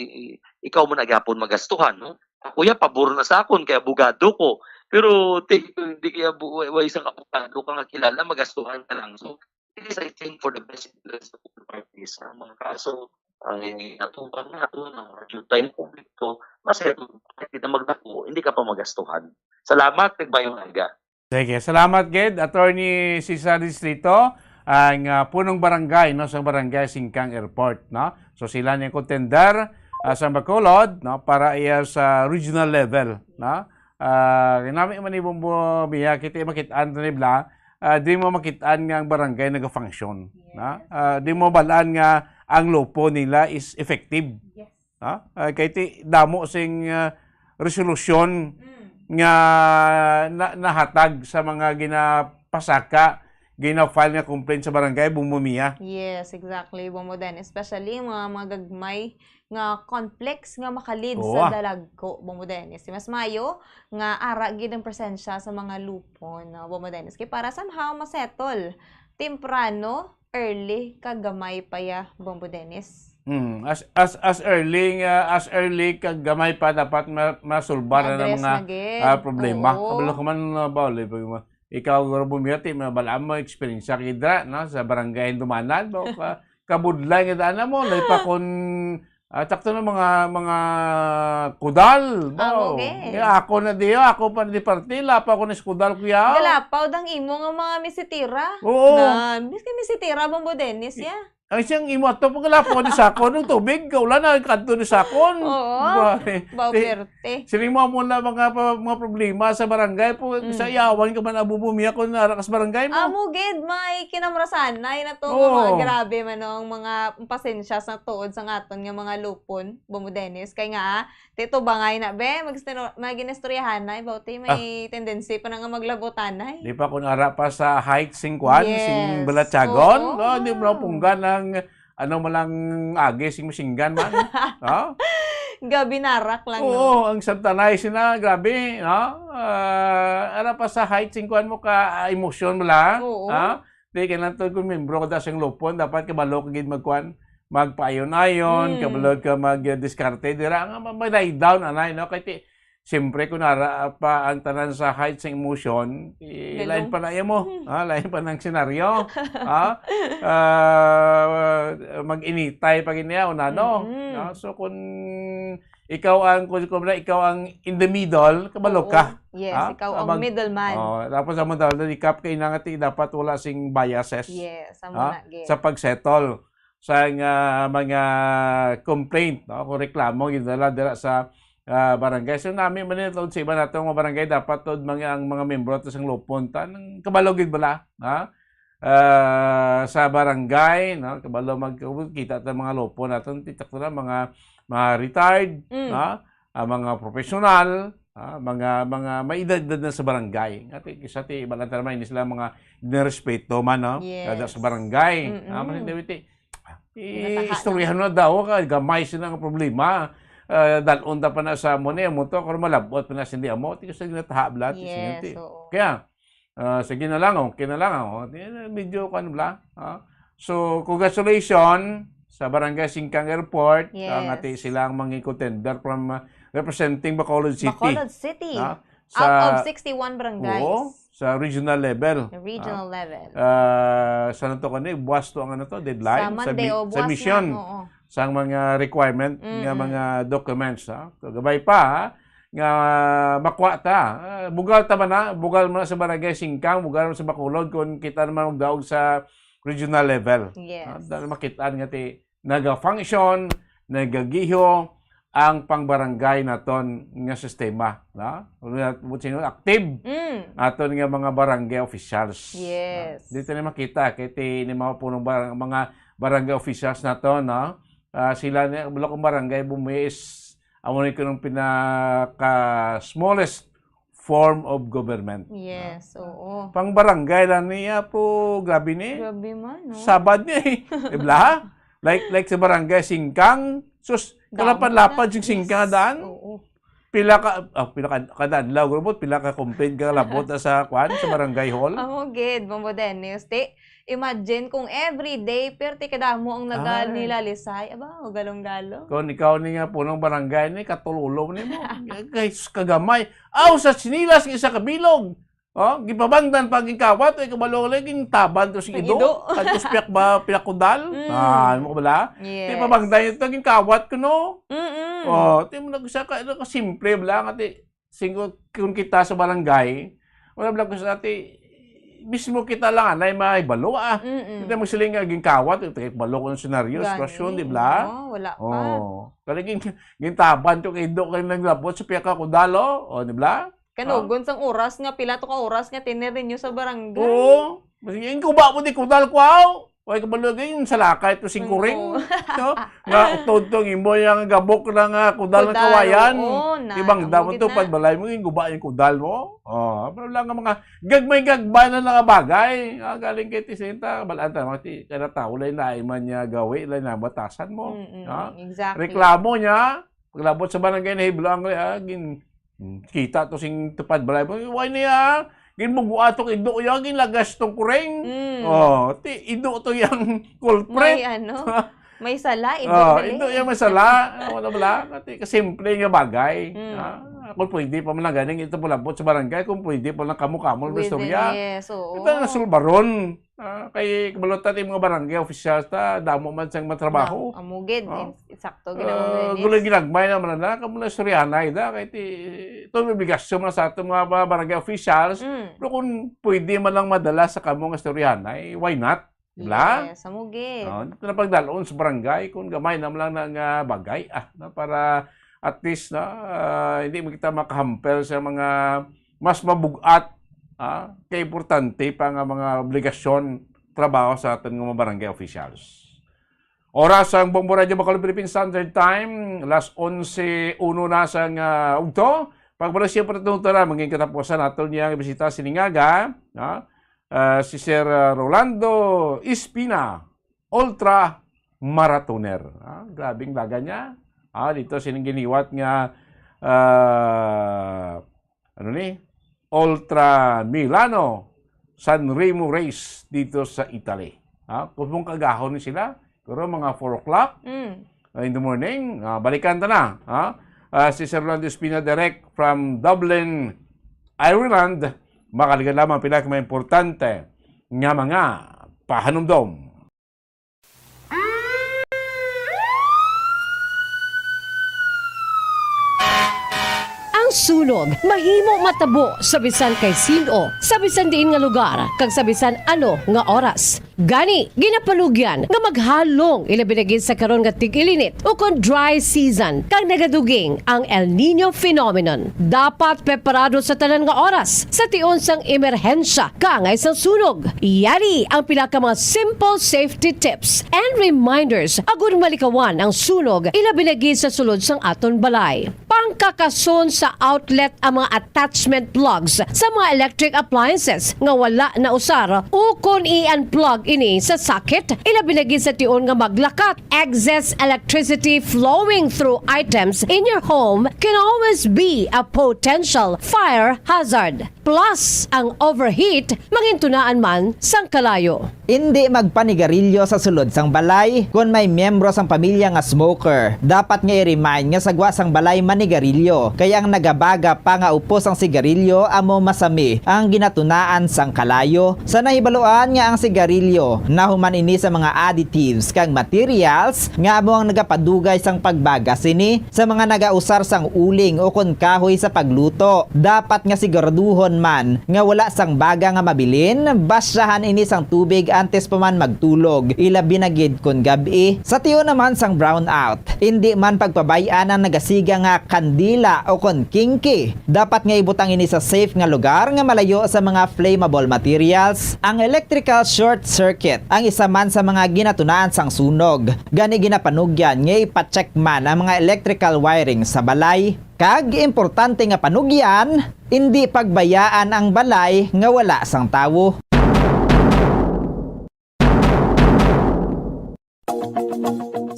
ikaw mo na gyapon magastuhan, no? Ako ya, pabor na sa akon kay abogado ko. Pero ti-, hindi kaya bu-, wa-, wa isang abogado ka nga kilala, magastuhan ka lang. So, it is, I think, for the best interest of all parties. Ang mga kaso, ang atuban nato, ang due time conflicto, ma-settle, kahit di na magdako, hindi ka pa magastuhan. Salamat, nagbayong aga. Sige, salamat gid, Attorney Cesar Distrito, ang, ah, punong barangay, no, sa barangay Singkang Airport, no? So, sila ni contender, ah, sa Bacolod, no, para iya sa regional level, no? Ah, nami man ni Bombo Mia, kita makit-an to ni bla, ah, di mo makit-an nga ang barangay nag-function, no? Yes. Ah, di mo balaan nga ang lupo nila is effective. Yes. Ha? Ah, kay ti-, damo sing, ah, resolusyon Mm. nga na-, nahatag sa mga ginapasaka, gina-file nga complaint sa barangay, Bombo Mia. Yes, exactly, Bombo Dennis. Especially yung mga, mga gagmay nga conflicts nga makalid Oo, sa ah. dalagko, Bombo Dennis. Mas mayo nga ara gid ang presensya sa mga lupon, no, Bombo Dennis. Kay para somehow masettle temprano, early kag gamay pa ya, Bombo Dennis. Hmm, as, as, as early nga, as early kag gamay pa dapat ma-, masulbar na ang Ma-address mga, na gid. ah, problema. Oo. Kabalo ka man, ah, Paul, eh, pag ma-, ikaw, guro, bumiyati, mabalaan mo, eksperyensya ka dira, no, sa barangay Dumanan, ba, ka-, kabudlay nga daan na mo, lay pa kun, ah, takto na mga, mga kudal, ba, Amo, oh. Gid. Kaya ako na diyo, ako pa di parte, lapa ko na sa kudal, kuya. Galapaw dang imo nga mga misitira. Oo. Na, miski misitira, Bombo Dennis, ya. Ang siyang imo ato, pagkalapo ni sakon, ng tubig, kaulan na, kanto ni sakon. Oo. Ba, eh, Baw ti-, perte. Siling mo, amo na mga pa-, mga problema sa barangay, po, Mm. sa iyawan ka man, abubo miya, kung narakas barangay mo. Amo gid, may kinamrasanay na to, Oo. mga grabe man ang mga pasensya sa tuod sa aton nga mga lupon, Bombo Dennis. Kay nga, ah, Tito, bangay na, be. Mag-, mag-inistoryahanay. Bawti may Ah. tendency pa na nga maglabutanay. Di pa kung ara pa sa height sing kwan, sing Yes. balatyagon. Oo. Oh, di mo na punggan ang ano mo lang agi sing masinggan man. Ha? Gabinarak lang, Oo, no? Ang santanay sina, grabe, no? Ah, ara pa sa height sing kwan mo ka, ah, emosyon mo lang. Oo. Ha? Di, kailangan to kung membro ka da sing lupon, dapat kabalo ka gid magkuan, magpaayon-ayon, Mm. kabalo ka magdiskarte. Dira nga ma-, ma-lie down, anay, no? Kay ti-, siyempre, kung nara pa ang tanan sa height sa emotion, i-, Galong. lain pa na iya mo. Mm. Ha? Lain pa ng senaryo. Ha? Ah, mag-initay pa gid niya, o nano? Mm-mm. No? So, kung ikaw ang, kung, kung ikaw ang in the middle, kabalo Oo. ka. Yes, Ha? ikaw ang Mag-, middleman. Oh, tapos ang middleman, ikap kay nangati dapat wala sing biases. Yes, amo Ha? na, gid. Sa pag-settle sa nga mga complaint, no? Kung reklamo, gidala dira sa, ah, barangay. So, nami man ito sa iba nato nga barangay, dapat to mga, ang mga membro ato sang lupon, ta-, nang kabalo gid bala, ha? Ah, sa barangay, no? Kabalo magkita ta mga lupon naton, titak na mga, mga retired, Mm. ha? Ang mga professional, Ah, mga, mga may edad-edad na sa barangay. Nga ti, kisa ti, iba lang naman, hindi sila mga nirespeto man, no? Yes. Kada sa barangay. Mm-mm. Ah, mas hindi, ti, Ginataha na. Istoryahan na daw, ka, gamay sila nga problema. Ah, dalon ta pa na sa amo ni, amo to, kung malabot pa na sindi amo, ti, kasi ginataha bla, ti, Yes, sige, ti. oo. Kaya, ah, sige na lang, okay na lang, oh. Ti, medyo, kuwan, bla, ah. So, congratulations sa Barangay Singkang Airport. Yes. Ah, nga ti sila ang mga contender from, ah, representing Bacolod City. Bacolod City. Ah, Out sa of sixty-one barangays. Oo, sa regional level. The regional Ah, level. ah, sa nato kani, buwas to ang ano to, deadline? Sa Sa Monday mi-, o sa buwas mission. na, oo. Sa mga requirement nga Mm-mm. mga documents, ha? So, gabay pa, ha? Nga makuha ta. Ah, bugal ta man na, bugal man na sa Barangay Singkang, bugal man sa Bacolod, kung kita naman magdaog sa regional level. Yes. Ah, dahil makitaan nga ti, naga-function, nagagiho ang pangbarangay naton nga sistema, no? Active Mm. aton nga mga barangay officials, no? Yes. Dito na makita, kay ti ni mga punong barang-, mga barangay officials naton, no? Ah, sila ni, wala kong barangay, bumi is, amo ni kunong pinaka-smallest form of government, no? Yes, oo. Pang barangay lang niya po, grabe ni. Grabe man, no? Sabad ni, eh. Di ba? Like, like sa barangay Singkang, sus, Damo kalapad-lapad na. sing Singkang Yes, daan. oo. Pila ka, ah, pila ka, kada adlaw, robot, pila ka complaint ka labot na sa, kwan, sa barangay hall? Amo gid, Bombo Dennis. Ti, imagine kung everyday, perti kadamo ang naga-, Ay. nilalisay. Aba, galong-galong. Kung ikaw ni nga punong barangay ni, katululong ni mo. Guys, kagamay. Aw, sa sinilas, isa ka bilog. Oh, gipabangdan pa ang kawat, ay kabalo, lagi gintaban to si Ang ido. ido. Tapos piyak ba, piyak kudal? Mm. Ah, mo bala? Yes. Di pabangdan ito, ang kawat ko, no? Mm-mm. Oh, ti mo nagsa ka, ano, kasimple bala, nga ti, singko, kung kita sa barangay, wala bala ko sa ti, mismo kita lang, anay may balo, ah. Mm-mm. Kita magsiling nga, ginkawat, ito kay balo ko ng senaryo, Gani. sitwasyon, di bala? Oh, wala pa. Oh. Kaya gin-, gintaban to kay do, kay naglabot sa piyak ka kudal, oh. Oh, di bala? Kanugon sang oras nga, pila to ka oras nga tiner ninyo sa barangay? Oo. Mas yung kuba mo di kudal ko, aw. Way kabalo gay, yung salakay to sing Ang kuring. ko. No? Nga utod to, ang imo yung gabok na nga kudal nga Kudal, kawayan. oo, na, Ibang amo damo gid to, na. pagbalay mo, yung guba yung kudal mo. Oh, pero lang nga mga gagmay-gagmay na nga bagay. Ah, galing kay Tisinta, balaan ta, mga ti-, kada tao, lay na, iman niya gawi, lay na, batasan mo. Mm-mm, Ha? exactly. Reklamo niya, paglabot sa barangay na hiblo ang, ah, gin-, Hmm, kita to sing tupad balay mo. Why niya? Ginbuguan to kay do ya, ginlagas tong kuring. Mm. Oh, ti, ido to yang culprit. May ano, may sala, ido Oh, dali. ido yang may sala. Wala, wala. Kati, kasimple nga bagay. Mm. Ah, kung pwede pa man lang ganing ito palabot sa barangay, kung pwede pa lang kamo-kamo ang Within, istorya. yes, oo. Ito na sulbaron. Ah, kay kabalutan ti mga barangay officials ta, damo man sang matrabaho. Da-, amo gid, Ah. in-, insakto gid ang Ah, mga gulo inis. ginagmay naman na, kamo na istoryahanay da, kay ti, ito may obligasyon man sa ato mga ba-, barangay officials. Mm. Pero kung pwede man lang madala sa kamo nga istoryahanay, why not? Di ba? Yes, amo gid. Ah, ito na pagdalon sa barangay, kung gamay naman lang na nga bagay, ah, na para at least, na, ah, hindi mo kita makahampel sa mga mas mabugat, ah, kay importante pa nga mga obligasyon, trabaho sa aton nga mga barangay officials. Oras ang Bombo Radyo Bacolod Philippine Standard Time, alas onse uno na sa nga ugto. Pagbalik siya pa itong tara, maging katapusan nato niya ang bisita siningaga, ah, ah, si Sir, ah, Rolando Espina, ultra marathoner. Ah, grabing laga niya. Ah, dito sining giniwat nga, ah, ano ni? Ultra Milano San Remo Race dito sa Italy. Ah, kung mong kagahon ni sila, pero mga four o'clock Mm. ah, in the morning, ah, balikan ta na, ha? Ah, si Sir Rolando Espina direct from Dublin, Ireland. Makaligan lamang pila ka mga importante nga mga pahanumdom. Ang sunog mahimo matabo sa bisan kay sin-o, sa bisan diin nga lugar, kag sa bisan ano nga oras. Gani, ginapanugyan nga maghalong, ilabi na gid sa karon nga tig-ilinit ukon dry season, kag nagaduging ang El Niño phenomenon. Dapat preparado sa tanan nga oras sa tion sang emerhensya kaangay sang sunog. Yari ang pila ka mga simple safety tips and reminders agud malikawan ang sunog, ilabi na gid sa sulod sang aton balay. Pangkakason sa outlet ang mga attachment plugs sa mga electric appliances nga wala na usar, ukon i-unplug ini sa socket, ilabi na gid sa tion nga maglakat. Excess electricity flowing through items in your home can always be a potential fire hazard. Plus, ang overheat mangintunaan man sang kalayo. Indi magpanigarilyo sa sulod sang balay. Kon may miyembro sang pamilya nga smoker, dapat nga i-remind nga sa gwa sang balay manigarilyo, kay ang nagabaga pa nga upos sang sigarilyo amo masami ang ginatunaan sang kalayo. Sa nahibaluan nga ang sigarilyo nahuman ini sa mga additives kag materials nga amo ang nagapadugay sang pagbaga sini, sa mga nagausar sang uling ukon kahoy sa pagluto. Dapat nga siguraduhon man nga wala sang baga nga mabilin, basyahan ini sang tubig antes pa man magtulog, ilabi na gid kon gab-i. Sa tion naman sang brownout, indi man pagpabay-an ang nagasiga nga kandila ukon kingki. Dapat nga ibutang ini sa safe nga lugar nga malayo sa mga flammable materials. Ang electrical short circuit ang isa man sa mga ginatunaan sang sunog. Gani ginapanugyan nga ipa-check man ang mga electrical wiring sa balay. Kag importante nga panugyan, indi pagbayaan ang balay nga wala sang tawo.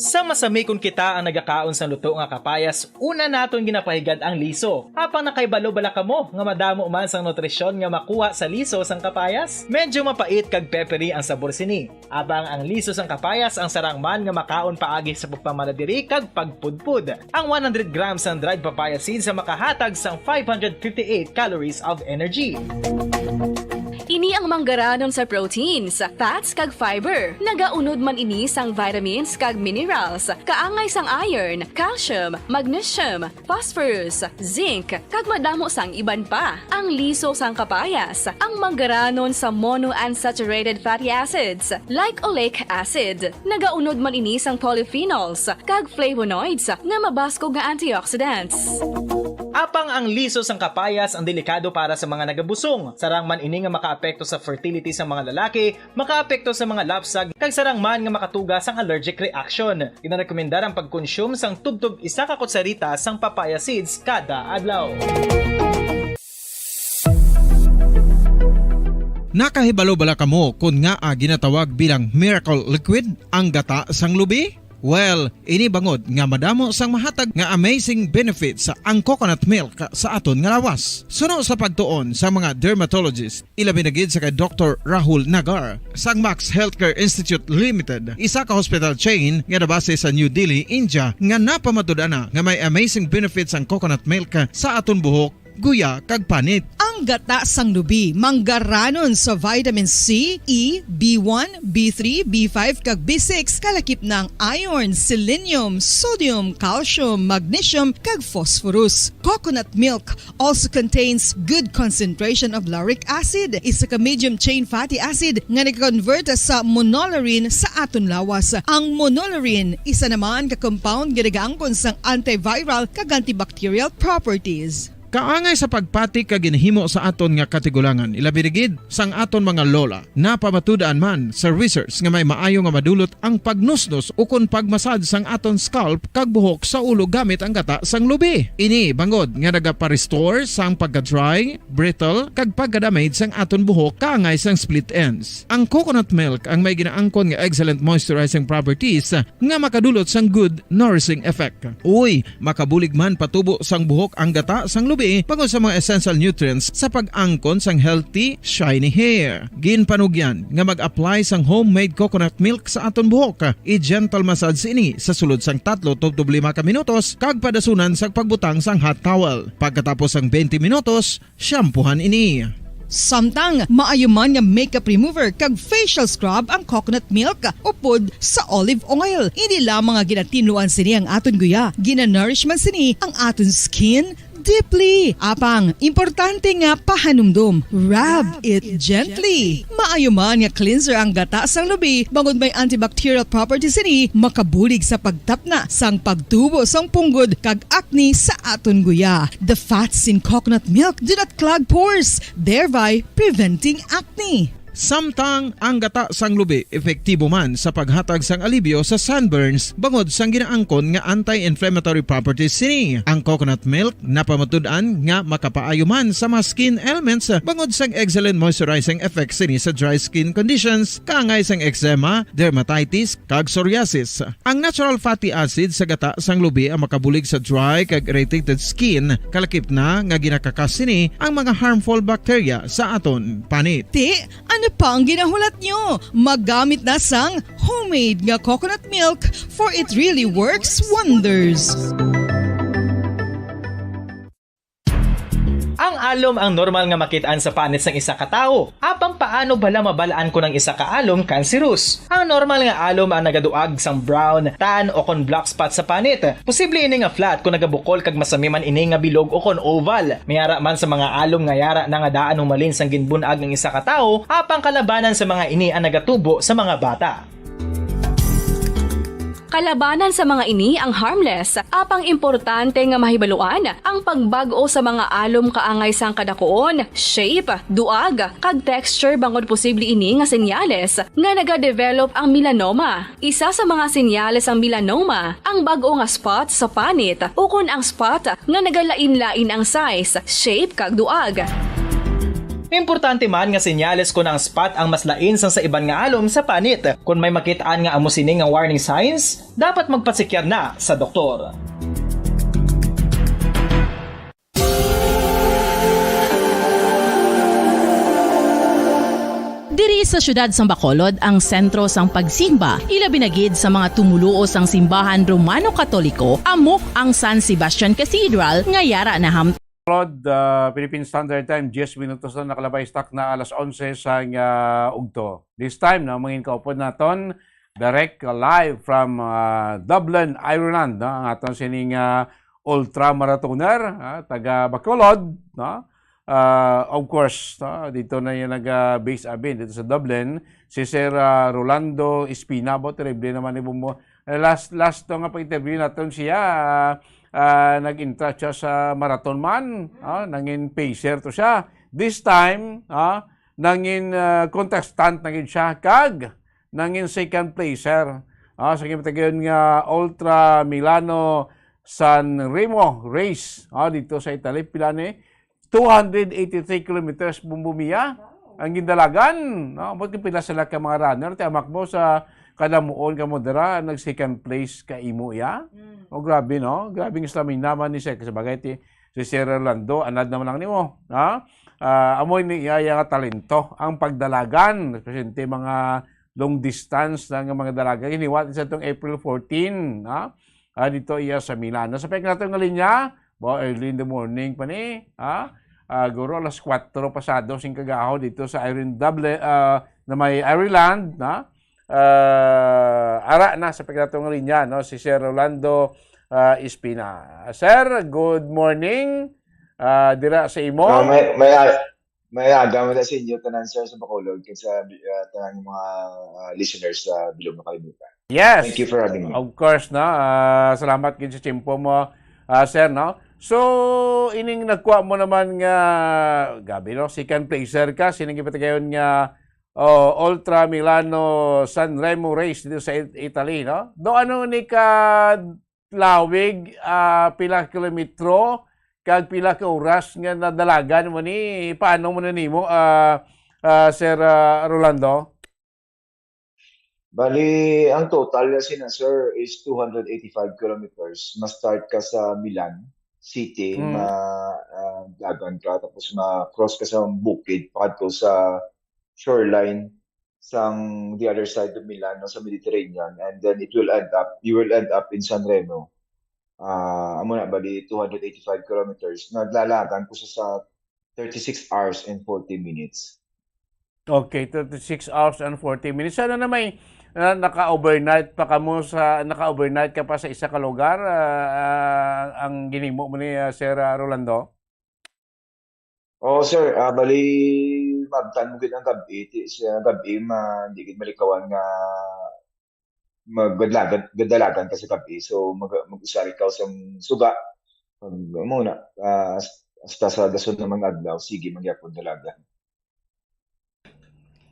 Sa masami kon kita ang nagakaon sang luto nga kapayas, una naton ginapahigad ang liso. Apang nakahibalo bala kamo nga madamo man sang nutrisyon nga makuha sa liso sang kapayas? Medyo mapait kag peppery ang sabor sini. Apang ang liso sang kapayas ang sarang man nga makaon paagi sa pagpamala diri kag pagpudpod. Ang one hundred grams sang dried papaya seeds ang makahatag sang five hundred fifty-eight calories of energy. Ini ang manggaranon sa proteins, fats, kag fiber. Nagaunod man ini sang vitamins kag minerals, kaangay sang iron, calcium, magnesium, phosphorus, zinc, kag madamo sang iban pa. Ang liso sang kapayas, ang manggaranon sa monounsaturated fatty acids, like oleic acid. Nagaunod man ini sang polyphenols kag flavonoids nga mabaskog nga antioxidants. Apang ang liso sang kapayas ang delikado para sa mga nagabusong. Sarang man ini nga makaapekto sa fertility sa mga lalaki, makaapekto sa mga lapsag, kag sarang man nga makatuga sang allergic reaction. Ginarekomendar ang pagkonsume sang tubtob isa ka kutsarita sang papaya seeds kada adlaw. Nakahibalo bala kamo kon ngaa ginatawag bilang miracle liquid ang gata sang lubi? Well, ini bangod nga madamo sang mahatag nga amazing benefits ang coconut milk sa aton nga lawas. Suno sa pagtuon sa mga dermatologist, ilabi na gid sa kay Doktor Rahul Nagar sang Max Healthcare Institute Limited, isa ka hospital chain nga nabase sa New Delhi, India, nga napamatud-an na nga may amazing benefits ang coconut milk sa aton buhok, guya, kag panit. Ang gata sang lubi manggaranon sa vitamin C, E, B one, B three, B five, kag B six, kalakip na ang iron, selenium, sodium, calcium, magnesium, kag phosphorus. Coconut milk also contains good concentration of lauric acid, isa ka medium chain fatty acid nga nag-convert sa monolaurin sa aton lawas. Ang monolaurin, isa naman ka compound nga nagaangkon sang antiviral kag antibacterial properties. Kaangay sa pagpati kag ginhimo sa aton nga katigulangan, ilabi na gid sang aton mga lola. Napamatud-an man sa research nga may maayo nga madulot ang pagnusnos ukon pagmasad sang aton scalp kag buhok sa ulo gamit ang gata sang lubi. Ini bangod nga nagapa-restore sang pagka-dry, brittle, kag pagka-damage sang aton buhok kaangay sang split ends. Ang coconut milk ang may ginaangkon nga excellent moisturizing properties nga makadulot sang good nourishing effect. Uy, makabulig man patubo sang buhok ang gata sang lubi bangod sa mga essential nutrients sa pag-angkon sang healthy, shiny hair. Ginpanugyan nga mag-apply sang homemade coconut milk sa aton buhok. I-gentle massage ini sa sulod sang tatlo tubtob lima ka minutos kag padasunan sang pagbutang sang hot towel. Pagkatapos sang twenty minutos, shampoohan ini. Samtang maayo man nga makeup remover kag facial scrub ang coconut milk upod sa olive oil. Indi lamang nga ginatinluan sini ang aton guya, ginanourish man sini ang aton skin, Deeply. Apang, importante nga pahanumdom. Rub it gently. Maayo man nga cleanser ang gata sang lubi, bangod may antibacterial properties ini, makabulig sa pagtapna sang pagtubo sang punggod kag acne sa aton guya. The fats in coconut milk do not clog pores, thereby preventing acne. Samtang ang gata sang lubi epektibo man sa paghatag sang alibyo sa sunburns bangod sang ginaangkon nga anti-inflammatory properties sini. Ang coconut milk napamatud-an nga makapaayo man sa mga skin ailments bangod sang excellent moisturizing effect sini sa dry skin conditions, kaangay sang eczema, dermatitis, kag psoriasis. Ang natural fatty acid sa gata sang lubi ang makabulig sa dry kag irritated skin, kalakip na nga ginakakas sini ang mga harmful bacteria sa aton panit. Ti, ano pa ang ginahulat nyo? Maggamit na sang homemade nga coconut milk, for it really works wonders. Ang alom ang normal nga makit-an sa panit sang isa ka tawo. Apang paano bala mabal-an kon ang isa ka alom cancerous? Ang normal nga alom ang nagaduag sang brown, tan, o kon black spot sa panit. Posible ini nga flat kon nagabukol kag masami man ini nga bilog o kon oval. May ara man sa mga alom nga yara na nga daan humalin sang ginbun-ag ang isa ka tawo, apang kalabanan sa mga ini ang nagatubo sa mga bata. Kalabanan sa mga ini ang harmless, apang importante nga mahibaluan ang pagbag-o sa mga alom kaangay sang kadakuon, shape, duag, kag texture, bangod posible ini nga senyales nga nagadevelop ang melanoma. Isa sa mga senyales sang melanoma ang bag-o nga spot sa panit ukon ang spot nga nagalain-lain ang size, shape, kag duag. Importante man nga senyales kon ang spot ang mas lain sang sa iban nga alom sa panit. Kon may makit-an nga amo sini nga warning signs, dapat magpasikyar na sa doktor. Diri sa siyudad sang Bacolod ang sentro sang pagsimba, ilabi na gid sa mga tumuluo sang simbahan Romano-Katoliko, amo ang San Sebastian Cathedral nga yara na ham- Lord, uh, Philippine Standard Time, diyes minutos na nakalabay, stock na alas onse sang, uh, ugto. This time, no, mangin kaupod naton, direct, uh, live from, uh, Dublin, Ireland, no, ang aton sining, uh, ultra marathoner, ah, taga Bacolod, no? Ah, of course, no, dito na yung nag-, ah, base abin dito sa Dublin, si Sir, ah, Rolando Espina. Bo, terrible naman ni Bumbo. Eh, last, last to nga pag-interview naton siya, ah, ah, nag-entra siya sa marathon man, ah, nangin pacer to siya. This time, ah, nangin, ah, contestant na gid siya, kag nangin second placer, ah, sa ginpatigayon nga Ultra Milano San Remo Race, ah, dito sa Italy. Pila ni? Two hundred eighty-three kilometers, Bumbo Mia, ang gindalagan, no? Ambot kung pila sila ka mga runner, ti amak mo sa kadamuon ka mo dira, nag second place ka imo, ya? Mm. Oh, grabe, no? Grabe ang stamina man ni Sir. Sa bagay, ti, si Sir Orlando, anad naman lang nimo, ha? Ah, amo ni iya, iya nga talento, ang pagdalagan, especially mga long distance na nga mga dalagan. Hiniwat sa itong April fourteen, ha? Ah, dito iya sa Milan. Nasa pek nato nga linya, bo, early in the morning pa ni, ha? Ah, guro alas kwatro pasado sing kagaho dito sa Ireland, Dublin, ah, na may Ireland, na? Ah, ara na sa pagkatong linya, no, si Sir Rolando, ah, Espina. Sir, good morning. Ah, dira sa imo. Ah, may, may, ah, may aga mo na sa inyo, tanan, sir, sa Bacolod, kag sa, ah, tanan mga, ah, listeners sa Bilog nga Kalibutan. Yes. Thank you for having me. Of course, no. Ah, salamat gid sa tiyempo mo, ah, sir, no. So, ining nagkuha mo naman nga, gabi, no, second placer ka, sining gipatigayon nga, oh, Ultra Milano San Remo Race dito sa It-, Italy, no? Do ano ni ka lawig, ah, pila kilometro, kag pila ka oras nga nadalagan mo ni? Paano mo na nimo, ah, ah, Sir, ah, Rolando? Bali, ang total na sina, sir, is two hundred eighty-five kilometers. Ma-start ka sa Milan City, Mm. ma-, ah, dagan ka, tapos ma-cross ka sa bukid, pakadto sa shoreline, sang the other side of Milan, no, sa Mediterranean, and then it will end up, you will end up in San Remo. Ah, amo na, bali, two hundred eighty-five kilometers. Naglalagan ko sa, sa thirty-six hours and forty minutes. Okay, twenty-six hours and forty minutes. Sana na may, ah, naka-overnight pa kamo sa, naka-overnight ka pa sa isa ka lugar, ah, ah, ang ginhimo mo ni, ah, Sir, ah, Rolando? Oo, sir. Ah, bali, mabtan mo gid ang gab-i. Ti-, sa gab-i, ma-, di gid malikawan nga magdalagan, gadalagan ka sa gab-i. So, mag-, mag-usar ikaw sa suga. Pag, muna, ah, hasta sa dason nga mga adlaw, sige, magyapon dalagan.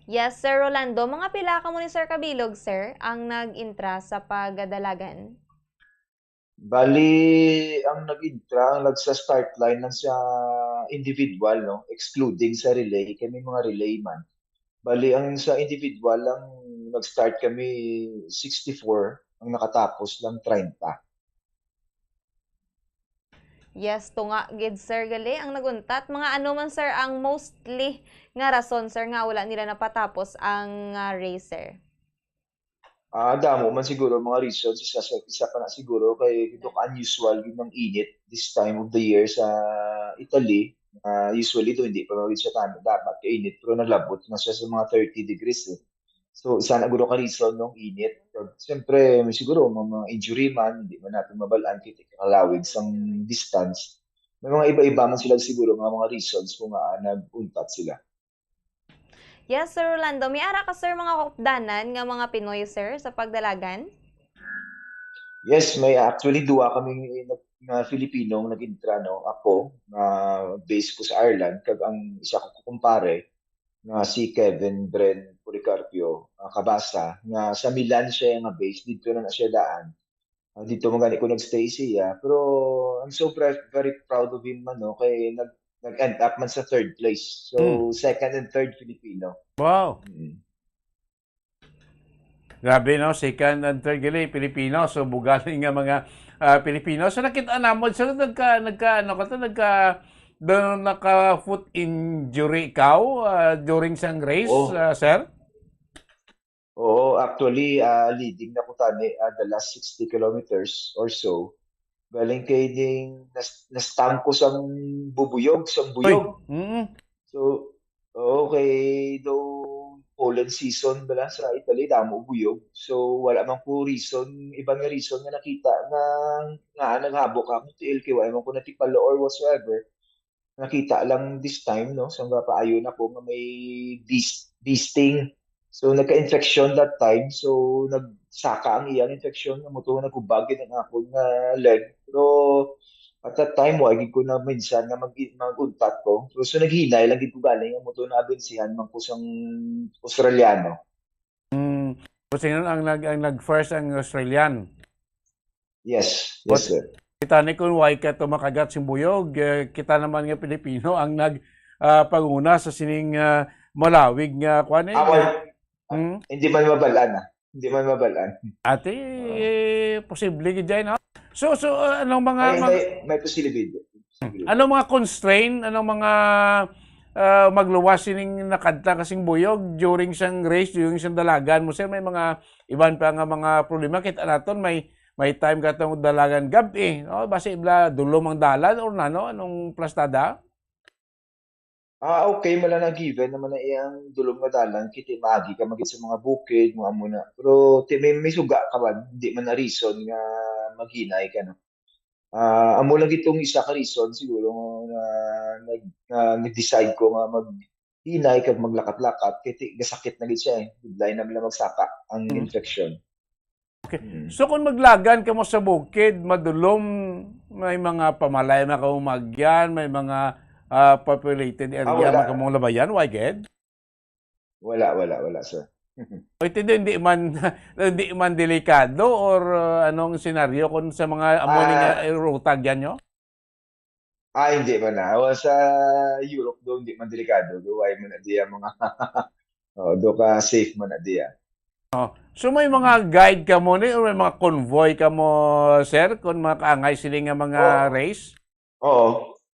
Yes, Sir Rolando. Mga pila kamo ni Sir Kabilog, sir, ang nag-intra sa pagdalagan? Bali, ang nag-intra, ang nagsa-start line lang sa individual, no? Excluding sa relay, kami mga relay man. Bali, ang sa individual lang, nag-start kami sixty-four, ang nakatapos lang treinta. Yes, tunga gid, sir, gali ang naguntat. Mga ano man, sir, ang mostly nga rason, sir, nga wala nila napatapos ang, ah, race, sir? Ah, damo man siguro mga reasons. Isa, sa, isa pa na siguro kay medyo unusual yun ng init this time of the year sa Italy. Ah, usually do hindi pa man siya tama dapat kainit, pero naglabot na siya sa mga thirty degrees eh. So, isa na guro ka reason ng init. So, siyempre, may siguro mga, mga injury man, hindi man natin mabalaan kay kalawig sang distance. May mga iba-iba man sila siguro nga mga reasons kung nga nag-untat sila. Yes, Sir Rolando. May ara ka, sir, mga kaupdanan nga mga Pinoy, sir, sa pagdalagan? Yes, may actually duwa kami nga, nga Filipino nga nag-intra, no? Ako, nga base ko sa Ireland, kag ang isa ko kumpare, nga si Kevin Bren Policarpio, ah, Cabasa, nga sa Milan siya nga base, dito na, na siya daan. Ah, dito man gani ko nag-stay siya. Pero I'm so pre- very proud of him man, no? Kay nag, nag-end up man sa third place. So, Hmm. second and third Filipino. Wow. Mm. Grabe, no? Second and third gali, Pilipino. So, bugaling nga mga, ah, Pilipino. So, nakita namon, so, nagka, nagka, ano ka to, nagka, do, naka foot injury ikaw, ah, during sang race, Oo. ah, sir? Oo, actually, ah, leading na ko tani, ah, the last sixty kilometers or so. Galing kay ding nas, nastang ko sang bubuyog, sang Uy. buyog. Mm. So, oo, kay daw pollen season bala sa Italy, damo buyog. So, wala man ko reason, iba nga reason nga nakita nga, nga naghabok ako, T L K Y man ko natipalo or whatsoever. Nakita lang this time, no? So, nga paayon ako nga may bees, bee sting. So, nagka-infection that time. So, nagsaka ang iyang infection. Nga mo to, nagkubag ang akon nga leg. Pero, at that time, wa gid ko na minsan nga mag, mag-untat ko. So, so naghinay lang gid ko galing. Nga mo to, naabensihan man ko sang Australiano. Mm. Kasi nun, ang nag, ang nag-first ang Australian. Yes, yes, But- sir. Kita ni kung why ka to makagat sing buyog, eh, kita naman nga Pilipino ang nag, ah, panguna sa sining, ah, malawig nga kwan eh. Ako, Hmm? hindi man mabalaan, ah. Hindi man mabalaan. Ate, Oo. eh, posible gid yan, no? So, so, ah, anong mga, May, mga may, may posibilidad. Anong mga constraint, anong mga, ah, magluwas sining nakadta kasing buyog during sang race, during sang dalagan mo, sir? May mga iban pa nga mga problema. Kita naton may, may time ka tong dalagan gab-i, no? Basi bla dulom ang dalan or nano, anong plastada? Ah, okay, mala na given naman na iyang dulom nga dalan, kiti maagi ka magit sa mga bukid, mga amo na. Pero ti may, may suga ka man, hindi man na reason nga maghinay ka, no? Ah, amo lang itong isa ka reason siguro nga nag, nga nag-decide ko nga maghinay kag maglakat-lakat kay ti, gasakit na gid siya eh. Lain na lang magsaka ang Mm. infection. Okay. Mm. So kung maglagan ka mo sa bukid, madulom, may mga pamalay man kamo magyan, may mga, ah, populated area Ah, wala. man kamo labayan, why gid? Wala, wala, wala, sir. O, ito din, hindi man, hindi man delikado or, uh, anong senaryo kung sa mga amo ni nga Ah. ruta gyan nyo? Ah, hindi man na. Awa sa Europe do, hindi man delikado do. Ay mo na diya mga, oh, do ka safe man na diya. So may mga guide ka mo ni or may mga convoy ka mo, sir, kung mga kaangay sila nga mga Oh. race? Oo.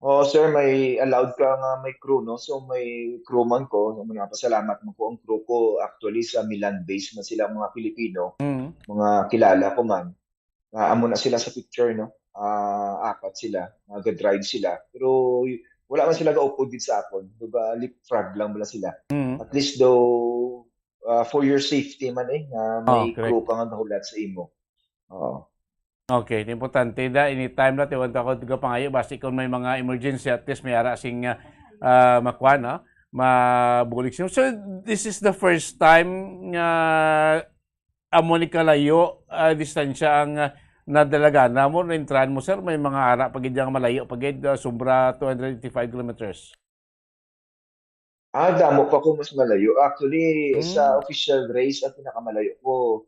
Oo, sir, may allowed ka nga may crew, no? So, may crew man ko. So, nagpasalamat man ko ang crew ko. Actually, sa Milan base man sila mga Pilipino. Mm. Mga kilala ko man. Nga amo na sila sa picture, no? Ah, apat sila. Nag-drive sila. Pero y-, wala man sila gaupod gid sa akon. Diba, leapfrog lang bala sila. Mm. At least daw, ah, for your safety man eh, nga Oh, may correct. crew ka nga gahulat sa imo. Oo. Okay, importante da, anytime na tiwan ta ko tiga pangayo, basta kung may mga emergency, at least may ara sing ah, ah, makuha, no? Mabulig siya. So, this is the first time nga amo ni kalayo ah, distansya ang ah, nadalagan na mo, naintrahan mo, sir, may mga ara pa gid yang malayo pa gid, ah, sobra two hundred eighty-five kilometers. Ah, damo pa ko mas malayo. Actually, sa Hmm. official race, ang pinakamalayo ko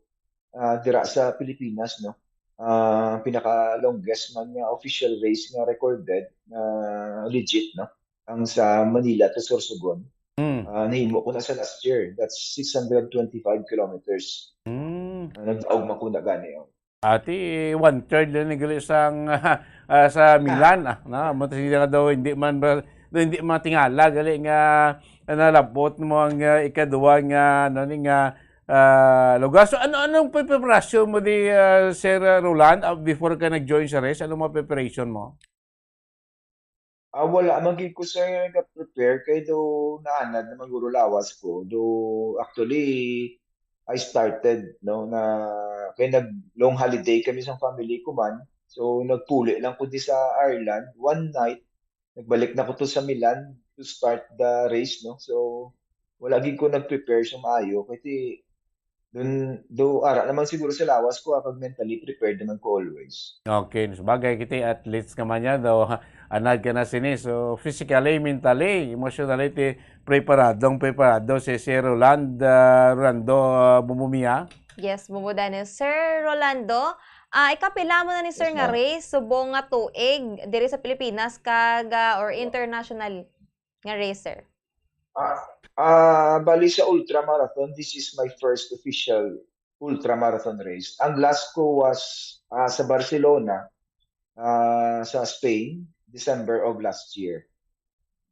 ah, dira sa Pilipinas, no? Ah, pinaka longest man nga official race nga recorded na legit, no? Ang sa Manila to Sorsogon. Hmm. Ah, nahimo ko na sa last year. That's six hundred twenty-five kilometers. Hmm. Ah, nagdaog man ko na gani, oh. Ati, one third lang ni gali sang ah, sa Milan ah, na mo sila nga daw hindi man ba daw hindi man tingala gali nga ah, nalabot mo ang ah, ikaduha nga ano ni nga ah, lugar. So ano anong preparasyon mo di ah, Sir ah, Roland ah, before ka nag-join sa race? Anong mga preparation mo? Ah, wala man gid ko, sir, nag-prepare kay do naanad naman guro lawas ko. Do actually I started, no, na kay nag long holiday kami sa family ko man. So nagpuli lang ko di sa Ireland one night. Nagbalik na ko to sa Milan to start the race, no. So wala gid ko nag-prepare sa maayo kay ti dun do ara naman siguro sa lawas ko ah, kag mentally prepared naman ko always. Okay, sabagay kita athletes ka man yan daw. Anad ka na sini. So, physically, mentally, emotionally, ti preparadong preparado si si Roland, ah, Rolando ah, Bumumia. Yes, Bubo Dennis. Sir Rolando, ah, ikapila mo na ni sir Yes, nga ma'am. race subong nga tuig diri sa Pilipinas kag ah, or international nga racer? Ah, ah, bali sa ultramarathon, this is my first official ultramarathon race. Ang last ko was ah, sa Barcelona, ah, sa Spain, December of last year.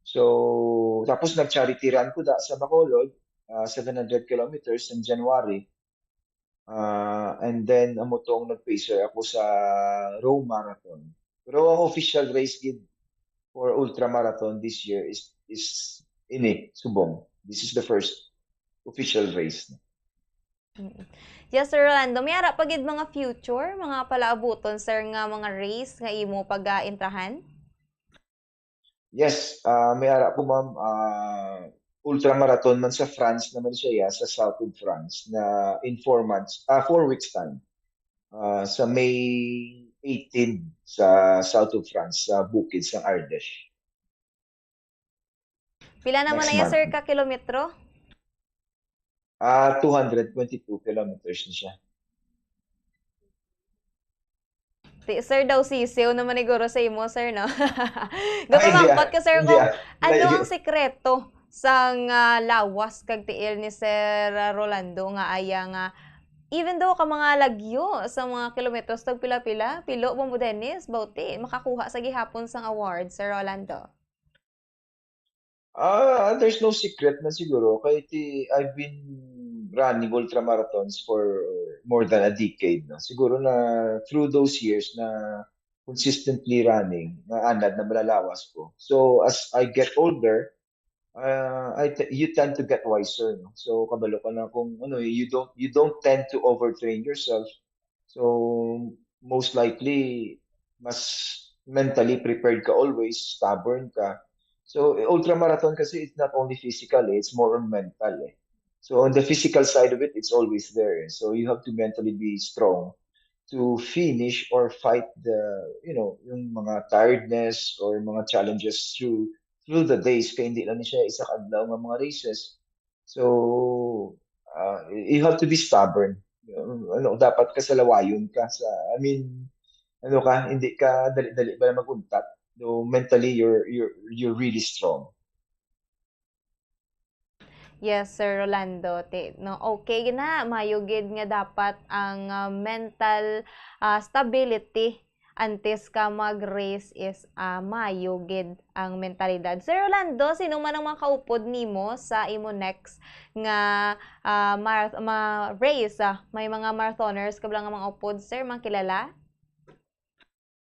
So, tapos nag-charity run ko da sa Bacolod, ah, seven hundred kilometers in January. Ah, and then, amo tong nag-pacer ako sa Rome Marathon. Pero ang official race gid for ultramarathon this year is is ini, subong. This is the first official race. Mm. Yes, Sir Rolando, may ara pa gid mga future, mga palaabuton, sir, nga mga race nga imo pag-intrahan? Yes, ah, may ara ko, ma'am. Ah, ultramarathon man sa France naman siya, ya, sa south of France na in four months, ah, four weeks time. Ah, sa May eighteen sa south of France, sa bukid sang Ardèche. Pila naman Next na iya, month. Sir, ka kilometro? Ah, two hundred twenty-two kilometers na siya. Ti, sir, daw sisiw naman ni guro sa imo, sir, no? Ay, hindi Gapamangkot ah. Ko, sir, Hindi kung ah. ano Layo. Ang sikreto sang ah, lawas kag tiil ni Sir ah, Rolando nga aya nga even though ka mga lagyo sa mga kilometros tag pila-pila, pilo, Bombo Dennis, bauti, makakuha sa gihapon sang award, Sir Rolando. Ah, there's no secret na siguro kay ti I've been running ultramarathons for more than a decade, no? Siguro na through those years na consistently running, naanad na malalawas ko. So as I get older, ah, I t- you tend to get wiser, no? So kabalo ka na kung ano, you don't you don't tend to overtrain yourself. So most likely mas mentally prepared ka always, stubborn ka. So ultramarathon kasi it's not only physical, eh, it's more on mental, eh. So on the physical side of it, it's always there, eh. So you have to mentally be strong to finish or fight the, you know, yung mga tiredness or mga challenges through through the days, kay hindi lang siya isa ka adlaw nga mga races. So uh, you have to be stubborn. Ano, dapat ka sa lawayon ka sa, I mean, ano ka, hindi ka dali-dali ba mag-untat. So mentally you're you're you're really strong. Yes, Sir Rolando. Ti, no, okay na, mayo gid nga dapat ang ah, mental ah, stability antes ka mag-race is ah, mayo gid ang mentalidad. Sir Rolando, sino man ang mga kaupod nimo sa imo next nga ah, mar- ma- race? Ah, may mga marathoners ka ba nga mga upod, sir, mga kilala?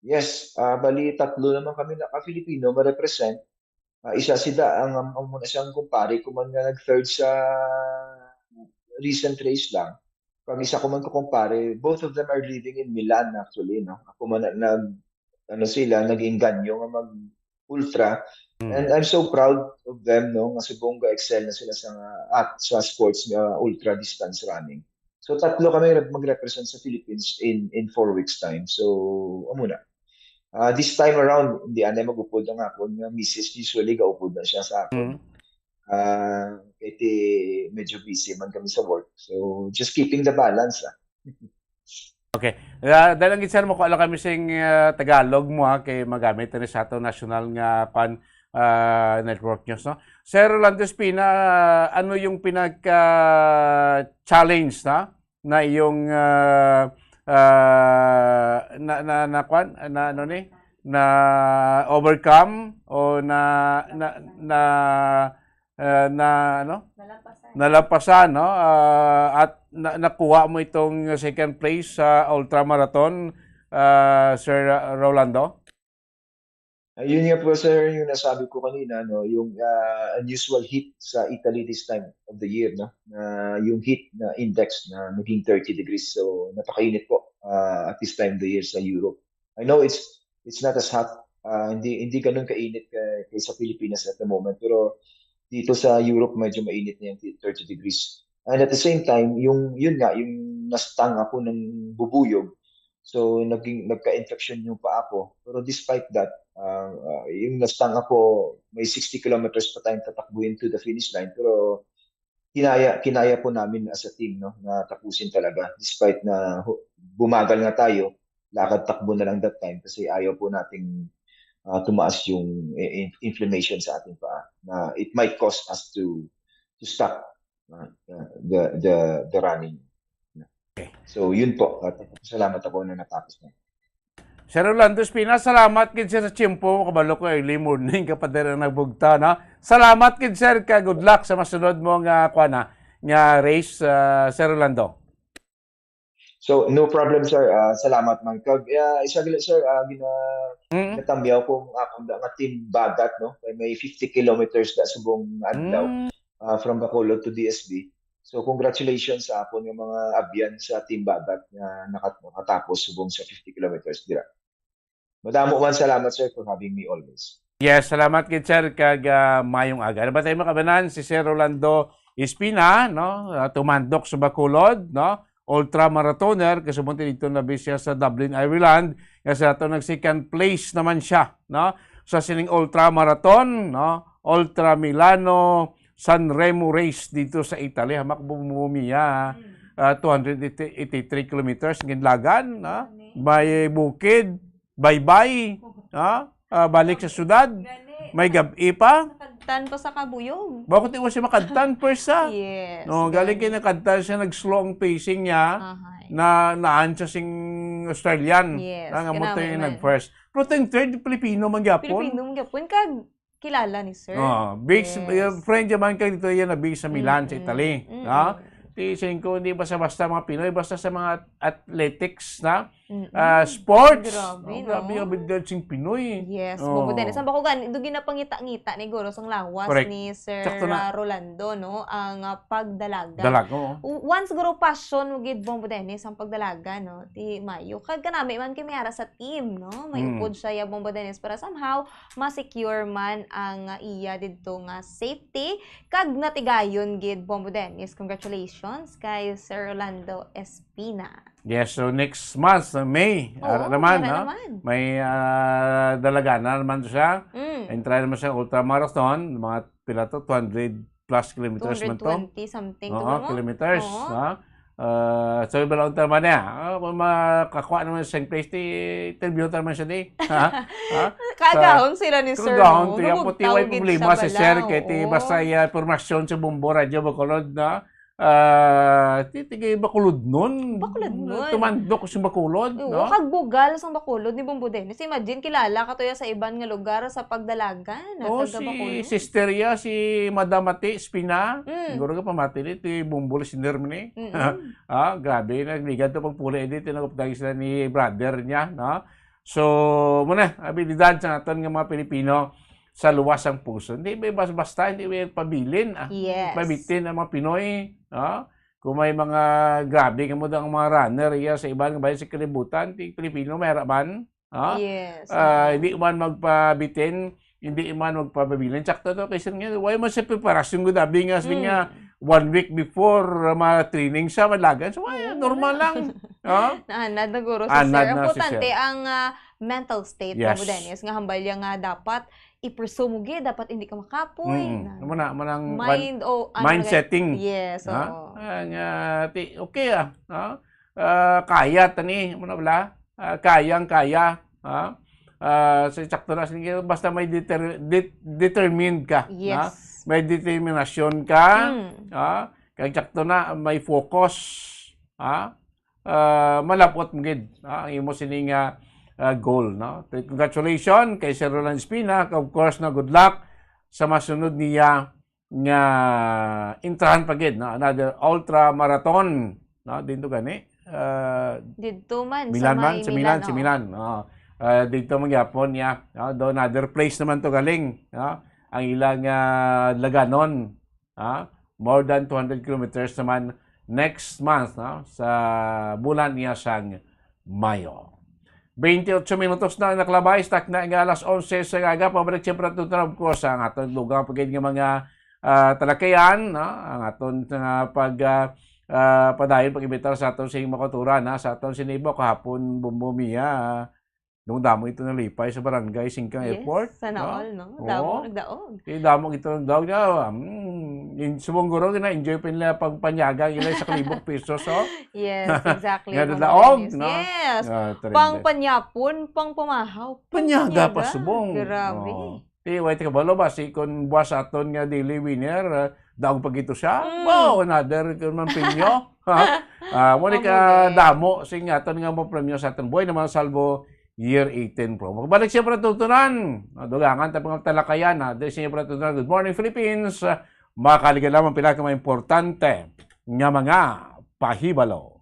Yes, ah, bali tatlo naman kami na ka-Filipino ma-represent. Ah, isa sida ang, ang, ang muna siyang kumpare ko man nga nag-third sa recent race lang. Pag isa ko man ko kumpare, both of them are living in Milan actually, no? Ako man na, nag, ano sila, nag-inganyo nga mag-ultra. And I'm so proud of them, no? Nga subong ga-excel na sila sa, at, sa sports nga ultra distance running. So tatlo kami rep-, mag-represent sa Philippines in, in four weeks time. So, amo na. Ah, this time around, hindi anay mag-upod ang akon nga misis. Usually, gaupod na siya sa akon. Ah, kay ti medyo busy man kami sa work. So, just keeping the balance, ah. Okay. Ah, dahil ang gitsan mo, kuha lang kami sing ah, Tagalog mo ha, kay magamit ni sa ato national nga pan ah, network news, no? Sir Rolando Espina, ah, ano yung pinaka challenge na na iyong ah, ah, na na na kwan na ano ni na overcome o na na na ah, na ano Nalampasan. nalampasan, no? Ah, at na, nakuha mo itong second place sa ultra marathon, ah, Sir Rolando? Ayun nga po, sir, yung nasabi ko kanina, no, yung ah, unusual heat sa Italy this time of the year, no, na yung heat na index na naging thirty degrees, so napakainit po ah, at this time of the year sa Europe. I know it's it's not as hot, ah, hindi hindi ganun kainit kay, kay sa Pilipinas at the moment, pero dito sa Europe medyo mainit na yung thirty degrees. And at the same time, yung yun nga, yung nastang ako ng bubuyog, so naging nagka-infection yung paa ko. Pero despite that, ah, ah, yung nastang ako, may sixty kilometers pa tayong tatakbuhin to the finish line, pero kinaya kinaya po namin as a team, no, na tapusin talaga despite na hu- bumagal nga tayo, lakad takbo na lang that time kasi ayaw po nating ah, tumaas yung i- in- inflammation sa ating paa na it might cause us to to stop uh, uh, the the the running. Okay. So yun po. At salamat ako na natapos na. Sir Rolando Espina, salamat gid sir sa tiyempo mo. Kabalo ko early morning ka pa diri nagbugta, no? Salamat gid sir, ka good luck sa masunod mo nga kuan na nga race, ah, Sir Rolando. So no problem, sir. Ah, salamat man. Kag ah, isa gila, sir, ah, gina Mm. natamyaw ko ang akong nga Team Bagat, no? Kay may fifty kilometers na subong adlaw Mm. ah, from Bacolod to D S B. So congratulations sa akon nga mga abyan sa Team Bagat nga nakat- nakatapos subong sa fifty kilometers dira. Madamo man salamat, sir, for having me always. Yes, salamat gid sir kag ah, mayong aga. Ano ba tayo makabanan si Sir Rolando Espina, no? Ah, tumandok sa Bacolod, no? Ultra marathoner, kasubong dito na siya sa Dublin, Ireland, nga sa ato nag second place naman siya, no? Sa sining ultra marathon, no? Ultra Milano San Remo race dito sa Italy, hamak bumiya, ah, two hundred eighty-three kilometers ang ginlagan, no? May bukid, baybay, no? Ah, balik sa syudad, Gani. May gab-i pa. Nakadtan pa sa kabuyog. Bakit iwas siya makadtan first sa? Yes. No, galing gani. kayo nakadtan siya, nag-slow ang pacing niya, Ahay. na naan siya sing Australian. Yes, Ang amo kinamay yung man. nag-first. Pero ten third, Pilipino man gyapon. Pilipino man gyapon. Kag kilala ni sir. Oh, base, Yes. uh, friend naman kayo dito yan na base sa Milan, sa Mm-mm. Italy. Mm-mm. No? Di singko, hindi basta-basta mga Pinoy, basta sa mga athletics na Mm-mm. ah, sports. Grabe, Oh, grabe no? yung abilidad sing Pinoy. Yes, Oh. Bobo Dennis. Ang bako gani, do ginapangita-ngita ni Guro sang lawas Correct. ni Sir Sakto na. ah, Rolando, no? Ang ah, pagdalaga. Dalag, oo. U- Once guro passion mo gid Bombo Dennis ang pagdalaga, no? Ti mayo. Kag kanami man kay may ara sa team, no? May Mm. upod siya ya Bombo Dennis para somehow ma-secure man ang ah, iya didto nga safety. Kag natigayon gid Bombo Dennis. Congratulations kay Sir Rolando Espina. Yes, so next month, uh, May, Oo, ara naman, meron no? naman. May ah, dalaganan naman siya. Mm. Entry naman sa ultramarathon, mga pila to, two hundred plus kilometers man to. two hundred twenty something to Oo, ba mo? Kilometers, Oo. ha? Ah, so, iba lang naman niya. Ah, kung makakuha naman sa same place, di, interview naman siya di. Ha? Ha? Kagahon sila ni Sir, Kagahon no? to yung Rugtaw puti, way gid problema sa si Sir, balaw, kay ti, oo. basta yung formasyon sa Bombo Radyo Bacolod na, ah, ti, tigay Bacolod nun. Bacolod nun. Tumandok si Bacolod, Oo, no? kag bugal sang Bacolod ni Bombo Dennis. Imagine, kilala ka to ya sa iban nga lugar sa pagdalagan. Oh, Taga si Bacolod. sister ya, si Madam Mati Espina. Mm. Siguro ka pamati ni, ti Bombo listener mo ni. Mm-mm. Ah, grabe, nagligad to pagpuli edit, tinagop tayo sila ni brother niya, no? So, muna, abilidad sa aton nga mga Pilipino. sa luwas sang puso. Hindi may bas-, basta, hindi may pabilin, ah. Yes. Pabitin ang mga Pinoy, ah. Kung may mga grabe ka mo ang mga runner iya sa iban nga bahin sa kalibutan, ti Pilipino may harapan, ah. Yes. Ah, hindi man magpabitin, hindi man magpabilin. Sakto to, kay sir nga, why man sa preparasyon ko dabi nga, sabi nga, Mm. one week before, ah, ma-training siya, malagan. So, ay, Oo, normal wala. lang. Ah? Naanad na guro si Anad sir. na si Importante sir. ang, ah, mental state Yes. mo, Dennis, nga hambal niya nga dapat i-pursue mo gid, dapat hindi ka makapoy. Mm. Na Amo na, amo nang mind one, o ano mind na gani? setting. Yes, Ha? oo. Ah, nga, ti-, okay, ah. Ha? Ah, kaya tani, amo na bala? Ah, kayang-kaya, ha? Ah, so, sakto na, sige, basta may deter-, det-, determined ka, ha? Yes. May determinasyon ka, Mm. ha? Kag sakto na, may focus, ha? Ah, malab-ot mo gid, ha? Ang imo sini nga, ah, goal, no? Congratulations kay Sir Roland Espina, of course, no, good luck sa masunod niya nga intrahan pa gid, no? Another ultra marathon, no? Dito gani, ah, Didto man, sa Milan man, may sa Milan, Milan, sa oo. Milan, oo. Ah, dito man gyapon niya, no? Do another place naman to galing, no? Ang ilang, ah, laganon, ha? More than two hundred kilometers naman next month, no? Sa bulan niya sang Mayo. Twenty-eight minutos na ang nakalabay sa takna nga alas onse sa aga. Pabalik siyempre ang tutunan, of course, ang aton dugang pa gid nga mga, ah, talakayan, no? Ang aton nga pag, ah, ah, padayon pag-imbitar sa aton sa mga kauturan, ha? Sa aton sini ba kahapon, Bombo Mia, nung damo ito nalipay sa barangay Singkang Yes, Airport, sana no? all, no? Oo. Damo nagdaog. Eh, damo ito nagdaog niya. Mm, in-, subong guro, na-enjoy pa nila pagpanyaga nila sa kalibog pesos, oh. Yes, exactly, Nga mga nadaog, Dennis. no? Yes. Ah, tremendous. Pang panyapon, pang pamahaw, pang Panyaga pa panyaga. subong. Grabe. Oo. Ti, way ti kabalo ba, si kun buwas aton nga daily winner, ah, daog pa gito siya? Mm. Wow, another kun man premyo. Ha? Ah, mo ni Amo ka din. damo, sing aton nga mo premyo sa aton buhay naman salvo year eighteen pro. Magbalik siya para tutunan. Ah, dugangan ta mga talakayan, ha? Dahil siya para tutunan. Good morning, Philippines. Ah, makaliga lamang pila ka mga importante nga mga pahibalo.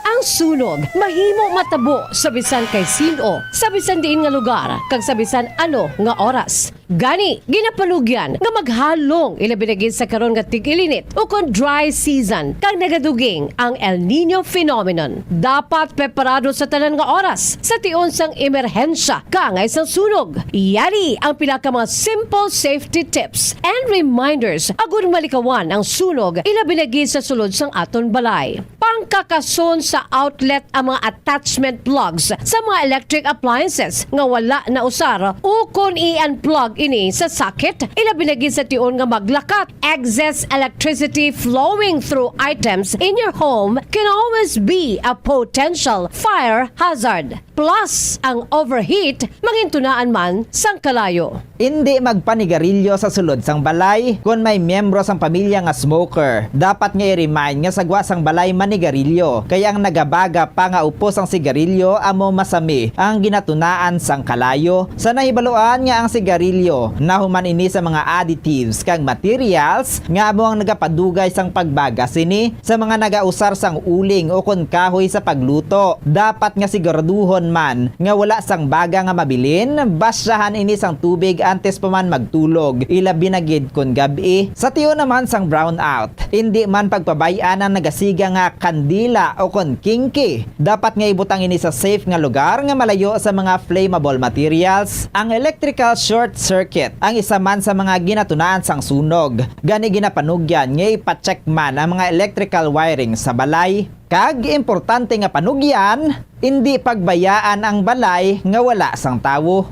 Ang sunog mahimo matabo sa bisan kay sin-o, sa bisan diin nga lugar, kag sa bisan ano nga oras. Gani, ginapanugyan nga maghalong ilabi na gid sa karon nga tig-ilinit ukon dry season kag nagaduging ang El Niño phenomenon. Dapat preparado sa tanan nga oras sa tion sang emerhensya kaangay sang sunog. Yari ang pila ka mga simple safety tips and reminders agud malikawan ang sunog, ilabi na gid sa sulod sang aton balay. Pangkakason sa outlet ang mga attachment plugs sa mga electric appliances nga wala nausar, ukon i-unplug ini sa socket, ilabi na gid sa tion nga maglakat. Excess electricity flowing through items in your home can always be a potential fire hazard. Plus, ang overheat mangintunaan man sang kalayo. Indi magpanigarilyo sa sulod sang balay. Kon may miyembro sang pamilya nga smoker, dapat nga i-remind nga sa gwa sang balay manigarilyo, kay ang nagabaga pa nga upos sang sigarilyo amo masami ang ginatunaan sang kalayo. Sa nahibaluan nga ang sigarilyo nahuman ini sa mga additives kag materials nga amo ang nagapadugay sang pagbaga sini. Sa mga nagausar sang uling ukon kahoy sa pagluto, dapat nga siguraduhon man nga wala sang baga nga mabilin. Basyahan ini sang tubig antes pa man magtulog, ilabi na gid kon gab-i. Sa tion naman sang brownout, indi man pagpabay-an ang nagasiga nga kandila ukon kingki. Dapat nga ibutang ini sa safe nga lugar nga malayo sa mga flammable materials. Ang electrical short circuit ang isa man sa mga ginatunaan sang sunog. Gani, ginapanugyan nga ipa-check man ang mga electrical wiring sa balay. Kag importante nga panugyan, indi pagbayaan ang balay nga wala sang tawo.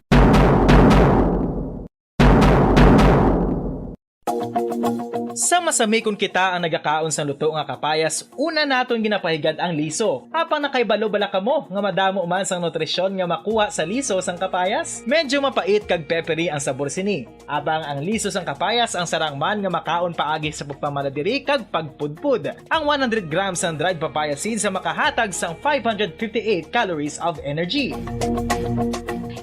Sa masami kon kita ang nagakaon sang luto nga kapayas, una naton ginapahigad ang liso. Apang nakahibalo bala kamo nga madamo man sang nutrisyon nga makuha sa liso sang kapayas? Medyo mapait kag peppery ang sabor sini. Abang ang liso sang kapayas ang sarang man nga makaon paagi sa pagpamala diri kag pagpudpod. Ang one hundred grams sang dried papaya seeds ang makahatag sang five hundred fifty-eight calories of energy.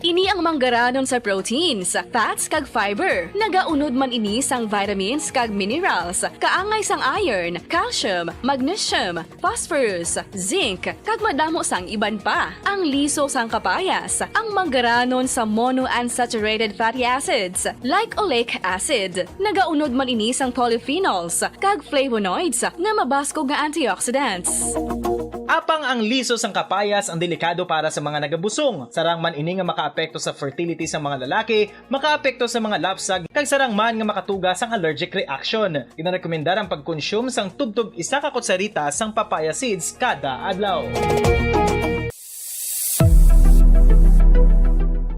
Ini ang Manggaranon sa proteins, fats, kag fiber. Nagaunod man ini sang vitamins kag minerals, kaangay sang iron, calcium, magnesium, phosphorus, zinc, kag madamo sang iban pa. Ang liso sang kapayas, ang manggaranon sa monounsaturated fatty acids, like oleic acid. Nagaunod man ini sang polyphenols kag flavonoids nga mabaskog nga antioxidants. Apang ang liso sang kapayas ang delikado para sa mga nagabusong. Sarang man ini nga makaapekto sa fertility sang mga lalaki, makaapekto sa mga lapsag, kag sarang man nga makatuga sang allergic reaction. Ginarekomendar ang pagkonsume sang tubtob isa ka kutsarita sang papaya seeds kada adlaw.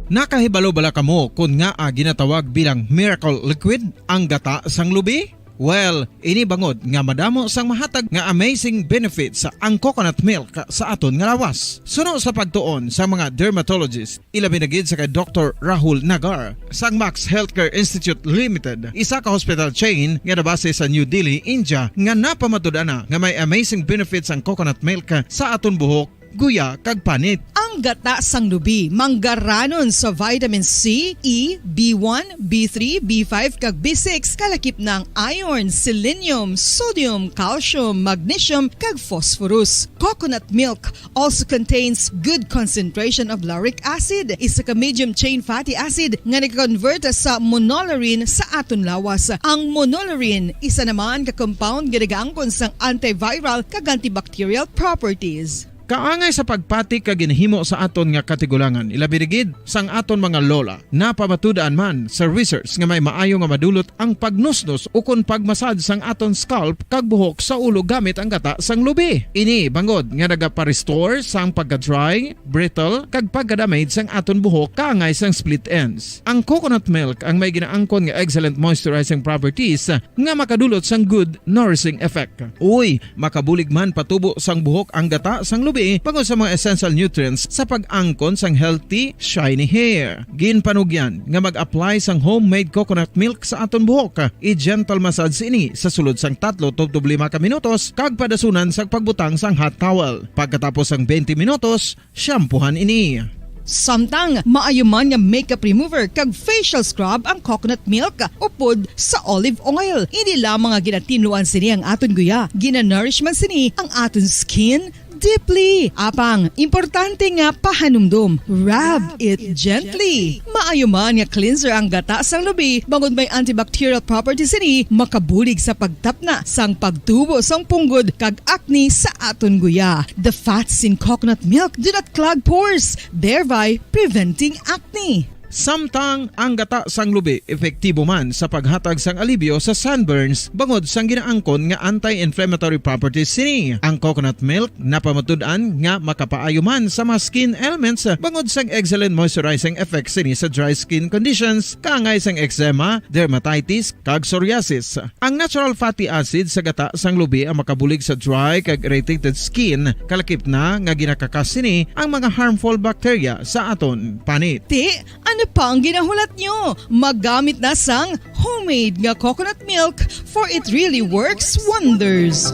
Nakahibalo bala kamo kon ngaa ginatawag bilang miracle liquid ang gata sang lubi? Well, ini bangod nga madamo sang mahatag nga amazing benefits ang coconut milk sa aton nga lawas. Suno sa pagtuon sa mga dermatologist, ilabi na gid sa kay Doktor Rahul Nagar sang Max Healthcare Institute Limited, isa ka hospital chain nga nabase sa New Delhi, India, nga napamatud-an na nga may amazing benefits ang coconut milk sa aton buhok, guya, kag panit. Ang gata sang lubi manggaranon sa vitamin C, E, B one, B three, B five, kag B six, kalakip na ang iron, selenium, sodium, calcium, magnesium, kag phosphorus. Coconut milk also contains good concentration of lauric acid, isa ka medium chain fatty acid nga nag-convert sa monolaurin sa aton lawas. Ang monolaurin, isa naman ka compound nga nagaangkon sang antiviral kag antibacterial properties. Kaangay sa pagpati kag ginhimo sa aton nga katigulangan, ilabi na gid sang aton mga lola. Napamatud-an man sa research nga may maayo nga madulot ang pagnusnos ukon pagmasad sang aton scalp kag buhok sa ulo gamit ang gata sang lubi. Ini bangod nga nagapa-restore sang pagka-dry, brittle, kag pagka-damage sang aton buhok kaangay sang split ends. Ang coconut milk ang may ginaangkon nga excellent moisturizing properties nga makadulot sang good nourishing effect. Uy, makabulig man patubo sang buhok ang gata sang lubi bangod sa mga essential nutrients sa pag-angkon sang healthy, shiny hair. Ginpanugyan nga mag-apply sang homemade coconut milk sa aton buhok. I-gentle massage ini sa sulod sang tatlo tubtob lima ka minutos kag padasunan sang pagbutang sang hot towel. Pagkatapos sang twenty minutos, shampoohan ini. Samtang maayo man nga makeup remover kag facial scrub ang coconut milk upod sa olive oil. Hindi lamang nga ginatinluan sini ang aton guya, ginanourish man sini ang aton skin deeply. Apang, importante nga pahanumdom, rub it gently. Maayo man nga cleanser ang gata sang lubi, bangod may antibacterial properties sini, makabulig sa pagtapna sang pagtubo sang punggod kag acne sa aton guya. The fats in coconut milk do not clog pores, thereby preventing acne. Samtang ang gata sang lubi epektibo man sa paghatag sang alibyo sa sunburns bangod sang ginaangkon nga anti-inflammatory properties sini. Ang coconut milk napamatud-an nga makapaayo man sa mga skin ailments bangod sang excellent moisturizing effects sini sa dry skin conditions, kaangay sang eczema, dermatitis, kag psoriasis. Ang natural fatty acid sa gata sang lubi ang makabulig sa dry kag irritated skin, kalakip na nga ginakakas sini ang mga harmful bacteria sa aton panit. Ti, ano pa ang ginahulat nyo? Magamit na sang homemade nga coconut milk, for it really works wonders.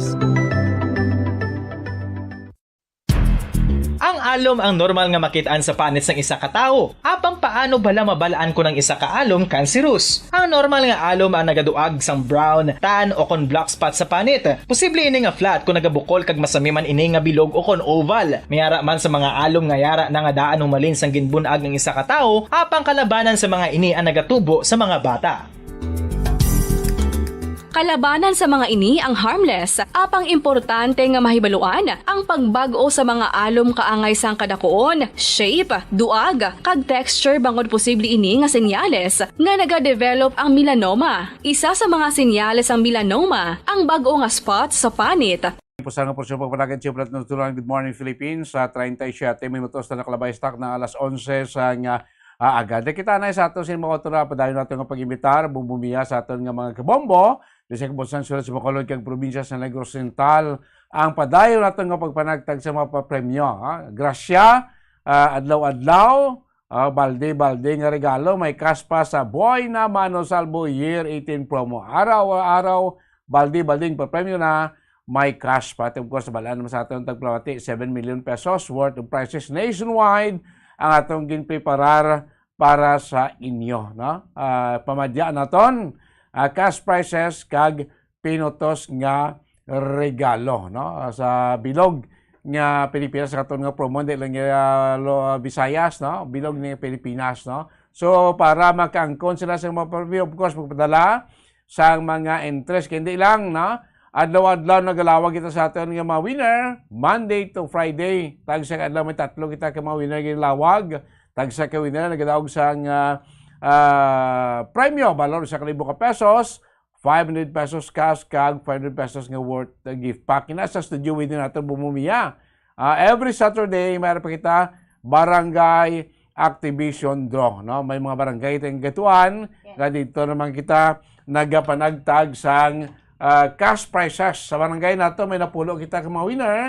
Ang alom ang normal nga makit-an sa panit sang isa ka tawo. Apang paano bala mabal-an kon ang isa ka alom kanserous? Ang normal nga alom ang nagaduag sang brown, tan, o kon black spot sa panit. Posible ini nga flat kon nagabukol kag masami man ini nga bilog o kon oval. May ara man sa mga alom nga yara na nga daan humalin sang ginbun-ag ang isa ka tawo, apang kalabanan sa mga ini ang nagatubo sa mga bata. Kalabanan sa mga ini ang harmless, apang importante nga mahibaluan ang pagbag-o sa mga alom kaangay sang kadakuon, shape, duag, kag texture bangod posible ini nga senyales nga nagadevelop ang melanoma. Isa sa mga senyales sang melanoma ang bag-o nga spot sa panit. Pusang nga porsyon pagpanagan, Chief Lieutenant Tutulan, Good Morning Philippines. Sa treinta y siete minutos na nakalabay sa takna alas onse sa nga, ah, aga. Di kita na sa aton sin mga otora, padayon nato nga pag-imbitar, bumbumiya sa aton nga mga kabombo, di sa kabusan sulat sa Bacolod kag probinsya sa Negros Oriental, ang padayon nato nga pagpanagtag sa mga papremyo, ha? Grasya, ah, adlaw-adlaw, ah, balde-balde nga regalo, may cash pa sa Boy na Mano Salvo Year eighteen promo. Araw-araw, balde-balding papremyo na, may cash pa. At of course, balaan naman sa aton tagpalamati, seven million pesos worth of prizes nationwide ang atong ginpreparar para sa inyo, no? Ah, pamadya naton, ah, cash prizes kag pinutos nga regalo, no? Sa bilog nga Pilipinas, sa aton nga promo, hindi lang nga, lo-, Visayas, no? Bilog ni Pilipinas, no? So, para makaangkon sila sa mga premyo, of course, magpadala sa mga entries. Kay hindi lang, no? Adlaw-adlaw nagalawag kita sa aton nga mga winner, Monday to Friday. Tagsa ka adlaw may tatlo kita ka mga winner ginlawag. Tagsa ka winner nagadaog sa nga, ah, premyo, balor sa kalibo ka pesos, five hundred pesos cash, kag five hundred pesos nga worth, uh, gift pack. Ina sa studio with nato, Bumumiya. Ah, every Saturday, mayroon pa kita barangay activation draw, no? May mga barangay tayong gatuan, Yes. nga dito naman kita nagapanagtag sang, ah, cash prizes. Sa barangay nato, may napulo kita ka mga winner,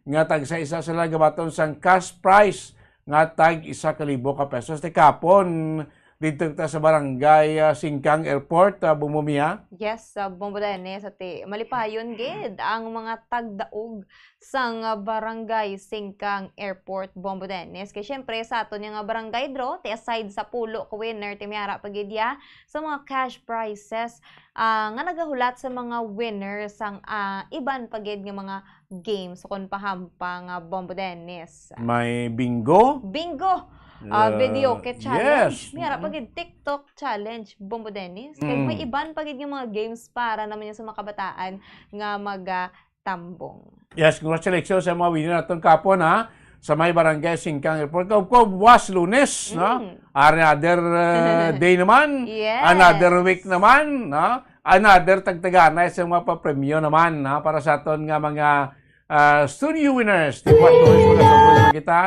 nga tagsa isa sila gabaton sang cash prize nga tag isa ka libo ka pesos. Ti kapon, dito kita sa barangay, ah, Singkang Airport, ah, Bumumiya. Yes, sa Bombo Dennis, ati, malipayon gid ang mga tagdaog sang, ah, barangay Singkang Airport, Bombo Dennis. Kay syempre, sa aton nga barangay draw, ti aside sa pulo ka winner, ti may ara pa gid ya sa mga cash prizes, ah, nga nagahulat sa mga winner sang, ah, iban pa gid nga mga games, kon pahampang, ah, Bombo Dennis. May bingo? Bingo! Ah, Uh, videoke challenge. yes. May ara pa Mm. gid TikTok challenge, Bombo Dennis. Kay Mm. may iban pa gid nga mga games para naman yun sa mga kabataan nga mag, ah, tambong. Yes, congratulations sa mga winner naton kapon, ha, sa may barangay Singkang Airport. Of course, was Lunes, no? Mm. Another, uh, day naman, Yes. another week naman, no? Another tagtaganay sa mga papremyo naman, ha, para sa aton nga mga, uh, studio winners. Di ba, tuloy po na sa tuloy kita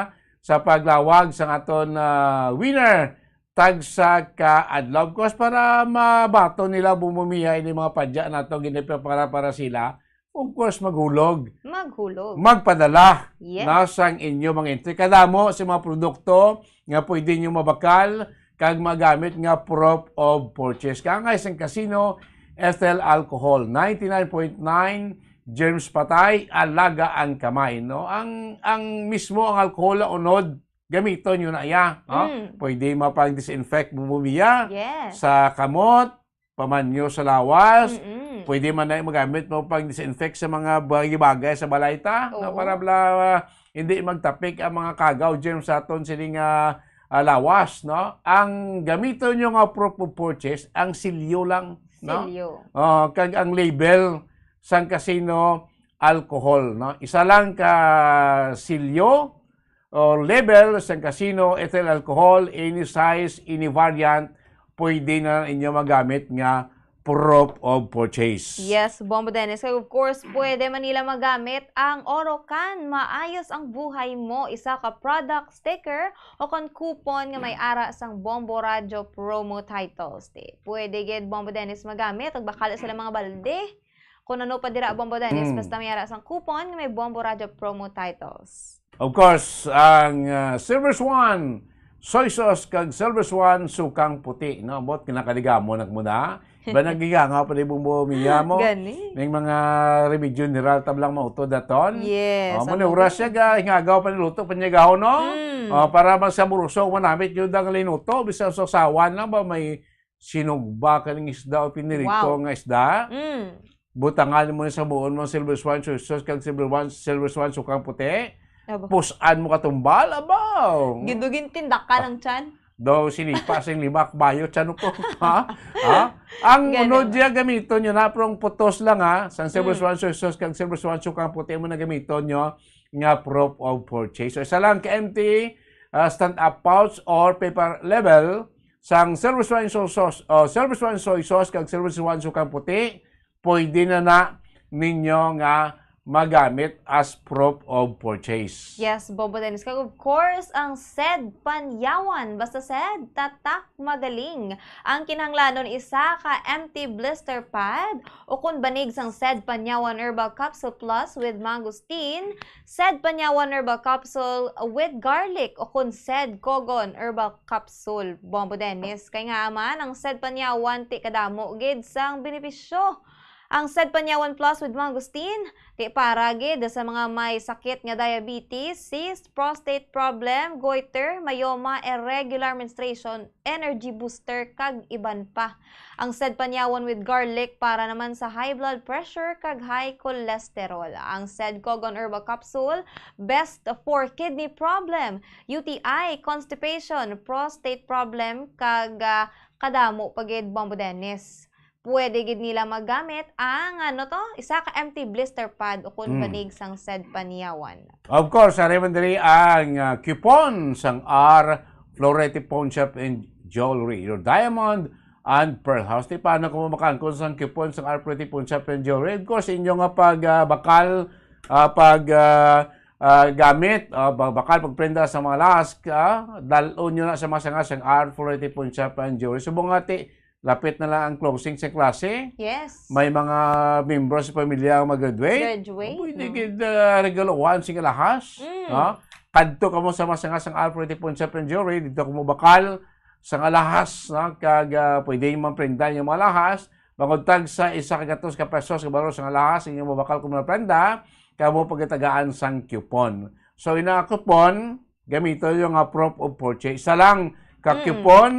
sa paglawag sa aton, uh, winner tagsa ka adlaw. Of course, para mabaton nila, Bumumiya, ini mga padya nato, ginipapara para sila. Of course, maghulog. Maghulog. Magpadala Yes. na sang inyo mga entry. Kadamo sa mga produkto nga pwede nyo mabakal kag magamit nga proof of purchase. Kaangay sang Casino Ethyl Alcohol, ninety-nine point nine, germs patay, alaga ang kamay, no? Ang, ang mismo ang alcohol na unod, gamiton nyo na iya, no? Mm. Pwede mapang-disinfect, Bumumiya, Yes. sa kamot, pamanyo sa lawas. Mm-mm. Pwede man na magamit mo pang disinfect sa mga bagay-bagay sa balay ta, na Oo. para bla-, hindi magtapik ang mga kagaw, germs sa aton sini nga, ah, lawas, no? Ang gamiton nyo nga proof of purchase, ang silyo lang, no? Silyo. Oh, kag ang label sang Casino alcohol, no? Isa lang ka silyo o label sang Casino ethyl alcohol, any size, any variant, pwede na inyo magamit nga proof of purchase. Yes, Bombo Dennis. Kag of course, pwede man nila magamit ang Orocan Maayos ang Buhay Mo, isa ka product sticker o kon coupon nga may ara sang Bombo Radyo promo titles. Di, pwede gid, Bombo Dennis, magamit. Magbakal sila mga balde. Kung ano pa dira, Bombo Dennis, Mm. basta may ara sang coupon nga may Bombo Radyo promo titles. Of course, ang, ah, Silver Swan soy sauce kag Silver Swan sukang puti, no? Ambot kinakaligamo na mo na. Ba nagigangaw pa di Bombo Miya mo? Gani. Ning mga remedyo general tablang mautod daton. Yes, Oh, mo ni ano oras din. Siya ga, hingagaw pa ni luto, panyagaw, no? Mm. Oh, para magsaburuso, manamit yun ang linuto, bisan sa sawan lang ba may sinugba ka ng isda o pinirito Wow. nga isda? Mm. Butangan mo ni sa buon mo silver swan, soy sauce, kag silver swan, silver swan, sukang puti. Aba. Pusan mo katumbal, abaw. Gidugin tindakan ang tiyan. Daw sinipa sing lima ka bayo, tiyan ko. Ha? Ha? Ang Ganun. Unod diya gamiton nyo na, pero ang putos lang, ha. Sang silver Mm. swan, soy sauce, kag silver swan, sukang puti mo na gamiton nyo nga proof of purchase. So, isa lang ka empty, ah, stand-up pouch or paper label sang silver swan soy sauce, o silver swan soy sauce, kag silver swan sukang puti, pwede na na ninyo nga magamit as proof of purchase. Yes, Bombo Dennis. Kag of course, ang Sed Panyawan. Basta Sed, tatak, magaling. Ang kinahanglanon, isa ka empty blister pad, o kun banig sang Sed Panyawan Herbal Capsule Plus with Mangosteen, Sed Panyawan Herbal Capsule with Garlic, o kun Sed Kogon Herbal Capsule, Bombo Dennis. Kay nga man, ang Sed Panyawan ti kadamo gid sang benepisyo. Ang Sed Panyawan Plus with Mangustin, ti para gid sa mga may sakit nga diabetes, cyst, prostate problem, goiter, myoma, irregular menstruation, energy booster, kag iban pa. Ang Sed Panyawan with Garlic para naman sa high blood pressure kag high cholesterol. Ang Sed Cogon Herbal Capsule, best for kidney problem, U T I, constipation, prostate problem, kag, ah, kadamo pa gid, Bombo Dennis. Pwede gid nila magamit ang, ano to, isa ka empty blister pad ukon Mm. banig sang Sed Panyawan. Of course, ari man diri ang, ah, coupon sang R Florete Pawn Shop and Jewelry, your diamond and pearl house. Ti paano kamo makaangkon sang coupon sang R Florete Pawn Shop and Jewelry? Of course, inyo nga pag, ah, bakal, ah, pag, ah, ah, gamit, ah, ba-, bakal pagprenda sa mga lask, ah, dal-on nyo na sa mga sanga sang R Florete Pawn Shop and Jewelry. Subong nga ti, lapit na lang ang closing sa klase. Yes. May mga membro sa pamilya ang mag-graduate. Graduate, Pwede no? gid, ah, regaluhan sing alahas. Mm. Ha? Kadto kamo sa mga sanga sang R Florete Pawn Shop and Jewelry, dito kamo bakal sang alahas, no? Kag, ah, pwede man prenda yung mga alahas, bangod tag sa isa ka gatos ka pesos ka balor sang alahas, inyong mabakal kung mga prenda, kamo pagatagaan sang coupon. So, ina coupon, gamito yung nga proof of purchase. Isa lang ka Mm. coupon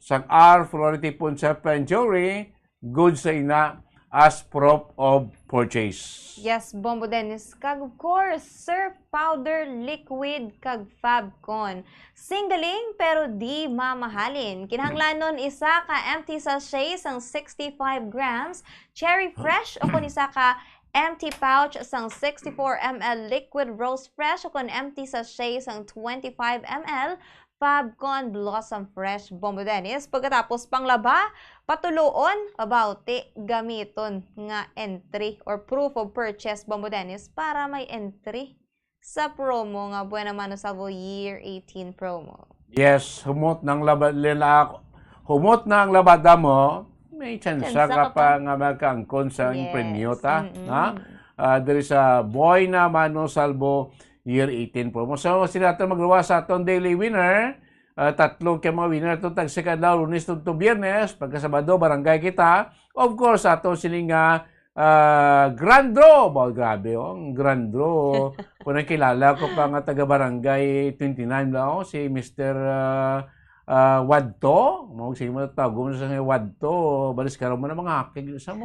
sang R Florete Pawn Shop and Jewelry, good sa ina as proof of purchase. Yes, Bombo Dennis. Kag of course, Surf Powder Liquid kag Fabcon. Singgaling pero di mamahalin. Kinahanglanon isa ka empty sachet sang sixty-five grams, Cherry Fresh, o kung isa ka empty pouch sang sixty-four M L Liquid Rose Fresh, o kung empty sachet sang twenty-five M L Fabcon Blossom Fresh, Bombo Dennis. Pagkatapos panglaba, patuloon, pabawti, gamiton nga entry or proof of purchase, Bombo Dennis, para may entry sa promo nga Buena Mano Salvo Year eighteen promo. Yes, humot nang laba-, lila-, humot na ang labada mo, may tsansa Tsansa ka ka pa pa. nga makaangkon sa Yes. premyo ta, Mm-mm. ha? Ah, diri sa Buena Mano Salvo Year eighteen promo. So, sila ato magluwas sa aton daily winner. Ah, tatlo ka mga winner ato tag second daw, Lunes to, to Biyernes, pagka Sabado, barangay kita. Of course, ato sini nga, ah, grand draw. Ba, grabe, oh, ang grand draw. Kung nakilala ko pa nga taga barangay twenty-nine lang, oh, si Mister, ah, ah, Wadto. Mao sige mo, tago mo sa Wadto. Balis ka mo na mga hakig sa mo.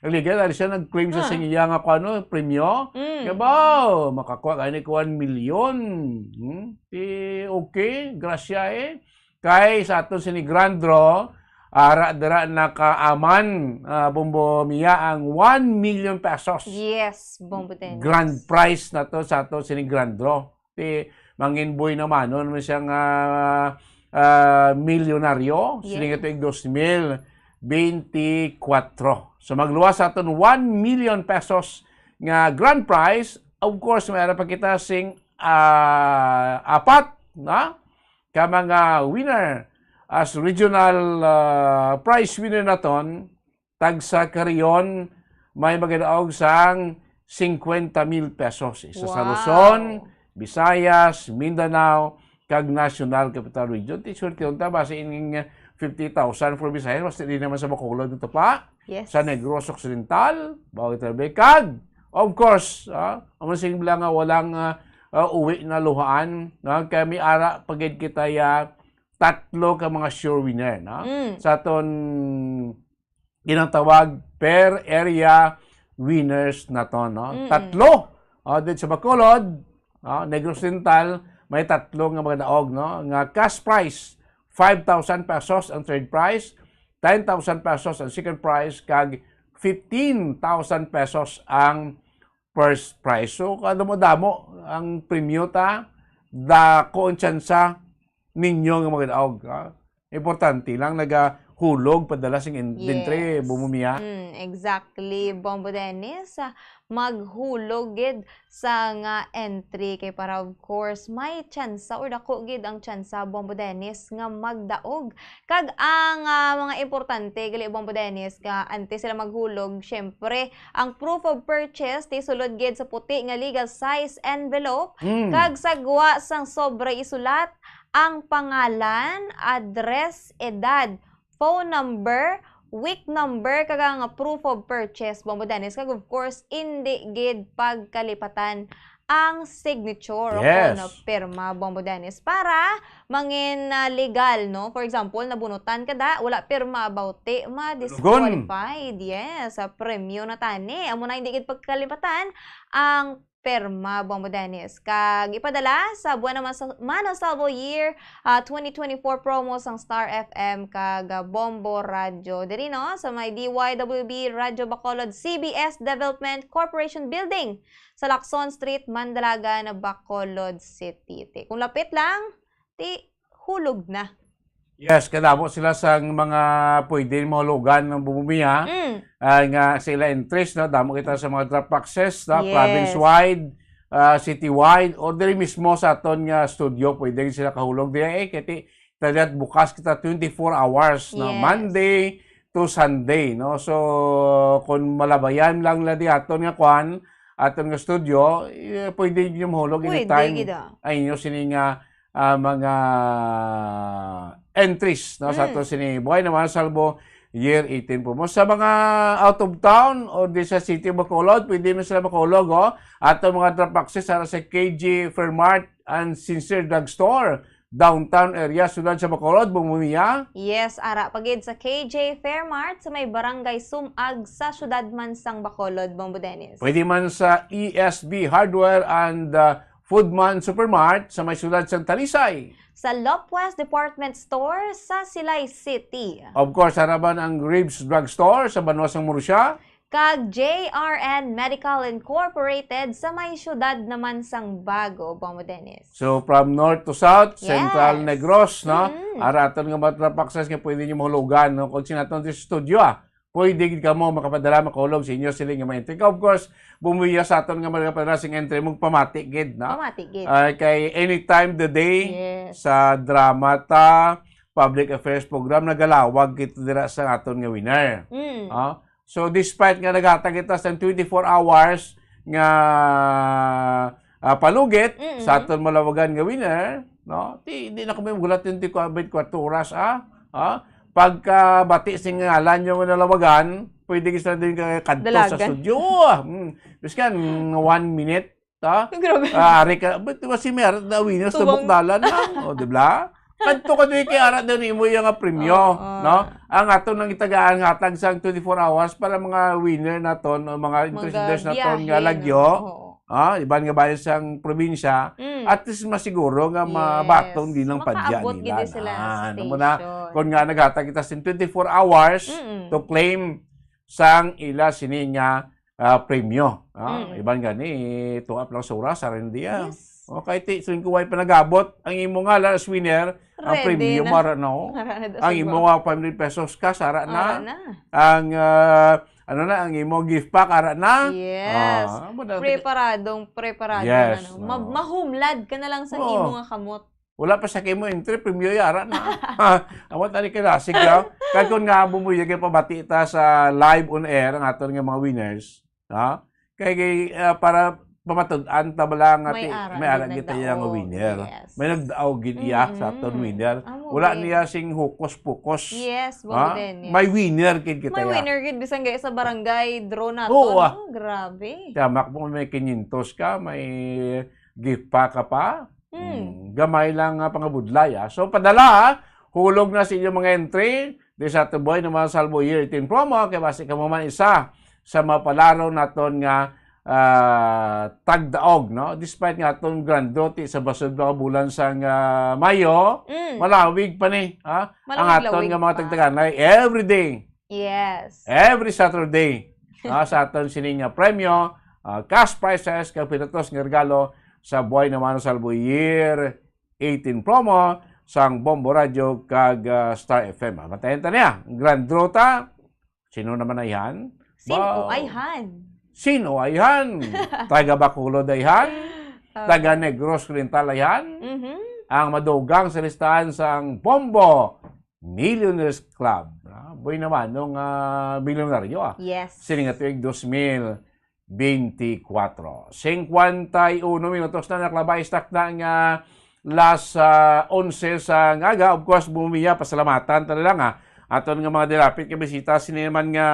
Ang legal, ano siya, nag-claim sa Ah. sa iya nga, kung ano, premyo. Mm. Nga ba, makakuha ka ni one million. Hmm? Ti, okay, grasya eh. Kay sa aton sini grand draw, ara dira nakaaman, ah, Bombo Mia, ang one million pesos. Yes, Bombo Dennis. Grand prize na to sa aton sini grand draw. Ti, mangin Buena Mano naman siya nga, ah, milyonaryo, Yes. sining ito ig dos mil beintikwatro. So, magluwas sa aton one million pesos nga grand prize. Of course, may ara pa kita sing, ah, apat, na? Ka mga winner as regional, ah, prize winner naton, tagsa ka riyon may magadaog sang cincuenta mil pesos. Isa sa Wow. Luzon, Visayas, Mindanao, kag National Capital Region. Ti swerte unta basi ining fifty thousand for Visayas, basi di naman sa Bacolod ito pa. Yes. Sa Negros Occidental, Bacolod Tabi, kag, of course, ah, ang mga singla nga walang, ah, ah, uwi na luhaan, no? Kaya may ara pagid kita ya tatlo ka mga sure winner, no? Mm. Sa aton ginatawag per area winners naton, no? Mm. Tatlo, ah, din sa Bacolod, ah, Negros Occidental, may tatlo nga mga daog, no? Nga cash prize, five thousand pesos ang third prize, ten thousand pesos ang second prize, kag fifteen thousand pesos ang first prize. So, kadamo-damo ang premyo ta, dako ang tsansa ninyo nga magdaog, ha? Importante lang, nagahulog padala sing in-, Yes. dintre, Bombo Mia. Mm, exactly, Bombo Dennis. Ah, maghulog gid sa nga entry kay para, of course, may tsansa or dako gid ang tsansa, Bombo Dennis, nga magdaog. Kag ang, ah, mga importante, gali, Bombo Dennis, nga antes sila maghulog, syempre, ang proof of purchase, ti sulod gid sa puti nga legal size envelope, Mm. kag sa gwa sang sobra isulat ang pangalan, address, edad, phone number, week number kag ang proof of purchase, Bombo Dennis, kag of course, indi gid pagkalipatan ang signature o Yes. kon pirma, Bombo Dennis, para mangin, ah, legal, no? For example, nabunutan ka da, wala pirma, bauti, ma-disqualified. Yes, sa premyo na tani. Amo na, hindi gid pagkalipatan ang pirma, Bombo Dennis. Kag ipadala sa Buena Mas-, Mano Salvo Year, ah, twenty twenty-four promo sang Star F M kag, ah, Bombo Radyo. Diri, no, sa may D Y W B Radyo Bacolod, C B S Development Corporation Building, sa Lacson Street, Mandalagan, Bacolod City. Ti, kung lapit lang, ti, hulog na. Yes, kadamo sila sang mga pwede mahulugan ng Bumumiya. Mm. Ah, nga sila entries, no? Damo kita sa mga drop boxes, no? Yes. Province-wide, ah, citywide, or diri mismo sa aton nga studio, pwede rin sila kahulog diya, eh. Kaya ti-, taliat bukas kita twenty-four hours, no? Yes. Monday to Sunday, no? So, kung malabayan lang nila di aton nga kwan, aton nga studio, eh, pwede nyo mahulog Pwede, anytime gid, ah. ang inyo sini nga, ah, mga entries, no, sa Mm. ato sini Buhay na Mahal Salvo Year eighteen promo. Sa mga out of town o di sa City of Bacolod, pwede mo sila makulog, oh. Ato mga drop boxes ara sa K J Fairmart and Sincere Drugstore, downtown area, siyudad sa Bacolod, Bumuya. Yes, ara pa gid sa K J Fairmart sa may Barangay Sumag sa siyudad man sang Bacolod, Bombo Dennis. Pwede man sa E S B Hardware and, uh, Foodman Supermart sa may siyudad sang Talisay. Sa Lopez Department Store sa Silay City. Of course, haraban ang Graves Drugstore sa banwa sang Murcia. Kag J R N Medical Incorporated sa may siyudad naman sang Bago, Bombo Dennis. So, from north to south, Yes. Central Negros, no? Mm. Ara aton nga mga drop boxes nga pwede nyo mahulugan, no? Kung sinaton sa studio, ah. Pwede gid kamo makapadala, makulog sa inyo siling nga mga entry. Of course, bumuya sa aton nga mga padala sing entry, magpamati gid, no? Pamati gid. Ah, kay anytime the day, Yes. sa drama ta, public affairs program, nagalawag kita dira sa aton nga winner. Mm. Ah, so, despite nga naghatag kita sa twenty-four hours nga, ah, palugit Mm-mm. sa aton malawagan nga winner, no? Di, di na kami magula twenty-four oras, ah? Ah? Pagkabati sing ngalan yung nalawagan, pwede gid sila din kay kadto sa Dalagan. studio. Ah, mm. Biskan, one minute, ta? Grabe. Ah, ari ka, but was si Mer, the winner sa Tubang. Bukdalan lang. O, di ba? Kadto ka doon kay ara daw nimo yung nga premyo, Oo. no? Ang ato nang itagaan nga hatag sa twenty-four hours para mga winner naton o mga Mga entry leaders naton biyahe, nga lagyo. no? Oo. Ah, iban nga bayan sang probinsya, Mm. at least masiguro nga Yes. mabatong din ang padya Makaabot nila gid sila na. sa Ano mo na, station. kung nga naghatag kita sin twenty-four hours Mm-mm. to claim sang ila sini nga, ah, premyo. Ah, Mm. iban gani, tuwa pa lang sa oras, arin diya. Yes. Okay, ti, so yung kuway pa nagabot, ang imo nga last winner, ang Ready premyo na. mara na, oh. Mara na daw Ang sa imo mga. nga five hundred pesos cash, ara na. Ara na. Ang, ah, ano na, ang imo gift pack, ara na. Yes. Ah, amo na. Preparadong, preparado Yes, na, no? Ma-, oo. mahumlad ka na lang sa Oo. imo nga kamot. Wala pa sa kimo entry, premyo ya, ara na. Amo tani ka nasig daw. Kag kung nga bumuya kay pabati ta sa live on air ang aton nga mga winners, ha? Kay, kay, ah, para pamatud-an ta bala nga May ti-, ara may ara gid kita nagdaog. yang winner. Yes. May nagdaog gid iya sa aton Mm. winner. Amo Wala gid. niya sing hukos-pukos. Yes, Ha? Bogdan, yes. May winner gid kita May ya. winner gid bisan gaya sa barangay draw nato, Oo, ah. no? Grabe. Tama po, may quinientos ka, may gift pack ka pa. Hmm. Hmm, gamay lang nga pangabudlay, ah. So, padala, ah. Hulog na sa inyong mga entry. Di sa Tuboy na mga Salvo Year eighteen promo, kay basi ka mo man isa sa mapalaro naton nga, ah, tagdaog, no? Despite nga aton grand duty sa basod mga bulan sang, ah, Mayo, Mm. malawig pa ni, ha? Ang Malawig-lawig aton nga mga pa. tagdaganay, every day. Yes. Every Saturday, ah, sa aton sining nga premyo, ah, cash prizes, kag pinatos nga regalo sa Buhay na Mano Salvo Year eighteen promo sang Bombo Radio kag, ah, Star F M. Ah, bantayan ta niya. Grand draw ta. Sino naman ayhan? Sino Ba- ayhan? Sino ayhan? Taga Bacolod ayhan? Ah. Taga Negros Oriental ayhan? Mhm. Ang madugang sa listahan sang Bombo Millionaires Club. Ah, buhay naman nung, ah, milyonaryo, ah. Yes. Sini nga tuig dos mil beintikwatro. Singkwenta y uno minutos na nakalabay sa takna nga las, ah, onse sa ngaga. Of course, bumiya, pasalamatan ta na lang, ah, Aton nga mga dinapit nga bisita sini man nga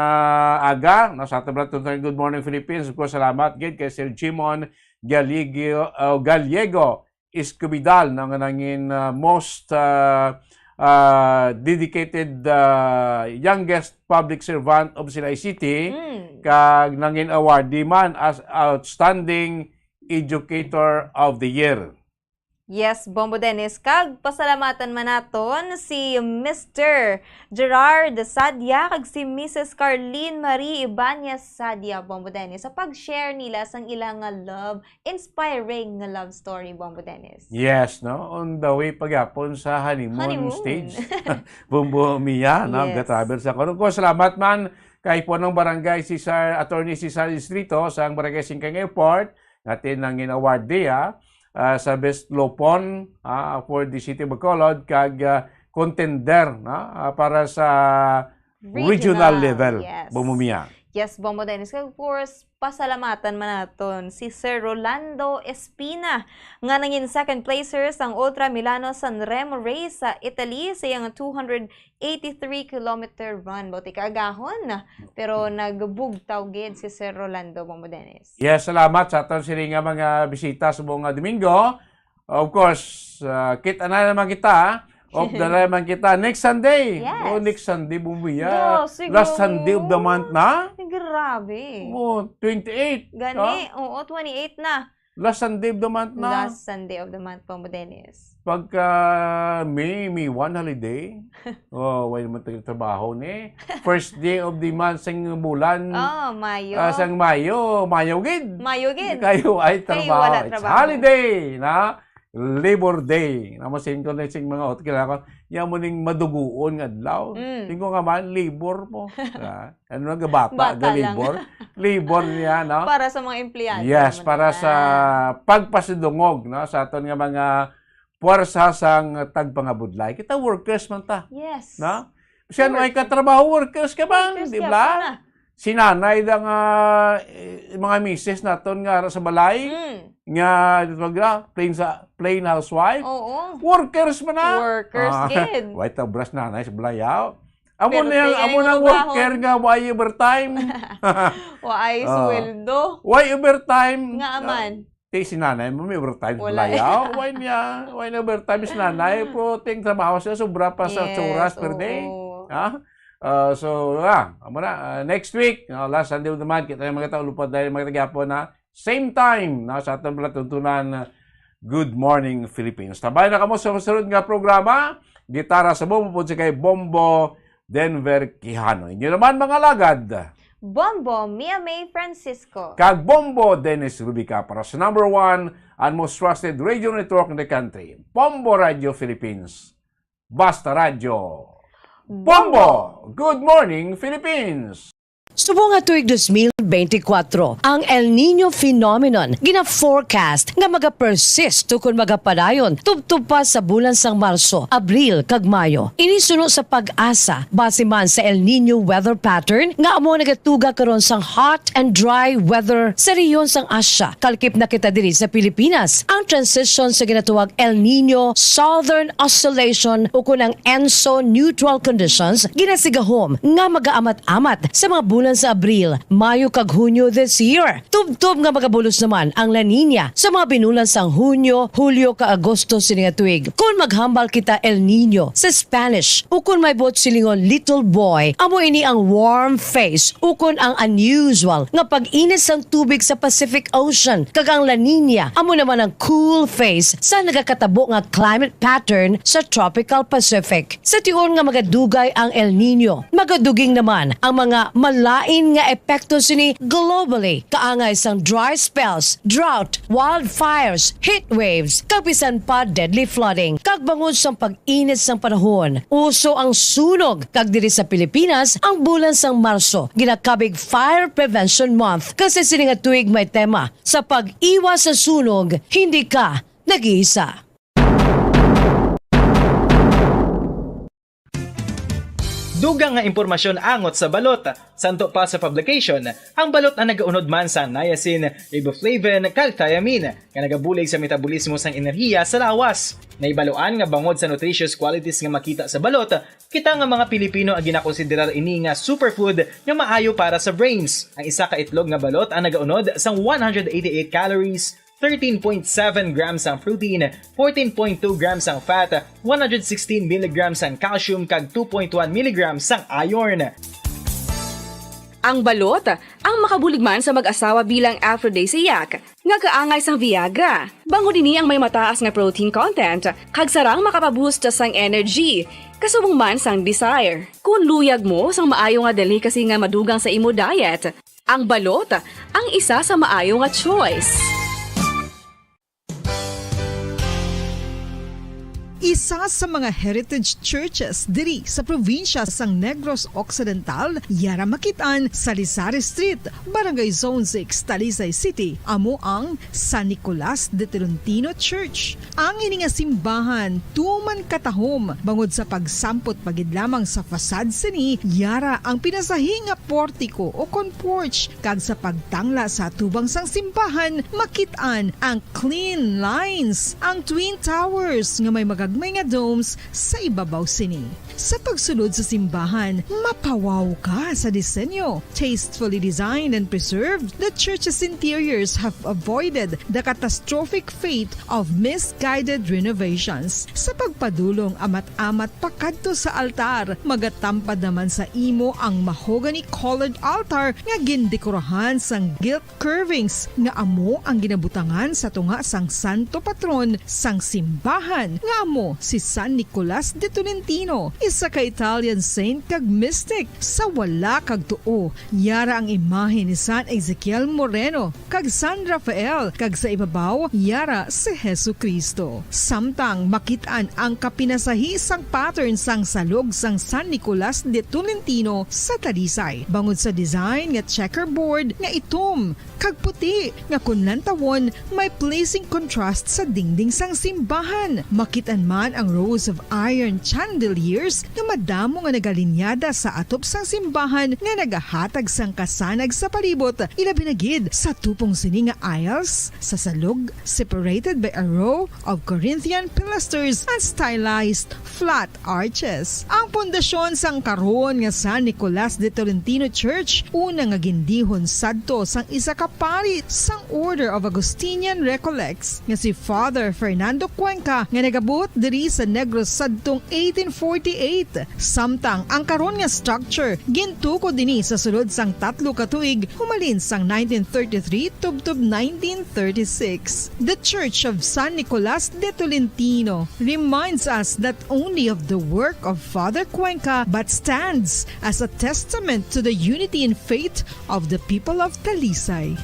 aga, no, sa aton pala tungtong Good Morning Philippines. Of course, salamat gid kay Sir Jimon Gallego, uh, Gallego Escobidal, no, nga nangin, uh, most, uh, uh, dedicated, uh, youngest public servant of Silay City, Mm. kag nangin awardee man as Outstanding Educator of the Year. Yes, Bombo Dennis. Kag pasalamatan man naton si Mister Gerard Sadia kag si Missus Carlene Marie Ibanez Sadia, Bombo Dennis, sa pag-share nila sang ilang nga love, inspiring nga love story, Bombo Dennis. Yes, no? On the way pa gyapon sa honeymoon Honeymoon. stage. Bombo Mia, no? Yes. Gatravel sa Coron. Salamat man kay Punong Barangay Cesar, Attorney Cesar Distrito, sa Barangay Singkang Airport, natin ang in-award day, ah, ah, sa Best Lupon, ah, for the City of Bacolod, kag, ah, contender, no, ah, para sa regional Regional, level, yes. Bombo Mia. Yes, Bombo Dennis. Kag of course, pasalamatan man naton si Sir Rolando Espina, nga nangin second placer sang Ultra Milano San Remo Race sa Italy sa iyang two hundred eighty-three kilometer run. Bauti kaagahon, pero nagbugtaw gid si Sir Rolando, Bombo Dennis. Yes, salamat sa aton sini nga mga bisita subong nga Domingo. Of course, ah, kita na naman kita. Off na naman kita next Sunday. Yes. Oh, next Sunday, Bombo Mia. Do, sige. Last Sunday of the month na. Ay, grabe. Oh, twenty-eight. Gani, Ah? oo, twenty-eight na. Last Sunday of the month na. Last Sunday of the month, Bombo Dennis. Pagka May, May one holiday. Oh, wala naman tayo trabaho ni. First day of the month sang bulan. Oh, Mayo. Ah, sang Mayo, Mayo gid. Mayo gid. Kayo ay Kayo trabaho. wala It's trabaho. holiday, na? Labor Day. Na mo sing ko na sing mga hotel ako. Yan mo ning maduguon nga adlaw. Mm. Tingko nga man, labor mo. Ah, ano nga bata, Bata ga lang. labor? Labor niya, no? Para sa mga empleyado Yes, naman para na. sa pagpasidungog, no, sa aton nga mga puwersa sang tagpangabudlay. Kita workers man ta. Yes. No? Siya no ay Workers. katrabaho, workers ka man, Workers di ka ba? pa na. Si nanay da nga, eh, mga misis naton nga ara sa balay, Mm. nga, di ba, plain sa, plain housewife, Oo. workers man na. Workers Ah, gid. Why ta obra si nanay sa balay, ah? Amo Pero na yan, di amo ay na mga worker bahon. nga, why overtime? Wa ay Oh. sweldo. Why overtime? Nga Ah, aman. Ti si nanay mo, may overtime sa Wala. balay, ah. Why niya? Why na overtime si nanay? Pero ting trabaho siya, sobra pa sa Yes, oras per day. oo. Ha? Ah, so, ah, amo na, ah, next week, no, last Sunday of the month, kita yung mga tao, lupad tayo, mga tagyapon, ha? Same time, no, sa atong palatuntunan, Good Morning Philippines. Tabay na kamo sa sunod nga programa, Gitara sa Bombo, po si kay Bombo Denver Quijano. Inyo naman, mga lagad. Bombo Mia May Francisco. Kag Bombo Dennis Rubica para sa number one and most trusted radio network in the country, Bombo Radio Philippines. Basta Radyo. Bombo! Bombo! Good morning, Philippines! Subong nga tuig dos mil bentikuwatro, ang El Niño phenomenon gina-forecast nga magapersist ukon magapadayon tubtob pa sa bulan sang Marso, Abril, kag Mayo. Ini suno sa PAGASA, base man sa El Niño weather pattern nga amo nagatuga karon sang hot and dry weather sa rehiyon sang Asia. Kalkip na kita diri sa Pilipinas. Ang transition sa ginatawag El Niño Southern Oscillation ukon ang ENSO neutral conditions ginasigahom nga magaamat-amat sa mga bulan sa Abril, Mayo, kag Hunyo this year. Tubtob nga magabulos naman ang La Niña sa mga binulan sang Hunyo, Hulyo, kag Agosto sini nga tuig. Kon maghambal kita El Niño sa Spanish, ukon may buot silingon little boy, amo ini ang warm phase ukon ang unusual nga pag-init sang tubig sa Pacific Ocean, kag ang La Niña amo naman ang cool phase sa nagakatabo nga climate pattern sa tropical Pacific. Sa tion nga magadugay ang El Niño, magaduging naman ang mga malain nga epekto sini globally, kaangay sang dry spells, drought, wildfires, heat waves, kag bisan pa deadly flooding. Kag bangod sang pag-init sang panahon, uso ang sunog, kag diri sa Pilipinas, ang bulan sang Marso ginakabig Fire Prevention Month, kag sa sini nga tuig may tema, "Sa pag-iwas sa sunog, hindi ka nag-iisa." Dugang nga impormasyon angot sa balot. Santo pa sa publication, ang balot ang nagaunod man sa niacin, riboflavin, kag thiamine, nga nagabulig sa metabolismo sang enerhiya sa lawas. Nahibaluan nga bangod sa nutritious qualities nga makita sa balot, kita nga mga Pilipino ang ginakonsiderar ini nga superfood nga maayo para sa brains. Ang isa ka itlog nga balot ang nagaunod sang one hundred eighty-eight calories, thirteen point seven grams ang protein, fourteen point two grams ang fat, one hundred sixteen milligrams ang calcium, kag two point one milligrams ang iron. Ang balot, ang makabulig man sa mag-asawa bilang aphrodisiac, nga kaangay sang Viagra. Bangod ini ang may mataas nga protein content, kag sarang makapaboost sang energy, kasubong man sang desire. Kung luyag mo sang maayo nga delicacy nga madugang sa imo diet, ang balot, ang isa sa maayo nga choice. Isa sa mga heritage churches diri sa probinsya sang Negros Occidental, yara makit-an sa Rizal Street, Barangay Zone six, Talisay City, amo ang San Nicolas de Tolentino Church. Ang ini nga simbahan tuman katahom bangod sa pagsampot pa gid lamang sa facade sini, yara ang pinasahi nga portiko o kon porch, kag sa pagtangla sa atubang sang simbahan makit-an ang clean lines, ang twin towers nga may magagmay nga domes sa ibabaw sini. Sa pagsulod sa simbahan, mapawaw ka sa disenyo. Tastefully designed and preserved, the church's interiors have avoided the catastrophic fate of misguided renovations. Sa pagpadulong amat-amat pakadto sa altar, magatampad naman sa imo ang mahogany-colored altar nga gindekorahan sang gilt curvings nga amo ang ginabutangan sa tunga sang santo patron sang simbahan, nga amo si San Nicolas de Tolentino, isa ka Italian saint kag mystic. Sa wala kag tuo, yara ang imahe ni San Ezekiel Moreno kag San Rafael, kag sa ibabaw, yara si Jesu-Cristo. Samtang makit-an ang kapinasahi sang pattern sang salog sang San Nicolas de Tolentino sa Talisay, bangod sa design nga checkerboard nga itom kag puti, nga kon lantawon, may pleasing contrast sa dingding sang simbahan. Makit-an man ang rows of iron chandeliers nga madamo nga nagalinyada sa atop sang simbahan nga nagahatag sang kasanag sa palibot, ilabi na gid sa tupong sini nga aisles sa salog, separated by a row of Corinthian pilasters and stylized flat arches. Ang pundasyon sang karon nga San Nicolas de Tolentino Church, una nga gindihon sadto sang isa ka pari sang Order of Augustinian Recollects nga si Father Fernando Cuenca, nga nagabuot diri sa Negros sadtong eighteen forty-eight. Samtang ang karon nga structure gintukod ini sa sulod sang tatlo ka tuig, humalin sang nineteen thirty-three tubtob nineteen thirty-six. The Church of San Nicolas de Tolentino reminds us not only of the work of Father Cuenca, but stands as a testament to the unity in faith of the people of Talisay.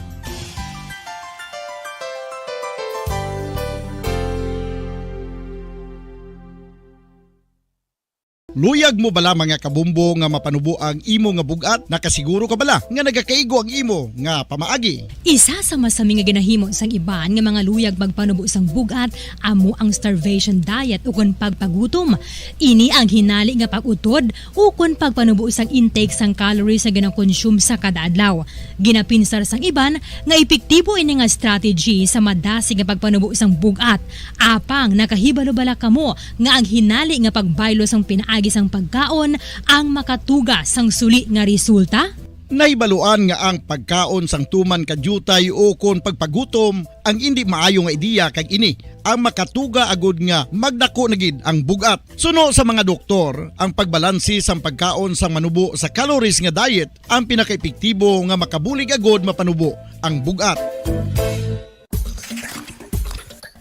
Luyag mo bala, mga kabombo, nga mapanubo ang imo nga bug-at? Nakasiguro ka bala nga nagakaigo ang imo nga pamaagi? Isa sa masami nga ginahimo sang iban nga mga luyag magpanubo sang bug-at amo ang starvation diet ukon pagpagutom. Ini ang hinali nga pag-utod ukon pagpanubo sang intake sang calories nga ginakonsume sa kada adlaw. Ginapinsar sang iban nga epektibo ini nga strategy sa madasig nga pagpanubo sang bug-at. Apang nakahibalo bala kamo nga ang hinali nga pagbaylo sang pinaagi sang pagkaon ang makatuga sang suli nga resulta? Nahibaluan nga ang pagkaon sang tuman ka diutay ukon pagpagutom ang indi maayo nga ideya, kag ini ang makatuga agud nga magdako na gid ang bug-at. Suno sa mga doktor, ang pagbalanse sang pagkaon sang manubo sa calories nga diet ang pinakaepektibo nga makabulig agud mapanubo ang bug-at.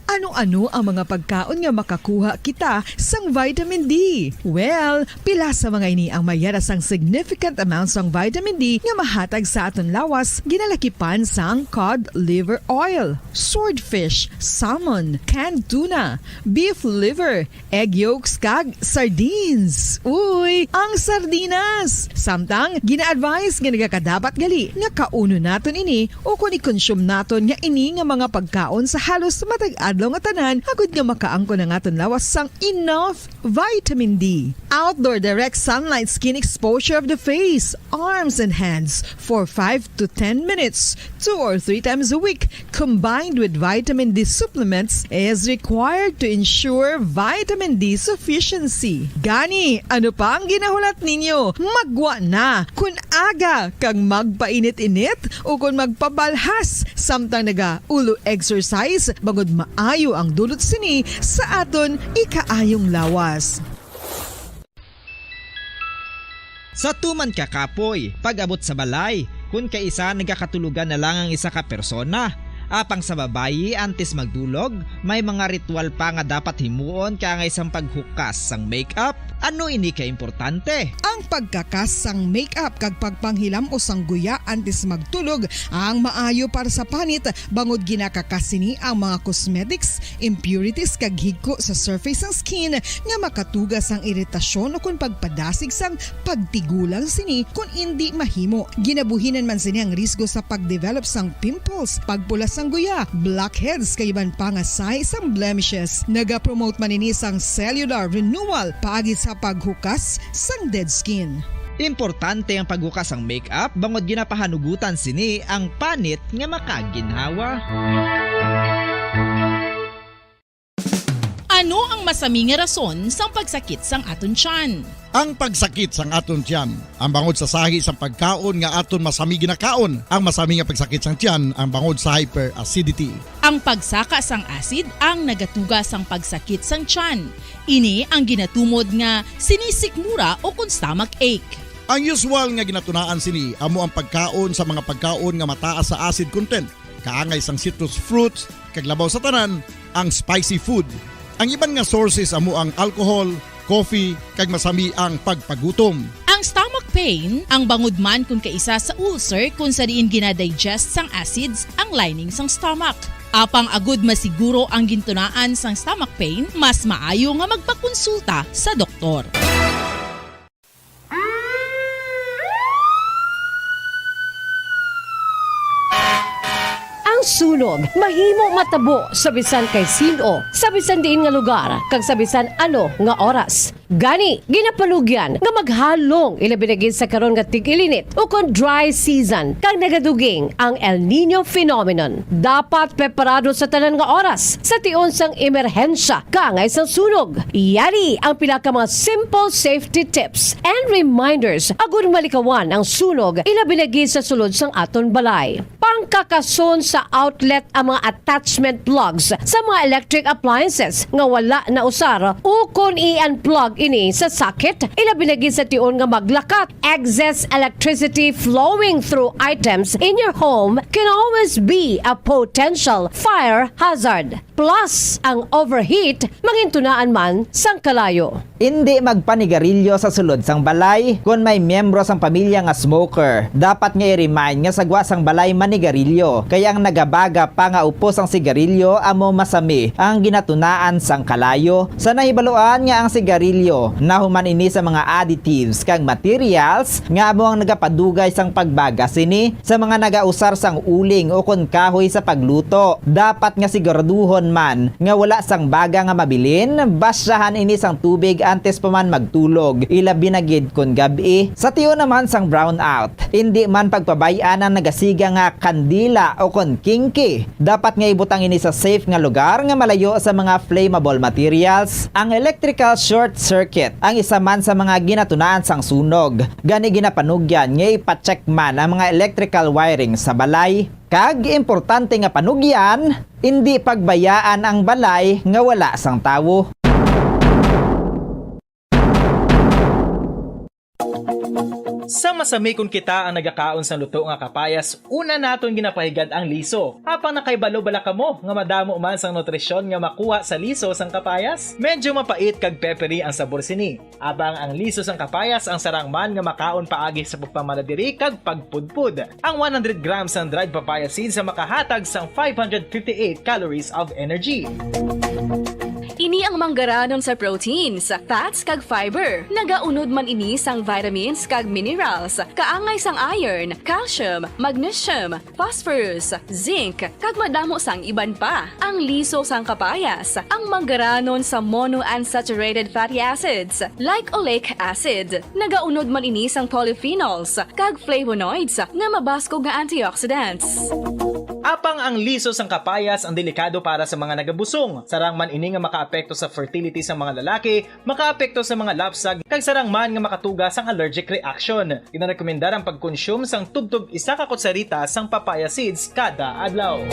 Ano-ano ang mga pagkaon nga makakuha kita sang vitamin D? Well, pila sa mga ini ang may yara sang significant amount sang vitamin D nga mahatag sa aton lawas, ginalakipan sang cod liver oil, swordfish, salmon, canned tuna, beef liver, egg yolks, kag sardines. Uy, ang sardinas! Samtang, gina-advise nga nagakadapat gali nga kaunon naton ini o kon i-consume naton nga ini nga mga pagkaon sa halos matag adlaw nga tanan agod nga makaangkon ang aton lawas sang enough vitamin D. Outdoor direct sunlight skin exposure of the face, arms, and hands for five to ten minutes, two or three times a week, combined with vitamin D supplements, is required to ensure vitamin D sufficiency. Gani, ano pa ang ginahulat ninyo? Magwa na! Kun aga kag magpainit-init o kon magpabalhas samtang naga-ulo exercise, bangod maayo ang dulot sini sa aton ikaayong lawas. Sa tuman ka kapoy, pag-abot sa balay, kun kaisa nagakatulogan na lang ang isa ka persona. Apang sa babayi, antes magdulog, may mga ritual pa nga dapat himuon kaangay sang paghukas sang makeup. Ano ini ka importante? Ang pagkakas sang makeup kag pagpanghilam-os sang guya antes magtulog ang maayo para sa panit, bangod ginakakas sini ang mga cosmetics, impurities, kag higko sa surface sang skin nga makatuga sang iritasyon o kon pagpadasig sang pagtigulang sini kon indi mahimo. Ginabuhinan man sini ang risgo sa pag-develop sang pimples, pagpula sang guya, blackheads, kag iban pa nga sahi sang blemishes. Nagapromote man ini sang cellular renewal paagi sa paghukas sang dead skin. Importante ang paghukas sang makeup bangod ginapahanugutan sini ang panit nga makaginhawa. Ano ang masami nga rason sang pagsakit sang aton tiyan? Ang pagsakit sang aton tiyan, ang bangod sa sahi sang pagkaon nga aton masami ginakaon. Ang masami nga pagsakit sang tiyan, ang bangod sa hyperacidity. Ang pagsaka sang acid ang nagatuga sang pagsakit sang tiyan. Ini ang ginatumod nga sinisikmura o kon stomach ache. Ang usual nga ginatunaan sini amo ang pagkaon sa mga pagkaon nga mataas sa acid content, kaangay sang citrus fruits, kag labaw sa tanan, ang spicy food. Ang iban nga sources amo ang alcohol, coffee, kag masami ang pagpagutom. Ang stomach pain, ang bangod man kon kaisa sa ulcer kon sa diin ginadigest sang acids ang lining sang stomach. Apang agud masiguro ang gintunaan sang stomach pain, mas maayo nga magpakonsulta sa doktor. Ang sunog mahimo matabo sa bisan kay sin-o, sa bisan diin nga lugar, kag sa bisan ano nga oras. Gani, ginapanugyan nga maghalong, ilabi na gid sa karon nga tig-ilinit ukon dry season, kag nagaduging ang El Niño phenomenon. Dapat preparado sa tanan nga oras sa tion sang emerhensya kaangay sang sunog. Yari ang pila ka mga simple safety tips and reminders agud malikawan ang sunog, ilabi na gid sa sulod sang aton balay. Pangkakason sa outlet ang mga attachment plugs sa mga electric appliances nga wala nausar, ukon i-unplug ini sa socket, ilabi na gid sa tion nga maglakat. Excess electricity flowing through items in your home can always be a potential fire hazard. Plus, ang overheat mangintunaan man sang kalayo. Indi magpanigarilyo sa sulod sang balay. Kon may miyembro sang pamilya nga smoker, dapat nga i-remind nga sa gwa sang balay manigarilyo, kay ang nagabaga pa nga upos sang sigarilyo amo masami ang ginatunaan sang kalayo. Sa nahibaluan nga ang sigarilyo nahuman ini sa mga additives kag materials nga amo ang nagapadugay sang pagbaga sini. Sa mga nagausar sang uling ukon kahoy sa pagluto, dapat nga siguraduhon man nga wala sang baga nga mabilin. Basyahan ini sang tubig antes pa man magtulog, ilabi na gid kon gab-i. Sa tion naman sang brownout, indi man pagpabay-an ang nagasiga nga kandila ukon kingki. Dapat nga ibutang ini sa safe nga lugar nga malayo sa mga flammable materials. Ang electrical short circuit ang isa man sa mga ginatunaan sang sunog. Gani, ginapanugyan nga ipa-check man ang mga electrical wiring sa balay. Kag importante nga panugyan, indi pagbayaan ang balay nga wala sang tawo. Sa masami kon kita ang nagakaon sang luto nga kapayas, una naton ginapahigad ang liso. Apang nakahibalo bala kamo nga madamo man sang nutrisyon nga makuha sa liso sang kapayas? Medyo mapait kag peppery ang sabor sini. Apang ang liso sang kapayas ang sarang man nga makaon paagi sa pagpamala diri kag pagpudpod. Ang one hundred grams sang dried papaya seeds ang makahatag sang five hundred fifty-eight calories of energy. Ini Ang manggaranon sa proteins, fats, kag fiber. Nagaunod man ini sang vitamins kag minerals, kaangay sang iron, calcium, magnesium, phosphorus, zinc, kag madamo sang iban pa. Ang liso sang kapayas, ang manggaranon sa monounsaturated fatty acids, like oleic acid. Nagaunod man ini sang polyphenols kag flavonoids nga mabaskog nga antioxidants. Apang ang liso sang kapayas ang delikado para sa mga nagabusong. Sarang man ini nga makaapekto sa fertility sang mga lalaki, makaapekto sa mga lapsag, kag sarang man nga makatuga sang allergic reaction. Ginarekomendar ang pagkonsume sang tubtob isa ka kutsarita sang papaya seeds kada adlaw.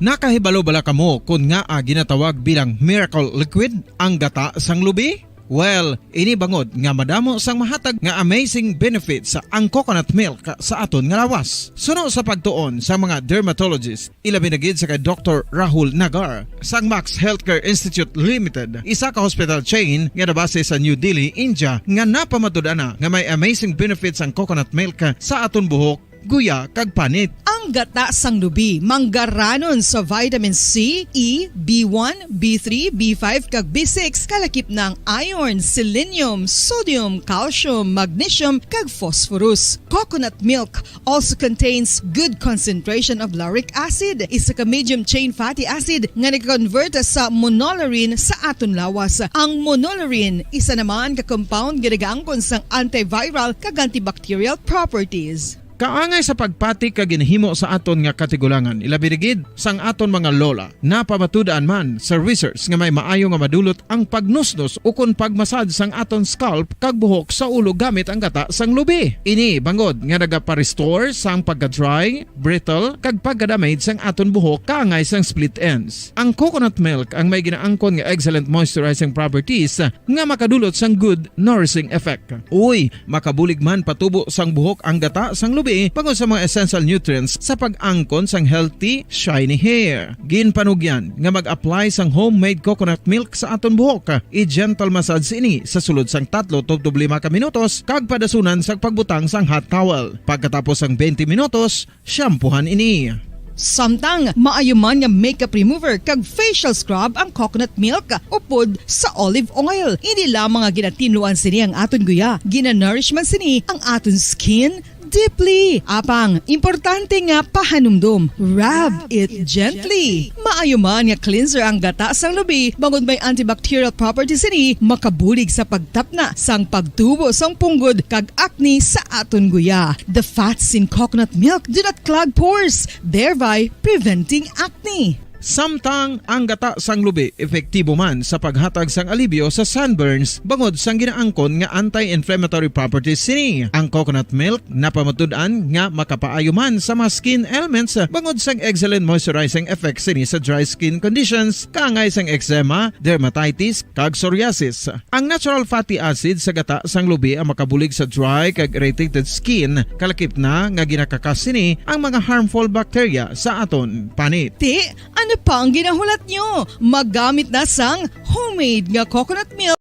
Nakahibalo bala kamo kon ngaa ginatawag bilang miracle liquid ang gata sang lubi? Well, ini bangod nga madamo sang mahatag nga amazing benefits ang coconut milk sa aton nga lawas. Suno sa pagtuon sa mga dermatologist, ilabi na gid sa kay Doktor Rahul Nagar sang Max Healthcare Institute Limited, isa ka hospital chain nga nabase sa New Delhi, India, nga napamatud-an na nga may amazing benefits ang coconut milk sa aton buhok, guya, kag panit. Ang gata sang lubi manggaranon sa vitamin C, E, B one, B three, B five, kag B six, kalakip na ang iron, selenium, sodium, calcium, magnesium, kag phosphorus. Coconut milk also contains good concentration of lauric acid, isa ka medium chain fatty acid nga nag-convert sa monolaurin sa aton lawas. Ang monolaurin, isa naman ka compound nga nagaangkon sang antiviral kag antibacterial properties. Kaangay sa pagpati kag ginhimo sa aton nga katigulangan, ilabi na gid sang aton mga lola. Napamatud-an man sa research nga may maayo nga madulot ang pagnusnos ukon pagmasad sang aton scalp kag buhok sa ulo gamit ang gata sang lubi. Ini bangod nga nagapa-restore sang pagka-dry, brittle, kag pagka-damage sang aton buhok kaangay sang split ends. Ang coconut milk ang may ginaangkon nga excellent moisturizing properties nga makadulot sang good nourishing effect. Uy, makabulig man patubo sang buhok ang gata sang lubi bangod sa mga essential nutrients sa pag-angkon sang healthy, shiny hair. Ginpanugyan nga mag-apply sang homemade coconut milk sa aton buhok. I-gentle massage ini sa sulod sang tatlo tubtob lima ka minutos kag padasunan sang pagbutang sang hot towel. Pagkatapos sang twenty minutos, shampoohan ini. Samtang maayo man nga makeup remover kag facial scrub ang coconut milk upod sa olive oil. Hindi lamang nga ginatinluan sini ang aton guya, ginanourish man sini ang aton skin deeply. Apang, importante nga pahanumdom, rub it gently. Maayo man nga cleanser ang gata sang lubi, bangod may antibacterial properties sini, makabulig sa pagtapna sang pagtubo sang punggod kag acne sa aton guya. The fats in coconut milk do not clog pores, thereby preventing acne. Samtang ang gata sang lubi epektibo man sa paghatag sang alibyo sa sunburns bangod sang ginaangkon nga anti-inflammatory properties sini. Ang coconut milk napamatud-an nga makapaayo man sa mga skin ailments bangod sang excellent moisturizing effect sini sa dry skin conditions, kaangay sang eczema, dermatitis, kag psoriasis. Ang natural fatty acid sa gata sang lubi ang makabulig sa dry kag irritated skin, kalakip na nga ginakakas sini ang mga harmful bacteria sa aton panit. Ti, ano pa ang ginahulat nyo? Magamit na sang homemade nga coconut milk.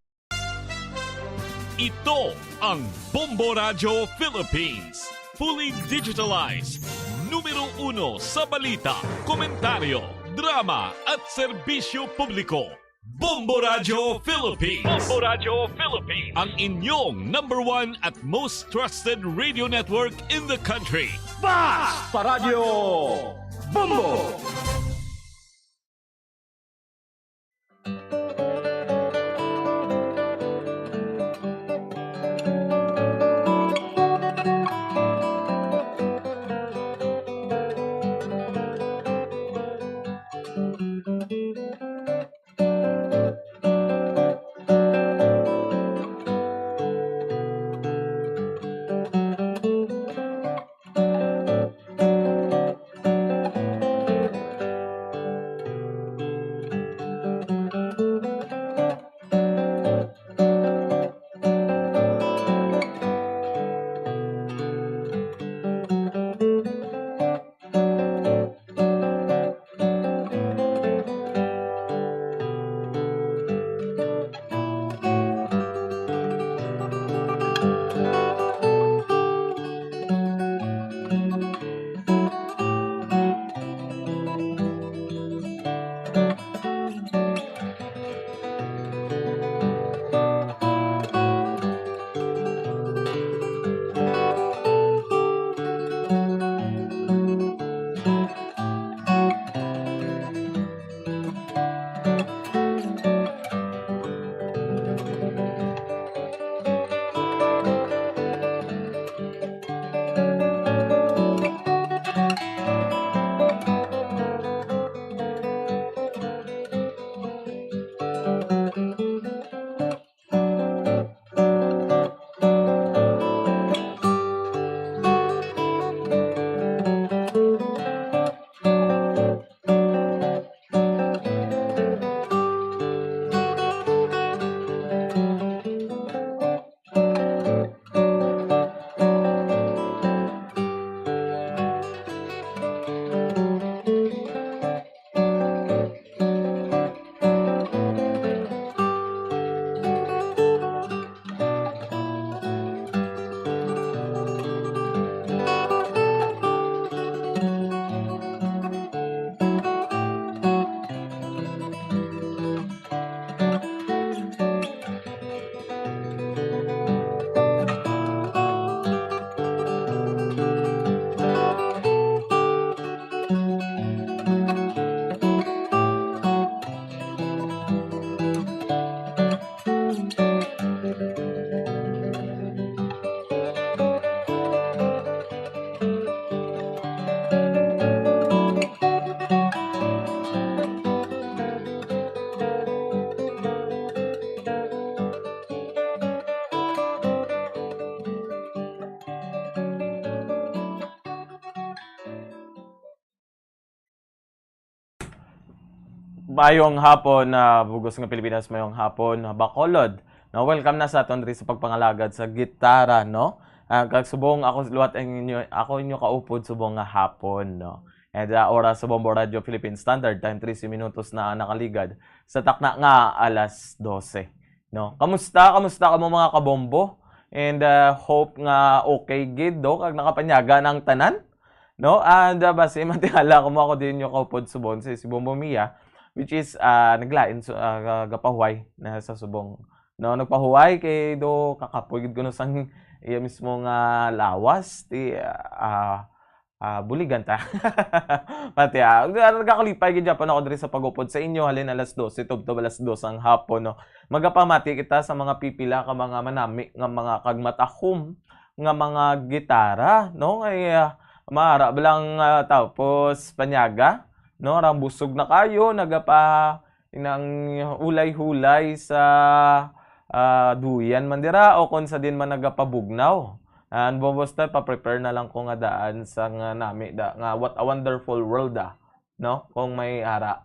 Ito ang Bombo Radyo Philippines. Fully digitalized. Numero uno sa balita, komentaryo, drama, at serbisyo publiko. Bombo Radyo Philippines. Bombo Radyo Philippines. Ang inyong number one at most trusted radio network in the country. Basta Radyo Bombo! Mayong hapon, ah, bugos nga Pilipinas, mayong hapon, ah, Bacolod. No, welcome na sa aton diri sa pagpangalagad sa gitara, no? Ah, kag subong ako liwat ang inyo, ako inyo kaupod subong nga hapon, no? And, ah, oras sa Bombo Radio Philippine Standard Time, trese minutos na ang nakaligad sa takna nga alas dose, no? Kamusta? Kamusta kamo, mga kabombo? And, ah, hope nga okay gid, no? Kag nakapanyaga na ang tanan, no? And, ah, basi matingala ko mo ako din yung kaupod subong si, si Bombo Mia, which is, ah, naglain su-, ah, ga-, gapahuway na sa subong. No, nagpahuway kay do kakapoy gid kuno sang iya mismo nga lawas, ti, ah, ah, buligan ta. Pati, ah, nag-, nagkakalipay gid gyapon ako diri sa pag-upod sa inyo, halin alas dose, tubtob alas dos ang hapon, no? Magapamati kita sa mga pipila ka mga manami nga mga kagmatahom nga mga gitara, no? Ay, ah, maara ba lang, ah, tapos panyaga, no? Rang busog na kayo, nagapa-, inang hulay-hulay sa, ah, duyan man dira o kung sa din man nagapabugnaw. Ang bobosta, pa-prepare na lang ko nga daan sa nga nami da, nga What a Wonderful World, ah, no? Kung may ara.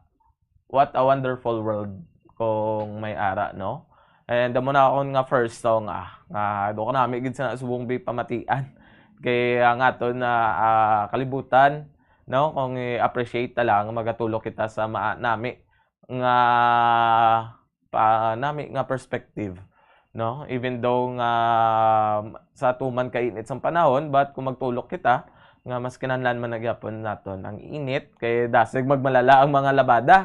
What a Wonderful World, kung may ara, no? And amo na akon nga first song, ah, nga do ko nami gid sa subong bi pamatian. Kay ang aton na, ah, kalibutan, no? Kung i-appreciate ta lang, magatulok kita sa ma-, nami nga pa-, nami nga perspective, no? Even though nga sa atuman kainit sang panahon, but kung magtulok kita, nga mas kinahanglan man na gyapon naton ang init, kay dasig magmalala ang mga labada.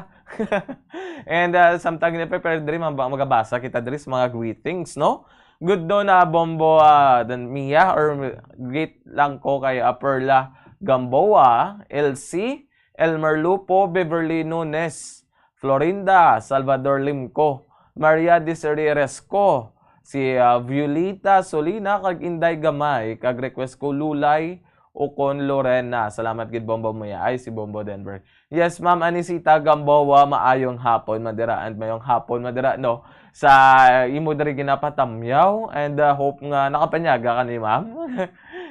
And, ah, samtang gini-prepare diri, mab-, magabasa kita diri sa mga greetings, no? Good daw na Bombo, ah, dan Mia, or greet lang ko kay, ah, Perla Gamboa, L C, Elmer Lupo, Beverly Nunes, Florinda, Salvador Limco, Maria Desiree Resco, si, ah, Violeta Solina, kag Inday Gamay, kag request ko Lulay ukon Lorena. Salamat gid, Bombo Mia. Ay, si Bombo Denver. Yes, Ma'am Anisita Gamboa, maayong hapon, madira, and mayong hapon, madira, no? Sa imo diri ginapatamyaw, and, ah, hope nga nakapanyaga ka ni Ma'am.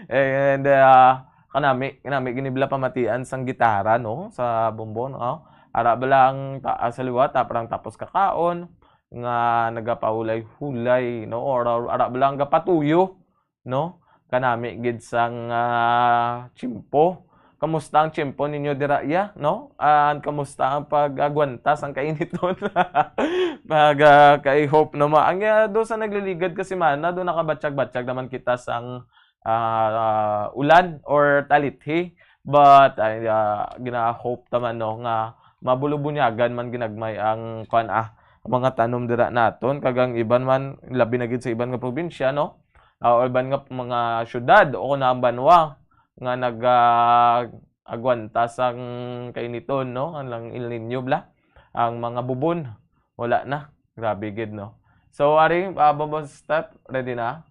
And, ah, kanami, kanami gini bala pamatian sang gitara, no? Sa bombo, no? Ara bala ang ta-, ah, sa liwat, ah, parang tapos kakaon, nga nagapahulay-hulay, no? Or ara, ara bala ang gapatuyo, no? Kanami gid sang, ah, tiyempo. Kamusta ang tiyempo ninyo dira, iya, no? And kamusta ang pag-agwanta sang kainiton? Pag, ah, kay hope naman. Ang, ah, do sa nagliligad ka semana, do nakabatyag-batyag naman kita sang, ah, ulan or talithi. But, ay, ah, gina-hope naman, no, nga mabulubunyagan man ginagmay ang, kuwan, ah, mga tanom dira naton. Kag ang iban man, labi na gid sa iban nga probinsya, no? Ah, o iban nga mga syudad o na ang banwa nga nag, ah, agwanta sang kainiton, no? Ang lang El Niño bala. Ang mga bubon, wala na. Grabe gid, no? So, ari, ah, Bobo Step, ready na?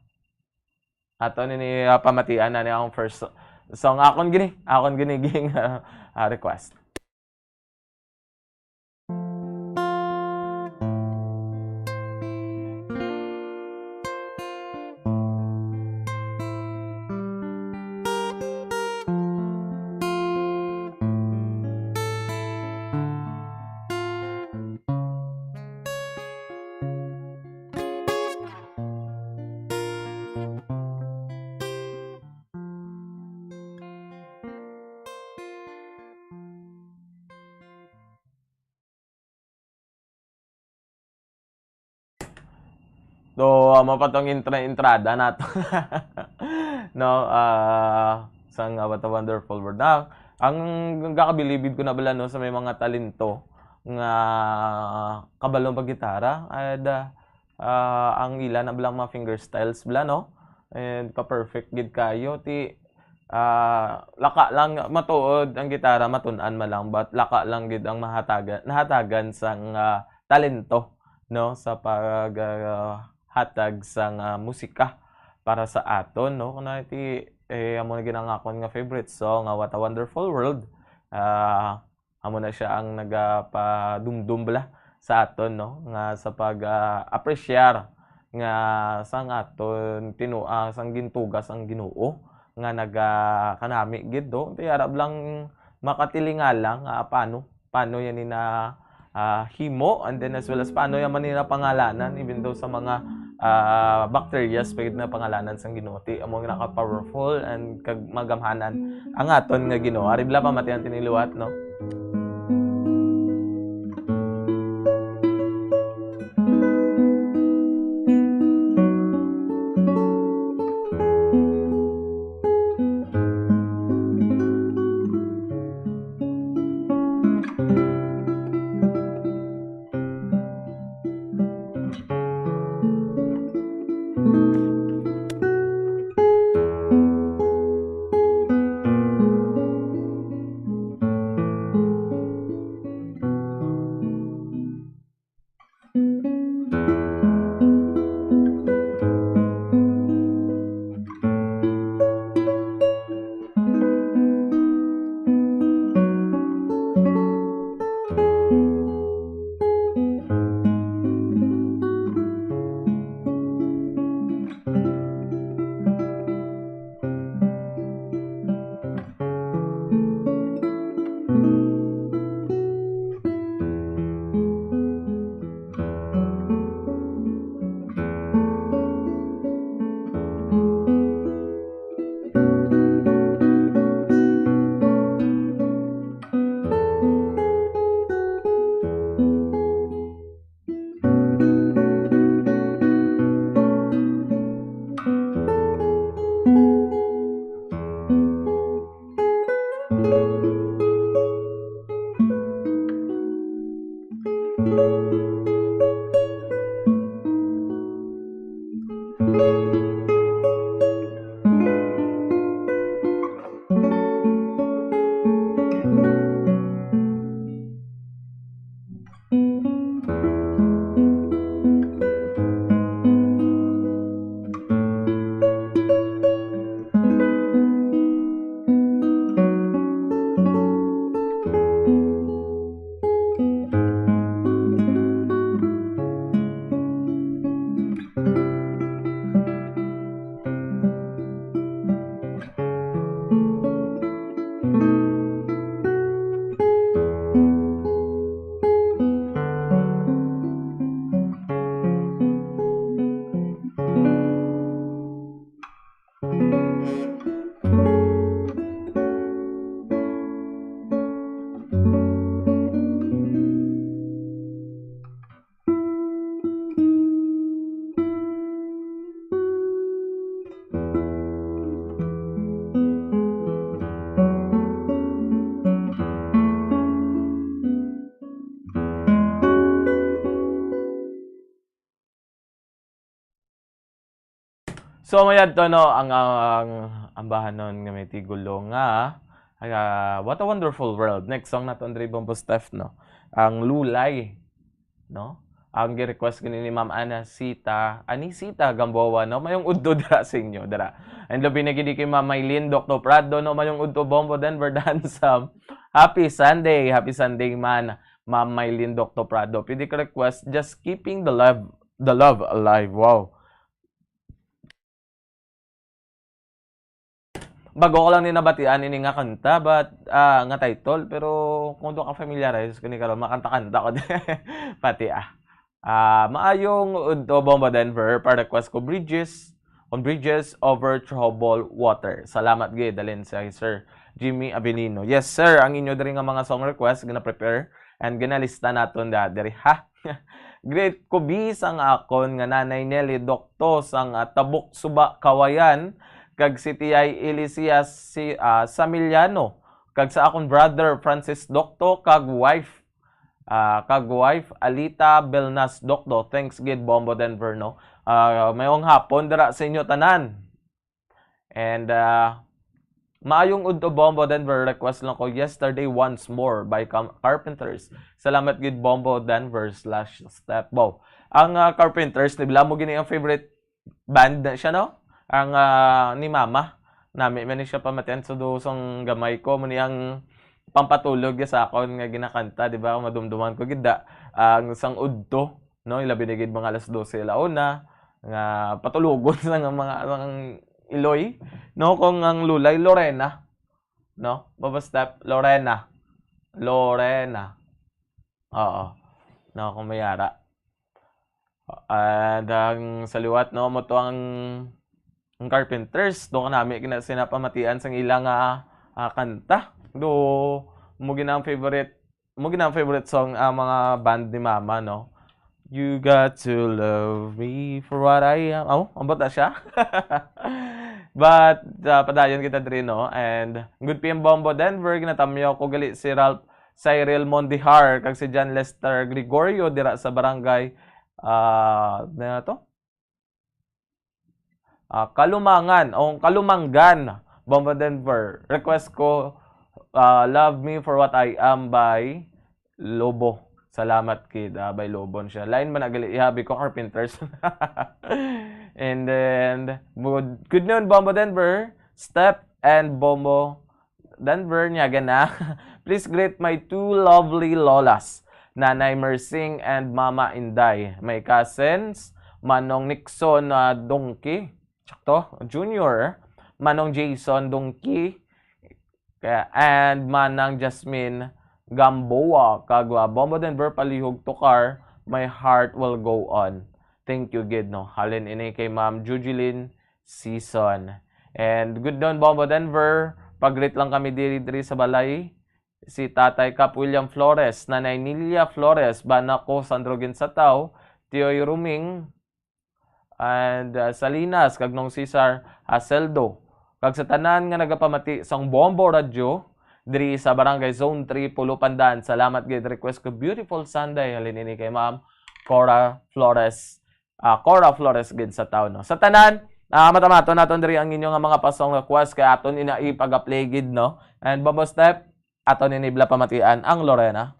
Ato ni, ni, ah, pamatian na ni akong first so-, song. Akon gini, akon gini ging, ah, request. So, ah, mao pa tong intra-, entrada nato. No, ah, sang, ah, What a Wonderful World. Na, ang gakabilibid ko na bala, no, sa may mga talento nga kabalo maggitara, ay, da, ah, ang ila na bala ang mga finger styles bala, no? And pa-perfect gid kayo. Ti, ah, laka lang, matuod ang gitara, matun-an man lang, but laka lang gid ang mahatagan, nahatagan sang, ah, talento, no, sa pag, ah, hatag sang, ah, musika para sa aton, no? Kuna ti, eh, amo na gid ang akon nga favorite song, nga What a Wonderful World. Ah, amo na siya ang nagapadumdum bala sa aton, no, nga sa pag, ah, apresyar nga sang aton tinu-, ah, sang gintuga sang Ginoo nga naga-, kanami gid, do. Ti ara lang makatilingala nga paano, paano yan ni na, ah, himo, and then as well as paano yan man nila pangalanan, even though sa mga, ah, bacterias, pwede na pangalanan sang Ginoo. Ti, amo nga naka-powerful and kag magamhanan ang aton nga Ginoo. Ari bala pamatian tini liwat, no? So, mayad to, no, ang, ang ambahanon nga may tigulo nga, ah, What a Wonderful World. Next song naton diri, Bombo Steph, no? Ang Lulay, no? Ang gi-request gani ni Ma'am Anacita, Anisita Gamboa, no? Mayong udto dira sa inyo, dira. And labi na gid kay Ma'am Mylene Doctor Prado, no? Mayong udto, Bombo Denver, the handsome. Happy Sunday, happy Sunday man, Ma'am Mylene Doctor Prado. Pwede ka request, Just Keeping the Love, the Love Alive. Wow. Bago ko lang ni nabatian ini nga kanta, but, ah, nga title, pero kung do ka familiarize kani karon, makanta-kanta ko din. Pati, ah. Ah, maayong udto, Bombo Denver, para request ko Bridges, on Bridges Over Troubled Water. Salamat gid, dalin sa Sir Jimmy Avelino. Yes, sir, ang inyo diri nga mga song request, gina-prepare and ginalista naton da diri, ha? Greet ko bi sang akon nga Nanay Nelly Docto sang, ah, Tabok Suba, Kawayan, kag si Tiyay Elisias si, ah, Samiliano, kag sa akon brother Francis Docto, kag wife, ah, kag wife Alita Belnas Docto. Thanks gid, Bombo Denver, no? Ah, mayong hapon dira sa inyo tanan. And, ah, maayong udto, Bombo Denver. Request lang ko Yesterday Once More by Cam-, Carpenters. Salamat gid, Bombo Denver slash Stepbo. Ang, ah, Carpenters, di ba mo gini ang favorite band na siya, no? Ang, ah, ni Mama. Nami man ni siya pamatian sa dosong gamay ko. Muni ang pampatulog ya sa akon nga ginakanta, di ba? Madumduman ko gid da ang sang udto, no? Ilabi na gid mga alas dose ala una, nga patulogon sa nga mga, mga iloy, no? Kung ang lulay, Lorena, no? Baba step, Lorena. Lorena. Oo. No, kung may ara. And ang sa liwat, no, mo to ang, ang Carpenters, do kanami kina sina pamatian sang ila nga, ah, kanta. Do mo gina ang favorite, mo gina ang favorite song ang mga band ni Mama, no? You got to love me for what I am. Oh, ambot na siya. But, ah, padayon kita diri, no? And good P M Bombo Denver, ginatamyaw ko gali si Ralph Cyril Mondihar kag si John Lester Gregorio dira sa barangay, ah, na to? Ah, Kalumangan, o Kalumanggan, Bombo Denver. Request ko, ah, Love Me For What I Am by Lobo. Salamat, kid. Ah, by Lobo siya. Lain man na gali, ihabi ko Carpenters. And then, good, good noon, Bombo Denver, Step, and Bombo Denver, niya gana. Please greet my two lovely lolas, Nanay Mersing and Mama Inday. My cousins, Manong Nixon, ah, Dongki, sakto, Junior, Manong Jason Dongki, kaya, and Manang Jasmine Gamboa, kag, ah, Bombo Denver, palihog Tukar, My Heart Will Go On. Thank you gid, no. Halin ini kay Ma'am Jujilin Season. And good noon, Bombo Denver. Pag-greet lang kami diri, diri sa balay. Si Tatay Cap William Flores, Nanay Nilia Flores, bana ko Sandro Ginsataw, Tioy Ruming, and, uh, Salinas, kag Nong Cesar Aseldo. Kag sa tanan nga nagapamati sang Bombo Radyo, diri sa Barangay Zone three, Pulo Pandan. Salamat gid. Request ko Beautiful Sunday. Halin ini kay Ma'am Cora Flores. Ah, Cora Flores gid sa taon, no? Sa tanan, ah, matamaton naton diri ang inyo nga mga pa-song request kay aton ina ipag-play gid, no? And Bombo Step, aton ini bala pamatian ang Lorena.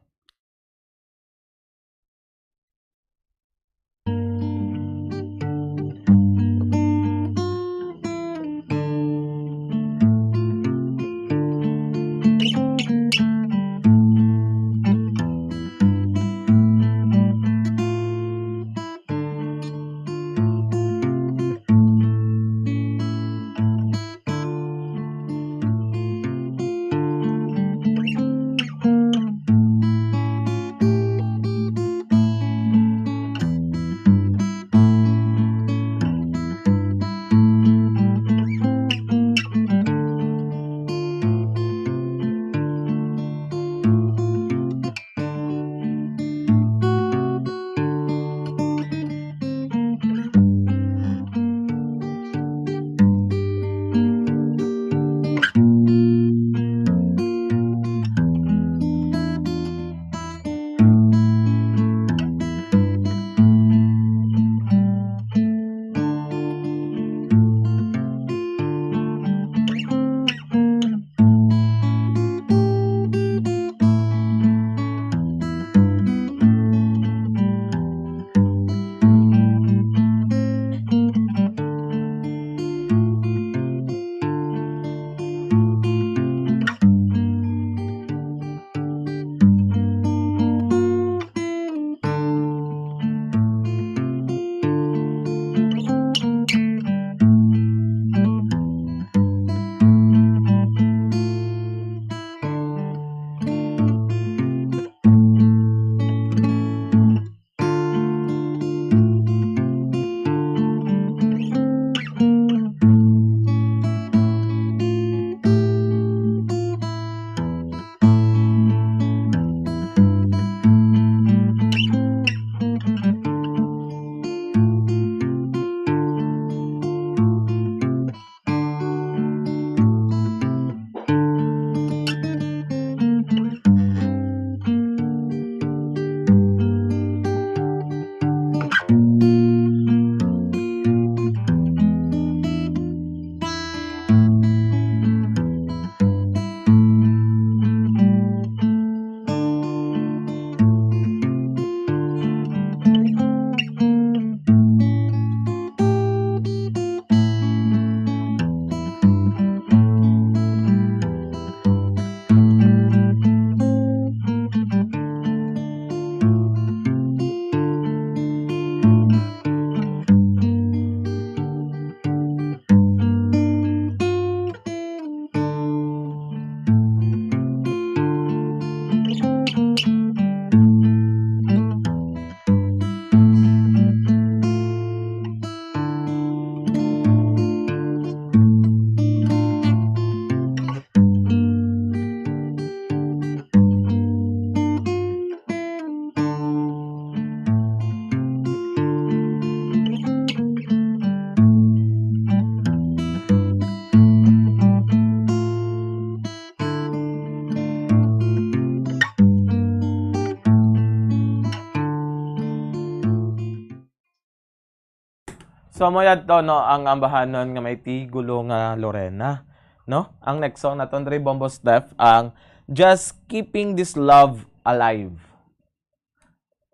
So, amo yadto, no, ang ambahanon nga may titulo nga Lorena, no? Ang next song naton diri, Bombo Steph, ang Just Keeping This Love Alive.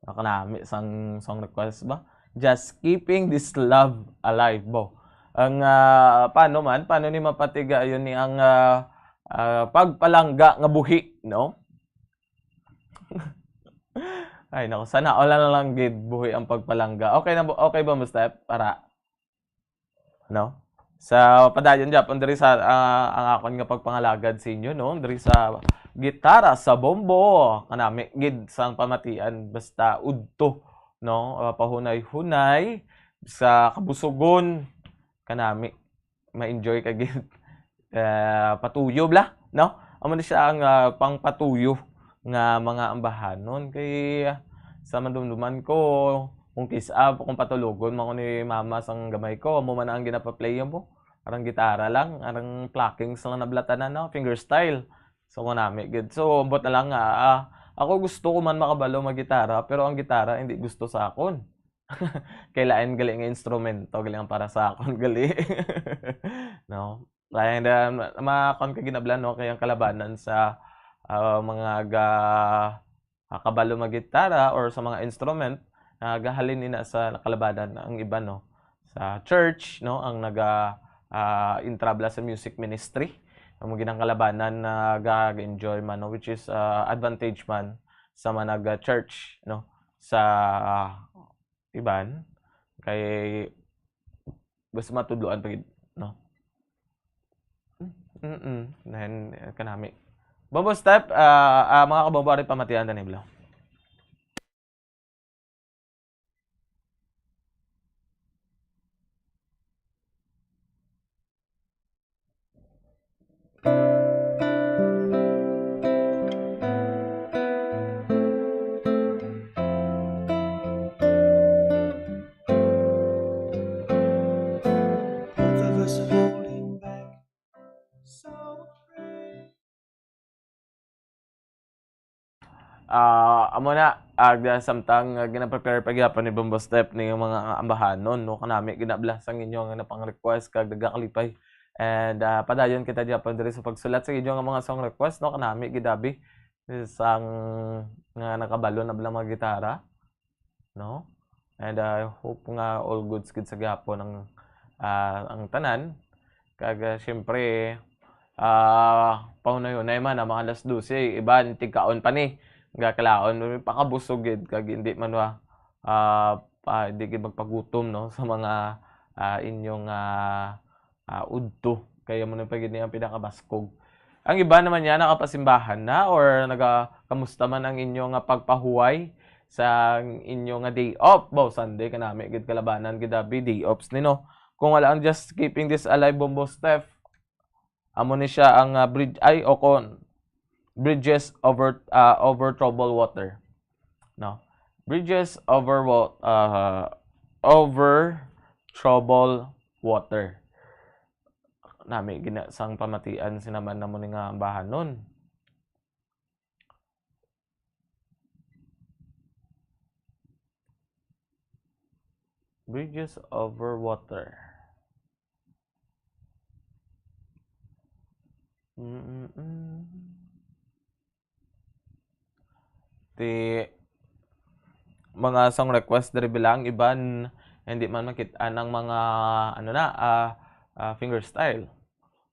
Nakanami sang song request ba? Just Keeping This Love Alive, bo. Ang, ah, paano man? Paano ni mapatigayon ni ang, ah, ah, pagpalangga nga buhi, no? Ay, naku, sana all na lang gid buhi ang pagpalangga. Okay na ba, okay ba mo, Steph? Para, no? Sa padayon, Japon, diri sa, ah, ang akon nga pagpangalagad sa inyo, no? Diri sa gitara, sa bombo, kanami gid sang pamatian, basta udto, no? Ah, pahunay-hunay, sa kabusugon, kanami, ma-enjoy ka gid. Ah, patuyo bala, no? Amo na siya ang, ah, pangpatuyo nga mga ambahanon. Kay, ah, sa madumduman ko, kung kis-a, kung patulogon man ko ni mama sang gamay ko, amo man ang ginapaplay mo. Arang gitara lang, arang pluckings lang na bala tanan, no? Fingerstyle. So, kanami gid. So, ambot na lang nga, ah, ako gusto ko man makabalo maggitara, pero ang gitara hindi gusto sa akon. Kay lain gali nga instrumento, gali ang para sa akon, gali. No? Lain na, ma-, ma-, kuwan ka ginablan, no? Kay ang kalabanan sa, ah, mga ga-, ah, kabalo maggitara or sa mga instrument, ah, gahalin ina sa kalabanan ang iba, no? Sa church, no? Ang naga, ah, intrabla sa music ministry. Ang mga ginang kalabanan na ga-enjoy man, no? Which is, ah, advantage man sa mga naga-church, no? Sa, ah, iban, kay gusto matudloan pa gid, no? Mm-mm. Then, eh, kanami. Bobo Step, ah, ah, mga kabombo, ari pamatian ta ni Blo. Ah, amo na, ah, samtang, ah, gina-prepare pa gyapon ni Bombo Step ni mga ambahanon, no, kanami ginabla sang inyo nga napang-request kag nagakalipay. And, ah, padayon kita gyapon diri sa pagsulat sa inyo nga mga song request, no, kanami gid abi sang nga nakabalo na bala mga gitara, no? And I hope nga all goods gid sa gihapon ang, ah, ang tanan. Kag, ah, siyempre, ah, pahunay-hunay man, ang mga alas dose, iban tigkaon pa ni, gakalaon, pakabusog gid, kag hindi man wa-, ah, pa, hindi gid magpagutom, no, sa mga, ah, inyong, ah, ah, udto. Kaya mo na pa gid ni ang pinakabaskog. Ang iba naman niya, nakapasimbahan na or naga-, kamusta man ang inyo nga pagpahuway sa inyo nga day off? Bo, Sunday kanami gid kalabanan gid abi, day offs ni, no? Kung wala ang Just Keeping This Alive, Bombo Steph, amo ni siya ang, ah, bridge, ay, o kon, Bridges Over, ah, Over Troubled Water. No? Bridges over wa-, ah, Over Troubled Water. Nami gina-, sang pamatian sinaman namo ni nga bahanon. Bridges over water. Mm-mm. Ti mga song request diri bilang iban hindi man makit-an ang mga, ano na, ah, ah, fingerstyle.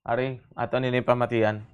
Ari, ato nini pamatian.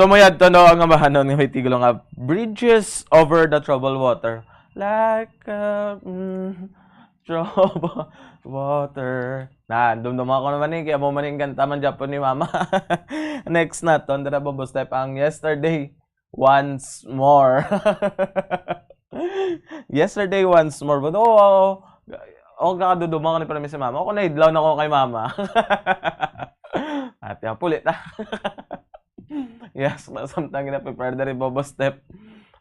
So, may adto, no, ang amahanon nga may titulo nga Bridges Over the Troubled Water. Like, uh, mm, troubled water. Na, dumduma ko naman ni, kay amo man ning kanta man gyapon ni Mama. Next naton, dira, Bobo Step, ang Yesterday Once More. Yesterday Once More. But, oh, oh, oh, kakaduduma ko ni pala mi si Mama. Ako, naidlaw na ko kay Mama. Ate, ah, pulit, ah. Yes, na samtang gina-prepare diri, Bobo Step.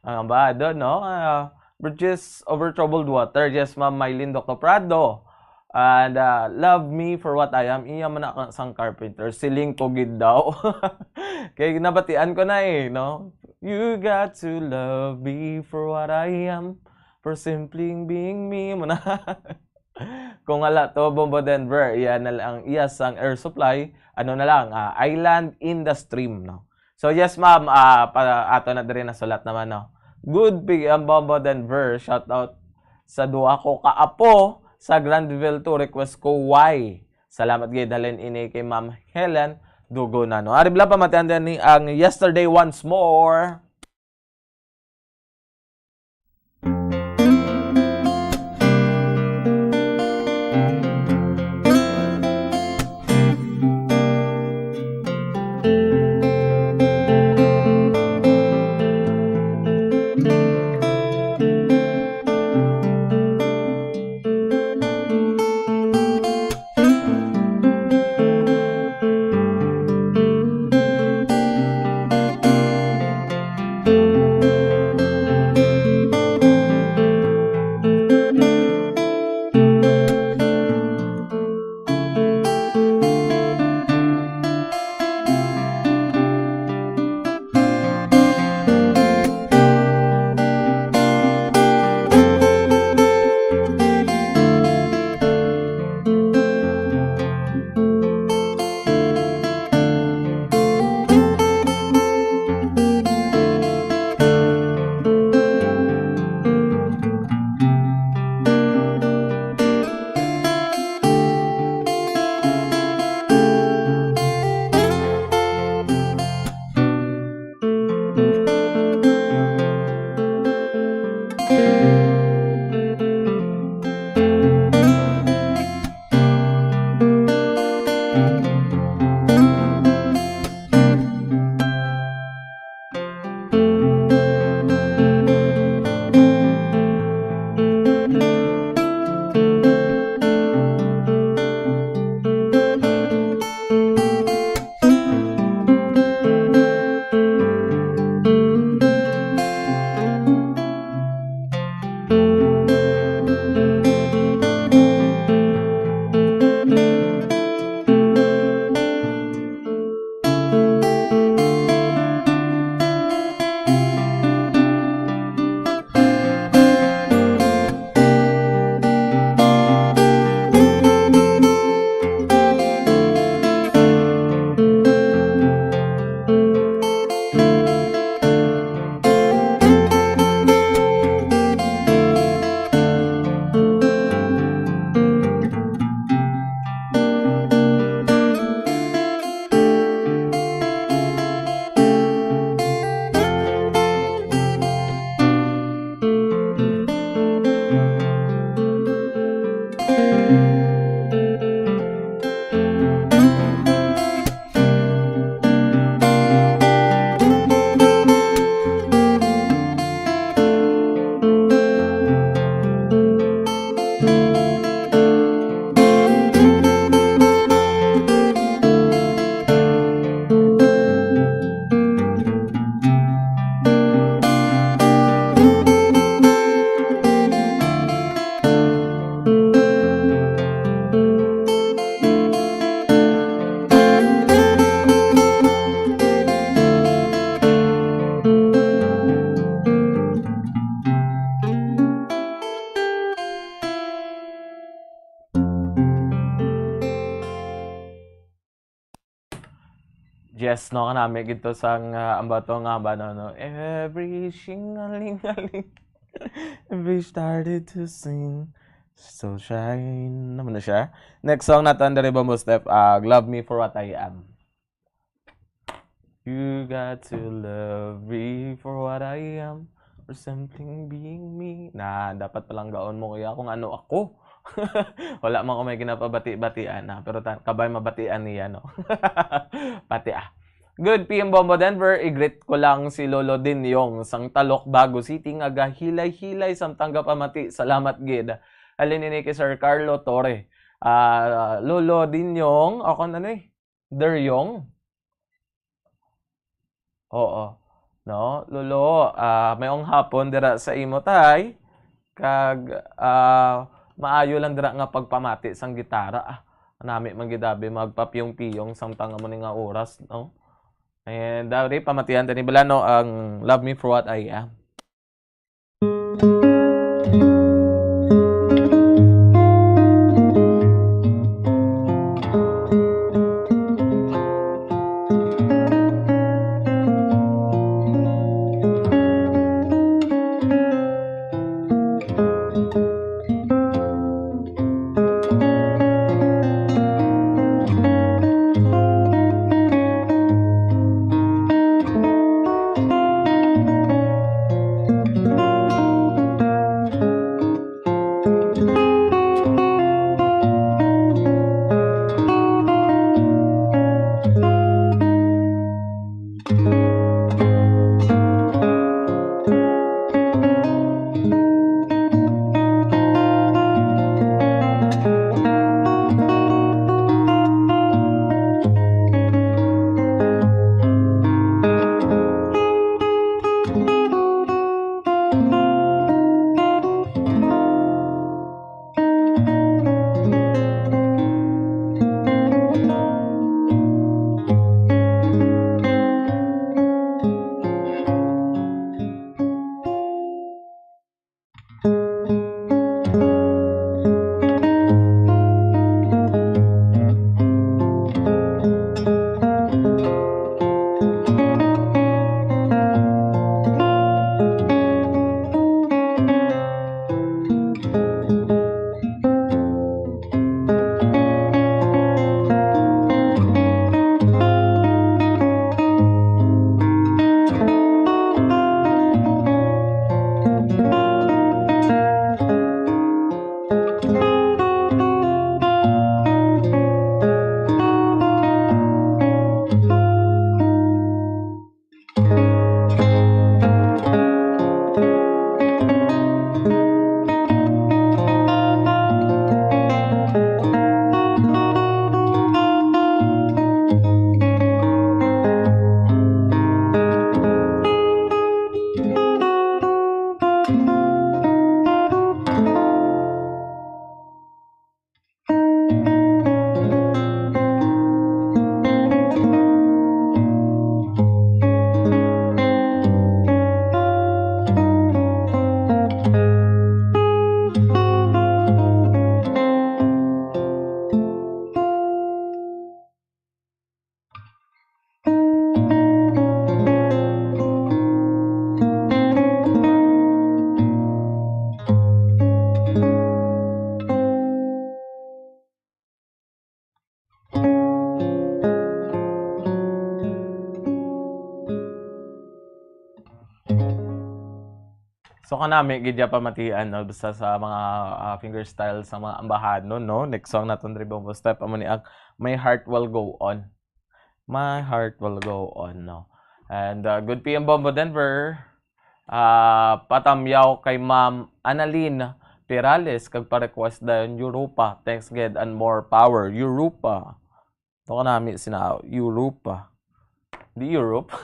Ang abado, no? Ah, Bridges Over Troubled Water. Yes, Ma'am Mylene Doctor Prado. And, ah, "Love me for what I am." Iya man na ka-, sang Carpenter. Siling ko gid daw. Kay nabatian ko na eh, no? "You got to love me for what I am. For simply being me." Mo na. Kung wala to, Bombo Denver, iya na lang, iya sang Air Supply, ano na lang, ah, Island in the Stream, no? So, yes, ma'am, ah, pa, ato na diri nasulat naman, no? Good P M, Bombo Denver, shout out sa duha ko ka apo sa Granville to, request ko Why. Salamat gid, halin ini kay Ma'am Helen Dugo na, no? Ari bala, pamatian din ni ang Yesterday Once More. Yes, no, kanami gid to sang, ah, ang bato nga ba, no, no? Every shingaling-aling, every started to sing, so shine. Naman na siya. Next song naton diri, Bombo Step, ah, Love Me For What I Am. You got to love me for what I am, or simply being me. Na, dapat palanggaon mo kaya kung ano ako. Wala man ko may ginapabati-batian, ah. Pero ta-, kabay mabatian niya, no? Pati, ah. Good P M Bombo Denver, i-greet ko lang si Lolo Dinyong sang Talok, Bago City, nga gahilay-hilay samtang gapamati. Salamat gid. Halin ini kay Sir Carlo Torre. Ah, Lolo Dinyong, ako na ni, Deryong. Oo. No, Lolo, ah, mayong hapon dira sa imo, tay. Kag, ah, maayo lang dira nga pagpamati sang gitara, ah. Nami man gid abi magpapiyong-piyong samtang amo ni nga oras, no? And, ah, di, pamatian tani bala, no, ang Love Me For What I Am. So, kanami gid ya pamatian, no? Basta sa mga, ah, finger style sa mga ambahanon, no? Next song naton diri, Bombo Step, amo ni ang My Heart Will Go On. My Heart Will Go On, no? And, uh, good P M, Bombo Denver. Ah, patamyaw kay Ma'am Annalyn Perales, kag pa-request dayon Europa. Thanks gid and more power, Europa. To kanami sina Europa. Di Europe.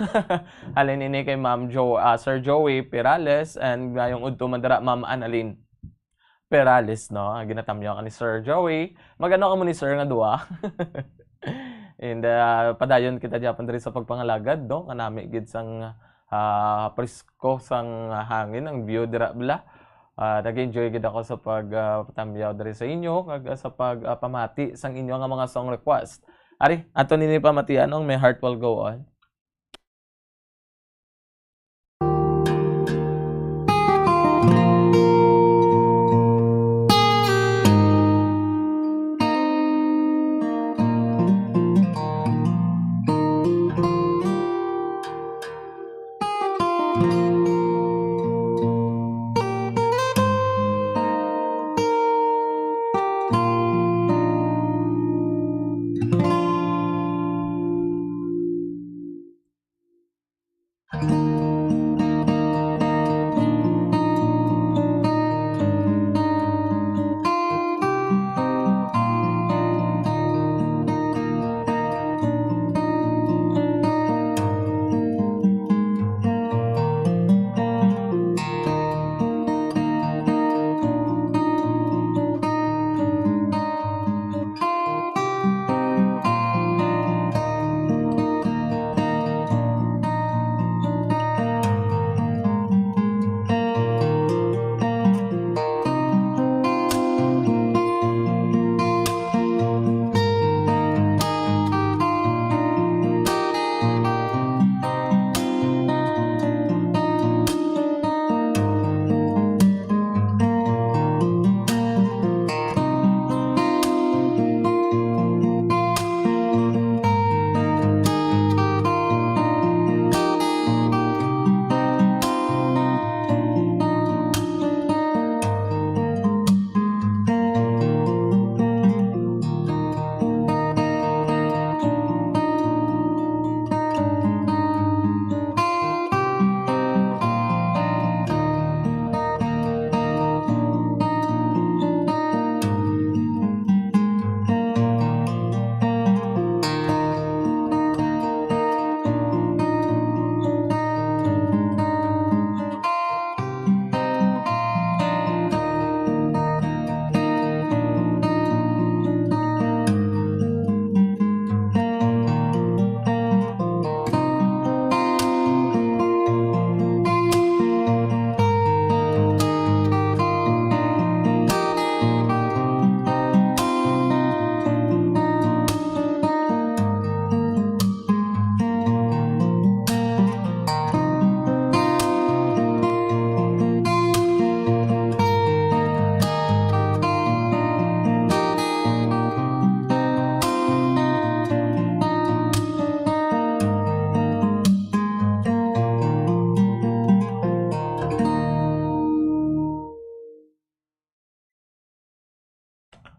Halin ini kay Ma'am Jo-, ah, Sir Joey Perales, and ngayong udto man dira, Ma'am Annalyn Perales, no? Ang ginatamyaw ka ni Sir Joey. Magano ka mo ni Sir nga duwa? And, ah, padayon kita gyapon diri sa pagpangalagad, no? Kanami gid sang, ah, presko sang hangin, ang view dira, bala. Ah, nag-enjoy gid ako sa pag, ah, patamyaw diri sa inyo, kag, ah, sa pag, ah, pamati sang inyo nga mga song request. Ari, ato nini pamatian ang My Heart Will Go On.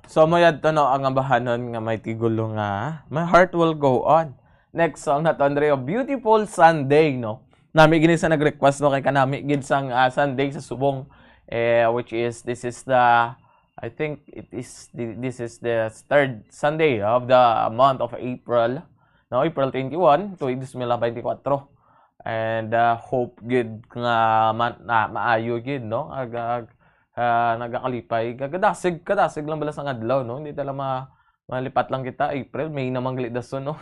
So, mo yadto, no, ang ambahanon nga may tigulo nga, "My Heart Will Go On." Next song na to, Andrea, Beautiful Sunday, no? Nami gini sa nag-request, no, kay kanami gid sang, ah, Sunday sa subong, eh, which is, this is the, I think it is, thi- this is the third Sunday of the month of April, no? April twenty-one, tuig dos mil bente kwatro. And, ah, hope gid nga ma- na, maayo gid, no? Ag, ag, ah, nagakalipay. Kadasig, kadasig lang bala sang adlaw, no? Hindi tala ma malipat lang kita, April, May naman gali dason, no?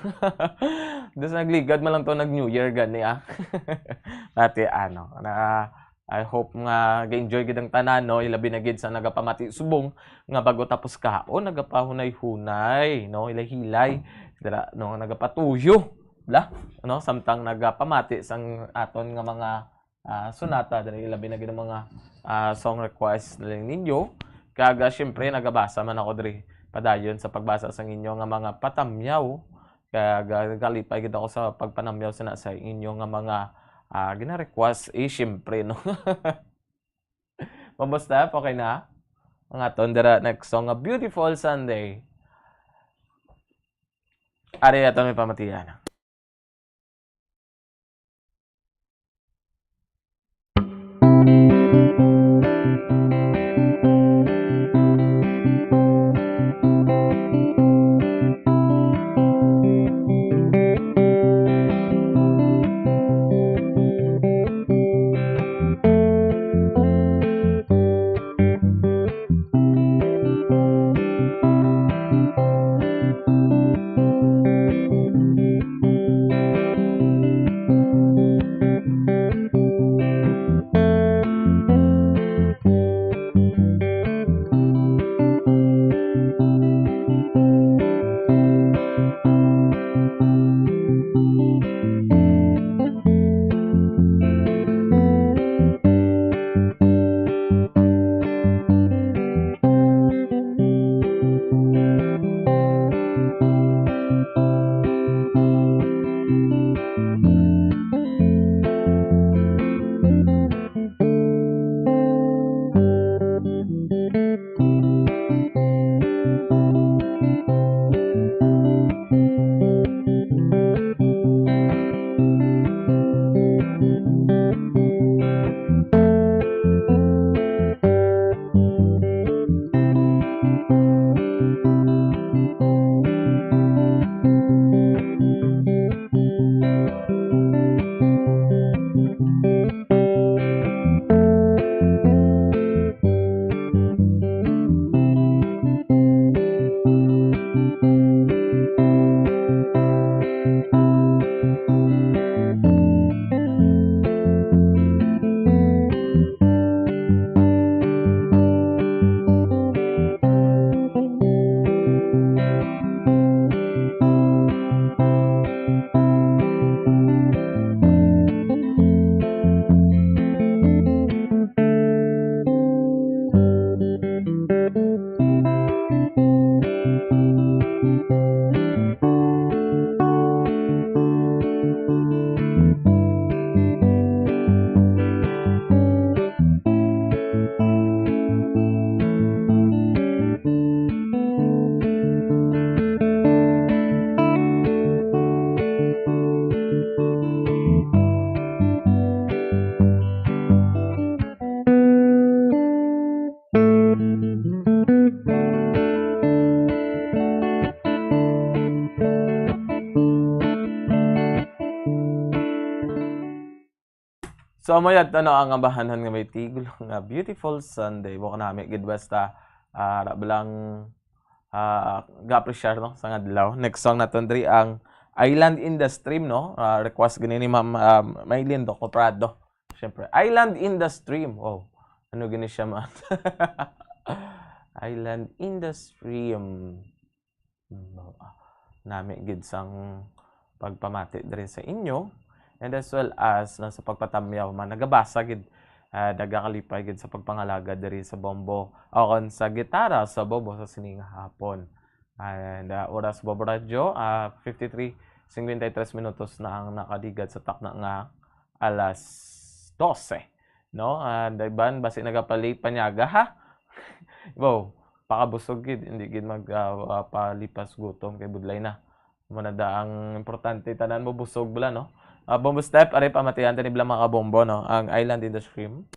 Dos nagligad man lang to, nag-New Year gani, ah. Dati, ano, na, I hope nga ga-enjoy gid ang tanan, no? Ilabi na gid sa nagapamati subong nga bago tapos kaon, nagapahunay-hunay, no? Hilay-hilay, dira, no? Nagapatuyo, bla, no? Samtang nagapamati sang aton nga mga, ah, sonata, diri ilabi na gid ang mga, ah, song request na lang ninyo. Kag, ah, syempre, nagabasa man ako diri padayon sa pagbasa sang inyo nga mga patamyaw. Kag, ah, nagkalipay gid ako sa pagpanamyaw sa na sa inyo nga mga, ah, gina-request. Eh, syempre, no? Kumusta? Okay na? Ang aton dira next song, a Beautiful Sunday. Ari ato may pamatian. So, amo yadto, no, ang ambahanon nga may tigulo nga Beautiful Sunday. Buko nami gid basta, ah, ra lang, ah, ga-appreciate, no, sa adlaw. Next song naton diri ang Island in the Stream, no? Ah, request gani ni Ma'am, ah, Maylin Doco Prado. Siyempre, Island in the Stream. Oh, ano gani siya, ma? Island in the Stream. Mm, ah, nami gid sang pagpamati diri sa inyo, and as well as na sa pagpatamyaw man, nagabasa gid, ah, nagakalipay gid sa pagpangalaga diri sa bombo, o kon sa gitara sa bombo sa sining hapon. And, ah, oras, Bombo Radyo, ah, fifty-three, cincuenta y tres minutos na ang nakaligad sa takna nga alas dose, no? Ah, Daiban, basi nagapalate pa niyaga, ha? Wow. pakabusog gid, hindi gid mag, ah, ah, palipas gutom kay budlay na. Mo na da ang importante, tanan mo busog bala, no? Ah, Bombo Step, ari pamatian tani bala, mga kabombo, no? Ang Island in the Stream.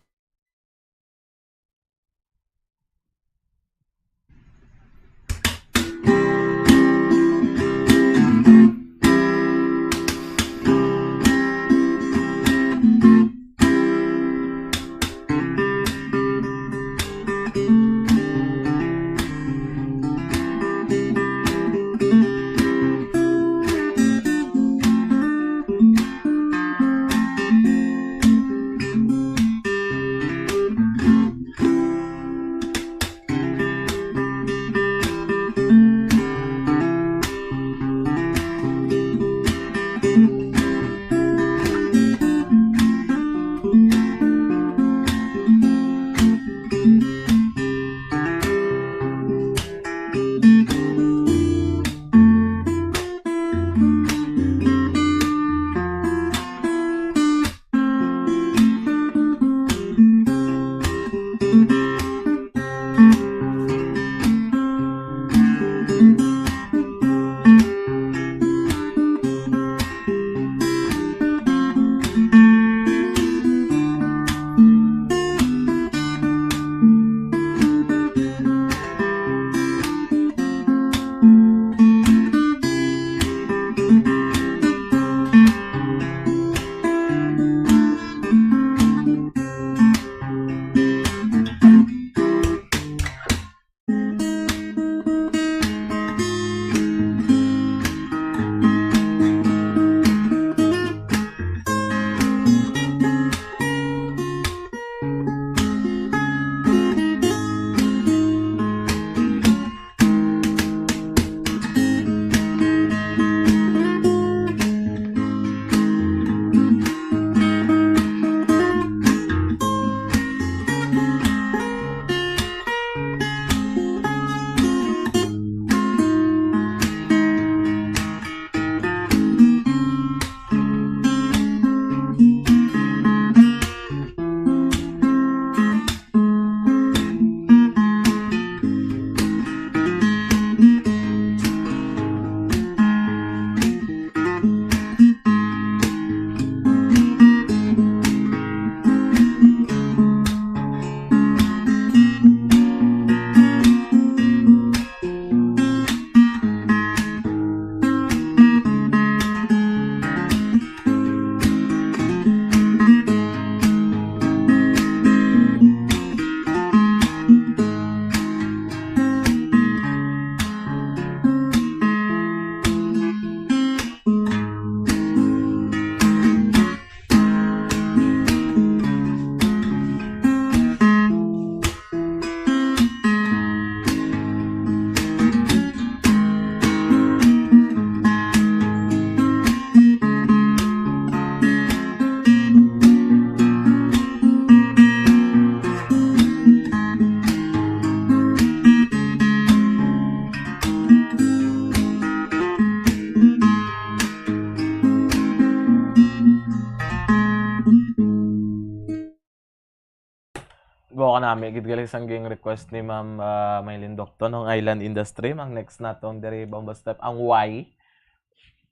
Go ka nami gid gali sang ging request ni Ma'am, ah, Maylin Docton, ang Island Industry. Ang next naton diri, Bombo Step, ang Y.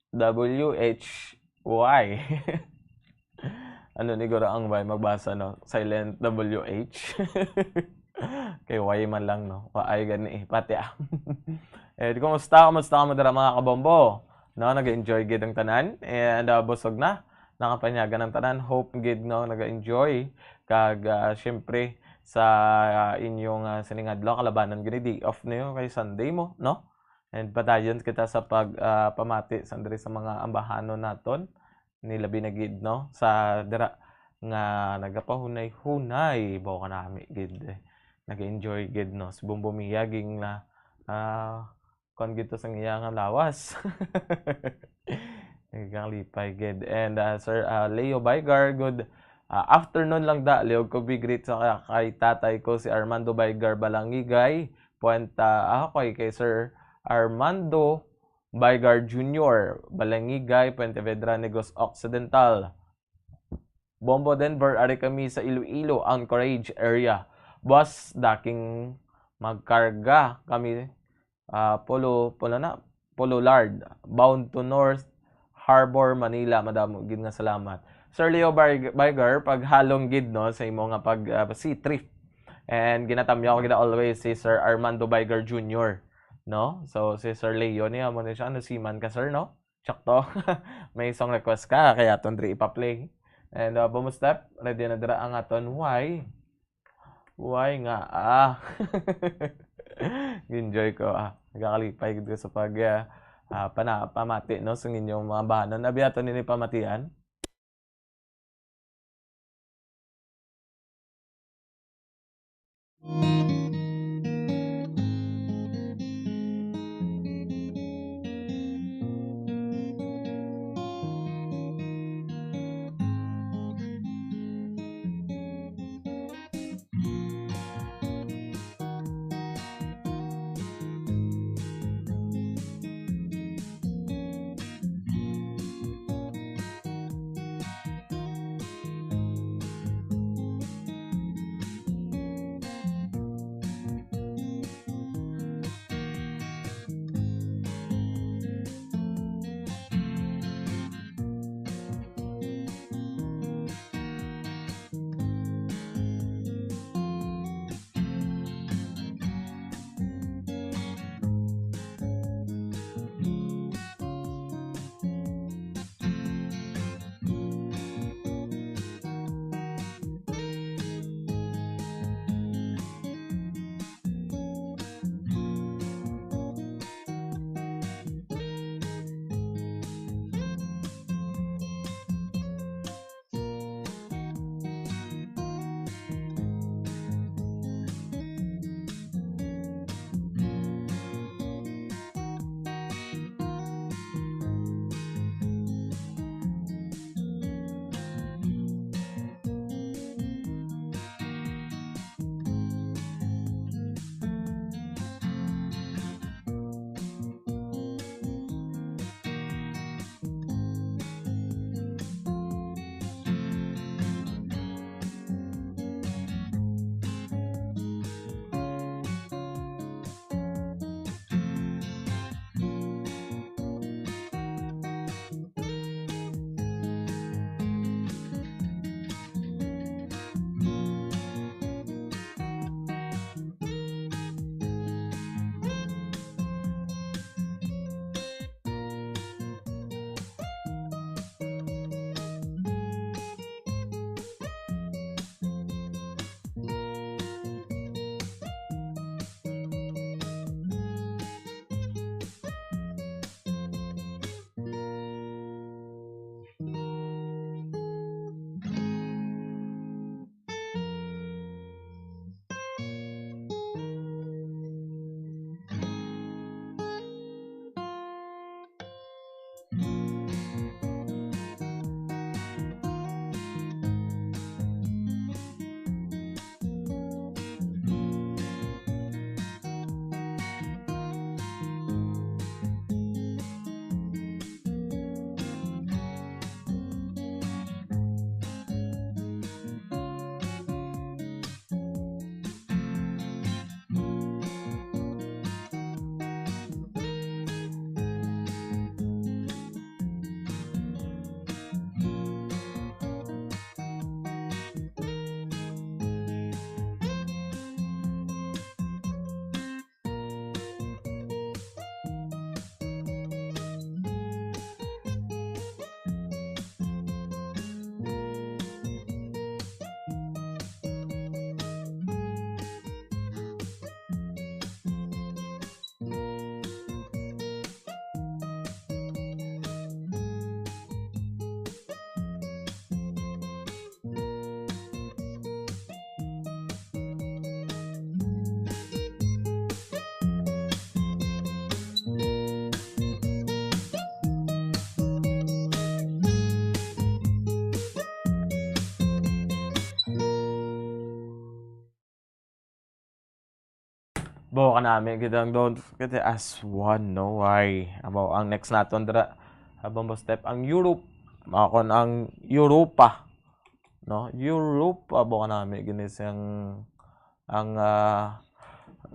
W H Y. Ano ni guro ang Y magbasa, no? Silent W H. Kay Y man lang, no? Wa ay gani, eh. Pati, ah. Eh, kumusta? Kumusta kamo dira, mga kabombo? No, nag-enjoy gid ang tanan. And, ah, busog na. Nakapanyagan ang tanan. Hope gid, no, nag-enjoy. Kag, ah, syempre, sa, ah, inyong, ah, sining adlaw, kalabanan gid, day off niyo kay Sunday mo, no? And padayon kita sa pag, ah, pamati sa diri sa mga ambahanon naton, ni labi na gid, no, sa dira nga nagapahunay-hunay, baw kanami gid, eh. Nag-enjoy gid, no, si Bombo Mia ging na, ah, kuwan gid to sang iya nga lawas. Nagkalipay gid. And, ah, Sir, ah, Leo Baigar, good, ah, afternoon lang da. Liog ko big greet sa ka-, kay tatay ko, si Armando Baigar Balangigay, Puente, ah, okay, kay Sir Armando Baigar Junior, Balangigay, Puente Vedra, Negros Occidental. Bombo Denver, ari kami sa Iloilo, Anchorage area. Boss, daking Magkarga kami, ah, Polo, Polo na, Polo Lard, bound to North Harbor, Manila. Madamo gid nga salamat. Sir Leo Bar-, Barger, paghalong gid, no, sa imo nga pag, ah, sea trip. And ginatamyaw kita always si Sir Armando Barger Junior, no? So, si Sir Leo, ni amo ni siya, ano, seaman ka, sir, no? Sakto. May song request ka, kaya aton diri ipa-play. And, uh, Bombstep, ready na dira ang aton Why? Why nga, ah? Enjoy ko, ah. Nagakalipay gid ko sa pag, ah, ah, pana-, pamati, no, sa inyong mga bahanon. Abi aton ini pamatian. Buka nami gid ang Don't Forget Us One, no? Why? Amo ang next naton dira. Habang mo step ang Europe, makon ang Europa, no? Europa, buka nami gini siyang ang, ah,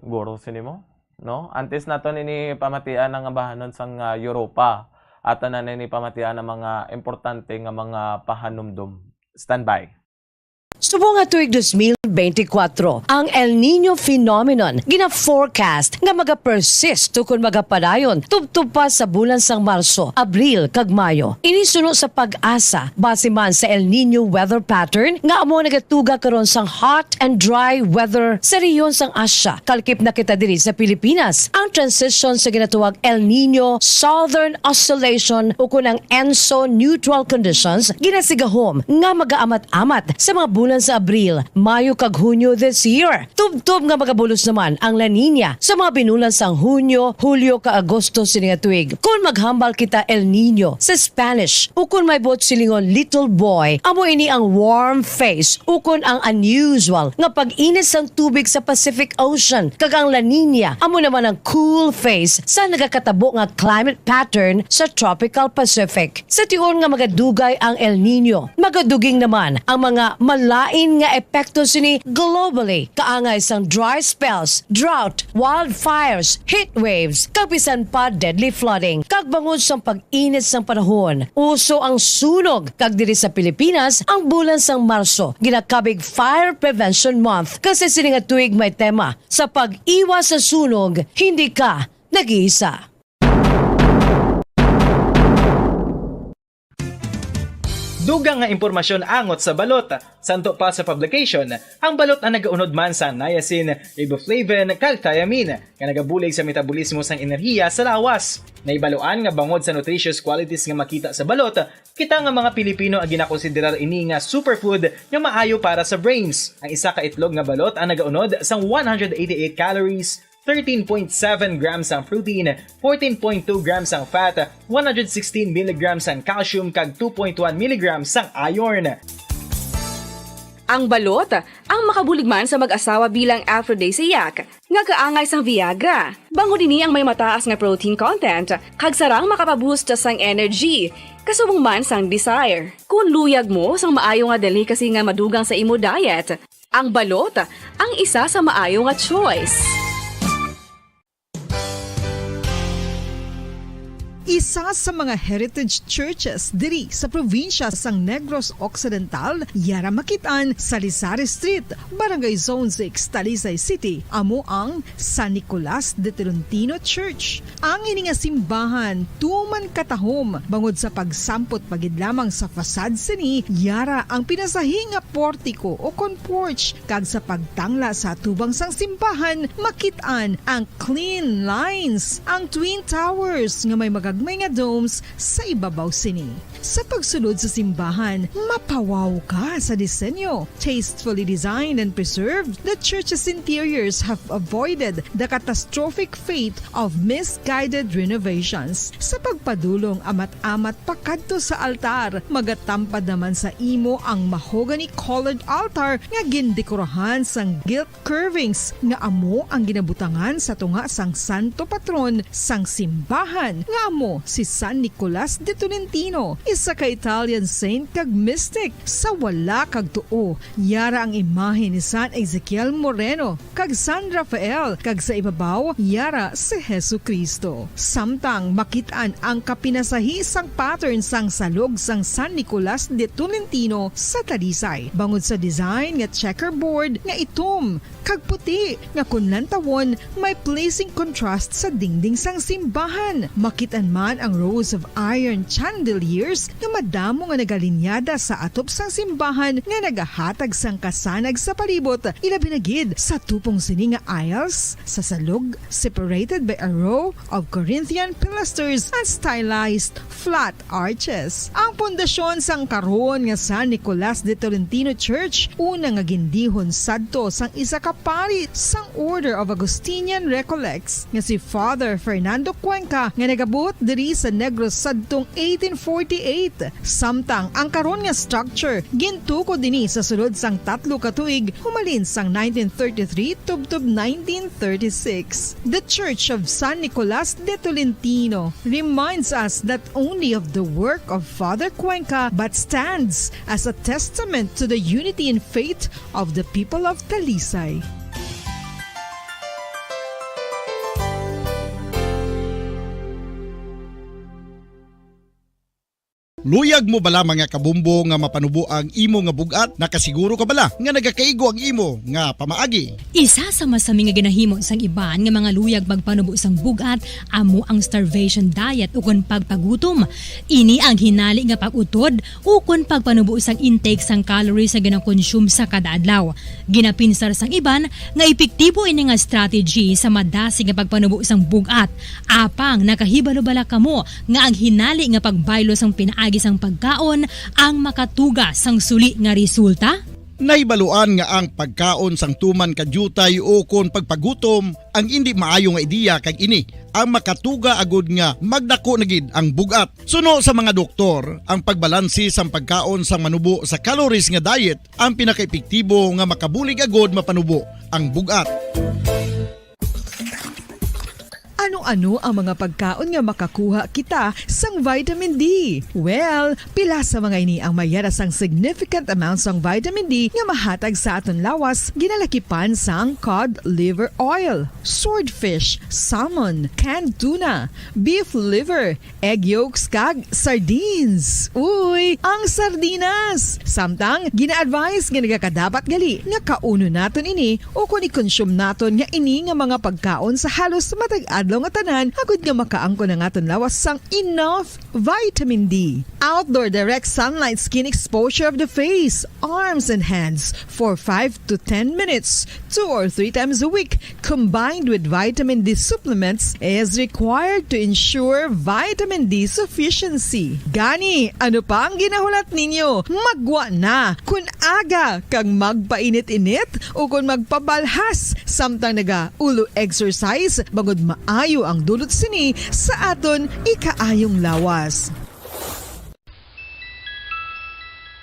Guro sini mo, no? Antes naton ini pamatian ang ambahanon sang, ah, Europa, aton na ini pamatian ang mga importante nga mga pahanumdom. Standby. Subong nga tuig dos mil benti kwatro, ang El Niño phenomenon gina-forecast nga magapersist ukon magapadayon tubtob pa sa bulan sang Marso, Abril, kag Mayo. Ini suno sa PAGASA, base man sa El Niño weather pattern nga amo nagatuga karon sang hot and dry weather sa rehiyon sang Asia. Kalkip na kita diri sa Pilipinas. Ang transition sa ginatawag El Niño Southern Oscillation ukon ang ENSO neutral conditions ginasigahom nga magaamat-amat sa mga bulan sa Abril, Mayo, kag Hunyo this year. Tubtob nga magabulos naman ang La Niña sa mga binulan sang Hunyo, Hulyo, kag Agosto sini nga tuig. Kon maghambal kita El Niño sa Spanish, ukon may buot silingon little boy, amo ini ang warm phase ukon ang unusual nga pag-init sang tubig sa Pacific Ocean, kag ang La Niña amo naman ang cool phase sa nagakatabo nga climate pattern sa tropical Pacific. Sa tion nga magadugay ang El Niño, magaduging naman ang mga malain nga epekto sini globally, kaangay sang dry spells, drought, wildfires, heat waves, kag bisan pa deadly flooding. Kag bangod sang pag-init sang panahon, uso ang sunog, kag diri sa Pilipinas, ang bulan sang Marso ginakabig Fire Prevention Month, kag sa sini nga tuig may tema sa pag-iwas sa sunog, hindi ka nag-iisa. Dugang nga impormasyon angot sa balot. Santo pa sa publication, ang balot ang nagaunod man sa niacin, riboflavin, kag thiamine, nga nagabulig sa metabolismo sang enerhiya sa lawas. Nahibaluan nga bangod sa nutritious qualities nga makita sa balot, kita nga mga Pilipino ang ginakonsiderar ini nga superfood nga maayo para sa brains. Ang isa ka itlog nga balot ang nagaunod sang one hundred eighty-eight calories, thirteen point seven grams ang protein, fourteen point two grams ang fat, one hundred sixteen milligrams ang calcium, kag two point one milligrams ang iron. Ang balot, ang makabulig man sa mag-asawa bilang aphrodisiac, nga kaangay sang Viagra. Bangod ini ang may mataas nga protein content, kag sarang makapaboost sang energy, kasubong man sang desire. Kon luyag mo sang maayo nga delicacy nga madugang sa imo diet, ang balot ang isa sa maayo nga choice. Isa sa mga heritage churches diri sa probinsya sang Negros Occidental, yara makit-an sa Salisari Street, Barangay Zone six, Talisay City, amo ang San Nicolas de Tolentino Church. Ang ini nga simbahan tuman katahom bangod sa pagsampot pa gid lamang sa facade sini, yara ang pinasahi nga portiko o kon porch, kag sa pagtangla sa atubang sang simbahan, makit-an ang clean lines, ang twin towers nga may magagmay nga domes sa ibabaw sini. Sa pagsulod sa simbahan, mapawaw ka sa disenyo. Tastefully designed and preserved, the church's interiors have avoided the catastrophic fate of misguided renovations. Sa pagpadulong amat-amat pakadto sa altar, magatampad naman sa imo ang mahogany-colored altar nga gindekorahan sang gilt curvings nga amo ang ginabutangan sa tunga sang santo patron sang simbahan, nga amo si San Nicolas de Tolentino, isa ka Italian saint kag mystic. Sa wala kag tuo, yara ang imahe ni San Ezekiel Moreno kag San Rafael, kag sa ibabaw, yara si Jesu-Cristo. Samtang makit-an ang kapinasahi sang pattern sang salog sang San Nicolas de Tolentino sa Talisay, bangod sa design nga checkerboard nga itom kag puti, nga kon lantawon, may pleasing contrast sa dingding sang simbahan. Makit-an man ang rows of iron chandeliers nga madamo nga nagalinyada sa atop sang simbahan nga nagahatag sang kasanag sa palibot, ilabi na gid sa tupong sini nga aisles sa salog, separated by a row of Corinthian pilasters and stylized flat arches. Ang pundasyon sang karon nga San Nicolas de Tolentino Church, una nga gindihon sadto sang isa ka pari sang Order of Augustinian Recollects, nga si Father Fernando Cuenca, nga nagabuot diri sa Negros sadtong eighteen forty-eight. Samtang ang karon nga structure gintukod ini sa sulod sang tatlo ka tuig, humalin sang nineteen thirty-three tubtob nineteen thirty-six. The Church of San Nicolas de Tolentino reminds us not only of the work of Father Cuenca, but stands as a testament to the unity in faith of the people of Talisay. Luyag mo bala, mga kabombo, nga mapanubo ang imo nga bug-at? Nakasiguro ka bala nga nagakaigo ang imo nga pamaagi? Isa sa masami nga ginahimo sang iban nga mga luyag magpanubo sang bug-at amo ang starvation diet ukon pagpagutom. Ini ang hinali nga pag-utod ukon pagpanubo sang intake sang calories nga ginakonsume sa kada adlaw. Ginapinsar sang iban nga epektibo ini nga strategy sa madasig nga pagpanubo sang bug-at. Apang nakahibalo bala kamo nga ang hinali nga pagbaylo sang pinaagi sang pagkaon ang makatuga sang suli nga resulta? Nahibaluan nga ang pagkaon sang tuman ka diutay ukon pagpagutom ang indi maayo nga ideya, kag ini ang makatuga agud nga magdako na gid ang bug-at. Suno sa mga doktor, ang pagbalanse sang pagkaon sang manubo sa calories nga diet ang pinakaepektibo nga makabulig agud mapanubo ang bug-at. Ano-ano ang mga pagkaon nga makakuha kita sang vitamin D? Well, pila sa mga ini ang may yara sang significant amount sang vitamin D nga mahatag sa aton lawas, ginalakipan sang cod liver oil, swordfish, salmon, canned tuna, beef liver, egg yolks, kag sardines. Uy, ang sardinas! Samtang, gina-advise nga nagakadapat gali nga kaunon naton ini ukon i-consume naton nga ini nga mga pagkaon sa halos matag adlaw nga tanan, agud nga makaangkon ang aton lawas sang enough vitamin D. Outdoor direct sunlight skin exposure of the face, arms, and hands for five to ten minutes, two or three times a week, combined with vitamin D supplements, is required to ensure vitamin D sufficiency. Gani, ano pa ang ginahulat ninyo? Maggwa na! Kon aga kag magpainit-init ukon magpabalhas samtang naga-ulo exercise, bangod maayo ang dulot sini sa aton ikaayong lawas.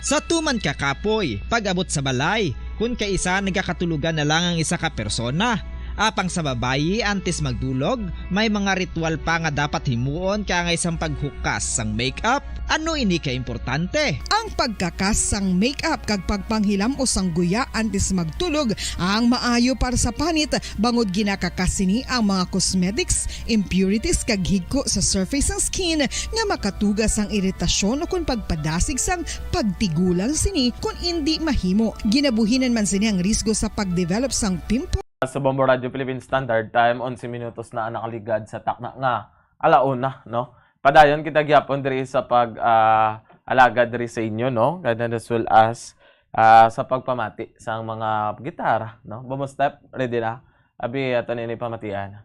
Sa tuman ka kapoy, pag-abot sa balay, kun kaisa nagakatulogan na lang ang isa ka persona. Apang sa babayi, antes magdulog, may mga ritual pa nga dapat himuon kaangay sang paghukas sang makeup. Ano ini ka importante? Ang pagkakas sang makeup kag pagpanghilam-os sang guya antes magtulog ang maayo para sa panit, bangod ginakakas sini ang mga cosmetics, impurities, kag higko sa surface sang skin nga makatuga sang iritasyon ukon pagpadasig sang pagtigulang sini kon indi mahimo. Ginabuhinan man sini ang risgo sa pag-develop sang pimple. Sa Bombo Radyo Philippine Standard Time, onse minutos na ang nakaligad sa takna nga ala una, no? Padayon kita gyapon diri sa pag, ah, alagad diri sa inyo, no? And then as well as, ah, sa pagpamati sang mga gitara, no? Bombo Step, ready na? Abi, ato na ini pamatian.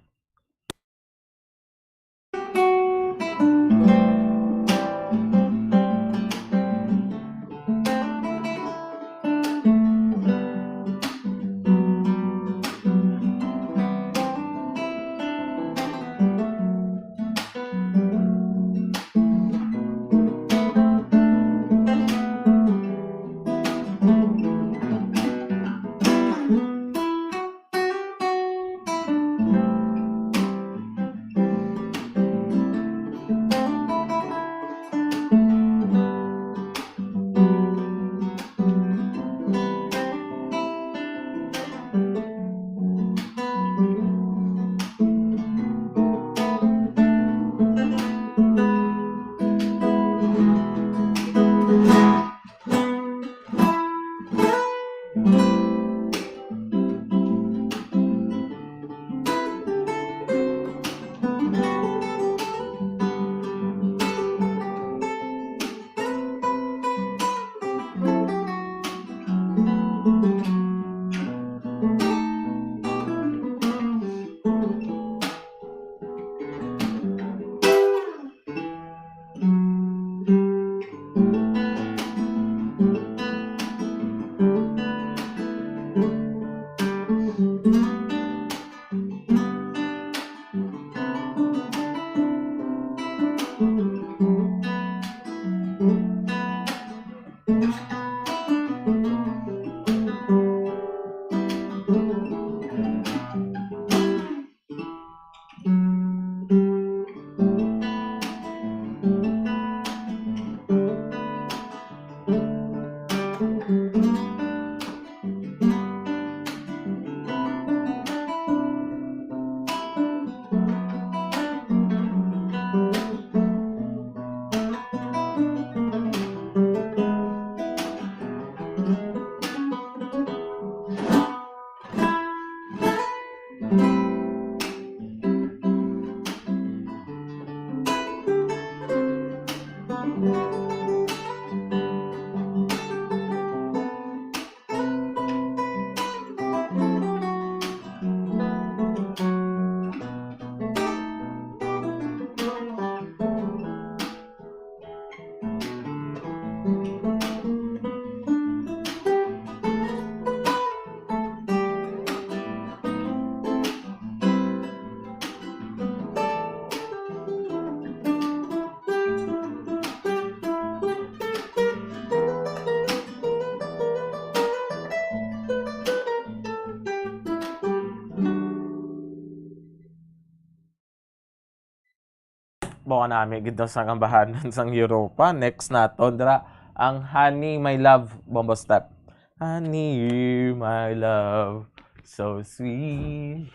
Buka nami gid sang ambahanan sang Europa. Next naton dira ang Honey My Love, Bombo Step. Honey My Love, so sweet.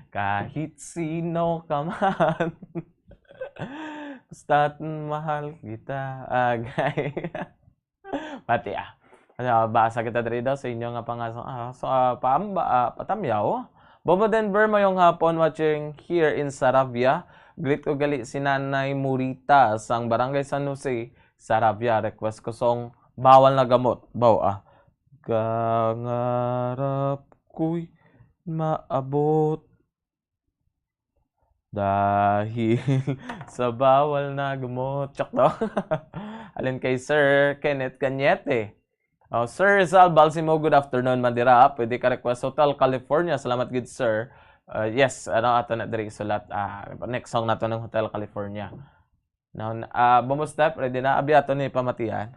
Kahit sino ka man. Basta't mahal kita. Agay. Pati, ah. Ano, basa kita diri daw sa inyo nga pangaso, ah, so, ah, paamba, ah, patamyaw. Bobo Denver, mayong hapon, watching here in Saravia. Greet ko gali si Nanay Murita sang Barangay San Jose, Saravia. Request ko song Bawal na Gamot. Baw, ah. Kangarap ko'y maabot dahil sa bawal na gamot. Chok to. Alin kay Sir Kenneth Cañete. Oh, Sir Rizal Balsimo, good afternoon, Mandira. Pwede ka request Hotel California. Salamat gid, sir. Uh, yes, ano ato na diri isulat? Ah, next song nato ng Hotel California. Now, ah, Bombo Step, ready na? Abi ato ni pamatian.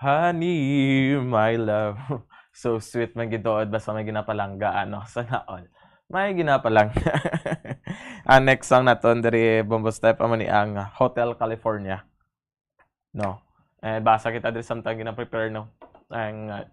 Honey, my love. So sweet man gid tuod, basta may ginapalangga, ano, sana all. May ginapalangga. Ang next song naton diri, Bombo Step, amo ni ang Hotel California. No? Eh, basa kita diri samtang gina-prepare, no? Ang, uh,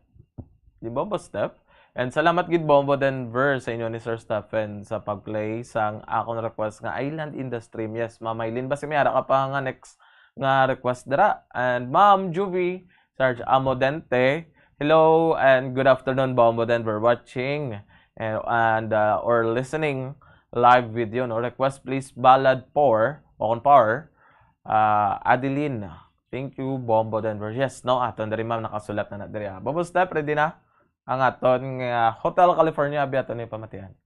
di Bombo Step. And salamat gid, Bombo Denver, sa inyo ni Sir Stephen sa pag-play sang akon request nga Island in the Stream. Yes, Ma'am Mylene, basi may ara ka pa nga next nga request dira. And Ma'am Juvie, Sarge Amodente, hello and good afternoon, Bombo Denver, watching and, and, uh, or listening live video, no? Request please ballad for, o kung power, uh, Adeline. Thank you, Bombo Denver. Yes, no? Aton diri, ma'am, nakasulat na na diri, ah. Bombo Step, ready na? Ang aton nga Hotel California, abi aton ni pamatian.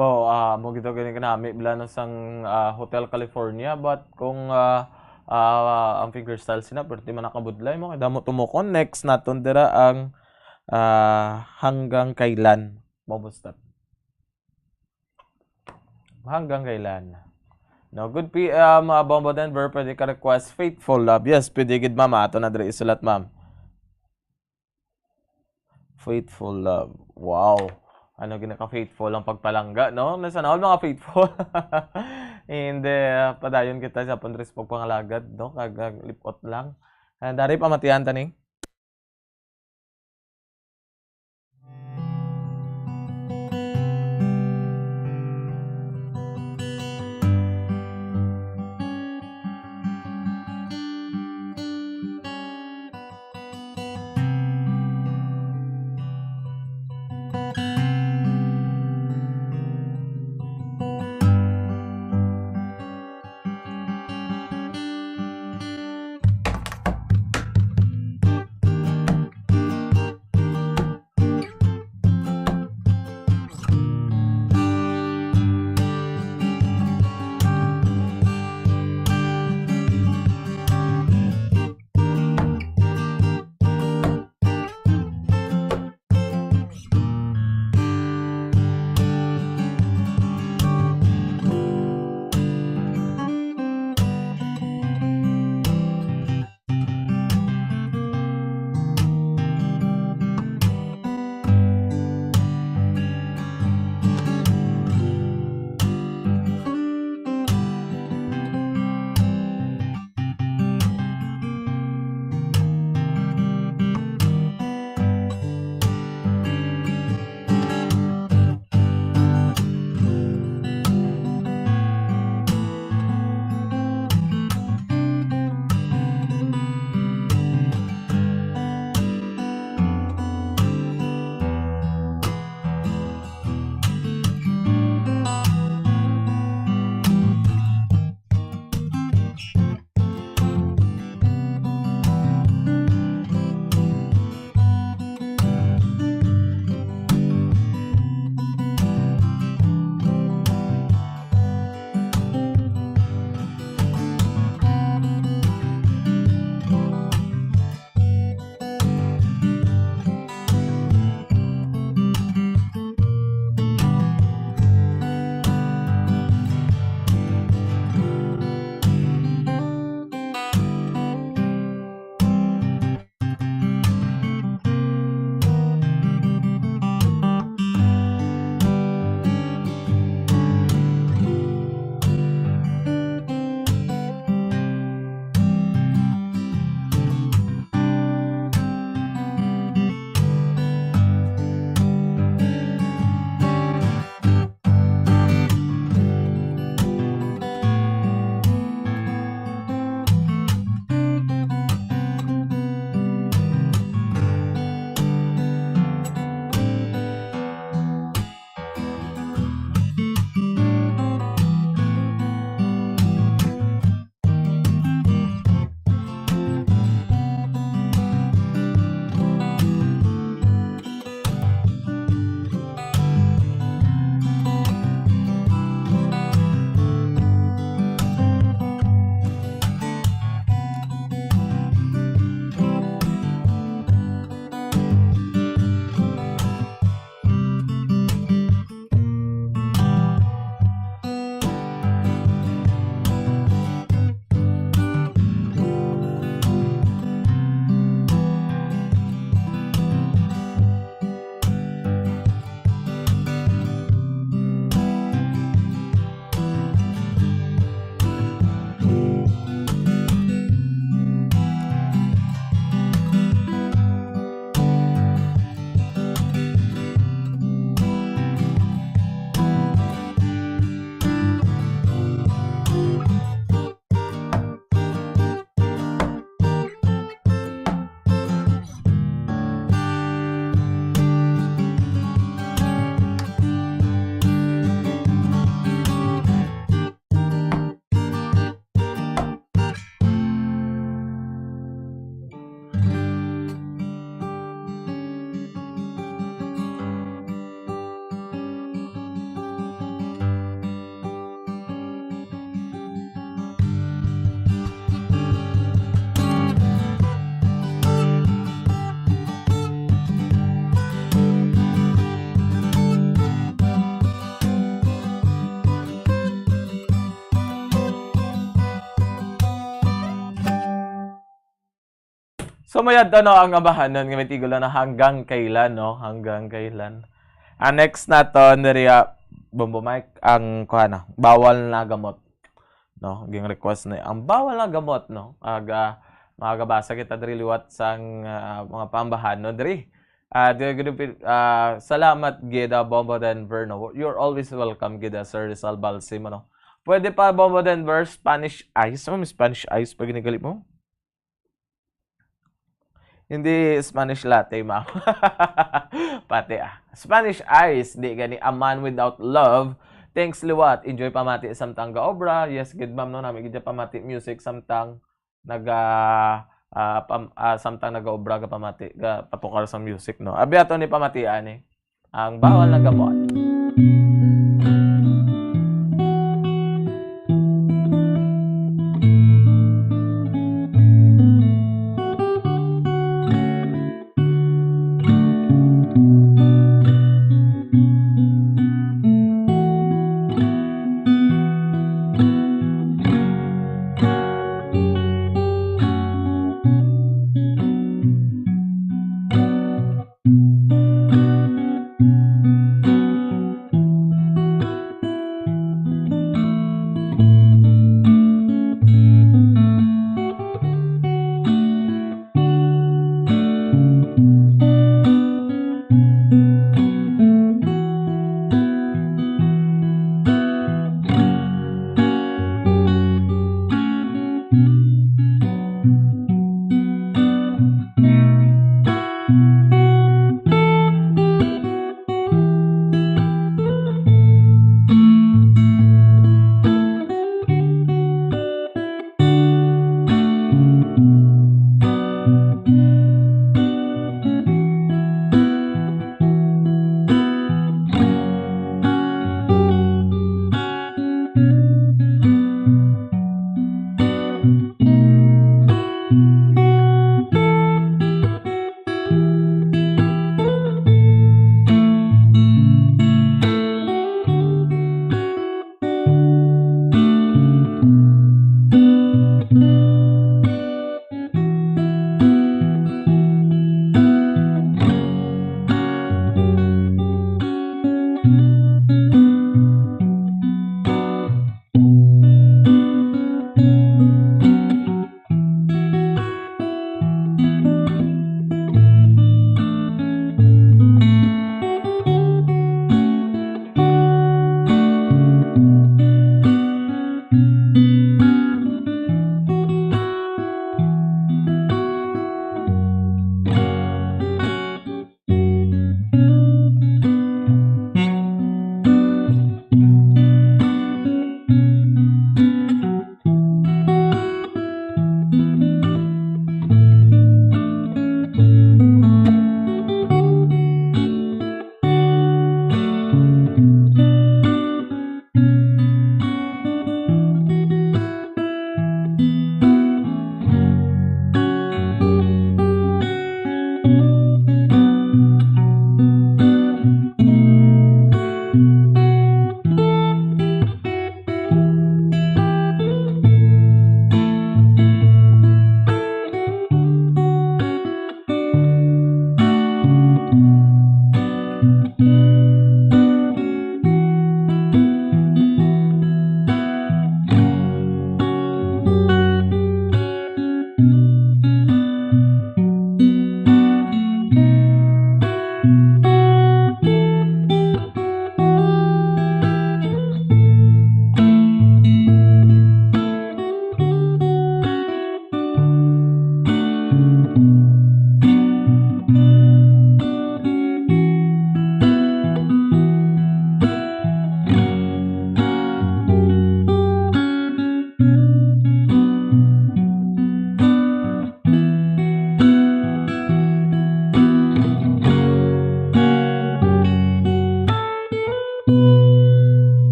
Bo, ah, mo gito gani kanami bala no sang, ah, Hotel California, but kung, ah, ah, ang fingerstyle sina, perti man nakabudlay mo, kay damo tumukon. Next naton dira ang, ah, Hanggang Kailan. Bombo Step. Hanggang Kailan. No, good P M, ah, Bombo Denver, pwede ka request Faithful Love. Yes, pwede gid, ma'am. Ato na diri isulat, ma'am. Faithful Love. Wow. Ano, ginaka-faithful ang pagpalangga, no? Nasa all mga faithful. And, eh, padayon kita sa pundres pagpangalagad, no? Kag, kag lipot lang. Ah, dari pamatian ta ni. So, mayad to, no, ang ambahanon nga may tigulo na hanggang kailan, no? Hanggang kailan? Ang next naton diri, ah, Bombo Mike, ang kuha na, bawal na gamot. No, ging request na ang bawal na gamot, no? Aga, makagabasa kita diri liwat sang, ah, mga paambahanon diri. Ah, diri gid, ah, salamat gid, ah, Bombo Denver, no? You're always welcome gid, ah, Sir Rizal Balsimo, no? Pwede pa, Bombo Denver, Spanish ice. Ano, may Spanish ice pa ginagali mo? Hindi Spanish latte, ma'am. Pati, ah. Spanish ice, di gani, a man without love. Thanks liwat. Enjoy pamati samtang gaobra. Yes, gid, ma'am, no? Nami gid pamati music samtang naga, ah, pam-, ah, samtang nagaobra ka pamati, ga patukar sa music, no? Abi ato ni pamati ani. Ang bawal na gamot.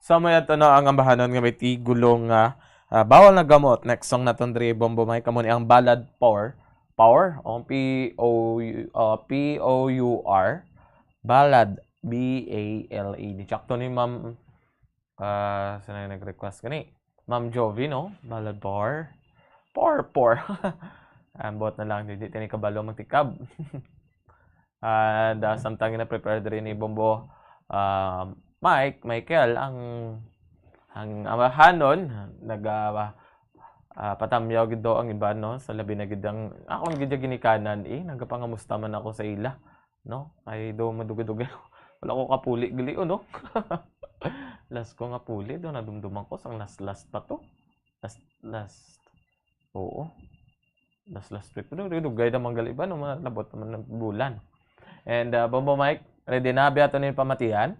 So, may ato na ang ambahanon nga may tigulo nga, ah, bawal na gamot. Next song naton diri, Bombo Mike, kamo ni ang Ballad Power. Power? O P O U, ah, P O U R. Ballad, B A L A D. Sakto ni Ma'am, ah, sino yung nag-request gani? Ma'am Jovi, no? Ballad Power. Por, por. Ambot na lang, di, di tayo kabalo magtikab. And, ah, samtang na-prepare diri ni Bombo, ah, Mike, Michael, ang, ang amahanon, nag, ah, ah, patamyaw gid daw ang iban, no? Sa labi na gid ang, akon gid yung ginikanan, eh, nagapangamusta man ako sa ila, no? Ay, do madugay-dugay. Wala ko kapuli gali, oh, no? Last ko nga puli, do nadumduman ko, sang last, last pa to. Last, last. Oo. Last, last week. Pero dugay naman gali ba, no? Malabot naman ng bulan. And, uh, Bombo Mike, ready na? Abi ato na yung pamatian?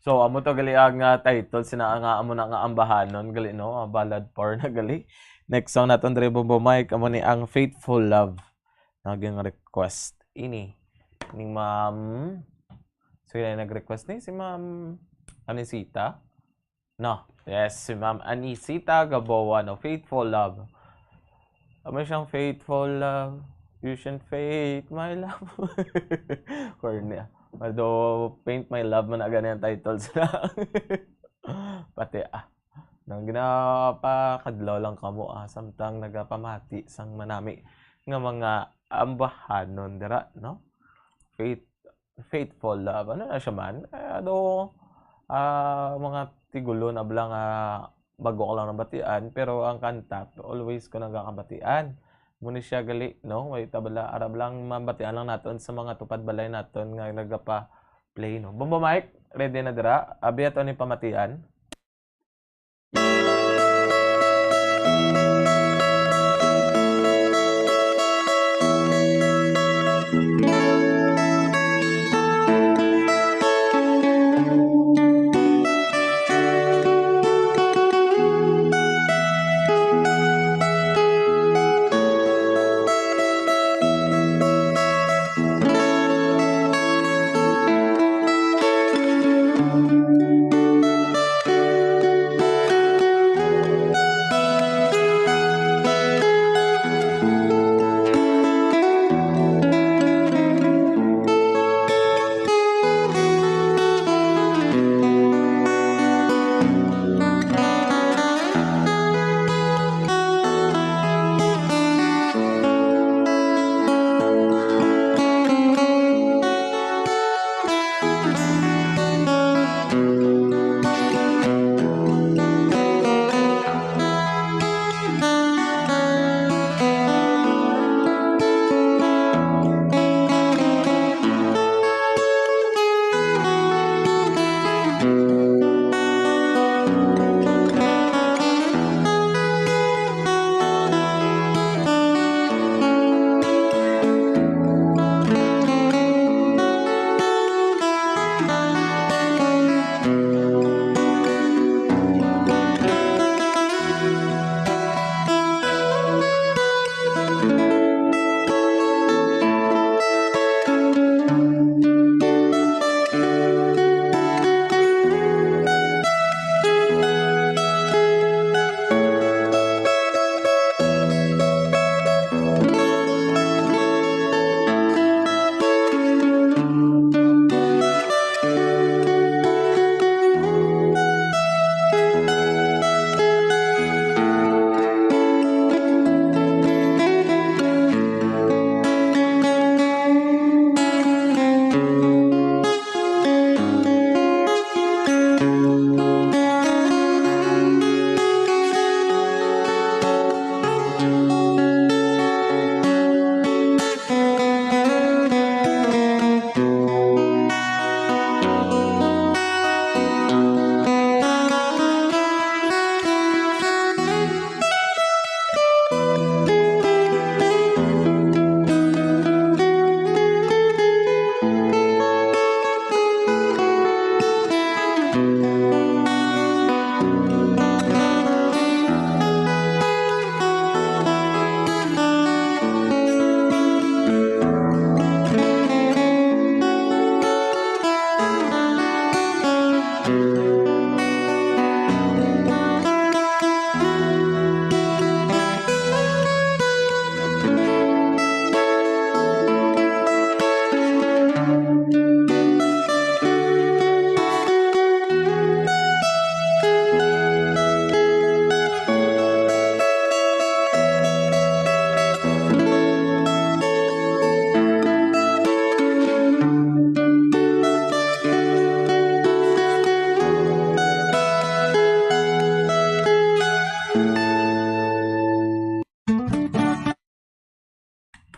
So, amo to gali ang, ah, title sina nga amo na nga ambahanon gali, no? Ah, ballad for na gali. Next song naton diri, Bombo Mike, amo ni ang Faithful Love. Naging request ini ning Ma'am, so, yun ang nag-request ni si Ma'am Anisita. No. Yes, si Ma'am Anisita Gaboa, no? Faithful Love. Amo siyang Faithful Love. You should faith my love. Corny, ah. Although, Paint My Love man na gani ang title sa pati, ah. Nang ginapakadlaw lang kamo, ah, samtang nagapamati sang manami nga mga ambahanon dira, no? Faith, Faithful Love. Ano na siya man? Eh, ado, ah, mga tigulo na bala nga bago ko lang nabatian, pero ang kanta, always ko nagakabatian. Muna siya gali, no? Wait, tabala, arab lang mabatian lang naton sa mga tupad balay naton nga nagapa-play, no? Bombo Mike, ready na dira? Abi ato ni pamatian.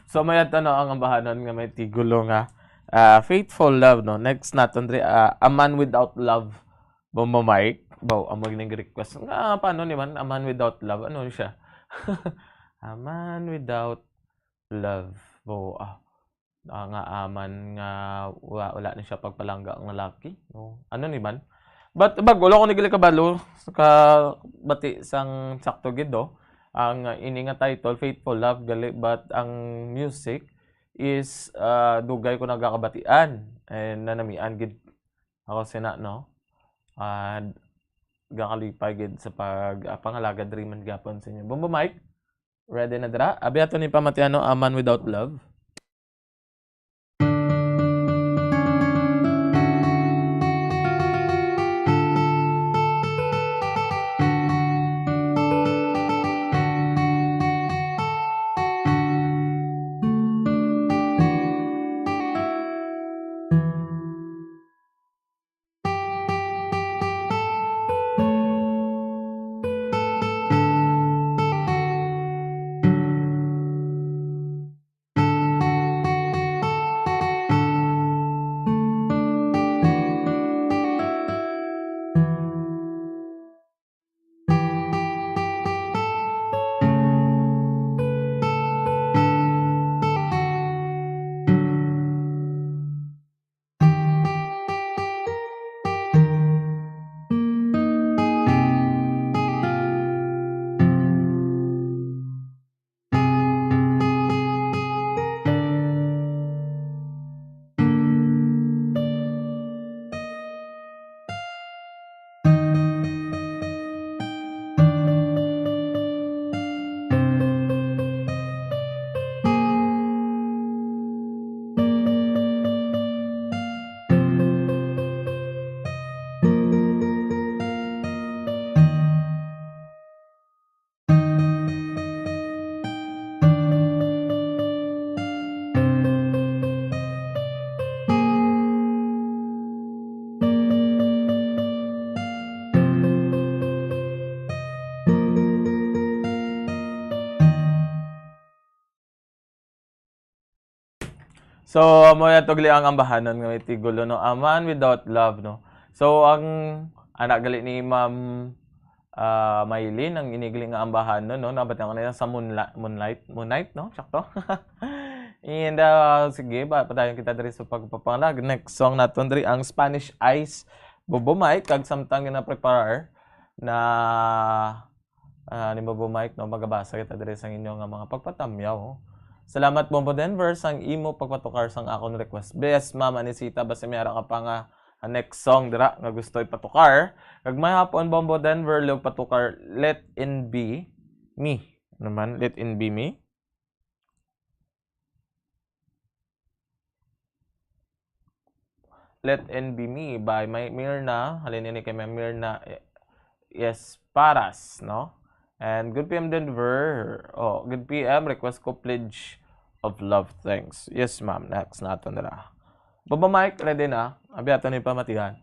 So, may ato, no, ang ambahanon nga may titulo nga, ah, Faithful Love, no? Next naton diri, ah, A Man Without Love. Bombo Mike, baw, amo ning request. Nga, paano ni man? A Man Without Love. Ano siya? A Man Without Love. Baw, ah, ah, nga aman nga wa-, wala na siya pagpalangga ang lalaki, no? Ano ni man? But, bag, wala ko ni gali kabalo sa kabati sang sakto gid, no? Ang, uh, ini nga title, Faithful Love, gali, but ang music is, uh, dugay ko nagakabatian. And nanamian gid ako sina, no? Ah, gakalipay gid sa pag, ah, pangalagad diri man gyapon sa inyo. Bombo Mike, ready na dira? Abi ato ni pamatiano, A Man Without Love. So, amo na to gali ang ambahanon nga may titulo, no? A Man Without Love, no? So, ang anak gali ni Ma'am, ah, Maylin, ang ini gali nga ambahanon, no? Nabatian ko na sa Moonla-, Moonlight, Moonlight, no? Sakto? And, ah, sige, ba, padayon kita diri sa pagpapangalag. Next song naton diri, ang Spanish Eyes, Bobo Mike, kag samtang ginapreparar na ah, ni Bobo Mike, no, magabasa kita diri sang inyo nga mga pagpatamyaw. Salamat, Bombo Denver, sang imo pagpatukar sang akon request. Yes, Ma'am Anisita, basta may ara ka pa nga, ah, next song dira nga gusto ipatukar. Kag may hapon, Bombo Denver, liog patukar Let It Be Me. Naman, Let It Be Me. Let It Be Me by May Mirna. Halin ini kay May Mirna, eh, Esparas, no? And good P M Denver. Oh, good P M. Request ko Pledge of Love. Thanks. Yes, ma'am. Next naton dira. Bobo Mike, ready na? Abi ato ni pamatihan.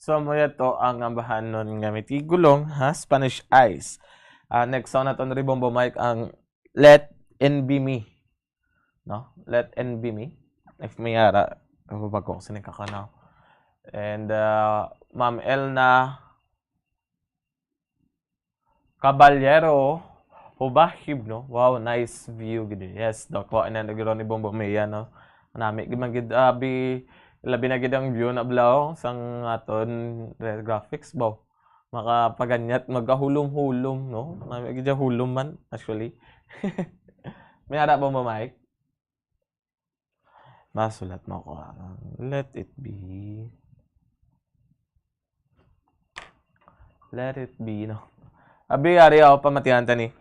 So, amo to ang ambahanon nga mitigulong, ha? Spanish Eyes. Ah, next song naton diri, Bombo Mike, ang Let Envy Me. No? Let Envy Me. If may ara, ako ba ko sini kakanaw. And, ah, Ma'am Elna Caballero Hubahib, no? Wow, nice view gid. Yes, daw ko na nagro ni Bombo Mia, no? Nami gid man gid, abi, labi na gid ang view na blaw sang aton re-, graphics, baw. Makapaganyat, magkahulom-hulom, no? Nami gid ang hulom man, actually. May ara, Bombo Mike? Masulat mo ko, ah. Let it be. Let it be, no? Abi, ari ako, pamatihan ta ni.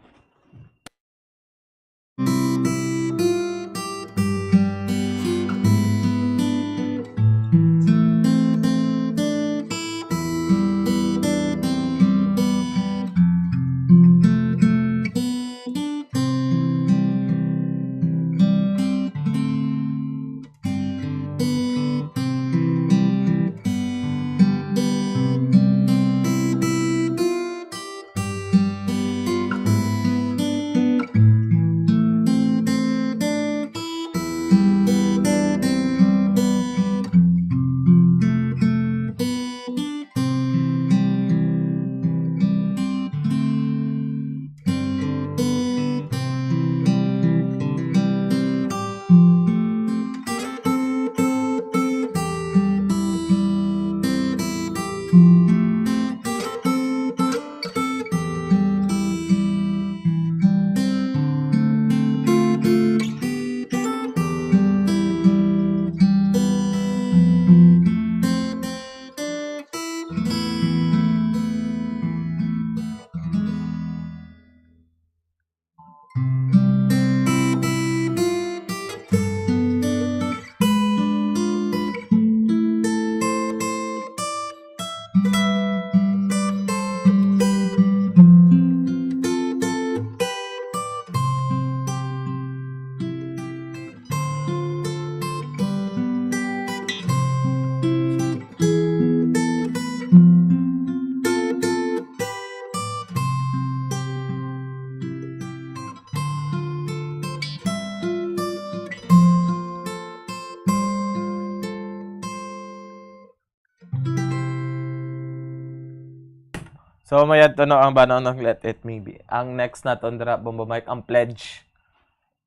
So, mayad to, no, ang bana ng Let It Me Be. Ang next naton dira, Bombo Mike, ang pledge.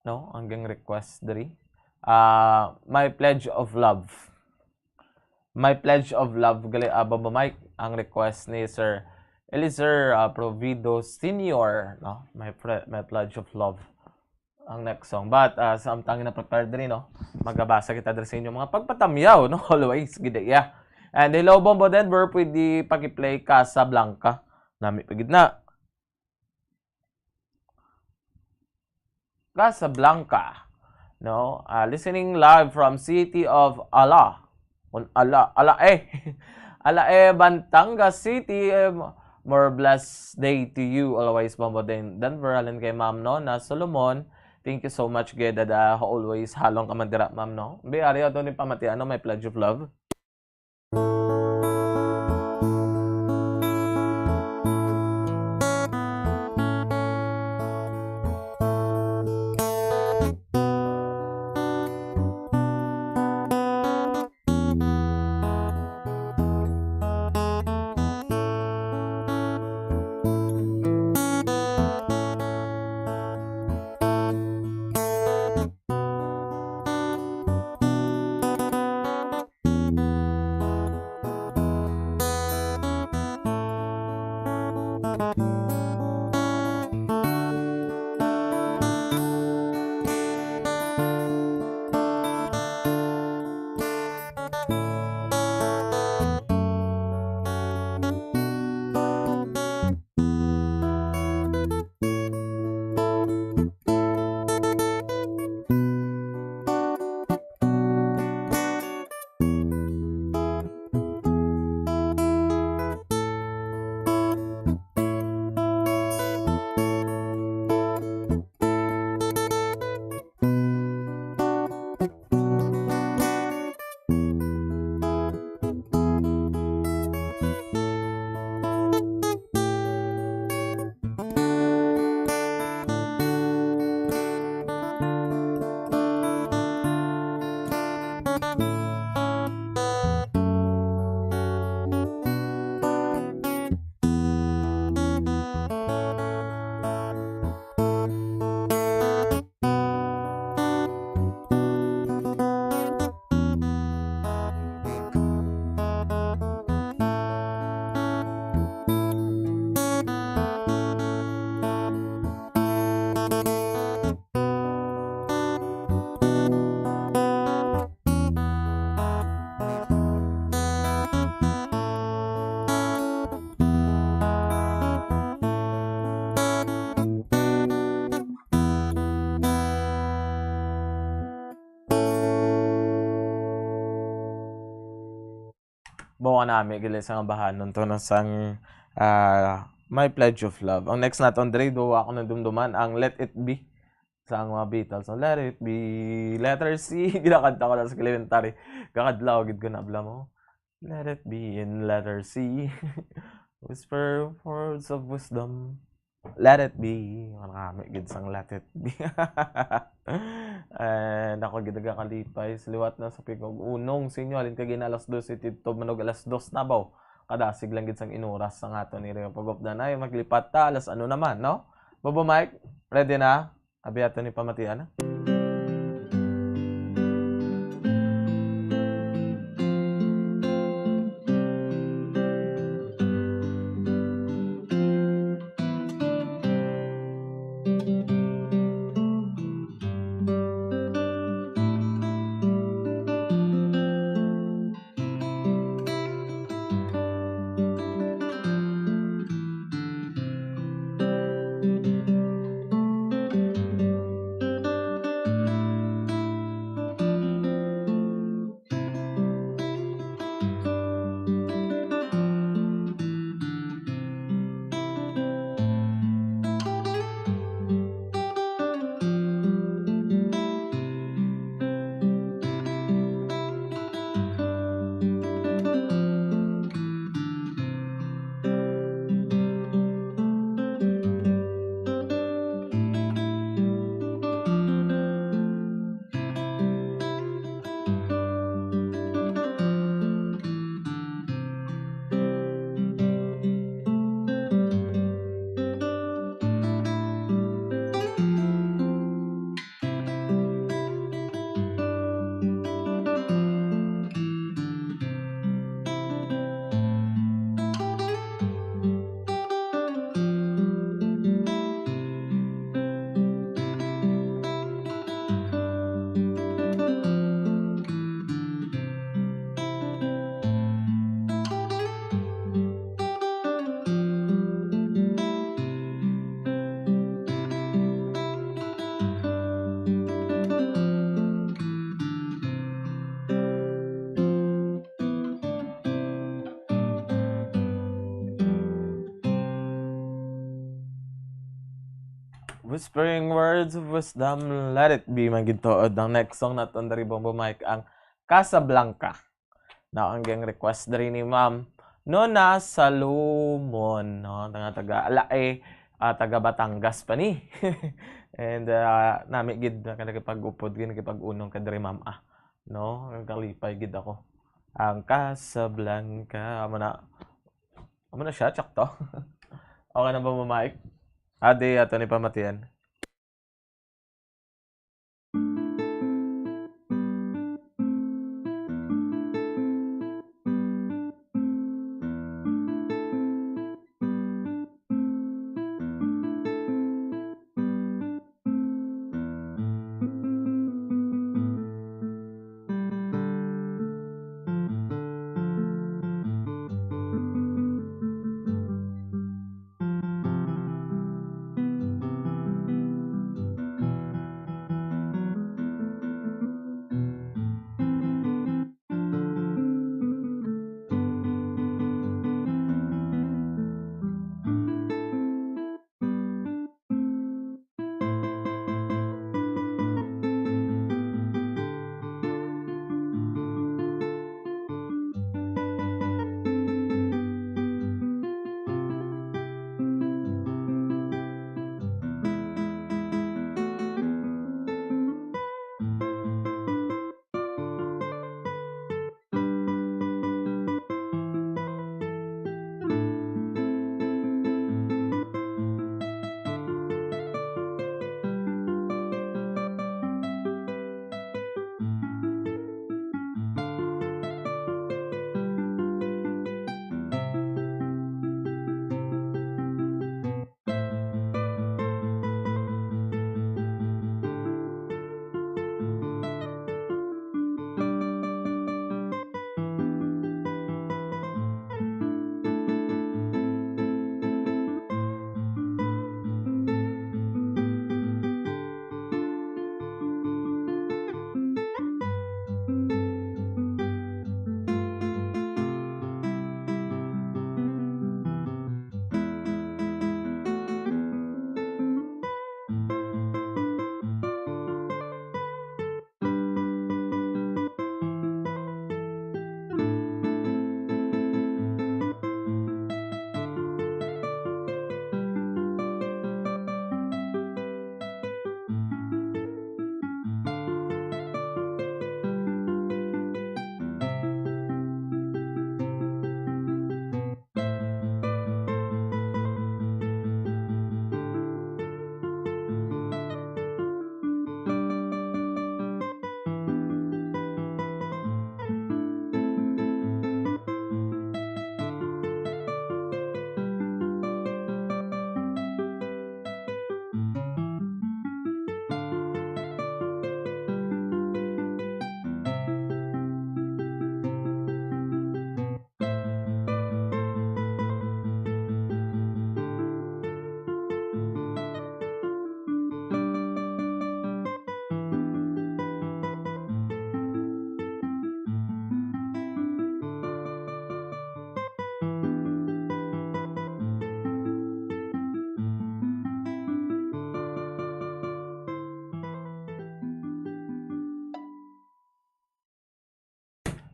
No? Ang gang request diri. Ah, My Pledge of Love. My Pledge of Love, gali, ah, Bombo Mike, ang request ni Sir Eliezer, ah, Provido Senior, no? My pre-, My Pledge of Love. Ang next song. But, ah, samtang na-prepare diri, no? Magabasa kita diri sa inyo mga pagpatamyaw, no? Always, gid, yeah. And hello, Bombo Denver, pwede paki-play Casablanca. Nami pa gid na. Casablanca, no? Ah, listening live from City of Ala. Un-, Ala, Ala, eh. Ala, eh, Batangas City, eh, more blessed day to you always, Bombo Den-, Denver, halin kay Ma'am Nona Solomon. Thank you so much, gid, dada, always halong ka man dira, Ma'am, no? Bi, ari ato ni pamati, ano, My Pledge of Love. Ako nami gili sa nga bahanon to na sang, ah, My Pledge of Love. Ang next naton diri, duwa ko nadumduman ang Let It Be sa mga Beatles. So, Let It Be, letter C. Ginakanta ko na sa elementary. Kakadlaw gid ko na, bala mo. Let it be in letter C. Whisper words of wisdom. Let it be. Ang nami gid sang let it be. And ako gid nagakalipay sa liwat na sa pig-unong sa inyo. Halin kag ina alas dose, tidto man og alas dos na baw. Kadasig lang gid sang inuras sang aton iri nga pag-updan. Ay, maglipat ta. Alas ano naman, no? Bobo Mike, ready na? Abi aton ni pamatian. Whispering words of wisdom, let it be, man gid tuod. Ang next song naton diri, Bombo Mike, ang Casablanca. Now, ang gang request diri ni Ma'am Nona Salomon, no? Taga, taga, ala, eh, ah, taga Batangas pa ni. And, ah, nami gid na nakipag-upod, gid nakipag-unong ka diri, Ma'am, ah. No? Ang kalipay gid ako. Ang Casablanca, amo na, amo na siya, tsakto. Okay na ba mo, Mike? Adi, ato ni pamatian.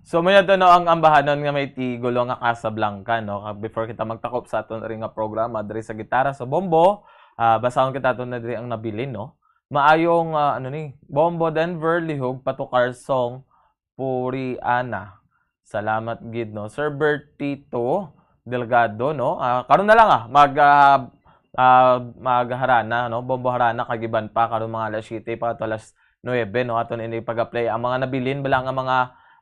So, may ato, no, ang ambahanon nga may titulo nga Casablanca, no? Kag before kita magtakop sa aton ring nga programa diri sa Gitara sa Bombo, ah, basahon kita ato na diri ang nabilin, no? Maayong, ah, ano ni, Bombo Denver, lihog patukar song Puriana. Salamat gid, no? Sir Bertito Delgado, no? Ah, karon na lang, ah, mag, ah, ah, magharana, no? Bombo harana kag iban pa karon mga alas siyete pa to alas nuebe, no? Aton ini pag-play ang mga nabilin bala nga mga,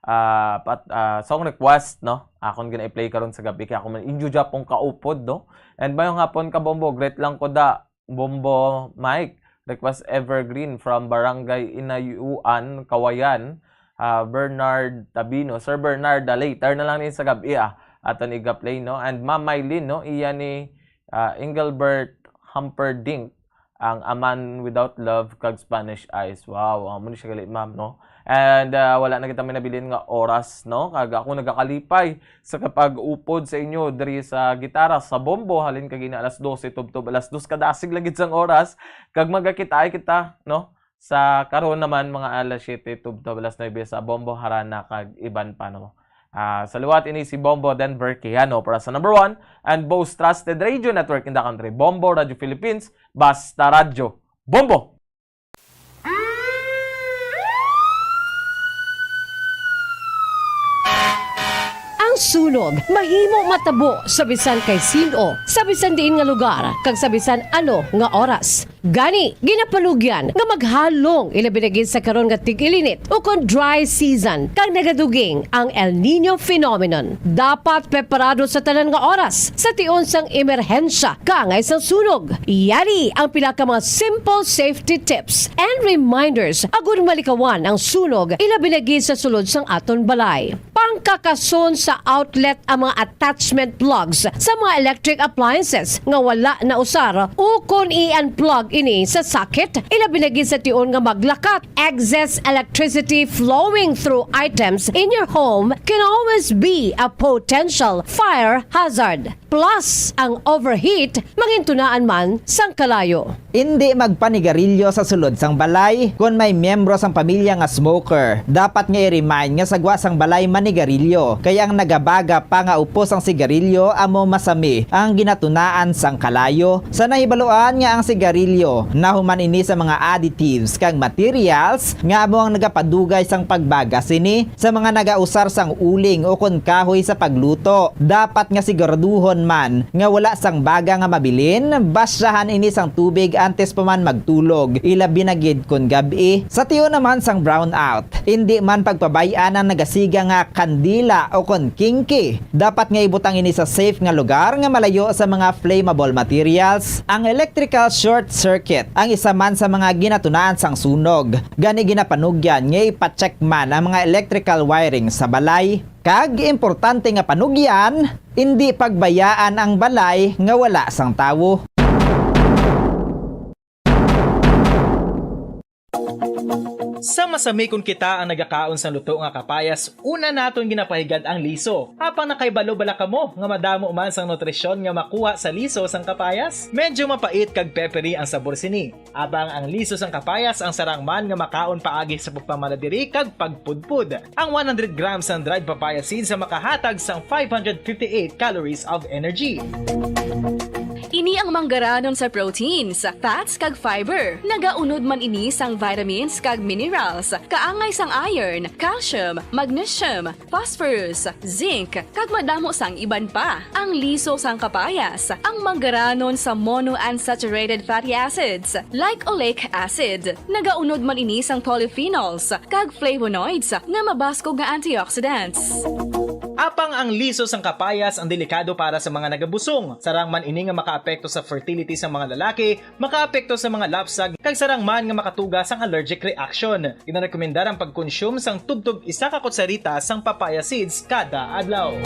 ah, pat-, ah, song request, no? Akon gina-play karon sa gabi kay ako man inyo japong kaupod, no? And mayong hapon ka, Bombo. Great lang ko da, Bombo Mike. Request Evergreen from Barangay Inayuan, Kawayan. Ah, Bernard Tabino. Sir Bernard, ah, later na lang ni sa gabi, ah. Aton iga-play, no? And Ma'am Mylene, no? Iya ni, ah, Engelbert Humperdinck, ang A Man Without Love kag Spanish Eyes. Wow, amo ni siya gali, ma'am, no? And, ah, wala na kita may nabilin nga oras, no? Kag ako nagakalipay sa kapag-upod sa inyo diri sa Gitara sa Bombo, halin kag ina alas dose tubtob alas dos, kadasig lang gid sang oras. Kag magakita-ay kita, no? Sa karon naman, mga alas siyete tubtob alas nuebe sa Bombo Harana kag iban pa, no? Ah, sa liwat ini si Bombo Denver Quijano para sa number one and most trusted radio network in the country, Bombo Radio Philippines, Basta Radyo. Bombo! Ang sunog mahimo matabo sa bisan kay sin-o, sa bisan diin nga lugar, kag sa bisan ano nga oras. Gani, ginapanugyan nga maghalong, ilabi na gid sa karon nga tig-ilinit ukon dry season, kag nagaduging ang El Niño phenomenon. Dapat preparado sa tanan nga oras sa tion sang emerhensya kaangay sang sunog. Yari ang pila ka mga simple safety tips and reminders agud malikawan ang sunog, ilabi na gid sa sulod sang aton balay. Pangkakason sa outlet ang mga attachment plugs sa mga electric appliances nga wala nausar, ukon i-unplug ini sa socket, ilabi na gid sa tion nga maglakat. Excess electricity flowing through items in your home can always be a potential fire hazard. Plus, ang overheat mangintunaan man sang kalayo. Indi magpanigarilyo sa sulod sang balay. Kon may miyembro sang pamilya nga smoker, dapat nga i-remind nga sa gwa sang balay manigarilyo, kay ang nagabaga pa nga upos sang sigarilyo amo masami ang ginatunaan sang kalayo. Sa nahibaluan nga ang sigarilyo nahuman ini sa mga additives kag materials nga amo ang nagapadugay sang pagbaga sini, sa mga nagausar sang uling ukon kahoy sa pagluto. Dapat nga siguraduhon man nga wala sang baga nga mabilin, basyahan ini sang tubig antes pa man magtulog, ilabi na gid kon gab-i. Sa tion naman sang brownout, indi man pagpabay-an ang nagasiga nga kandila ukon kingki. Dapat nga ibutang ini sa safe nga lugar nga malayo sa mga flammable materials. Ang electrical short circuit ang isa man sa mga ginatunaan sang sunog. Gani ginapanugyan nga ipa-check man ang mga electrical wiring sa balay. Kag importante nga panugyan, indi pagbayaan ang balay nga wala sang tawo. Sa masami kon kita ang nagakaon sang luto nga kapayas, una naton ginapahigad ang liso. Apang nakahibalo bala kamo nga madamo man sang nutrisyon nga makuha sa liso sang kapayas? Medyo mapait kag peppery ang sabor sini. Apang ang liso sang kapayas ang sarang man nga makaon paagi sa pagpamala diri kag pagpudpod. Ang one hundred grams sang dried papaya seeds ang makahatag sang five hundred fifty-eight calories of energy. Ini ang manggaranon sa proteins, fats, kag fiber. Nagaunod man ini sang vitamins kag minerals, kaangay sang iron, calcium, magnesium, phosphorus, zinc, kag madamo sang iban pa. Ang liso sang kapayas, ang manggaranon sa monounsaturated fatty acids, like oleic acid. Nagaunod man ini sang polyphenols kag flavonoids nga mabaskog nga antioxidants. Apang ang liso sang kapayas ang delikado para sa mga nagabusong. Sarang man ini nga makaapekto sa fertility sa mga lalaki, makaapekto sa mga lapsag, kag sarang man nga makatuga sang allergic reaction. Ginarekomendar ang pagkonsume sang tubtob isa ka kutsarita sang papaya seeds kada adlaw.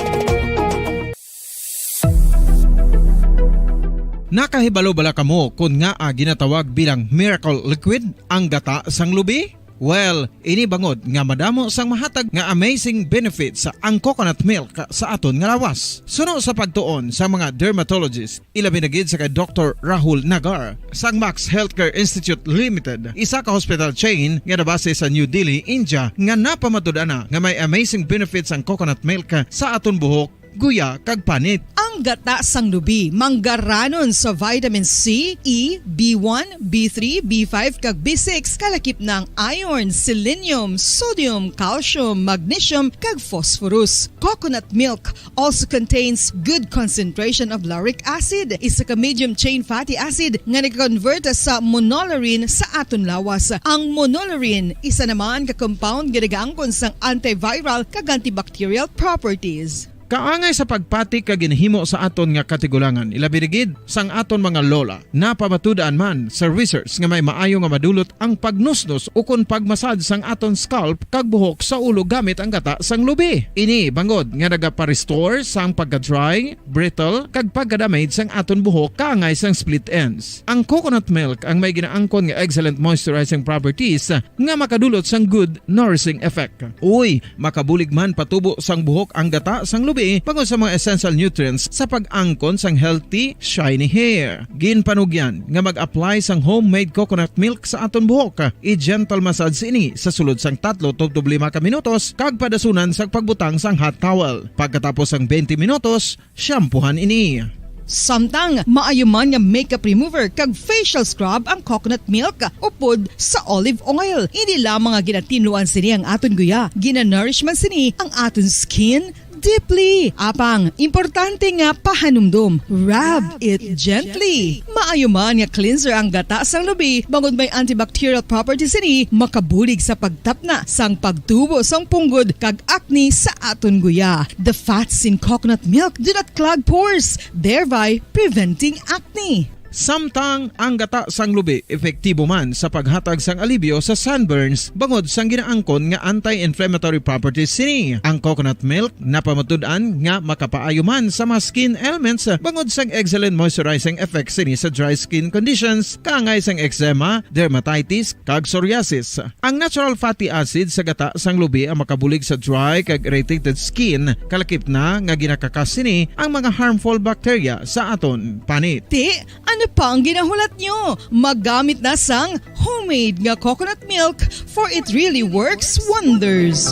Nakahibalo bala kamo kon ngaa ginatawag bilang miracle liquid ang gata sang lubi? Well, ini bangod nga madamo sang mahatag nga amazing benefits ang coconut milk sa aton nga lawas. Suno sa pagtuon sa mga dermatologist, ilabi na gid sa kay Doktor Rahul Nagar sang Max Healthcare Institute Limited, isa ka hospital chain nga nabase sa New Delhi, India, nga napamatud-an na nga may amazing benefits ang coconut milk sa aton buhok, guya, kag panit. Ang gata sang lubi manggaranon sa vitamin C, E, B one, B three, B five, kag B six, kalakip na ang iron, selenium, sodium, calcium, magnesium, kag phosphorus. Coconut milk also contains good concentration of lauric acid, isa ka medium chain fatty acid nga nag-convert sa monolaurin sa aton lawas. Ang monolaurin, isa naman ka compound nga nagaangkon sang antiviral kag antibacterial properties. Kaangay sa pagpati kag ginhimo sa aton nga katigulangan, ilabi na gid sang aton mga lola. Napamatud-an man sa research nga may maayo nga madulot ang pagnusnos ukon pagmasad sang aton scalp kag buhok sa ulo gamit ang gata sang lubi. Ini bangod nga nagapa-restore sang pagka-dry, brittle, kag pagka-damage sang aton buhok kaangay sang split ends. Ang coconut milk ang may ginaangkon nga excellent moisturizing properties nga makadulot sang good nourishing effect. Uy, makabulig man patubo sang buhok ang gata sang lubi bangod sa mga essential nutrients sa pag-angkon sang healthy, shiny hair. Ginpanugyan nga mag-apply sang homemade coconut milk sa aton buhok. I-gentle massage ini sa sulod sang tatlo tubtob lima ka minutos kag padasunan sa pagbutang sang hot towel. Pagkatapos sang twenty minutos, shampoohan ini. Samtang maayo man nga makeup remover kag facial scrub ang coconut milk upod sa olive oil. Hindi lamang nga ginatinluan sini ang aton guya, ginanourish man sini ang aton skin deeply. Apang, importante nga pahanumdom, rub it gently. Maayo man nga cleanser ang gata sang lubi, bangod may antibacterial properties sini, makabulig sa pagtapna sang pagtubo sang punggod kag acne sa aton guya. The fats in coconut milk do not clog pores, thereby preventing acne. Samtang ang gata sang lubi epektibo man sa paghatag sang alibyo sa sunburns bangod sang ginaangkon nga anti-inflammatory properties sini. Ang coconut milk napamatud-an nga makapaayo man sa mga skin ailments bangod sang excellent moisturizing effects sini sa dry skin conditions, kaangay sang eczema, dermatitis, kag psoriasis. Ang natural fatty acid sa gata sang lubi ang makabulig sa dry kag irritated skin, kalakip na nga ginakakas sini ang mga harmful bacteria sa aton panit. Ti, ano pa ang ginahulat nyo? Maggamit na sang homemade nga coconut milk, for it really works wonders.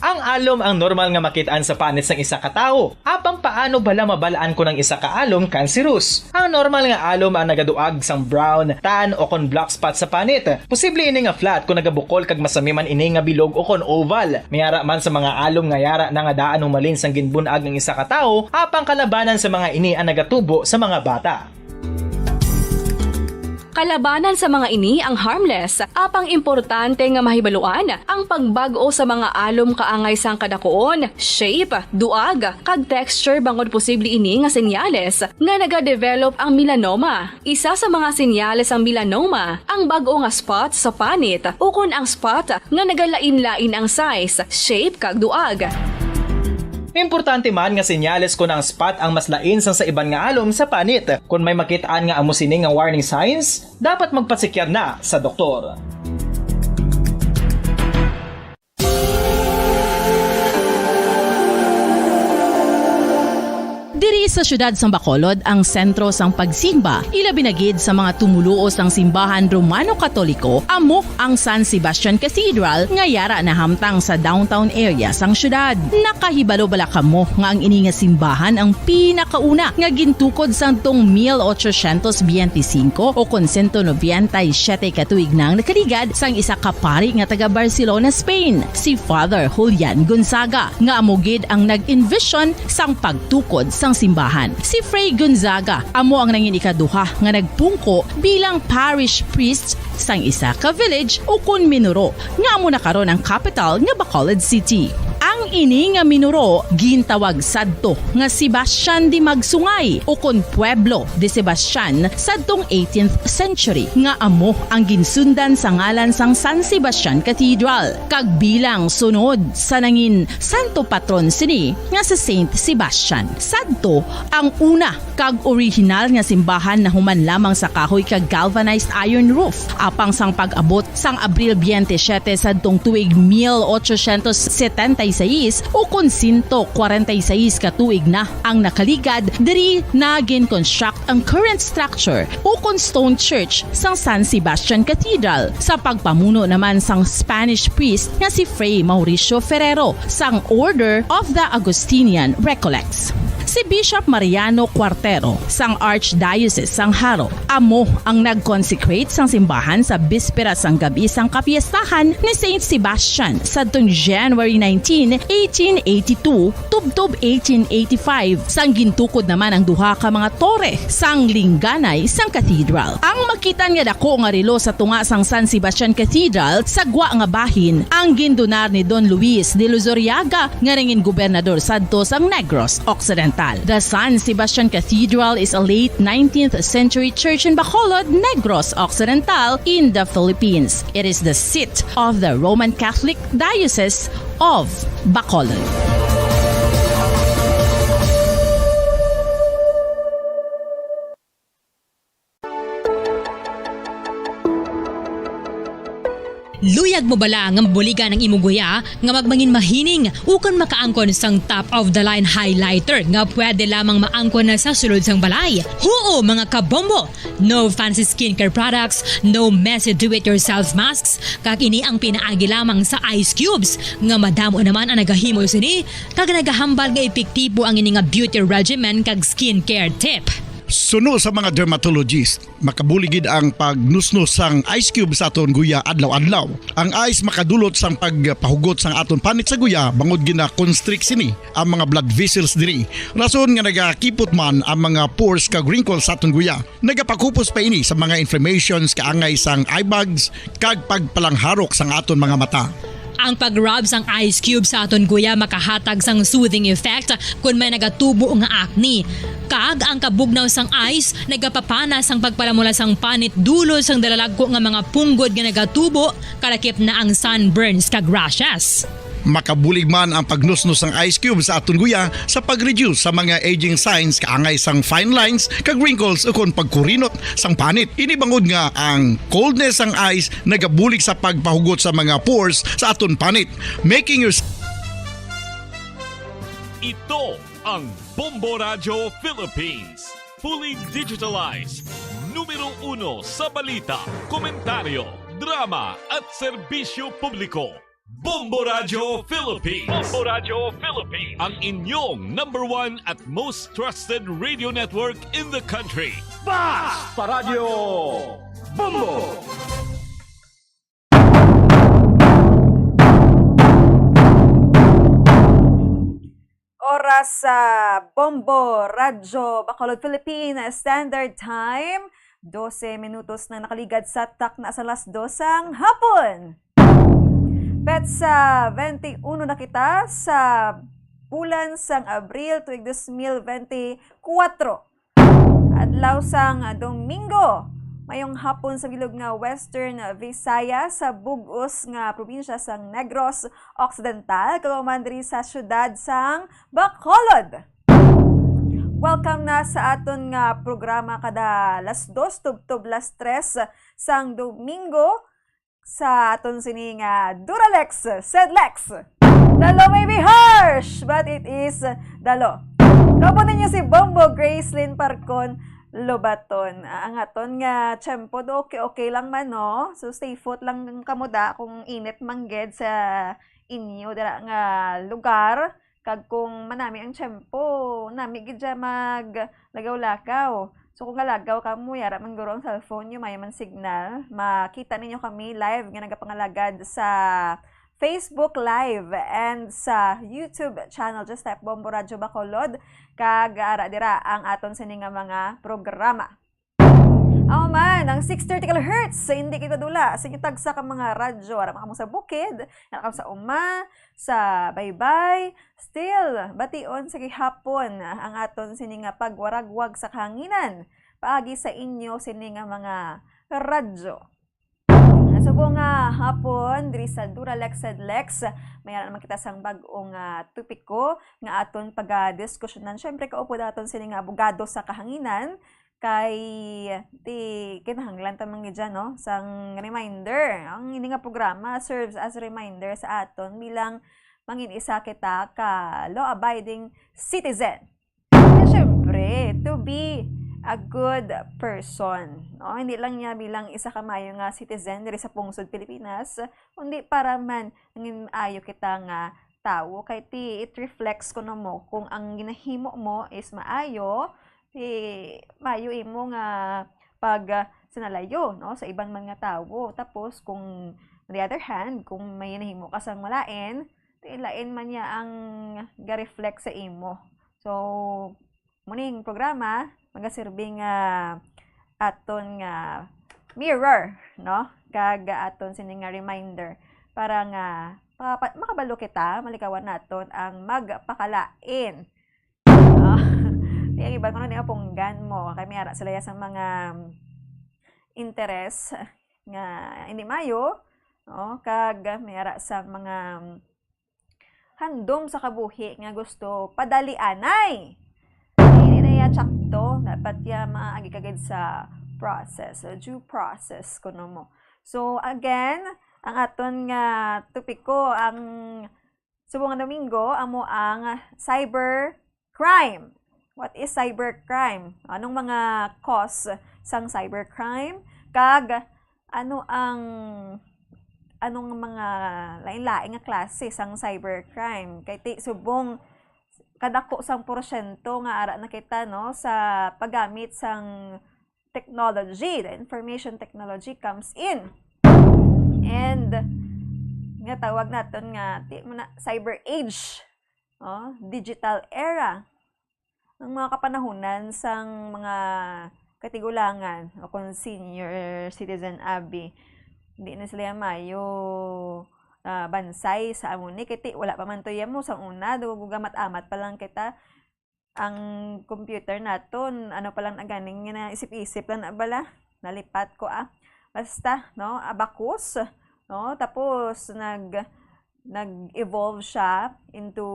Ang alom ang normal nga makit-an sa panit sang isa ka tawo. Apang paano bala mabal-an kon ang isa ka alom cancerous? Ang normal nga alom ang nagaduag sang brown, tan, o kon black spot sa panit. Posible ini nga flat kon nagabukol kag masami man ini nga bilog o kon oval. May ara man sa mga alom nga yara na nga daan humalin sang ginbun-ag ang isa ka tawo, apang kalabanan sa mga ini ang nagatubo sa mga bata. Kalabanan sa mga ini ang harmless, apang importante nga mahibaluan ang pagbag-o sa mga alom kaangay sang kadakuon, shape, duag, kag texture bangod posible ini nga senyales nga nagadevelop ang melanoma. Isa sa mga senyales sang melanoma ang bag-o nga spot sa panit ukon ang spot nga nagalain-lain ang size, shape, kag duag. Importante man nga senyales kon ang spot ang mas lain sang sa iban nga alom sa panit. Kon may makit-an nga amo sini nga warning signs, dapat magpasikyar na sa doktor. Diri sa siyudad sang Bacolod ang sentro sang pagsimba, ilabi na gid sa mga tumoluo sang simbahan Romano-Katoliko, amo ang San Sebastian Cathedral nga yara nahamtang sa downtown area sang siyudad. Nakahibalo bala kamo nga ang ini nga simbahan ang pinakauna nga gintukod sang tong mil ochocientos biyente singko o kon sento nobenta y siyete ka tuig nang nakaligad sang isa ka pari nga taga Barcelona, Spain, si Father Julian Gonzaga, nga amo gid ang nag-envision sang pagtukod sang simbahan. Si Fray Gonzaga amo ang nangin ikaduha nga nagpungko bilang parish priest sang isa ka village ukon minuro nga amo na karon ang kapital nga Bacolod City. Ang Ini nga minuro gintawag sadto nga Sebastian de Magsungay ukon Pueblo de Sebastian sadtong eighteenth century, nga amo ang ginsundan sa ngalan sang San Sebastian Cathedral, kag bilang sunod sa nangin santo patron sini nga si Saint Sebastian. Sadto ang una kag orihinal nga simbahan nahuman lamang sa kahoy kag galvanized iron roof, apang sang pag-abot sang Abril twenty-seven sadtong tuig mil ochocientos setenta y seis, ukon sento kwarenta y seis ka tuig na ang nakaligad, diri na gin-construct ang current structure ukon stone church sang San Sebastian Cathedral, sa pagpamuno naman sang Spanish priest nga si Fray Mauricio Ferrero sang Order of the Augustinian Recollects. Si Bishop Mariano Cuartero sang Archdiocese sang Jaro amo ang nag-consecrate sang simbahan sa bispera sang gab-i sang kapiestahan ni Saint Sebastian sadtong January nineteen, eighteen eighty-two, tubtob eighteen eighty-five, sang gintukod naman ang duha ka mga tore sang lingganay sang cathedral. Ang makitan nga dako nga relo sa tunga sang San Sebastian Cathedral sa gwa nga bahin ang gindunar ni Don Luis de Luzuriaga, nga nangin gobernador sadto sang Negros Occidental. The San Sebastian Cathedral is a late nineteenth century church in Bacolod, Negros Occidental, in the Philippines. It is the seat of the Roman Catholic Diocese of Bacolod. Luyag mo bala nga mabuligan ang imo guya nga magmangin mahining ukon makaangkon sang top of the line highlighter nga pwede lamang maangkon na sa sulod sang balay? Huo, mga kabombo! No fancy skincare products, no messy do-it-yourself masks, kag ini ang pinaagi lamang sa ice cubes nga madamo naman ang nagahimo sini kag nagahambal nga epektibo ang ini nga beauty regimen kag skincare tip. Suno sa mga dermatologist, makabulig gid ang pagnusnos sang ice cube sa aton guya adlaw-adlaw. Ang ice makadulot sang pagpahugot sang aton panit sa guya bangod gina-constrict sini ang mga blood vessels diri, rason nga nagakipot man ang mga pores kag wrinkles sa aton guya. Nagapakupos pa ini sa mga inflammations kaangay sang eye bags kag pagpalangharok sang aton mga mata. Ang pag-rub sang ice cube sa aton guya makahatag sang soothing effect kon may nagatubo nga acne. Kag ang kabugnaw sang ice nagapapana sang pagpalamula sang panit dulot sang dalalagko nga mga punggod nga nagatubo, kalakip na ang sunburns kag rashes. Makabulig man ang pagnusnos sang ice cube sa aton guya sa pag-reduce sa mga aging signs kaangay sang fine lines kag wrinkles ukon pagkurinot sang panit. Ini bangod nga ang coldness sang ice nagabulig sa pagpahugot sa mga pores sa aton panit, making your Ito ang Bombo Radyo Philippines. Fully digitalized. Numero uno sa balita, komentaryo, drama, at serbisyo publiko. Bombo Radyo Philippines. Bombo Radyo Philippines. Ang inyong number one at most trusted radio network in the country. Basta Radyo Bombo! Oras sa Bombo Radyo Bacolod Philippine Standard Time, dose minutos na nakaligad sa takna sa alas dos sang hapon. Petsa twenty-uno na kita sa bulan sang Abril, tuig dos mil benti kuwatro. Adlaw sang Domingo. Mayong hapon sa bilog nga Western Visayas, sa bug-os nga probinsya sang Negros Occidental, kag man diri sa siyudad sang Bacolod. Welcome na sa aton nga programa kada alas dos tubtob alas tres sang Domingo. Sa aton sini nga Duralex, Sedlex. The law may be harsh, but it is the law. Kaupod ninyo si Bombo Gracelyn Parcon Lobaton. Ah, ang aton nga tiyempo do okay-okay lang man, no? So stay put lang kamo da kung init man gid sa inyo dira nga lugar. Kag kung manami ang tiyempo, nami gid siya maglagaw-lagaw. So, kung galagaw kamo, yara man guro ang cellphone niyo, may man signal. Makita ninyo kami live nga nagapangalagad sa Facebook Live and sa YouTube channel. Just type Bombo Radyo Bacolod. Kag ara dira ang aton sini nga mga programa. Amo man ang six thirty kilohertz, hindi kayo kadula sa inyong tagsa ka mga radyo. Ara man kamo sa bukid, ara kamo sa uma, sa baybay, still, bation sa gihapon ang aton sini nga pagwaragwag sa kahanginan paagi sa inyo sini nga mga radyo. Subong nga hapon, diri sa Duralex Sedlex, may ara naman kita sang bag-ong, ah, topiko nga aton pagadiskusyonan. Syempre, kaupod aton sini nga abogado sa kahanginan, kay ti kinahanglan ta man gid dyan, no, sang reminder. Ang ini nga programa serves as reminder sa aton bilang mangin isa kita ka law-abiding citizen. And syempre, to be a good person, no? Hindi lang niya bilang isa ka maayo nga citizen diri sa pungsod Pilipinas, kundi para man mangin maayo kita nga tawo. Kay ti, it reflects kuno mo kung ang ginahimo mo is maayo, ti, maayo imo nga pag, ah, sinalayo, no, sa iban man nga tawo. Tapos, kung on the other hand, kung may nahimo ka sang malain, ti lain man niya ang ga-reflect sa imo. So, muning programa, magaserbi nga aton nga mirror, no? Kag aton sini nga reminder para nga maka-, makabalo kita, malikawan naton ang magpakalain. Ah, di ang iban kuno, di mapunggan mo. Kay may ara sila ya sa mga interes nga hindi maayo, no? Kag may ara sa mga handom sa kabuhi nga gusto padalianay. Hindi na ya tsakto. Dapat ya maagi ka gid sa process, sa due process, kuno mo. So, again, ang aton nga topiko, ang subong nga Domingo, amo ang cyber crime. What is cyber crime? Anong mga cause sang cyber crime? Kag ano ang, anong mga lain-lain nga klase sang cyber crime? Kay ti, subong kadako sang porsyento nga ara na kita, no, sa paggamit sang technology, the information technology comes in. And nga tawag naton nga, ti mo na, cyber age, oh, digital era. Ang mga kapanahunan sang mga katigulangan o kung senior citizen abi, hindi na sila maayo, ah, bansay sa amo ni, kay ti wala pa man to ya mo sang una, dugamat-amat pa lang kita. Ang computer naton, ano pa lang na ganing nga isip-isip lang na bala, nalipat ko, ah. Basta, no, abacus, no, tapos nag-, nag-evolve siya into,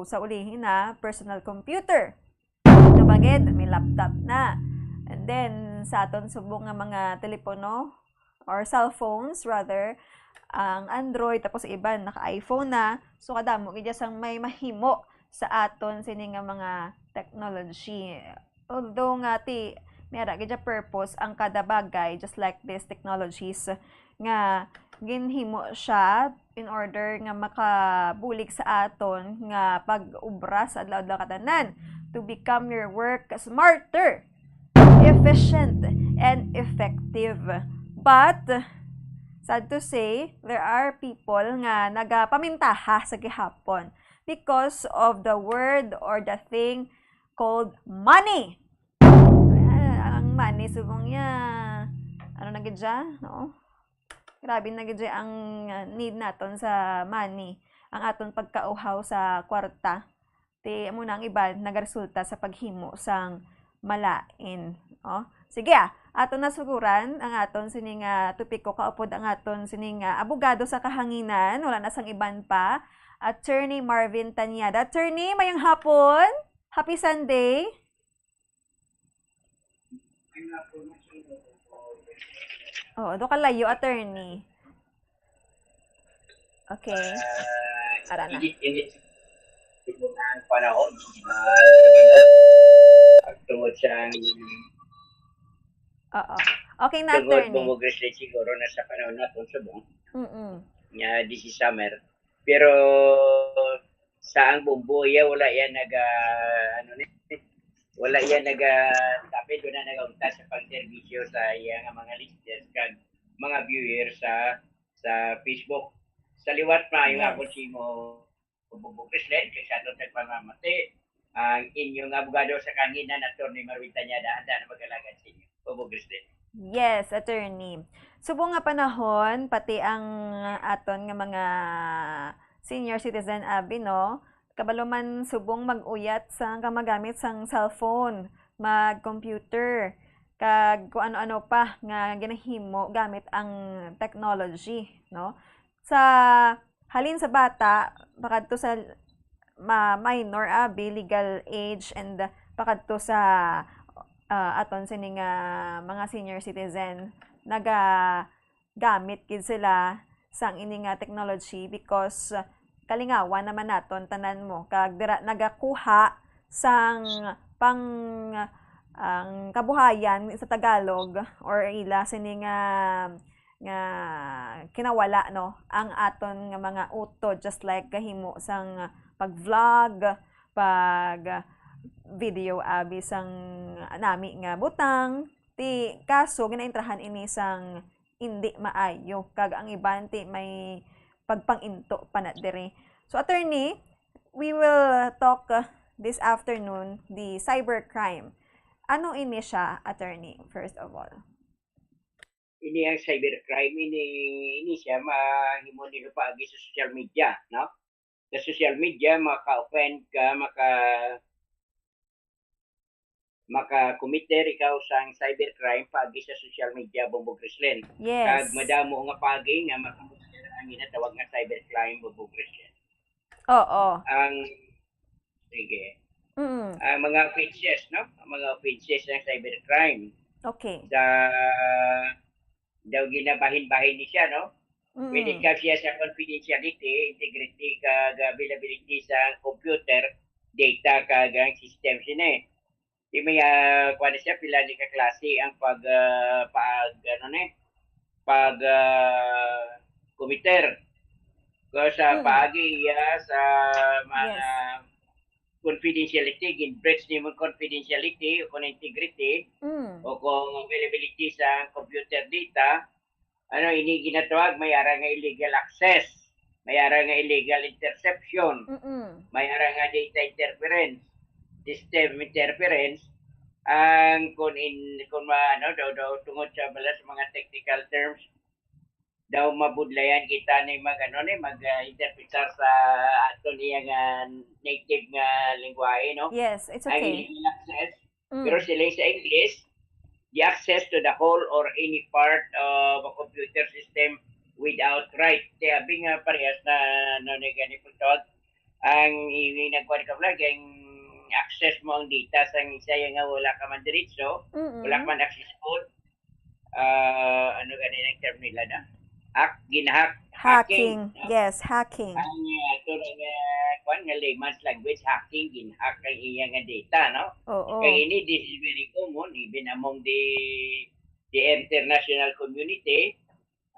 sa ulihi na, personal computer. Ito pa gid, may laptop na. And then, sa aton subong nga mga telepono, or cell phones, rather, ang Android, tapos iban, naka-iPhone na. So, kadamo gid sang may mahimo sa aton sini nga mga technology. Although nga ti, may ara gid siya purpose ang kada bagay, just like these technologies, nga ginhimo siya in order nga makabulig sa aton nga pag-ubra sa adlaw-adlaw katanan, to become your work smarter, efficient, and effective. But, sad to say, there are people nga nagapamintaha sa gihapon because of the word or the thing called money. Ah, ang money, subong niya, ano na gid siya, no? Grabe na gid siya ang, ah, need naton sa money, ang aton pagkauhaw sa kwarta. Ti, amo na ang iban nagaresulta sa paghimo sang malain. Oh. Sige, ah, aton na suguran ang aton sini nga topiko, kaupod ang aton sini nga abogado sa kahanginan, wala na sang iban pa, Attorney Marvin Tañada. Attorney, mayong hapon. Happy Sunday. Oo, do ka layo, attorney. Okay. Ara na. Hindi, hindi. Ang panahon, ah, tungod sa Oo. Okay na, tungod attorney. Bumugres na siguro na sa panahon na kung subong. Mm-mm. Nga, this is summer. Pero sa ang bumbo, iya, wala yan nag, ah, ano ni, wala yan nag, ah, tapit, wala nagauntat sa pagserbisyo sa iya nga mga listeners kag mga viewers sa, sa Facebook. Sa liwat, maayong Yes. hapon sa imo, Bubog Grislen, kay sa aton nagpamamati, ang inyong abogado sa kanginan, Attorney Marvin Tañada, handa na mag-alagad sa inyo. Bubog Grislen. Yes, attorney. Subong nga panahon, pati ang aton nga mga senior citizen, abi, no? Kabalo man subong mag-uyat sa kamagamit sang cellphone, mag-computer, kag kung ano-ano pa nga ginahimo gamit ang technology, no? Sa halin sa bata, pakadto sa ma-, minor, abi, legal age, and pakadto sa, ah, aton sini nga mga senior citizen, nagagamit gid sila sang ini nga technology because kalingawan naman naton tanan mo, kag dira nagakuha sang pang, ang kabuhayan sa Tagalog or ila sini nga, nga kinawala, no, ang aton nga mga utod, just like gahimo sang pag-vlog, pag video, abi, sang nami nga butang. Ti kaso ginaintrahan ini sang indi maayo, kag ang iban ti may pagpang-into pa na diri. So, attorney, we will talk, uh, this afternoon, the cybercrime. Ano ini siya, attorney, first of all? Ini ang cybercrime, ini, ini siya mahimo nila paagi sa social media, no? Sa social media, maka-offend ka, maka, maka-committer ikaw sang cybercrime paagi sa social media, Bongbong Grislen. Kag Yes. madamo nga paagi nga maka-committer ang ginatawag nga cybercrime, Bongbong Grislen. Oo. Ang, sige, Mm. Ang mga offenses, no? Ang mga offenses ng cybercrime. Okay. Sa, daw ginabahin-bahin ni siya, no? Pwede Mm. ka siya sa confidentiality, integrity, kag availability sa computer, data, kag ang system sini. Di may, ah, kuwan na siya, pila ni ka klase ang pag, ah, pag, ano ni, pag, ah, committer. Ko sa Mm. paagi iya sa mga Yes. confidentiality, gin-breach nimo ang confidentiality o kung integrity, Mm. o kung availability sa computer data, ano, ini ginatawag, may ara nga illegal access, may ara nga illegal interception, Mm-mm. may ara nga data interference, system interference, ang kung in, kung ma-, ano, daw, daw, tungod sa bala sa mga technical terms, daw mabudlayan kita ni mag, ano, ni mag, ah, interpretar sa aton iya nga native nga lingwahe, no? Yes, it's Ang okay. illegal access, Mm. pero sila sa English, the access to the whole or any part of a computer system without right. Kaya abi nga parehas na, ano, ni gani pagtawag, ang ini nagkuan ka vlog, ang access mo ang data sa isa nga wala ka man diretso, wala ka Mm-mm. man access code, ah, ano gani ang term nila na? Hack, gin-hack, hacking, Hacking. no? Yes, hacking. Ang, ah, ato nga, ah, kuwan nga layman's language, hacking, gin-hack ang iya nga data, no? Oo. Kay ini, this is very common, even among the, the international community,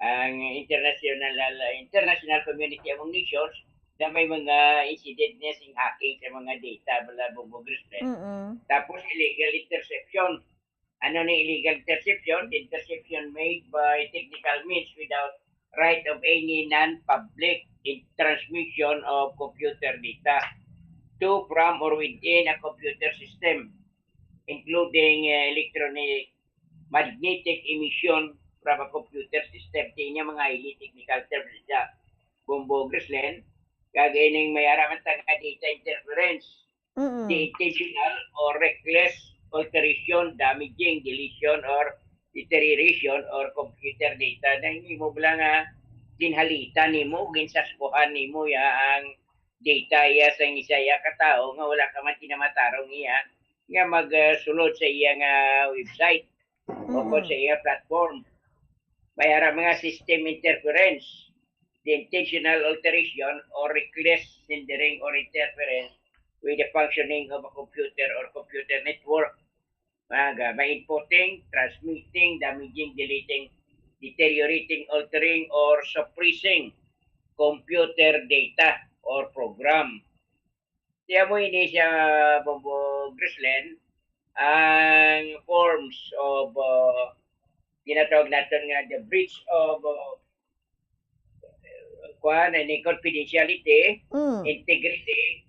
ang international, international community among nations, na may mga incident niya sing hacking sa mga data, bala, Bongbong Grislen. Mm-mm. Tapos illegal interception. Ano ni illegal interception? Interception made by technical means without right of any non-public in transmission of computer data to, from, or within a computer system, including, uh, electronic magnetic emission from a computer system. Ti niya mga highly technical terms siya, Bongbong Grislen. Kag ining may ara man ta nga data interference, Mm-mm. the intentional or reckless alteration, damaging, deletion, or deterioration or computer data na hindi mo bala nga ginhalitan nimo, ginsaskuhan nimo ya ang data ya sa isa ya ka tawo nga wala ka man tinamatarong iya nga magsulod sa iya nga website o kon Mm-mm. sa iya platform. May ara mga system interference, the intentional alteration or reckless hindering or interference with the functioning of a computer or computer network. Mga may inputting, transmitting, damaging, deleting, deteriorating, altering, or suppressing computer data or program. Kaya mo ini siya, Bongbong Grislen, ang forms of, uh, ginatawag naton nga the breach of, uh, kuan, any confidentiality, Mm. integrity,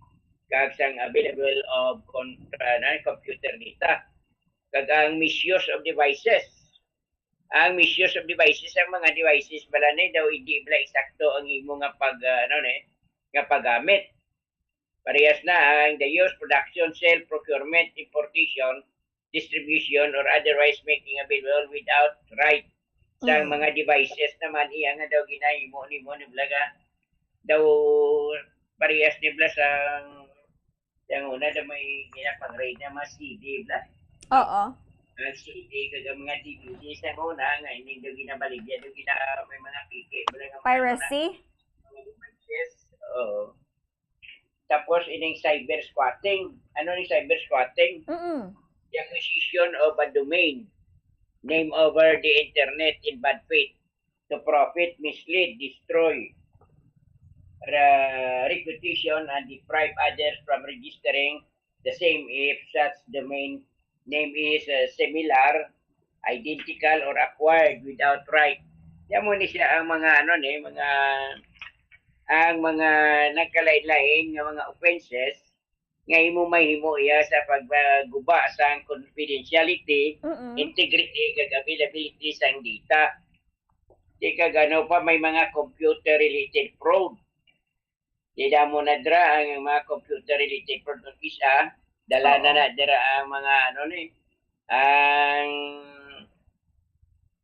kag sang available of contra-, na, computer data. Kag ang misuse of devices. Ang misuse of devices, ang mga devices bala ni daw hindi bala eksakto ang imo nga pag, ah, ano ni, nga paggamit. Parehas na ang the use, production, sale, procurement, importation, distribution, or otherwise making available without right sa Mm. mga devices naman iya nga daw ginahimo nimo ni bala nga daw parehas ni bala sa, yang una daw may ginapang-raid na mga C D bala. Oo. Ang C D kag ang mga D V D sa una nga hindi daw ginabaligya, daw gina-, may mga piki bala nga mga Piracy? Mga devices. Oo. Tapos ining cyber squatting. Ano ni cyber squatting? Mm-mm. The acquisition of a domain name over the internet in bad faith to profit, mislead, destroy, ra-, reputation, and deprive others from registering the same if such domain name is, uh, similar, identical, or acquired without right. Yan mo ni siya ang mga, ano ni, mga, ang mga nagkalain-lain nga mga offenses nga imo mahimo iya sa pagguba sang confidentiality, Mm-mm. integrity, kag availability sang data. Di kag ano pa, may mga computer-related fraud. Di damo na dira ang mga computer-related fraud. Kung isa, dala na Oo. na dira ang mga ano ni, ang,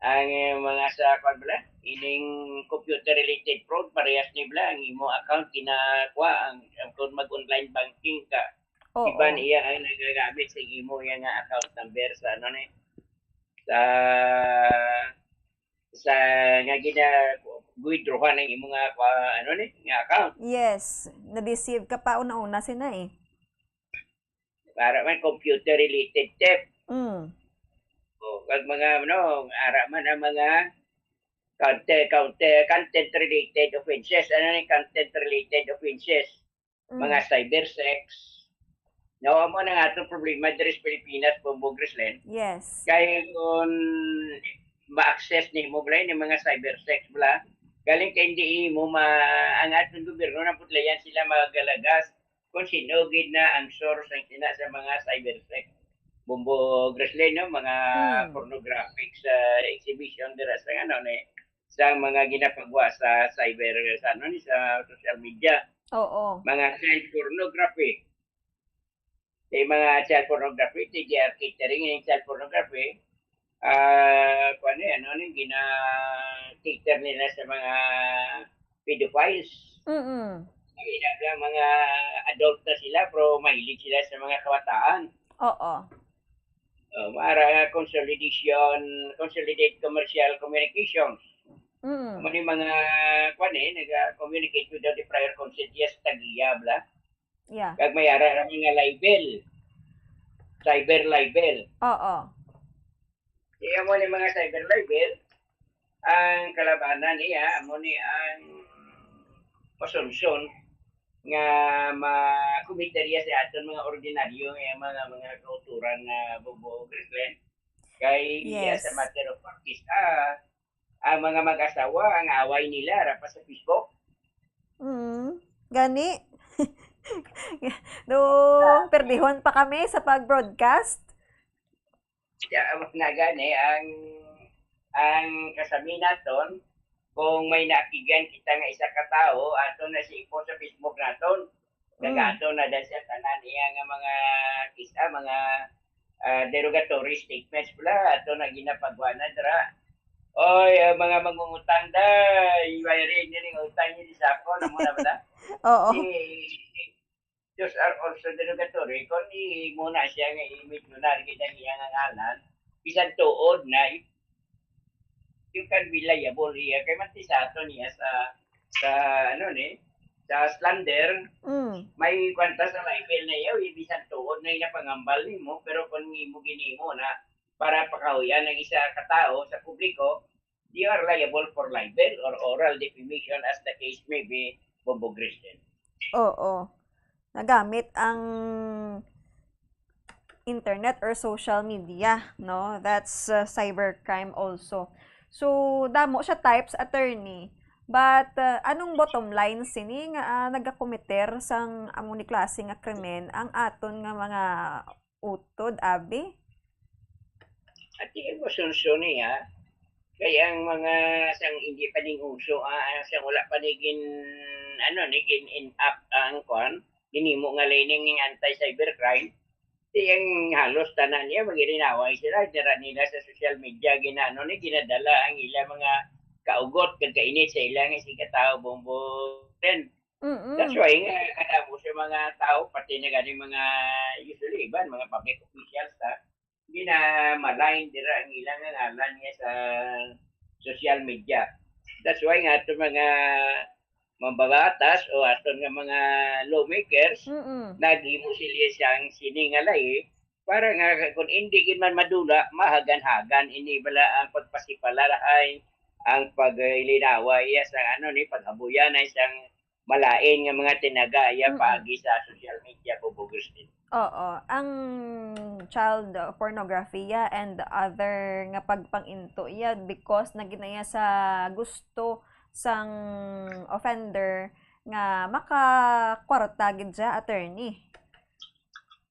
ang, eh, mga sa, kwan bala, ining computer-related fraud, parehas ni bala, ang imo account, kinakuha, ang, ang kung mag-online banking ka, Oo. iban iya ang nagagamit sa imo iya nga account number sa, ano ni, sa, sa nga gina-, withdrawhan ang imo nga, kwa-, ano ni, nga account. Yes, na-deceive ka pa una-una sina eh. Para man computer-related theft. Mm. O, kag mga, ano, ara man ang mga content, content, content-related offenses. Ano ni content-related offenses? Mm. Mga cyber sex. No, amo na nga atong problema diri sa Pilipinas, Bombo Grislen. Yes. Kay kung ma-access nimo bala ni mga cyber sex bala, galing kay hindi mo ma-, ang atong gobyerno na putlayan sila magalagas kung sino gid na ang source ang sina sa mga cyber sex. Bombo Grislen, no, mga Mm. pornographic sa exhibition dira sa ano ni, sa mga ginapagwa sa cyber, sa ano ni, sa social media. Oo. Mga child pornography. Sa mga child pornography, T D R catering, yung child pornography, ah, kung ano yan, ano yung gina-cater nila sa mga pedophiles. Mm-mm. Yung mga adult na sila, pero mahilig sila sa mga kabataan. Oo. Oh, mara nga consolidation, consolidate commercial communications. Mm. Amo ni mga, kwan eh, naga-communicate without the prior consent, yes, tagiya, bla. Yeah. Kag may ara ra mga libel. Cyber libel. Oo. Iya mo ni mga cyber libel, ang kalabanan niya, amo ni ang masunson nga makometer iya sa aton mga ordinaryo nga mga, mga kauturan nga bubo, Grislen. Kay iya Yes. sa matter of practice, ah, ang mga mag-asawa, ang away nila, ra pa sa Facebook. Mm. Gani. Do, Ah. perdihon pa kami sa pag-broadcast. Kaya, amo na gani, ang, ang kasami naton, kung may nakigan kita nga isa ka tawo, ato na si ipo sa Facebook naton. Mm. Nagato na dahil sa tanan iya nga mga kis-, ah, mga, ah, derogatory statements pala, ato na ginapagwa na dira. Oy, ah, mga mangungutang, day, wala rin yun yung utang yun sa ako, ano mo na ba na? Oo. Eh, those are also derogatory. Kung i-, mo na siya nga i-, medyo nargid ang iyang ngalan, bisan tuod na, you can be liable here. Kay man ti sa ato niya sa, sa, ano ni, sa slander, Mm. may kwanta sa libel na iya, eh, bisan tuod na yung napangambal nimo, pero kung imo ginimo na para pakahuyan ang isa ka tawo sa publiko, you are liable for libel or oral defamation as the case may be, Bombo Grislen. Oo. Nagamit ang internet or social media, no? That's, uh, cybercrime also. So, damo siya types, attorney. But, uh, anong bottom line sini nga, ah, nagakometer sang amo ni klase nga krimen ang aton nga mga utod, abi? At imo sunsun niya, Kay ang mga sang hindi pa ning uso, ah, sang wala pa ni gin, ano, ni gin enact ang kwan, ginhimo nga law ning anti-cybercrime, di ang halos tanan niya, mag-irinaway sila, dira nila sa social media, ginano ni, ginadala ang ila mga kaugot kag kainit sa ila nga isigkatawo, Bombo Ren. Mm-mm. That's why nga kadamo sa mga tao, pati na gani mga, usually iban, mga public officials, ha, ginamalign dira ang ilang ngalan niya sa social media. That's why nga ato mga mambabatas o aton nga mga lawmakers, Mm-mm. naghimo sila sang sini nga lahi para nga kung hindi gid man madula, mahagan-hagan ini bala ang pagpasipalahay, ang pag-ilinawa iya sang ano ni paghabuyan ay sang malain nga mga tinaga iya Mm-mm. paagi sa social media, Bobo Christine. Oo, ang child pornography ya and other nga pagpang-into ya because nagina iya sa gusto sang offender nga makakwarta gid siya, attorney.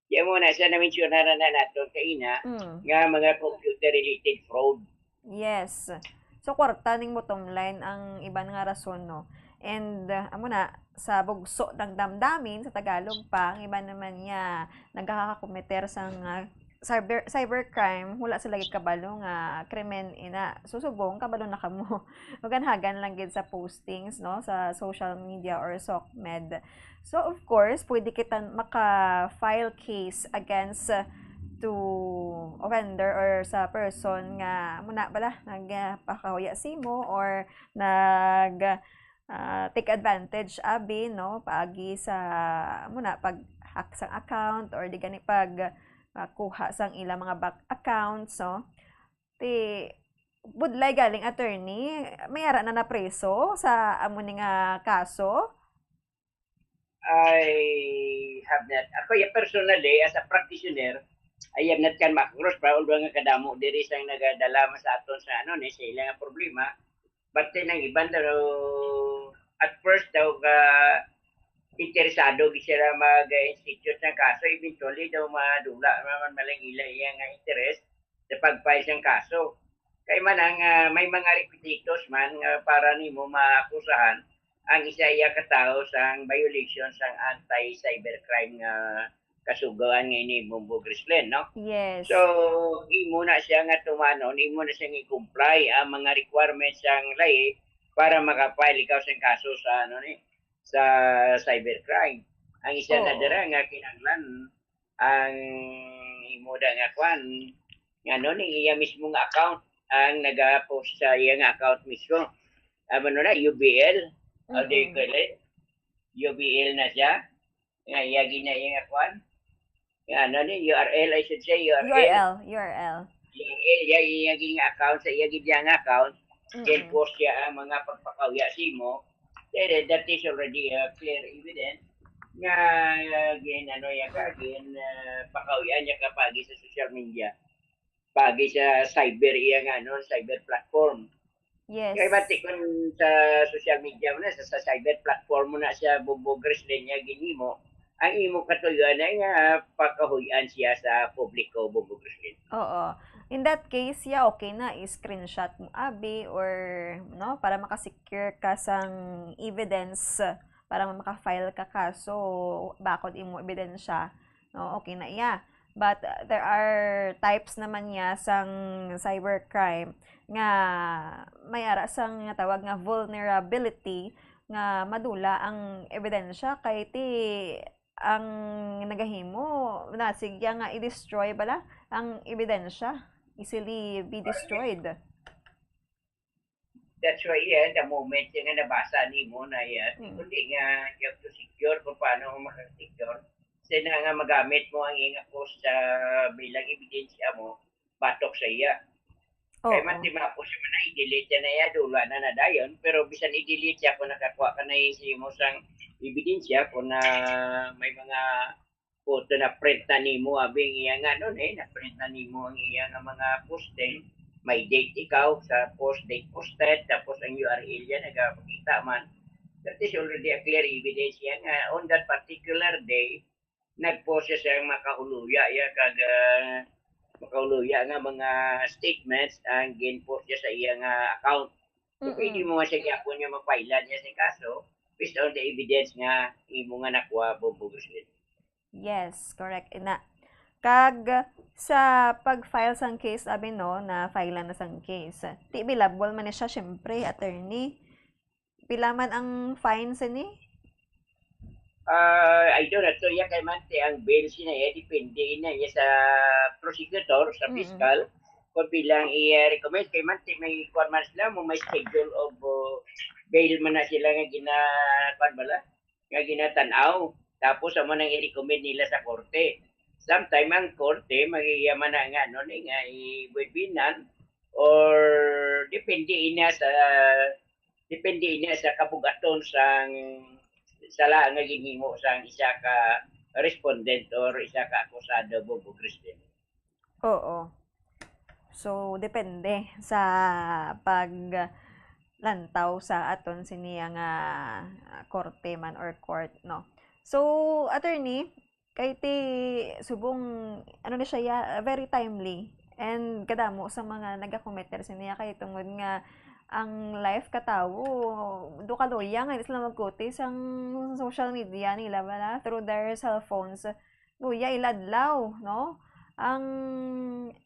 Kaya mo na siya na-mention na na nato kaina Mm. nga mga computer-related fraud. Yes. So, kwarta ning bottom line ang iban nga rason, no? And, uh, amo na, sa bugso ng damdamin, sa Tagalog pa, ang iban naman niya nagkakakometer sang, uh, cyber, cybercrime, wala sila gid kabalo nga krimen ina. So, subong, kabalo na kamo. Maganhagan lang gid sa postings, no, sa social media or SOCMED. So, of course, pwede kita maka-file case against, uh, to offender or sa person nga muna bala nagpakahuya simo or nag, ah, take advantage abi, no, paagi sa muna pag-hack sang account or di gani pag, ah, kuha sang ilang mga bank accounts, no. Ti budlay galing, attorney, may ara na napreso sa amo ni nga kaso? I have not. Ako, yeah, personally, as a practitioner, I have not come across pa, although nga kadamo diri sang nagadala man sa aton sa ano ni sa ila nga problema. But then ang iban daw, at first daw ka interesado gid sila mag-institute ng kaso, eventually daw madula naman malangila iya nga interest sa pag-file siyang kaso. Kay man ang, ah, may mga repetitos man nga para nimo maakusahan ang isa iya ka tawo sang violation sang anti-cybercrime nga kasugoan nga ini, Bombo Grislen, no? Yes. So, imo na siya nga tumanon, imo na siya i-comply ang mga requirements sang lahi para maka-file ikaw sang kaso sa, ano ni, sa cybercrime. Ang isa na Oo. dira nga kinahanglan ang imo da nga kwan, nga ano ni iya mismo nga account ang nagapost sa iya nga account mismo. Ano na, U B L? How do you Mm-mm. call it? U B L na siya. Nga iya gina iya nga kwan. Nga ano ni, U R L, I should say, U R L. U R L, U R L. U R L, iya, iya gina account sa iya gid nga account. Then Mm-mm. post siya ang mga pagpakauya sa imo. Then, eh, that is already a clear evidence nga, uh, gin, ano, yan ka, gin, uh, pakauyan niya ka pagi sa social media, pagi sa cyber, iya nga, ano, cyber platform. Yes. Kay bati kun sa social media mo na, sa, sa cyber platform mo na siya, Bombo Grislen, niya ginhimo, ang imo katuyoan ay nga pagkahuyan siya sa publiko, Bombo Grislen. Oo. In that case, yeah, okay na, i-screenshot mo, abi, or, no, para makasecure ka sang evidence, para maka-file ka kaso, bakod imo ebidensya, no, okay na iya. But, uh, there are types naman niya sang cybercrime nga may ara sang nga tawag nga vulnerability nga madula ang ebidensya kay ti ang nagahimo, nasigya nga i-destroy bala ang ebidensya, easily be destroyed. That's why, yeah, the moment nga nabasa nimo na, yeah, Mm. kundi nga you have to secure kung paano mo makasecure. Sa na nga magamit mo ang iyang post sa bilang ebidensya mo, batok sa iya. Kay Oo. man, di mapos man na i-delete yan na iya, dula na na dayon. Pero bisan i-delete siya kung nakakuha ka na yung sa imo sang ebidensya, kung na may mga photo na print na nimo, abi ang iya nga nun, eh, na-print na nimo ang iya nga mga posting. May date ikaw sa post, date posted, tapos ang U R L yan, nagapakita man. That is already a clear evidence yan nga on that particular day, nag-post siya sa iyang makahuluya, ya, kag, ah, makauluya nga mga statements ang gin-post niya sa iya nga account. So, pwede Mm-mm. mo nga siya gyapon nga mapailan niya sa kaso based on the evidence nga imo nga nakuha, Bobo Grislin. Yes, correct. Ina, kag sa pag-file sang case, abi, no, na file na sang case. Ti billable man ni siya, syempre, attorney. Pila man ang fine sini? Ah, I don't know. So, iya kay man ti ang bail sina iya, depende na iya sa prosecutor, sa Mm. Fiscal, kung pila ang iya recommend. Kay man ti may kuwan man sila, mo may schedule of, uh, bail man na sila nga gina-, kuwan bala, nga ginatan-aw. Tapos, amo nang i-recommend nila sa korte. Sometime ang korte, magiya man na nga, ano, ni, nga i-, would be none, or depende ina sa, depende ina sa kabugaton sang sala nga ginhimo sang isa ka respondent or isa ka akusado, Bobo Grislin. Oo. So, depende sa paglantaw sa aton siniya nga, ah, korte man or court, no? So, attorney, kay ti subong, ano ni siya, ya, very timely. And kadamo sa mga nagakometer siniya kay tungod nga ang life ka tawo, do ka luya nga hindi sila magkuti sang social media nila bala through their cell phones. Luya ila adlaw, no? Ang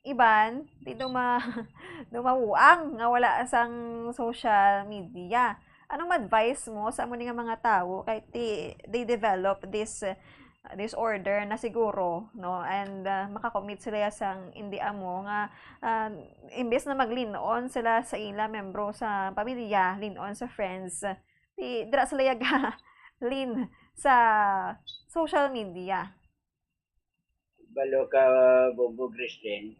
iban, di duma-, dumabuang nga wala sang social media. Anong advice mo sa amo ni nga mga tawo kay ti, they develop this, uh, disorder na siguro, no? And, uh, makakommit sila sang hindi amo nga, uh, imbes na maglin-on sila sa ila membro sa pamilya, lin-on sa friends, di, dira sila yaga lin sa social media. Balo ka, Bobo Grislin,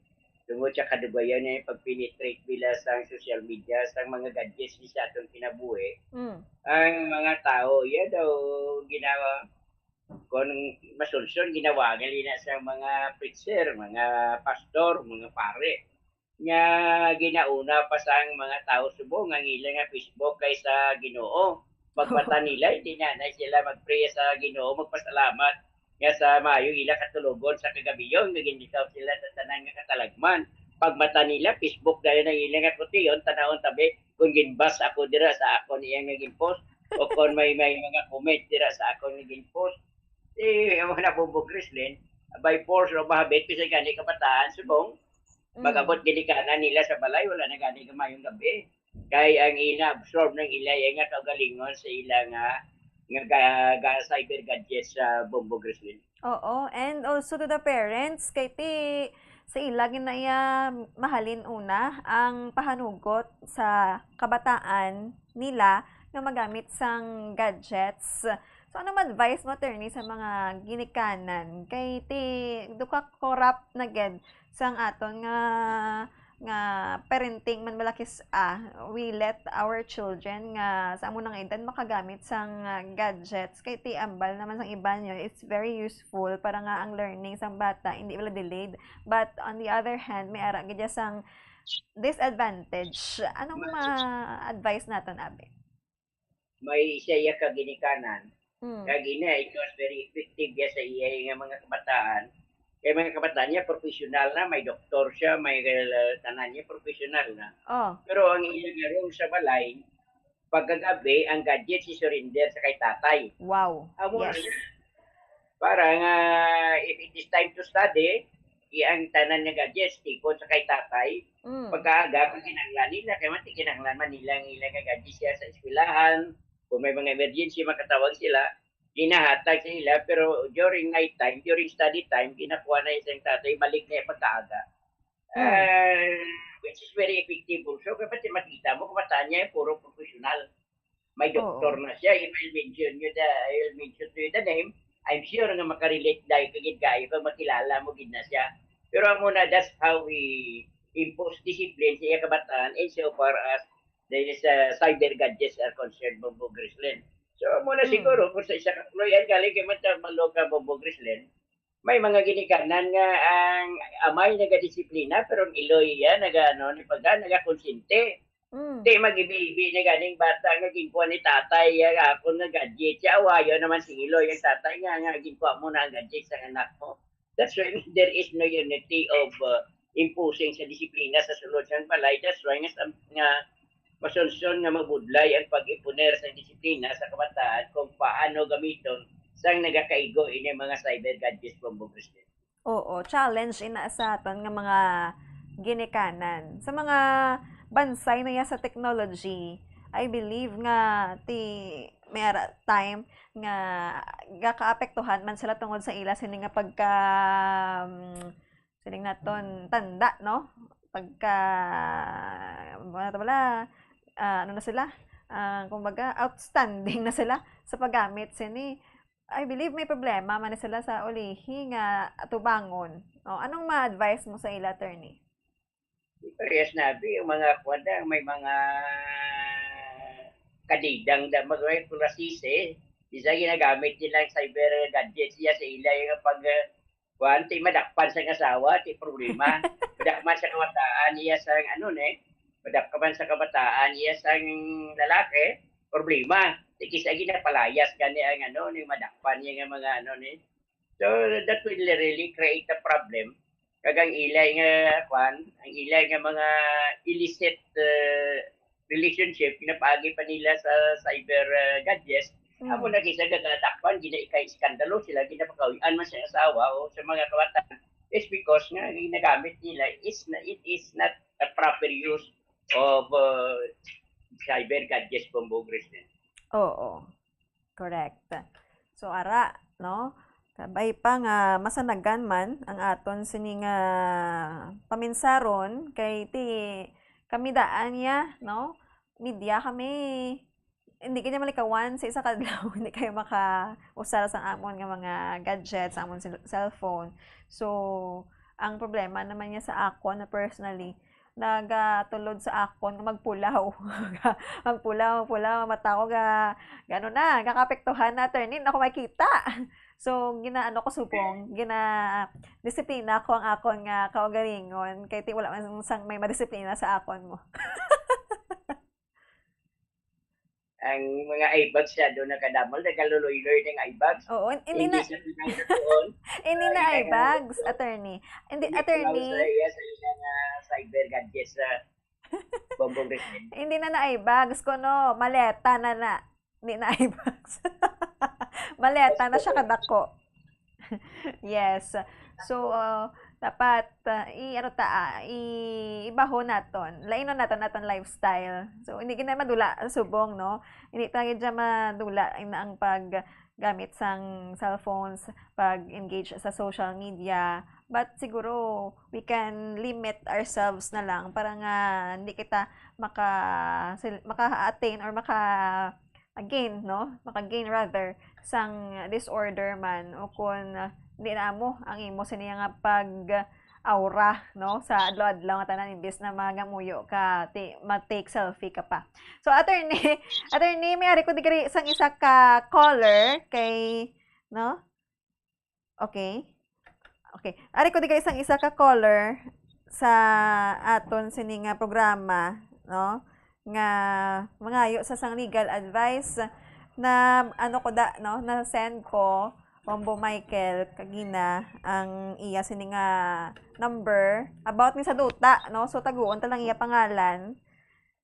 tungod sa kadugayan nga pag-penetrate nila sa social media, sa mga gadgets ni sa atong kinabuhi, Mm. ang mga tao, iya daw ginawa, kung masulson, ginawagan nila sa mga preacher, mga pastor, mga pare, nga ginauna pa sang mga tao subong ang ila nga Facebook kaysa Ginoo. Pagmata nila, hindi na, na sila mag-pray sa Ginoo, magpasalamat nga sa maayo ila katulogon sa kagabiyon, nga ginlikaw sila sa tanan nga katalagman. Pagmata nila, Facebook dayon ang ila nga kution, tanawon tabi, kung ginbas ako dira sa akon iya nga ginpost, o kung may, may mga comment dira sa akon nga ginpost. Eh, amo na, Bobo Grislin, by force o mahabit, bisag gani kabataan, subong, Mm. mag-abot ginikanan nila sa balay, wala na gani kamayong gabi. Kay ang ina-absorb ng ila, iya nga kaugalingon sa ila nga, nga ga-, ga-, cyber gadgets sa, Bobo Grislin. Oo, and also to the parents, kay ti sa ila ginaya mahalin una ang pahanugot sa kabataan nila nga magamit sang gadgets. So, ano ma-advise mo, attorney, sa mga ginikanan? Kay ti, do ka corrupt na gid sang aton nga, nga parenting man balakis, ah, we let our children nga sa amo na nga edad makagamit sang, ah, gadgets. Kay ti ambal naman sang iban, it's very useful para nga ang learning sang bata hindi wala delayed. But on the other hand, may ara gid sang disadvantage. Anong ma-advise naton, abi? May isa iya ka ginikanan. Mm. Kag ina, it was very effective ya sa iya nga mga kabataan. Kay mga kabataan niya, professional na, may doktor siya, may, uh, tanan niya, professional na. Oh. Pero ang iya nga role sa balay, pagkagabi, ang gadget si surrender sa kay tatay. Wow. Amo na Yes. siya. Para nga, if it is time to study, i-, ang tanan nga gadgets, tikon sa kay tatay. Mm. Pagkaaga, kung kinahanglan nila, kay man, kinahanglan man nila ang ilang nga gadgets siya sa eskwelahan. Kung may mga emergency, makatawag sila, ginahatag sa ila, pero during night time, during study time, ginakuha na isang tatay, balik na yung pagkaaga. Mm. Ah, which is very effective also. Kaya pati makita mo, kabataan niya, puro professional. May Oo. doktor na siya. If I'll mention you the, I'll mention to you the name, I'm sure nga makarelate dahil kagid kayo kag makilala mo gid na siya. Pero amo na, that's how we impose discipline sa iya kabataan insofar as the, sa cyber gadgets are concerned, Bobo Grislin. So, amo na Hmm. siguro, kung sa isa ka employee, galing kay Mata Maloka, Bobo Grislin, may mga ginikanan nga ang amay nagadisiplina, pero ang iloy yan, naga, ano, ni pagka, nagakonsente. Mm. Di mag-ibi-ibi na ganing bata nga ginkuha ni tatay, ya, akon nga gadget. Siya, awayo naman si iloy, ang tatay nga, nga ginkuha mo na ang gadget sa anak mo. That's why there is no unity of, uh, imposing sa disiplina sa sulod sang balay. That's why nga, sa- nga masunson nga mabudlay ang pag-imponer sa disiplina sa kabataan kung paano gamiton sang nagakaigo ini mga cyber gadgets, Bongbong Crispin. Oo, challenge ina sa aton nga mga ginikanan. Sa mga bansay na ya sa technology, I believe nga ti may ara time nga gakaapektuhan man sila tungod sa ila sini nga pagka, um, siling naton, tanda, no? Pagka, wala, wala, ah, ano na sila? Ah, kumbaga, outstanding na sila sa paggamit sini. I believe may problema man sila sa ulihi nga atubangon. O, anong ma-advise mo sa ila, attorney? Parehas na, abi, yung mga kuwan na, may mga kadidang na mag-, may kurasise, isa ginagamit nila ang cyber gadgets niya sa ila yung pag, uh, kuwan, ti madakpan sa asawa, ti problema. Madakpan sa kabataan niya sa ano, ne? Madakpan sa kabataan niya sa lalaki, problema. Ti kisa ginapalayas gani ang ano, ni madakpan niya nga mga ano, ne? So, that will really create a problem. Kag ang ilay nga, kwan, ang ilay nga mga illicit, uh, relationship, ginapaagi pa nila sa cyber, uh, gadgets, Mm. amo na kisa gagatakpan, ginaikay iskandalo sila, ginapakawian man sa asawa o sa mga kawatan. It's because nga ginagamit nila is na, it is not a proper use of, uh, cyber gadgets, Bongbong Crispin. Oo. Correct. So, ara, no? Kabay pa nga masanagan man ang aton sini nga paminsaron kay ti kami daan niya, no? Media kami, hindi kanya malikawan sa isa ka adlaw, hindi kayo makausar sa amon nga mga gadgets, sa amon cell-, cellphone. So, ang problema naman niya sa akon na personally, nagatulod sa akon nga magpulaw. Magpulaw, magpulaw, ang mata ko ga-, gano na, gakapektuhan na, attorney, na ako makita. So, ginaano ko subong, gina-, disiplina ko ang akon nga kaugalingon, kay ti wala man sang may madisiplina sa akon mo. Ang mga eye bags siya, doon nakadamol, nagkalululoy ng eye bags. Oo, hindi Hindi na, siya pinanggaon. hindi na Ay, eye kaya bags, attorney. Hindi, hindi attorney. Sa iya, sa iya nga cyber gadgets sa Bongbong Crispin. Hindi na na eye bags, kuno maleta na na. Hindi na eye bags. Maleta na siya kadako. Yes. So, uh, dapat, uh, i-, ano ta, ah, i-, ibaho naton. Lainon naton, naton lifestyle. So, hindi gina madula subong, no? Hindi ta gid siya madula ina ang paggamit sang cellphones, pag-engage sa social media. But siguro, we can limit ourselves na lang para nga hindi kita maka-, sil-, maka-attain or maka-, again, no? Maka-gain rather sang disorder man o kung, ah, hindi na amo ang imo sini nga pag-aura, no? Sa adlaw-adlaw nga tanan, imbis na magamuyo ka, ti-, ma-take selfie ka pa. So, attorney, attorney, may ari ko digri sang isa ka caller kay, no? Okay. Okay. Ari ko digri sang isa ka caller sa aton sini nga programa, no? Nga mangayo sa sang legal advice na ano ko da, no? Na send ko, Bombo Michael, kagina ang iya sini nga number about ni sa duta, no? So, taguon ta lang iya pangalan.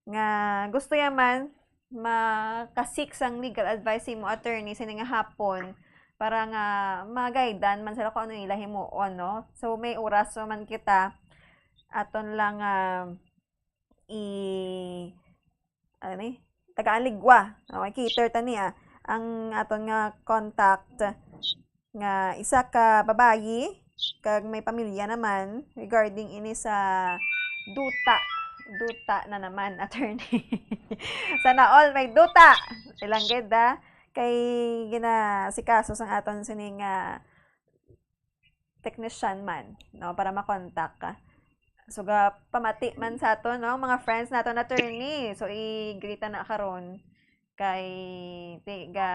Nga gusto niya man maka-seek sang legal advice sa imo attorney sini nga hapon para nga ma-guidean man sila kung ano ila himuon, no? So, may oras man kita, aton lang, ah, i-, ano ni? Tagaan ligwa. Okay, cater ta niya. Ang aton nga contact nga isa ka babayi kag may pamilya naman regarding ini sa duta. Duta na naman, attorney. Sana all may duta. Ilang gid, ah, kay ginasikaso sang aton sini nga technician man, no, para makontak ka. So, ga pamati man sa aton, no, mga friends naton, attorney. So, i-greet na karon kay ti-, ga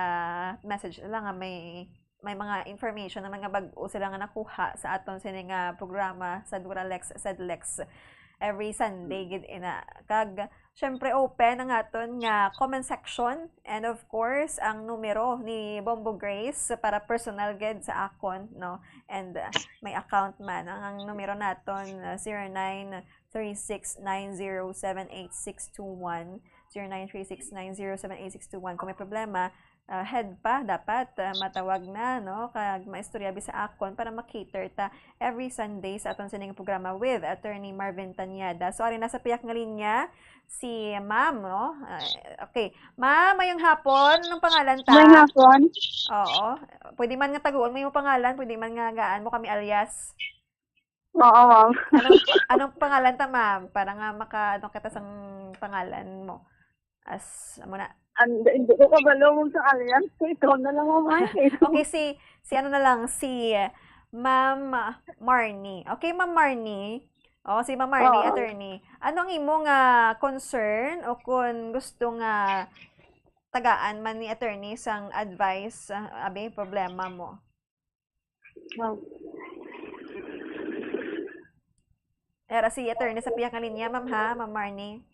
message lang nga may, may mga information naman nga bag-o sila nga nakuha sa aton sini nga programa sa Duralex Sedlex. Every Sunday gid ina. Kag syempre open ang aton nga comment section, and of course ang numero ni Bombo Grace para personal gid sa akon, no? And uh, may account man. Ang, ang numero naton uh, zero nine three six nine zero seven eight six two one, zero nine three six nine zero seven eight six two one. Kung may problema, uh, head pa dapat uh, matawag na, no, kag maistoryabi sa akon para ma-cater ta every Sunday sa aton sining programa with Attorney Marvin Tanyada. So ari na sa piyak nga linya si Ma'am, no? Uh, okay. Ma'am, mayong hapon. Anong pangalan ta? Mayong hapon. Oo. Pwede man nga taguon mo yung pangalan, pwede man nga gaan mo kami alias. Oo, ma'am. Anong, anong pangalan ta, ma'am? Para nga maka, ano kita sang pangalan mo. As, amo na. And, hindi ko kabalo mo sa alias. So, ikaw na lang, ma'am. Okay, si, si ano na lang, si Ma'am Marnie. Okay, Ma'am Marnie. Oh, si Ma'am Marnie, Oo. Attorney. Ano ang imo nga concern o kung gusto nga tagaan man ni attorney sang advice, ah, abi, problema mo? Ma'am. Era si attorney sa pihak nga linya, ma'am, ha, Ma'am Marnie?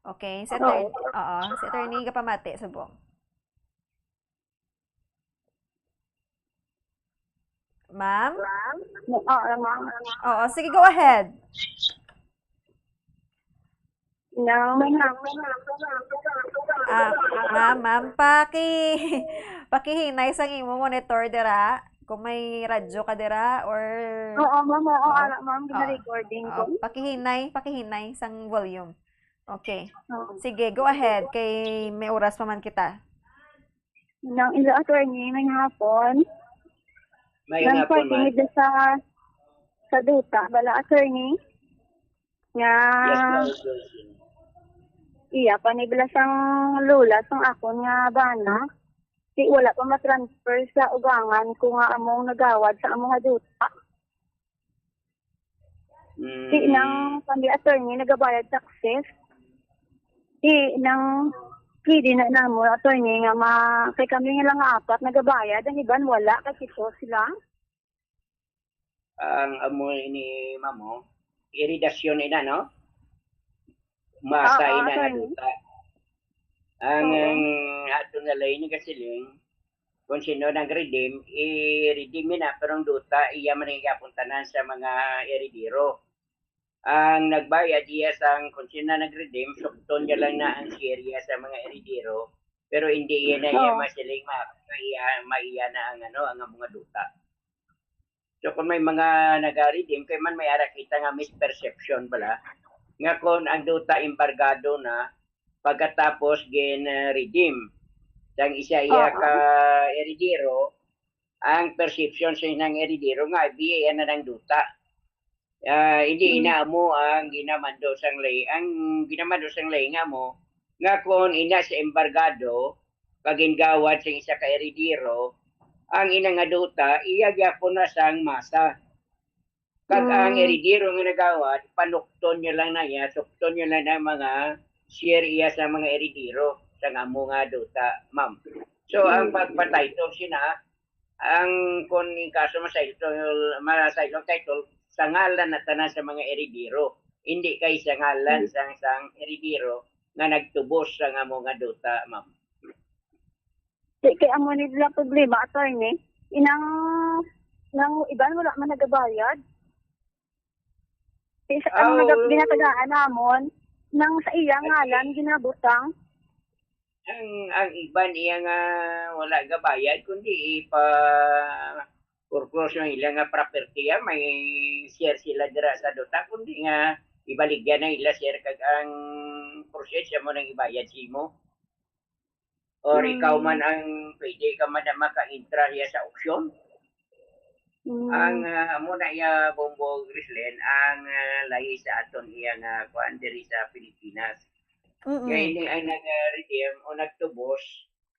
Okay, si attorney, Oo. Oo, si attorney gapamati subong. Ma'am? Ma'am? Oo, ma'am. Oo, sige, go ahead. No, ma'am. Ah, ma'am, ma'am, paki pakihinay sang imo monitor dira. Kung may radyo ka dira or Oo, ma'am, oo, Oh, ala, ma'am, oh, gina-recording ko. Oh, pakihinay, pakihinay sang volume. Okay. Oo. Sige, go ahead kay may oras pa man kita. Nang ila attorney, may hapon. May Nang hapon, ma'am. Sa, sa duta, bala attorney. Nga Yes, ma'am. Iya, panibla sang lola sang akon nga bana. Di wala pa ma-transfer sa ugangan ko nga among nagawad sa among nga duta. Mm. Di nang kami attorney nagabayad taxes. Di nang pwede na namo attorney nga ma-, kay kami nga lang nga apat nagabayad, ang iban wala, kay pito sila. Ang amo ini, mamo, iridasyon ina, no? Masa Oo, ina nga attorney. Duta. Ang, Oo. Ang ato na lang ini kasiling, kung sino nag-redeem, i-redeem na, pero ang duta, iya man ang igapon tanan sa mga eridiro. Ang nagbayad, iya sang, kung sino nag-redeem, sukton niya lang na ang share iya sa mga eridiro, pero hindi iya na iya Oo. Masiling, ma-, maiya, maiya na ang, ano, ang mga duta. So, kung may mga nag-redeem, kay man may ara kita nga misperception bala, nga kung ang duta embargado na, pagkatapos gin-redeem sang isa iya Oo. Ka eridiro, ang perception sa inang eridiro nga, biya na nang duta. Ah, hindi Mm. Ina mo ang ginamando sang lay, ang ginamando sang lay nga mo, nga kung ina sa embargado, pagingawad sa isa ka eridiro, ang ina nga duta, iya gyapon na sang masa. Kag ang Mm. Eridiro nga nagawad, panukton niya lang na iya, sukton niya lang na mga share iya sa mga eridiro sa amo nga duta, ma'am. So, ang Mm. Pagpa-title sina, ang kun in kaso masaylo, masaylo title, sa ngalan na tanan sa mga eridiro. Hindi kay sa ngalan Mm. sang, sang eridiro nga nagtubos sa amo nga duta, ma'am. Di kay amo ni lang problema, attorney. Inang, nang iban wala man nagabayad. Di sa ang Ah, nagab-, oo. Ginatagaan namon, nang sa iya Ay. Ngalan ginabutang. Ang, ang iban iya nga wala gabayad, kundi ipa foreclose ang ila nga property, ah, may share sila dira sa duta, kundi nga ibaligya na ila share kag ang proceeds mo nang ibayad sa imo. Or ikaw Mm. Man ang pwede ka man na maka-intra niya sa auction. Mm. Ang, ah, amo na iya, Bongbong Grislin, ang, ah, lahi sa aton iya nga kuan diri sa Pilipinas. Mm-mm. Kaya ini ang nag-redeem o nagtubos,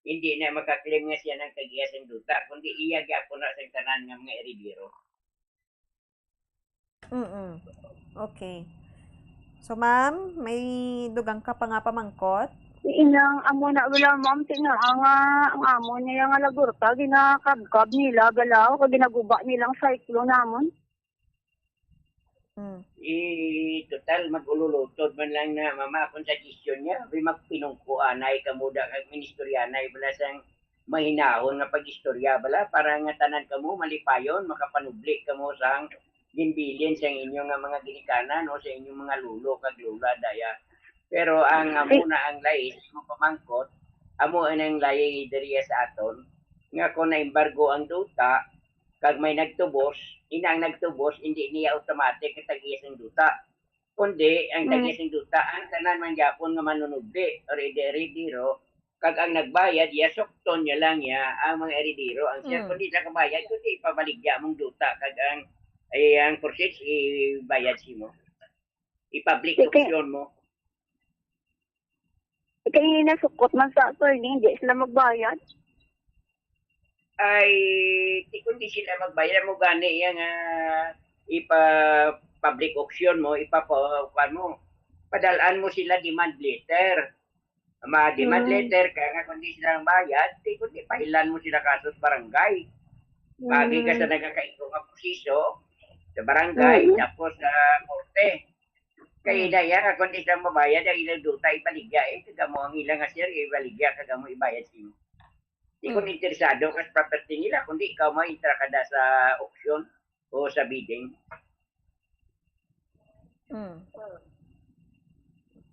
hindi na makaklaim nga siya nang tag-iya sang duta, kundi iya gyapon na sa tanan nga mga eridero. Mm. Okay. So, ma'am, may dugang ka pa nga pamangkot? Inang amo na wala, ma'am, tinga nga ang amo niya nga lagurta, ginakabkab nila, galaw, kag ginaguba nilang cyclone namon. Mm. Eh, total, mag-ululutod man lang na, mama, akong suggestion niya, abi, magpinungkuanay kamo da, kag ministoryanay bala sang mahinahon nga pag-istorya bala, para nga tanan kamo malipayon, makapanubli kamo sang ginbilin sang inyo nga mga ginikanan o sa inyong mga lolo kag lola daya. Pero ang amo na ang lahi sa imong pamangkot, amo na ang lahi diriya sa aton, nga kung naembargo ang duta, kag may nagtubos, ina ang nagtubos, hindi niya automatic nga tag-iya sang duta. Kundi ang Mm. tag-iya sang duta, ang tanan man gyapon nga manunubli or ide-, heredero, kag ang nagbayad, iya sukton niya lang niya ang mga heredero. Ang siya, Mm. kundi sa kabayad, kundi ipabaligya mong duta, kag ang, ay, ang proceeds, ibayad simo. I-public Sige. Auction mo. Kay nasukot man sa attorney, hindi sila magbayad. Ay, di kundi sila magbayad mo gani iya nga ipa-public auction mo, ipa-, kuwan mo. Padal-an mo sila demand letter. Ma-demand Mm. letter, kaya nga kung di sila bayad, di kundi pahilan mo sila kaso sa barangay. Pagi ka sa Mm. nagakaigo nga proseso, sa barangay, Mm. tapos sa korte. Kay Mm. daya nga kung di sila mabayad, ang ilang duta ibaligya, eh, kag amo ang ilang nga share, ibaligya, kag amo ibayad sa imo. Di ko Mm. interesado ka sa property nila, kundi ikaw mo intra ka da sa auction o sa bidding. Mm.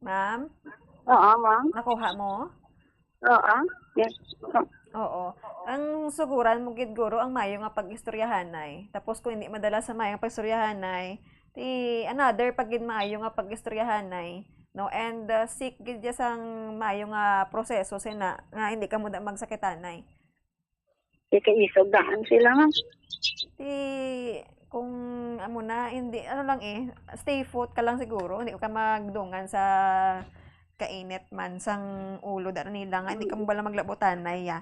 Ma'am? Oo, ma'am. Nakuha mo? Oo, yes. Oo. Ang suguran mo gid, guro, ang maayo nga pag-istoryahanay. Tapos kung hindi madala sa maayo nga pag-istoryahanay, ti another pa gid maayo nga pag-istoryahanay, no? And, uh, seek gid ya sang maayo nga proseso sina nga hindi kamo da magsakitanay. Di kay isog daan sila, ma'am. Ti, kung amo na, hindi, ano lang eh, stay put ka lang siguro. Hindi ka magdungan sa kainit man sang ulo da nila nga, hindi ka mo bala maglabutanay, ya.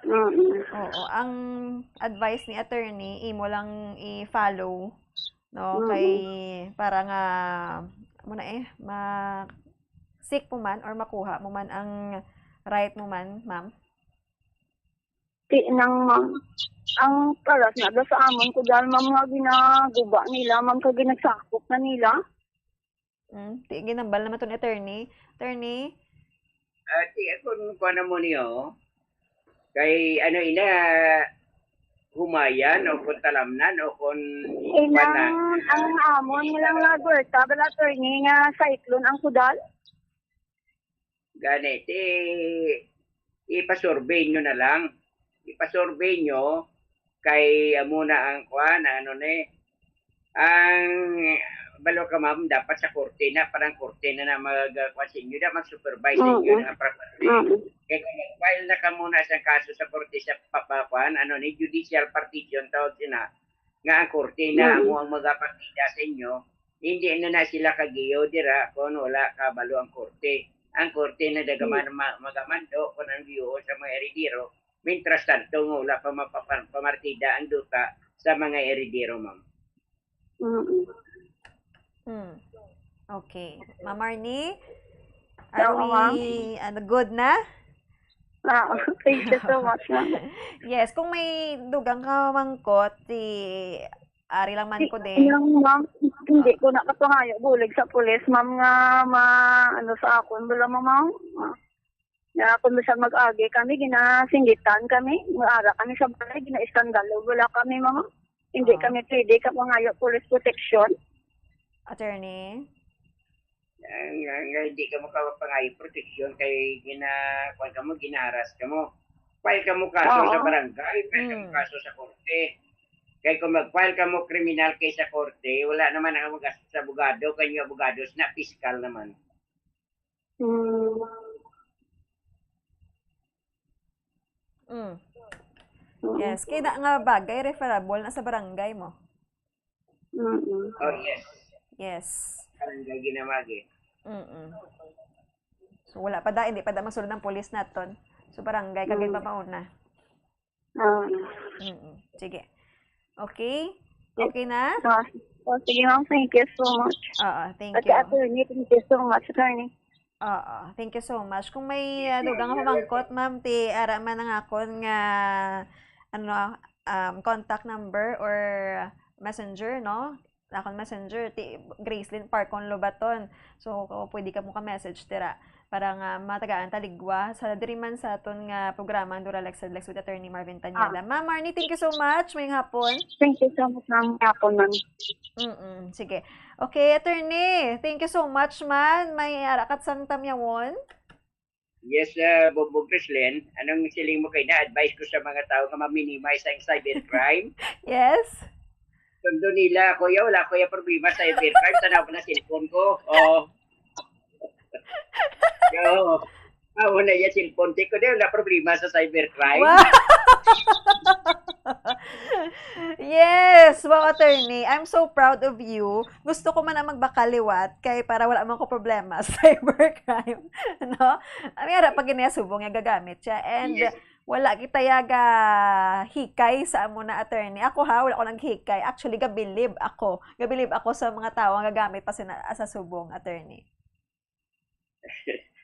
Mm. Oo, ang advice ni attorney, imo lang i-follow, no? Mm. Kay, para nga, amo na eh, ma-, seek mo man or makuha mo man ang right mo man, ma'am. Ti nang, ma'am, ang kalas na ba sa amon ko dahil, ma'am, nga ginaguba nila, ma'am, kag ginasakop na nila. Mm, ti ginambal naman to ni attorney. Attorney? Ah, ti, ako, kuha na mo niyo. Kay, ano, ina, humayan o kung talamnan o kung Inang, kuha na. Ang amon nilang nga gwarta, bala, attorney, nga cyclone ang kudal. Gani, ti, ipasurvey nyo na lang. Ipasurvey nyo kay amo na ang kuan, ano ni, ang balo ka, ma'am, dapat sa korte na, parang korte na na mag, kuan sa inyo, dapat mag-supervise sa inyo Oo. Nga property. Oo. Kay kung nag-file na ka muna sa kaso sa korte sa pa-, pa-, kuan, ano ni, judicial partition tawag sina, nga ang korte na Mm. amo ang magapartida sa inyo, hindi na na sila kagiyo dira kung wala kabalo ang korte. Ang korte na dagaman Mm. ma-, magamando kung ang giyo sa mga eredero, mientras tanto nga wala pa mapapa-, pamartida ang duta sa mga eredero, ma'am. Mm. Mm. Okay. Ma'am Arnie, are Oo, ma'am. We, ano, good na? Ah, thank you so much, ma'am. Yes, kung may dugang ka mamangkot, ti ari lang man Di, ko di. Lang, ma'am, hindi ko na kapangayo bulig sa pulis, ma'am, nga ma-, ano sa akon, bala, ma'am, ah. Nga kung bisan mag-agi kami, ginasinggitan kami, mag-ara kami sa balay, gina-iskandalo, wala kami, ma'am. Hindi Ah. kami pwede kapangayo police protection. Attorney? Nga, nga, nga hindi ka makapangayo protection kay gina-, kuwan ka mo, ginaharas ka mo. File ka mo kaso Oo. Sa barangay, file ka mo Mm. Kaso sa korte. Kay kung mag-file ka mo criminal case sa korte, wala naman ang mag-, sa abogado, kanyo abogado, na piskal naman. Mm. Mm. Mm. Yes, kay da nga bagay, referable na sa barangay mo. Mm-mm. Oh, yes. Yes. Barangay ginamagi. Mm-mm. So, wala pa da, hindi pa da masulod ang pulis naton. So, barangay ka gid Mm. papauna. Ah. Mm-mm. Sige. Okay? Okay na? Ah, oh, sige, ma'am. Thank you so much. Oo, thank At you. Attorney, thank you so much, attorney. Oo, thank you so much. Kung may, Yes, ah, ma'am. Dugang You're pamangkot, welcome. Ma'am, ti ara man ang akon nga, ano, um, contact number or messenger, no? sa akong messenger, ti Gracelyn Parcon Lobaton. So, kung pwede ka mo ka-message dira para nga matagaan ta ligwa sa diri man sa aton nga programa, ang Dura Lex and Lex with Attorney Marvin Tañada. Ma'am Marnie, thank you so much. Maayong hapon. Thank you so much, ma'am. Hapon, ma'am. Mm-mm. Sige. Okay, Attorney, thank you so much, man. May ara ka sang tamyawon? Yes, uh, Bobo Grislen, anong siling mo kay na advice ko sa mga tao nga ma-minimize ang cybercrime? Yes. Sundo nila ako, ya, wala ko yung problema sa cybercrime. Tanaw ko na cellphone ko. Oh. Yo. Ah, wala yung cellphone. Di ko, di, wala problema sa cybercrime. Wow! Yes! Wow, attorney. I'm so proud of you. Gusto ko man ang magbakal liwat kay para wala man ko problema sa cybercrime. No? Ang yara pag ginaya subong nga gagamit siya. And Yes. wala kita yaga hikay sa amo na attorney. Ako ha, wala ko naghikay. Actually, gabilib ako. Gabilib ako sa mga tao nga gagamit pa sina, sa subong, attorney.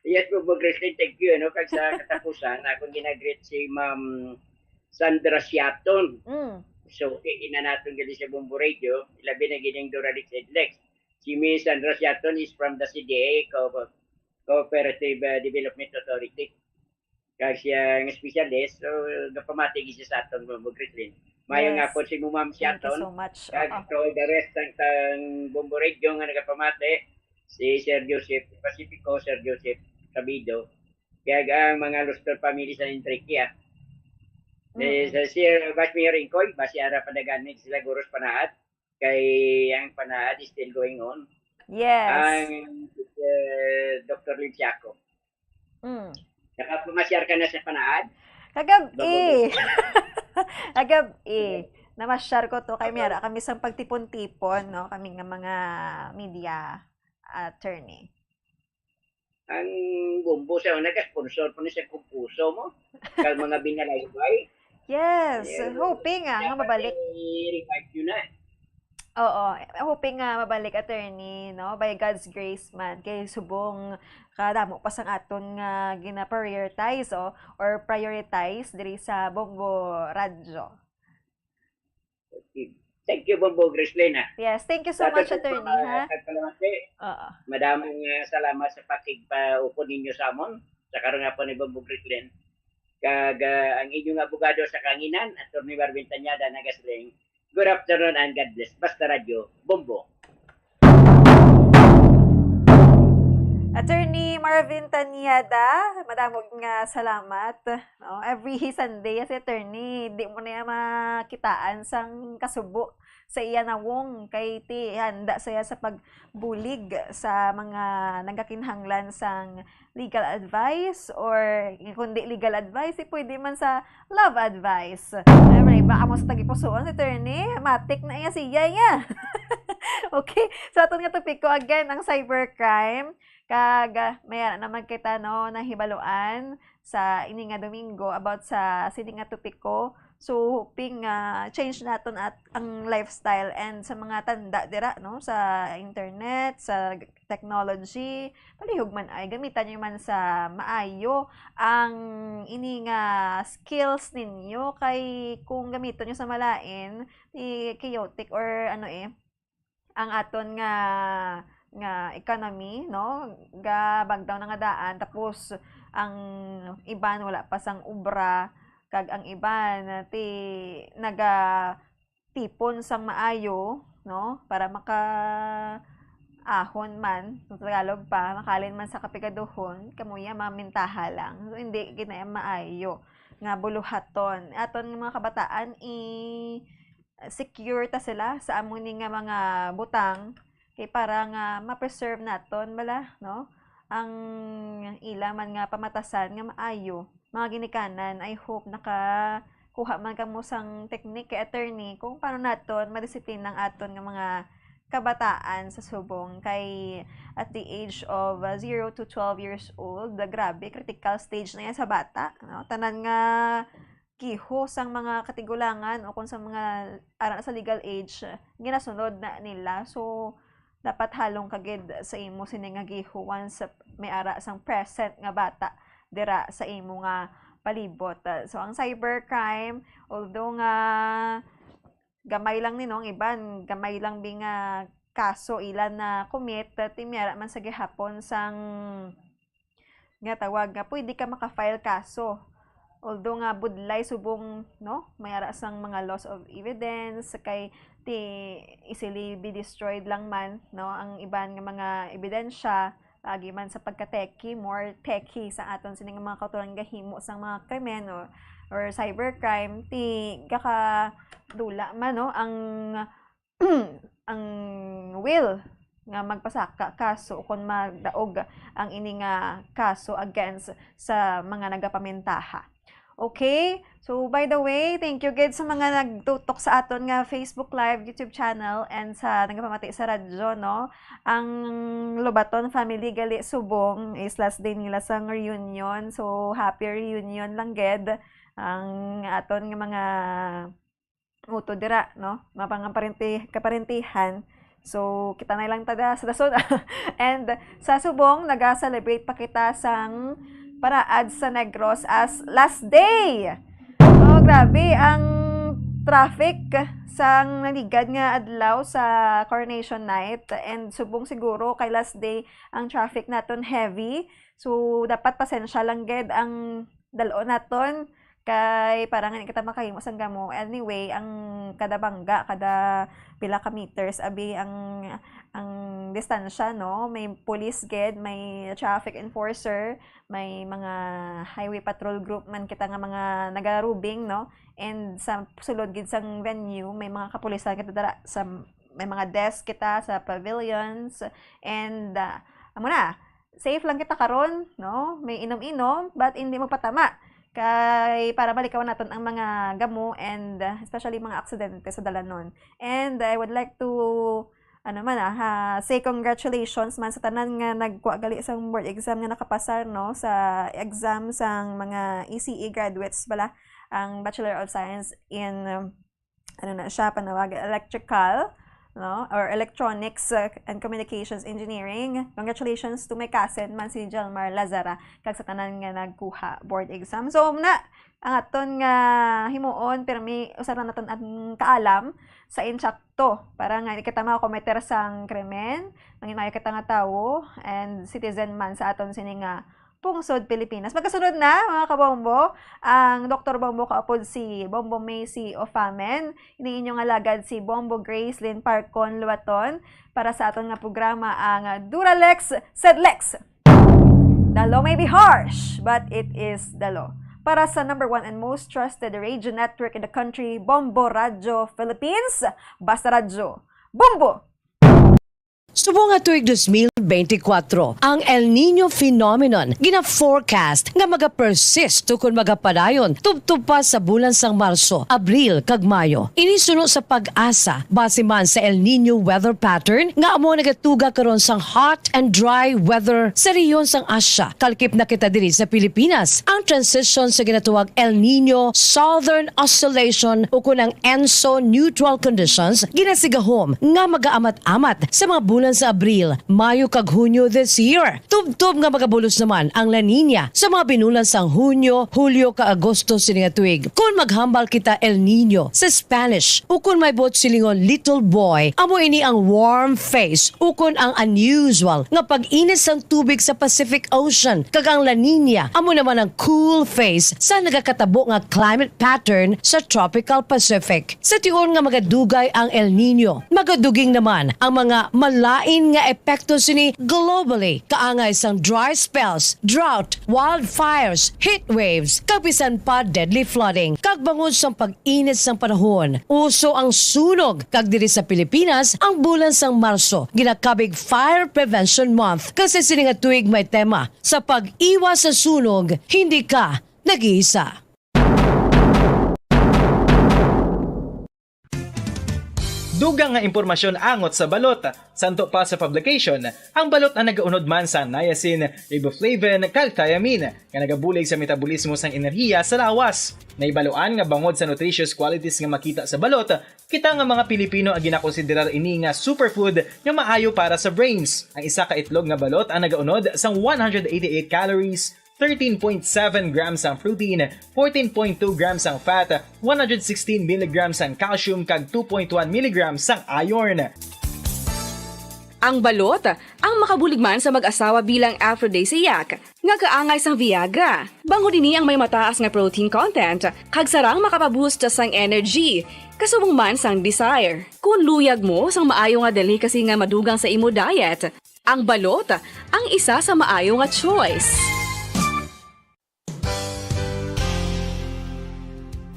Yes po, Bob Grislen, thank you. Ano, kag sa katapusan, akong ginagreet si Ma'am Sandra Siaton. Mm. So, ina naton gali sa Bombo Radio, ilabi na gining Dura Lex and Lex. Si Miss Sandra Siaton is from the C D A, Co-, Cooperative, uh, Development Authority. Kag siya nga specialist, so, gapamati gid siya sa aton, Bob Grislen. Mayong Yes. hapon si mo, Ma'am Thank you Siaton. so much. Kag Oo. to the rest ng, ng Bombo Radio nga nagapamati, si Sir Joseph Pacifico, Sir Joseph Sabido, kag ang mga Luston family sa Enrique, ah. Eh, Mm. sa Sir Vice Mayor Incoy, basi ara padagan ni sila guros panaad, kay ang panaad is still going on. Yes. Ang, eh, Doctor Lim Siaco. Mm. Nakapamasyar ka na sa panaad? Kagab-i. Bago Kagab-i. Sige. Namasyar ko to kay Bago. Miyara kami sang pagtipon-tipon, no? Kami nga mga media attorney. Ang Bombo sa una, nag-sponsor po ni sa kumpuso mo. Kag mga binalaybay. Yes. Yeah. Hoping nga, nga Dapat mabalik. i-revive nyo na. Oo. Hoping nga mabalik, attorney, no? By God's grace man. Kay subong kadamo pa sang aton nga gina-prioritize, oh, or prioritize diri sa Bombo Radyo. Thank you, Bombo Grislen, ah. Yes, thank you so Sa much, aton attorney, mga ha? Kagpalamati, Oo. madamong, ah, salamat sa pakigpaupod ninyo sa amon sa karong hapon ni Bombo Grislen. Kag, ah, ang inyong abogado sa kanginan, Attorney Marvin Tañada, nagasiling, "Good afternoon and God bless." Basta Radyo, Bombo. Attorney Marvin Tañada, madamo nga salamat. No? Every Sunday, si attorney, di mo na makitaan sang kasubo sa iya nawong kay ti handa saya sa pagbulig sa mga nagakinahanglan sang legal advice or kung di legal advice, eh, pwede man sa love advice. Ay, may iba amo sa tagipusoon si attorney. Matik na iya siya, iya. Okay. So, aton nga topiko again, ang cybercrime. Kag, ah, may ara naman kita, no, nahibaluan sa ini nga Domingo about sa sini nga topiko. So, hoping nga change naton at ang lifestyle and sa mga tanda dira, no, sa internet, sa technology, palihog man ay gamitan nyo man sa maayo ang ini nga skills ninyo, kay kung gamiton nyo sa malain, di chaotic or ano eh, ang aton nga, nga economy, no? Ga-back down na nga daan, tapos ang iban wala pa sang obra, kag ang iban ti nagatipon sang maayo, no? Para makaahon man, sa Tagalog pa, makalin man sa kapigaduhon, kamuya mamintaha lang. So, hindi gid na maayo nga buluhaton. Aton nga mga kabataan, i-, secure ta sila sa amo ni nga mga butang, kay para nga ma-preserve naton bala, no? Ang ila man nga pamatasan nga maayo, mga ginikanan. I hope nakakuha man kamo sang technique kay attorney kung paano naton madisiplina ang aton nga mga kabataan sa subong kay at the age of, uh, zero to twelve years old, uh, grabe, critical stage na yan sa bata, no? Tanan nga giho sang mga katigulangan o kung sa mga ara sa legal age, ginasunod na nila. So, dapat halong ka gid sa imo sini nga giho once may ara sang present nga bata dira sa imo nga palibot. Uh, so, ang cybercrime, although nga gamay lang ni, no, ang iban, gamay lang bi nga kaso ila na commit, ti may ara man sa gihapon sang nga tawag nga pwede ka maka-file kaso. Although nga budlay subong, no, may ara sang mga loss of evidence, kay ti easily be destroyed lang man, no, ang iban nga mga ebidensya, lagi man sa pagka-techie, more techie sa aton sini nga mga kautoran gahimo sang mga krimen or, or cybercrime, ti gakadula man, no, ang ang will nga magpasaka kaso kon madaog ang ini nga kaso against sa mga nagapamintaha. Okay? So, by the way, thank you gid sa mga nagtutok sa aton nga Facebook Live, YouTube channel, and sa nagapamati sa radyo, no? Ang Lobaton family gali subong is last day nila sang reunion. So, happy reunion lang gid ang aton nga mga utod dira, no? Mga pangaparente-, kaparentihan. So, kita na lang tada sa dason. And sa subong, naga-celebrate pa kita sang paraad sa Negros as last day. So, grabe ang traffic sang naligad nga adlaw sa Coronation Night. And subong siguro kay last day ang traffic naton heavy. So, dapat pasensya lang gid ang dal-on naton kay para nga di kita makahimo sang gamo. Anyway, ang kada bangga, kada pila ka meters, abi ang, ang distansya, no? May police gid, may traffic enforcer, may mga highway patrol group man kita nga mga nagarubing, no? And sa sulod gid sang venue, may mga kapulisan kita dira sa, may mga desk kita sa pavilions, and, ah, amo na, safe lang kita karon, no? May inom-inom, but hindi magpatama. Kay para malikawan naton ang mga gamo and, uh, especially mga aksidente sa dalanon. And I would like to, ano man, ah, ha, say congratulations man sa tanan nga nagkuha gali sang board exam nga nakapasar, no, sa exam sang mga E C E graduates bala, ang Bachelor of Science in, um, ano na siya, panawagan, electrical, no? Or electronics, uh, and communications engineering. Congratulations to my cousin man si Jelmar Lazara, kag sa tanan nga nagkuha board exam. So, na, ang aton nga himuon, pirmi, usa ra naton ang kaalam sa insakto para nga di kita makakometer sang krimen, mangimayo kita nga tawo and citizen man sa aton sini nga pungsod Pilipinas. Magkasunod na, mga kabombo, ang Doktor Bombo kaupod si Bombo Macy Ofamen, ini inyo nga lagad si Bombo Grace Lynn Parcon Luaton para sa aton nga programa, ang Duralex Sedlex. The law may be harsh, but it is the law. Para sa number one and most trusted radio network in the country, Bombo Radyo Philippines, Basta Radyo. Bombo! Subong nga tuig dos mil benti kwatro, ang El Niño phenomenon gina-forecast nga magapersist ukon magapadayon tubtob pa sa bulan sang Marso, Abril, kag Mayo. Ini suno sa PAGASA, base man sa El Niño weather pattern nga amo nagatuga karon sang hot and dry weather sa rehiyon sang Asia. Kalkip na kita diri sa Pilipinas. Ang transition sa ginatawag El Niño Southern Oscillation ukon ang ENSO neutral conditions ginasigahom nga magaamat-amat sa mga bulan sa Abril, Mayo kag Hunyo this year. Tubtob nga magabulos naman ang La Niña sa mga binulan sang Hunyo, Hulyo kag Agosto sini nga tuig. Kon maghambal kita El Niño sa Spanish, ukon may buot silingon little boy, amo ini ang warm phase ukon ang unusual nga pag-init sang tubig sa Pacific Ocean, kag ang La Niña amo naman ang cool phase sa nagakatabo nga climate pattern sa tropical Pacific. Sa tion nga magadugay ang El Niño, magaduging naman ang mga malain nga epekto sini globally, kaangay sang dry spells, drought, wildfires, heat waves, kag bisan pa deadly flooding. Kag bangod sang pag-init sang panahon, uso ang sunog, kag diri sa Pilipinas, ang bulan sang Marso ginakabig Fire Prevention Month, kag sa sini nga tuig may tema, "Sa pag-iwas sa sunog, hindi ka nag-iisa." Dugang nga impormasyon angot sa balot. Santo pa sa publication, ang balot ang nagaunod man sa niacin, riboflavin, kag thiamine, nga nagabulig sa metabolismo sang enerhiya sa lawas. Nahibaluan nga bangod sa nutritious qualities nga makita sa balot, kita nga mga Pilipino ang ginakonsiderar ini nga superfood nga maayo para sa brains. Ang isa ka itlog nga balot ang nagaunod sang one hundred eighty-eight calories, thirteen point seven grams ang protein, fourteen point two grams ang fat, one hundred sixteen milligrams ang calcium, kag two point one milligrams ang iron. Ang balot, ang makabulig man sa mag-asawa bilang aphrodisiac, nga kaangay sang Viagra. Bangod ini ang may mataas nga protein content, kag sarang makapaboost sang energy, kasubong man sang desire. Kung luyag mo sang maayo nga delicacy nga madugang sa imo diet, ang balot ang isa sa maayo nga choice.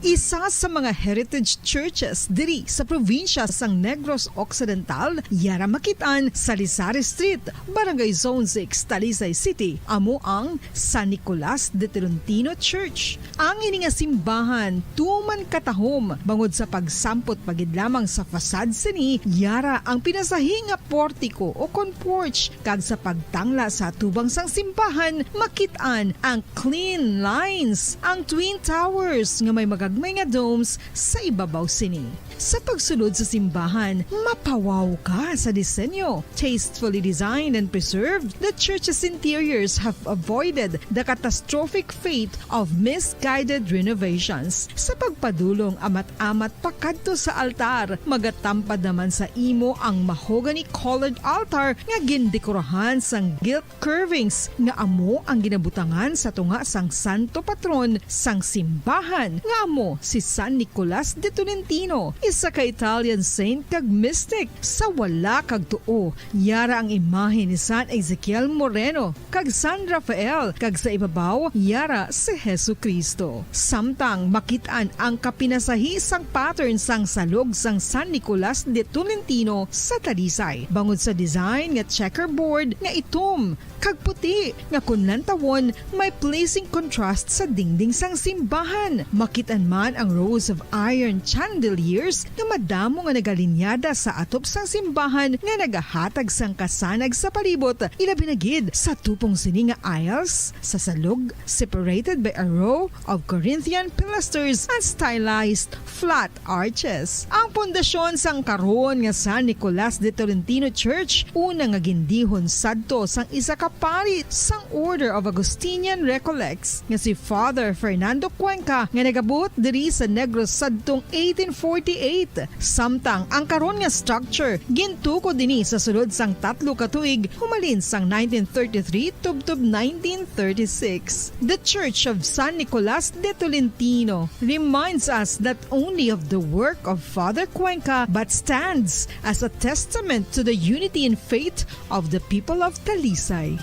Isa sa mga heritage churches diri sa probinsya sang Negros Occidental, yara makit-an sa Lisari Street, Barangay Zone six, Talisay City, amo ang San Nicolas de Tolentino Church. Ang ini nga simbahan tuman katahom bangod sa pagsampot pa gid lamang sa facade sini, yara ang pinasahi nga portico o kon porch, kag sa pagtangla sa atubang sang simbahan, makit-an ang clean lines, ang twin towers nga may magagmay nga domes sa ibabaw sini. Sa pagsulod sa simbahan, mapawaw ka sa disenyo. Tastefully designed and preserved, the church's interiors have avoided the catastrophic fate of misguided renovations. Sa pagpadulong amat-amat pakadto sa altar, magatampad naman sa imo ang mahogany-colored altar nga gindekorahan sang gilt curvings nga amo ang ginabutangan sa tunga sang santo patron sang simbahan, nga amo si San Nicolas de Tolentino, isa ka Italian saint kag mystic. Sa wala kag tuo, yara ang imahe ni San Ezekiel Moreno kag San Rafael, kag sa ibabaw, yara si Jesu-Cristo. Samtang makit-an ang kapinasahi sang pattern sang salog sang San Nicolas de Tolentino sa Talisay, bangod sa design nga checkerboard nga itom kag puti nga kon lantawon, may pleasing contrast sa dingding sang simbahan. Makit-an man ang rows of iron chandeliers nga madamo nga nagalinyada sa atop sang simbahan nga nagahatag sang kasanag sa palibot, ilabi na gid sa tupong sini nga aisles sa salog, separated by a row of Corinthian pilasters and stylized flat arches. Ang pundasyon sang karon nga San Nicolas de Tolentino Church, una nga gindihon sadto sang isa ka pari sang Order of Augustinian Recollects nga si Father Fernando Cuenca, nga nagabot diri sa Negros sadtong eighteen forty-eight. Samtang ang karon nga structure gintukod ini sa sulod sang tatlo ka tuig, humalin sang nineteen thirty-three tubtob nineteen thirty-six. The Church of San Nicolas de Tolentino reminds us not only of the work of Father Cuenca but stands as a testament to the unity in faith of the people of Talisay.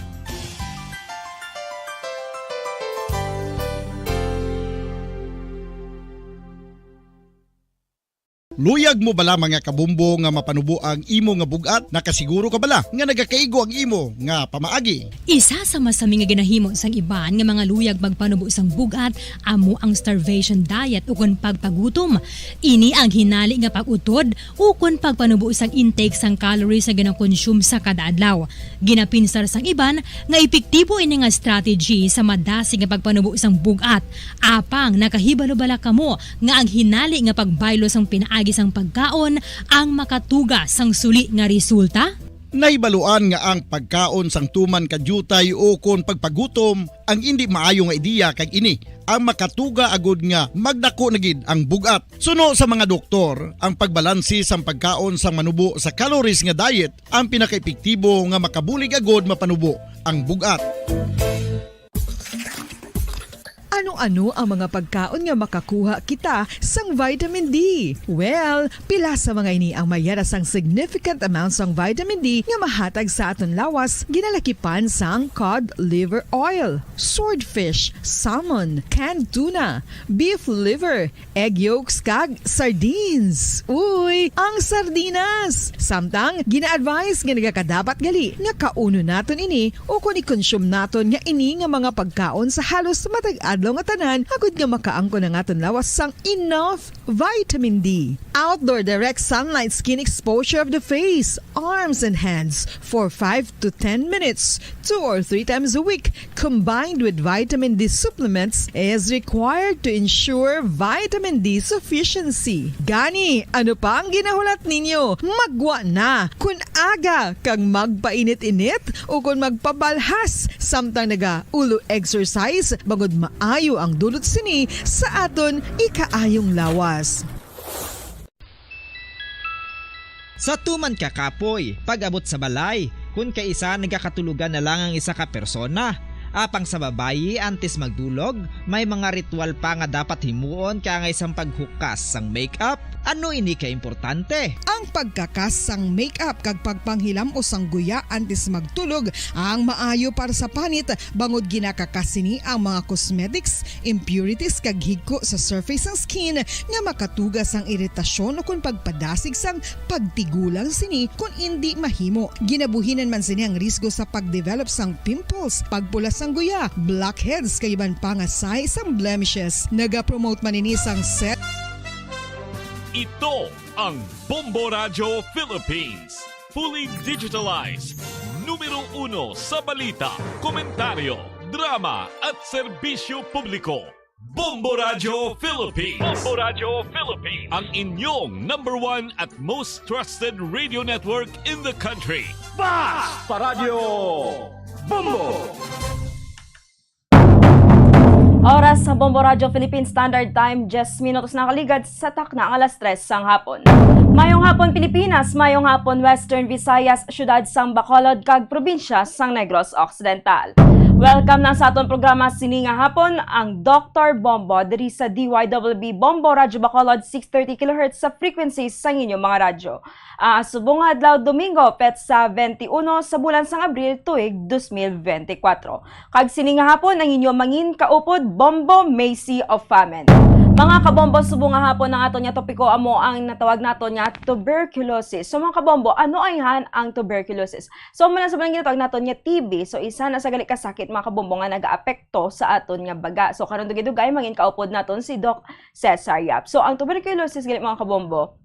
Luyag mo bala, mga kabombo, nga mapanubo ang imo nga bug-at? Nakasiguro ka bala nga nagakaigo ang imo nga pamaagi? Isa sa masami nga ginahimo sang iban nga mga luyag magpanubo sang bug-at amo ang starvation diet ukon pagpagutom. Ini ang hinali nga pag-utod ukon pagpanubo sang intake sang calories nga ginakonsume sa kada adlaw. Ginapinsar sang iban nga epektibo ini nga strategy sa madasig nga pagpanubo sang bug-at. Apang nakahibalo bala kamo nga ang hinali nga pagbaylo sang pinaagi sang pagkaon ang makatuga sang suli nga resulta? Nahibaluan nga ang pagkaon sang tuman ka diutay ukon pagpagutom ang indi maayo nga ideya, kag ini ang makatuga agud nga magdako na gid ang bug-at. Suno sa mga doktor, ang pagbalanse sang pagkaon sang manubo sa calories nga diet ang pinakaepektibo nga makabulig agud mapanubo ang bug-at. Ano-ano ang mga pagkaon nga makakuha kita sang vitamin D? Well, pila sa mga ini ang may yara sang significant amount sang vitamin D nga mahatag sa aton lawas, ginalakipan sang cod liver oil, swordfish, salmon, canned tuna, beef liver, egg yolks, kag sardines. Uy, ang sardinas! Samtang gina-advise nga nagakadapat gali nga kaunon naton ini ukon i-consume naton nga ini nga mga pagkaon sa halos matag adlaw nga tanan, agud nga makaangkon ang aton lawas sang enough vitamin D. Outdoor direct sunlight skin exposure of the face, arms, and hands for five to ten minutes, two or three times a week, combined with vitamin D supplements, is required to ensure vitamin D sufficiency. Gani, ano pa ang ginahulat ninyo? Magwa na! Kun aga kag magpainit-init, ukon magpabalhas samtang naga-ulo exercise, bangod maayo ang dulot sini sa aton ikaayong lawas. Sa tuman ka kapoy, pag-abot sa balay, kun kaisa nagakatulogan na lang ang isa ka persona. Apang sa babayi, antes magdulog, may mga ritual pa nga dapat himuon kaangay sang paghukas sang makeup. Ano ini ka importante? Ang pagkakas sang makeup kag pagpanghilam-os sang guya antes magtulog ang maayo para sa panit, bangod ginakakas sini ang mga cosmetics, impurities kag higko sa surface sang skin nga makatuga sang iritasyon ukon pagpadasig sang pagtigulang sini kon indi mahimo. Ginabuhinan man sini ang risgo sa pagdevelop sang pimples, pagpula sang guya, blackheads kag iban pa nga sign sang blemishes. Nagapromote man ini sang set. Ito ang Bombo Radyo Philippines. Fully digitalized. Numero uno sa balita, komentaryo, drama at serbisyo publiko. Bombo Radyo Philippines. Bombo Radyo Philippines. Ang inyong number one at most trusted radio network in the country. Basta Radyo Bombo! Oras sa Bombo Radyo Philippine Standard Time, diyes minutos na kaligad sa takna ang alas tres sang hapon. Mayong hapon, Pilipinas. Mayong hapon, Western Visayas, siyudad sang Bacolod, kag probinsya sang Negros Occidental. Welcome na sa aton programa sini nga hapon, ang Doktor Bombo, diri sa D Y W B Bombo Radyo Bacolod, six thirty kilohertz sa frequency sang inyong mga radyo. Ah, subong nga adlaw, Domingo, petsa twenty-one sa bulan sang Abril, tuig dos mil benti kwatro. Kag sini nga hapon ang inyo mangin kaupod, Bombo Macy of Famine. Mga kabombo, subong nga hapon ang aton nga topiko amo ang natawag naton nga tuberculosis. So mga kabombo, ano ayhan ang tuberculosis? So amo na sa mga ginatawag naton nga T B. So isa na sa gali ka sakit, mga kabombo, nga nagaapekto sa aton nga baga. So karon dugay-dugay mangin kaupod naton si Doc Cesar Yap. So ang tuberculosis gali, mga kabombo,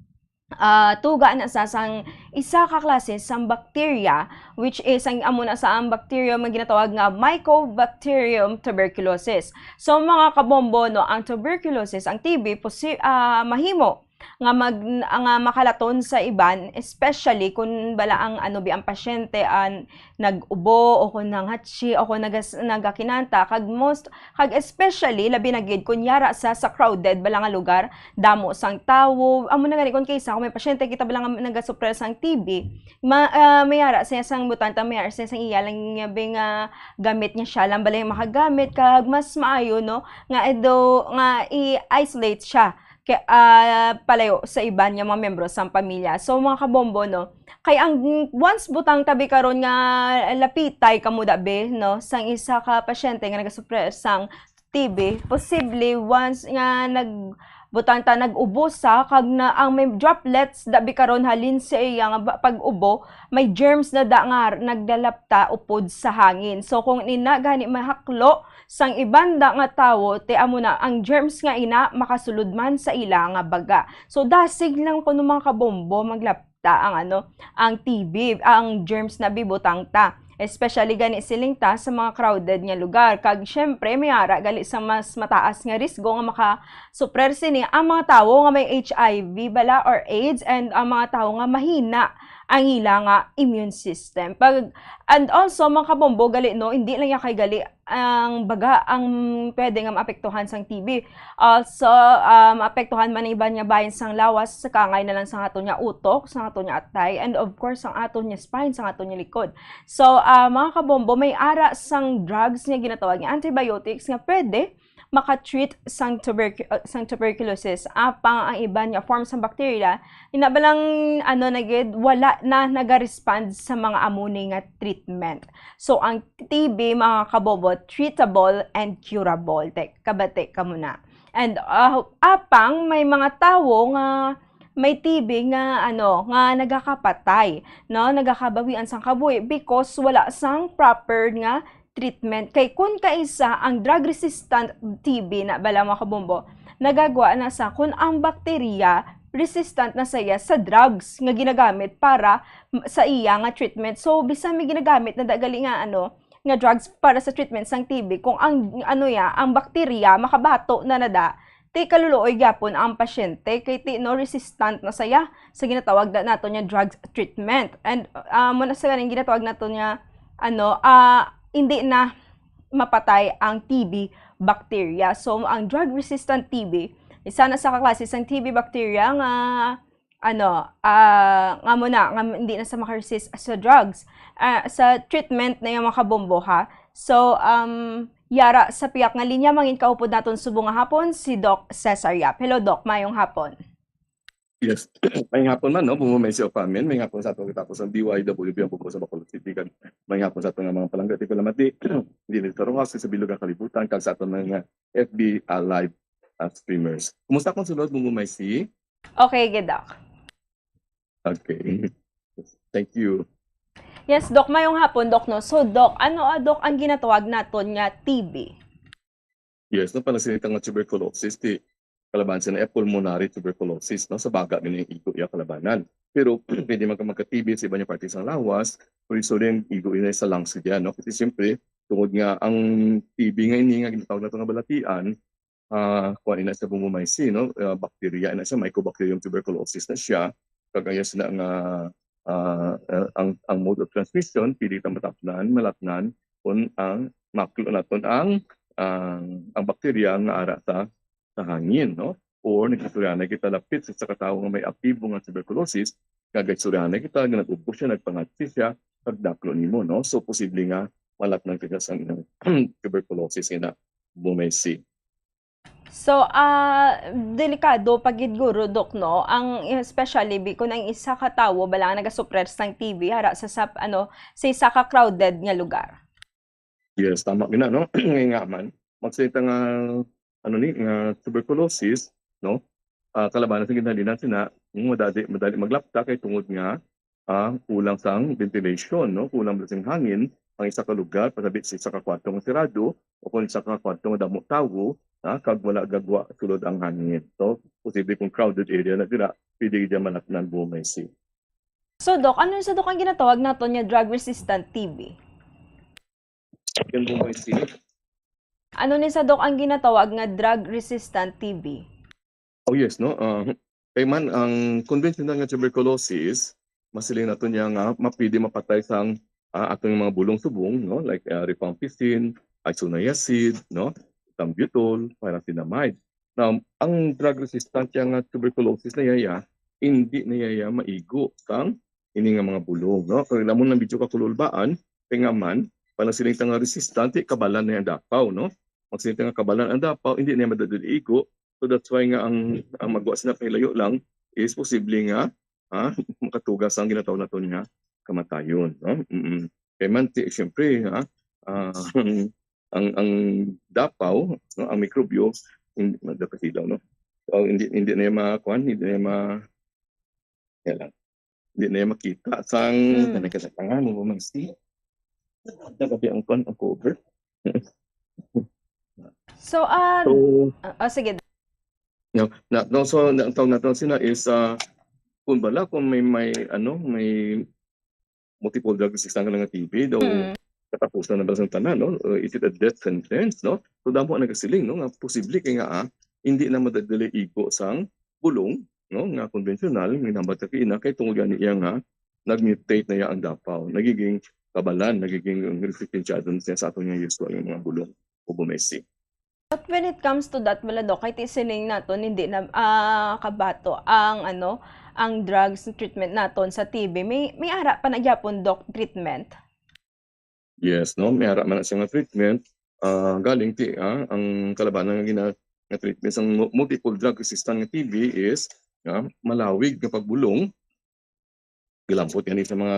ah, tuga na sa sang isa ka klase sang bacteria, which is ang amo na sa ang bacterium nga ginatawag nga Mycobacterium tuberculosis. So mga kabombo, no, ang tuberculosis, ang T B, posi- ah, mahimo nga mag nga makalaton sa iban, especially kung bala ang ano bi ang pasyente an nag-ubo o kung nanghatsi o kung nagas- nagakinanta, kag most kag especially labi na gid kung yara sa sa crowded bala nga lugar, damo sang tawo. Amo na gani kung kaysa kung may pasyente kita bala nga nagasuprer sang T B, ma, ah, mayara siya sang butanta, mayara siya sang iya lang nga bi nga gamit nga siya lang bala yung makagamit, kag mas maayo, no, nga do nga i-isolate siya kay, ah, palayo sa iban nga mga membro sang pamilya. So mga kabombo, no, kay ang once butang tabi karon nga lapitay kamo dabi, no, sang isa ka pasyente nga nagasupre sang T B, posible once nga nag butang ta nag-ubo sa kag na ang may droplets dabi karon halin sa iya nga ba- pag-ubo, may germs na da nga naglalapta upod sa hangin. So kung ina gani mahaklo sang iban da nga tawo, ti amo na ang germs nga ina makasulod man sa ila nga baga. So dasig lang kuno mga kabombo maglapta ang ano, ang T B, ang germs na bibutang ta. Especially gani siling ta sa mga crowded nga lugar. Kag syempre, may ara gali sa mas mataas nga risgo nga makasuprer sini ang mga tawo nga may H I V bala or AIDS, and ang mga tawo nga mahina ang ila nga immune system. Pag, and also, mga kabombo, gali, no, hindi lang ya kay gali ang baga ang pwede nga maapektuhan sang T B. Also, ah, maapektuhan man ang iban nga bahin sang lawas, sa kangay na lang sang aton nga utok, sang aton nga atay, and of course, sang aton nga spine, sang aton nga likod. So, ah, mga kabombo, may ara sang drugs nga ginatawag nga antibiotics nga pwede makatreat sang tubercu- uh, sang tuberculosis. Apang ang iban nga form sang bacteria, ina ba lang, ano na gid, wala na nagarespond sa mga amo ni nga treatment. So ang T B, mga kabobo, treatable and curable. Te, kabati ka muna. And uh, apang may mga tawo nga may T B nga ano nga nagakapatay, no, nagakabawian sang kabuhi because wala sang proper nga treatment. Kay kun kaisa ang drug-resistant T B na bala, mga kabombo, nagagwa na sa kun ang bakterya resistant na saya sa drugs nga ginagamit para m-, sa iya nga treatment. So, bisan may ginagamit na dagali nga, ano, nga drugs para sa treatment sang T B, kung ang, ano ya, ang bakterya makabato na nada, ti kaluluoy gyapon ang pasyente kay ti, no, resistant na saya sa ginatawag na nato nga drugs treatment. And, ah, mo na sa ganing ginatawag nato nga, ano, ah, hindi na mapatay ang T B bacteria. So, ang drug-resistant T B, isa na sa kaklase sang T B bacteria nga, ano, ah, nga mo na, nga hindi na sa makaresist sa drugs, ah, sa treatment na yung mga kabombo, ha. So, um, yara sa piyak nga linya, mangin kaupod naton subong nga hapon, si Doc Cesar Yap. Hello, Doc. Mayong hapon. Yes. May hapon man, no? Bumumaisi o pamin. May hapon sa atong katapos ang D Y W P ang buko sa Bacolod City. Kag may hapon sa atong mga palangga. Ti palamati. Hindi sa Rojas, sa bilog ang kalibutan. Kag sa atong mga F B, ah, live, ah, streamers. Kumusta akong sulod, Bumumaisi? Okay, good, Doc. Okay. Thank you. Yes, Doc. Mayong hapon, Doc, no? So, Doc, ano, ah, Doc, ang ginatawag naton nga T B? Yes, no, panasiling ta nga tuberculosis, ti kalaban sa na pulmonary tuberculosis, no, sa baga gani ang igo iya kalabanan. Pero pwede man ka magka-T B sa iba nga parte sa lawas, pero usually ang igo ina sa lungs diyan, no? Kasi siyempre, tungod nga ang T B nga ini nga ginatawag nato nga balatian, ah, kuwan ina sa Bumbaumesi, no? Ah, bacteria ina siya, Mycobacterium tuberculosis na siya. Kag iya sina nga, ah, ah, ang, ang mode of transmission, pwede ta matapnan, malapnan, kun ang maklo naton ang, ang, ang bakterya nga ara sa, sa hangin, no? Or nagkasurianay kita lapit sa isa ka tawo nga may aktibo nga tuberculosis, nga nagkasurianay kita, nga nag-ubo siya, nagpangatsi siya, pagdaklo nimo, no? So, posible nga malapnan kita sa tuberculosis nga na bumesi. So, ah, delikado pa gid guro, Doc, no? Ang, especially bi-, kung ang isa ka tawo bala ang nagasupres sang T B, hara sa, sa, ano, sa isa ka crowded nga lugar. Yes, tama gina, no? Nga, nga man, magsalita nga, ano ni, nga tuberculosis, no? Ah, kalabanan sa ginhalinan sina, mm, madali, madali maglapta kay tungod nga, ah, kulang sang ventilation, no? Kulang sing hangin ang isa ka lugar, pasabi sa isa ka kwarto nga sirado, o kung isa ka kwarto nga damo tawo, ah, kag wala gagwa sulod ang hangin. So, posible kung crowded area na dira, pwede gid malapnan bumesi. So, Doc, ano sa, Doc, ang ginatawag naton nga drug-resistant T B? Yan po, Vice Chief. Ano ni sa, Doc, ang ginatawag nga drug-resistant T B? Oh, yes, no? Ah, kay man, ang conventional nga tuberculosis, masiling nato niya nga mapwede mapatay sang, ah, atong mga bulong subong, no? Like, ah, rifampicin, isoniazid, no? Ethambutol, pyrazinamide. Now, ang drug-resistant nga tuberculosis na yaya, hindi na yaya maigo sang ini nga mga bulong, no? Kung lamon lang medyo kakululbaan, kay nga man, panasiling ta nga resistant, kabalan na ang dapaw, no? Magsiling ta nga kabalan ang dapaw, hindi na madadali igo. So that's why nga ang, ang magwa sila pahilayo lang is posible nga, ha, makatugas ang ginatawag naton nga kamatayon, no? Mm. Kay man, ti-, siyempre, ha, ah, ang, ang dapaw, no, ang mikrobyo, hindi, dapat ilaw, no? So, hindi, hindi na yung makuan, hindi na yung ma-, yan lang. Hindi na yung makita. Sang, Mm. tanay ka sa tangan, mo, Ma'am Steve. Nagabi ang kuan, ang cover. So, ah, So, ah, ah, sige. No, na, no, so, na, ang tawag nato sila is, ah, kung bala, kung may, may, ano, may multiple drug resistant nga T B, daw Mm. katapusan na ba sang tanan, no? Uh, is it a death sentence, no? So, damo ang nagasiling, no, nga posible kay nga, ah, hindi na madadali igo sang bulong, no, nga konbensyonal, nga ginhambal ta kaina, kay tungod gani iya nga nag-mutate na iya ang dapaw, nagiging kabalan, nagiging resistensya dun siya sa aton nga usual nga mga bulong o bumesi. But when it comes to that, bala, Doc, kay ti sining naton hindi na, ah, kabato ang, ano, ang drugs treatment naton sa T B. May, may ara pa na gyapon, Doc, treatment? Yes, no? May ara man na siya nga treatment. Ah, galing ti, ah, ang kalabanan nga gina-, nga treatment sa mu-, multiple drug resistant nga T B is, ah, malawig nga pagbulong, gilampot gani sa mga,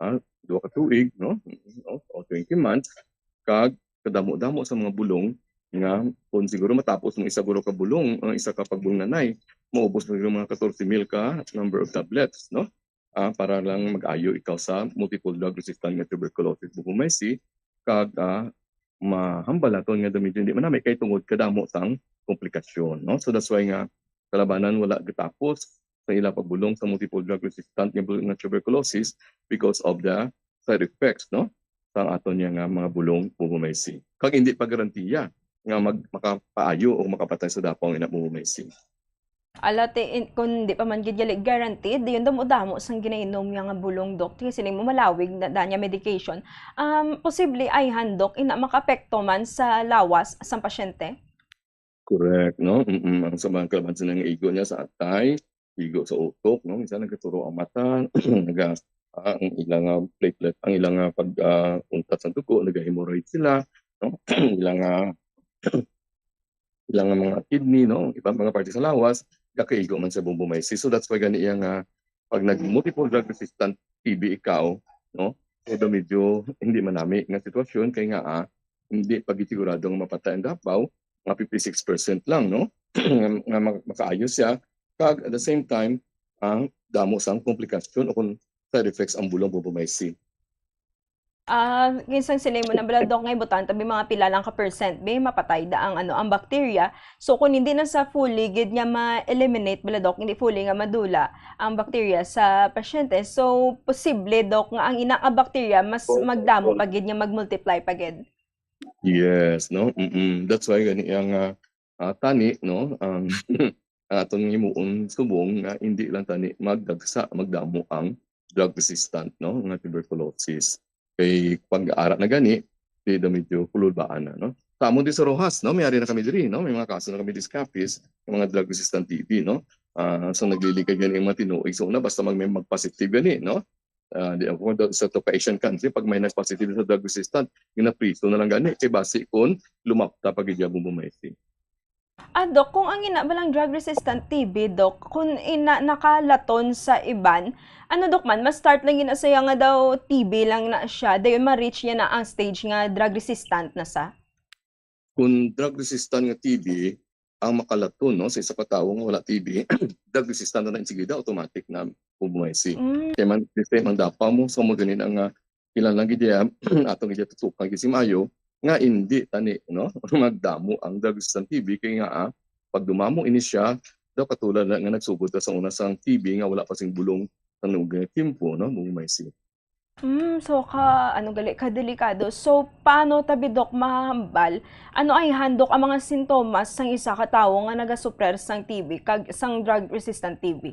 ah, duha ka tuig, no? O, o twenty months, kag kadamo-damo sa mga bulong nga kung siguro matapos mo isa guro ka bulong, ang isa ka pagbulong nanay, maubos mo siguro mga katorse mil ka number of tablets, no? Ah, para lang mag-ayo ikaw sa multiple drug resistant nga tuberculosis, bukon may si, kag, ah, mahambal naton nga medyo hindi manami kay tungod kadamo sang komplikasyon, no? So that's why nga kalabanan wala gatapos sa ila pagbulong sa multiple drug resistant nga bul-, nga tuberculosis because of the side effects, no? Sa aton niya nga mga bulong, Bubumaysi. Kag hindi pa garantiya nga mag-, makapaayo o makapatay sa dapaw ina, Bubumaysi. Ala, ti, in, kung di pa man gid gali guaranteed, di yun damo-damo sang ginainom niya nga bulong, Doc. Ti sini mo malawig na, da niya medication. Um, posible ay handok, ina makaapekto man sa lawas sang pasyente? Correct, no? Mm-mm. Ang sa mga kalaban sila nga igo niya sa atay, igo sa utok, no? Minsan nagkaturo ang mata, naga, ah, ang ilang, ah, platelet, ang ilang, ah, pag, ah, untat sa dugo, naga-hemorrhage sila, no? Ilang, ah, ilang, ah, mga kidney, no? Ibang mga parte sa lawas, nakaigo man sa Bubumaysi. So that's why gani iya nga pag nag multiple drug resistant T B ikaw, no? So medyo hindi manami nga sitwasyon kay nga, ah, hindi pa gid sigurado nga mapatay ang dapaw, nga fifty-six percent lang, no? Nga, nga ma-, makaayo siya. Kag at the same time, ang damo sang komplikasyon o kung side effects ang bulong Bubumaysi. Ah, kinsang sila mo na bala, Doc, nga ibutan tabi mga pila lang ka percent, be, mapatay da ang, ano, ang bacteria. So, kung hindi na sa fully gid nga ma-eliminate bala, Doc, hindi fully nga madula ang bacteria sa pasyente. So, posible, Doc, nga ang ina nga bacteria mas magdamo pa gid nga mag-multiply pa gid. Yes, no? Mm-mm. That's why gani ang, ah, ah, tani, no? Ang, ang aton himuon subong nga hindi lang tani magdagsa, magdamo ang drug resistant, no? Nga tuberculosis. Kay pag-ara na gani, di daw medyo kululbaan na, no? Sa amon di sa Roxas, no? May ari na kami diri, no? May mga kaso na kami diri sa Capiz, yung mga drug resistant T B, no? Ah, so nagliligad gani ang mga tinuig. So, una, basta mag-, may mag-positive gani, no? Ah, di ako, sa to Asian country, pag may nag-positive sa drug resistant, ginapriso na lang gani, kay basi kung lumapta pa gid ang Bubumaysi. Ah, Doc, kung ang ina balang drug resistant T B, Doc, kung ina nakalaton sa iban, ano, Doc, man, ma-start lang yun sa iya nga daw T B lang na siya, dayon ma-reach niya na ang stage nga drug resistant na sa? Kung drug resistant nga T B ang makalaton, no, sa isa ka tawo nga wala T B, drug resistant na lang sigida, automatic na Bubumaysi. Mm. Kaya man, the same ang dapaw mo, so mo ganin ang, ah, ilan lang gid iya, atong gid tutukan gid si Mayo, nga hindi tani, no, magdamo ang drug resistant T B, kay nga, ah, pag dumamo ini siya, daw katulad na nga nagsugod ta sa una sang T B nga wala pa sing bulong sa nuog nga tiempo, no, Bubumaysi. Mm, so ka, ano gali, kadelikado. So, paano tabi, Doc, mahambal? Ano ay handok ang mga sintomas sang isa ka tawo nga nagasuprer sang T B kag sang drug-resistant T B?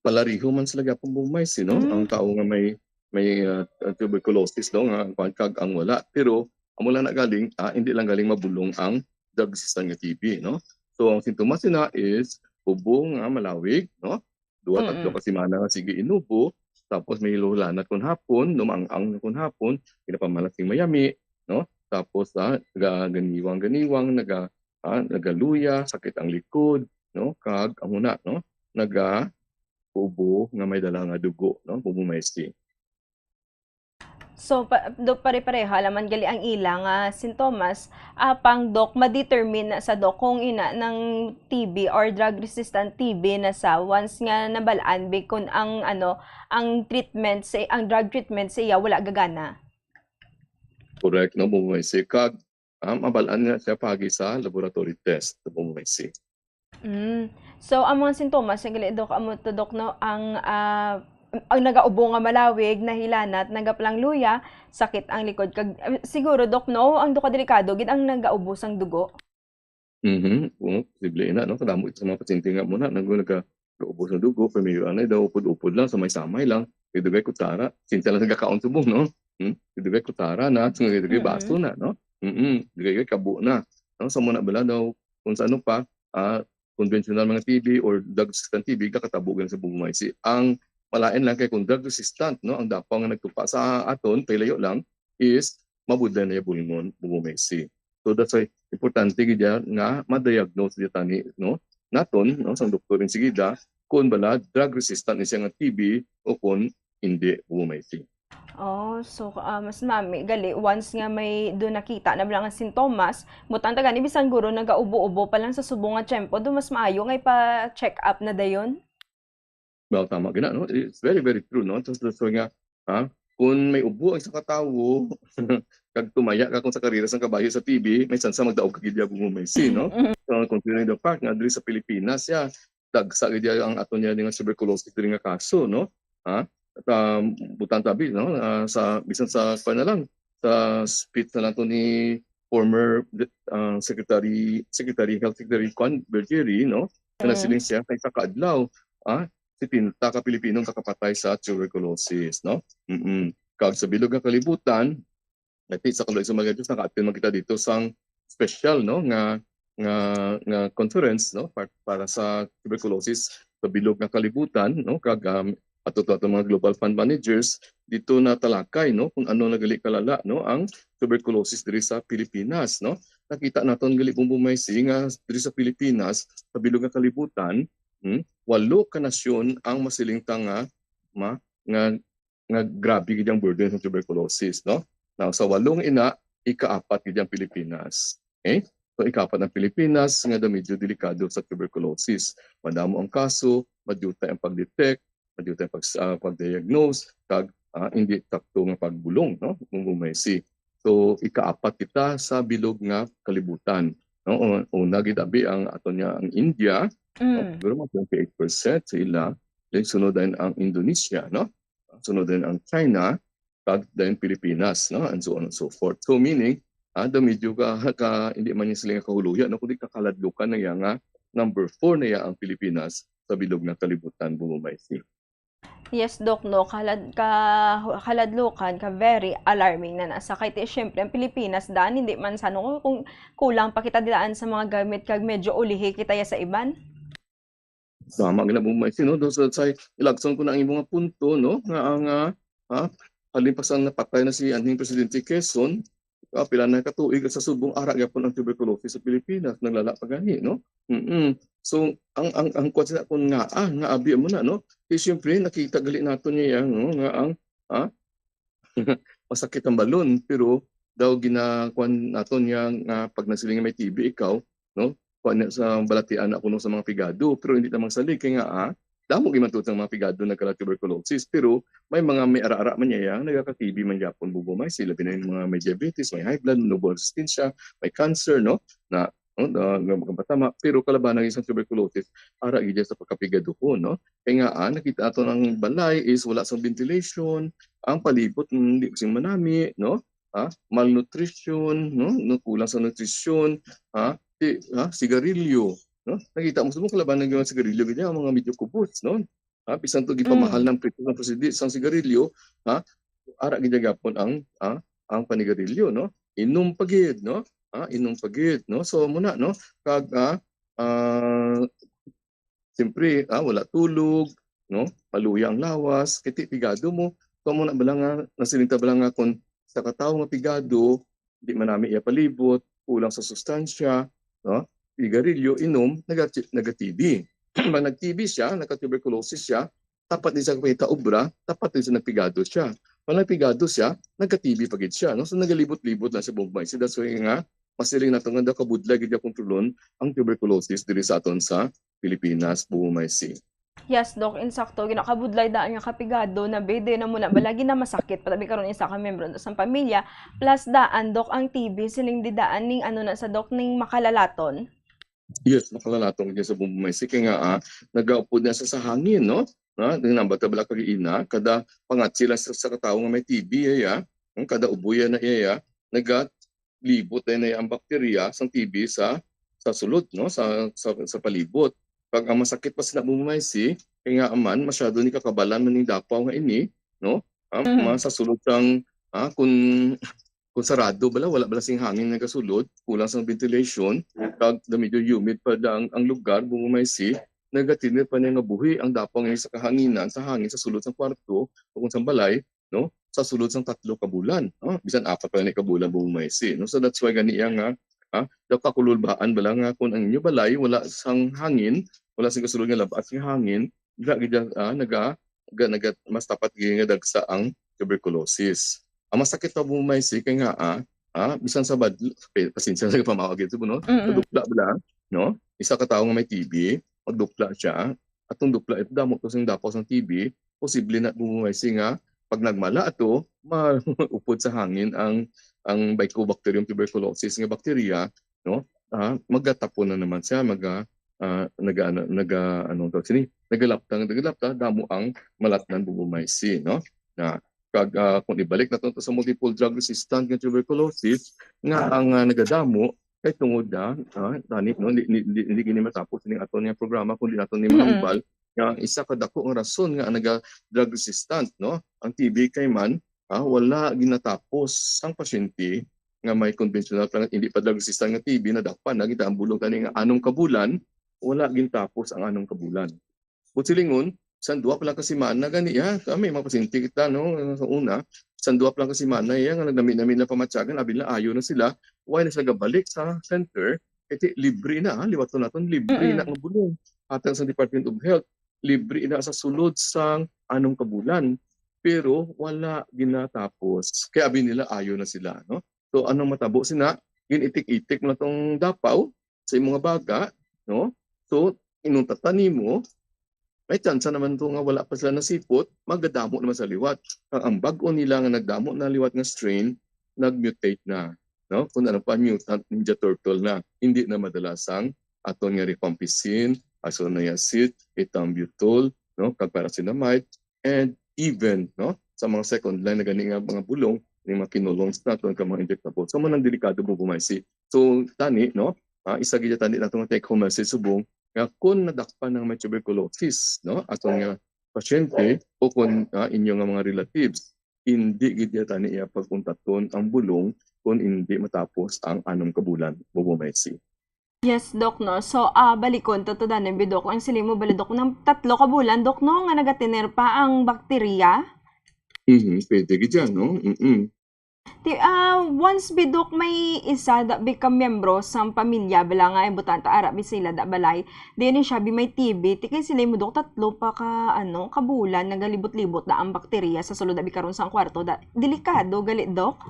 Palariho man sila gyapon, Bubumaysi, no? Mm. Ang tawo nga may, may, ah, tuberculosis, no, nga ang kwan kag ang wala. Pero amo lang na galing, ah, hindi lang galing mabulong ang drug-resistant nga T B, no? So, ang sintomas nila is ubo nga malawig, no? Duha, tatlo Mm. ka semana nga sige inubo, tapos may hulanat kon hapon, lumaang-ang na kon hapon, ginapamalas sing mayami, no? Tapos, ah, naga-, ganiwang-ganiwang, naga-, ah, nagaluya, sakit ang likod, no? Kag ang huna, no? Nagaubo nga may dala nga dugo, no? Bubumaysi. So, pa, do, pare-pareha laman gali ang ila nga sintomas, apang, Doc, ma-determine na sa, Doc, kung ina ng T B or drug-resistant T B na sa once nga nabal-an bi kun ang, ano, ang treatment sa, ang drug treatment sa iya wala gagana. Correct, no, Bubumaysi. Kag, ah, mabal-an nga siya pagi sa laboratory test, Bubumaysi. Mm. So, ang mga sintomas, ang gali, Doc, amo to, Doc, no, ang, ah, ang nagaubo nga malawig, nahilanat, nagapalangluya, sakit ang likod, kag, eh, siguro, Doc, no, ang duka delikado gid ang nagaubo sang dugo. Mhm. Oo, posible ina, no? Kadamo sa mga pasyente nga mo na, nag-, nagaubo sang dugo, pero may anay daw, upod-upod lang, samay-samay lang. Kay dugay kutsara, sinta lang nagakaon subong, no? Hmm? Kay dugay kutsara na, so, kay dugay Mm-mm. baso na, no? Mm-mm. Dugay kabo na. No? So, mo na bala daw, kung sa ano pa, ah, conventional mga T B or drug resistant T B, kakatabo gani sa Bubumaysi. Ang malain lang kay kung drug resistant, no, ang dapaw nga nagtupa sa aton, pailayo lang, is mabudlay na iya bulngon, Bubumaysi. So that's why importante gid ya nga ma-diagnose di tani, no, naton, no, sang doktor insigida kung bala drug resistant ni siya nga T B o kung hindi, Bubumaysi. Oh, so, ah, mas nami gali once nga may do nakita na bala nga sintomas, butang ta gani bisan guro nagaubo-ubo pa lang sa subong nga tiyempo, do mas maayo nga ipa-check up na dayon. Well, tama gina, no? It's very, very true, no? Just the so nga, ha? kung may ubo ang isa ka tawo, kag tumaya ka kung sa karera sang kabayo sa T B, may tsansa magdaog ka gid ya, Bumbo Maisi, no? So, considering the fact nga diri sa Pilipinas, ya, dagsa gid ya ang aton ya nga tuberculosis diri nga kaso, no? Ha? At, um, butang tabi, no? Ah, sa, bisan sa, pa na lang, sa speech na lang to ni former, ah, Secretary, Secretary, Health Secretary Juan Bergerie, no? Nga nagsiling siya, kay sa kaadlaw, ah, setenta ka Pilipino ang nakapatay sa tuberculosis, no? Mm-mm. Kag sa bilog nga kalibutan, nati sa kaluoy sa mga Dios, naka-attend man kita dito sang special, no, nga, nga, nga conference, no, par-, para sa tuberculosis sa bilog nga kalibutan, no, kag, um, ato to, ato mga global fund managers dito natalakay, no, kung ano na gali kalala, no, ang tuberculosis diri sa Pilipinas, no. Nakita naton gali, Bumbo Maisi, nga diri sa Pilipinas, sa bilog nga kalibutan, hmm, walo ka nasyon ang masiling ta nga ma-, nga, nga grabe gid ang burden sa tuberculosis, no? Now, sa walo nga ina, ikaapat gid ang Pilipinas. Okay? So, ikaapat ang Pilipinas nga daw medyo delikado sa tuberculosis. Madamo ang kaso, madiyutay ang pag-detect, madiyutay ang pag, ah, pag-diagnose, kag, ah, hindi takto nga pagbulong, no? Kung gumaysi. So, ikaapat kita sa bilog nga kalibutan, no? Un-, una gid abi ang ato niya ang India, no? Mm. Siguro mga twenty-eight percent sa ila. Then sunod din ang Indonesia, no? Sunod din ang China, kag then Pilipinas, no? And so on and so forth. So, meaning, ah, daw medyo ka, ka, hindi man niya sila nga kahuluyan, no? Kundi kakaladlukan na iya nga number four na iya ang Pilipinas sa bilog nga kalibutan, Bumbo Maisi. Yes, Doc, no? Kalad-, ka-, kaladlukan, ka very alarming na nasa. Kay ti, syempre, ang Pilipinas, daan, hindi man sa, no, kung kulang pa kita daan sa mga gamit, kag medyo ulihi kita ya sa iban. Tama gid na, Bumbo Maisi, no? Do sa, sa, ilagson ko na ang imong mga punto, no? Nga ang, ah, ah, halin pa sa napatay na si anhing Presidente Quezon, ah, pila na ka tuig sa subong ara gyapon ang tuberculosis sa Pilipinas, naglala pa gani, no? Mm-mm. So, ang, ang, ang kwan sila kung nga, ah, nga abi mo na, no? Di siyempre, nakita gali nato niya yan, no? Nga ang, ah, masakit ang balon, pero daw ginakuan naton niya nga pag nasiling may T B ikaw, no? Kuan niya sa balatian ako, no, sa mga pigado, pero hindi naman salig kay nga, ah, damo gyud man tuod ang mga pigado nagkala tuberculosis, pero may mga may ara-ara man niya, nagaka-T B man gyapon, Bumbo Maisi, labi na yung mga may diabetes, may high blood, lubong resistensya, may cancer, no? Na, no, na, na makabatama, pero kalabanan sa tuberculosis, ara gid sa pagkapigaduhon, no? Kay nga, ah, nakita ato ng balay is wala sa ventilation, ang palibot, mm, hindi sing manami, no? Ah, malnutrition, no? No, kulang sa nutrisyon, ah, ti-, ah, sigarilyo, no? Nakita mo sa mga kalabanan ng sigarilyo, ganyan, ang mga medyo kubos, no? Ah, bisan to gipamahal Mm. ng presyo ng presidente sa sigarilyo, ha? Ara gid gyapon ang, ah, ang panigarilyo, no? Inom pa gid, no? Ah, inom pa gid, no? So, muna, no? Kag, ah, ah, siyempre, ah, wala tulog, no? Maluya ang lawas, kay ti pigado mo. So, muna bala nga, nasiling ta bala nga kung sa katawo nga pigado, di manami iya palibot, kulang sa sustansya, no? Sigarilyo, inom, nagati-, nagati-, nag-T B. Pag nag-T B siya, nagka-tuberculosis siya, tapat din sa pangita obra, tapat din sa nagpigado siya. Pag nagpigado siya, nagka-T B pa gid siya, no? So, nagalibot-libot lang siya, Bumbo Maisi. That's why nga, masiling nato nga daw kabudlay gid nga kontrolon ang tuberculosis diri sa aton sa Pilipinas, Bumbo Maisi. Yes, Doc, insakto. Ginakabudlay daan nga kapigado na bede na muna balagi na masakit. Patabi karon isa ka membro sa pamilya. Plus daan, Doc, ang T B, siling di daan ning ano na sa, Doc, ning makalalaton. Yes, makalalaton niya sa Bumbo Maisi. Kay nga, ah, nagaupod na sa, sa hangin, no? Na, din ang bata bala kag ina, kada pangatsi lang sa, sa katawo nga may T B, iya, ang kada uboy na iya, nagalibot na iya ang bakterya sang T B sa, sa sulod, no? Sa, sa, sa palibot. Pag ang masakit pa sila, Bumbo Maisi, kay nga man, masyado ni kakabalan man ning dapaw nga ini, no? Ah, Mm. ma-, sa sulod sang, ah, kung, kung sarado bala, wala bala sing hangin nagasulod, kulang sa ventilation, kag na medyo humid pa da ang, ang lugar, Bumbo Maisi, nagatinir pa niya nga buhi ang dapaw nga sa kahanginan, sa hangin, sa sulod sang kwarto, o kung sa balay, no? Sa sulod sang tatlo ka bulan, no? Bisan apat pa ni ka bulan, Bumbo Maisi, no? So that's why gani iya nga, ah, daw kakululbaan bala nga kung ang inyo balay wala sang hangin, wala sing kasulod nga lab-as nga hangin, dira gid, ah, naga-, naga-, naga-, mas tapat gid nga dagsa ang tuberculosis. Ang masakit pa, Bumbo Maisi, kay nga, ah, ah, bisan sa bad-, pa-, pasensya sa pamawag ito, no? Mm-mm. Sa dupla bala, no? Isa ka tawo nga may T B, magdupla siya, atong dupla, ito damo to sing dapaw sang T B, posible na, Bumbo Maisi, nga Pag nagmala ato, maupod sa hangin ang ang Mycobacterium tuberculosis nga bakterya, no? Ah, magatapon na naman siya, maga ah, naga ano, naga ano to sini, nagalapta, nagalapta, damo ang malatnan, Bubumay C, no? Na kag ah, kung ibalik nato to sa multiple drug resistant nga tuberculosis, nga ang ah, nagadamo kay tungod na ah, tani, no, hindi, hindi, hindi gini matapos ning aton nga programa kundi nato ni Mm. mahambal nga ang isa ka dako nga rason nga ang naga drug resistant, no, ang T B kay man ah, wala ginatapos sang pasyente nga may conventional pa, hindi pa drug resistant nga T B, nadakpan na gid ang bulong kani nga anom ka bulan, wala gintapos ang anom ka bulan. But silingon, sang duwa pa lang ka semana gani, ya, kami mga pasyente kita, no, sa una, sang duwa pa lang ka semana, ya, nga nagnami-nami na pamatyagan, abi na ayo na sila, why na sila gabalik sa center? Kasi libre na, ha? Liwaton naton, libre Mm-mm. na ang bulong. Hatag sa Department of Health, libre na sa sulod sang anom ka bulan. Pero wala ginatapos. Kaya abi nila ayo na sila, no? So anong matabo sina? Gin-itik-itik mo na tong dapaw sa imong baga, no? So inuntatan nimo, may tsansa naman to nga wala pa sila nasipot, magadamo naman sa liwat. Ang, ang bag-o nila nga nagdamo na liwat nga strain, nag-mutate na, no? Kung ano pa, mutant Ninja Turtle na, hindi na madala sang aton nga rifampicin, isoniazid, ethambutol, no? Kag pyrazinamide, and even, no, sa mga second line na gani nga mga bulong, yung mga kinolones naton, kag mga injectable. So, mo nang delikado, Bubumay C. So tani, no, ah, isa gid tani nato nga take home message subong nga kung nadakpan ang may tuberculosis, no, aton nga pasyente o kung ah, inyo nga mga relatives, hindi gid tani iya pag-untaton ang bulong kung hindi matapos ang anom ka bulan, Bubumay C. Yes, Doc, no? So, ah, balikon to, to danon, bi, Doc. Ang siling mo bala, Doc, ng tatlo ka bulan, Doc, no, nga nagatener pa ang bakterya? Mhm, pwede gid yan, no? Mm-mm. Ti, ah, once, bi, Doc, may isa da, bi, ka miyembro sang pamilya, bala nga, ay butanta, ara, bi, sila da balay. Di ni siya, bi, may T B. Ti kay sila mo, Doc, tatlo pa ka, ano, ka bulan, nagalibot-libot da ang bakterya sa sulod, abi, karon sang kwarto. Da, delikado, gali, Doc?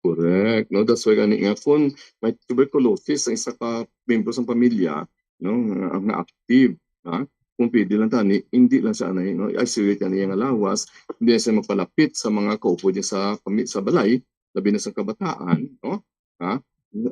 Correct. No, that's why gani nga kung may tuberculosis ang isa ka membro sang pamilya, no, nga, nga active, ha? Kung pwede lang tani, hindi lang siya anay, no, i-isolate ang iyang lawas, hindi na siya magpalapit sa mga kaupod niya sa pami-, sa balay, labi na sa kabataan, no? Ha?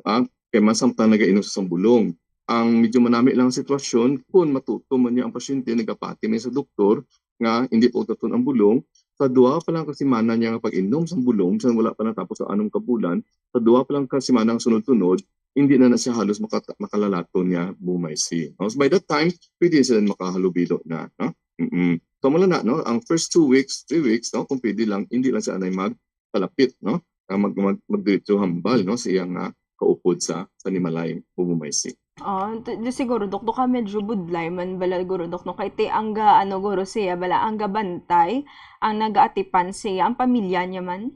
Ah, kay masamtang nagainom sa bulong. Ang medyo manami lang ang sitwasyon, kung matutom man niya ang pasyente, nagapati man sa doktor nga hindi pa utaton ang bulong, sa duha pa lang ka semana niya nga pag-inom sa bulong, bisan wala pa natapos ang anom ka bulan, sa duha pa lang ka semana nga sunod-sunod, hindi na na siya halos maka-, makalalaton niya, Bumay C. No? So by that time, pwede sila makahalubilo na. No? Mm-mm. So mula na, no? Ang first two weeks, three weeks, no? Kung pwede lang, hindi lang siya anay magpalapit, no? Ah, mag, mag, magdiretso hambal, no? Sa iyang ah, kaupod sa, sa Nimalay, Bumay C. Ah, t-, di siguro, Dok, do ka medyo budlay man bala, guro, Dok, no? Kay ti, ang ga, ano, guro siya, bala, ang gabantay, ang nagaatipan siya, ang pamilya niya man.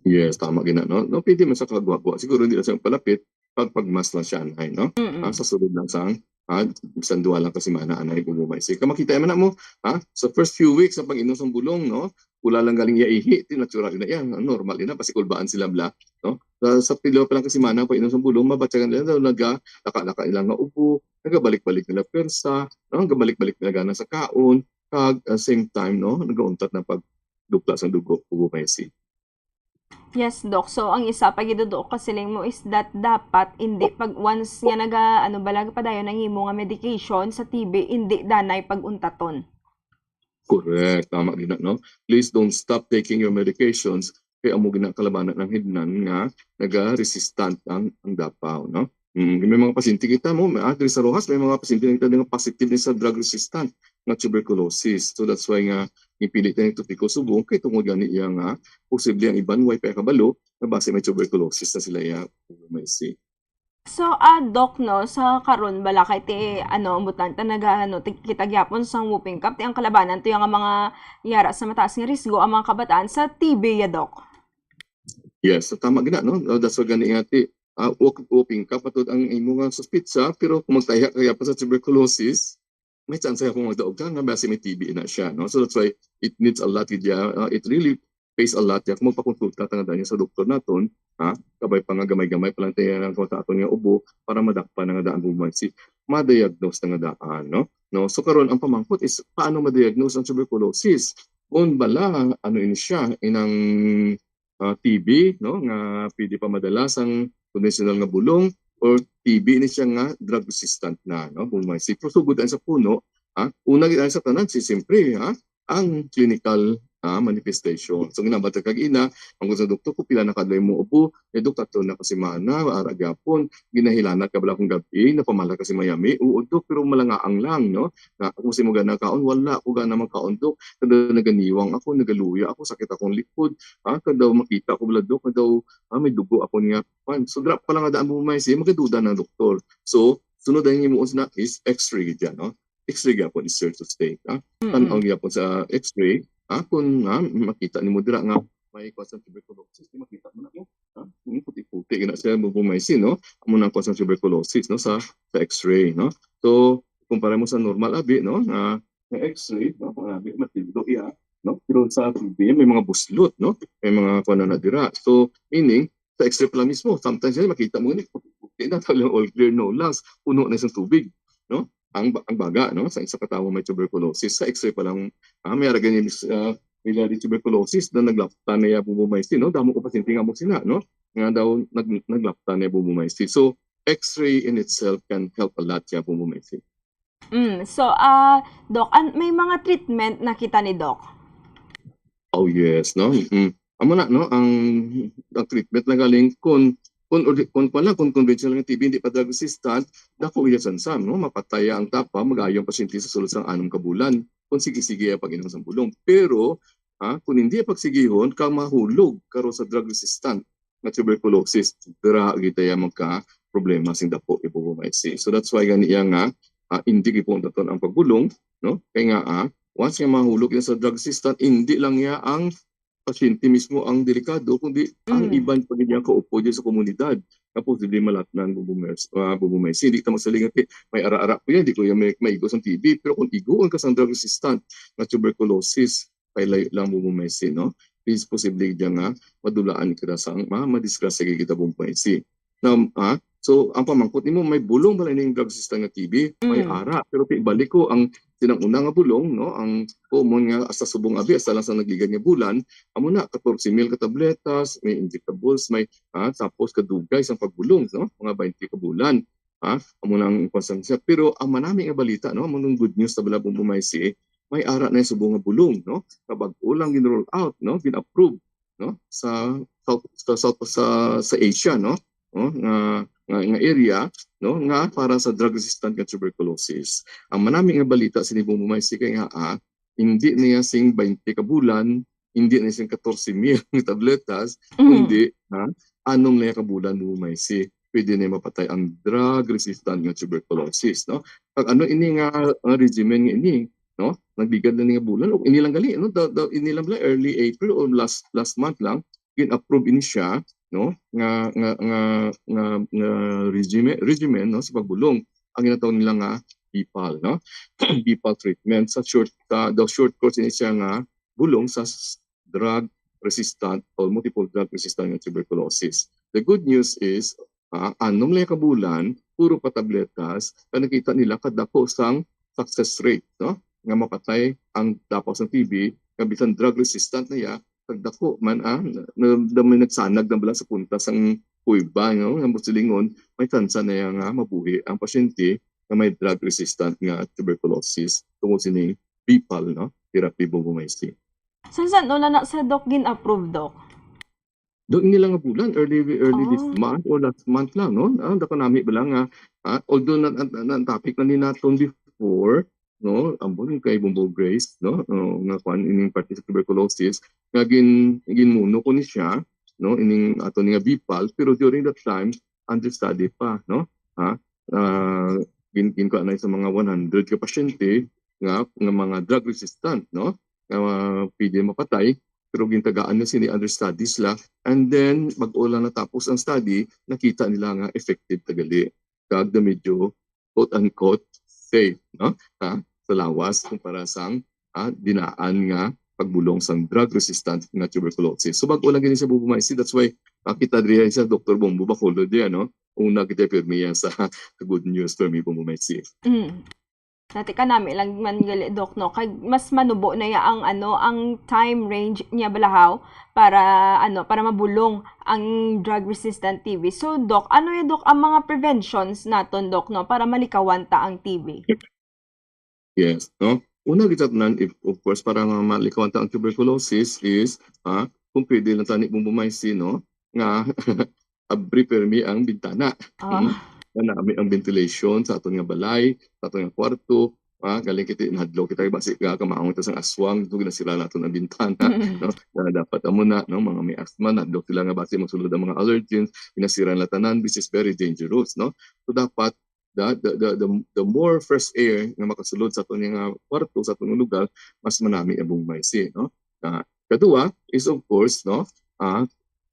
Yes, tama gina, no? No, pwede man sa kagwagwa. Siguro hindi lang siya palapit, pag pagmas lang siya, anay, no? Mm-mm. Ah, sa sulod lang sang, ah, bisan duha lang ka semana, anay, Bumay C. Kung makita man na mo, ha? Sa first few weeks sa pag-inom sang bulong, no? Wala lang galing iya ihi, ti natural na iya, normal na, basi kulbaan sila bla, no? Sa, sa pila pa lang ka semana pag-inom sang bulong, mabatyagan nila daw naga, laka-laka nila nga ubo, nagabalik-balik nila pwersa, no? Nagabalik-balik nila gana sa kaon, kag, ah, same time, no? Nagauntat na pagdukla sang dugo, Bumay C. Yes, Doc. So, ang isa pa gid, Doc, kasiling mo is that dapat hindi pag once nga naga, ano, bala, padayon ang imo nga medication sa T B, hindi danay pag-untaton. Correct. Tama gid na, no? Please don't stop taking your medications. Kay amo gid na kalabanan ang hidnan nga naga-resistant ang, ang dapaw, no? Mm, may mga pasyente kita mo, may, ah, diri sa Roxas, may mga pasyente na kita nga positive ni sa drug resistant nga tuberculosis. So that's why nga ipili tayo topiko subong kay tungod gani iya nga posible ang iban way pa kabalo nga basi may tuberculosis na sila iya, may si. So, ah, Doc, no, sa karon bala kay ti, ano, ang butanta naga, ano, ti, kita gyapon sang whooping cough, ti ang kalabanan to yung mga yara sa mataas nga risgo ang mga kabataan sa T B ya, Doc. Yes, so tama gina, no? Uh, that's why gani nga ti, ah, whoop-, whooping cough, matod ang imo nga suspitsa, pero kung magtayha ka pa sa tuberculosis, may chance kung magdaog ka nga basi may T B na siya, no? So that's why it needs a lot, gid ya, uh, it really pays a lot ya kung magpakonsulta ta nga daan sa doktor naton, ha? Kabay pa nga gamay-gamay pa lang tayo ang sa aton nga ubo para madakpan na nga daan, Bumay C, ma-diagnose na nga daan, no? No? So karon ang pamangkot is paano ma-diagnose ang tuberculosis? kung bala, ano ini siya, inang, ah, T B, no, nga pwede pa madala sang konvensyonal nga bulong, or T B ni siya nga drug resistant na, no? Kung may sipro, sugod tayo sa puno, ha? Una gid sa tanan, si, siyempre, ha? Ang clinical, ah, manifestation. So, ginabata kag ina, ang sa doktor ko, pila na kadlay mo ubo, eh, dok, tatlo na ka semana, ara gyapon, ginahilanat ka bala kung gabi, napamala ka si Miami, oo, dok, pero malangaang lang, no? Na, kung si mo gana kaon, wala ko gana magkaon, dok. Kada naganiwang ako, nagaluya ako, sakit akong likod, ha? Kada makita ko bala, dok, kada, ah, may dugo ako niya. Pan, so, dra pa lang nga daan mo may siya, magaduda ng doktor. So, sunod ang imo na is X-ray dyan, no? X-ray gyapon is here to stay, ha? Mm-mm. Tan-aw gyapon sa X-ray, ha? Kung, ha, makita nimo dira nga may kuwan sa tuberculosis, di makita mo na, oh, ha? Yung puti-puti, gina siya, bubumaisin, no? Amo na ang kuwan sa tuberculosis, no? Sa, sa X-ray, no? So, kumpara mo sa normal, abi, no? Nga, nga X-ray, no? Kung abi, matindo iya, no? Pero sa T B, may mga buslot, no? May mga kuwan na dira. So, meaning, sa X-ray pa lang mismo, sometimes yan, makita mo, gani, puti-puti na, talagang all clear, no lungs, puno na isang tubig, no? Ang, ba- ang baga, no? Sa isa ka tawo may tuberculosis, sa X-ray pa lang, ah, may aragan yung, ah, biliary tuberculosis na naglapta na iya bubumaisin, no? Damo ko pasyente nga mo sila, no? Nga daw nag, naglapta na iya bubumaisin. So, X-ray in itself can help a lot siya bubumaisin. Mm. So, ah, Doc, an- may mga treatment na kita ni Doc? Oh, yes, no? Mm. Amo na, no? Ang, ang treatment na galing kung, kung, ordi- kung pala, kung conventional nga T B, hindi pa drug resistant, dako iya sansa, no? Mapatay ang tapa, magayo ang pasyente sa sulod sang anom ka bulan. Kung sige-sige ang pag-inom sang bulong. Pero, ha, kung hindi pagsigihon, ka mahulog karon sa drug resistant nga tuberculosis, dira gid tayo magka problema sing dako, ibubo may si. So that's why gani iya nga, ah, hindi gipuon taton ang pagbulong, no? Kay nga, ah, once nga mahulog na sa drug resistant, hindi lang niya ang pasyente mismo ang delikado, kundi ang Mm. iban pa gid niya kaupo dyan sa komunidad na posible malatnan, bubumers, ah, bubumers. Hindi ta magsaling nga, may ara-ara ko yan, hindi ko yan may, maigo sang T B. Pero kung iguon ka sang drug resistant na tuberculosis, pailayo lang bubumesi, no? Is posible dyan nga madulaan ka na sang ma, madisgrasya kay kita bumesi. Na, ha? So, ang pamangkot nimo, may bulong ba ning drug resistant nga T B? May Mm. ara. Pero ti-, balik ko, ang sinang una nga bulong, no? Ang common nga sa subong abi, hasta lang sa nagligad nga bulan, amo na, katorse mil ka tabletas, may injectables, may, ha? Tapos kadugay sang pagbulong, no? Mga baynte ka bulan. Ha? Amo na ang konsensya. Pero ang manami nga balita, no? Amo nang good news sa bala bumesi, may ara na yung subong nga bulong, no? Kabag-o lang gin-roll out, no? Gin-approve, no? Sa South, sa South, sa, sa Asia, no? No? Nga, nga, nga area, no? Nga para sa drug resistant nga tuberculosis. Ang manami nga balita sini bumumay si kay nga, ah, hindi niya sing baynte ka bulan, hindi niya sing katorse mil nga tabletas, Mm. kundi, ha? Anom na ka bulan bumumay si pwede na mapatay ang drug resistant nga tuberculosis, no? Pag ano ini nga, nga regimen nga ini, no? Nagligad na ni nga bulan, o ini lang gali, no? Da, da, ini lang bala, early April or last, last month lang, gin-approve ini siya, no? Nga, nga, nga, nga, nga regime, regimen, no? Sa pagbulong, ang ginatawag nila nga BPAL, no? BPAL treatment sa short, sa, the short course ini siya nga bulong sa s-, drug resistant or multiple drug resistant nga tuberculosis. The good news is, ah, anom lang ka bulan, puro pa tabletas, kaya nakita nila kadako sang success rate, no? Nga mapatay ang dapaw sang T B, nga bisan drug resistant na ya, kag dako man, ah, na, na, na may nagsanag na bala sa punta sang kuweba, no? Nga silingon, may tsansa na ya nga mabuhi ang pasyente nga may drug resistant nga tuberculosis tungod sining BPAL, no? Therapy bubumaisin. San san una na sa Doc gin-approve, Doc? Doon nila nga bulan, early, early this Oh. month or last month lang, no? Ah, dako nami ba lang nga, ah, although na, na, na, ang topic na ni naton before, no? Ambon kay Bumbo Grace, no? No, nga kwan ining parte sa tuberculosis, nga gin, ginmuno ko ni siya, no? Ining ato ni nga BPAL, pero during that time, understudy pa, no? Ha? Ah, gin, gin ko na sa mga one hundred ka pasyente nga, nga mga drug resistant, no? Nga pwede mapatay, pero gintagaan na sini understudy sila. And then, bag-o lang natapos ang study, nakita nila nga effective tagali. Kag na medyo, quote-unquote, safe, no? Ha? Sa lawas, kumpara sang, ha, dinaan nga pagbulong sang drug-resistant nga tuberculosis. So, bag-o lang gini siya bubumay. See, that's why makita diri siya, Doktor Bombo Bacolod diya, no? Una kita pirmi yan sa good news for me, bubumay. See. Mm. Dati kanami lang man gali, Doc, no? Kag mas manubo na ya ang, ano, ang time range niya balahaw para, ano, para mabulong ang drug-resistant T B. So, Doc, ano ya, Doc, ang mga preventions naton, Doc, no, para malikawan ta ang T B? Yes, no? Una gid sa tanan, if, of course, para nga malikawan ta ang tuberculosis is, ah, kung pwede lang tani, Bumbumaysi, no, nga abri pirmi ang bintana. Ah. Hmm? Nga nami ang ventilation sa aton nga balay, sa aton nga kwarto. Ah, galing kita, nahadlok kita, basi ka kamaong ito sang aswang, ito ginasira naton ang bintana, no? Na dapat amo na, no, mga may asthma, nahadlok sila nga basi masulod ang mga allergens, ginasira nila tanan, which is very dangerous, no? So dapat the the the the, the more fresh air nga makasulod sa aton nga kwarto, sa aton nga lugar, mas manami ang Bumbumaysi, no? Na, kadua is, of course, no, ah,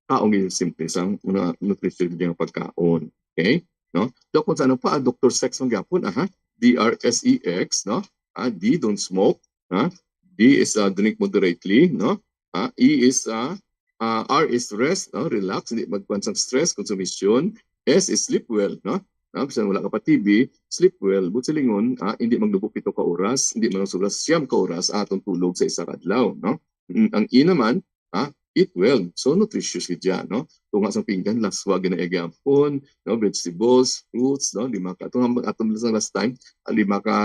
kaon gyud simple sang mga nutrition nga pagkaon. Okay? No? So, kung sa ano pa, ah, Doctor Sex man gyapon, aha. D R S E X, no? Ah, D, don't smoke. Ha? D is, ah, drink moderately, no? Ah, E is, ah, ah, R is rest, no? Relax, hindi magkuan sang stress, konsumisyon. S is sleep well, no? Ah, bisan wala ka pa T B, sleep well. Buot silingon, ah, hindi maglubo pito ka oras, hindi man sobra siyam ka oras atong tulog sa isa ka adlaw, no? Mm, ang E naman, ah, eat well. So, nutritious gid siya, no? Tunga sang pinggan, laswa gid na iya gihapon, no? Vegetables, fruits, no? Lima ka, atong, atong sa last time, ah, lima ka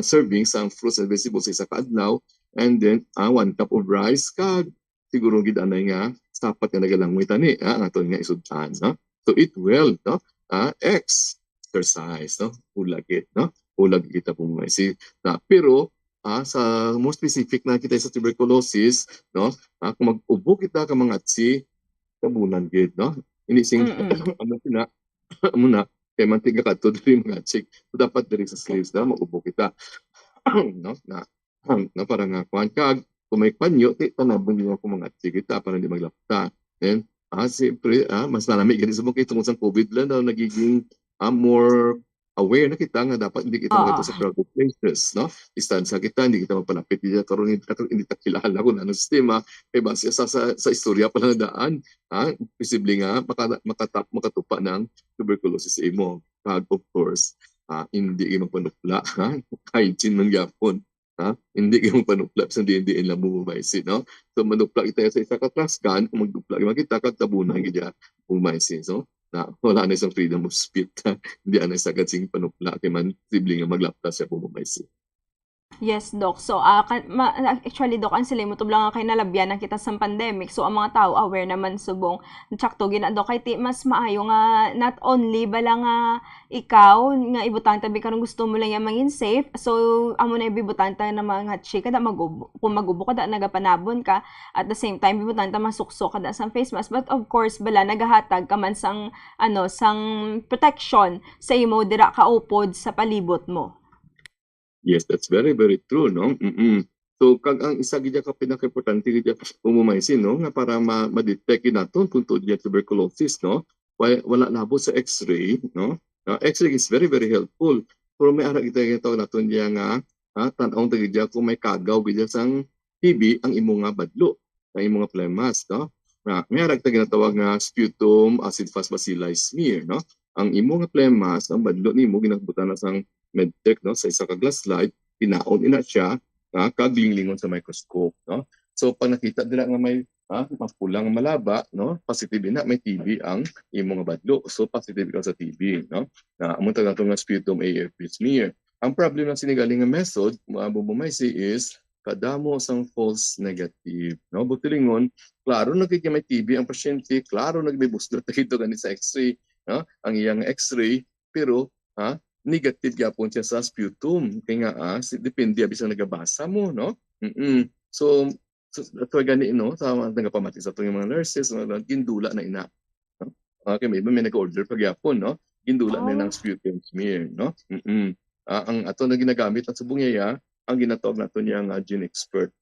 serving sang fruits and vegetables sa isa ka adlaw, and then, ah, one cup of rice, kag siguro gid anay nga sapat nga nagalangoy tani, ah, ang aton nga isud-an, no? So, eat well, no? Ah, X, exercise, no? Hulag gid, no? Hulag kita, Bumbumaysi. Na, pero, ah, sa more specific na kita sa tuberculosis, no? Ah, kung mag-ubo kita ka mangatsi, tabunan gid, no? Ini sing, Mm-mm. Ano sina, amo na, kay mantiga kadto diri mangatsi. So, dapat diri sa sleeves na mag-ubo kita. No? Na, na para nga kuan ka, kung may panyo, ti, tanabon niyo kung mangatsi kita para di maglapta. Then, ah, siyempre, ah, mas manami gani sa mga tungod sa COVID lang na nagiging, ah, more aware na kita nga dapat hindi kita Oo. Magkita sa crowded places, no? Distansya kita, hindi kita magpalapit, hindi karon, hindi, hindi ta kilala kung anong sistema, kay base sa, sa, sa istorya pa lang daan, ha? Posible nga maka, makatap, makatupa ng tuberculosis sa imo. Kag, of course, ah, hindi kayo magpanupla, ha? Hygiene man gyapon, ha? Hindi kayo magpanupla sa diin-diin lang, Bumbumaysi, no? So, manupla kita sa isa ka trash can, kung magdupla kita, kag tabunan gid ya, Bumbumaysi. So, na wala na isang freedom of speech. Hindi na sagad sing panupla kay man posible nga maglapta siya, Bumbumaysi. Yes, Doc. So, ah, kan, ma, actually, Doc, ang sila mo tublang nga kay nalabyan na kita sa pandemic. So, ang mga tao aware naman subong. Tsakto gina, Doc, kay ti, mas maayo nga not only bala nga ikaw nga ibutang tabi karon gusto mo lang yan mangin safe. So, amo na ibibutang ta na mga hatsi kada mag-ubo, kung mag-ubo kada nagapanabon ka, at the same time bibutang ta masuksok kada sang face mask. But of course, bala nagahatag ka man sang, ano, sang protection sa imo dira kaupod sa palibot mo. Yes, that's very, very true, no? Mm-mm. So, kag ang isa gid ka pinakaimportante gid, Bumbumaysi, no, nga para ma- ma-detect naton kung tuod niya tuberculosis, no? Wa- Wala labot sa X-ray, no? Uh, X-ray is very, very helpful. Pero may ara kita ginatawag naton diya nga, ha, tan-aw ta gid kung may kagaw gid sang T B ang imo nga badlo, ang imo nga phlegmas, no? Na may ara kita ginatawag nga sputum acid fast bacilli smear, no? Ang imo nga phlegmas, ang badlo nimo, ginabutan na sang medtech, no, sa isa ka glass slide, tinaon ina siya, ha, kag linglingon sa microscope, no? So, pag nakita dira nga may, ha, mapula nga malaba, no, positive ina, may T B ang imo nga badlo. So, positive ka sa T B, no? Na amo tawag nato nga sputum A F P smear. Ang problema sini gali nga method, mga Bumbumaysi, is kadamo sang false negative, no? Buot silingon, klaro na gid nga may T B ang pasyente, klaro na gid may busdot na gid gani sa X-ray, no? Ang iyang X-ray, pero, ha, negative gyapon siya sa sputum. Kay nga, ah, si, depende abi sa nagabasa mo, no? Mm-mm. So, so, ato gani, no, sa mga nagapamati sa atong mga nurses, mga gindula na ina. No? Ah, kay may iba may nag-order pa gyapon, no? Gindula na Oh. Ng sputum smear, no? Mm-mm. Ah, ang ato na ginagamit ang subong iya, ang ginatawag nato niya nga GeneXpert,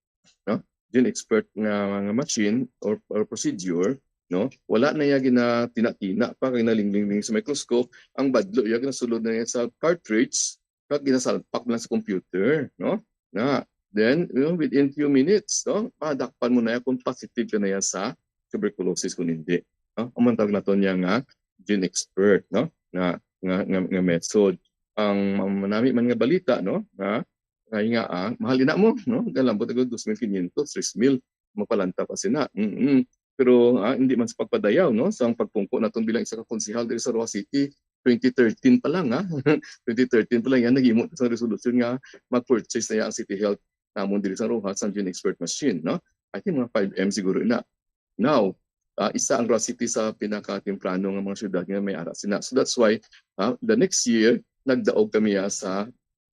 no? GeneXpert nga, nga machine or, or procedure, no? Wala na iya ginatina-tina pa kay nalingling sa microscope, ang badlo iya ginasulod na iya sa cartridge kag ginasalpak lang sa computer, no? Na, then, you know, within few minutes, no, madakpan mo na iya kung positive ka na iya sa tuberculosis kung hindi, no? Ang tawag nato niya nga GeneXpert, no? Nga, nga, nga, nga method. Ang manami man nga balita, no, nga, nga, nga ah, mahal ina mo, no, galambot ako dos mil quinientos, tres mil, mapalanta pa sina. Mm-mm. Pero ah, hindi man sa pagpadayaw, no, sa pagpungko naton bilang isa ka konsehal diri sa Roxas City, twenty thirteen pa lang, ha? twenty thirteen pa lang yan, naghimo sa resolusyon nga mag-purchase na yan ang City Health namon diri sa Roxas, ang Gene Expert machine, no? I think mga five M siguro na. Now, ah, isa ang Roxas City sa pinakatemprano nga mga syudad nga may ara sina. So that's why ah, the next year, nagdaog kami ah, sa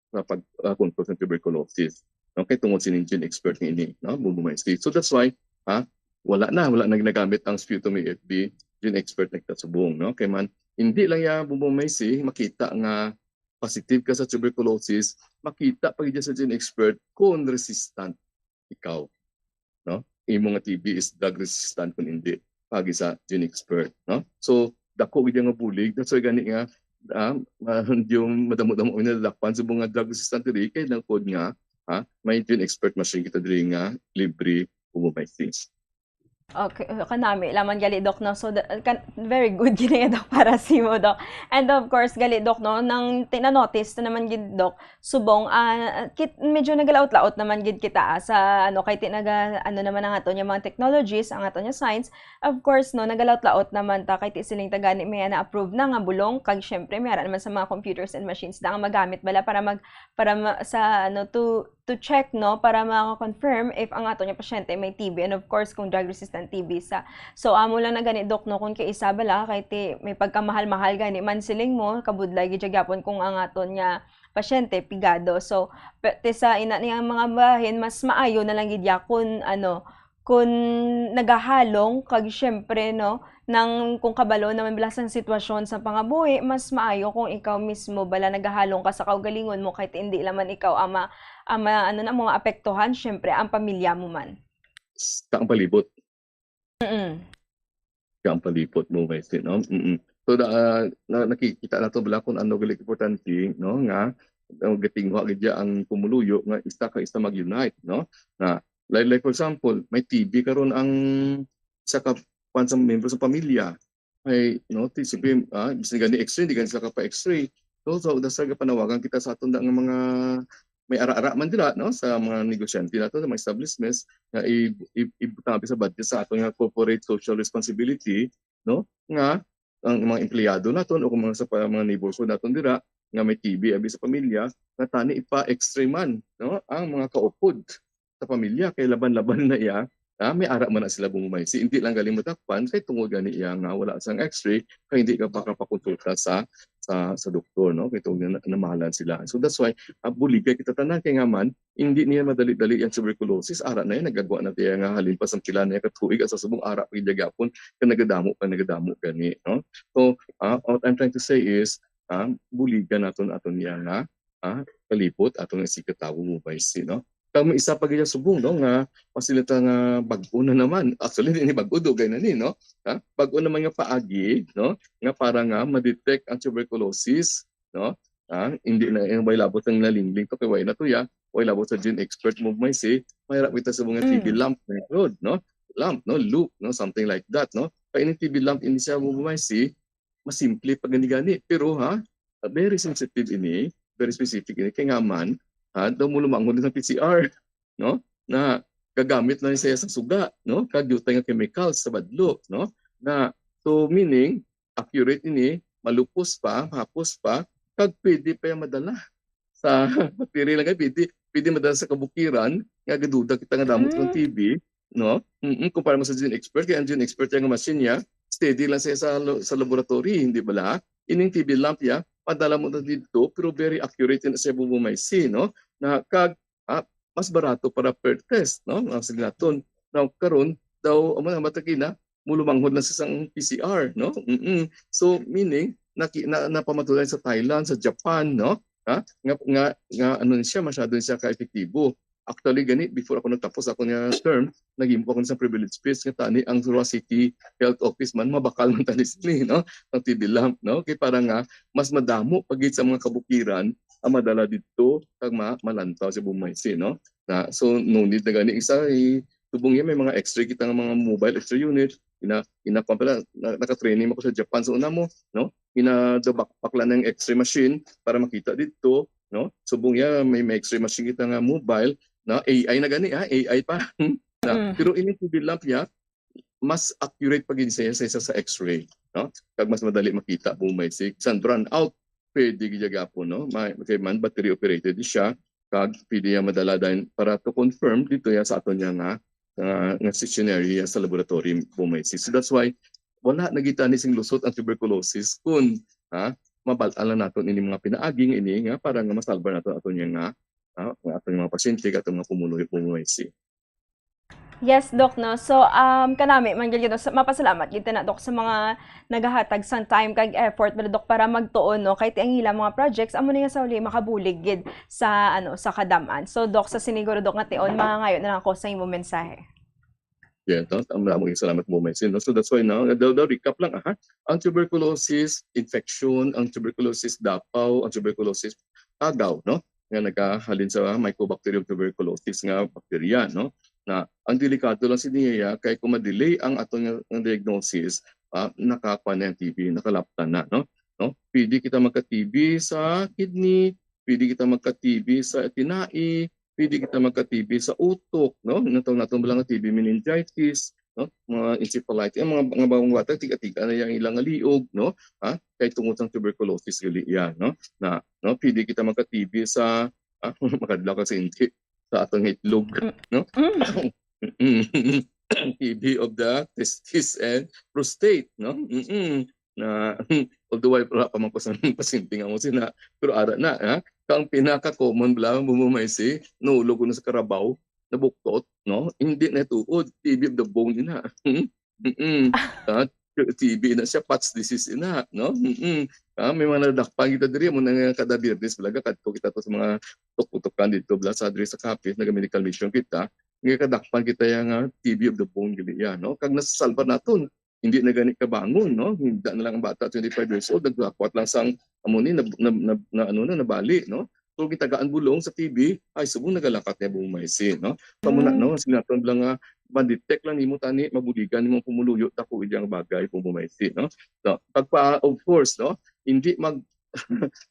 sa pag uh, control sa tuberculosis. Okay, tungod sining Gene Expert nga ini, no? Bumbo Maize. So that's why, ha, wala na, wala na ginagamit ang sputum A F B, Gene Expert nagkasubong, no? Kay man, hindi lang ya Bumbo Maize makita nga positive ka sa tuberculosis, makita pa gid sa Gene Expert kung resistant ikaw, no? Imo nga T B is drug resistant kung hindi, pagi sa Gene Expert, no? So, dako gid nga bulig. That's why gani nga, ah, ah, hindi yung madamo-damo yung nalakpan sa mga drug resistant diri, kay nangkod nga, ha, may Gene Expert machine kita diri nga libre, Bumbo Maize. Okay, uh, kanami laman gali, Doc, no? So, the, kan, very good gini, Doc, para sa imo, Doc. And of course, gali, Doc, no, nang tinanotice na naman gid, Doc, subong, ah, kit, medyo nagalaot-laot naman gid kita ah, sa, ano, kay ti naga, ano naman ang ato niya mga technologies, ang ato niya science. Of course, no, nagalaot-laot naman ta kay ti siling tagani may na-approve na nga bulong, kag syempre, may ara naman sa mga computers and machines na nga magamit bala para mag, para ma, sa, ano, to, to check, no, para ma-confirm if ang ato niya pasyente may T B, and of course, kung drug-resistant T B sa. So, amo lang na gani, Doc, no, kung kay isa bala, kay ti may pagkamahal-mahal gani man siling mo, kabudlay gid siya gyapon kung ang aton nga pasyente pigado. So, pe, ti sa ina niya mga bahin, mas maayo na lang gid ya kung, ano, kung nagahalong, kag syempre, no, nang kung kabalo naman bala sang sitwasyon sa pangabuhi, mas maayo kung ikaw mismo bala nagahalong ka sa kaugalingon mo, kahit hindi laman ikaw ama, ama, ano na mo, maapektuhan, syempre, ang pamilya mo man. Sa ang palibot. Mm. Sa ang palibot mo, may sin, no? Mm. So, da, ah, na, nakikita nato bala kung ano gali importante, no, nga, ah, gatinguha gid ya ang pumuluyo nga isa ka isa mag-unite, no? Nga, like, like, for example, may T B karon ang isa ka kwan sa membro sa pamilya. Ay, no, ti, siyempre, ah, bisan gani X-ray, di gani sila kapa-X-ray. So, so, that's why panawagan kita sa aton nga mga may ara-ara man dira, no, sa mga negosyante nato, sa mga establishments, nga i, i, ibutabi sa budget sa aton nga corporate social responsibility, no, nga ang mga empleyado naton o kung mga sa pa, mga neighborhood naton dira nga may T B abi sa pamilya, nga tani ipa-X-ray man, no, ang mga kaupod sa pamilya kay laban-laban na iya, ah, may ara man na sila Bumbo Maize. Hindi lang galing matakpan kay tungod gani iya nga wala sang X-ray, kay hindi ka makapakonsulta sa sa sa doktor, no, kay tungod na, namahalan sila. So that's why, ah, buligay kita tanan kay nga man hindi niya madali-dali ang tuberculosis. Ara na yan, nagagwa na tiya nga halin pa sang pila na ka tuig, sa subong ara pa gid gyapon, kay nagadamo pa, nagadamo gani, no? So, ah, what I'm trying to say is, ah, buligan naton aton niya nga, ah, palibot, aton nga sigkatawo, Bumbo Maize, no? Kag may isa pa gid subong, no, nga pasilita nga bag-o na naman. Actually, hindi bag-o, dugay na ni, no? Ha? Bag-o naman nga paagi, no? Nga para nga ma-detect ang tuberculosis, no? Ha? Hindi na, yung way labot ang nalingling to, kay way na to ya, way labot sa Gene Expert, Bumbo Maize, may harap kita sa mga T B Mm. lump, no? Lump, no? Loop, no? Something like that, no? Kaya yung T B lump, hindi siya, Bumbo Maize, masimple pa gani-gani. Pero, ha, very sensitive ini, very specific ini. Kay nga man, ha, daw mo lumanghod sa P C R, no? Na gagamit lang siya sa suga, no? Kag diutay nga chemicals sa badlo, no? Na, so, meaning, accurate ini, malupos pa, hapos pa, kag pwede pa yung madala sa battery lang, pwede, pwede madala sa kabukiran, nga gaduda kita nga damo Mm. ng T B, no? Mm, kumpara mo sa Gene Expert, kaya ang Gene Expert yung machine niya, steady lang siya sa, lo- sa laboratory, hindi ba la? Ining T B lump ya, padala mo na dito, pero very accurate na siya, Bumbo Maize, no? Na kag, ah, mas barato para per test, no? Ang signaton. Now, karon daw, amo na, matag ina, mulumanghod na sa isang P C R, no? Mm. So, meaning, naki, na, napamatuloy sa Thailand, sa Japan, no? Ha? Nga, nga, nga ano siya, masyado siya ka-epektibo. Actually, gani, before ako nagtapos ako nga term, naghimo ako sa privilege speech nga tani ang Roxas City Health Office man, mabakal man tani sini, no? Ang T B lump, no? Kay para nga, mas madamo pa gid sa mga kabukiran ang madala dito kag ma malantaw sa Bumbo Maize, no? Na, so, no need na gani isa, i-, subong yan, may mga X-ray kita nga mga mobile X-ray unit, ina, ina, kwan pala, na, naka-training ako sa Japan sa una mo, no? Ina the backpack lang ng X-ray machine para makita dito, no? Subong ya may, may X-ray machine kita nga mobile, na A I na gani, ha? A I pa. Na, Mm. Pero ini T V lamp ya, mas accurate pa gid siya sa isa sa X-ray, no? Kag mas madali makita, Bong Maisi. Bisan brownout, pwede gid gyapon, no? May, kay man battery operated siya, kag pwede ya madala dayon para to confirm dito ya sa aton ya nga, ah, nga stationary ya sa laboratory, Bong Maisi. So that's why wala na gid tani sing lusot ang tuberculosis kun, ha, mabal-an lang naton ini mga pinaagi nga ini nga para nga masalbar naton aton ya nga, ah, ang aton mga pasyente kag aton mga pumuluyo, Bong Maisi. Yes, Doc, no. So, um, kanami man gyud, no, sa, mapasalamat gid na, Doc, sa mga nagahatag sang time kag effort, bala, Doc, para magtuon, no, kay ti ang ilang mga projects amo na nga sa uli makabulig gid sa, ano, sa kadam-an. So, Doc, sa siniguro, Doc, nga tion, mangangayo na lang ako sa imong mensahe. Yeah, to, ang maraming salamat, Bong Maisi, no? So that's why now, the, the recap lang, ha? Ang tuberculosis infection, ang tuberculosis dapaw, ang tuberculosis agaw, no? Nga nagahalin sa Mycobacterium tuberculosis nga bakterya, no? Na ang delikado lang sa niya kay kung ma-delay ang aton nga, nga diagnosis, ah, nakakuha na ang T B, nakalaptan na, no? No? Pwede kita magka-T B sa kidney, pwede kita magka-T B sa tinai, pwede kita magka-T B sa utok, no? Natong natong lang T B meningitis, no? Mga encephalitis, ang mga, mga bawang bata, tiga-tiga na yang ilang liog, no? Ha? Kay tungod sang tuberculosis gali yan, no? Na, no? Pwede kita magka-T B sa, ah, makadlaw ka sa inti, sa atong itlog, no? Mm. T B of the testis and prostate, no? Mm-mm. Na, although wala pa man ko sa pasyente nga mo sina, pero ara na, ha? Kang pinaka-common bala, Bong Maisi, naulog ko na sa karabaw, nabuktot, no? Hindi na tuod, T B of the bone na. Mm-mm. Ah, T B na siya, Pott's disease na, no? Mm-mm. Ah, may mga nadakpan kita diri, mo na nga kada Biyernes, bala, kadto kita to sa mga tuktukan dito, bala, sa diri sa Capiz, naga-medical mission kita, nga kadakpan kita yang, ah, T B of the bone, gid yan, no? Kag nasasalba naton, hindi na gani kabangon, no? Hindi na lang ang bata, twenty-five years old, nagdakwat lang sang, amo ni, na, na, na, na, ano na, nabali, no? So, gitagaan bulong sa T B, ay, subong nagalakat niya, Bong Maisi, no? Kamo na, Mm. no? Sinaton lang nga, ma-detect lang nimo tani, mabuligan nimo pumuluyo, dako iyang bagay, Bong Maisi, no? So, pagpa, of course, no? Hindi mag,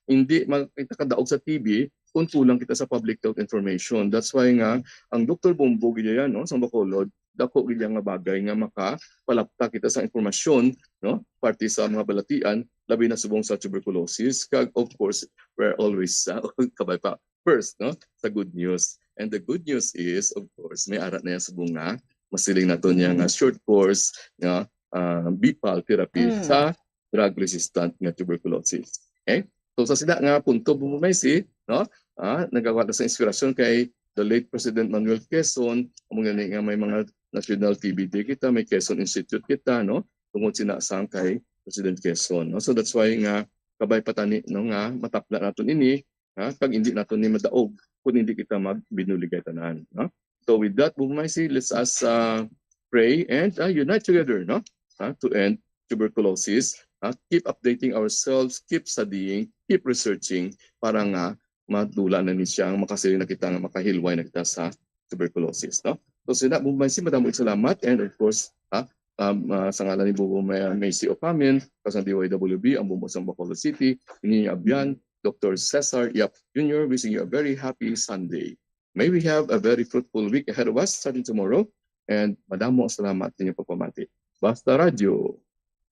hindi mag, kita kadaog sa T B kung kulang kita sa public health information. That's why nga, ang Doktor Bombo, gid yan, no? Sa Bacolod, dako gid nga bagay nga makapalapta kita sa impormasyon, no? Parte sa mga balatian, labi na subong sa tuberculosis. Kag, of course, we're always, uh, kabay pa, first, no? Sa good news. And the good news is, of course, may ara na yan subong nga masiling nato niya nga short course nga, ah, B pal therapy Mm. sa drug-resistant nga tuberculosis. Okay? So, sa sina nga punto, Bong Maisi, no? Ah, nagawa na sa inspirasyon kay the late President Manuel Quezon, amo gani nga may mga National T B Day kita, may Quezon Institute kita, no? Tungod sina sang kay President Quezon, no? So, that's why nga kabay pa tani, no, nga matapla naton ini, ha? Kag hindi naton ni madaog kung hindi kita magbinuligay tanan, no? So, with that, Bong Maisi, let's us, uh, pray and, uh, unite together, no? Ha? To end tuberculosis. Ha? Keep updating ourselves, keep studying, keep researching para nga madula na ni siya, makasiling na kita nga makahilway na kita sa tuberculosis, no? So, sina, Bong Maisi, madamo salamat. And of course, ha, um, uh, sa ngalan ni Bong May-, Maisi Ocamin, kasang D Y W B, ang Bumbo sang Bacolod City, ini abyan, Doktor Cesar Yap Junior, wishing you a very happy Sunday. May we have a very fruitful week ahead of us starting tomorrow. And madamo salamat sa inyong pagpamati. Basta Radyo,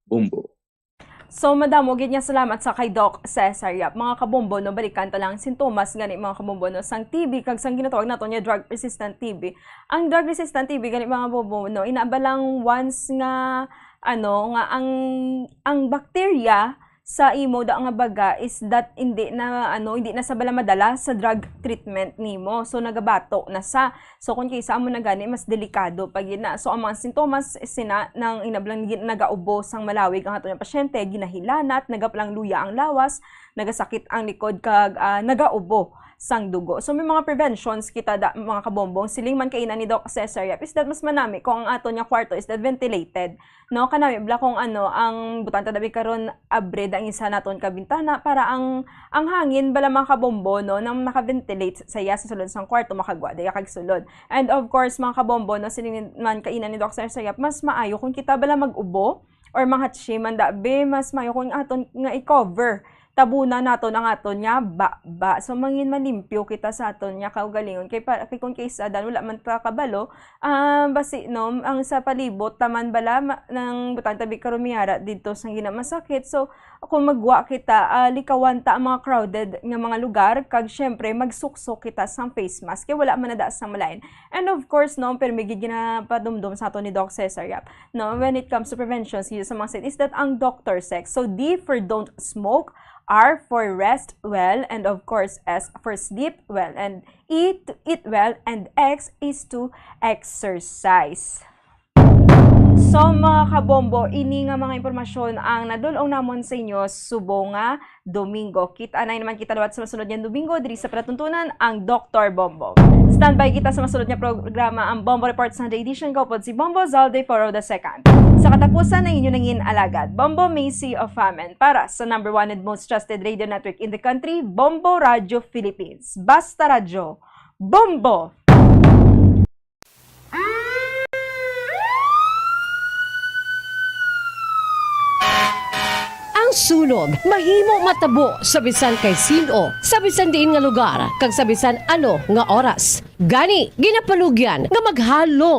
Bombo. So, madamo gid nga salamat sa kay Doc Cesar Yap. Mga kabombo, no, balikan ta lang ang sintomas gani, mga kabombo, no, sang T B kag sang ginatawag nato nga drug-resistant T B. Ang drug-resistant T B gani, mga bombo, no, ina ba lang once nga, ano, nga ang, ang bacteria sa imo da nga baga is that hindi na, ano, hindi na sa bala madala sa drug treatment nimo. So, nagabato na sa So, kung kaysa amo na gani, mas delikado pa gid na. So, ang mga sintomas sina nang inablang gid nagaubo sang malawig ang ato nga pasyente, ginahilanat, nagapalang luya ang lawas, nagasakit ang likod, kag, ah, nagaubo sang dugo. So, may mga preventions kita da, mga kabombong. Siling man kaina ni Doc Cesar Yap, is that mas manami kung ang aton nga kwarto is that ventilated. No, kanami bala kung ano, ang butang ta dabi karon, abrid ang isa naton ka bintana para ang, ang hangin bala, mga kabombo, no, nang naka-ventilate sa iya sa sulod sang kwarto, makagwa diya kag sulod. And of course, mga kabombo, no, siling man kaina ni Doc Sir Sayap, mas maayo kung kita bala mag-ubo or mga chi man dabi, mas maayo kung aton nga i-cover. Tabunan naton ang aton nga baba. So, mangin malimpyo kita sa aton nga kaugalingon. Kay, pa, kay kung kaysa dan, wala man ta kabalo, ah, basi, no, ang sa palibot, taman bala, ma, nang butang tabi karon may ara didto sa ginamasakit. So, kung magwa kita, ah, likawan ta ang mga crowded nga mga lugar, kag syempre, magsuksok kita sang face mask, kay wala man na da sang malain. And of course, no, pero may gid ginapadumdum sa ato ni Doc Cesar Yap, no, when it comes to prevention sa, sa mga sakit, is that ang doctor sex. So, D for don't smoke, R for rest well, and of course, S for sleep well, and E to eat well, and X is to exercise. So, mga kabombo, ini nga mga impormasyon ang nadul-ong namon sa inyo subong nga Domingo. Kita na naman kita liwat sa masunod nga Domingo diri sa palatuntunan, ang Doktor Bombo. Standby kita sa masunod nga programa, ang Bombo Report Sunday Edition. Kaupod si Bombo Zalde Foro the second. Sa katapusan, ang inyo nangin alagad, Bombo Macy of Famine, para sa number one and most trusted radio network in the country, Bombo Radio Philippines. Basta Radyo, Bombo! Ang sunog mahimo matabo sa bisan kay sin-o, sa bisan diin nga lugar, kag sa bisan ano nga oras. Gani, ginapalugyan nga maghalo